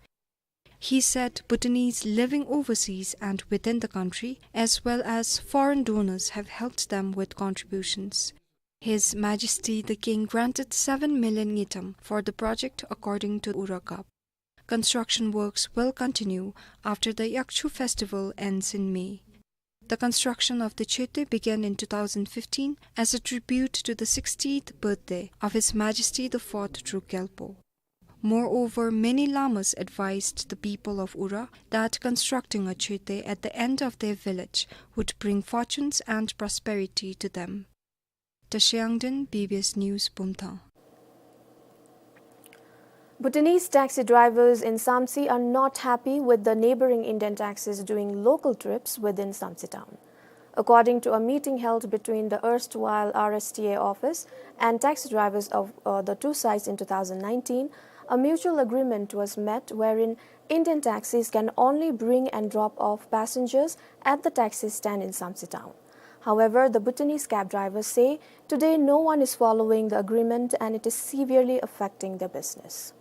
He said Bhutanese living overseas and within the country, as well as foreign donors, have helped them with contributions. His Majesty the King granted seven million ngultrum for the project, according to Ura Gap. Construction works will continue after the Yakchu festival ends in May. The construction of the Choeten began in two thousand fifteen as a tribute to the sixtieth birthday of His Majesty the Fourth Druk Gyalpo. Moreover, many lamas advised the people of Ura that constructing a Choeten at the end of their village would bring fortunes and prosperity to them. Tashayangden, B B S News, Bumthang. Bhutanese taxi drivers in Samtse are not happy with the neighboring Indian taxis doing local trips within Samtse town. According to a meeting held between the erstwhile R S T A office and taxi drivers of, uh, the two sides in two thousand nineteen, a mutual agreement was met wherein Indian taxis can only bring and drop off passengers at the taxi stand in Samtse town. However, the Bhutanese cab drivers say today no one is following the agreement and it is severely affecting their business.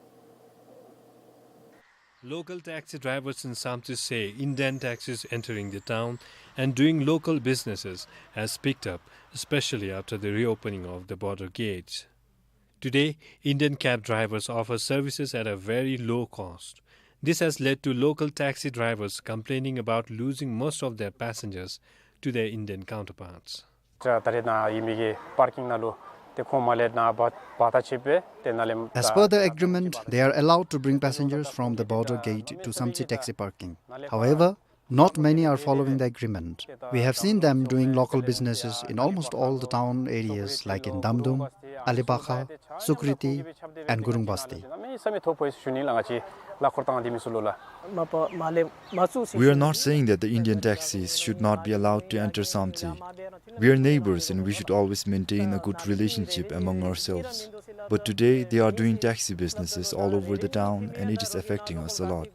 Local taxi drivers in Samtse say Indian taxis entering the town and doing local businesses has picked up, especially after the reopening of the border gates. Today, Indian cab drivers offer services at a very low cost. This has led to local taxi drivers complaining about losing most of their passengers to their Indian counterparts. ད་རེས་ནཱ་ཨིན་མི་གི་པར་ཀིང་ནང་ལུ་ཏེ་ཁོང་མར་ལས་ནཱ་བ་བ་ད་ཆེ་བས་ཏེ་ནཱ་ལས། As per the agreement, they are allowed to bring passengers from the border gate to Samtse taxi parking. However, not many are following the agreement. We have seen them doing local businesses in almost all the town areas like in Damdum, Alibakha, Sukriti, and Gurung Basti. We are not saying that the Indian taxis should not be allowed to enter Samtse. We are neighbors and we should always maintain a good relationship among ourselves. But today, they are doing taxi businesses all over the town and it is affecting us a lot.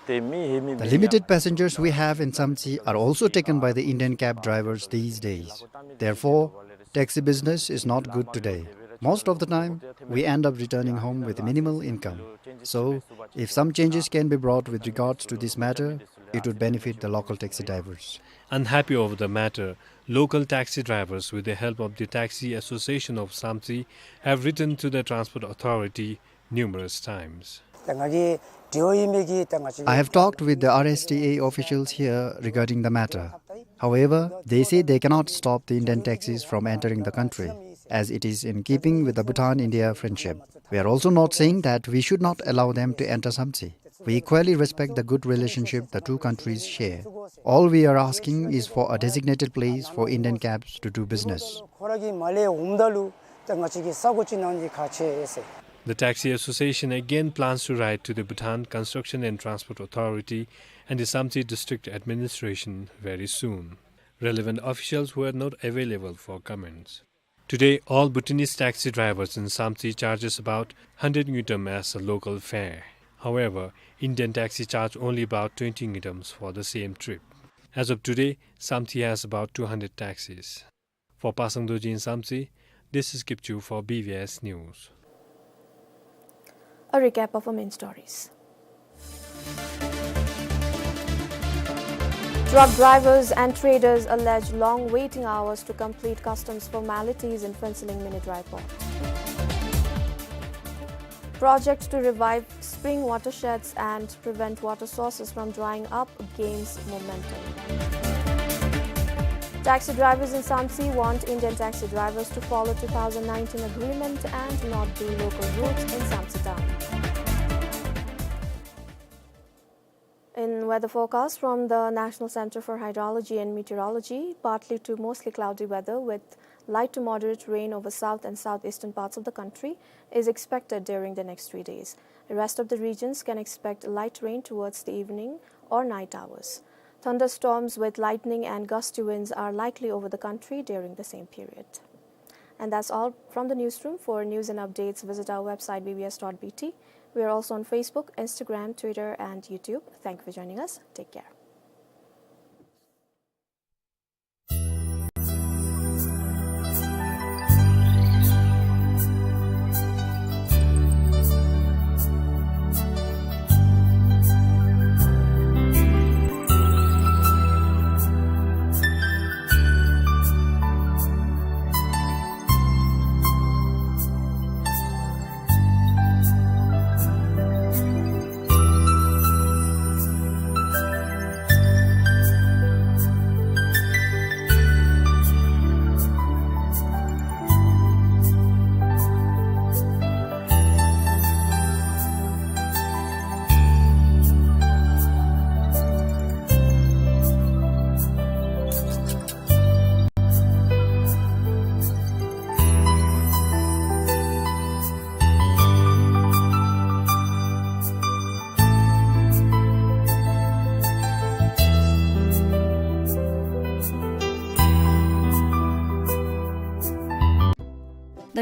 The limited passengers we have in Samtse are also taken by the Indian cab drivers these days. Therefore, taxi business is not good today. Most of the time, we end up returning home with minimal income. So, if some changes can be brought with regards to this matter, it would benefit the local taxi drivers. Unhappy over the matter, local taxi drivers, with the help of the Taxi Association of Samtse, have written to the Transport Authority numerous times. I have talked with the R S T A officials here regarding the matter. However, they say they cannot stop the Indian taxis from entering the country, as it is in keeping with the Bhutan-India friendship. We are also not saying that we should not allow them to enter Samtse. We equally respect the good relationship the two countries share. All we are asking is for a designated place for Indian cabs to do business. The Taxi Association again plans to write to the Bhutan Construction and Transport Authority and the Samtse District Administration very soon. Relevant officials were not available for comments. Today, all Bhutanese taxi drivers in Samtse charges about hundred ngultrum as a local fare. However, Indian taxi charge only about twenty ngultrums for the same trip. As of today, Samtse has about two hundred taxis. For Pasang Dorji in Samtse, this is Kipchu for B V S News. A recap of our main stories. Truck drivers and traders allege long waiting hours to complete customs formalities in Phuentsholing Mini Dry Port. Project to revive spring watersheds and prevent water sources from drying up gains momentum. Taxi drivers in Samtse want Indian taxi drivers to follow two thousand nineteen agreement and not do local routes in Samtse town. In weather forecast from the National Center for Hydrology and Meteorology, partly to mostly cloudy weather with light to moderate rain over south and southeastern parts of the country is expected during the next three days. The rest of the regions can expect light rain towards the evening or night hours. Thunderstorms with lightning and gusty winds are likely over the country during the same period. And that's all from the newsroom. For news and updates, visit our website B B S dot B T. We are also on Facebook, Instagram, Twitter, and YouTube. Thank you for joining us. Take care.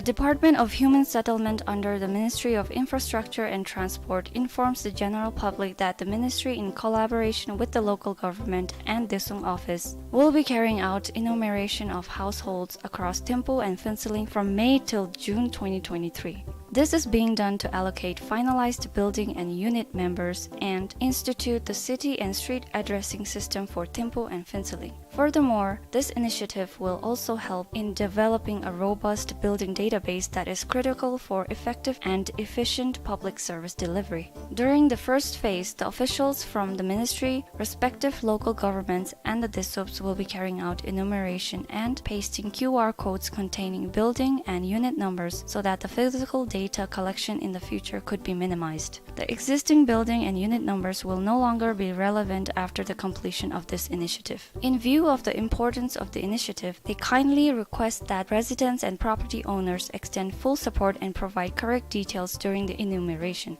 Department of Human Settlement under the Ministry of Infrastructure and Transport informs the general public that the ministry, in collaboration with the local government and Daesung office, will be carrying out enumeration of households across Thimphu and Phuentsholing from May till June twenty twenty-three. This is being done to allocate finalized building and unit numbers and institute the city and street addressing system for Thimphu and Phuentsholing. Furthermore, this initiative will also help in developing a robust building database that is critical for effective and efficient public service delivery. During the first phase, the officials from the ministry, respective local governments, and the DAESUPs will be carrying out enumeration and pasting Q R codes containing building and unit numbers so that the physical data collection in the future could be minimized. The existing building and unit numbers will no longer be relevant after the completion of this initiative. In view of the importance of the initiative, they kindly request that residents and property owners extend full support and provide correct details during the enumeration.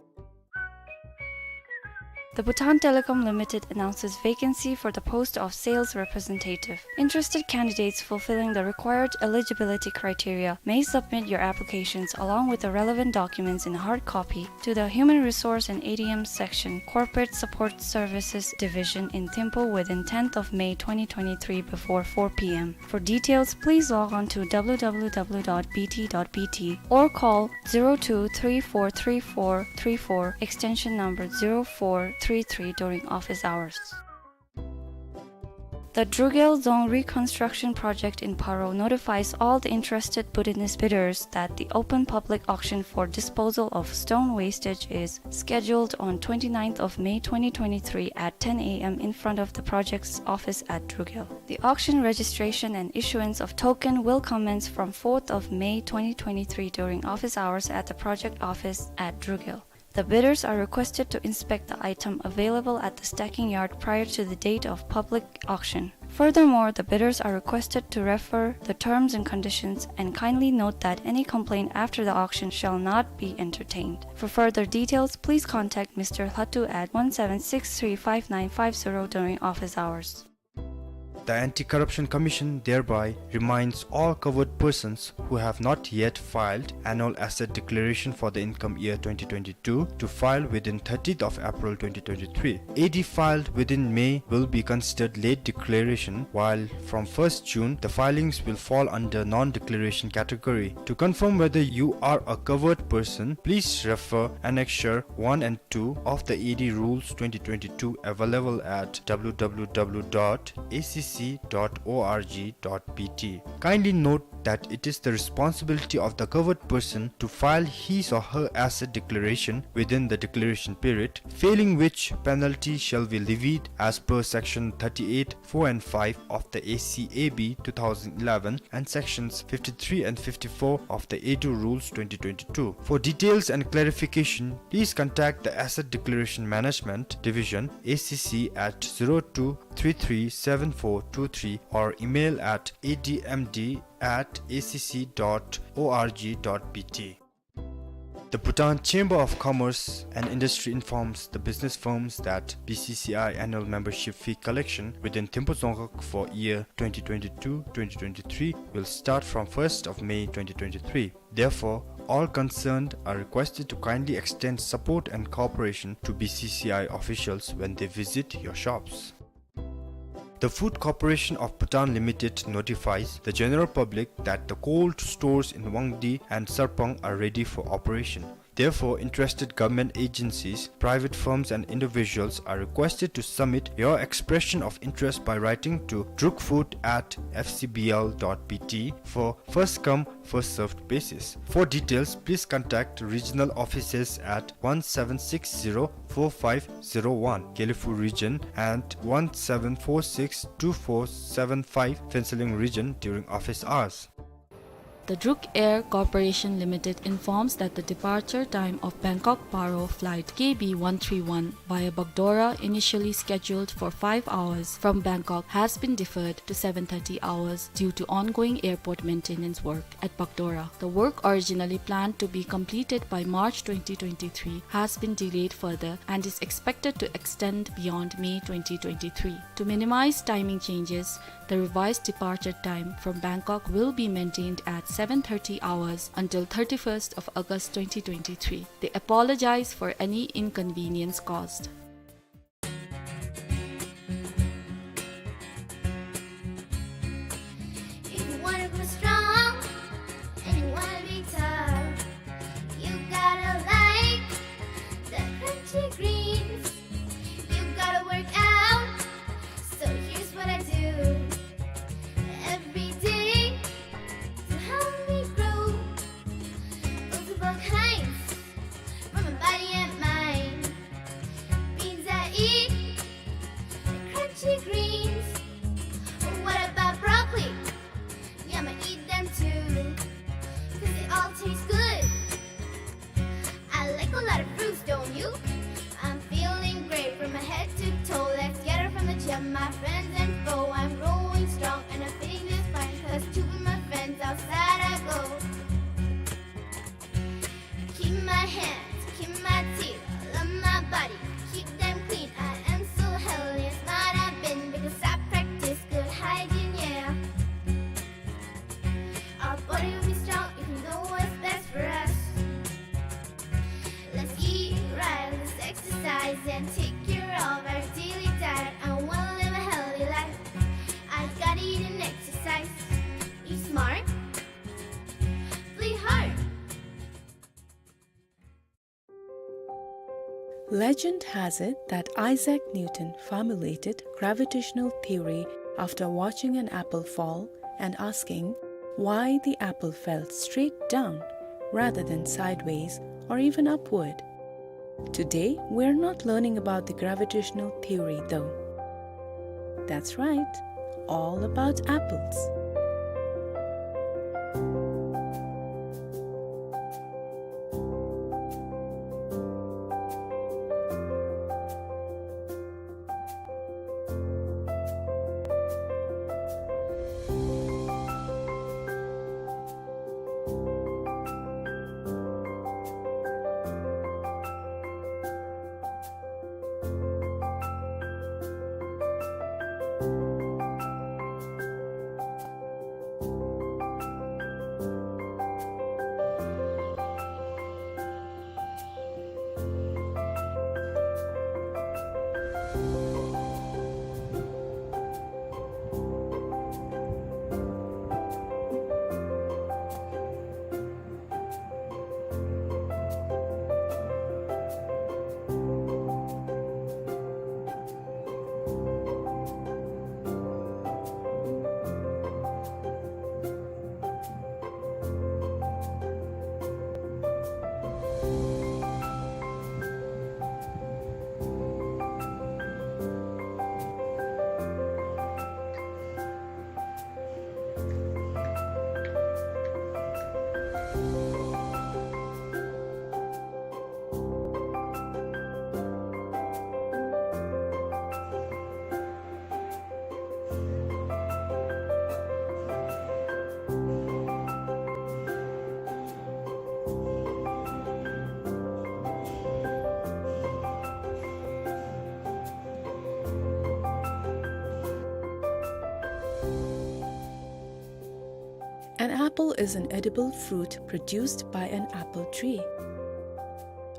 The Bhutan Telecom Limited announces vacancy for the post of sales representative. Interested candidates fulfilling the required eligibility criteria may submit your applications along with the relevant documents in hard copy to the Human Resource and A D M Section, Corporate Support Services Division in Thimphu within tenth of May twenty twenty-three before four p m. For details, please log on to w w w dot b t dot b t or call zero two three four three four three four, extension number zero four three three during office hours. The Drugel Dzong Reconstruction Project in Paro notifies all the interested Bhutanese bidders that the open public auction for disposal of stone wastage is scheduled on twenty-ninth of May twenty twenty-three at ten a m in front of the project's office at Drugel. The auction registration and issuance of token will commence from fourth of May twenty twenty-three during office hours at the project office at Drugel. The bidders are requested to inspect the item available at the stacking yard prior to the date of public auction. Furthermore, the bidders are requested to refer the terms and conditions and kindly note that any complaint after the auction shall not be entertained. For further details, please contact Mister Lhatu at one seven six three five nine five zero during office hours. The Anti-Corruption Commission thereby reminds all covered persons who have not yet filed annual asset declaration for the income year twenty twenty-two to file within thirtieth of April twenty twenty-three. A D filed within May will be considered late declaration, while from first June, the filings will fall under non-declaration category. To confirm whether you are a covered person, please refer annexure one and two of the A D Rules twenty twenty-two, available at w w w dot a c c dot o r g dot b t. Kindly note that it is the responsibility of the covered person to file his or her asset declaration within the declaration period, failing which penalty shall be levied as per Section thirty-eight, four and five of the A C A B two thousand eleven and Sections fifty-three and fifty-four of the A D Rules twenty twenty-two. For details and clarification, please contact the Asset Declaration Management Division, A C C, at zero two three three seven four two three or email at a d m d at a c c dot o r g dot b t. The Bhutan Chamber of Commerce and Industry informs the business firms that B C C I annual membership fee collection within Thimphu Dzongkhag for year twenty twenty-two twenty twenty-three will start from first of May twenty twenty-three. Therefore, all concerned are requested to kindly extend support and cooperation to B C C I officials when they visit your shops. The Food Corporation of Bhutan Limited notifies the general public that the cold stores in Wangdi and Sarpang are ready for operation. Therefore, interested government agencies, private firms and individuals are requested to submit your expression of interest by writing to drukfood at f c b l dot b t for first come, first served basis. For details, please contact regional offices at one seven six zero four five zero one, Gelephu region, and one seven four six two four seven five, Phuentsholing region, during office hours. The Druk Air Corporation Limited informs that the departure time of Bangkok Paro flight K B one three one via Bagdogra, initially scheduled for five hours from Bangkok, has been deferred to seven thirty hours due to ongoing airport maintenance work at Bagdogra. The work, originally planned to be completed by March twenty twenty-three, has been delayed further and is expected to extend beyond May twenty twenty-three. To minimize timing changes, the revised departure time from Bangkok will be maintained at seven thirty hours until thirty-first of August twenty twenty-three. They apologize for any inconvenience caused. If you wanna grow strong and you wanna be tough, you gotta like the crunchy greens. You gotta work out. So here's what I do every day to help me grow. Multiple kinds for my body and mind. Beans I eat, crunchy greens. What about broccoli? Yeah, I'ma eat them too, 'cause they all taste good. I like a lot of fruits, don't you? I'm feeling great from my head to toe. Let's get it from the gym, my friends and foe. I'm growing strong and I'm fitting just fine, 'cause two of my friends outside I go. Keep my hands, keep my teeth, love my body, keep them clean. I am so healthy and smart I've been, because I practice good hygiene, yeah. Our body will be strong if we know what's best for us. Let's eat right, let's exercise and take care of our daily diet. I wanna live a healthy life. I gotta eat and exercise. Eat smart, play hard. Legend has it that Isaac Newton formulated gravitational theory after watching an apple fall and asking why the apple fell straight down rather than sideways or even upward. Today, we're not learning about the gravitational theory, though. That's right, all about apples. An apple is an edible fruit produced by an apple tree.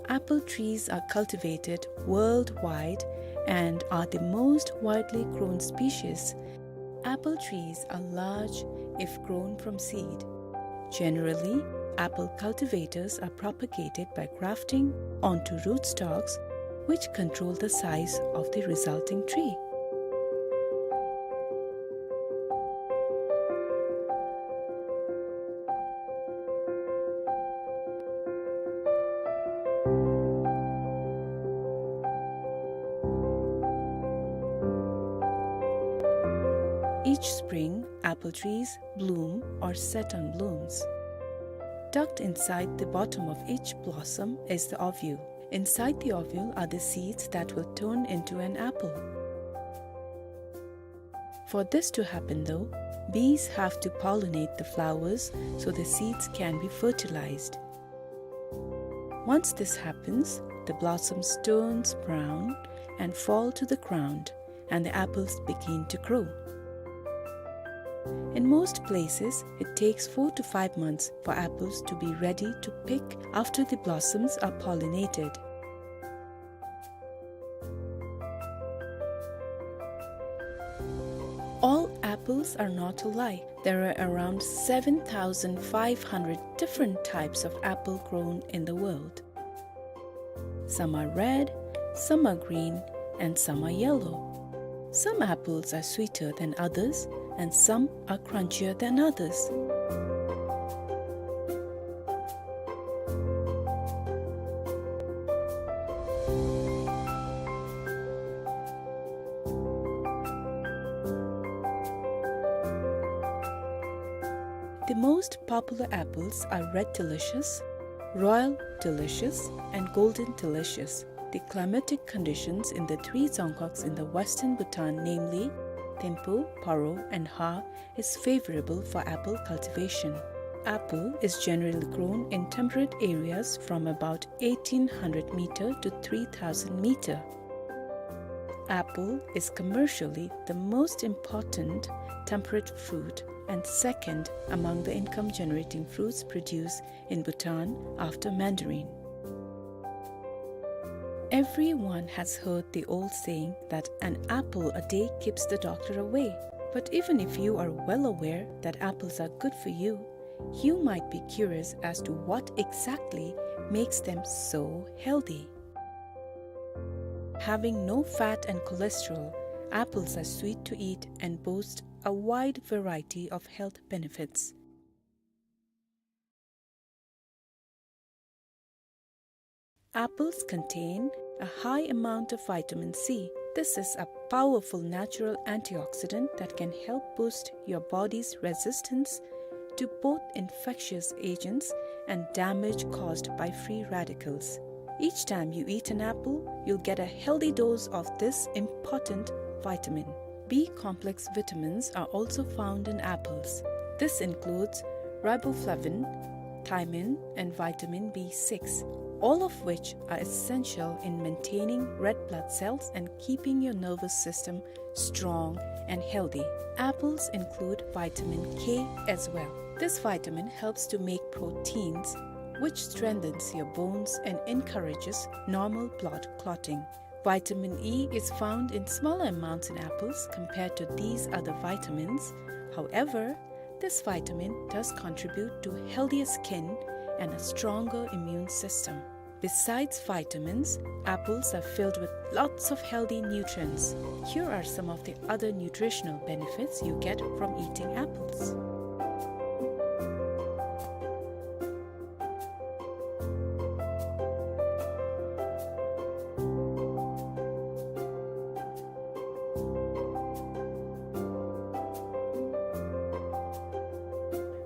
Apple trees are cultivated worldwide and are the most widely grown species. Apple trees are large if grown from seed. Generally, apple cultivators are propagated by grafting onto rootstocks, which control the size of the resulting tree. Each spring, apple trees bloom or set on blooms. Tucked inside the bottom of each blossom is the ovule. Inside the ovule are the seeds that will turn into an apple. For this to happen, though, bees have to pollinate the flowers so the seeds can be fertilized. Once this happens, the blossoms turns brown and fall to the ground, and the apples begin to grow. In most places, it takes four to five months for apples to be ready to pick after the blossoms are pollinated. All apples are not alike. There are around seven thousand five hundred different types of apple grown in the world. Some are red, some are green, and some are yellow. Some apples are sweeter than others, and some are crunchier than others. The most popular apples are Red Delicious, Royal Delicious, and Golden Delicious. The climatic conditions in the three Dzongkhags in the western Bhutan, namely Thimphu, Paro, and Ha, is favorable for apple cultivation. Apple is generally grown in temperate areas from about eighteen hundred meter to three thousand meter. Apple is commercially the most important temperate fruit and second among the income-generating fruits produced in Bhutan after mandarin. Everyone has heard the old saying that an apple a day keeps the doctor away. But even if you are well aware that apples are good for you, you might be curious as to what exactly makes them so healthy. Having no fat and cholesterol, apples are sweet to eat and boast a wide variety of health benefits. Apples contain a high amount of vitamin C. This is a powerful natural antioxidant that can help boost your body's resistance to both infectious agents and damage caused by free radicals. Each time you eat an apple, you'll get a healthy dose of this important vitamin. B complex vitamins are also found in apples. This includes riboflavin, thiamine, and vitamin B six, all of which are essential in maintaining red blood cells and keeping your nervous system strong and healthy. Apples include vitamin K as well. This vitamin helps to make proteins, which strengthens your bones and encourages normal blood clotting. Vitamin E is found in smaller amounts in apples compared to these other vitamins. However, this vitamin does contribute to healthier skin and a stronger immune system. Besides vitamins, apples are filled with lots of healthy nutrients. Here are some of the other nutritional benefits you get from eating apples.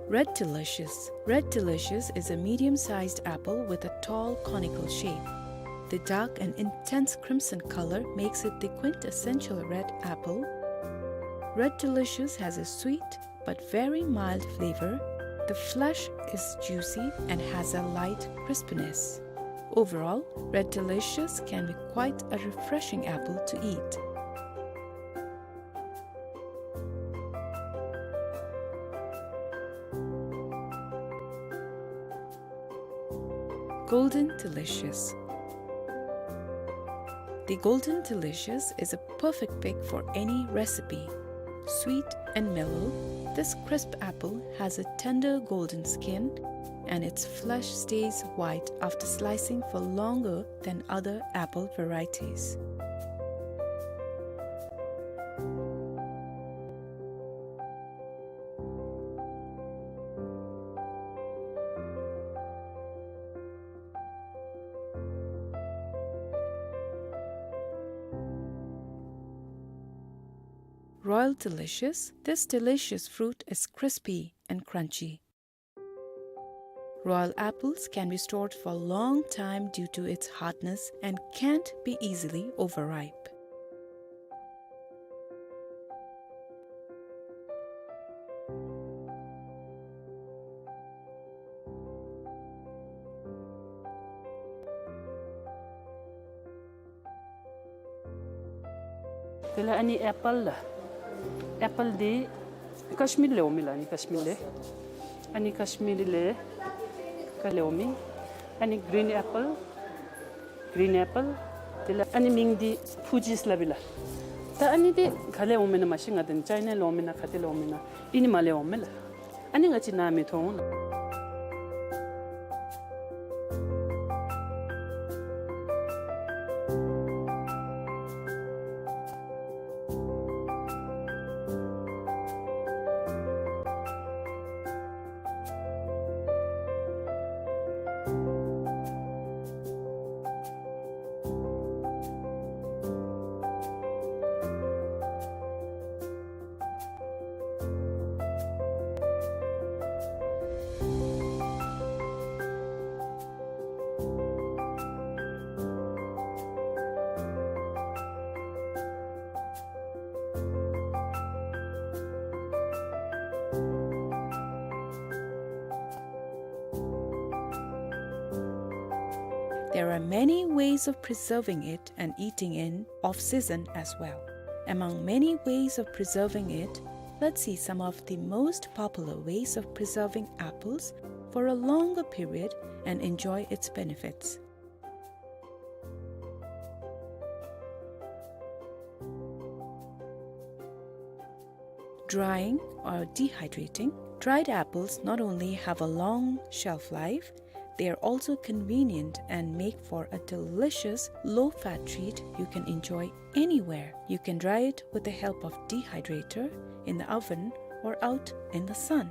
Red Delicious. Red Delicious is a medium-sized apple with a tall conical shape. The dark and intense crimson color makes it the quintessential red apple. Red Delicious has a sweet but very mild flavor. The flesh is juicy and has a light crispiness. Overall, Red Delicious can be quite a refreshing apple to eat. Golden Delicious. The Golden Delicious is a perfect pick for any recipe. Sweet and mellow, this crisp apple has a tender golden skin, and its flesh stays white after slicing for longer than other apple varieties. Royal Delicious. This delicious fruit is crispy and crunchy. Royal apples can be stored for a long time due to its hardness and can't be easily overripe. དེ་ལས་ཨ་ནི་ཨེ་པཱལ་ལགས། ཨེ་པཱལ་འདི་ ཀཤ་མིར་ལས་འོང་མས་ལགས། ཨ་ནི་ཀཤ་མིར་ལས། ཨ་ནི་ཀཤ་མིར་ལས་ག་ལས་འོང་མས། ཨ་ནི་གིརིན་ཨེ་པཱལ། གིརིན་ཨེ་པཱལ། དེ་ལས་ཨ་ནི་མིང་འདི་ཕུ་ཇིས་སླབ་ཨིན་ལགས། ད་ཨ་ནི་འདི་ག་ལས་འོང་མས་ན་མ་ཤེས། ང་འདི་ཅའི་ན་ལས་འོང་མས་ན་ག་ཏེ་ལས་འོང་མས་ན་ཨིན་ནི་མ་ལས་འོང་མས་ལགས། ཨ་ནི་ང་བཅས་ནཱ་མི་མཐོང་ལགས། There are many ways of preserving it and eating in off-season as well. Among many ways of preserving it, let's see some of the most popular ways of preserving apples for a longer period and enjoy its benefits. Drying or dehydrating. Dried apples not only have a long shelf life, they are also convenient and make for a delicious low-fat treat you can enjoy anywhere. You can dry it with the help of dehydrator, in the oven, or out in the sun.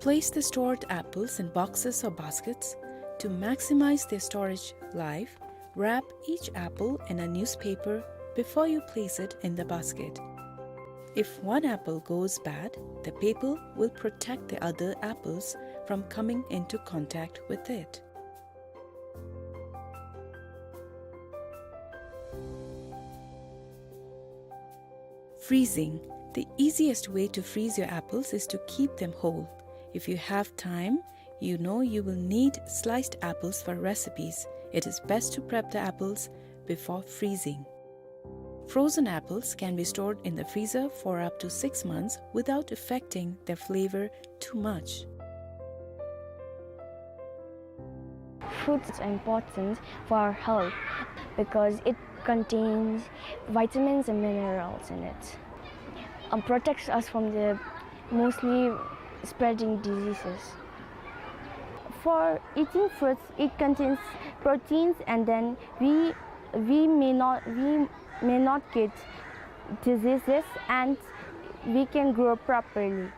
Place the stored apples in boxes or baskets. To maximize their storage life, wrap each apple in a newspaper before you place it in the basket. If one apple goes bad, the paper will protect the other apples from coming into contact with it. Freezing. The easiest way to freeze your apples is to keep them whole. If you have time, you know you will need sliced apples for recipes. It is best to prep the apples before freezing. Frozen apples can be stored in the freezer for up to six months without affecting their flavor too much. Fruits are important for our health because it contains vitamins and minerals in it. Um, protects us from the mostly spreading diseases. For eating fruits, it contains proteins, and then we, we may not, we may not get diseases, and we can grow properly.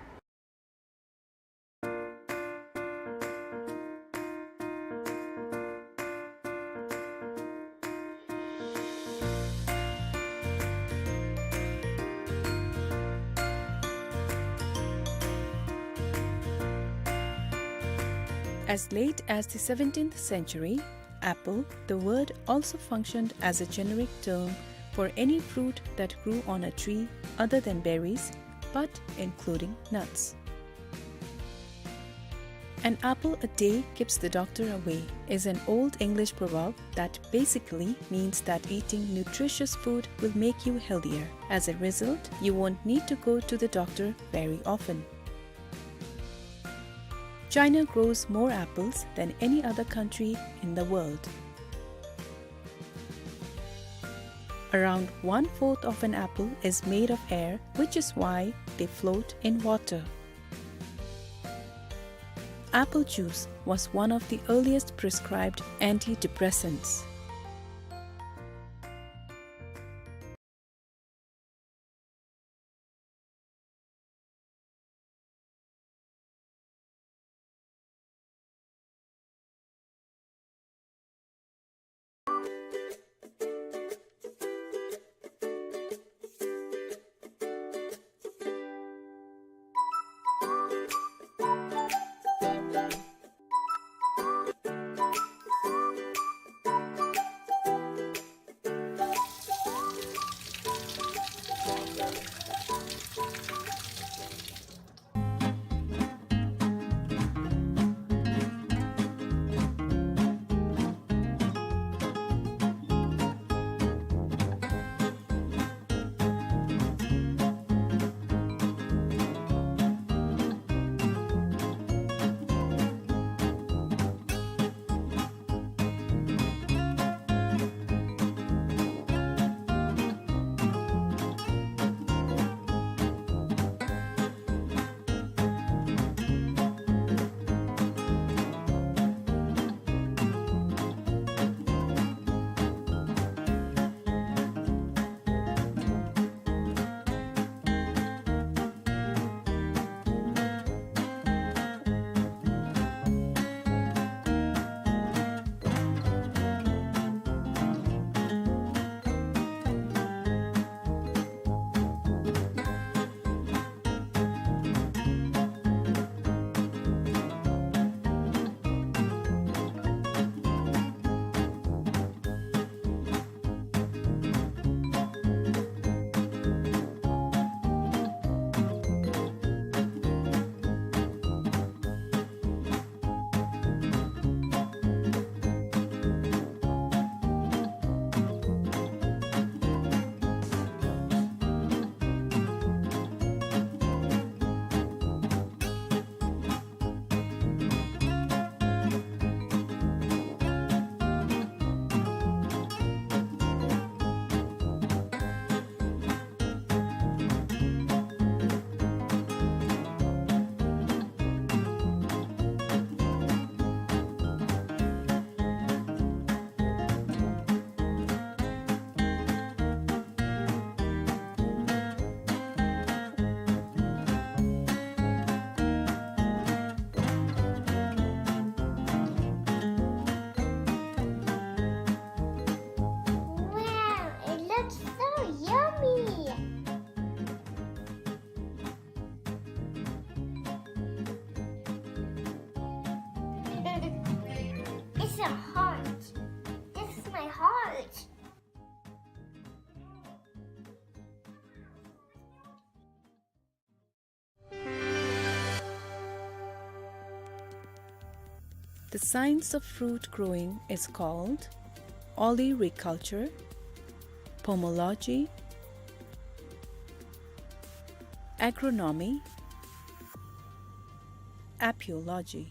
As late as the seventeenth century, apple, the word, also functioned as a generic term for any fruit that grew on a tree other than berries, but including nuts. "An apple a day keeps the doctor away" is an old English proverb that basically means that eating nutritious food will make you healthier. As a result, you won't need to go to the doctor very often. China grows more apples than any other country in the world. Around one-fourth of an apple is made of air, which is why they float in water. Apple juice was one of the earliest prescribed antidepressants. A heart. This is my heart. The science of fruit growing is called olericulture, pomology, agronomy, apiology.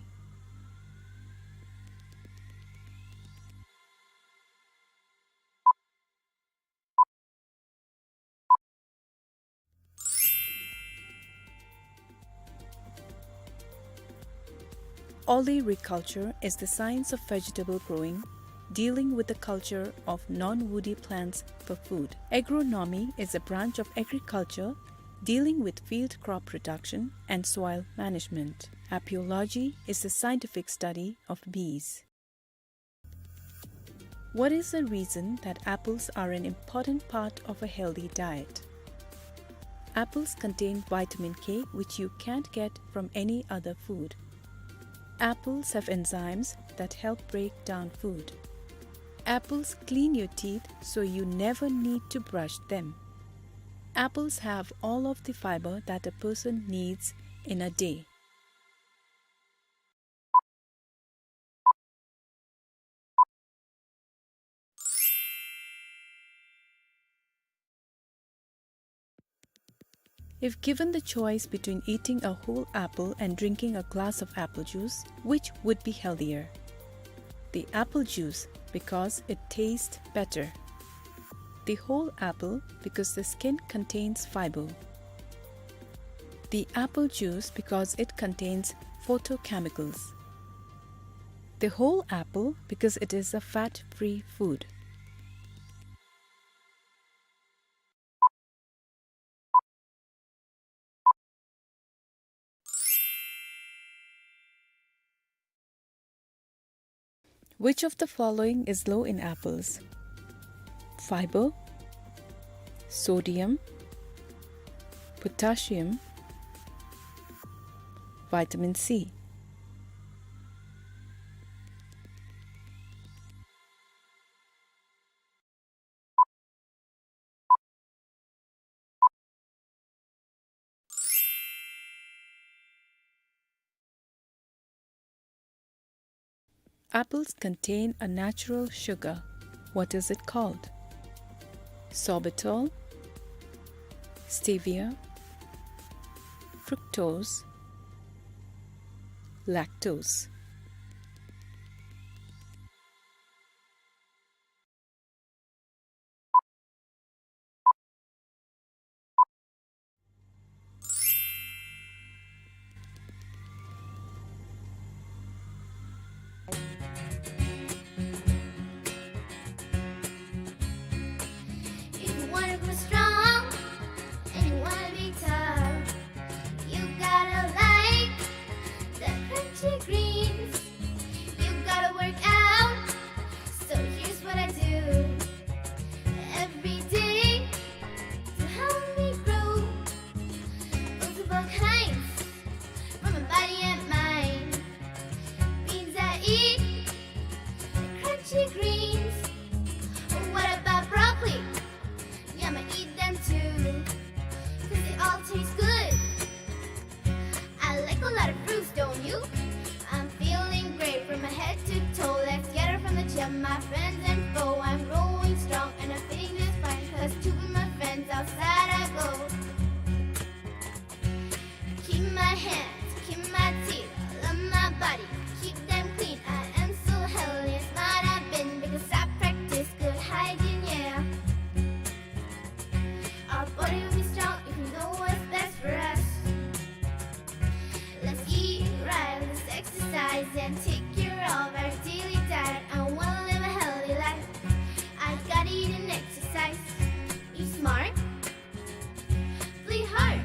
Olericulture is the science of vegetable growing, dealing with the culture of non-woody plants for food. Agronomy is a branch of agriculture dealing with field crop production and soil management. Apiology is the scientific study of bees. What is the reason that apples are an important part of a healthy diet? Apples contain vitamin K, which you can't get from any other food. Apples have enzymes that help break down food. Apples clean your teeth, so you never need to brush them. Apples have all of the fiber that a person needs in a day. If given the choice between eating a whole apple and drinking a glass of apple juice, which would be healthier? The apple juice, because it tastes better. The whole apple, because the skin contains fiber. The apple juice, because it contains phytochemicals. The whole apple, because it is a fat-free food. Which of the following is low in apples? Fiber, sodium, potassium, vitamin C. Apples contain a natural sugar. What is it called? Sorbitol, stevia, fructose, lactose. If you wanna grow strong and you wanna be tough, you gotta like the crunchy greens. You gotta work out, so here's what I do every day to help me grow. Foods of all kinds for my body and mind. Beans I eat, crunchy greens. What about broccoli? Yeah, I'ma eat them too, 'cause they all taste good. I like a lot of fruits, don't you? I'm feeling great from my head to toe. Let's gather from the gym, my friends and foe. I'm growing strong and I'm feeling just fine, 'cause to be my friends outside I go. Keep my hands, keep my teeth, love my body, keep them clean. I am so healthy and smart I've been, because I practice good hygiene, yeah. Our body will be strong if we know what's best for us. Let's eat right, let's exercise and take care of our daily diet. I wanna live a healthy life. I gotta eat and exercise. Eat smart, play hard.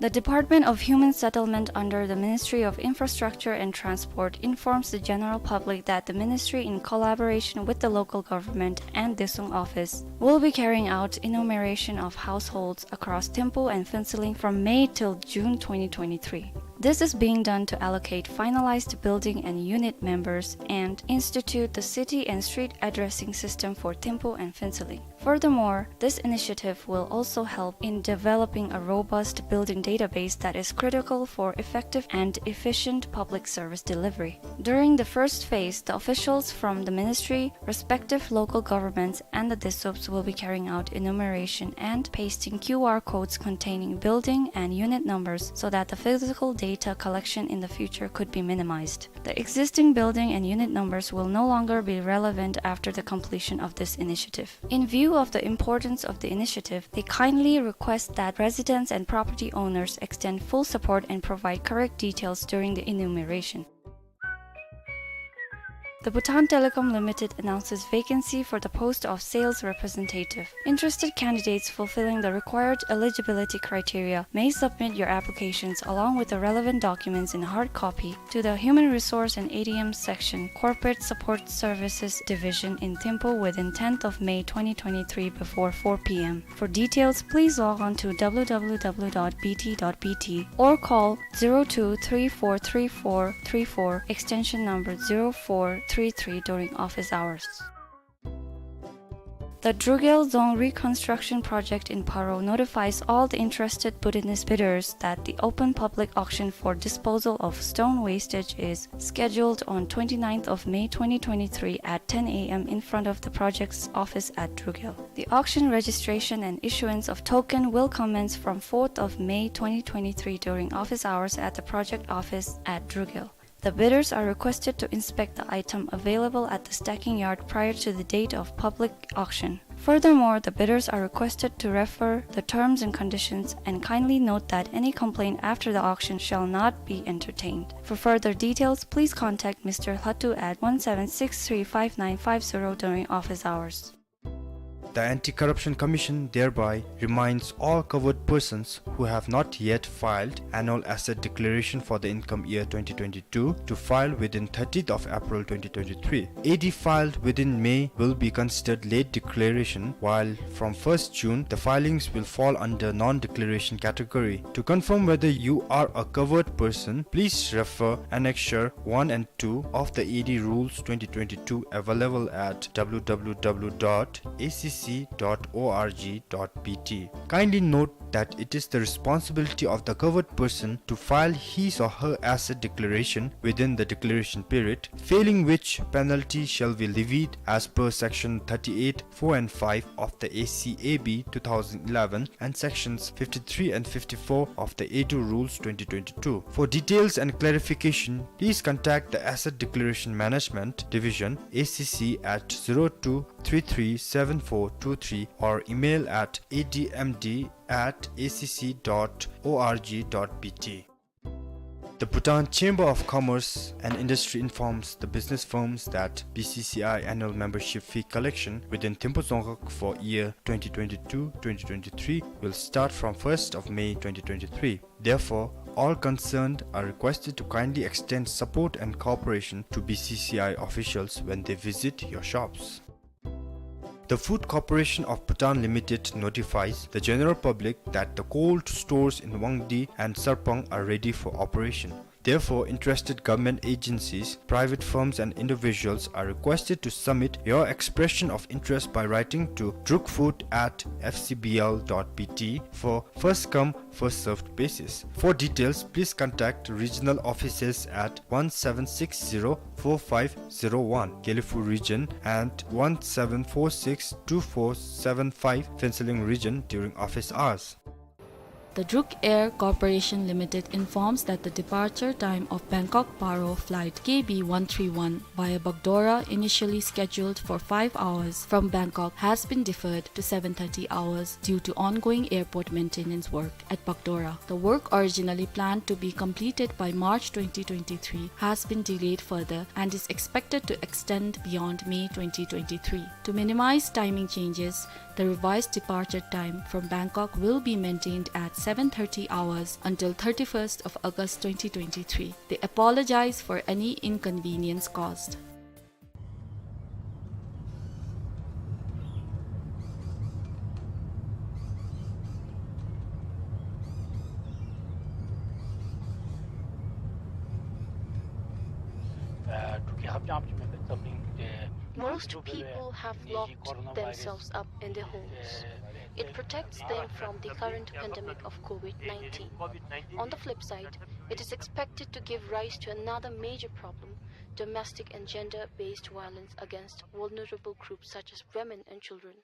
The Department of Human Settlement under the Ministry of Infrastructure and Transport informs the general public that the ministry, in collaboration with the local government and Disung office, will be carrying out enumeration of households across Thimphu and Phuentsholing from May till June twenty twenty-three. This is being done to allocate finalized building and unit members and institute the city and street addressing system for Thimphu and Phuentsholing. Furthermore, this initiative will also help in developing a robust building database that is critical for effective and efficient public service delivery. During the first phase, the officials from the ministry, respective local governments, and the DISUPs will be carrying out enumeration and pasting Q R codes containing building and unit numbers so that the physical data collection in the future could be minimized. The existing building and unit numbers will no longer be relevant after the completion of this initiative. In view of the importance of the initiative, they kindly request that residents and property owners extend full support and provide correct details during the enumeration. The Bhutan Telecom Limited announces vacancy for the post of sales representative. Interested candidates fulfilling the required eligibility criteria may submit your applications along with the relevant documents in hard copy to the Human Resource and A D M Section, Corporate Support Services Division in Thimphu within tenth of May twenty twenty-three before four p m. For details, please log on to w w w dot b t dot b t or call zero two three four three four three four, extension number zero four three three during office hours. The Drugel Dzong Reconstruction Project in Paro notifies all the interested Bhutanese bidders that the open public auction for disposal of stone wastage is scheduled on twenty-ninth of May twenty twenty-three at ten a m in front of the project's office at Drugel. The auction registration and issuance of token will commence from fourth of May twenty twenty-three during office hours at the project office at Drugel. The bidders are requested to inspect the item available at the stacking yard prior to the date of public auction. Furthermore, the bidders are requested to refer the terms and conditions and kindly note that any complaint after the auction shall not be entertained. For further details, please contact Mister Lhatu at one seven six three five nine five zero during office hours. The Anti-Corruption Commission thereby reminds all covered persons who have not yet filed annual asset declaration for the income year twenty twenty-two to file within thirtieth of April twenty twenty-three. A D filed within May will be considered late declaration, while from first June, the filings will fall under non-declaration category. To confirm whether you are a covered person, please refer annexure one and two of the A D Rules twenty twenty-two, available at w w w dot a c c dot o r g dot b t. Kindly note that it is the responsibility of the covered person to file his or her asset declaration within the declaration period, failing which penalty shall be levied as per Section thirty-eight, four and five of the A C A B two thousand eleven and Sections fifty-three and fifty-four of the A D Rules twenty twenty-two. For details and clarification, please contact the Asset Declaration Management Division, A C C, at zero two three three seven four two three or email at a d m d at a c c dot o r g dot b t. The Bhutan Chamber of Commerce and Industry informs the business firms that B C C I annual membership fee collection within Thimphu Dzongkhag for year twenty twenty-two twenty twenty-three will start from first of May twenty twenty-three. Therefore, all concerned are requested to kindly extend support and cooperation to B C C I officials when they visit your shops. The Food Corporation of Bhutan Limited notifies the general public that the cold stores in Wangdi and Sarpang are ready for operation. Therefore, interested government agencies, private firms and individuals are requested to submit your expression of interest by writing to drukfood at f c b l dot b t for first come, first served basis. For details, please contact regional offices at one seven six zero four five zero one, Gelephu Region, and one seven four six two four seven five, Phuentsholing Region, during office hours. The Druk Air Corporation Limited informs that the departure time of Bangkok Paro flight K B one three one via Bagdogra, initially scheduled for five hours from Bangkok, has been deferred to seven thirty hours due to ongoing airport maintenance work at Bagdogra. The work, originally planned to be completed by March twenty twenty-three, has been delayed further and is expected to extend beyond May twenty twenty-three. To minimize timing changes, the revised departure time from Bangkok will be maintained at seven thirty hours until thirty-first of August twenty twenty-three. They apologize for any inconvenience caused. Most people have locked themselves up in their homes. It protects them from the current pandemic of COVID nineteen. On the flip side, it is expected to give rise to another major problem, domestic and gender-based violence against vulnerable groups such as women and children.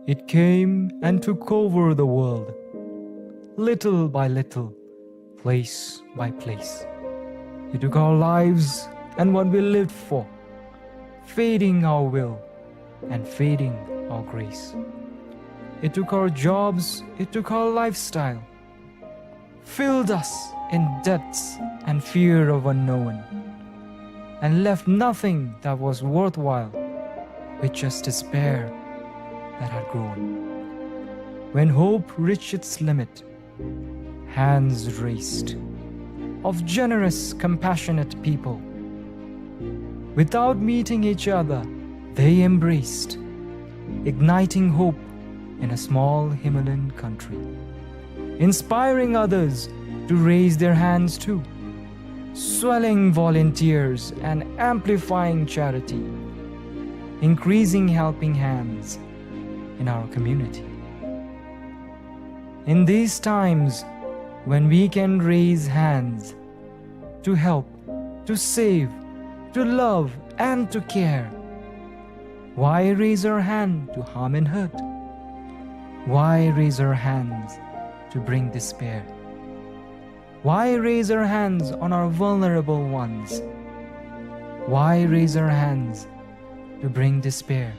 It came and took over the world, little by little, place by place. It took our lives and what we lived for, feeding our will and feeding our grace. It took our jobs, it took our lifestyle, filled us in debts and fear of unknown, and left nothing that was worthwhile, with just despair that had grown. When hope reached its limit, hands raised of generous, compassionate people. Without meeting each other, they embraced, igniting hope in a small Himalayan country, inspiring others to raise their hands too, swelling volunteers and amplifying charity, increasing helping hands in our community. In these times when we can raise hands to help, to save, to love, and to care, why raise our hand to harm and hurt? Why raise our hands to bring despair? Why raise our hands on our vulnerable ones? Why raise our hands to bring despair?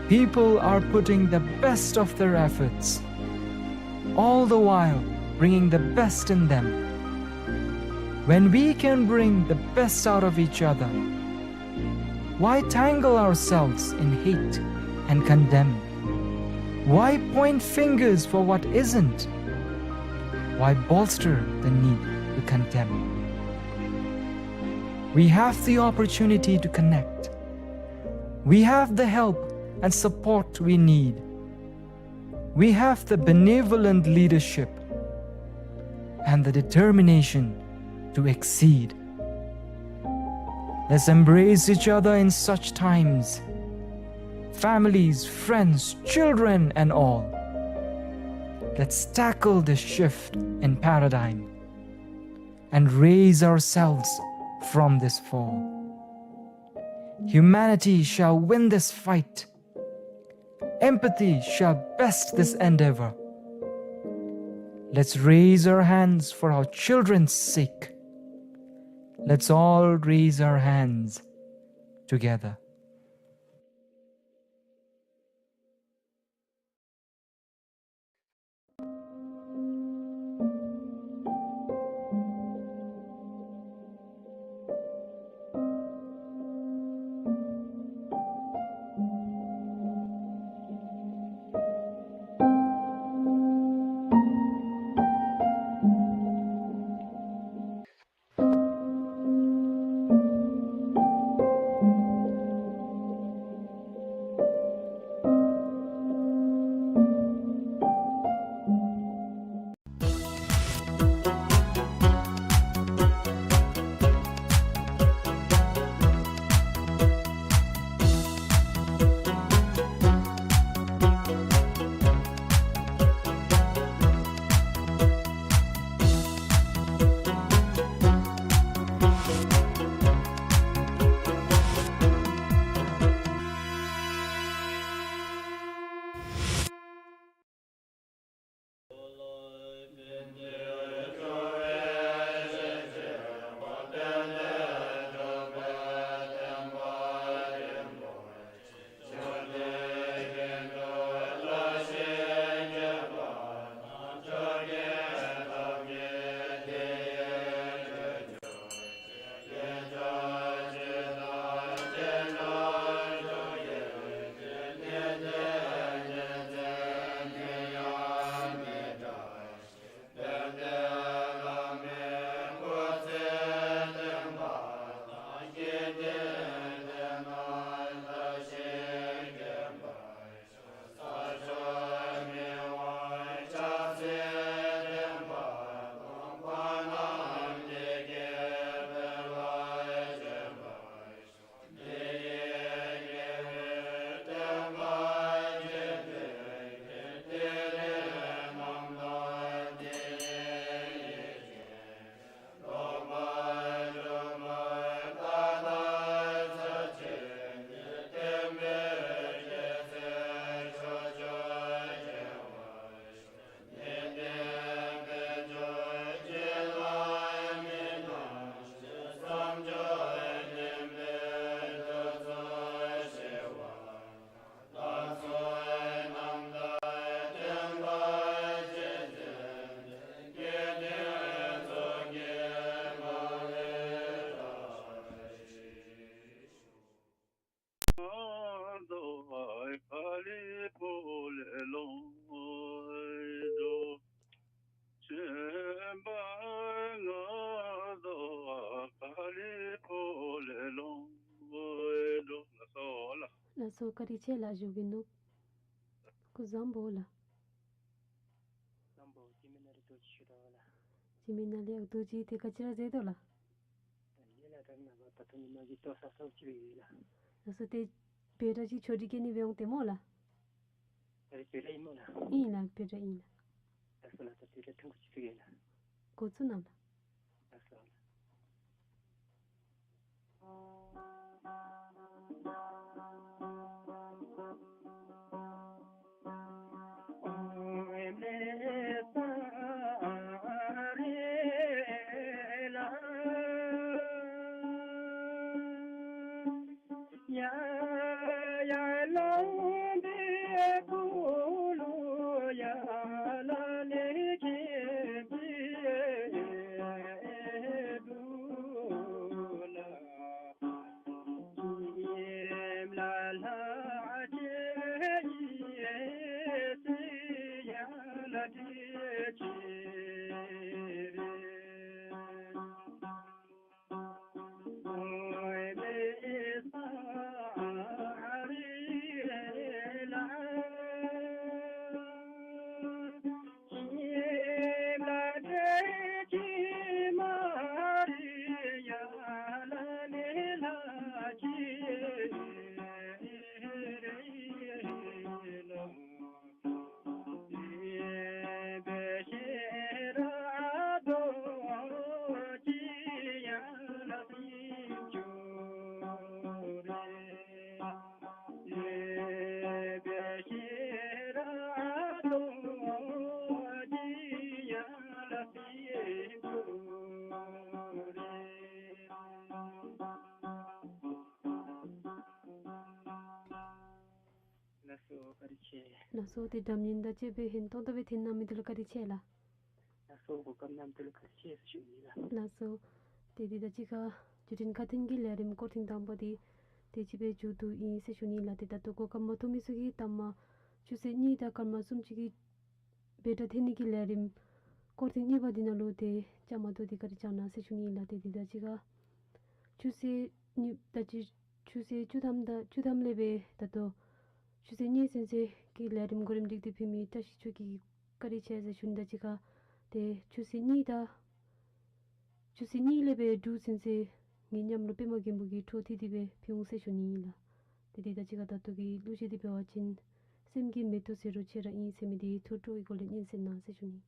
People are putting the best of their efforts, all the while bringing the best in them. When we can bring the best out of each other, why tangle ourselves in hate and condemn? Why point fingers for what isn't? Why bolster the need to condemn? We have the opportunity to connect. We have the help and support we need. We have the benevolent leadership and the determination to exceed. Let's embrace each other in such times, families, friends, children, and all. Let's tackle this shift in paradigm and raise ourselves from this fall. Humanity shall win this fight. Empathy shall best this endeavor. Let's raise our hands for our children's sake. Let's all raise our hands together. སོ་བཀའ་དྲིན་ཆེ་ལགས། བཞུགས་ཀྱི་ནུབ་སྐུ་བཟང་པོ་ལགས། བཟང་པོ་འཇིགས་མེད་ནང་ལས་རྡོ་རྗེ་ཞུ་དོ་ལགས། འཇིགས་མེད་ནང་ལས་རྡོ་རྗེ་དེ་ག་ཅི་ར་མཛད་དོ་ལགས། ད་ནི་ལགས་ད་ནངས་པ་ད་ལྟོ་ཉིན་མ་གི་ལྟོ་ས་སོགས་ཅིག་སྦེ་ཡོད་ལགས། ལགས་སོ། ཏེ་བེ་ཊ་ཅིག་ཆོས་སྒྲིག་གེ་ནི་སྦེ་འོང་སྟེ་སྨོ་ལགས། ད་རེས་བེ་ཊ་ཨིན་སྨོ་ལགས། ཨིན་ལགས། བེ་ཊ་ཨིན་ལགས། ལགས་སོ་ལགས། ད་བེ་ཊ་ཐུང་ཀུ་ཅིག་ཕུལ་གེ་ལགས། འགོ་བཙུགས་གནང་ལགས། ལགས་སོ་ལགས། ལགས་སོ། བཀའ་དྲིན་ཆེ། ལགས་སོ། ཏེ་འགྲམ་གཉེན་དང་བཅས་པའི་ཧན་ཏོང་ཏོ་སྦེ་ཐོན་གནང་མི་འདི་ལུ་བཀའ་དྲིན་ཆེ་ལགས། ལགས་སོ། གོ་སྐབས་གནང་མི་འདི་ལུ་བཀའ་དྲིན་ཆེ་ཟེར་ཞུ་ནི་ལགས། ལགས་སོ། ཏེ་འདི་དང་གཅིག་ཁར་བརྒྱུད་འཕྲིན་ཁ་ཐོན་གྱི་ལས་རིམ་སྐོར་ཐེངས་དང་པ་འདི་ཏེ་ཅིག་སྦེ་མཇུག་བསྡུཝ་ཨིན་ཟེར་ཞུ་ནི་ལགས། ཏེ་ད་ལྟོ་གོ་སྐབས་མ་ཐོབ་མི་ཚུ་གིས་ད་མ་ཆུ་ཚོད་གཉིས་དང་སྐར་མ་སུམ་ཅུ་གི་བེ་ཊ་ཐོན་ནི་གི་ལས་རིམ་སྐོར་ཐེངས་གཉིས་པ་འདི་ནང་ལུ་ཏེ་བཅའ་མར་གཏོགས་ཏེ་བཀའ་དྲིན་བསྐྱང་གནང་ཟེར་ཞུ་ནི་ལགས། ཏེ་འདི་དང་གཅིག་ཁར་ཆུ་ཚོད་གཉིས་ད་ཅི་ཆུ་ཚོད་བཅུ་ཐམ་དང་བཅུ་ཐམ་ལས་སྦེ་ད་ལྟོ་ཆུ་ཚོད་གཉིས་ཚུན་ཚོད་ཀྱི་ལས་རིམ་གོ་རིམ་སྒྲིག་སྟེ་ཕུལ་མི་བཀྲ་ཤིས་ཆོས་སྐྱིད་ཀྱིས་བཀའ་དྲིན་ཆེ་ཟེར་ཞུ་ནི་དང་གཅིག་ཁར་ཏེ་ཆུ་ཚོད་གཉིས་དང་ཆུ་ཚོད་གཉིས་ལས་སྦེ་དྲུག་ཚུན་ཚོད་ངེའི་མཉམ་རོགས་པདྨ་མགོན་པོ་གིས་འཕྲོ་མཐུད་དེ་སྦེ་ཕུལ་འོང་ཟེར་ཞུ་ནི་ཨིན་ལགས། ཏེ་འདི་དང་གཅིག་ཁར་ད་ལྟོ་གི་གླུ་གཞས་འདི་འབད་བ་ཅིན་སེམས་ཀྱི་མེ་ཏོག་ཟེར་རུང་ཆེ་ར་ཨིན་ཟེར་མི་འདི་ཐུར་ཀྲོ་གི་སྒོ་ལས་སྙན་གསན་གནང་ཟེར་ཞུ་ནི།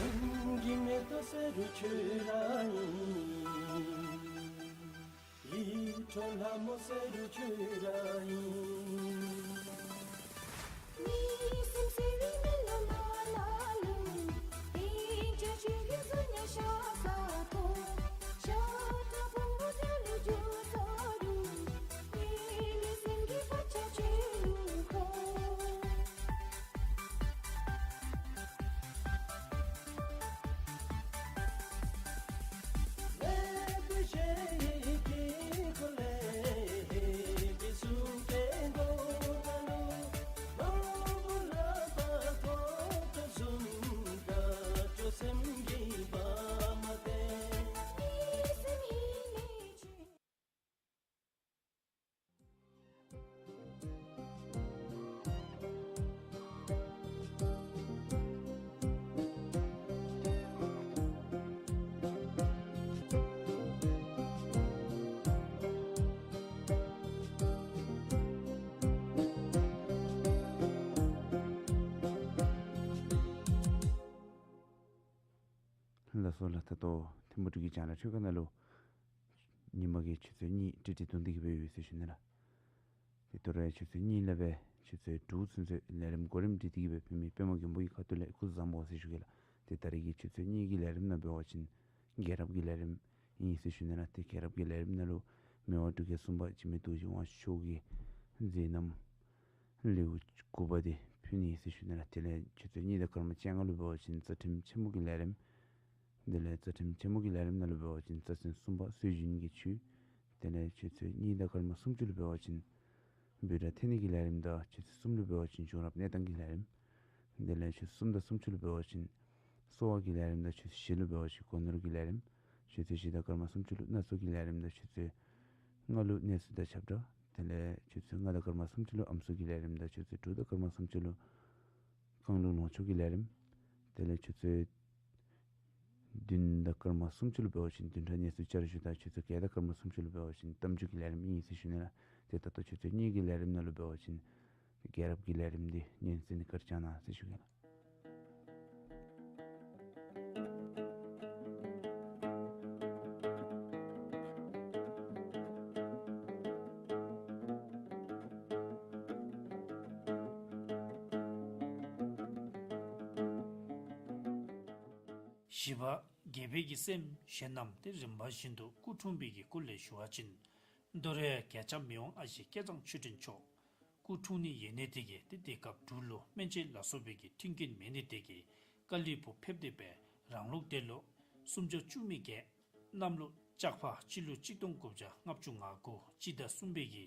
སེམས་ཀྱི་མེ་ཏོག་ཟེར་རུང་ཁྱོད་ར་ཨིན། ཡིད་འཕྲོག་ལྷ་མོ་ཟེར་རུང་ཁྱོད་ར་ཨིན། ལགས་སོ་ལགས། ད་ལྟོ་ཐིམ་ཕུ་འབྲུག་གི་རྒྱང་བསྒྲགས་འཕྲུལ་ཁང་ནང་ལུ་ཉིན་མ་གི་ཆུ་ཚོད་གཉིས་ཏིག་ཏིག་བརྡུང་སྟེ་གི་སྦེ་ཡོད་ཟེར་ཞུ་ནི་ལགས། ཏེ་ད་རེས་ཆུ་ཚོད་གཉིས་ལས་སྦེ་ཆུ་ཚོད་དྲུག་ཚུན་ཚོད་ལས་རིམ་གོ་རིམ་སྒྲིག་སྟེ་གི་སྦེ་ཕུལ་མི་པདྨ་མགོན་པོ་གི་ཁ་ཐུག་ལས་སྐུ་གཟུགས་བཟང་པོ་ཟེར་ཞུ་གེ་ལགས། ཏེ་ད་རེས་ཀྱི་ཆུ་ཚོད་གཉིས་ཀྱི་ལས་རིམ་ནང་འབད་བ་ཅིན་རྒྱལ་རབས་ཀྱི་ལས་རིམ་ཨིན་ཟེར་ཞུ་ནི་ལགས། ཏེ་རྒྱལ་རབས་ཀྱི་ལས་རིམ་ནང་ལུ་མི་དབང་འབྲུག་རྒྱལ་གསུམ་པ་འཇིགས་མེད་རྡོ་རྗེ་དབང་ཕྱུག་མཆོག་གི་མཛད་རྣམ་ལེའུ་དགུ་པ་འདི་ཕུལ་ནི་ཨིན་ཟེར་ཞུ་ནི་ལགས། དེ་ལས་ཆུ་ཚོད་གཉིས་དང་སྐར་མ་བཅོ་ལྔ་ལུ་འབད་བ་ཅིན་རྩ་ཁྲིམས་ཆེན་མོ་གི་ལས་རིམ། དེ་ལས་རྩ་ཁྲིམས་ཆེན་མོ་གི་ལས་རིམ་ནང་ལུ་འབད་བ་ཅིན་རྩ་ཚན་གསུམ་པ་སྲོལ་རྒྱུན་གྱི་ཆོས། དེ་ལས་ཆུ་ཚོད་གཉིས་དང་སྐར་མ་སུམ་ཅུ་ལུ་འབད་བ་ཅིན་འབོད་སྒྲ་འཐེན་ནི་གི་ལས་རིམ་དང་ཆུ་ཚོད་གསུམ་ལུ་འབད་བ་ཅིན་བྱུང་རབས་གནས་སྟངས་ཀྱི་ལས་རིམ། དེ་ལས་ཆུ་ཚོད་གསུམ་དང་སུམ་ཅུ་ལུ་འབད་བ་ཅིན་གསོ་བ་གི་ལས་རིམ་དང་ཆུ་ཚོད་བཞི་ལུ་འབད་བ་ཅིན་སྒོ་ནོར་གྱི་ལས་རིམ། ཆུ་ཚོད་བཞི་དང་སྐར་མ་སུམ་ཅུ་ལུ་སྣ་ཚོགས་ཀྱི་ལས་རིམ་དང་ཆུ་ཚོད་ལྔ་ལུ་གནས་ཚུལ་དང་ཁྱབ་བསྒྲགས། དེ་ལས་ཆུ་ཚོད་ལྔ་དང་སྐར་མ་སུམ་ཅུ་ལུ་ཨམ་སྲུ་གི་ལས་རིམ་དང་ཆུ་ཚོད་དྲུག་དང་སྐར་མ་སུམ་ཅུ་ལུ་རྐང་ལུག་ལོངས་སྤྱོད་ཀྱི་ལས་རིམ། དེ་ལས་ཆུ་ཚོད་བདུན་དང་སྐར་མ་སུམ་ཅུ་ལུ་འབད་བ་ཅིན་བདུན་ཕྲག་གནས་ཚུལ་བསྐྱར་ཞུ་དང་ཆུ་ཚོད་བརྒྱད་དང་སྐར་མ་སུམ་ཅུ་ལུ་འབད་བ་ཅིན་གཏམ་རྒྱུད་ཀྱི་ལས་རིམ་ཨིན་ཟེར་ཞུ་ནི་ལགས། ཏེ་ད་ལྟོ་ཆུ་ཚོད་གཉིས་ཀྱི་ལས་རིམ་ནང་ལུ་འབད་བ་ཅིན་རྒྱལ་རབས་ཀྱི་ལས་རིམ་འདི་ཉན་གསན་བཀའ་དྲིན་བསྐྱང་གནང་ཟེར་ཞུ་གེ་ལགས། བཞི་པ་རྒྱལ་པོའི་གི་སྲསམོ་གཞན་རྣམས་ཏེ་རིམ་པ་བཞིན་དུ་སྐུ་འཁྲུངས་པའི་གི་སྐོར་ལས་ཞུ་བ་ཅིན། མདོར་ན་བརྒྱ་རྩ་མི་དབང་ཨ་ཞེ་སྐལ་བཟང་ཆོས་སྒྲོན་མཆོག་སྐུ་འཁྲུངས་ནི་ཡོད་ནི་དེ་གིས་ཏེ་དེ་སྐབས་འབྲུག་ལུ་སྨན་དཔྱད་ལ་སོགས་པའི་གི་མཐུན་རྐྱེན་མེད་ནི་དེ་གིས་ཀ་ལི་པུར་ཕེབས་ཏེ་སྦེ་རང་ལུགས་འདི་ལུ་སུམ་བརྒྱ་བཅུ་མེད་བརྒྱད། གནམ་ལོ་ལྕགས་ཕག་སྤྱི་ལོ་གཅིག་སྟོང་དགུ་བརྒྱ་ལྔ་བཅུ་ང་དགུ་སྤྱི་ཟླ་གསུམ་པའི་གི་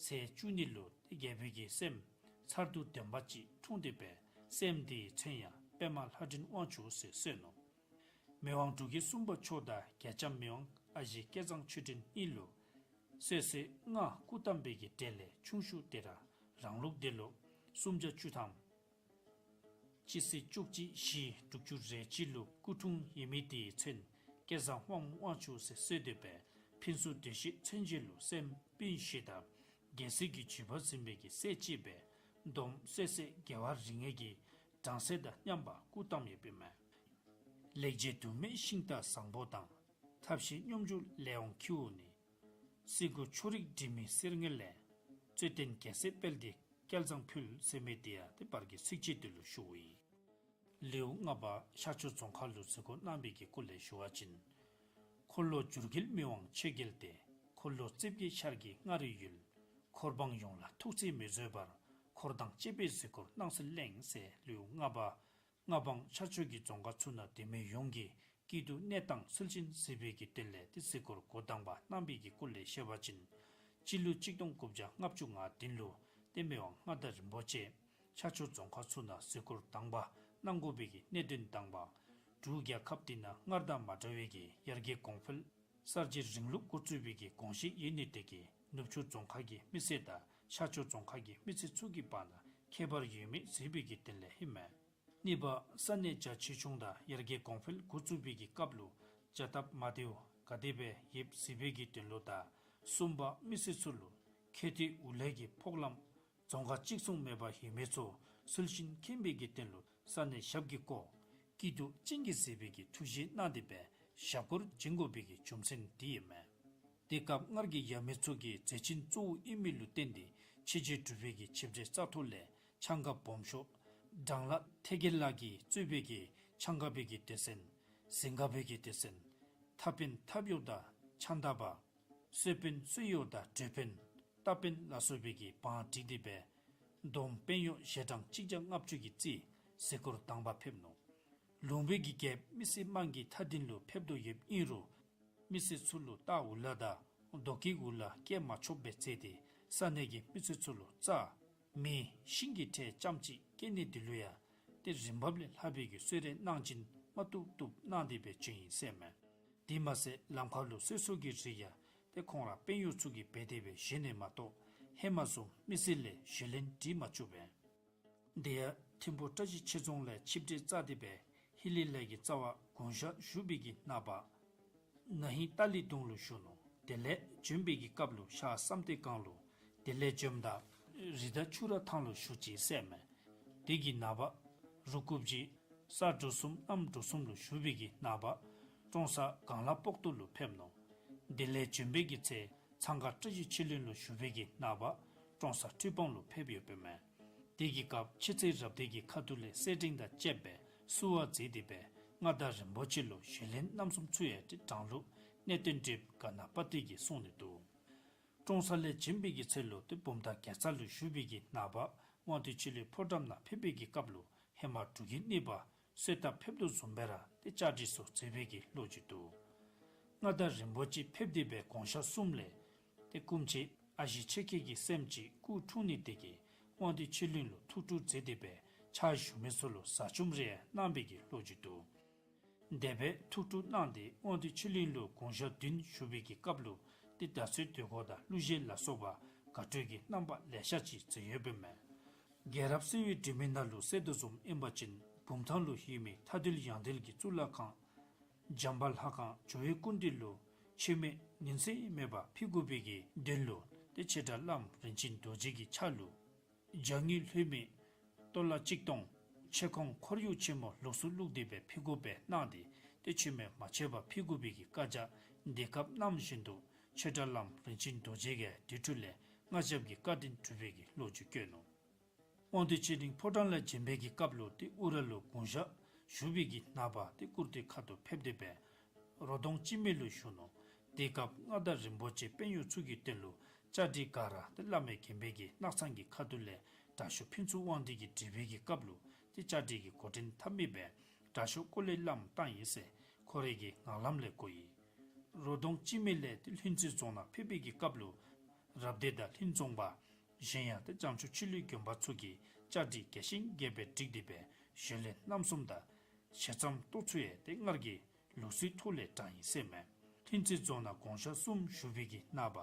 ཚེས་བཅུ་གཉིས་ལུ་རྒྱལ་པོའི་གི་སྲསམོ་མཚར་སྡུག་ལྡན་པ་ཅིག་འཁྲུངས་ཏེ་སྦེ་སྲསམོ་དེའི་མཚན་ཡང་པདྨ་ལྷ་སྒྲོན་དབང་ཕྱུག་ཟེར་གསོལ་ནུག། མི་དབང་འབྲུག་རྒྱལ་གསུམ་པ་མཆོག་དང་བརྒྱ་རྩ་མི་དབང་ཨ་ཞེ་སྐལ་བཟང་ཆོས་སྒྲོན་གཉིས་ལུ་སོ་སོ་ལྔ་སྐུ་བལྟམས་པའི་གི་གྲས་ལས་ཆུང་ཤོས་དེ་ར་རང་ལུགས་འདི་ལུ་སུམ་བརྒྱ་བཅུ་ཐམ་སྤྱི་ཚེས་བཅུ་གཅིག་བཞི་དྲུག་ཅུ་རེ་གཅིག་ལུ་སྐུ་འཁྲུངས་ཡོད་མི་དེའི་མཚན་སྐལ་བཟང་དབང་མོ་དབང་ཕྱུག་ཟེར་གསོལ་ཏེ་སྦེ་ཕུན་ཚོགས་བདེ་གཤེགས་མཚན་བརྗོད་ལུ་སྲསམོ་སྤུན་བཞི་དང་རྒྱལ་སྲས་ཀྱི་བྱེད་པ་འཛིན་པའི་གི་སྲས་བཅས་སྦེ་སྡོམ་སོ་སོའི་དགེ་བ་རིགས་ལྔའི་གི་གྲངས་ཚད་དང་མཉམ་པ་སྐུ་བལྟམས་ཡོདཔ་ཨིན་མས། ལེགས་བྱས་དུ་མའི་ཤིང་རྟ་བཟང་པོ་དང་། ཐབས་ཤེས་སྙོམས་འཇུག་ལས་དབང་ཁྱེའུ་ནི། སྲིད་མགོ་ཕྱོགས་རིས་དྲི་མེད་གསེར་དངུལ་ལས། རྩོད་ལྡན་རྒྱལ་སྲས་དཔལ་ལྡན་སྐལ་བཟང་ཕུལ་ཟེར་མི་དེ་ཡང་ཏེ་བར་གྱི་ཚིགས་བཅད་དེ་ལུ་ཞུཝ་ཨིན། ལེའུ་ལྔ་པ་ཤར་ཕྱོགས་རྫོང་ཁ་ལུ་གཟིགས་སྐོར་གནང་བའི་གི་སྐོར་ལས་ཞུ་བ་ཅིན། འཁོར་ལོ་སྒྱུར་རྒྱལ་མི་དབང་ཆོས་རྒྱལ་ཏེ། འཁོར་ལོ་རྩིབས་བརྒྱད་ཤར་གྱི་མངའ་རིས་ཡུལ། འཁོར་འབངས་ཡོངས་ལ་ཐུགས་བརྩེ་མི་བཟོད་པར། འཁོར་དང་བཅས་པའི་གཟིགས་སྐོར་གནང་སྲོལ་གླེང་ཟེར་ལེའུ་ལྔ་པ། མངའ་འབངས་ཤར་ཕྱོགས་ཀྱི་རྫོང་ཁག་ཚུ་ནང་སྡོད་མི་ཡོངས་ཀྱི་སྐྱིད་སྡུག་གནས་སྟངས་ཚུལ་བཞིན་གཟིགས་པའི་གི་དོན་ལས་ཏེ་གཟིགས་སྐོར་འགོ་དང་པ་གནང་བའི་གི་སྐོར་ལས་བཤད་པ་ཅིན། སྤྱི་ལོ་གཅིག་སྟོང་དགུ་བརྒྱ་ལྔ་བཅུ་ང་བདུན་ལུ་ཏེ་མི་དབང་མངའ་བདག་རིན་པོ་ཆེ་ཤར་ཕྱོགས་རྫོང་ཁག་ཚུ་ནང་གཟིགས་སྐོར་དང་པ་གནང་དགོ་པའི་གི་གནད་དོན་དང་པ། འབྲུག་རྒྱལ་ཁབ་འདི་ནང་སྔར་དང་མ་འདྲ་བའི་གི་ཡར་རྒྱས་གོང་འཕེལ་གསར་བརྗེ་རིང་ལུགས་འགོ་བཙུགས་པའི་གི་དགོངས་བཞེད་ཡོད་ནི་དེ་གིས་ནུབ་ཕྱོགས་རྫོང་ཁག་གི་མི་སེར་དང་ཤར་ཕྱོགས་རྫོང་ཁག་གི་མི་སེར་ཚུ་གི་བར་ན་ཁྱད་པར་ཡོད་མེད་གཟིགས་པའི་གི་དོན་ལས་ཨིན་མས། གཉིས་པ་ས་གནས་རྒྱ་ཆེ་ཆུང་དང་ཡར་རྒྱས་གོང་འཕེལ་འགོ་བཙུགས་པའི་གི་སྐབས་ལུ་བྱ་སྟབས་མ་བདེཝ་ག་དེ་སྦེ་ཡོདཔ་གཟིགས་པའི་གི་དོན་ལུ་དང་། གསུམ་པ་མི་སེར་ཚུ་ལུ་ཁེ་ཏེ་འུ་ལས་ཀྱི་ཕོགས་ལམ་རྫོང་ཁག་གཅིག་མཚུངས་མེད་པར་ཡོད་མི་ཚུ་ཚུལ་བཞིན་མཁྱེན་པའི་གི་དོན་ལུ་ས་གནས་ཞབས་ཀྱིས་བསྐོར་སྐྱིད་སྡུག་ཅན་གྱི་གཟིགས་པའི་གི་ཐུགས་བཞེད་གནང་སྟེ་སྦེ་ཞབས་སྐོར་བྱིན་དགོ་པའི་གི་རྒྱུ་མཚན་འདི་ཨིན་མས། དེ་སྐབས་སྔར་གྱི་ཡབ་མེས་ཚུ་གི་མཛད་ཆེན་གཙོ་བོ་ཨིན་མི་ལུ་བརྟེན་ཏེ་ཕྱི་རྒྱལ་འབྲུག་པའི་གི་ཆིབས་གྲལ་རྩ་ཐོ་ལས་ཆང་ཁ་སྦོམ་ཤོས་སྦྲང་ལ་ཐེ་གེ་ལ་གིས་གཙོས་པའི་གི་ཆང་ཁ་པའི་གི་སྡེ་ཚན། གཟིམ་ཁ་པའི་གི་སྡེ་ཚན། ཐབ་དཔོན་ཐབ་གཡོག་དང་ཆང་ད་པ། གསོལ་དཔོན་གསོལ་གཡོག་དང་གྲོས་དཔོན་རྟ་དཔོན་ལ་སོགས་པའི་གི་བང་བསྒྲིགས་ཏེ་སྦེ་སྡོམ་དཔོན་གཡོག་ཞལ་གྲངས་གཅིག་བརྒྱ་ལྔ་བཅུ་གིས་རྩིས་གཟིགས་སྐོར་དང་པ་ཕེབས་ནུག། ལུང་པའི་གི་རྒྱལཔོ་མི་སེར་དམངས་ཀྱི་མཐའ་དོན་ལུ་ཕེབས་དོ་ཡོདཔ་ཨིན་རུང་མི་སེར་ཚུ་ལུ་རྟ་འུ་ལ་དང་རྡོ་སྐས་འུ་ལ་སྐྱེལ་མ་ཆོགཔ་སྦེ་མཛད་དེ་ས་གནས་ཀྱི་མི་སེར་ཚུ་ལུ་རྩྭ་མེ་ཤིང་གི་ཁྲལ་རྐྱངམ་ཅིག་བཀལ་ནི་དེ་ལུ་ཡང་ཏེ་རིན་འབབ་ལས་ལྷག་པའི་གི་གསོལ་རས་གནང་སྦྱིན་མ་བཏུབ་བཏུབ་གནང་སྟེ་སྦེ་བྱོན་ཡི་ཟེར་མས། དེ་མ་ཚད་ལམ་ཁ་ལུ་གསོལ་ཚོགས་ཀྱི་རིགས་ཡང་ཏེ་ཁོང་ར་དཔོན་གཡོག་ཚུ་གིས་འབད་དེ་སྦེ་བཞེས་ནི་མ་གཏོགས་ཧེ་མ་བཟུམ་མི་སེར་ལས་བཞེས་ལན་དྲི་མ་བཅུག་པས། དེ་ཡང་ཐིམ་ཕུ་བཀྲ་ཤིས་ཆོས་རྫོང་ལས་ཆིབས་གྲལ་རྩ་སྟེ་སྦེ་ཧི་ལི་ལ་གི་རྩ་བར་དགུང་ཞག་བཞུགས་པའི་གི་ནངས་པ་ན་ཧིང་ཏཱ་ལི་གདུང་ལུ་བཞུགས་ནུག། དེ་ལས་བྱོན་པའི་གི་སྐབས་ལུ་ཤར་བསམ་གཏན་སྒང་ལུ། དེ་ལས་བྱོནམ་ད་རི་དྭགས་ཆུ་ར་ཐང་ལུ་བཞུགས་ཅི་ཟེར་མས། དེ་གི་ནངས་པ་རུ་དགུ་བཞི་ ས་འབྲུག་གསུམ་གནམ་འབྲུག་གསུམ་ལུ་བཞུགས་པའི་གི་ནངས་པ་ཀྲོང་གསར་གངས་ལྷ་སྤོག་ཐུ་ལུ་ཕེབས་ནུག། དེ་ལས་བྱོན་པའི་གི་ཚེ་ཚང་ཁ་བཀྲ་ཤིས་ཆོས་གླིང་ལུ་བཞུགས་པའི་གི་ནངས་པ་ཀྲོང་གསར་འཕྲུལ་སྤང་ལུ་ཕེབས་ཡོདཔ་མས། དེ་གི་སྐབས་ཕྱི་རྩིས་རབ་སྡེ་གི་ཁ་ཐུག་ལས་གསེར་ཕྲེང་དང་བཅསཔ་སྦེ་བསུ་བ་མཛད་དེ་སྦེ་མངའ་བདག་རིན་པོ་ཆེ་ལུ་ཞལ་ལན་རྣམ་གསུམ་ཚུ་ཡང་ཏེ་དྲང་ལུགས་གནད་དོན་དྲིས་ག་ན་པ་ཏི་གིས་གསུངས་ནི་འདུག། ཀྲོང་གསར་ལས་བྱོན་པའི་གི་ཚེ་ལུ་ཏེ་བུམ་ཐང་རྒྱལ་ས་ལུ་བཞུགས་པའི་གི་ནངས་པ་དབང་འདུས་ཆོས་གླིང་ཕོ་བྲང་ནང་ཕེབས་པའི་གི་སྐབས་ལུ་ཧེ་མ་འབྲུག་གི་གནས་པ་གསོལ་ཐབ་ཕེབས་དོ་བཟུམ་སྦེ་ར་ཏེ་བཅའ་སྒྲིག་སོགས་མཛད་པའི་གི་ལོ་རྒྱུས་འདུག། མངའ་བདག་རིན་པོ་ཆེ་ཕེབས་ཏེ་སྦེ་དགོངས་ཞག་གསུངམ་ལས་ཏེ་སྐུ་མཆེད་ཨ་ཞེ་ཆོས་རྒྱལ་གྱི་སྲསམོ་ཅིག་སྐུ་འཁྲུངས་ནི་དེ་གིས་དབང་འདུས་ཆོས་གླིང་ལུ་ཐུགས་སྤྲོ་མཛད་དེ་སྦེ་ཕྱག་ཞུ་མི་ཚུ་ལུ་ཟ་ཆུམ་རེ་གནང་བའི་གི་ལོ་རྒྱུས་འདུག། དེ་སྦེ་ཐུགས་སྤྲོ་གནང་སྟེ་དབང་འདུས་ཆོས་གླིང་ལུ་དགུང་ཞག་བདུན་བཞུགས་པའི་གི་སྐབས་ལུ་ཏེ་ད་གཟོད་དུས་འཁོར་དང་གླུ་གཞས་ལ་སོགས་པ་དགའ་སྤྲོའི་གི་རྣམ་པ་ལེ་ཤ་ཅིག་མཛད་ཡོདཔ་མས། རྒྱལ་རབས་གསལ་བའི་འབྲུ་མའི་ནང་ལུ་གསལ་དོ་བཟུམ་ཨིན་པ་ཅིན་བུམ་ཐང་ལུ་ཡོད་མི་མཐའ་འདུལ་ཡང་འདུལ་གྱི་གཙུག་ལག་ཁང་འཇམ་དཔལ་ལྷ་ཁང་ཇོ་བོའི་སྐུ་མདུན་ལུ་མཆོད་མེ་ཉིན་མཚན་མེད་པར་ཕུལ་དགོ་པའི་གི་དོན་ལུ་ཏེ་ཆེ་དགྲ་བླམ་རིན་ཆེན་རྡོ་རྗེ་གི་ཕྱག་ལུ་ལྗང་གུ་ལྷོད་མེ་ཏོ་ལ་ཆིག་སྟོང་ཆེ་ཁོང་ཁོར་ཡུག་ཆེན་མོ་ལོགས་སུ་བླུགས་ཏེ་སྦེ་ཕུལ་དགོ་པའི་གནང་སྟེ་ཏེ་མཆོད་མེ་མ་ཆད་པར་ཕུལ་དགོ་པའི་གི་བཀའ་རྒྱ་དེ་སྐབས་གནང་བཞིན་དུ་ཆེ་དགྲ་བླམ་རིན་ཆེན་རྡོ་རྗེ་གིས་དེ་འཕྲོ་ལས་མངའ་ཞབས་ཀྱི་བཀའ་དྲིན་གྲུབ་པའི་གི་ལོ་རྒྱུས་བཀོད་ནུག། དབང་འདུས་ཆོས་གླིང་ཕོ་བྲང་ལས་བྱོན་པའི་གི་སྐབས་ལུ་ཏེ་ཨུ་ར་ལུ་དགུང་ཞག་བཞུགས་པའི་གི་ནངས་པ་ཏེ་བཀུར་སྟི་ཁ་ཐུག་ཕེབས་ཏེ་སྦེ་རོ་སྡོང་སྤྱི་མེ་ལུ་བཞུགས་ནུག། དེ་སྐབས་མངའ་བདག་རིན་པོ་ཆེ་དཔོན་གཡོག་ཚུ་གི་དོན་ལུ་བཅའ་སྒྲིག་ག་ར་ཏེ་བླ་མའི་དགོན་པའི་གི་སྣག་ཚང་གི་ཁ་ཐུག་ལས་དྲག་ཤོས་ཕུན་ཚོགས་དབང་འདུས་ཀྱིས་སྒྲིག་པའི་གི་སྐབས་ལུ་ཏེ་བཅའ་སྒྲིག་གི་འགོ་འདྲེན་འཐབ་མི་སྦེ་དྲག་ཤོས་ཀོ་ལེ་བླམ་བཏང་ཡི་ཟེར་ཁོ་རའི་གི་ངག་ལམ་ལས་གོ་ཡི། རོ་སྡོང་སྤྱི་མེ་ལས་ཏེ་ལྷུན་རྩེ་རྫོང་ནང་ཕེབས་པའི་གི་སྐབས་ལུ་རབ་སྡེ་དང་ལྷུན་རྫོང་པ་གཞན་ཡང་ཏེ་བྱང་ཕྱོགས་ཆོས་ལུགས་དགོན་པ་ཚུ་གིས་བཅའ་སྒྲིག་རྒྱས་ཤིང་རྒྱས་པར་བསྒྲིགས་ཏེ་སྦེ་ཞལ་ལན་རྣམ་གསུམ་དང་ཞལ་ཙམ་ཏོ་ཚུ་ཡང་ཏེ་སྔར་གྱི་ལུགས་སྲོལ་ཐོག་ལས་དྲངས་ཡི་ཟེར་མས། ལྷུན་རྩེ་རྫོང་ནང་དགུང་ཞག་གསུམ་བཞུགས་པའི་གི་ནངས་པ་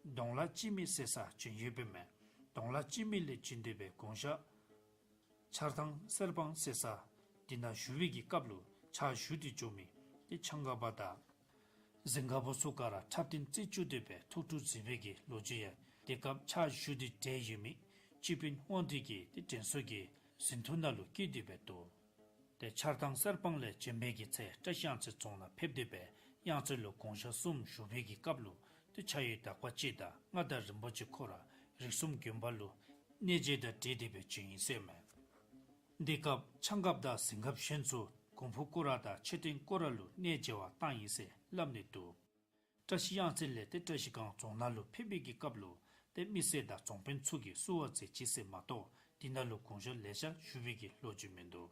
གདོང་ལ་སྤྱི་མེ་ཟེར་ས་བྱོན་ཡོདཔ་མས། གདོང་ལ་སྤྱི་མེ་ལས་བྱོན་ཏེ་སྦེ་དགུང་ཞག་ཆར་ཐང་གསེར་སྤང་ཟེར་ས་དེ་ནང་བཞུགས་པའི་གི་སྐབས་ལུ་ཕྱག་ཞུ་སྟེ་འགྱོ་མི་ཏེ་ཆང་ཁ་པ་དང་གཟིམ་དཀར་པོ་ཚུ་ག་ར་འཁྲབ་སྟོན་རྩེ་བཅུག་སྟེ་སྦེ་ཐུགས་སྤྲོ་མཛད་པའི་གི་ལོ་རྒྱུས་ཡང་དེ་སྐབས་ཕྱག་ཞུ་སྟེ་བསྡད་ཡོད་མི་སྤྱི་དཔོན་དབང་འདུས་ཀྱི་ཏེ་དྲན་གསོ་གི་ཟིན་ཐོ་ནང་ལུ་བཀོད་དེ་སྦེ་འདུག། ཏེ་ཆར་ཐང་གསེར་སྤང་ལས་བྱོན་པའི་གི་ཚེ་བཀྲ་ཤིས་གཡང་རྩེ་རྫོང་ནང་ཕེབས་ཏེ་སྦེ་གཡང་རྩེ་ལུ་དགུང་ཞག་གསུམ་བཞུགས་པའི་གི་སྐབས་ལུ་ཏེ་ཕྱག་གཡོག་དག་པ་ཅིག་དང་མངའ་བདག་རིན་པོ་ཆེ་ཁོ་ར་རིགས་གསུམ་དགོན་པ་ལུ་གནས་མཇལ་དང་འབྲེལ་ཏེ་སྦེ་བྱོན་ཡི་ཟེར་མས། དེ་སྐབས་ཆང་ཁ་པ་དང་གཟིམ་དཀར་པོ་གཞན་ཚུ་གོང་ཕུ་སྐོར་ར་དང་མཆོད་རྟེན་སྐོར་ར་ལུ་གནས་མཇལ་བར་བཏང་ཡི་ཟེར་སླབ་ནི་འདུག། བཀྲ་ཤིས་གཡང་རྩེ་ལས་ཏེ་བཀྲ་ཤིས་སྒང་རྫོང་ནང་ལུ་ཕེབས་པའི་གི་སྐབས་ལུ་ཏེ་མི་སེར་དང་རྫོང་དཔོན་ཚུ་གིས་བསུ་བ་མཛད་ཅི་ཟེར་མ་གཏོགས་དེ་ནང་ལུ་དགུང་ཞག་ལེ་ཤ་བཞུགས་པའི་གི་ལོ་རྒྱུས་མིན་འདུག།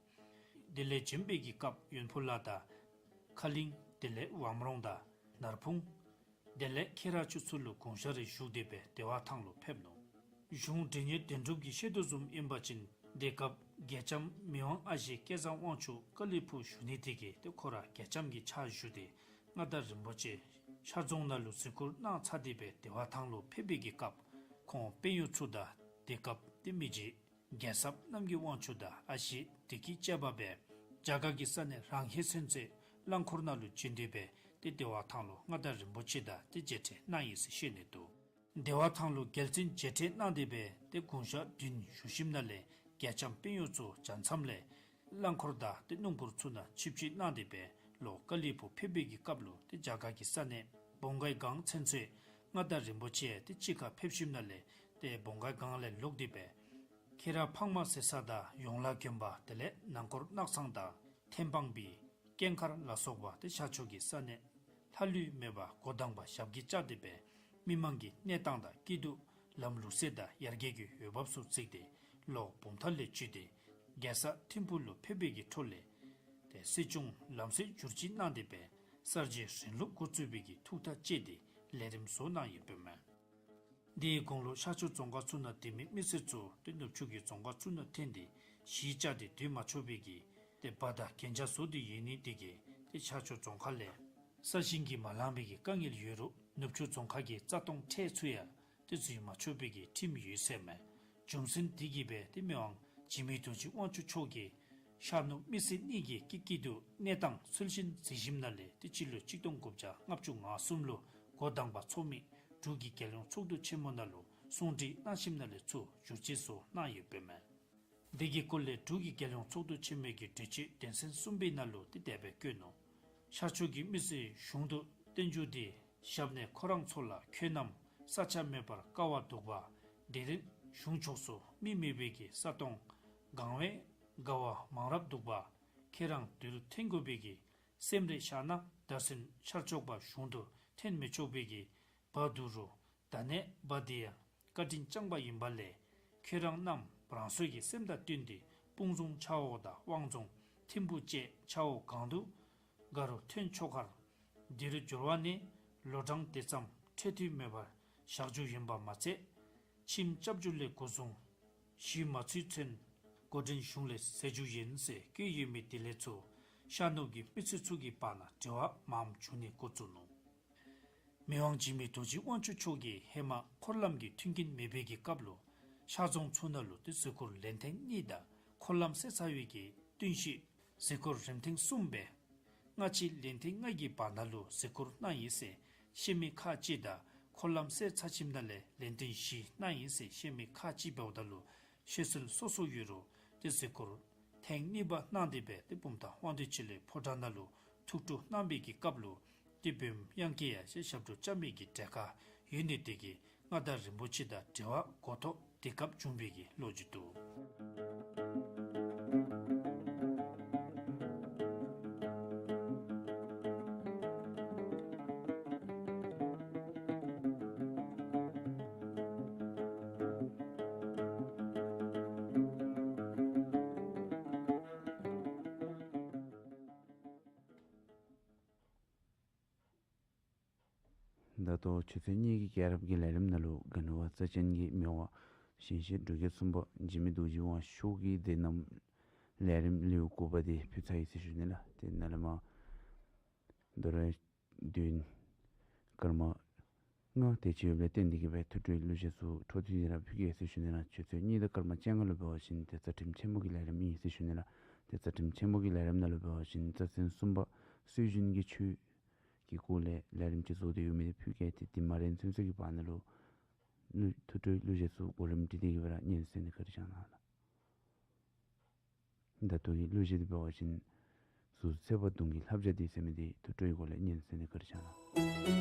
དེ་ལས་བྱོན་པའི་གི་སྐབས་ཡོན་ཕུ་ལ་དང་ཁ་གླིང་དེ་ལས་ཝམ་རོང་དང་ནར་ཕུང་དེ་ལས་ཁྱི་ར་ཆུ་ཚུ་ལུ་དགུང་ཞག་རེ་བཞུགས་ཏེ་སྦེ་བདེ་བ་ཐང་ལུ་ཕེབས་ནུག། གཞུང་འབྲི་གཉེར་དོན་གྲུབ་ཀྱིས་བཤད་དོ་བཟུམ་ཨིན་པ་ཅིན་དེ་སྐབས་རྒྱལ་ལྕམ་མི་དབང་ཨ་ཞེ་སྐལ་བཟང་དབང་ཕྱུག་ཀ་ལི་ཕུག་བཞུགས་ནི་དེ་གིས་ཏེ་ཁོ་ར་རྒྱལ་ལྕམ་གྱི་ཕྱག་ཞུ་སྟེ་མངའ་བདག་རིན་པོ་ཆེ་ཤར་རྫོང་ནང་ལུ་གཟིགས་སྐོར་གནང་ཚར་ཏེ་སྦེ་བདེ་བ་ཐང་ལུ་ཕེབས་པའི་གི་སྐབས་ཁོང་དཔོན་གཡོག་ཚུ་དང་དེ་སྐབས་ཏེ་མི་རྗེ་རྒྱལ་ཚབ་རྣམ་རྒྱལ་དབང་ཕྱུག་དང་ཨ་ཞེ་བདེ་སྐྱིད་བཅས་པ་སྦེ་རྒྱ་གར་གྱི་ས་གནས་རང་ཧེ་ཚུན་ཚོད་རླངས་འཁོར་ནང་ལུ་བྱོན་ཏེ་སྦེ་ཏེ་བདེ་བ་ཐང་ལུ་མངའ་བདག་རིན་པོ་ཆེ་དང་ཏེ་མཇལ་འཕྲད་གནང་ཡི་ཟེར་བཤད་ནི་འདུག། བདེ་བ་ཐང་ལུ་རྒྱལ་བཙུན་མཇལ་འཕྲད་གནང་སྟེ་སྦེ་ཏེ་དགུང་ཞག་བདུན་བཞུགས་ཞིནམ་ལས་རྒྱལ་ལྕམ་དཔོན་གཡོག་ཚུ་བྱོན་མཚམས་ལས་རླངས་འཁོར་དང་ཏེ་སྣུམ་འཁོར་ཚུ་ནང་ཆིབས་བསྒྱུར་གནང་སྟེ་སྦེ་ལོག་ཀ་ལི་ཕུག་ཕེབས་པའི་གི་སྐབས་ལུ་ཏེ་རྒྱ་གར་གྱི་ས་གནས་བོང་གའི་སྒང་ཚུན་ཚོད་མངའ་བདག་རིན་པོ་ཆེ་ཏེ་གཅིག་ཁར་ཕེབས་ཞིནམ་ལས་ཏེ་བོང་གའི་སྒང་ལས་ལོག་སྟེ་སྦེ་ཁྱི་ར་འཕགས་མ་ཟེར་ས་དང་ཡོངས་ལ་དགོན་པ་དེ་ལས་ནང་འཁོར་སྣག་ཚང་དང་ཐེམ་སྤང་སྦིས་ཀེང་མཁར་ལ་སོགས་པ་ཏེ་ཤར་ཕྱོགས་ཀྱི་ས་གནས་ལྷ་ལུས་མེད་པར་འགོ་དང་པ་ཞབས་ཀྱིས་བཅགས་ཏེ་སྦེ་མི་མང་གི་གནས་སྟངས་དང་སྐྱིད་སྡུག་ལམ་ལུགས་སྲོལ་དང་ཡར་རྒྱས་ཀྱི་འོས་འབབ་ཚུ་བརྩིས་ཏེ་ལོག་བུམ་ཐང་ལས་བརྒྱུད་དེ་རྒྱལ་ས་ཐིམ་ཕུག་ལུ་ཕེབས་པའི་གི་འཕྲོ་ལས་ཏེ་སྲིད་སྐྱོང་ལམ་སྲོལ་བསྒྱུར་བཅོས་གནང་སྟེ་སྦེ་གསར་བརྗེའི་རིང་ལུགས་འགོ་བཙུགས་པའི་གི་ཐུགས་ཐག་བཅད་དེ་ལས་རིམ་བཟོ་གནང་ཡོདཔ་མས། དེའི་གོང་ལུ་ཤར་ཕྱོགས་རྫོང་ཁག་ཚུ་ནང་སྡོད་མི་མི་སེར་ཚུ་ཏེ་ནུབ་ཕྱོགས་ཀྱི་རྫོང་ཁག་ཚུ་ནང་འཐོན་ཏེ་གཞིས་ཆགས་ཏེ་སྡོད་མ་ཆོག་པའི་གི་ཏེ་བ་དང་གན་རྒྱ་བཟོ་སྟེ་ཡོད་ནི་དེ་གིས་ཏེ་ཤར་ཕྱོགས་རྫོང་ཁག་ལས་ས་ཞིང་གིས་མ་ལང་པའི་གི་དཀའ་ངལ་ཡོད་རུང་ནུབ་ཕྱོགས་རྫོང་ཁག་གི་རྩྭ་ཐོང་ཁྲལ་ཚུ་ཡང་ཏེ་འཛུལ་མ་ཆོག་པའི་གི་ཁྲིམས་ཡོད་ཟེར་མས། རྒྱུ་མཚན་དེ་གིས་སྦེ་ཏེ་མི་དབང་འཇིགས་མེད་རྡོ་རྗེ་དབང་ཕྱུག་མཆོག་གིས་ཤར་ནུབ་མི་སེར་གཉིས་ཀྱི་སྐྱིད་སྐྱིད་སྡུག་གནས་སྟངས་འཚོལ་ཞིབ་མཛད་ཞིནམ་ལས་ཏེ་སྤྱི་ལོ་གཅིག་སྟོང་དགུ་བརྒྱ་ལྔ་བཅུ་ང་གསུམ་ལུ་འགོ་དང་པ་ཚོགས་མི་འབྲུག་གི་རྒྱལ་ཡོངས་ཚོགས་འདུ་ཆེན་མོ་ནང་ལུ་གསུང་སྒྲིག་གནང་ཞིནམ་ལས་ཚུར་བསྒྱུར་བཅོས་སོགས་གནང་ཡོདཔ་མས། འདི་གི་སྐོར་ལས་འབྲུག་གི་རྒྱལ་ཡོངས་ཚོགས་འདུ་ཆེན་མོའི་གི་གྲོས་ཆོད་དོན་ཚན་གསུམ་པའི་ནང་ལུ་ཏེ་དེ་སྦེ་བཀོད་ནུག། ཤར་ཕྱོགས་ཀྱི་མི་སེར་གཞུང་དུ་བསྟན་འགྱུར་ཏེ་ཞབས་ནས་ཁོ་རང་ཚུ་ལ་ཁྱོད་རྣམས་ས་ཆ་མེད་པར་དཀའ་བ་སྡུག་པ། དེ་རིང་གཞུང་ཕྱོགས་སུ་མི་མེད་པའི་གི་ས་སྟོང་གང་བས་དགའ་བ་མང་རབས་འདུག་པ། ཁྱེད་རང་དུས་རུ་འཐོན་དགོ་པའི་གི་སེམས་རེ་བཞག་ན་ད་སོན་ཤར་ཕྱོགས་པ་གཞུང་དུ་འཐོན་མི་ཆོག་པའི་གི་བར་དུ་རུ་ད་ནི་བར་དེ་ཡང་བཀའ་དྲིན་བསྐྱངས་པ་ཡིན་པ་ལས་ཁྱོད་རང་རྣམས་རང་སོའི་གི་སེམས་དང་བསྟུན་ཏེ་དཔུང་འཛོམས་ཆ་འོག་དང་དབང་འཛོམས་ཐིམ་ཕུག་བཅས་ཆ་འོག་གང་དུ་དགའ་རུ་འཐོན་ཆོག་ཁར། དེ་རུ་འབྱོར་བ་ནི་ལོ་གྲངས་དེ་ཙམ་འཕྲད་དུས་མེད་པར་བཞག་རྒྱུ་ཡིན་པ་མ་ཚད། ཁྱིམ་རྐྱབ་རྒྱུ་ལས་འགོ་བཟུང་གཞི་མ་ཚུད་ཚུན་འགོ་འདྲེན་གཞུང་ལས་ཟད་རྒྱུ་ཡིན་ཟེར་བཀོད་ཡོད་མི་དེ་ལས་ཚུར་ཤར་ནུབ་ཀྱི་མི་སེར་ཚུ་གི་བར་ན་འབྲེལ་བ་མངམ་བྱུང་ནི་འགོ་བཙུགས་ནུག། མི་དབང་འཇིགས་མེད་རྡོ་རྗེ་དབང་ཕྱུག་མཆོག་གིས་ཧེ་མ་འཁོར་ལམ་གྱི་མཐུན་རྐྱེན་མེད་པའི་གི་སྐབས་ལུ་ཤར་རྫོང་ཚུ་ནང་ལུ་ཏེ་གཟིགས་སྐོར་ལན་ཐེངས་གཉིས་དང་འཁོར་ལམ་བསལ་ཚར་བའི་གི་བསྟུན་ཞིབ་གཟིགས་སྐོར་རིམ་ཐེངས་གསུམ་སྦེ་སྔ་ཕྱི་ལན་ཐེངས་ལྔ་གི་བར་ན་ལུ་གཟིགས་སྐོར་གནང་ཡི་ཟེར་བཤད་མི་ཁག་ཅིག་དང་འཁོར་ལམ་བསལ་ཚར་ཞིནམ་ལས་ལན་ཐེངས་བཞི་གནང་ཡི་ཟེར་བཤད་མི་ཁག་ཅིག་འབདཝ་ད་ལུ་ཤོད་སྲོལ་སོ་སོ་ཡོད་རུང་ཏེ་གཟིགས་སྐོར་ཐེངས་གཉིས་པ་གནང་སྟེ་སྦེ་ཏེ་བུམ་ཐང་དབང་འདུས་ཆོས་གླིང་ཕོ་བྲང་ནང་ལུ་ཐུགས་སྤྲོ་གནང་བའི་གི་སྐབས་ལུ་ཏེ་བོད་དབྱངས་དཀར་ཡ་ཞེས་ཞབས་བྲོ་རྐྱབ་མི་གི་གྲལ་ཁར་ཡོད་ནི་དེ་གིས་མངའ་བདག་རིན་པོ་ཆེ་དང་འབྲེལ་བ་འགོ་ཐོག་དེ་སྐབས་བྱུང་བའི་གི་ལོ་རྒྱུས་འདུག། ད་ལྟོ་ཆུ་ཚོད་གཉིས་ཀྱི་རྒྱལ་རབས་ཀྱི་ལས་རིམ་ནང་ལུ་དགའ་ནི་བ་རྩ་ཅན་གྱི་མི་དབང་ཞིང་གཤེགས་འབྲུག་རྒྱལ་གསུམ་པ་འཇིགས་མེད་རྡོ་རྗེ་དབང་ཕྱུག་གི་མཛད་རྣམ་ལས་རིམ་ལེའུ་དགུ་པ་དེ་ཕུལ་ཚར་ཡི་ཟེར་ཞུ་ནི་ལགས། དེ་ནང་ལས་མར་དོ་རུང་བདུན་སྐར་མ་ལྔ་དེ་ཅིག་ཡོདཔ་ལས་བརྟེན་ཏེ་གིས་སྦེ་ཐུགས་སྤྲོའི་གླུ་གཞས་ཚུ་འཕྲོ་མཐུད་དེ་ར་ཕུལ་གེ་ཟེར་ཞུ་ནི་ལགས། ཆུ་ཚོད་གཉིས་དང་སྐར་མ་བཅོ་ལྔ་ལུ་འབད་བ་ཅིན་ཏེ་རྩ་ཁྲིམས་ཆེན་མོ་གི་ལས་རིམ་ཨིན་ཟེར་ཞུ་ནི་ལགས། ཏེ་རྩ་ཁྲིམས་ཆེན་མོ་གི་ལས་རིམ་ནང་ལུ་འབད་བ་ཅིན་རྩ་ཚན་གསུམ་པ་སྲོལ་རྒྱུན་གྱི་ཆོས་ཀྱི་སྐོར་ལས་ལས་རིམ་ཅིག་བཟོ་སྟེ་ཡོད་མི་དེ་ཕུལ་གེ། ཏེ་དེ་མ་རན་ཚུན་ཚོད་ཀྱི་བར་ན་ལུ་གླུ་ཐུགས་སྤྲོའི་གླུ་གཞས་ཚུ་གོ་རིམ་སྒྲིག་སྟེ་གིས་སྦེ་ར་སྙན་གསན་ནི་བཀའ་དྲིན་བསྐྱང་གནང་ལགས། ད་ལྟོ་གི་གླུ་གཞས་འདི་འབད་བ་ཅིན་ཟུར་ཚེས་པ་གདོང་གི་བསླབ་བྱ་འདི་ཟེར་མི་འདི་ཐུགས་སྤྲོའི་སྒོ་ལས་སྙན་གསན་ནི་བཀའ་དྲིན་བསྐྱང་གནང་།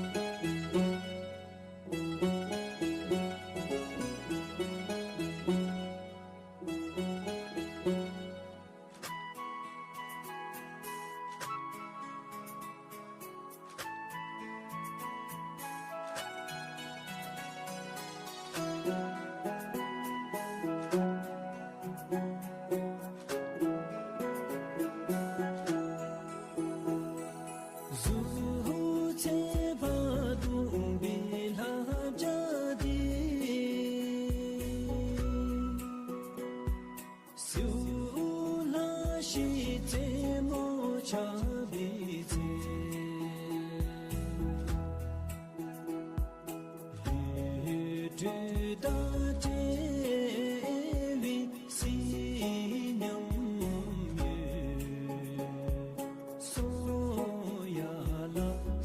ཟུར་ཚེས་པ་གདོང་གི་བསླབ་བྱ་འདི། སེའུ་ལ་ཤི་རྩེ་མོ་ཆགས་པའི་ཚེ། བདུད་དང་བྲལ་བའི་སྲིད་ཉམས་ཡོད། སོ་ཡ་ལ་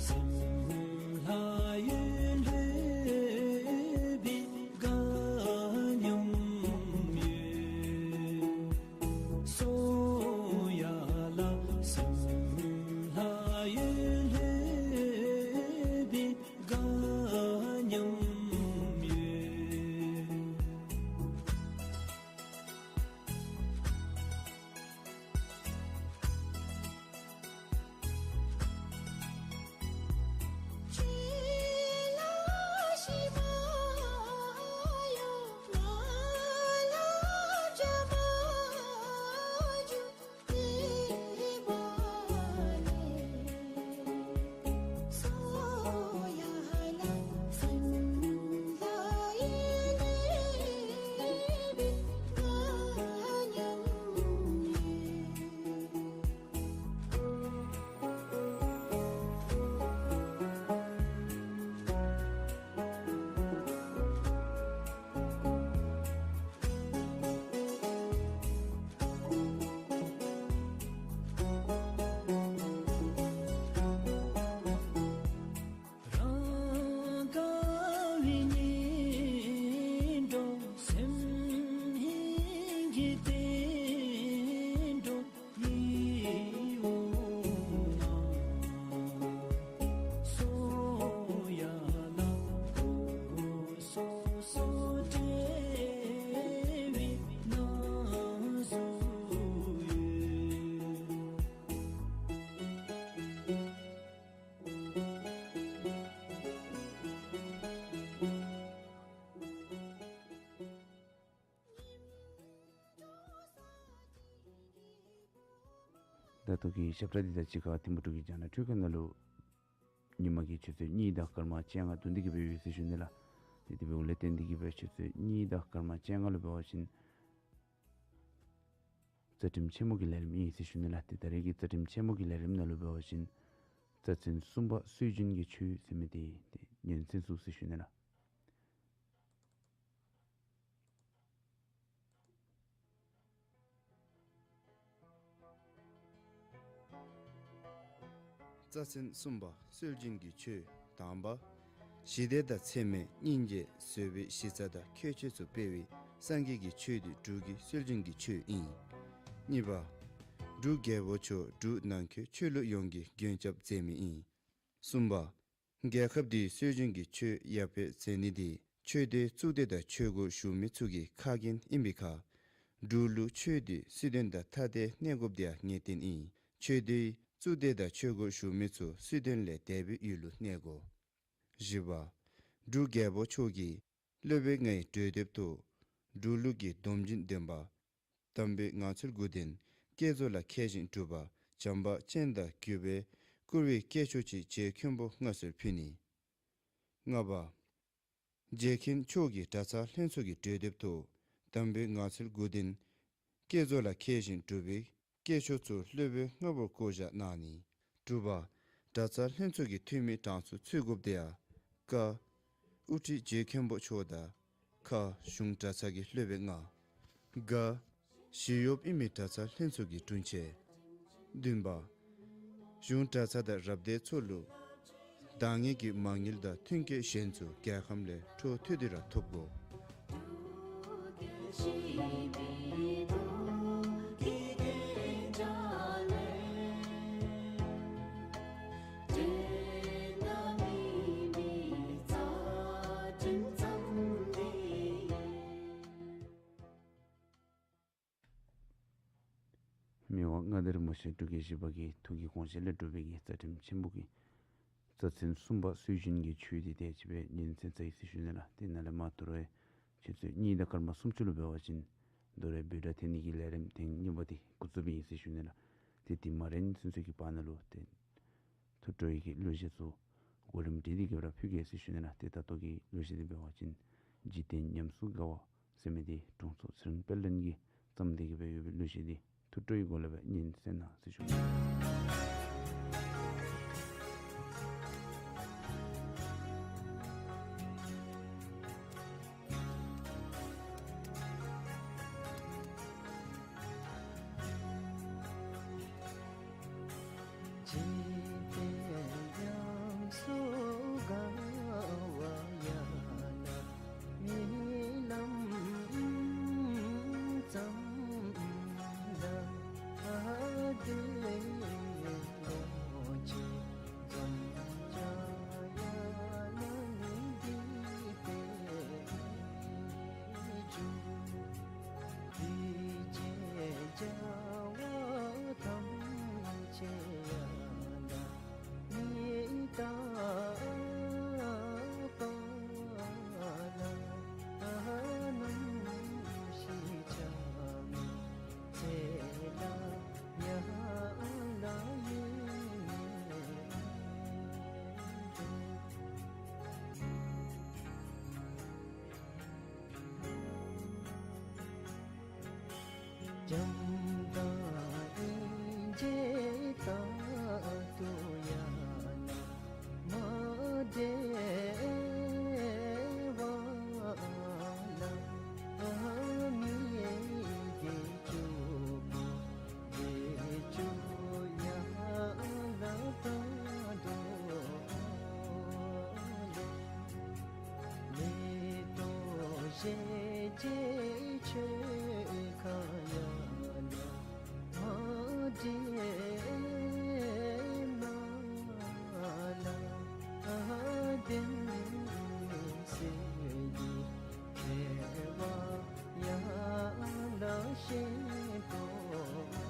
སེམས་ལྷ་ཡུལ་ལུས་པའི་དགའ་ཉམས་ཡོད། སོ་ཡ་ལ་སེམས་ལྷ་ཡུལ་ལུས་པའི་དགའ་ཉམས་ཡོད། ད་ལྟོ་གི་ཞབས་ཁྲ་འདི་དང་གཅིག་ཁར་ཐིམ་ཕུག་འབྲུག་གི་རྒྱ་ནག་ཁྲོད་ཁ་ནང་ལུ་ཉིན་མ་གི་ཆུ་ཚོད་གཉིས་དང་སྐར་མ་བཅོ་ལྔ་བདུན་དེ་གི་སྦེ་ཡོད་ཟེར་ཞུ་ནི་ལགས། ཏེ་དེ་འབདཝ་ལས་བརྟེན་དེ་གི་སྦེ་ཆུ་ཚོད་གཉིས་དང་སྐར་མ་བཅོ་ལྔ་ལུ་འབད་བ་ཅིན་རྩ་ཁྲིམས་ཆེན་མོ་གི་ལས་རིམ་ཨིན་ཟེར་ཞུ་ནི་ལགས། ཏེ་ད་རེས་ཀྱི་རྩ་ཁྲིམས་ཆེན་མོ་གི་ལས་རིམ་ནང་ལུ་འབད་བ་ཅིན་རྩ་ཚན་གསུམ་པ་སྲོལ་རྒྱུན་གྱི་ཆོས་ཟེར་མི་འདི་ཏེ་ཉན་གསན་ཚུགས་ཟེར་ཞུ་ནི་ལགས། རྩ་ཚན་གསུམ་པ་སྲོལ་རྒྱུན་གྱི་ཆོས། དང་པ། ཞི་བདེ་དང་འཚེ་མེད་སྙིང་རྗེ་བཟོད་པའི་གཞི་རྩ་དང་ཁྱད་ཆོས་ཚུ་སྤེལ་བའི་སངས་རྒྱས་ཀྱི་ཆོས་འདི་འབྲུག་གི་སྲོལ་རྒྱུན་གྱི་ཆོས་ཨིན། གཉིས་པ། འབྲུག་རྒྱལ་པོ་མཆོག་འབྲུག་ནང་འཁོད་ཆོས་ལུགས་ཡོངས་ཀྱི་མགོན་སྐྱབས་མཛད་མི་ཨིན། གསུམ་པ། རྒྱལ་ཁབ་འདིའི་སྲོལ་རྒྱུན་གྱི་ཆོས་ཡར་འཕེལ་མཛད་ནི་འདི་ཆོས་སྡེ་གཙུག་སྡེ་དང་ཆོས་སྒོར་ཞུགས་མི་ཚུ་གི་ཁ་འགན་ཨིན་པའི་ཁར། འབྲུག་ལུ་ཆོས་འདི་སྲིད་དོན་དང་ཐ་དད་གནས་དགོཔ་འདི་ཡང་ངེས་བརྟན་ཨིན། ཆོས་སྡེའི་གཙུག་སྡེ་དང་ཆོས་སྒོར་ཞུགས་མི་ཚུ་སྲིད་དོན་ལས་འདས་པའི་ཡུལ་ལུ་གནས་དགོ། བཞི་པ། འབྲུག་རྒྱལ་པོ་མཆོག་གིས་སློབ་དཔོན་ལྔའི་གྲོས་འདེབས་ཐོག་འབྲུག་ལུགས་ཀྱི་སྡོམ་རྒྱུན་ལྡན་པ། དམ་པའི་ངང་ཚུལ་དགུ་ལྡན། བསྐྱེད་རྫོགས་ལ་མཁས་ཤིང་གྲུབ་པ། བྱམས་པ་ཅན་དང་གུས་པས་བཀུར་བའི་སྐྱེས་མཆོག་ཅིག་རྗེ་མཁན་པོ་མངའ་གསོལ་ཕུལ་ནི། ལྔ་པ། རྗེ་མཁན་མཆོག་གིས་གྲྭ་ཚང་ལྷན་ཚོགས་ཀྱི་གྲོས་འདེབས་ཐོག་དམ་པའི་ངང་ཚུལ་དགུ་ལྡན། བསྐྱེད་རྫོགས་ལ་མཁས་ཤིང་གྲུབ་པའི་སྐྱེས་མཆོག་ཚུ་སློབ་དཔོན་ལྔ་པོར་བསྐོ་བཞག་གནང་ནི། དྲུག་པ། གྲྭ་ཚང་ལྷན་ཚོགས་ཀྱི་འཐུས་མི་གྲངས་སུ་ཚུད་དགོཔ་འདི་ཡང་། ཀ། དབུ་ཁྲིད་རྗེ་མཁན་པོ་མཆོག་དང་། ཁ། གཞུང་གྲྭ་ཚང་གི་སློབ་དཔོན་ལྔ། ག། ཞི་གཡོགཔ་ཨིན་མི་གྲྭ་ཚང་ལྷན་ཚོགས་ཀྱི་དྲུང་ཆེན། བདུན་པ། གཞུང་གྲྭ་ཚང་དང་རབ་སྡེ་ཚུ་ལུ་འདང་ངེས་ཀྱི་མ་དངུལ་དང་མཐུན་རྐྱེན་གཞན་ཚུ་རྒྱལ་ཁམས་ལས་འཕྲོ་མཐུད་དེ་ར་ཐོབ་དགོ། མི་དབང་མངའ་བདག་རིན་པོ་ཆེ་འབྲུག་རྒྱལ་བཞི་པ་གི་ཐུགས་ཀྱི་དགོངས་བཞེད་ལས་གྲུབ་པའི་གི་རྩ་ཁྲིམས་ཆེན་པོ་གི་རྩ་ཚན་གསུམ་པ་སྲོལ་རྒྱུན་གྱི་ཆོས་འདི་དེ་ཅིག་སྦེ་ཉན་གསན་ཚར་ཡི་ཟེར་ཞུ་ནི་ལགས། དེ་ནང་ལས་མར་ད་རུང་ཆུ་ཚོད་གཉིས་དང་སྐར་མ་སུམ་ཅུ་ལུ་འབད་བ་ཅིན་ད་རུང་འབོད་སྒྲ་འཐེན་ནི་གི་ལས་རིམ་ཐེངས་གཉིས་པ་འདི་འགོ་བཙུགསཔ་ཨིན་ཟེར་ཞུ་ནི་ལགས། ཏེ་དེ་མ་རན་ཚུན་ཚོད་ཀྱི་བར་ན་ལུ་ཏེ་ཐུགས་སྤྲོ་ཡི་གི་གླུ་གཞས་ཚུ་གོ་རིམ་སྒྲིག་སྟེ་གི་སྦེ་ར་ཕུལ་གེ་ཟེར་ཞུ་ནི་ལགས། ཏེ་ད་ལྟོ་གི་གླུ་གཞས་འདི་འབད་བ་ཅིན་འཇིག་རྟེན་ཉམས་སུ་དགའ་བ་ཟེར་མི་འདི་དྲུང་འཚོ་ཚེ་རིང་དཔལ་ལྡན་གྱིས་བརྩམས་ཏེ་གི་སྦེ་ཡོད་པའི་གླུ་གཞས་འདི་ཐུགས་སྤྲོ་ཡི་སྒོ་ལས་སྦེ་ཉན་གསན་གནང་ཟེར་ཞུ། འཇིག་རྟེན་ཉམས་སུ་དགའ་བ་ཡང་ན་རྨི་ལམ་ཙམ་ལ་ཨ་དེ་ལོ་ཅིག་འཛོམས་བྱ་ཡང་ན་འདི་སྟེ་འཇུག། དེ་ཅིག་བྱ་བ་ཐམས་ཅད་ཡང་ན་མི་རྟག་པ་ལ་ནམ་ཞིག་ཆགས་མེད་ཚེ་ལ་ཡང་ལ་ཡེངས་མེད་དུ། བྱམས་དང་སྙིང་རྗེ་དག་ཏུ་ཡང་ན་མ་འབྲལ་བ་ལ་མི་དགེ་བཅུ་པོ་དགེ་བཅུ་ཡང་ལ་དག་འགྲོ་ལས། མེ་ཏོག་བཞད་བྱེད་ཆོས་ཁ་ཡང་ན་མ་འདྲེས་མ་ལ་ལྡན་མིན་ཟེར་གྱི་བདེ་བ་ཡང་ལ་ཤེས་རྟོགས་པ།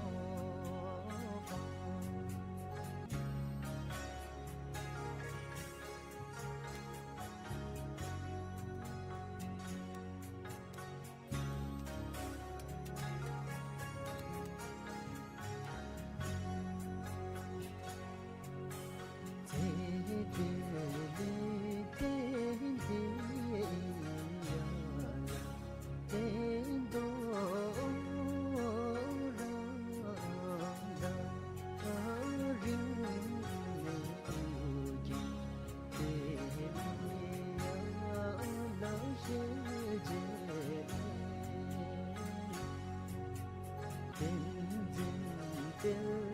རྟེན་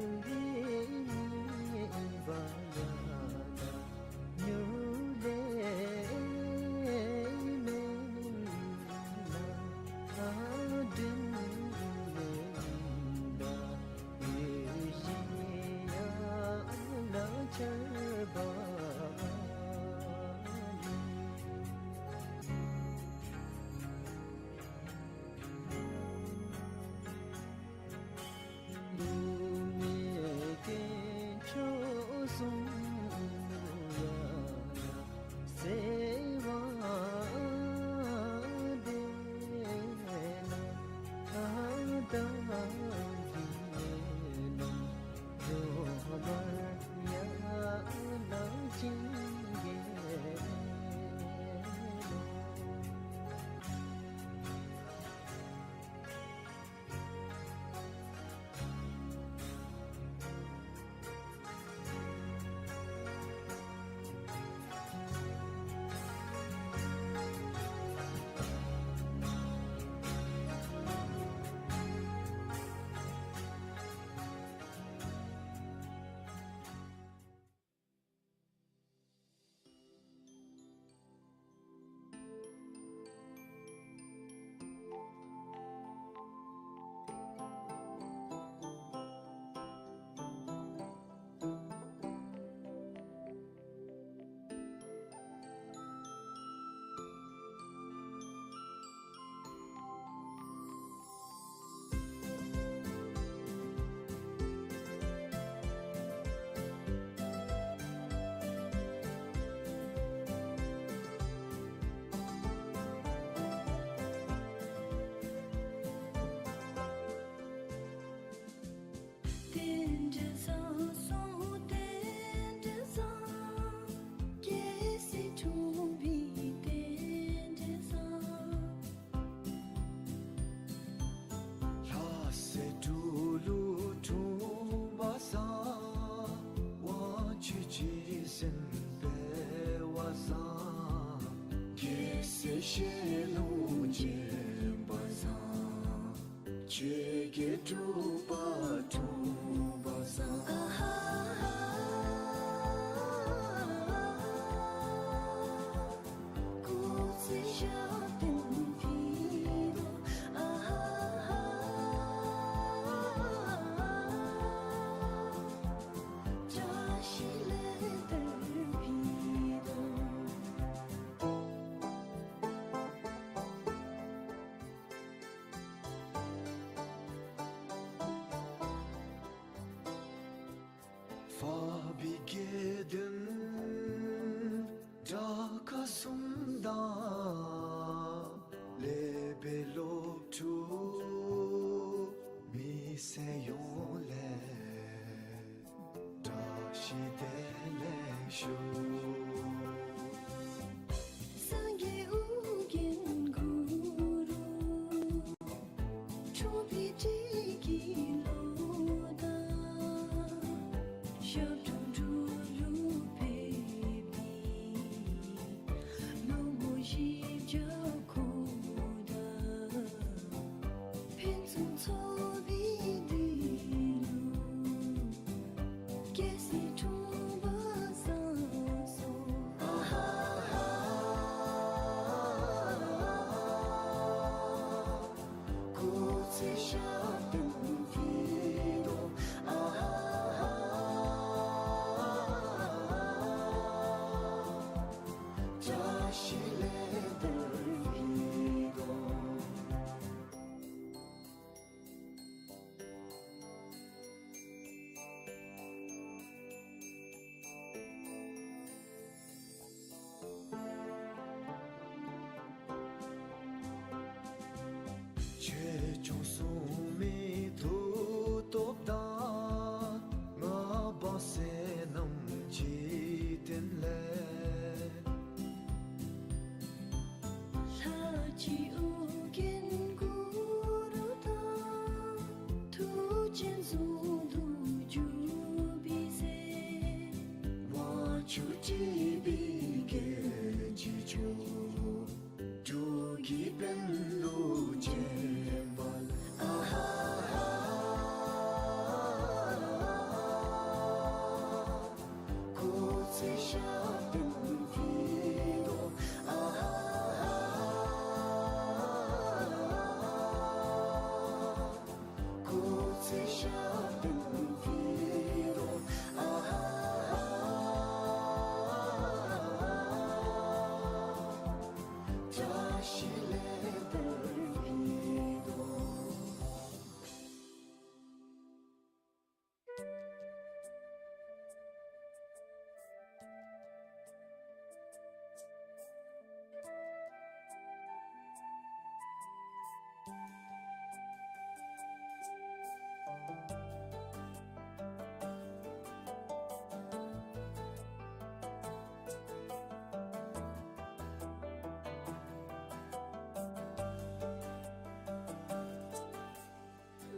འབྲེལ་བཟང་སོང་རྟེན་འབྲེལ་བཟང་། རྒྱལ་སྲིད་འཁྲུངས་པའི་རྟེན་འབྲེལ་བཟང་། ལྷ་སྲས་སྤྲུལ་ལུགས་འཁྲུངས་པ་བཟང་། དབང་ཕྱུག་རྗེ་བཙུན་འཕེལ་བ་བཟང་། རྒྱལ་སྲས་ཞལ་ལུང་བྱོན་པ་བཟང་། ཆོས་རྒྱལ་འབྲུག་པ་འཁྲུངས་པ་བཟང་། ཨ་ཧ་ཧ། སྐུ་ཚེ་ཞབས་བརྟན་ཕུལ་དོ། ཨ་ཧ་ཧ། བཀྲ་ཤིས་ལེགས་ལྡན་ཕུལ་དོ། འཕགས་པའི་དགེ་འདུན་དགྲ་བགེགས་གསུམ་དང་། ལེགས་པའི་སློབ་ཕྲུག་མི་སེར་ཡོངས་ལས། བཀྲ་ཤིས་བདེ་ལེགས་ཞུ། སངས་རྒྱས་ཨོ་རྒྱན་གུ་རུ། འཁྲུངས་པའི་སྤྲེལ་གྱི་ལོ་དང་། ཞབས་དྲུང་འབྲུག་ལུ་ཕེབས་ཏེ། ལོ་ངོ་བཞི་བརྒྱ་འཁོར་དང་། ཕུན་སུམ་ཚོགས་པའི་དུས་ལུ། རྒྱལ་སྲིད་འཁྲུངས་པ་བཟང་སོང་། ཨ་ཧ་ཧ། སྐུ་ཚེ་ཞབས་བརྟན་ཕུལ་དོ། ཨ་ཧ་ཧ། བཀྲ་ཤིས་ལེགས་ལྡན་ཕུལ་དོ། ཆོས་སྐྱོང་སྲུང་མའི་མཐུ་སྟོབས་དང་། མངའ་འབངས་བསོད་ནམས་འཇིག་རྟེན་ལས། ལྷ་གཅིག་ཨོ་རྒྱན་གུ་རུ་དང་། མཐུ་ཆེན་ཟུང་དུ་འཇུག་པའི་ཚེ། དབང་ཕྱུག་ཁྲི་པའི་རྒྱལ་གྱི་མཆོག། འབྲུག་གི་དཔོན་སློབ་བྱོན་པ་ལ། ཨ་ཧ་ཧ།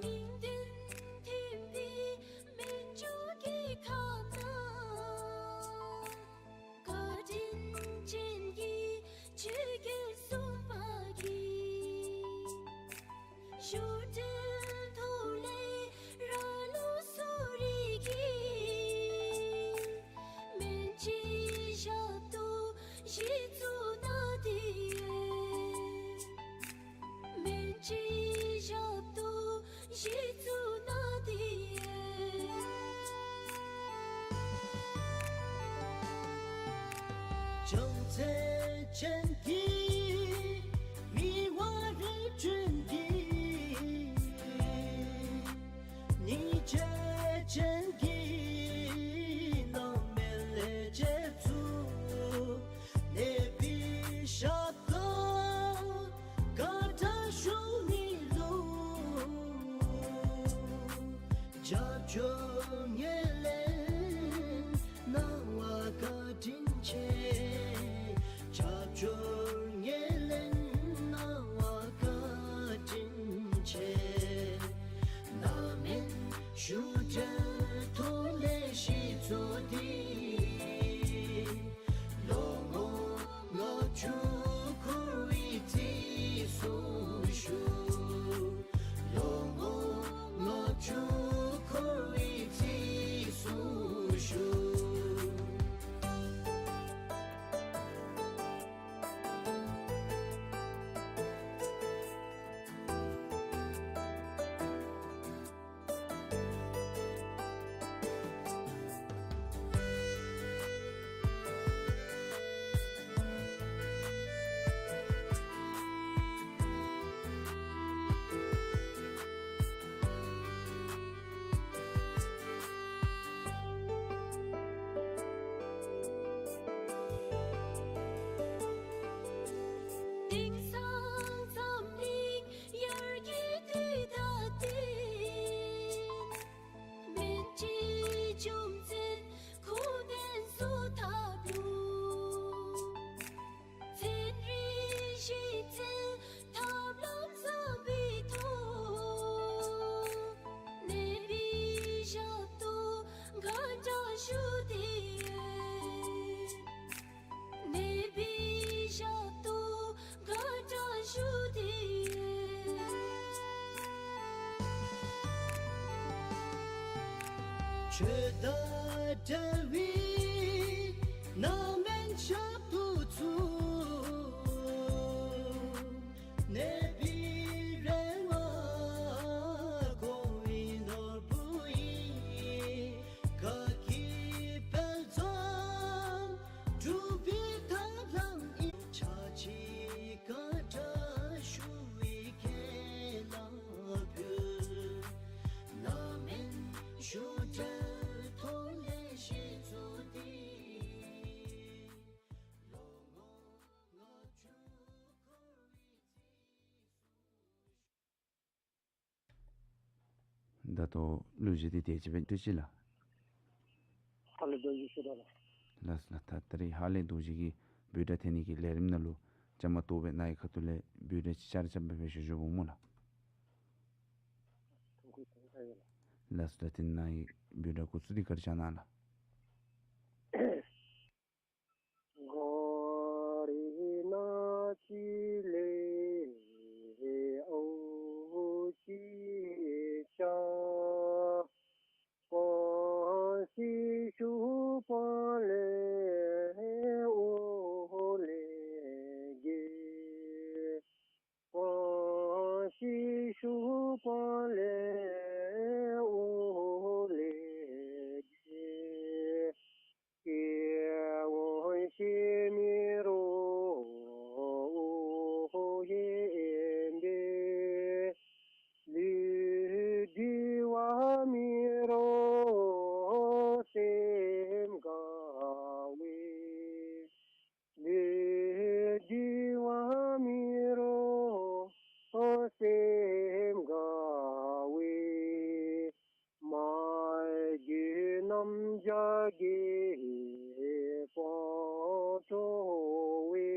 མིང་དོན་མཐུན་པའི་མན་ཇུ་གི་ཁ་ན། བཀའ་དྲིན་ཅན་གྱི་ཆོས་རྒྱལ་གསུམ་པ་གིས། ཞུ་འབྲེལ་ཐོག་ལས་ར་ལུག་སོ་རི་གི། མན་ཇུའི་ཞབས་ཏོག་གཞི་བཙུགས་གནང་སྟེ་ཡོད། མན་ཇུའི་ཞབས་ཏོག་གཞི་བཙུགས་གནང་སྟེ་ཡོད། བྱང་ཚད་ཅན་གྱི་མི་དབང་རིམ་བྱོན་གྱི། སྙིང་རྗེ་ཅན་གྱི་རྣམ་སྨིན་ལས་བྱེད་ཚུལ། གནས་པའི་ཞབས་ཏོག་བཀའ་དྲིན་ཞུ་ནི་ལུ། རྒྱབ་སྐྱོར་ངོས་ལེན་གནང་བ་བཀའ་དྲིན་ཆེ། རྒྱབ་སྐྱོར་ངོས་ལེན་གནང་བ་བཀའ་དྲིན་ཆེ། རྣམ་སྨིན་ཞུ་འབྲེལ་ཐོག་ལས་གཞི་བཙུགས་ཏེ། ལོ་ངོ་ལྔ་བཅུ་འཁོར་བའི་རྩིས་སུ་ཞུ། ལོ་ངོ་ལྔ་བཅུ་འཁོར་བའི་རྩིས་སུ་ཞུ། དེང་སང་འཛམ་གླིང་ཡར་རྒྱས་དུས་ད་ལྟའི། མན་ཇུའི་རྒྱུ་མཚན་ཁུངས་ལྡན་བཟོ་ཐབས་ལུ། ཚན་རིག་གཞི་རྩའི་ཐབས་ལམ་བཟང་པོའི་ཐོག། གནས་པའི་ཞབས་ཏོག་བཀའ་དྲིན་ཞུ་སྟེ་ཡོད། གནས་པའི་ཞབས་ཏོག་བཀའ་དྲིན་ཞུ་སྟེ་ཡོད། ཆོས་དང་འབྲེལ་བའི་རྣམ་སྨིན་ཞབས་ཏོག་ཚུ། གནས་པའི་རེ་བ་སྐོང་བའི་ནོར་བུ་ཡིས། དགའ་སྐྱིད་དཔལ་འཛོམས་འགྲུབ་པའི་ཐབས་ལམ་ཡིན། ཕྱག་ཕྱི་བཀའ་དྲིན་ཞུ་བའི་གེ་ལ་ཕུལ། རྣམ་སྨིན་ཞུ་འབྲེལ་ཐོག་ལས་གཞི་བཙུགས་ཏེ། ལོ་ངོ་ལྔ་བཅུ་འཁོར་བའི་རྩིས་སུ། ད་ལྟོ་གླུ་གཞས་འདི་དེ་ཅིག་སྦེ་སྟོན་ཅི་ལགས། ཧ་ལས་རྡོ་རྗེ་ཞུ་དོ་ལགས། ལགས་ལགས། ད་ད་རིས་ཧ་ལས་རྡོ་རྗེ་གི་འབོད་སྒྲ་འཐེན་ནི་གི་ལས་རིམ་ནང་ལུ་བཅའ་མར་གཏོགས་སྦེ་ནཱ་གི་ཁ་ཐུག་ལས་འབོད་སྒྲ་ཅིག་ཅར་ཅར་སྦེ་སྦེ་ཞུ་ཞུཝ་སྨོ་ལགས། ཐུགས་རྗེ་ཆེ་ལགས། ལགས་སོ། ད་དེ་ནཱ་གི་འབོད་སྒྲ་འགོ་བཙུགས་ཏེ་བཀའ་དྲིན་བསྐྱང་གནང་ལགས། ག་རི་ནགས་ཚལ་ལས་འོད་ཅིག་ཤར། སྤང་སེ་ཤུག་པ་ལས་འོད་ལས་གྱེས། སྤང་སེ་ཤུག་པ་ལས་འོད་ལས་གྱེས། གི་སྤོང་གྲོགས་སྦེ།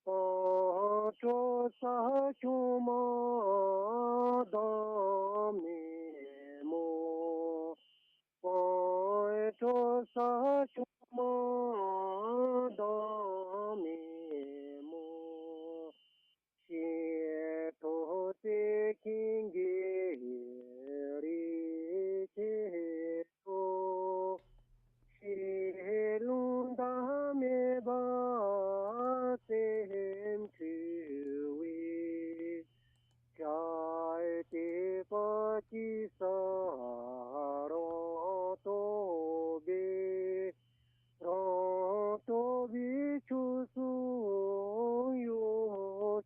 སྤོང་གྲོགས་ས་སྐྱོང་མ་དང་མེ་མོ། སྤོང་གྲོགས་ས་སྐྱོང་མ་དང་མེ་མོ། ཤིང་ཐོག་རྩེ་ཀུན་གྱི་རི་ཁྱེར་ཏོ། ཤིང་རླུང་དང་མེ་འབར་སེམས་འཁྲུལ་བའི། ཤར་དུས་པ་ཅི་ས་རང་རྟོགས་པའི། རང་རྟོགས་པའི་ཕྱོགས་སུ་གཡོ་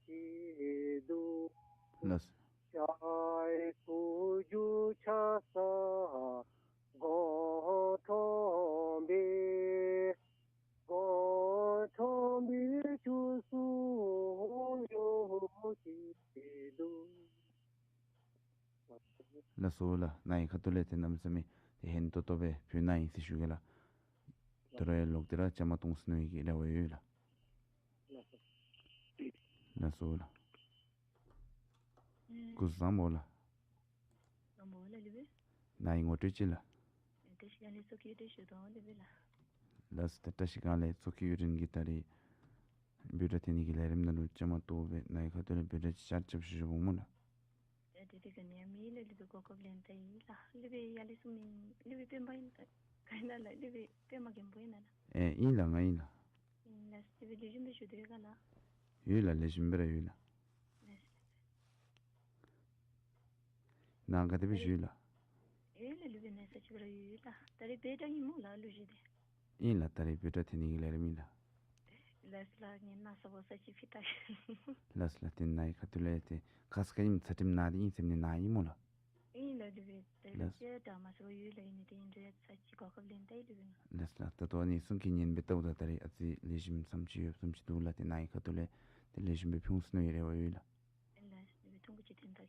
སྐྱིད་འདུག། ལགས། ཤར་སྐུ་རྒྱུ་ཆགས་ས་དགོངས་འཁྲོལ་པའི། དགོངས་འཁྲོལ་པའི་ཕྱོགས་སུ་གཡོ་སྐྱིད་འདུག། ལགས་སོ་ལགས། ནཱ་གི་ཁ་ཐུག་ལས་ཏེ་གནམ་མེད་ས་མེད་ཏེ་ཕན་ཏོག་ཏོ་སྦེ་ཕུལ་གནང་ཡི་ཟེར་ཞུ་གེ་ལགས། དོ་རུང་ལོག་སྟེ་ར་བཅའ་མར་གཏོགས་ནི་གི་རེ་བ་ཡོད་ལགས། ལགས་སོ་ལགས། སྐུ་གཟུགས་བཟང་པོ་ལགས། བཟང་པོ་ལགས། ལུས་པས། ནཱ་གི་ངོ་སྤྲོད་ཅིག་ལགས། བཀྲ་ཤིས་སྒང་ལས་ཚོགས་ཀྱི་གཡུ་སྒྲོན་ཞུ་དོ་ལུས་པས་ལགས། ལགས་སོ། ད་བཀྲ་ཤིས་སྒང་ལས་ཚོགས་ཀྱི་གཡུ་སྒྲོན་གྱིས་ད་རིས་འབོད་སྒྲ་འཐེན་ནི་གི་ལས་རིམ་ནང་ལུ་བཅའ་མར་གཏོགས་སྦེ་ནཱ་གི་ཁ་ཐུག་ལས་འབོད་སྒྲ་ཅིག་ཆ་རོགས་ཞུ་ཞུཝ་སྨོ་ལགས། ཡ་དེ་དེ་ག་ནི་ཡང་མེད་ལགས། ལུས་པས་གོ་སྐབས་ལེན་ད་ཡི་ལགས། ལུས་པས་ཡར་ལས་གསུངམ་ཨིན། ལུས་པས་སྤེན་པ་ཨིན་ན་ག་ཨིན་ན་ལགས། ལུས་པས་པདྨ་མགོན་པོ་ཨིན་ན་ལགས། ཨེ་ཨིན་ལགས། ང་ཨིན་ལགས། ཨིན་ལགས། ལུས་པས་ལེགས་ཤོམ་སྦེ་བཞུགས་དོ་ཡོད་ག་ལགས། ཡོད་ལགས། ལེགས་ཤོམ་སྦེ་ར་ཡོད་ལགས། ལགས། ནཱ་ག་དེ་སྦེ་བཞུགས་ཡོད་ལགས། ཡོད་ལགས། ལུས་པས་གནས་ས་ཅིག་སྦེ་ར་ཡོད་ལགས། ད་རིས་འབོད་སྒྲ་ཨིན་སྨོ་ལགས། ལུས་པས་ཏེ། ཨིན་ལགས། ད་རིས་འབོད་སྒྲ་འཐེན་ནི་གི་ལས་རིམ་ཨིན་ལགས། ལགས་ལགས། ངལ་གནས་ས་བོ་ས་ཅིག་ཕུད་ད། ལགས་ལགས། ཏེ་ནཱ་གི་ཁ་ཐུག་ལས་ཏེ་ཁ་ཙ་ཁ་ཉིནམ་ཚ་གྲིམ་ནཱ་ཏེ་ཨིན་ཟེར་མི་ནཱ་ཨིན་སྨོ་ལགས། ཨིན་ལགས། ལུས་པས་ད་རིས་ལགས། ཅིག་འདྲ་མ་སོང་ཡོད་ལགས། ཨིན་ནི་དེ་ཨིན་རུང་ཚར་གཅིག་གོ་སྐབས་ལེན་ད་ཡི་ལུས་པས། ལགས་ལགས། ད་ལྟོ་ཨ་ནི་གསུང་གི་ཉན་སྦེ་ལྟཝ་ད་ད་རིས་ཨ་ཙི་ལེགས་ཤོམ་བསམ་ཅིག་ཡོདཔ་བཟུམ་ཅིག་འདུག་ལགས། ཏེ་ནཱ་གི་ཁ་ཐུག་ལས་ཏེ་ལེགས་ཤོམ་སྦེ་ཕུལ་འོང་ཟེར་ནི་རེ་བ་ཡོད་ལགས། ཨིན་ལགས། ལུས་པས་ཐུང་ཀུ་ཅིག་འཐེན་ད་གེ་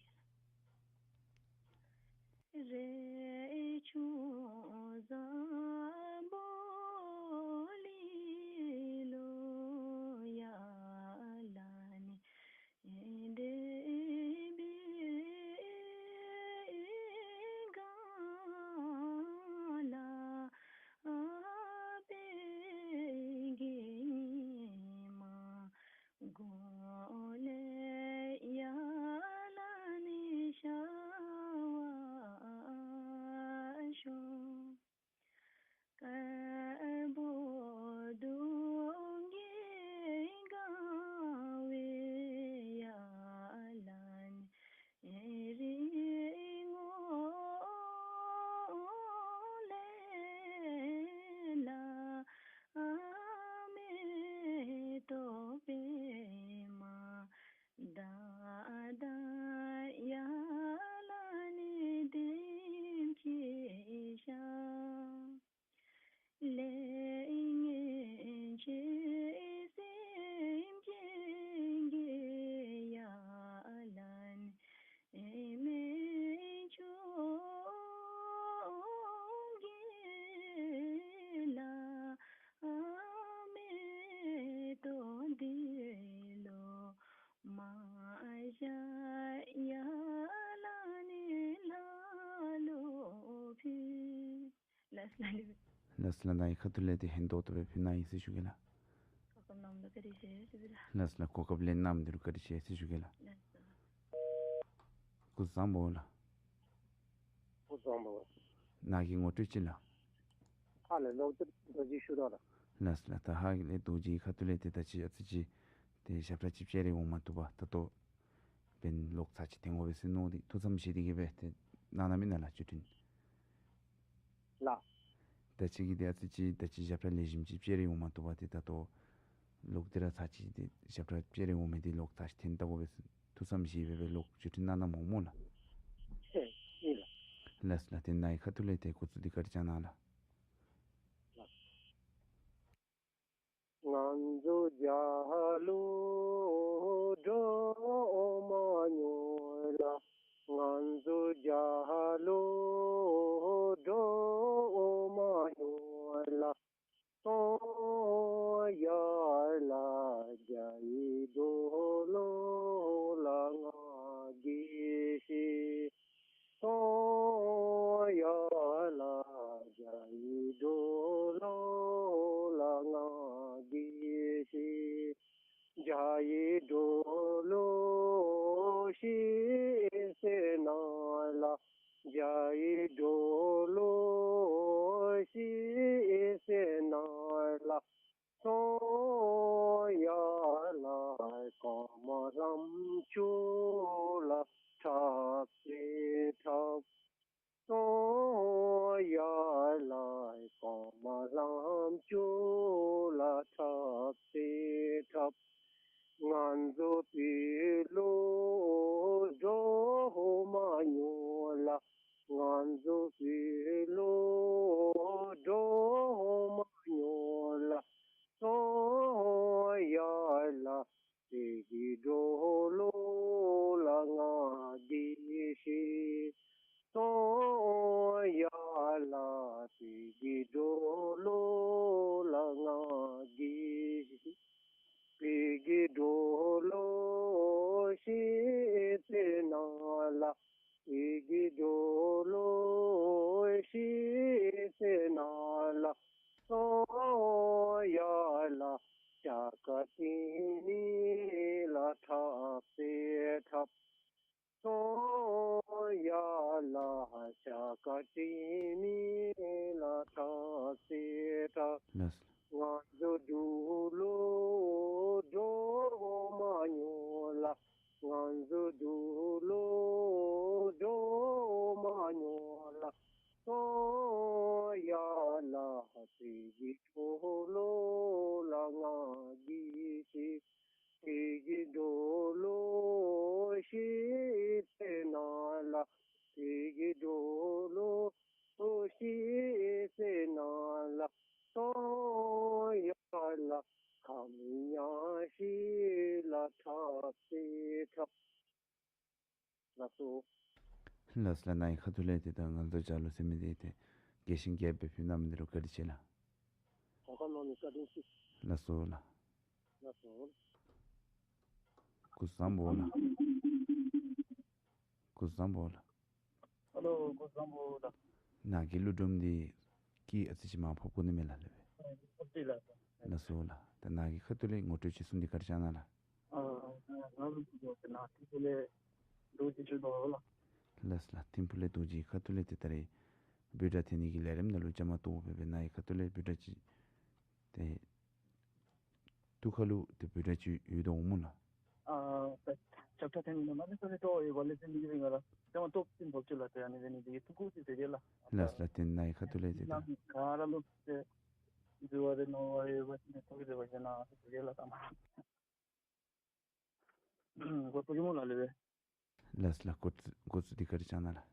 ལགས། རས་ཆུང་འཛམ་བུ་གླིང་ལུ་ཡར་ལངས་ནས། འདས་པའི་གང་ལ་པད་ཀྱི་མ་གོ་ལས་ཡར་ལངས་ནས་ཤར་བར་ཤོག། དཀར་པོ་གདོང་གི་དགའ་བའི་ཡར་ལངས་ནས། རིག་སྔོ་ལས་ལ་མེ་ཏོག་པདྨ་དག་དང་ཡར་ལངས་ནས་ལྡེམ་ཅིག་ཤར། ལས་ངན་བྱེད་སེམས་ཅན་གྱི་ཡར་ལངས་ནས། སྨན་ཆུང་གི་ལ་མེ་ཏོག་འདི་ལོ་མ་བཞག་ཡར་ལངས་ནས་ལྷ་ལུ་ཕུལ། ལགས་ལགས། ལགས་ལགས། ནཱ་གི་ཁ་ཐུག་ལས་ཏེ་ཕན་ཏོག་ཏོ་སྦེ་ཕུལ་གནང་ཡི་ཟེར་ཞུ་གེ་ལགས། གོ་སྐབས་གནང་མི་འདི་བཀའ་དྲིན་ཆེ་ཟེར་ཞུ་གེ་ལགས། ལགས་ལགས། གོ་སྐབས་ལེན་གནང་མི་འདི་བཀའ་དྲིན་ཆེ་ཟེར་ཞུ་གེ་ལགས། ལགས་ལགས། སྐུ་གཟུགས་བཟང་པོ་ལགས། སྐུ་གཟུགས་བཟང་པོ། ནཱ་གི་ངོ་སྤྲོད་ཅིག་ལགས། ཧཱ་ལས་ལོག་སྟེ་རྡོ་རྗེ་ཞུ་དོ་ལགས། ལགས་ལགས། ད་ཧཱ་ལས་རྡོ་རྗེ་ཁ་ཐུག་ལས་ཏེ་ད་ཅི་ཨ་ཙི་ཅིག་ཏེ་ཞབས་ཁྲ་ཅིག་སྤྱན་རས་འོང་མ་བཏུབ་པར་ད་ལྟོ་འབདན་ལོག་ཚར་ཅིག་འཐེན་དགོ་པས་ཟེར་མནོ་སྟེ་ཐུགས་བསམ་བཞེས་ཏེ་གི་སྦེ་ཏེ་གནང་གནངམ་ཨིན་ན་ལགས་བརྒྱུད་འཕྲིན། ལགས། ད་ཅི་གི་ཏེ་ཨ་ཙི་ཅིག་ད་ཅི་ཞབས་ཁྲ་ལེགས་ཤོམ་ཅིག་སྤྱན་རས་འོང་མ་བཏུབ་པར་ཏེ་ད་ལྟོ་ལོག་སྟེ་ར་ཚར་ཅིག་ཏེ་ཞབས་ཁྲ་སྤྱན་རས་འོང་མི་འདི་ལོག་ཚར་ཅིག་འཐེན་བལྟ་དགོ་པས་ཟེར་ཐུགས་བསམ་བཞེས་སྦེ་སྦེ་ལོག་བརྒྱུད་འཕྲིན་གནང་གནངམ་སྨོ་ལགས། ཨེ་ཨིན་ལགས། ལགས་ལགས། ཏེ་ནཱ་གི་ཁ་ཐུག་ལས་ཏེ་འགོ་བཙུགས་ཏེ་བཀའ་དྲིན་བསྐྱང་གནང་ལགས། ལགས། ང་ཚོ་རྒྱ་ལུ་འགྲོ་མ་མྱོང་ལགས། ང་ཚོ་རྒྱ་ལུ་འགྲོ་མ་ ཡི་འགྲོ་ལུགས་ཤེས་ཟེར་ན་ལ། བྱ་ཡི་འགྲོ་ལུགས་ཤེས་ཟེར་ན་ལ། སོང་ཡ་ལ་ཀ་མ་ལམ་ཅུ་ལ་ཐབས་ཟེར་ཐབས། སོང་ཡ་ལ་ཀ་མ་ལམ་ཅུ་ལ་ཐབས་ཟེར་ཐབས། ང་ཚོ་བོད་ལུ་འགྲོ་མ་མྱོང་ལ། ང་ཚོ་བོད་ལུ་འགྲོ་མ་མྱོང་ལ། སོང་ཡ་ལ་བོད་ཀྱི་འགྲོ་ལུགས་ལ་ང་གིས་ཤེས། སོང་ཡ་ལ་བོད་ཀྱི་འགྲོ་ལུགས་ལ་ང་གིས་ཤེས། བོད་ཀྱི་འགྲོ་ལུགས་ཤེས་ཟེར་ན་ལ། བོད་ཀྱི་འགྲོ་ལུགས་ཤེས་ཟེར་ན་ལ། སོང་ཡ་ལ་ཤ་ཁ་ཏི་ནི་ལ་ཐབས་ཟེར་ཐབས། སོང་ཡ་ལ་ཤ་ཁ་ཏི་ནི་ལ་ཐབས་ཟེར་ཐབས། ལགས། ང་ཚོ་འབྲུག་ལུ་འགྲོ་མ་མྱོང་ལ། ང་ཚོ་འབྲུག་ལུ་འགྲོ་མ་མྱོང་ལ། སོང་ཡ་ལ་བོད་ཀྱི་འགྲོ་ལུགས་ལ་ང་གིས་ཤེས། བོད་ཀྱི་འགྲོ་ལུགས་ཤེས་ཟེར་ན་ལ། བོད་ཀྱི་འགྲོ་ལུགས་ཤེས་ཟེར་ན་ལ། སོང་ཡ་ལ་ཁམས་ཉག་ཤེས་ལ་ཐབས་ཟེར་ཐབས། ལགས་སོ། ལགས་སོ་ལགས། ནཱ་གི་ཁ་ཐུག་ལས་ཏེ་ད་ང་ཚོ་ཅ་ལོ་ཟེར་མི་འདི་ཏེ་རྒྱས་ཤིང་རྒྱསཔ་སྦེ་ཕུལ་གནང་མི་འདི་ལུ་བཀའ་དྲིན་ཆེ་ལགས། གོ་སྐབས་གནང་མི་བཀའ་དྲིན་ཆེ། ལགས་སོ་ལགས། ལགས་སོ། སྐུ་གཟུགས་བཟང་པོ་ལགས། སྐུ་གཟུགས་བཟང་པོ་ལགས། ཨ་ལོ། སྐུ་གཟུགས་བཟང་པོ་ལགས། ནཱ་གི་ལུ་སྒྲུངམ་འདི་གིས་ཨ་ཙི་ཅིག་མར་ཕབ་དགོ་ནི་མས་ལགས་ལས་སྦེ། ཨ་ལགས་སོ་ལགས། ད་ནཱ་གི་ཁ་ཐུག་ལས་ངོ་སྤྲོད་ཅིག་གསུངས་ཏེ་བཀའ་དྲིན་བསྐྱང་གནང་ལགས། ཨ་ང་ལུ་ཏེ་ནཱ་ཐིམ་ཕུག་ལས་རྡོ་རྗེ་བཞུགས་དོ་ལགས། ལགས་སོ་ལགས། ཐིམ་ཕུག་ལས་རྡོ་རྗེ་ཁ་ཐུག་ལས་ཏེ་ད་རེས་འབོད་སྒྲ་འཐེན་ནི་གི་ལས་རིམ་ནང་ལུ་བཅའ་མར་གཏོགས་སྦེ་སྦེ་ནཱ་གི་ཁ་ཐུག་ལས་འབོད་སྒྲ་ཅིག་ཏེ་ཐུགས་ཁར་ལུ་ཏེ་འབོད་སྒྲ་ཅིག་ཡོད་དོ་འོང་སྨོ་ལགས། ཨ་ད་ཞབས་ཁྲ་འཐེན་ནི་ནང་ལས་ཏེ་ཏོ་ཡོད་པ་ལས་ཏེ་མི་གི་རིང་ལ་ཏེ་མ་ཏོག་ཏེ་འབོད་ཅིག་ལགས། ཏེ་ཨ་ནི་འབད་ནི་འདི་གིས་ཐུགས་ཁུར་ཅིག་སྟེར་གེ་ལགས། ལགས་སོ་ལགས། ཏེ་ནཱ་གི་ཁ་ཐུག་ལས་ཏེ་ད་ནཱ་ག་ར་ལུ་ཏེ་འགྱུར་བ་རེ་ནོར་བ་རེ་ཡོད་པ་ཅིན་ཐུགས་ཁུར་སྟེར་བ་ཅིན་ནཱ་ཏེ་སྟེར་གེ་ལགས། ད་མ་གོ་ཚུགས་ཀྱི་སྨོ་ལགས་ལས་སྦེ། ལགས་སོ་ལགས། གོ་ཚུགས་གོ་ཚུགས་ཏེ་བཀའ་དྲིན་བསྐྱང་གནང་ལགས།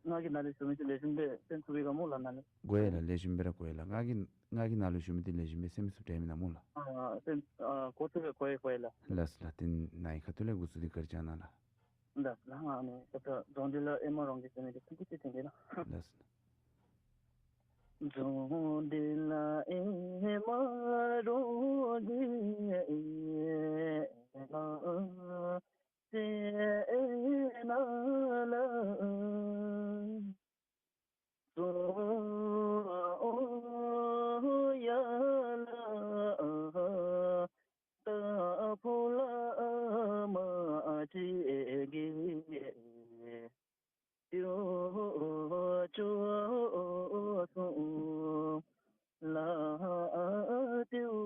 ང་གིས་ནཱ་ལས་ཞུ་མི་འདི་ལེགས་ཤོམ་སྦེ་གསན་ཚུགས་པས་ག་སྨོ་ལགས་ནཱ་ལས། གོ་ཡི་ལགས། ལེགས་ཤོམ་སྦེ་ར་གོ་ཡི་ལགས། ང་གིས་ང་གིས་ནཱ་ལུ་ཞུ་མི་འདི་ལེགས་ཤོམ་སྦེ་གསན་མི་ཚུགས་དྲན་མི་ནང་སྨོ་ལགས། ཨ་གསན་ཨ་གོ་ཚུགས་པས། གོ་ཡི་གོ་ཡི་ལགས། ལགས་སོ་ལགས། ཏེ་ནཱ་གི་ཁ་ཐུག་ལས་གོ་ཚུགས་ཏེ་བཀའ་དྲིན་བསྐྱང་གནང་ལགས། ལགས་ལགས། ང་ཨ་ནི་ད་ལྟོ་རྫོང་འདི་ལ་ཨེ་མ་རོང་རྒྱས་ཟེར་མི་འདི་ཐུང་ཀུ་ཅིག་འཐེན་གེ་ལགས། ལགས་སོ། རྫོང་འདི་ལ་ཨེ་མ་རོང་རྒྱས་ཨེ་མ་ཟེར་ན་ལ། སོང་ཡ་ལ་ད་ཕུ་ལ་མ་ཅིག་གི་ཏེའུ་ཅུ་སོང་ལ་ཏེའུ་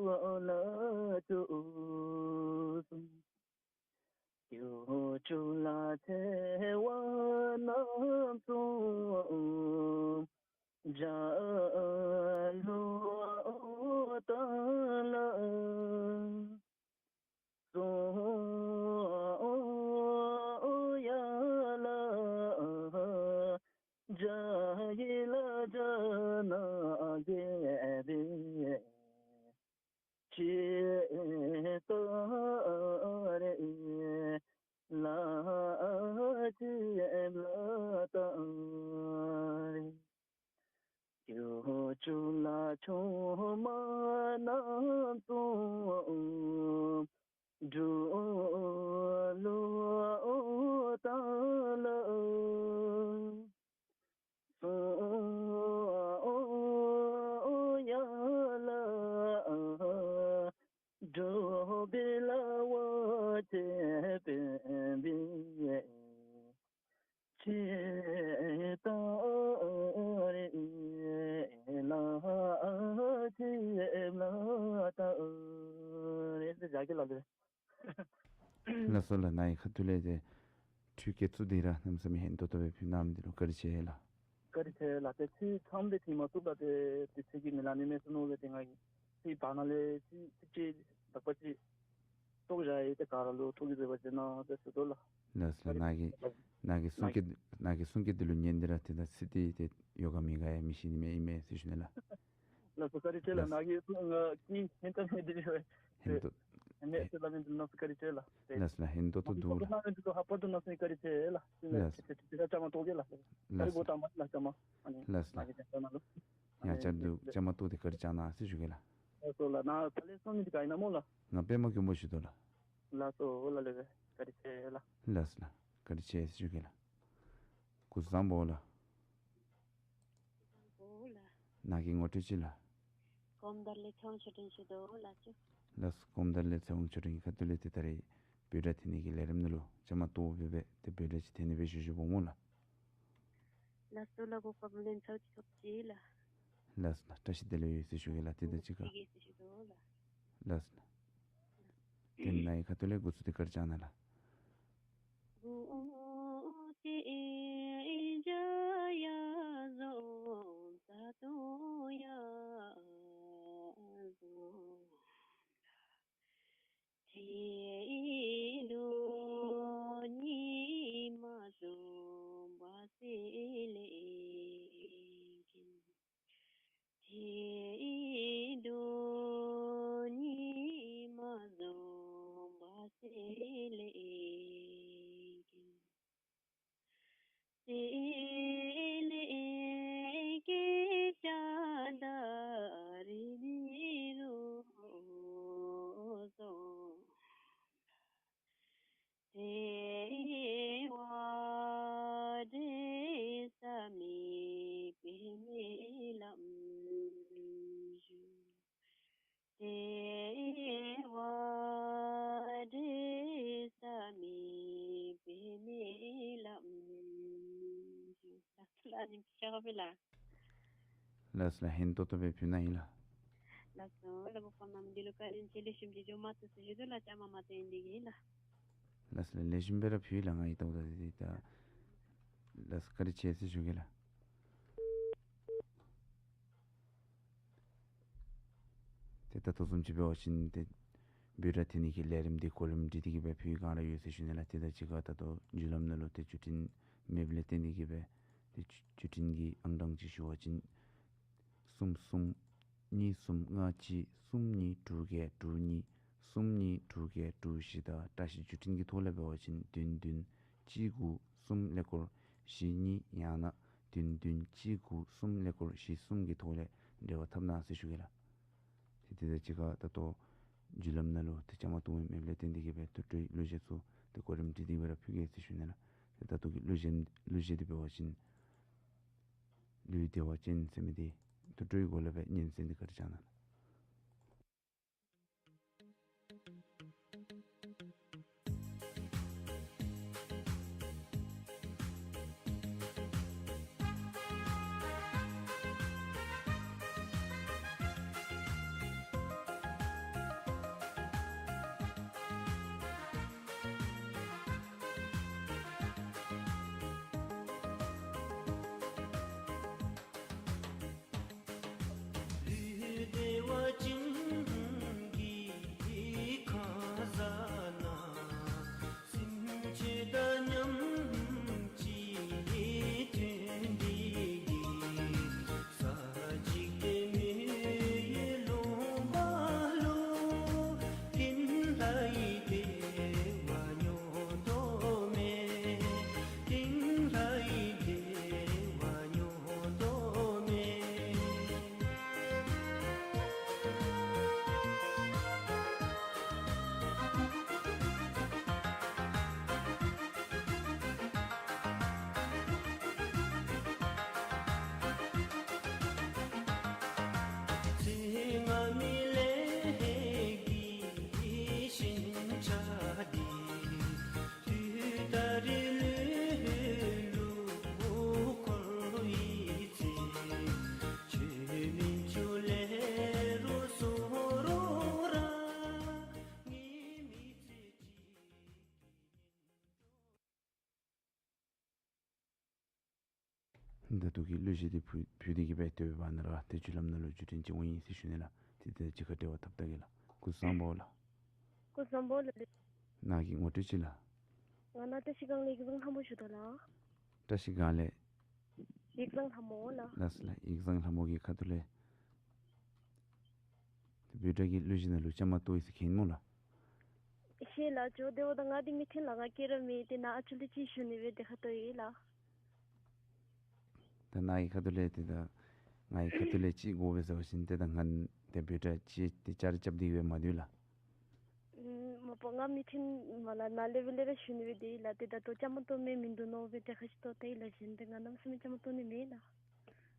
ལ་ཅུ་སོང་། ཏེའུ་ཅུ་ལ་ཚེ་དབང་རྣམ་གསུམ་མཇལ་ལུ་བཏང་ལ། སོང་ཡ་ལ་བྱ་ཡི་ལ་བྱ་ནང་གི་སྦེ་ཅིག་ལྟ་རེ་ལ་ཅིག་ལྟ་རེ། ཏེའུ་ཅུ་ལ་ཆུང་མ་རྣམ་གསུམ་འབྲུག་ལུ་བཏང་ལ། སོང་ཡ་ལ་འབྲུག་ ལགས་སོ་ལགས། ནཱ་གི་ཁ་ཐུག་ལས་ཏེ་འཕྲུལ་དགེ་ཚུལ་འདི་ར་གནམ་མེད་ས་མེད་ཧན་ཏོང་ཏོ་སྦེ་ཕུལ་གནངམ་འདི་ལུ་བཀའ་དྲིན་ཆེ་ལགས། བཀའ་དྲིན་ཆེ་ལགས། ཏེ་ཚིག་ཚངམ་འདི་ཐོན་མ་བཏུབ་ལགས། ཏེ་དུས་ཚོད་ཀྱིས་མི་ལང་ནི་མས་ཟེར་མནོ་སྦེ་ཏེ་ང་གིས་ཚིག་བར་ན་ལས་ཚིག་ཚིག་གཅིག་དག་པ་ཅིག་བཏོག་བཞག་ཡི། ཏེ་ག་ར་ལུ་ཐུགས་ཀྱིས་བཟོད་པ་བྱས་གནང་ཟེར་ཞུ་དོ་ལགས། ལགས་སོ་ལགས། ནཱ་གི་ནཱ་གི་གསུང་སྐད་ནཱ་གི་གསུང་སྐད་འདི་ལུ་ཉན་ཏེ་ར་ཏེ་ད་ཚིག་འདི་ཏེ་ཡོད་ག་མེད་ག་ཡང་མི་ཤེས་ནི་མས་ཨིན་མས་ཟེར་ཞུ་ནི་ལགས། ལགས་སོ་བཀའ་དྲིན་ཆེ་ལགས། ལགས། ནཱ་གི་གསུང་ང་གིས་ཧན་ཏོང་ཏོ་འདི་ར་ཧན་ཏོང་ཧན་ཏོང་ཏོ་ལགས་སོ་ལགས། ཧན་ཏོང་ཏོ་འདུག་ལགས། ཧན་ཏོང་ཏོ་འདུག་ལགས། བཀའ་དྲིན་ཆེ་ལགས། ལགས་སོ། ཏེ་ཏེ་བཅའ་མར་གཏོགས་གེ་ལགས། ལགས་སོ། ད་རིས་འགོ་དང་པ་ལགས་བཅའ་མར། ཨ་ནི་ལགས་སོ་ལགས། ཡང་བསྐྱར་དུ་བཅའ་མར་གཏོགས་ཏེ་བཀའ་དྲིན་བསྐྱང་གནང་ཟེར་ཞུ་གེ་ལགས། ལགས་སོ་ལགས། ནཱ་ད་ལས་སོང་མི་འདི་ག་ཨིན་ན་སྨོ་ལགས། ང་པདྨ་མགོན་པོ་ཞུ་དོ་ལགས། ལགས་སོ་ལགས། ལགས་སོ་བཀའ་དྲིན་ཆེ་ལགས། ལགས་སོ་ལགས། བཀའ་དྲིན་ཆེ་ཟེར་ཞུ་གེ་ལགས། སྐུ་གཟུགས་བཟང་པོ་ལགས། ནཱ་གི་ངོ་སྤྲོད་ཅིག་ལགས། གོམ་དར་ལས་ཚེ་དབང་ཆོས་སྒྲོན་ཞུ་དོ་ལགས་ཅིག། ལགས་སོ། གོམ་དར་ལས་ཚེ་དབང་ཆོས་སྒྲོན་གྱི་ཁ་ཐུག་ལས་ཏེ་ད་རིས་འབོད་སྒྲ་འཐེན་ནི་གི་ལས་རིམ་ནང་ལུ་བཅའ་མར་གཏོགས་སྦེ་སྦེ་ཏེ་འབོད་སྒྲ་ཅིག་འཐེན་ནི་སྦེ་ཞུ་ཞུཝ་སྨོ་ལགས། ལགས་སོ་ལགས། གོ་སྐབས་ལེན་ཚར་ཅིག་ཐོབ་ཅི་ལགས། ལགས་སོ་ལགས། བཀྲ་ཤིས་བདེ་ལེགས་ཡོད་ཟེར་ཞུ་གེ་ལགས། ཏེ་ད་ཅི་ག་ལགས་སོ་ལགས། ཏེ་ནཱ་གི་ཁ་ཐུག་ལས་འགོ་བཙུགས་ཏེ་བཀའ་དྲིན་བསྐྱང་གནང་ལགས། ལགས་སོ་ལགས། ཧན་ཏོང་ཏོ་སྦེ་ཕུལ་གནང་ཡི་ལགས། ལགས་སོ་ལགས། གོ་སྐབས་གནང་མི་འདི་ལུ་བཀའ་དྲིན་ཆེ། ལེགས་ཤོམ་ཅིག་འགྱོ་མ་ཚུགས་ཟེར་ཞུ་དོ་ལགས། བཅའ་མར་མར་འཐེན་ཏེ་གི་ལགས། ལགས་སོ་ལགས། ལེགས་ཤོམ་སྦེ་ར་ཕུལ་ལགས། ང་ཡི་ཏོག་ཏོ་འདི་ད་ལགས་སོ་བཀའ་དྲིན་ཆེ་ཟེར་ཞུ་གེ་ལགས། ཏེ་ད་ལྟོ་བཟུམ་ཅིག་འབད་བ་ཅིན་ཏེ་འབོད་སྒྲ་འཐེན་ནི་གི་ལས་རིམ་འདི་གོ་རིམ་སྒྲིག་སྟེ་གི་སྦེ་ཕུལ་བའི་སྒང་ར་ཡོད་ཟེར་ཞུ་ནི་ལགས། ཏེ་ད་ཅི་ག་ད་ལྟོ་བརྒྱུད་ལམ་ནང་ལུ་ཏེ་བརྒྱུད་འཕྲིན་མེདཔ་ལས་བརྟེན་ཏེ་གི་སྦེ་ཏེ་བརྒྱུད་འཕྲིན་གྱི་ཨང་གྲངས་ཅིག་ཞུ་བ་ཅིན་གསུམ་གསུམ་གཉིས་གསུམ་ལྔ་གཅིག་གསུམ་གཉིས་དྲུག་བརྒྱད་དྲུག་གཉིས་གསུམ་གཉིས་དྲུག་བརྒྱད་དྲུག་བཞི་དང་བཀྲ་ཤིས་བརྒྱུད་འཕྲིན་གྱི་ཐོག་ལས་འབད་བ་ཅིན་བདུན་བདུན་གཅིག་དགུ་གསུམ་ཀླད་ཀོར་བཞི་གཉིས་ཡང་ན་བདུན་བདུན་གཅིག་དགུ་གསུམ་ཀླད་ཀོར་བཞི་གསུམ་གྱི་ཐོག་ལས་འབྲེལ་བ་འཐབ་གནང་ཟེར་ཞུ་གེ་ལགས། ཏེ་ཏེ་ད་ཅི་ག་ད་ལྟོ་བརྒྱུད་ལམ་ནང་ལུ་ཏེ་བཅའ་མར་གཏོགས་མི་མེདཔ་ལས་བརྟེན་ཏེ་གི་སྦེ་ཐུགས་སྤྲོའི་གླུ་གཞས་ཚུ་ཏེ་གོ་རིམ་སྒྲིག་སྟེ་གི་སྦེ་ར་ཕུལ་གེ་ཟེར་ཞུ་ནི་ལགས། ཏེ་ད་ལྟོ་གི་གླུ་གཞས་གླུ་གཞས་འདི་འབད་བ་ཅིན་ལུས་བདེ་བ་ཅན་ཟེར་མི་འདི་ཐུགས་སྤྲོའི་སྒོ་ལས་སྦེ་ཉན་གསན་ཏེ་བཀའ་དྲིན་བསྐྱང་གནང་ལགས། ལུས་བདེ་བ་ཅན་གྱི་ཁང་བཟང་ན། སེམས་ཅན་དང་མཉམ་གཅིག་ལས་ཐོན་ཏེ་གི། ས་འཇིག་རྟེན་མི་ཡི་ལུང་པ་ལུ། ཀུན་ལྷའི་བདེ་བ་མྱོང་དོ་མེན། ཀུན་ལྷའི་བདེ་བ་མྱོང་དོ་མེན། ཚེ་སྔ་མའི་ལས་ཀྱི་ ད་ལྟོ་གི་གླུ་གཞས་འདི་ཕུལ་ཕུལ་ཏེ་གི་སྦེ་དེ་འབདཝ་ད་ནཱ་ར་ཏེ་བརྒྱུད་ལམ་ནང་ལུ་བརྒྱུད་འཕྲིན་ཅིག་འོང་ཡི་ཟེར་ཞུ་ནི་ལགས། ཏེ་ད་ཅིག་ཁར་འབྲེལ་བ་འཐབ་ད་གེ་ལགས། སྐུ་གཟུགས་བཟང་པོ་ལགས། སྐུ་གཟུགས་བཟང་པོ་ལགས། ནཱ་གི་ངོ་སྤྲོད་ཅིག་ལགས། ང་ནཱ་བཀྲ་ཤིས་སྒང་ལས་ཡིག་བཟང་ལྷ་མོ་ཞུ་དོ་ལགས། བཀྲ་ཤིས་སྒང་ལས། ཡིག་བཟང་ལྷ་མོ་ལགས། ལགས་སོ་ལགས། ཡིག་བཟང་ལྷ་མོ་གི་ཁ་ཐུག་ལས། ཏེ་འབོད་སྒྲ་གི་གླུ་གཞས་ནང་ལུ་བཅའ་མར་གཏོགས་ཡི་ཟེར་མཁྱེན་སྨོ་ལགས། ཤེས་ལགས། ཇོ་བདེ་བ་དང་ང་འདི་མི་ཐོན་ལགས། ང་སྐྱེས་ར་མེད། ཏེ་ནཱ་ཨ་ཅོ་ལུ་ཅིག་ཞུ་ནི་སྦེ་དེ་ཁར་འདུག་ཡི་ལགས། ད་ནཱ་གི་ཁ་ཐུག་ལས་ཏེ་ད་ང་གི་ཁ་ཐུག་ལས་ཅིག་དགོ་པས་ཟེར་བ་ཅིན་ཏེ་ད་ང་ཏེ་འབོད་སྒྲ་ཅིག་ཏེ་བཅར་རྐྱབ་སྟེ་སྦེ་མ་སྡོད་ལགས། ཨུམ་མ་པ་ང་མི་ཐོན་མས་ལགས། ནཱ་ལས་འབད་ལས་ར་ཞུ་ནི་སྦེ་སྡོད་ཡི་ལགས། ཏེ་ད་ལྟོ་བཅའ་མར་གཏོགས་མི་མིན་འདུག་མནོ་སྦེ་དེ་ཁར་ཅིག་འདུག་ལྟ་ཡི་ལགས། གཞན་ཏེ་ང་གནམ་མེད་ས་མེད་བཅའ་མར་གཏོགས་ནི་མེད་ལགས།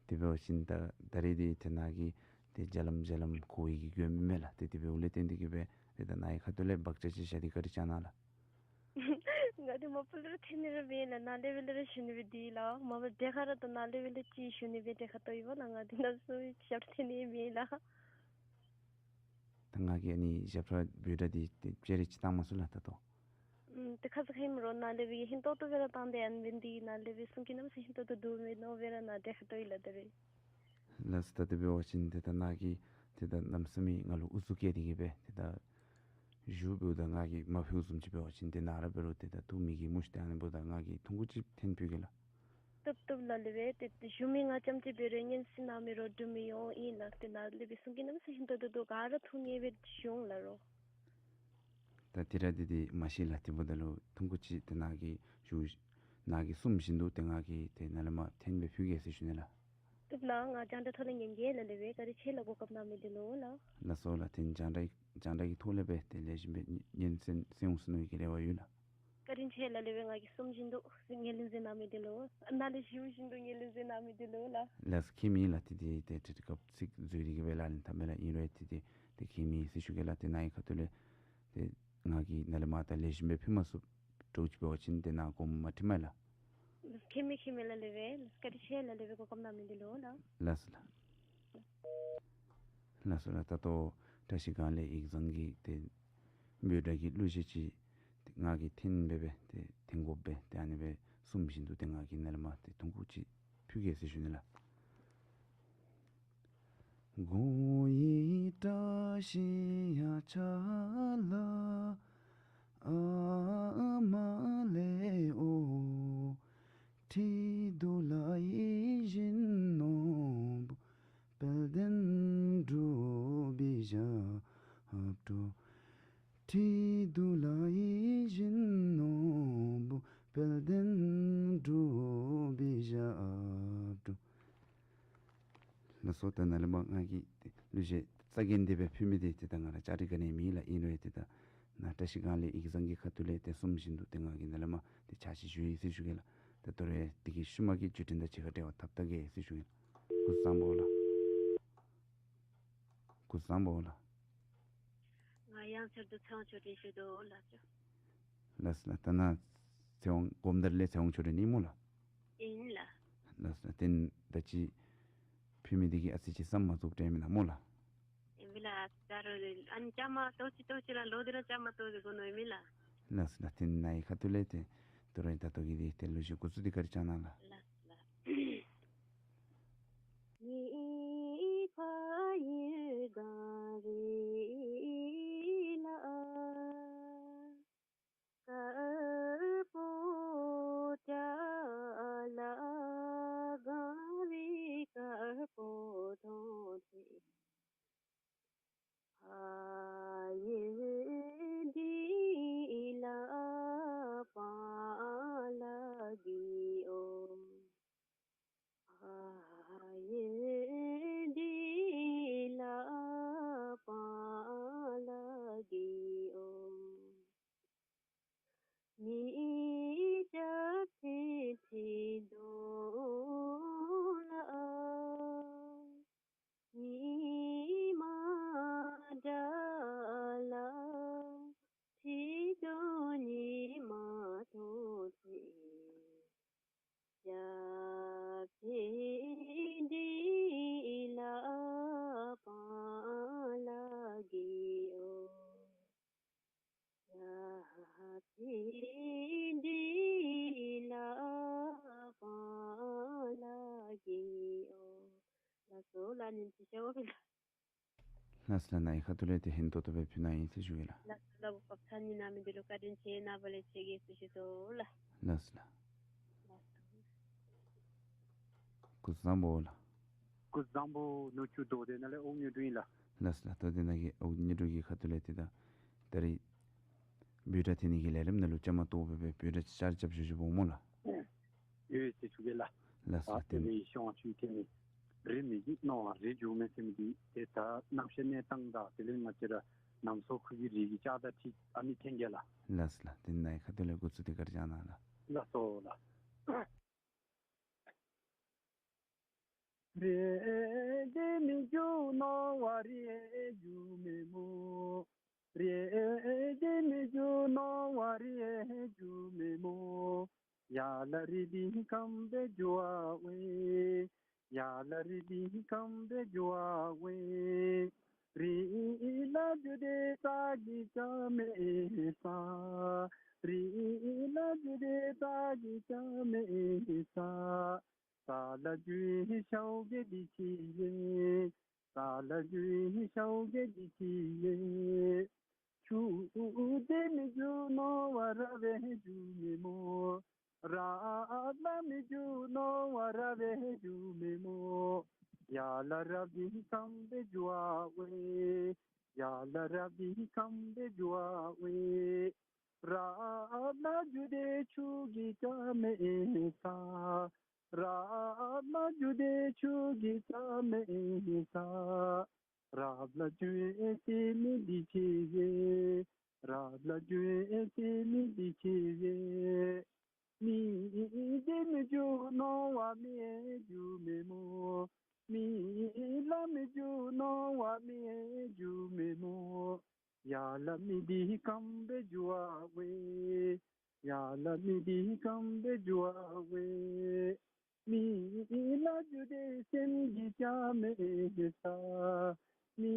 དེ་འབད་བ་ཅིན་ད་ད་རེས་འདི་ཏེ་ནཱ་གིས་ཏེ་བརྒྱ་ལམ་བརྒྱ་ལམ་གོ་བའི་གི་དགོས་མི་མེད་ལགས། ཏེ་དེ་འབདཝ་ལས་བརྟེན་ཏེ་གི་སྦེ་ཏེ་ད་ནཱ་གི་ཁ་ཐུག་ལས་བག་ཆགས་ཅིག་བཞག་སྟེ་བཀའ་དྲིན་བསྐྱང་གནང་ལགས། ང་འདི་མ་པ་ལས་ར་ཐོན་ནི་ར་མེད་ལགས། ནཱ་ལས་འབད་ལས་ར་ཞུ་ནི་སྦེ་སྡོད་ཡི་ལགས། མ་པ་དེ་ཁར་ར་ད་ནཱ་ལས་འབད་ལས་ཅིག་ཞུ་ནི་སྦེ་དེ་ཁར་འདུག་ཡི་བ་ལགས། ང་འདི་ནཱ་སུ་ཞབས་ཐོན་ནི་མེད་ལགས། ད་ང་གིས་ཨ་ནི་ཞབས་ཁྲ་འབོད་སྒྲ་འདི་ཏེ་བཅར་རེ་ཅིག་བཏང་མ་ཚུགས་ལགས་ད་ལྟོ། ཨུམ་ཏེ་ཁ་ཙ་ཁ་ཉིནམ་རོགས་ནཱ་ལས་འབད་ཧིང་ཏོག་ཏོ་སྦེ་ར་བཏང་སྟེ་ཨ་ནི་འབད་ནི་འདི་ནཱ་ལས་འབད་གསུང་གི་གནམ་མེད་ས་མེད་ཧིང་ཏོག་ཏོ་འདུག་མས་མནོ་སྦེ་ར་ནཱ་དེ་ཁར་འདུག་ཡི་ལགས་ད་རེས། ལགས་སོ། ད་དེ་འབད་བ་ཅིན་ཏེ་ད་ནཱ་གིས་ཏེ་ད་གནམ་མེད་ས་མེད་ང་ལུ་ཨུ་ཚུགས་བསྐྱེད་དེ་གི་སྦེ་ཏེ་ད་ཞུ་འབདཝ་ད་ང་གིས་མ་ཕུལཝ་བཟུམ་ཅིག་འབད་བ་ཅིན་ཏེ་ནཱ་ར་འབད་རུང་ཏེ་ད་ཐུགས་མི་དགྱེས་སྨོ་ཤིག། ཏེ་ཨ་ནི་འབདཝ་ད་ང་གིས་ཐུང་ཀུ་ཅིག་འཐེན་ཕུལ་གེ་ལགས། བཏུབ་བཏུབ་ལགས། ལེགས་པས། ཏེ་ཞུ་མི་ང་རྐྱངམ་ཅིག་འབད་རུང་སྙན་གསན་གནང་མི་རོགས་འདྲུ་མི་ཡོད་ཨིན་ལགས། ཏེ་ནཱ་ལས་འབད་གསུང་གི་གནམ་མེད་ས་མེད་ཧིང་ཏོག་ཏོ་འདུག། ག་ར་ཐུགས་མཉེས་སྦེ་ཞུ་འོང་ལགས་རོགས། ད་དེ་ར་འདི་འདི་མ་ཤེས་ལགས། དེ་འབདཝ་ད་ལུ་ཐུང་ཀུ་ཅིག་ཏེ་ནཱ་གིས་ཞུ་ནཱ་གིས་གསུངམ་བཞིན་དུ་ཏེ་ང་གིས་ཏེ་ནཱ་ལས་མར་འཐེན་སྦེ་ཕུལ་གེ་ཟེར་ཞུ་ནི་ལགས། བཏུབ་ལགས། ང་རྒྱང་བསྒྲགས་ཐོག་ལས་ཉན་གེ་ལགས། ལེགས་པས། བཀའ་དྲིན་ཆེ་ལགས། གོ་སྐབས་གནང་མི་འདི་ལུ་ལགས། ལགས་སོ་ལགས། ཏེ་རྒྱང་བསྒྲགས་རྒྱང་བསྒྲགས་ཀྱི་ཐོག་ལས་སྦེ་ཏེ་ལེགས་ཤོམ་སྦེ་སྙན་གསན་གསན་འོང་ཟེར་མནོ་བའི་གི་རེ་བ་ཡོད་ལགས། བཀའ་དྲིན་ཆེ་ལགས། ལེགས་པས། ང་གིས་གསུངམ་བཞིན་དུ་ངོས་ལེན་མཛད་གནང་མི་འདི་ལུ་ནཱ་ལས་ཞུ་བཞིན་དུ་ངོས་ལེན་མཛད་གནང་མི་འདི་ལུ་ལགས། ལགས་སོ། ཁྱད་མེད་ལགས། ཏེ་ཏེ་ཏེ་ཏེ་སྐབས་ཅིག་འཛོལ་ཏེ་གི་སྦེ་ལག་ལེན་འཐབ་མས་ལགས། ཨིན་རུང་ཏེ་ཏེ་ཏེ་ཁྱད་མེད་ཟེར་ཞུ་གེ་ལགས། ཏེ་ནཱ་གི་ཁ་ཐུག་ལས་ཏེ་ང་གིས་ནཱ་ལས་མར་ད་ལེགས་ཤོམ་སྦེ་ཕུལ་མ་ཚུགས་འདྲཝ་ཅིག་འབད་བ་ཅིན་ཏེ་ནཱ་དགོངསམ་མ་ཁྲེལ་མས་ལགས། ཁྱད་མེད་ཁྱད་མེད་ལགས། ལེགས་པས། བཀའ་དྲིན་ཆེ་ལགས། ལེགས་པས། གོ་སྐབས་གནང་མི་འདི་ལུ་ལགས། ལགས་སོ་ལགས། ལགས་སོ་ལགས། ད་ལྟོ་བཀྲ་ཤིས་སྒང་ལས་ཡིག་བཟང་གི་ཏེ་འབོད་སྒྲ་གི་གླུ་གཞས་ཅིག་ཏེ་ང་གིས་འཐེན་སྦེ་སྦེ་ཏེ་འཐེན་དགོ་པས་ཏེ་ཨ་ནི་སྦེ་གསུངམ་བཞིན་དུ་ཏེ་ང་གིས་ནཱ་ལས་མར་ཏེ་ཐུང་ཀུ་ཅིག་ཕུལ་གེ་ཟེར་ཞུ་ནི་ལགས། ལགས་སོ། ད་ནཱ་ལས་མར་ང་གིས་ཏེ་གླུ་གཞས་རྩ་འགེངས་ཏེ་སྦེ་ཕུལ་མི་འདི་ཏེ་ད་ང་ར་ལྕགས་རི་ག་ནི་མེད་ལགས། ཨིན་རུང་ཏེ་ད་ནཱ་བཀྲ་ཤིས་སྒང་ལས་ཡིག་བཟང་གི་ཁ་ཐུག་ལས་ཏེ་གསུངམ་བཞིན་དུ་ཏེ་ང་གིས་ནཱ་ལས་མར་ཏེ་ཕྱག་ཕྱིད་ཞུ་ཡི་ཟེར་ཞུ་གེ་ལགས། ད་ད་རེས་འདི་གི་ཤུལ་མ་གི་བརྒྱུད་འཕྲིན་དང་གཅིག་ཁར་འབྲེལ་བ་འཐབ་ད་གེ་ཟེར་ཞུ་གེ་ལགས། སྐུ་གཟུགས་བཟང་པོ་ལགས། སྐུ་གཟུགས་བཟང་པོ་ལགས། ང་ཡང་ཚར་དུ་ཚེ་དབང་ཆོས་སྒྲོན་ཞུ་དོ་ལགས། ལགས་སོ་ལགས། ད་ནཱ་ཚེ་དབང་སྒོམ་དར་ལས་ཚེ་དབང་ཆོས་སྒྲོན་ཨིན་སྨོ་ལགས། ཨིན་ལགས། ལགས་སོ་ལགས། ཏེ་ད་ཅི་ཕུལ་མི་འདི་གིས་ཨ་ཙི་ཅིག་བསམ་མ་ཚུགསཔ་འདྲཝ་ཨིན་མས་ལགས་སྨོ་ལགས། ཨིན་མས་ལགས། ད་རུང་ཨ་ནི་བཅའ་མར་གཏོགས་ཅི་གཏོགས་ཅི་ལགས། ལོག་སྟེ་ར་བཅའ་མར་གཏོགས་ཏེ་གོ་མནོཝ་ཨིན་མས་ལགས། ལགས་སོ་ལགས། ཏེ་ནཱ་གི་ཁ་ཐུག་ལས་ཏེ་ད་རུང་ད་ལྟོ་གི་འདི་ཏེ་གླུ་གཞས་འགོ་བཙུགས་ཏེ་བཀའ་དྲིན་བསྐྱང་གནང་ལགས། ལགས་ལགས། གི་ཨོ། ལགས་སོ་ལགས། ཉིན་ཅིག་ཤོག་ལགས། ལགས་སོ་ལགས། ནཱ་གི་ཁ་ཐུག་ལས་ཏེ་ཧན་ཏོང་ཏོ་སྦེ་ཕུལ་ནི་ཨིན་ཟེར་ཞུ་གེ་ལགས། ལགས་སོ་ལགས། གོ་སྐབས་ཐོན་མི་གནང་མི་འདི་ལུ་བཀའ་དྲིན་ཆེ། ནངས་པ་ལས་ཕྱད་གེ་ཟེར་ཞུ་དོ་ལགས། ལགས་སོ་ལགས། ལགས་སོ། སྐུ་གཟུགས་བཟང་པོ་ལགས། སྐུ་གཟུགས་བཟང་པོ། ནུ་གཅུང་རྡོ་སྡེ་ནང་ལས་ཨོ་ཉུ་དྲུང་ཨིན་ལགས། ལགས་སོ་ལགས། རྡོ་སྡེ་ནང་གི་ཨོ་ཉུ་དྲུང་གི་ཁ་ཐུག་ལས་ཏེ་ད་ད་རིས་འབོད་སྒྲ་འཐེན་ནི་གི་ལས་རིམ་ནང་ལུ་བཅའ་མར་གཏོགས་སྦེ་འབོད་སྒྲ་ཅིག་རྐྱབ་ཞུ་ཞུཝ་སྨོ་ལགས། ཡོད་ཟེར་ཞུ་གེ་ལགས། ལགས་སོ་ལགས། ཨ་ཏེ་དེ་ལས་ཤོང་ཆུ་ཐེན་ནི་རི་མི་གི་ནོར་བ་རི་འགྱུར་མེད་ཟེར་མི་འདི་ཏེ་ད་གནམ་གཤིས་གནས་སྟངས་དང་དེ་ལས་ང་བཅས་ར་གནམ་སྲོ་ཁུ་གི་རི་གི་ལྕགས་དང་འཁྲིལ་ཨ་ནི་ཐོན་གེ་ལགས། ལགས་སོ་ལགས། ཏེ་ནཱ་གི་ཁ་ཐུག་ལས་འགོ་བཙུགས་ཏེ་བཀའ་དྲིན་བསྐྱང་གནང་ལགས། ལགས་སོ་ལགས། རི་འདི་མི་འགྱུར་ནོར་བ་རི་འགྱུར་མེད་སྨོ། རི་འདི་མི་འགྱུར་ནོར་བ་རི་འགྱུར་མེད་སྨོ། ཡར་ལ་རི་འདི་སྐམ་སྦེ་འགྱུར་བ་འོང་། ཡར་ལ་རི་འདི་སྐམ་སྦེ་འགྱུར་བ་འོང་། རི་ལ་འགྱུར་ཏེ་རྩྭ་གི་ཆ་མེད་ས། རི་ལ་འགྱུར་ཏེ་རྩྭ་གི་ཆ་མེད་ས། ས་ལ་འགྱུར་ཤཝ་གི་འདི་ཅི་ཡོད། ས་ལ་འགྱུར་ཤཝ་གི་འདི་ཅི་ཡོད། ཆུ་འདི་མི་འགྱུར་ནོར་བ་ར་བས་འགྱུར་མེད་སྨོ། ར་ལ་མི་འགྱུར་ནོར་བ་ར་བས་འགྱུར་མེད་སྨོ། ཡར་ལ་རབ་འདི་སྐམ་སྦེ་འགྱུར་བ་འོང་། ཡར་ལ་རབ་འདི་སྐམ་སྦེ་འགྱུར་བ་འོང་། ར་ལ་འགྱུར་ཏེ་ཆུ་གི་ཆ་མེད་ས། ར་ལ་འགྱུར་ཏེ་ཆུ་གི་ཆ་མེད་ས། ར་ལ་འགྱུར་ཟེར་མི་འདི་ཅི་ཡོད། ར་ལ་འགྱུར་ཟེར་མི་འདི་ཅི་ཡོད། མི་འདི་མི་འགྱུར་ནོར་བ་མིར་འགྱུར་མེད་སྨོ། མི་ལ་མི་འགྱུར་ནོར་བ་མིར་འགྱུར་མེད་སྨོ། ཡར་ལ་མི་འདི་སྐམ་སྦེ་འགྱུར་བ་འོང་། ཡར་ལ་མི་འདི་སྐམ་སྦེ་འགྱུར་བ་འོང་། མི་ལ་འགྱུར་ཏེ་སེམས་ཀྱི་ཆ་མེད་ས། མི་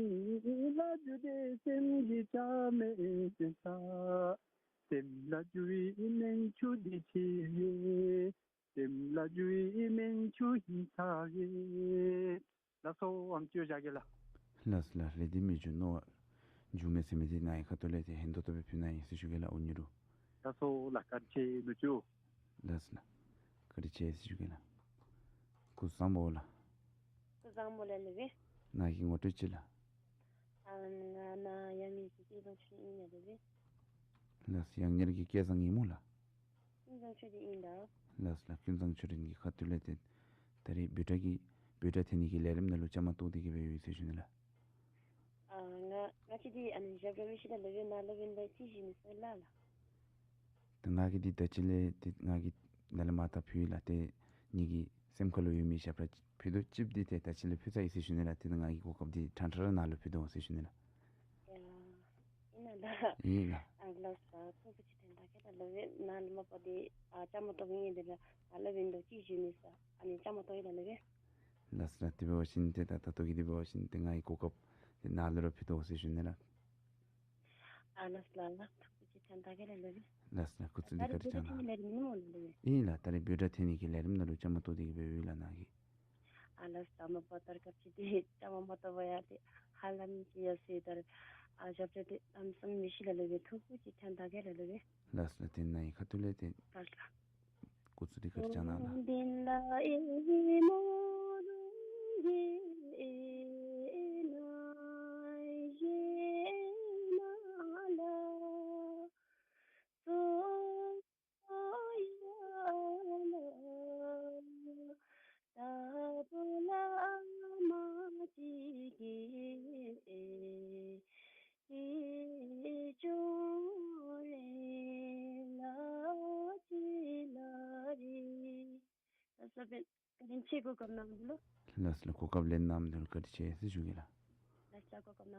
ལ་འགྱུར་ཏེ་སེམས་ཀྱི་ཆ་མེད་ས། སེམས་ལ་འགྱུར་བའི་སྨན་ཆུ་འདི་ཅི་ཡོད། སེམས་ལ་འགྱུར་བའི་སྨན་ཆུ་ཧིང་ས་ཡོད། ལགས་སོ་ཨམ་ཅོག་བཞག་གེ་ལགས། ལགས་སོ་ལགས། རི་འདི་མི་འགྱུར་ནོར་བ་འགྱུར་མེད་ཟེར་མི་འདི་ནཱ་གི་ཁ་ཐུག་ལས་ཏེ་ཧན་ཏོང་ཏོ་སྦེ་ཕུལ་ནི་ཨིན་ཟེར་ཞུ་གེ་ལགས། ཨོ་ཉུ་རུ། ལགས་སོ་ལགས། བཀའ་དྲིན་ཆེ་ནུ་གཅུང་། ལགས་སོ་ལགས། བཀའ་དྲིན་ཆེ་ཟེར་ཞུ་གེ་ལགས། སྐུ་གཟུགས་བཟང་པོ་ལགས། སྐུ་གཟུགས་བཟང་པོ་ལགས། ལགས་སྦེ། ནཱ་གི་ངོ་སྤྲོད་ཅིག་ལགས། ཨ་ང་ནཱ་ཡང་ངེ་གི་སྐལ་བཟང་ཆོས་སྒྲོན་ཨིན་ལགས་སྦེ། ལགས་སོ། ཡང་ངེ་གི་སྐལ་བཟང་ཨིན་སྨོ་ལགས། ཀུན་བཟང་ཆོས་སྒྲོན་ཨིན་ལགས། ལགས་སོ་ལགས། ཀུན་བཟང་ཆོས་སྒྲོན་གྱི་ཁ་ཐུག་ལས་ཏེ་ད་རིས་འབོད་སྒྲ་གི་འབོད་སྒྲ་འཐེན་ནི་གི་ལས་རིམ་ནང་ལུ་བཅའ་མར་གཏོགས་ཏེ་གི་སྦེ་ཡོད་ཟེར་ཞུ་ནི་ལགས། ཨ་ང་ང་བཅས་འདི་ཨ་ནི་ཞབས་བྲོ་མི་ཤེས་ལགས་ལགས་སྦེ། ནཱ་ལུ་འབདན་ད་ཅིག་ཞུ་ནི་ཟེར་ལགས་ལགས། ད་ང་གིས་འདི་ད་ཅི་ལས་ཏེ་ང་གིས་ནཱ་ལས་མར་ད་ཕུལ་ཡི་ལགས། ཏེ་ངེ་གི་སེམས་ཁ་ལུ་ཡོད་མི་ཞབས་བྲོ་ཕུད་རྡོག་གཅིག་འདི་ཏེ་ད་ཅི་ལས་ཕུལ་ཚར་ཡི་ཟེར་ཞུ་ནི་ལགས། ཏེ་ད་ང་གིས་གོ་སྐབས་འདི་ཕྲང་ཕྲང་ར་ནཱ་ལུ་ཕུལ་དོ་ཟེར་ཞུ་ནི་ལགས། ཡ་ཨིན་ན་ལགས། ཨིན་ལགས། ཨ་ལགས་སོ། ཐུགས་རྗེ་ཆེ་དྲན་ད་གེ་ལགས་ལགས་སྦེ། ནཱ་ལས་མར་འབདན་ཨ་བཅའ་མར་གཏོགས་ངེ་འདི་ལགས། ནཱ་ལུ་འབདན་ད་ཅིག་ཞུ་ནི་ཟེར་ཨ་ནི་བཅའ་མར་གཏོགས་ཡི་ལགས་ལགས་སྦེ། ལགས་སོ་ལགས། དེ་འབད་བ་ཅིན་ཏེ་ད་ད་ལྟོ་གི་འདི་འབད་བ་ཅིན་ཏེ་ང་གིས་གོ་སྐབས་འདི་ནཱ་ལུ་ར་ཕུལ་དོ་ཟེར་ཞུ་ནི་ལགས། ཨ་ལགས་སོ་ལགས་ལགས། ཐུགས་རྗེ་ཆེ་དྲན་ད་གེ་ལགས་ལགས་སྦེ། ལགས་སོ་ལགས། སྐུ་གཟུགས་འདི་ད་རིས་བཀའ་དྲིན་བཅའ་མར་གཏོགས་ནི་ལས་རིམ་ཨིན་སྨོ་ལགས་ལགས་སྦེ། ཨིན་ལགས། ད་རིས་འབོད་སྒྲ་འཐེན་ནི་གི་ལས་རིམ་ནང་ལུ་བཅའ་མར་གཏོགས་ཏེ་གི་སྦེ་ཡོད་ལགས་ནཱ་གིས། ཨ་ལགས་སོ། མ་པ་ལྟར་སྐབས་ཅིག་འདི་བཅའ་མར་མ་གཏོགས་པར་ཡང་ཏེ་ཧ་ལམ་ཅིག་ཡར་སོ་ཡི། ད་རིས་ཨ་ཞབས་བྲོ་འདི་ལམ་སང་མི་ཤེས་ལགས་ལགས་སྦེ། ཐུགས་རྗེ་ཆེ་དྲན་ད་གེ་ལགས་ལགས་སྦེ། ལགས་སོ་ལགས། ཏེ་ནཱ་གི་ཁ་ཐུག་ལས་ཏེ་ལགས་སོ་ལགས། སྐུ་གཟུགས་འདི་བཀའ་དྲིན་བསྐྱང་གནང་ལགས། ལགས་སོ་ལགས། བཀའ་དྲིན་ཆེ། གོ་སྐབས་གནང་མི་ལུ། ལགས་སོ་ལགས། གོ་སྐབས་ལེན་གནང་མི་ལུ་བཀའ་དྲིན་ཆེ་ཟེར་ཞུ་གེ་ལགས།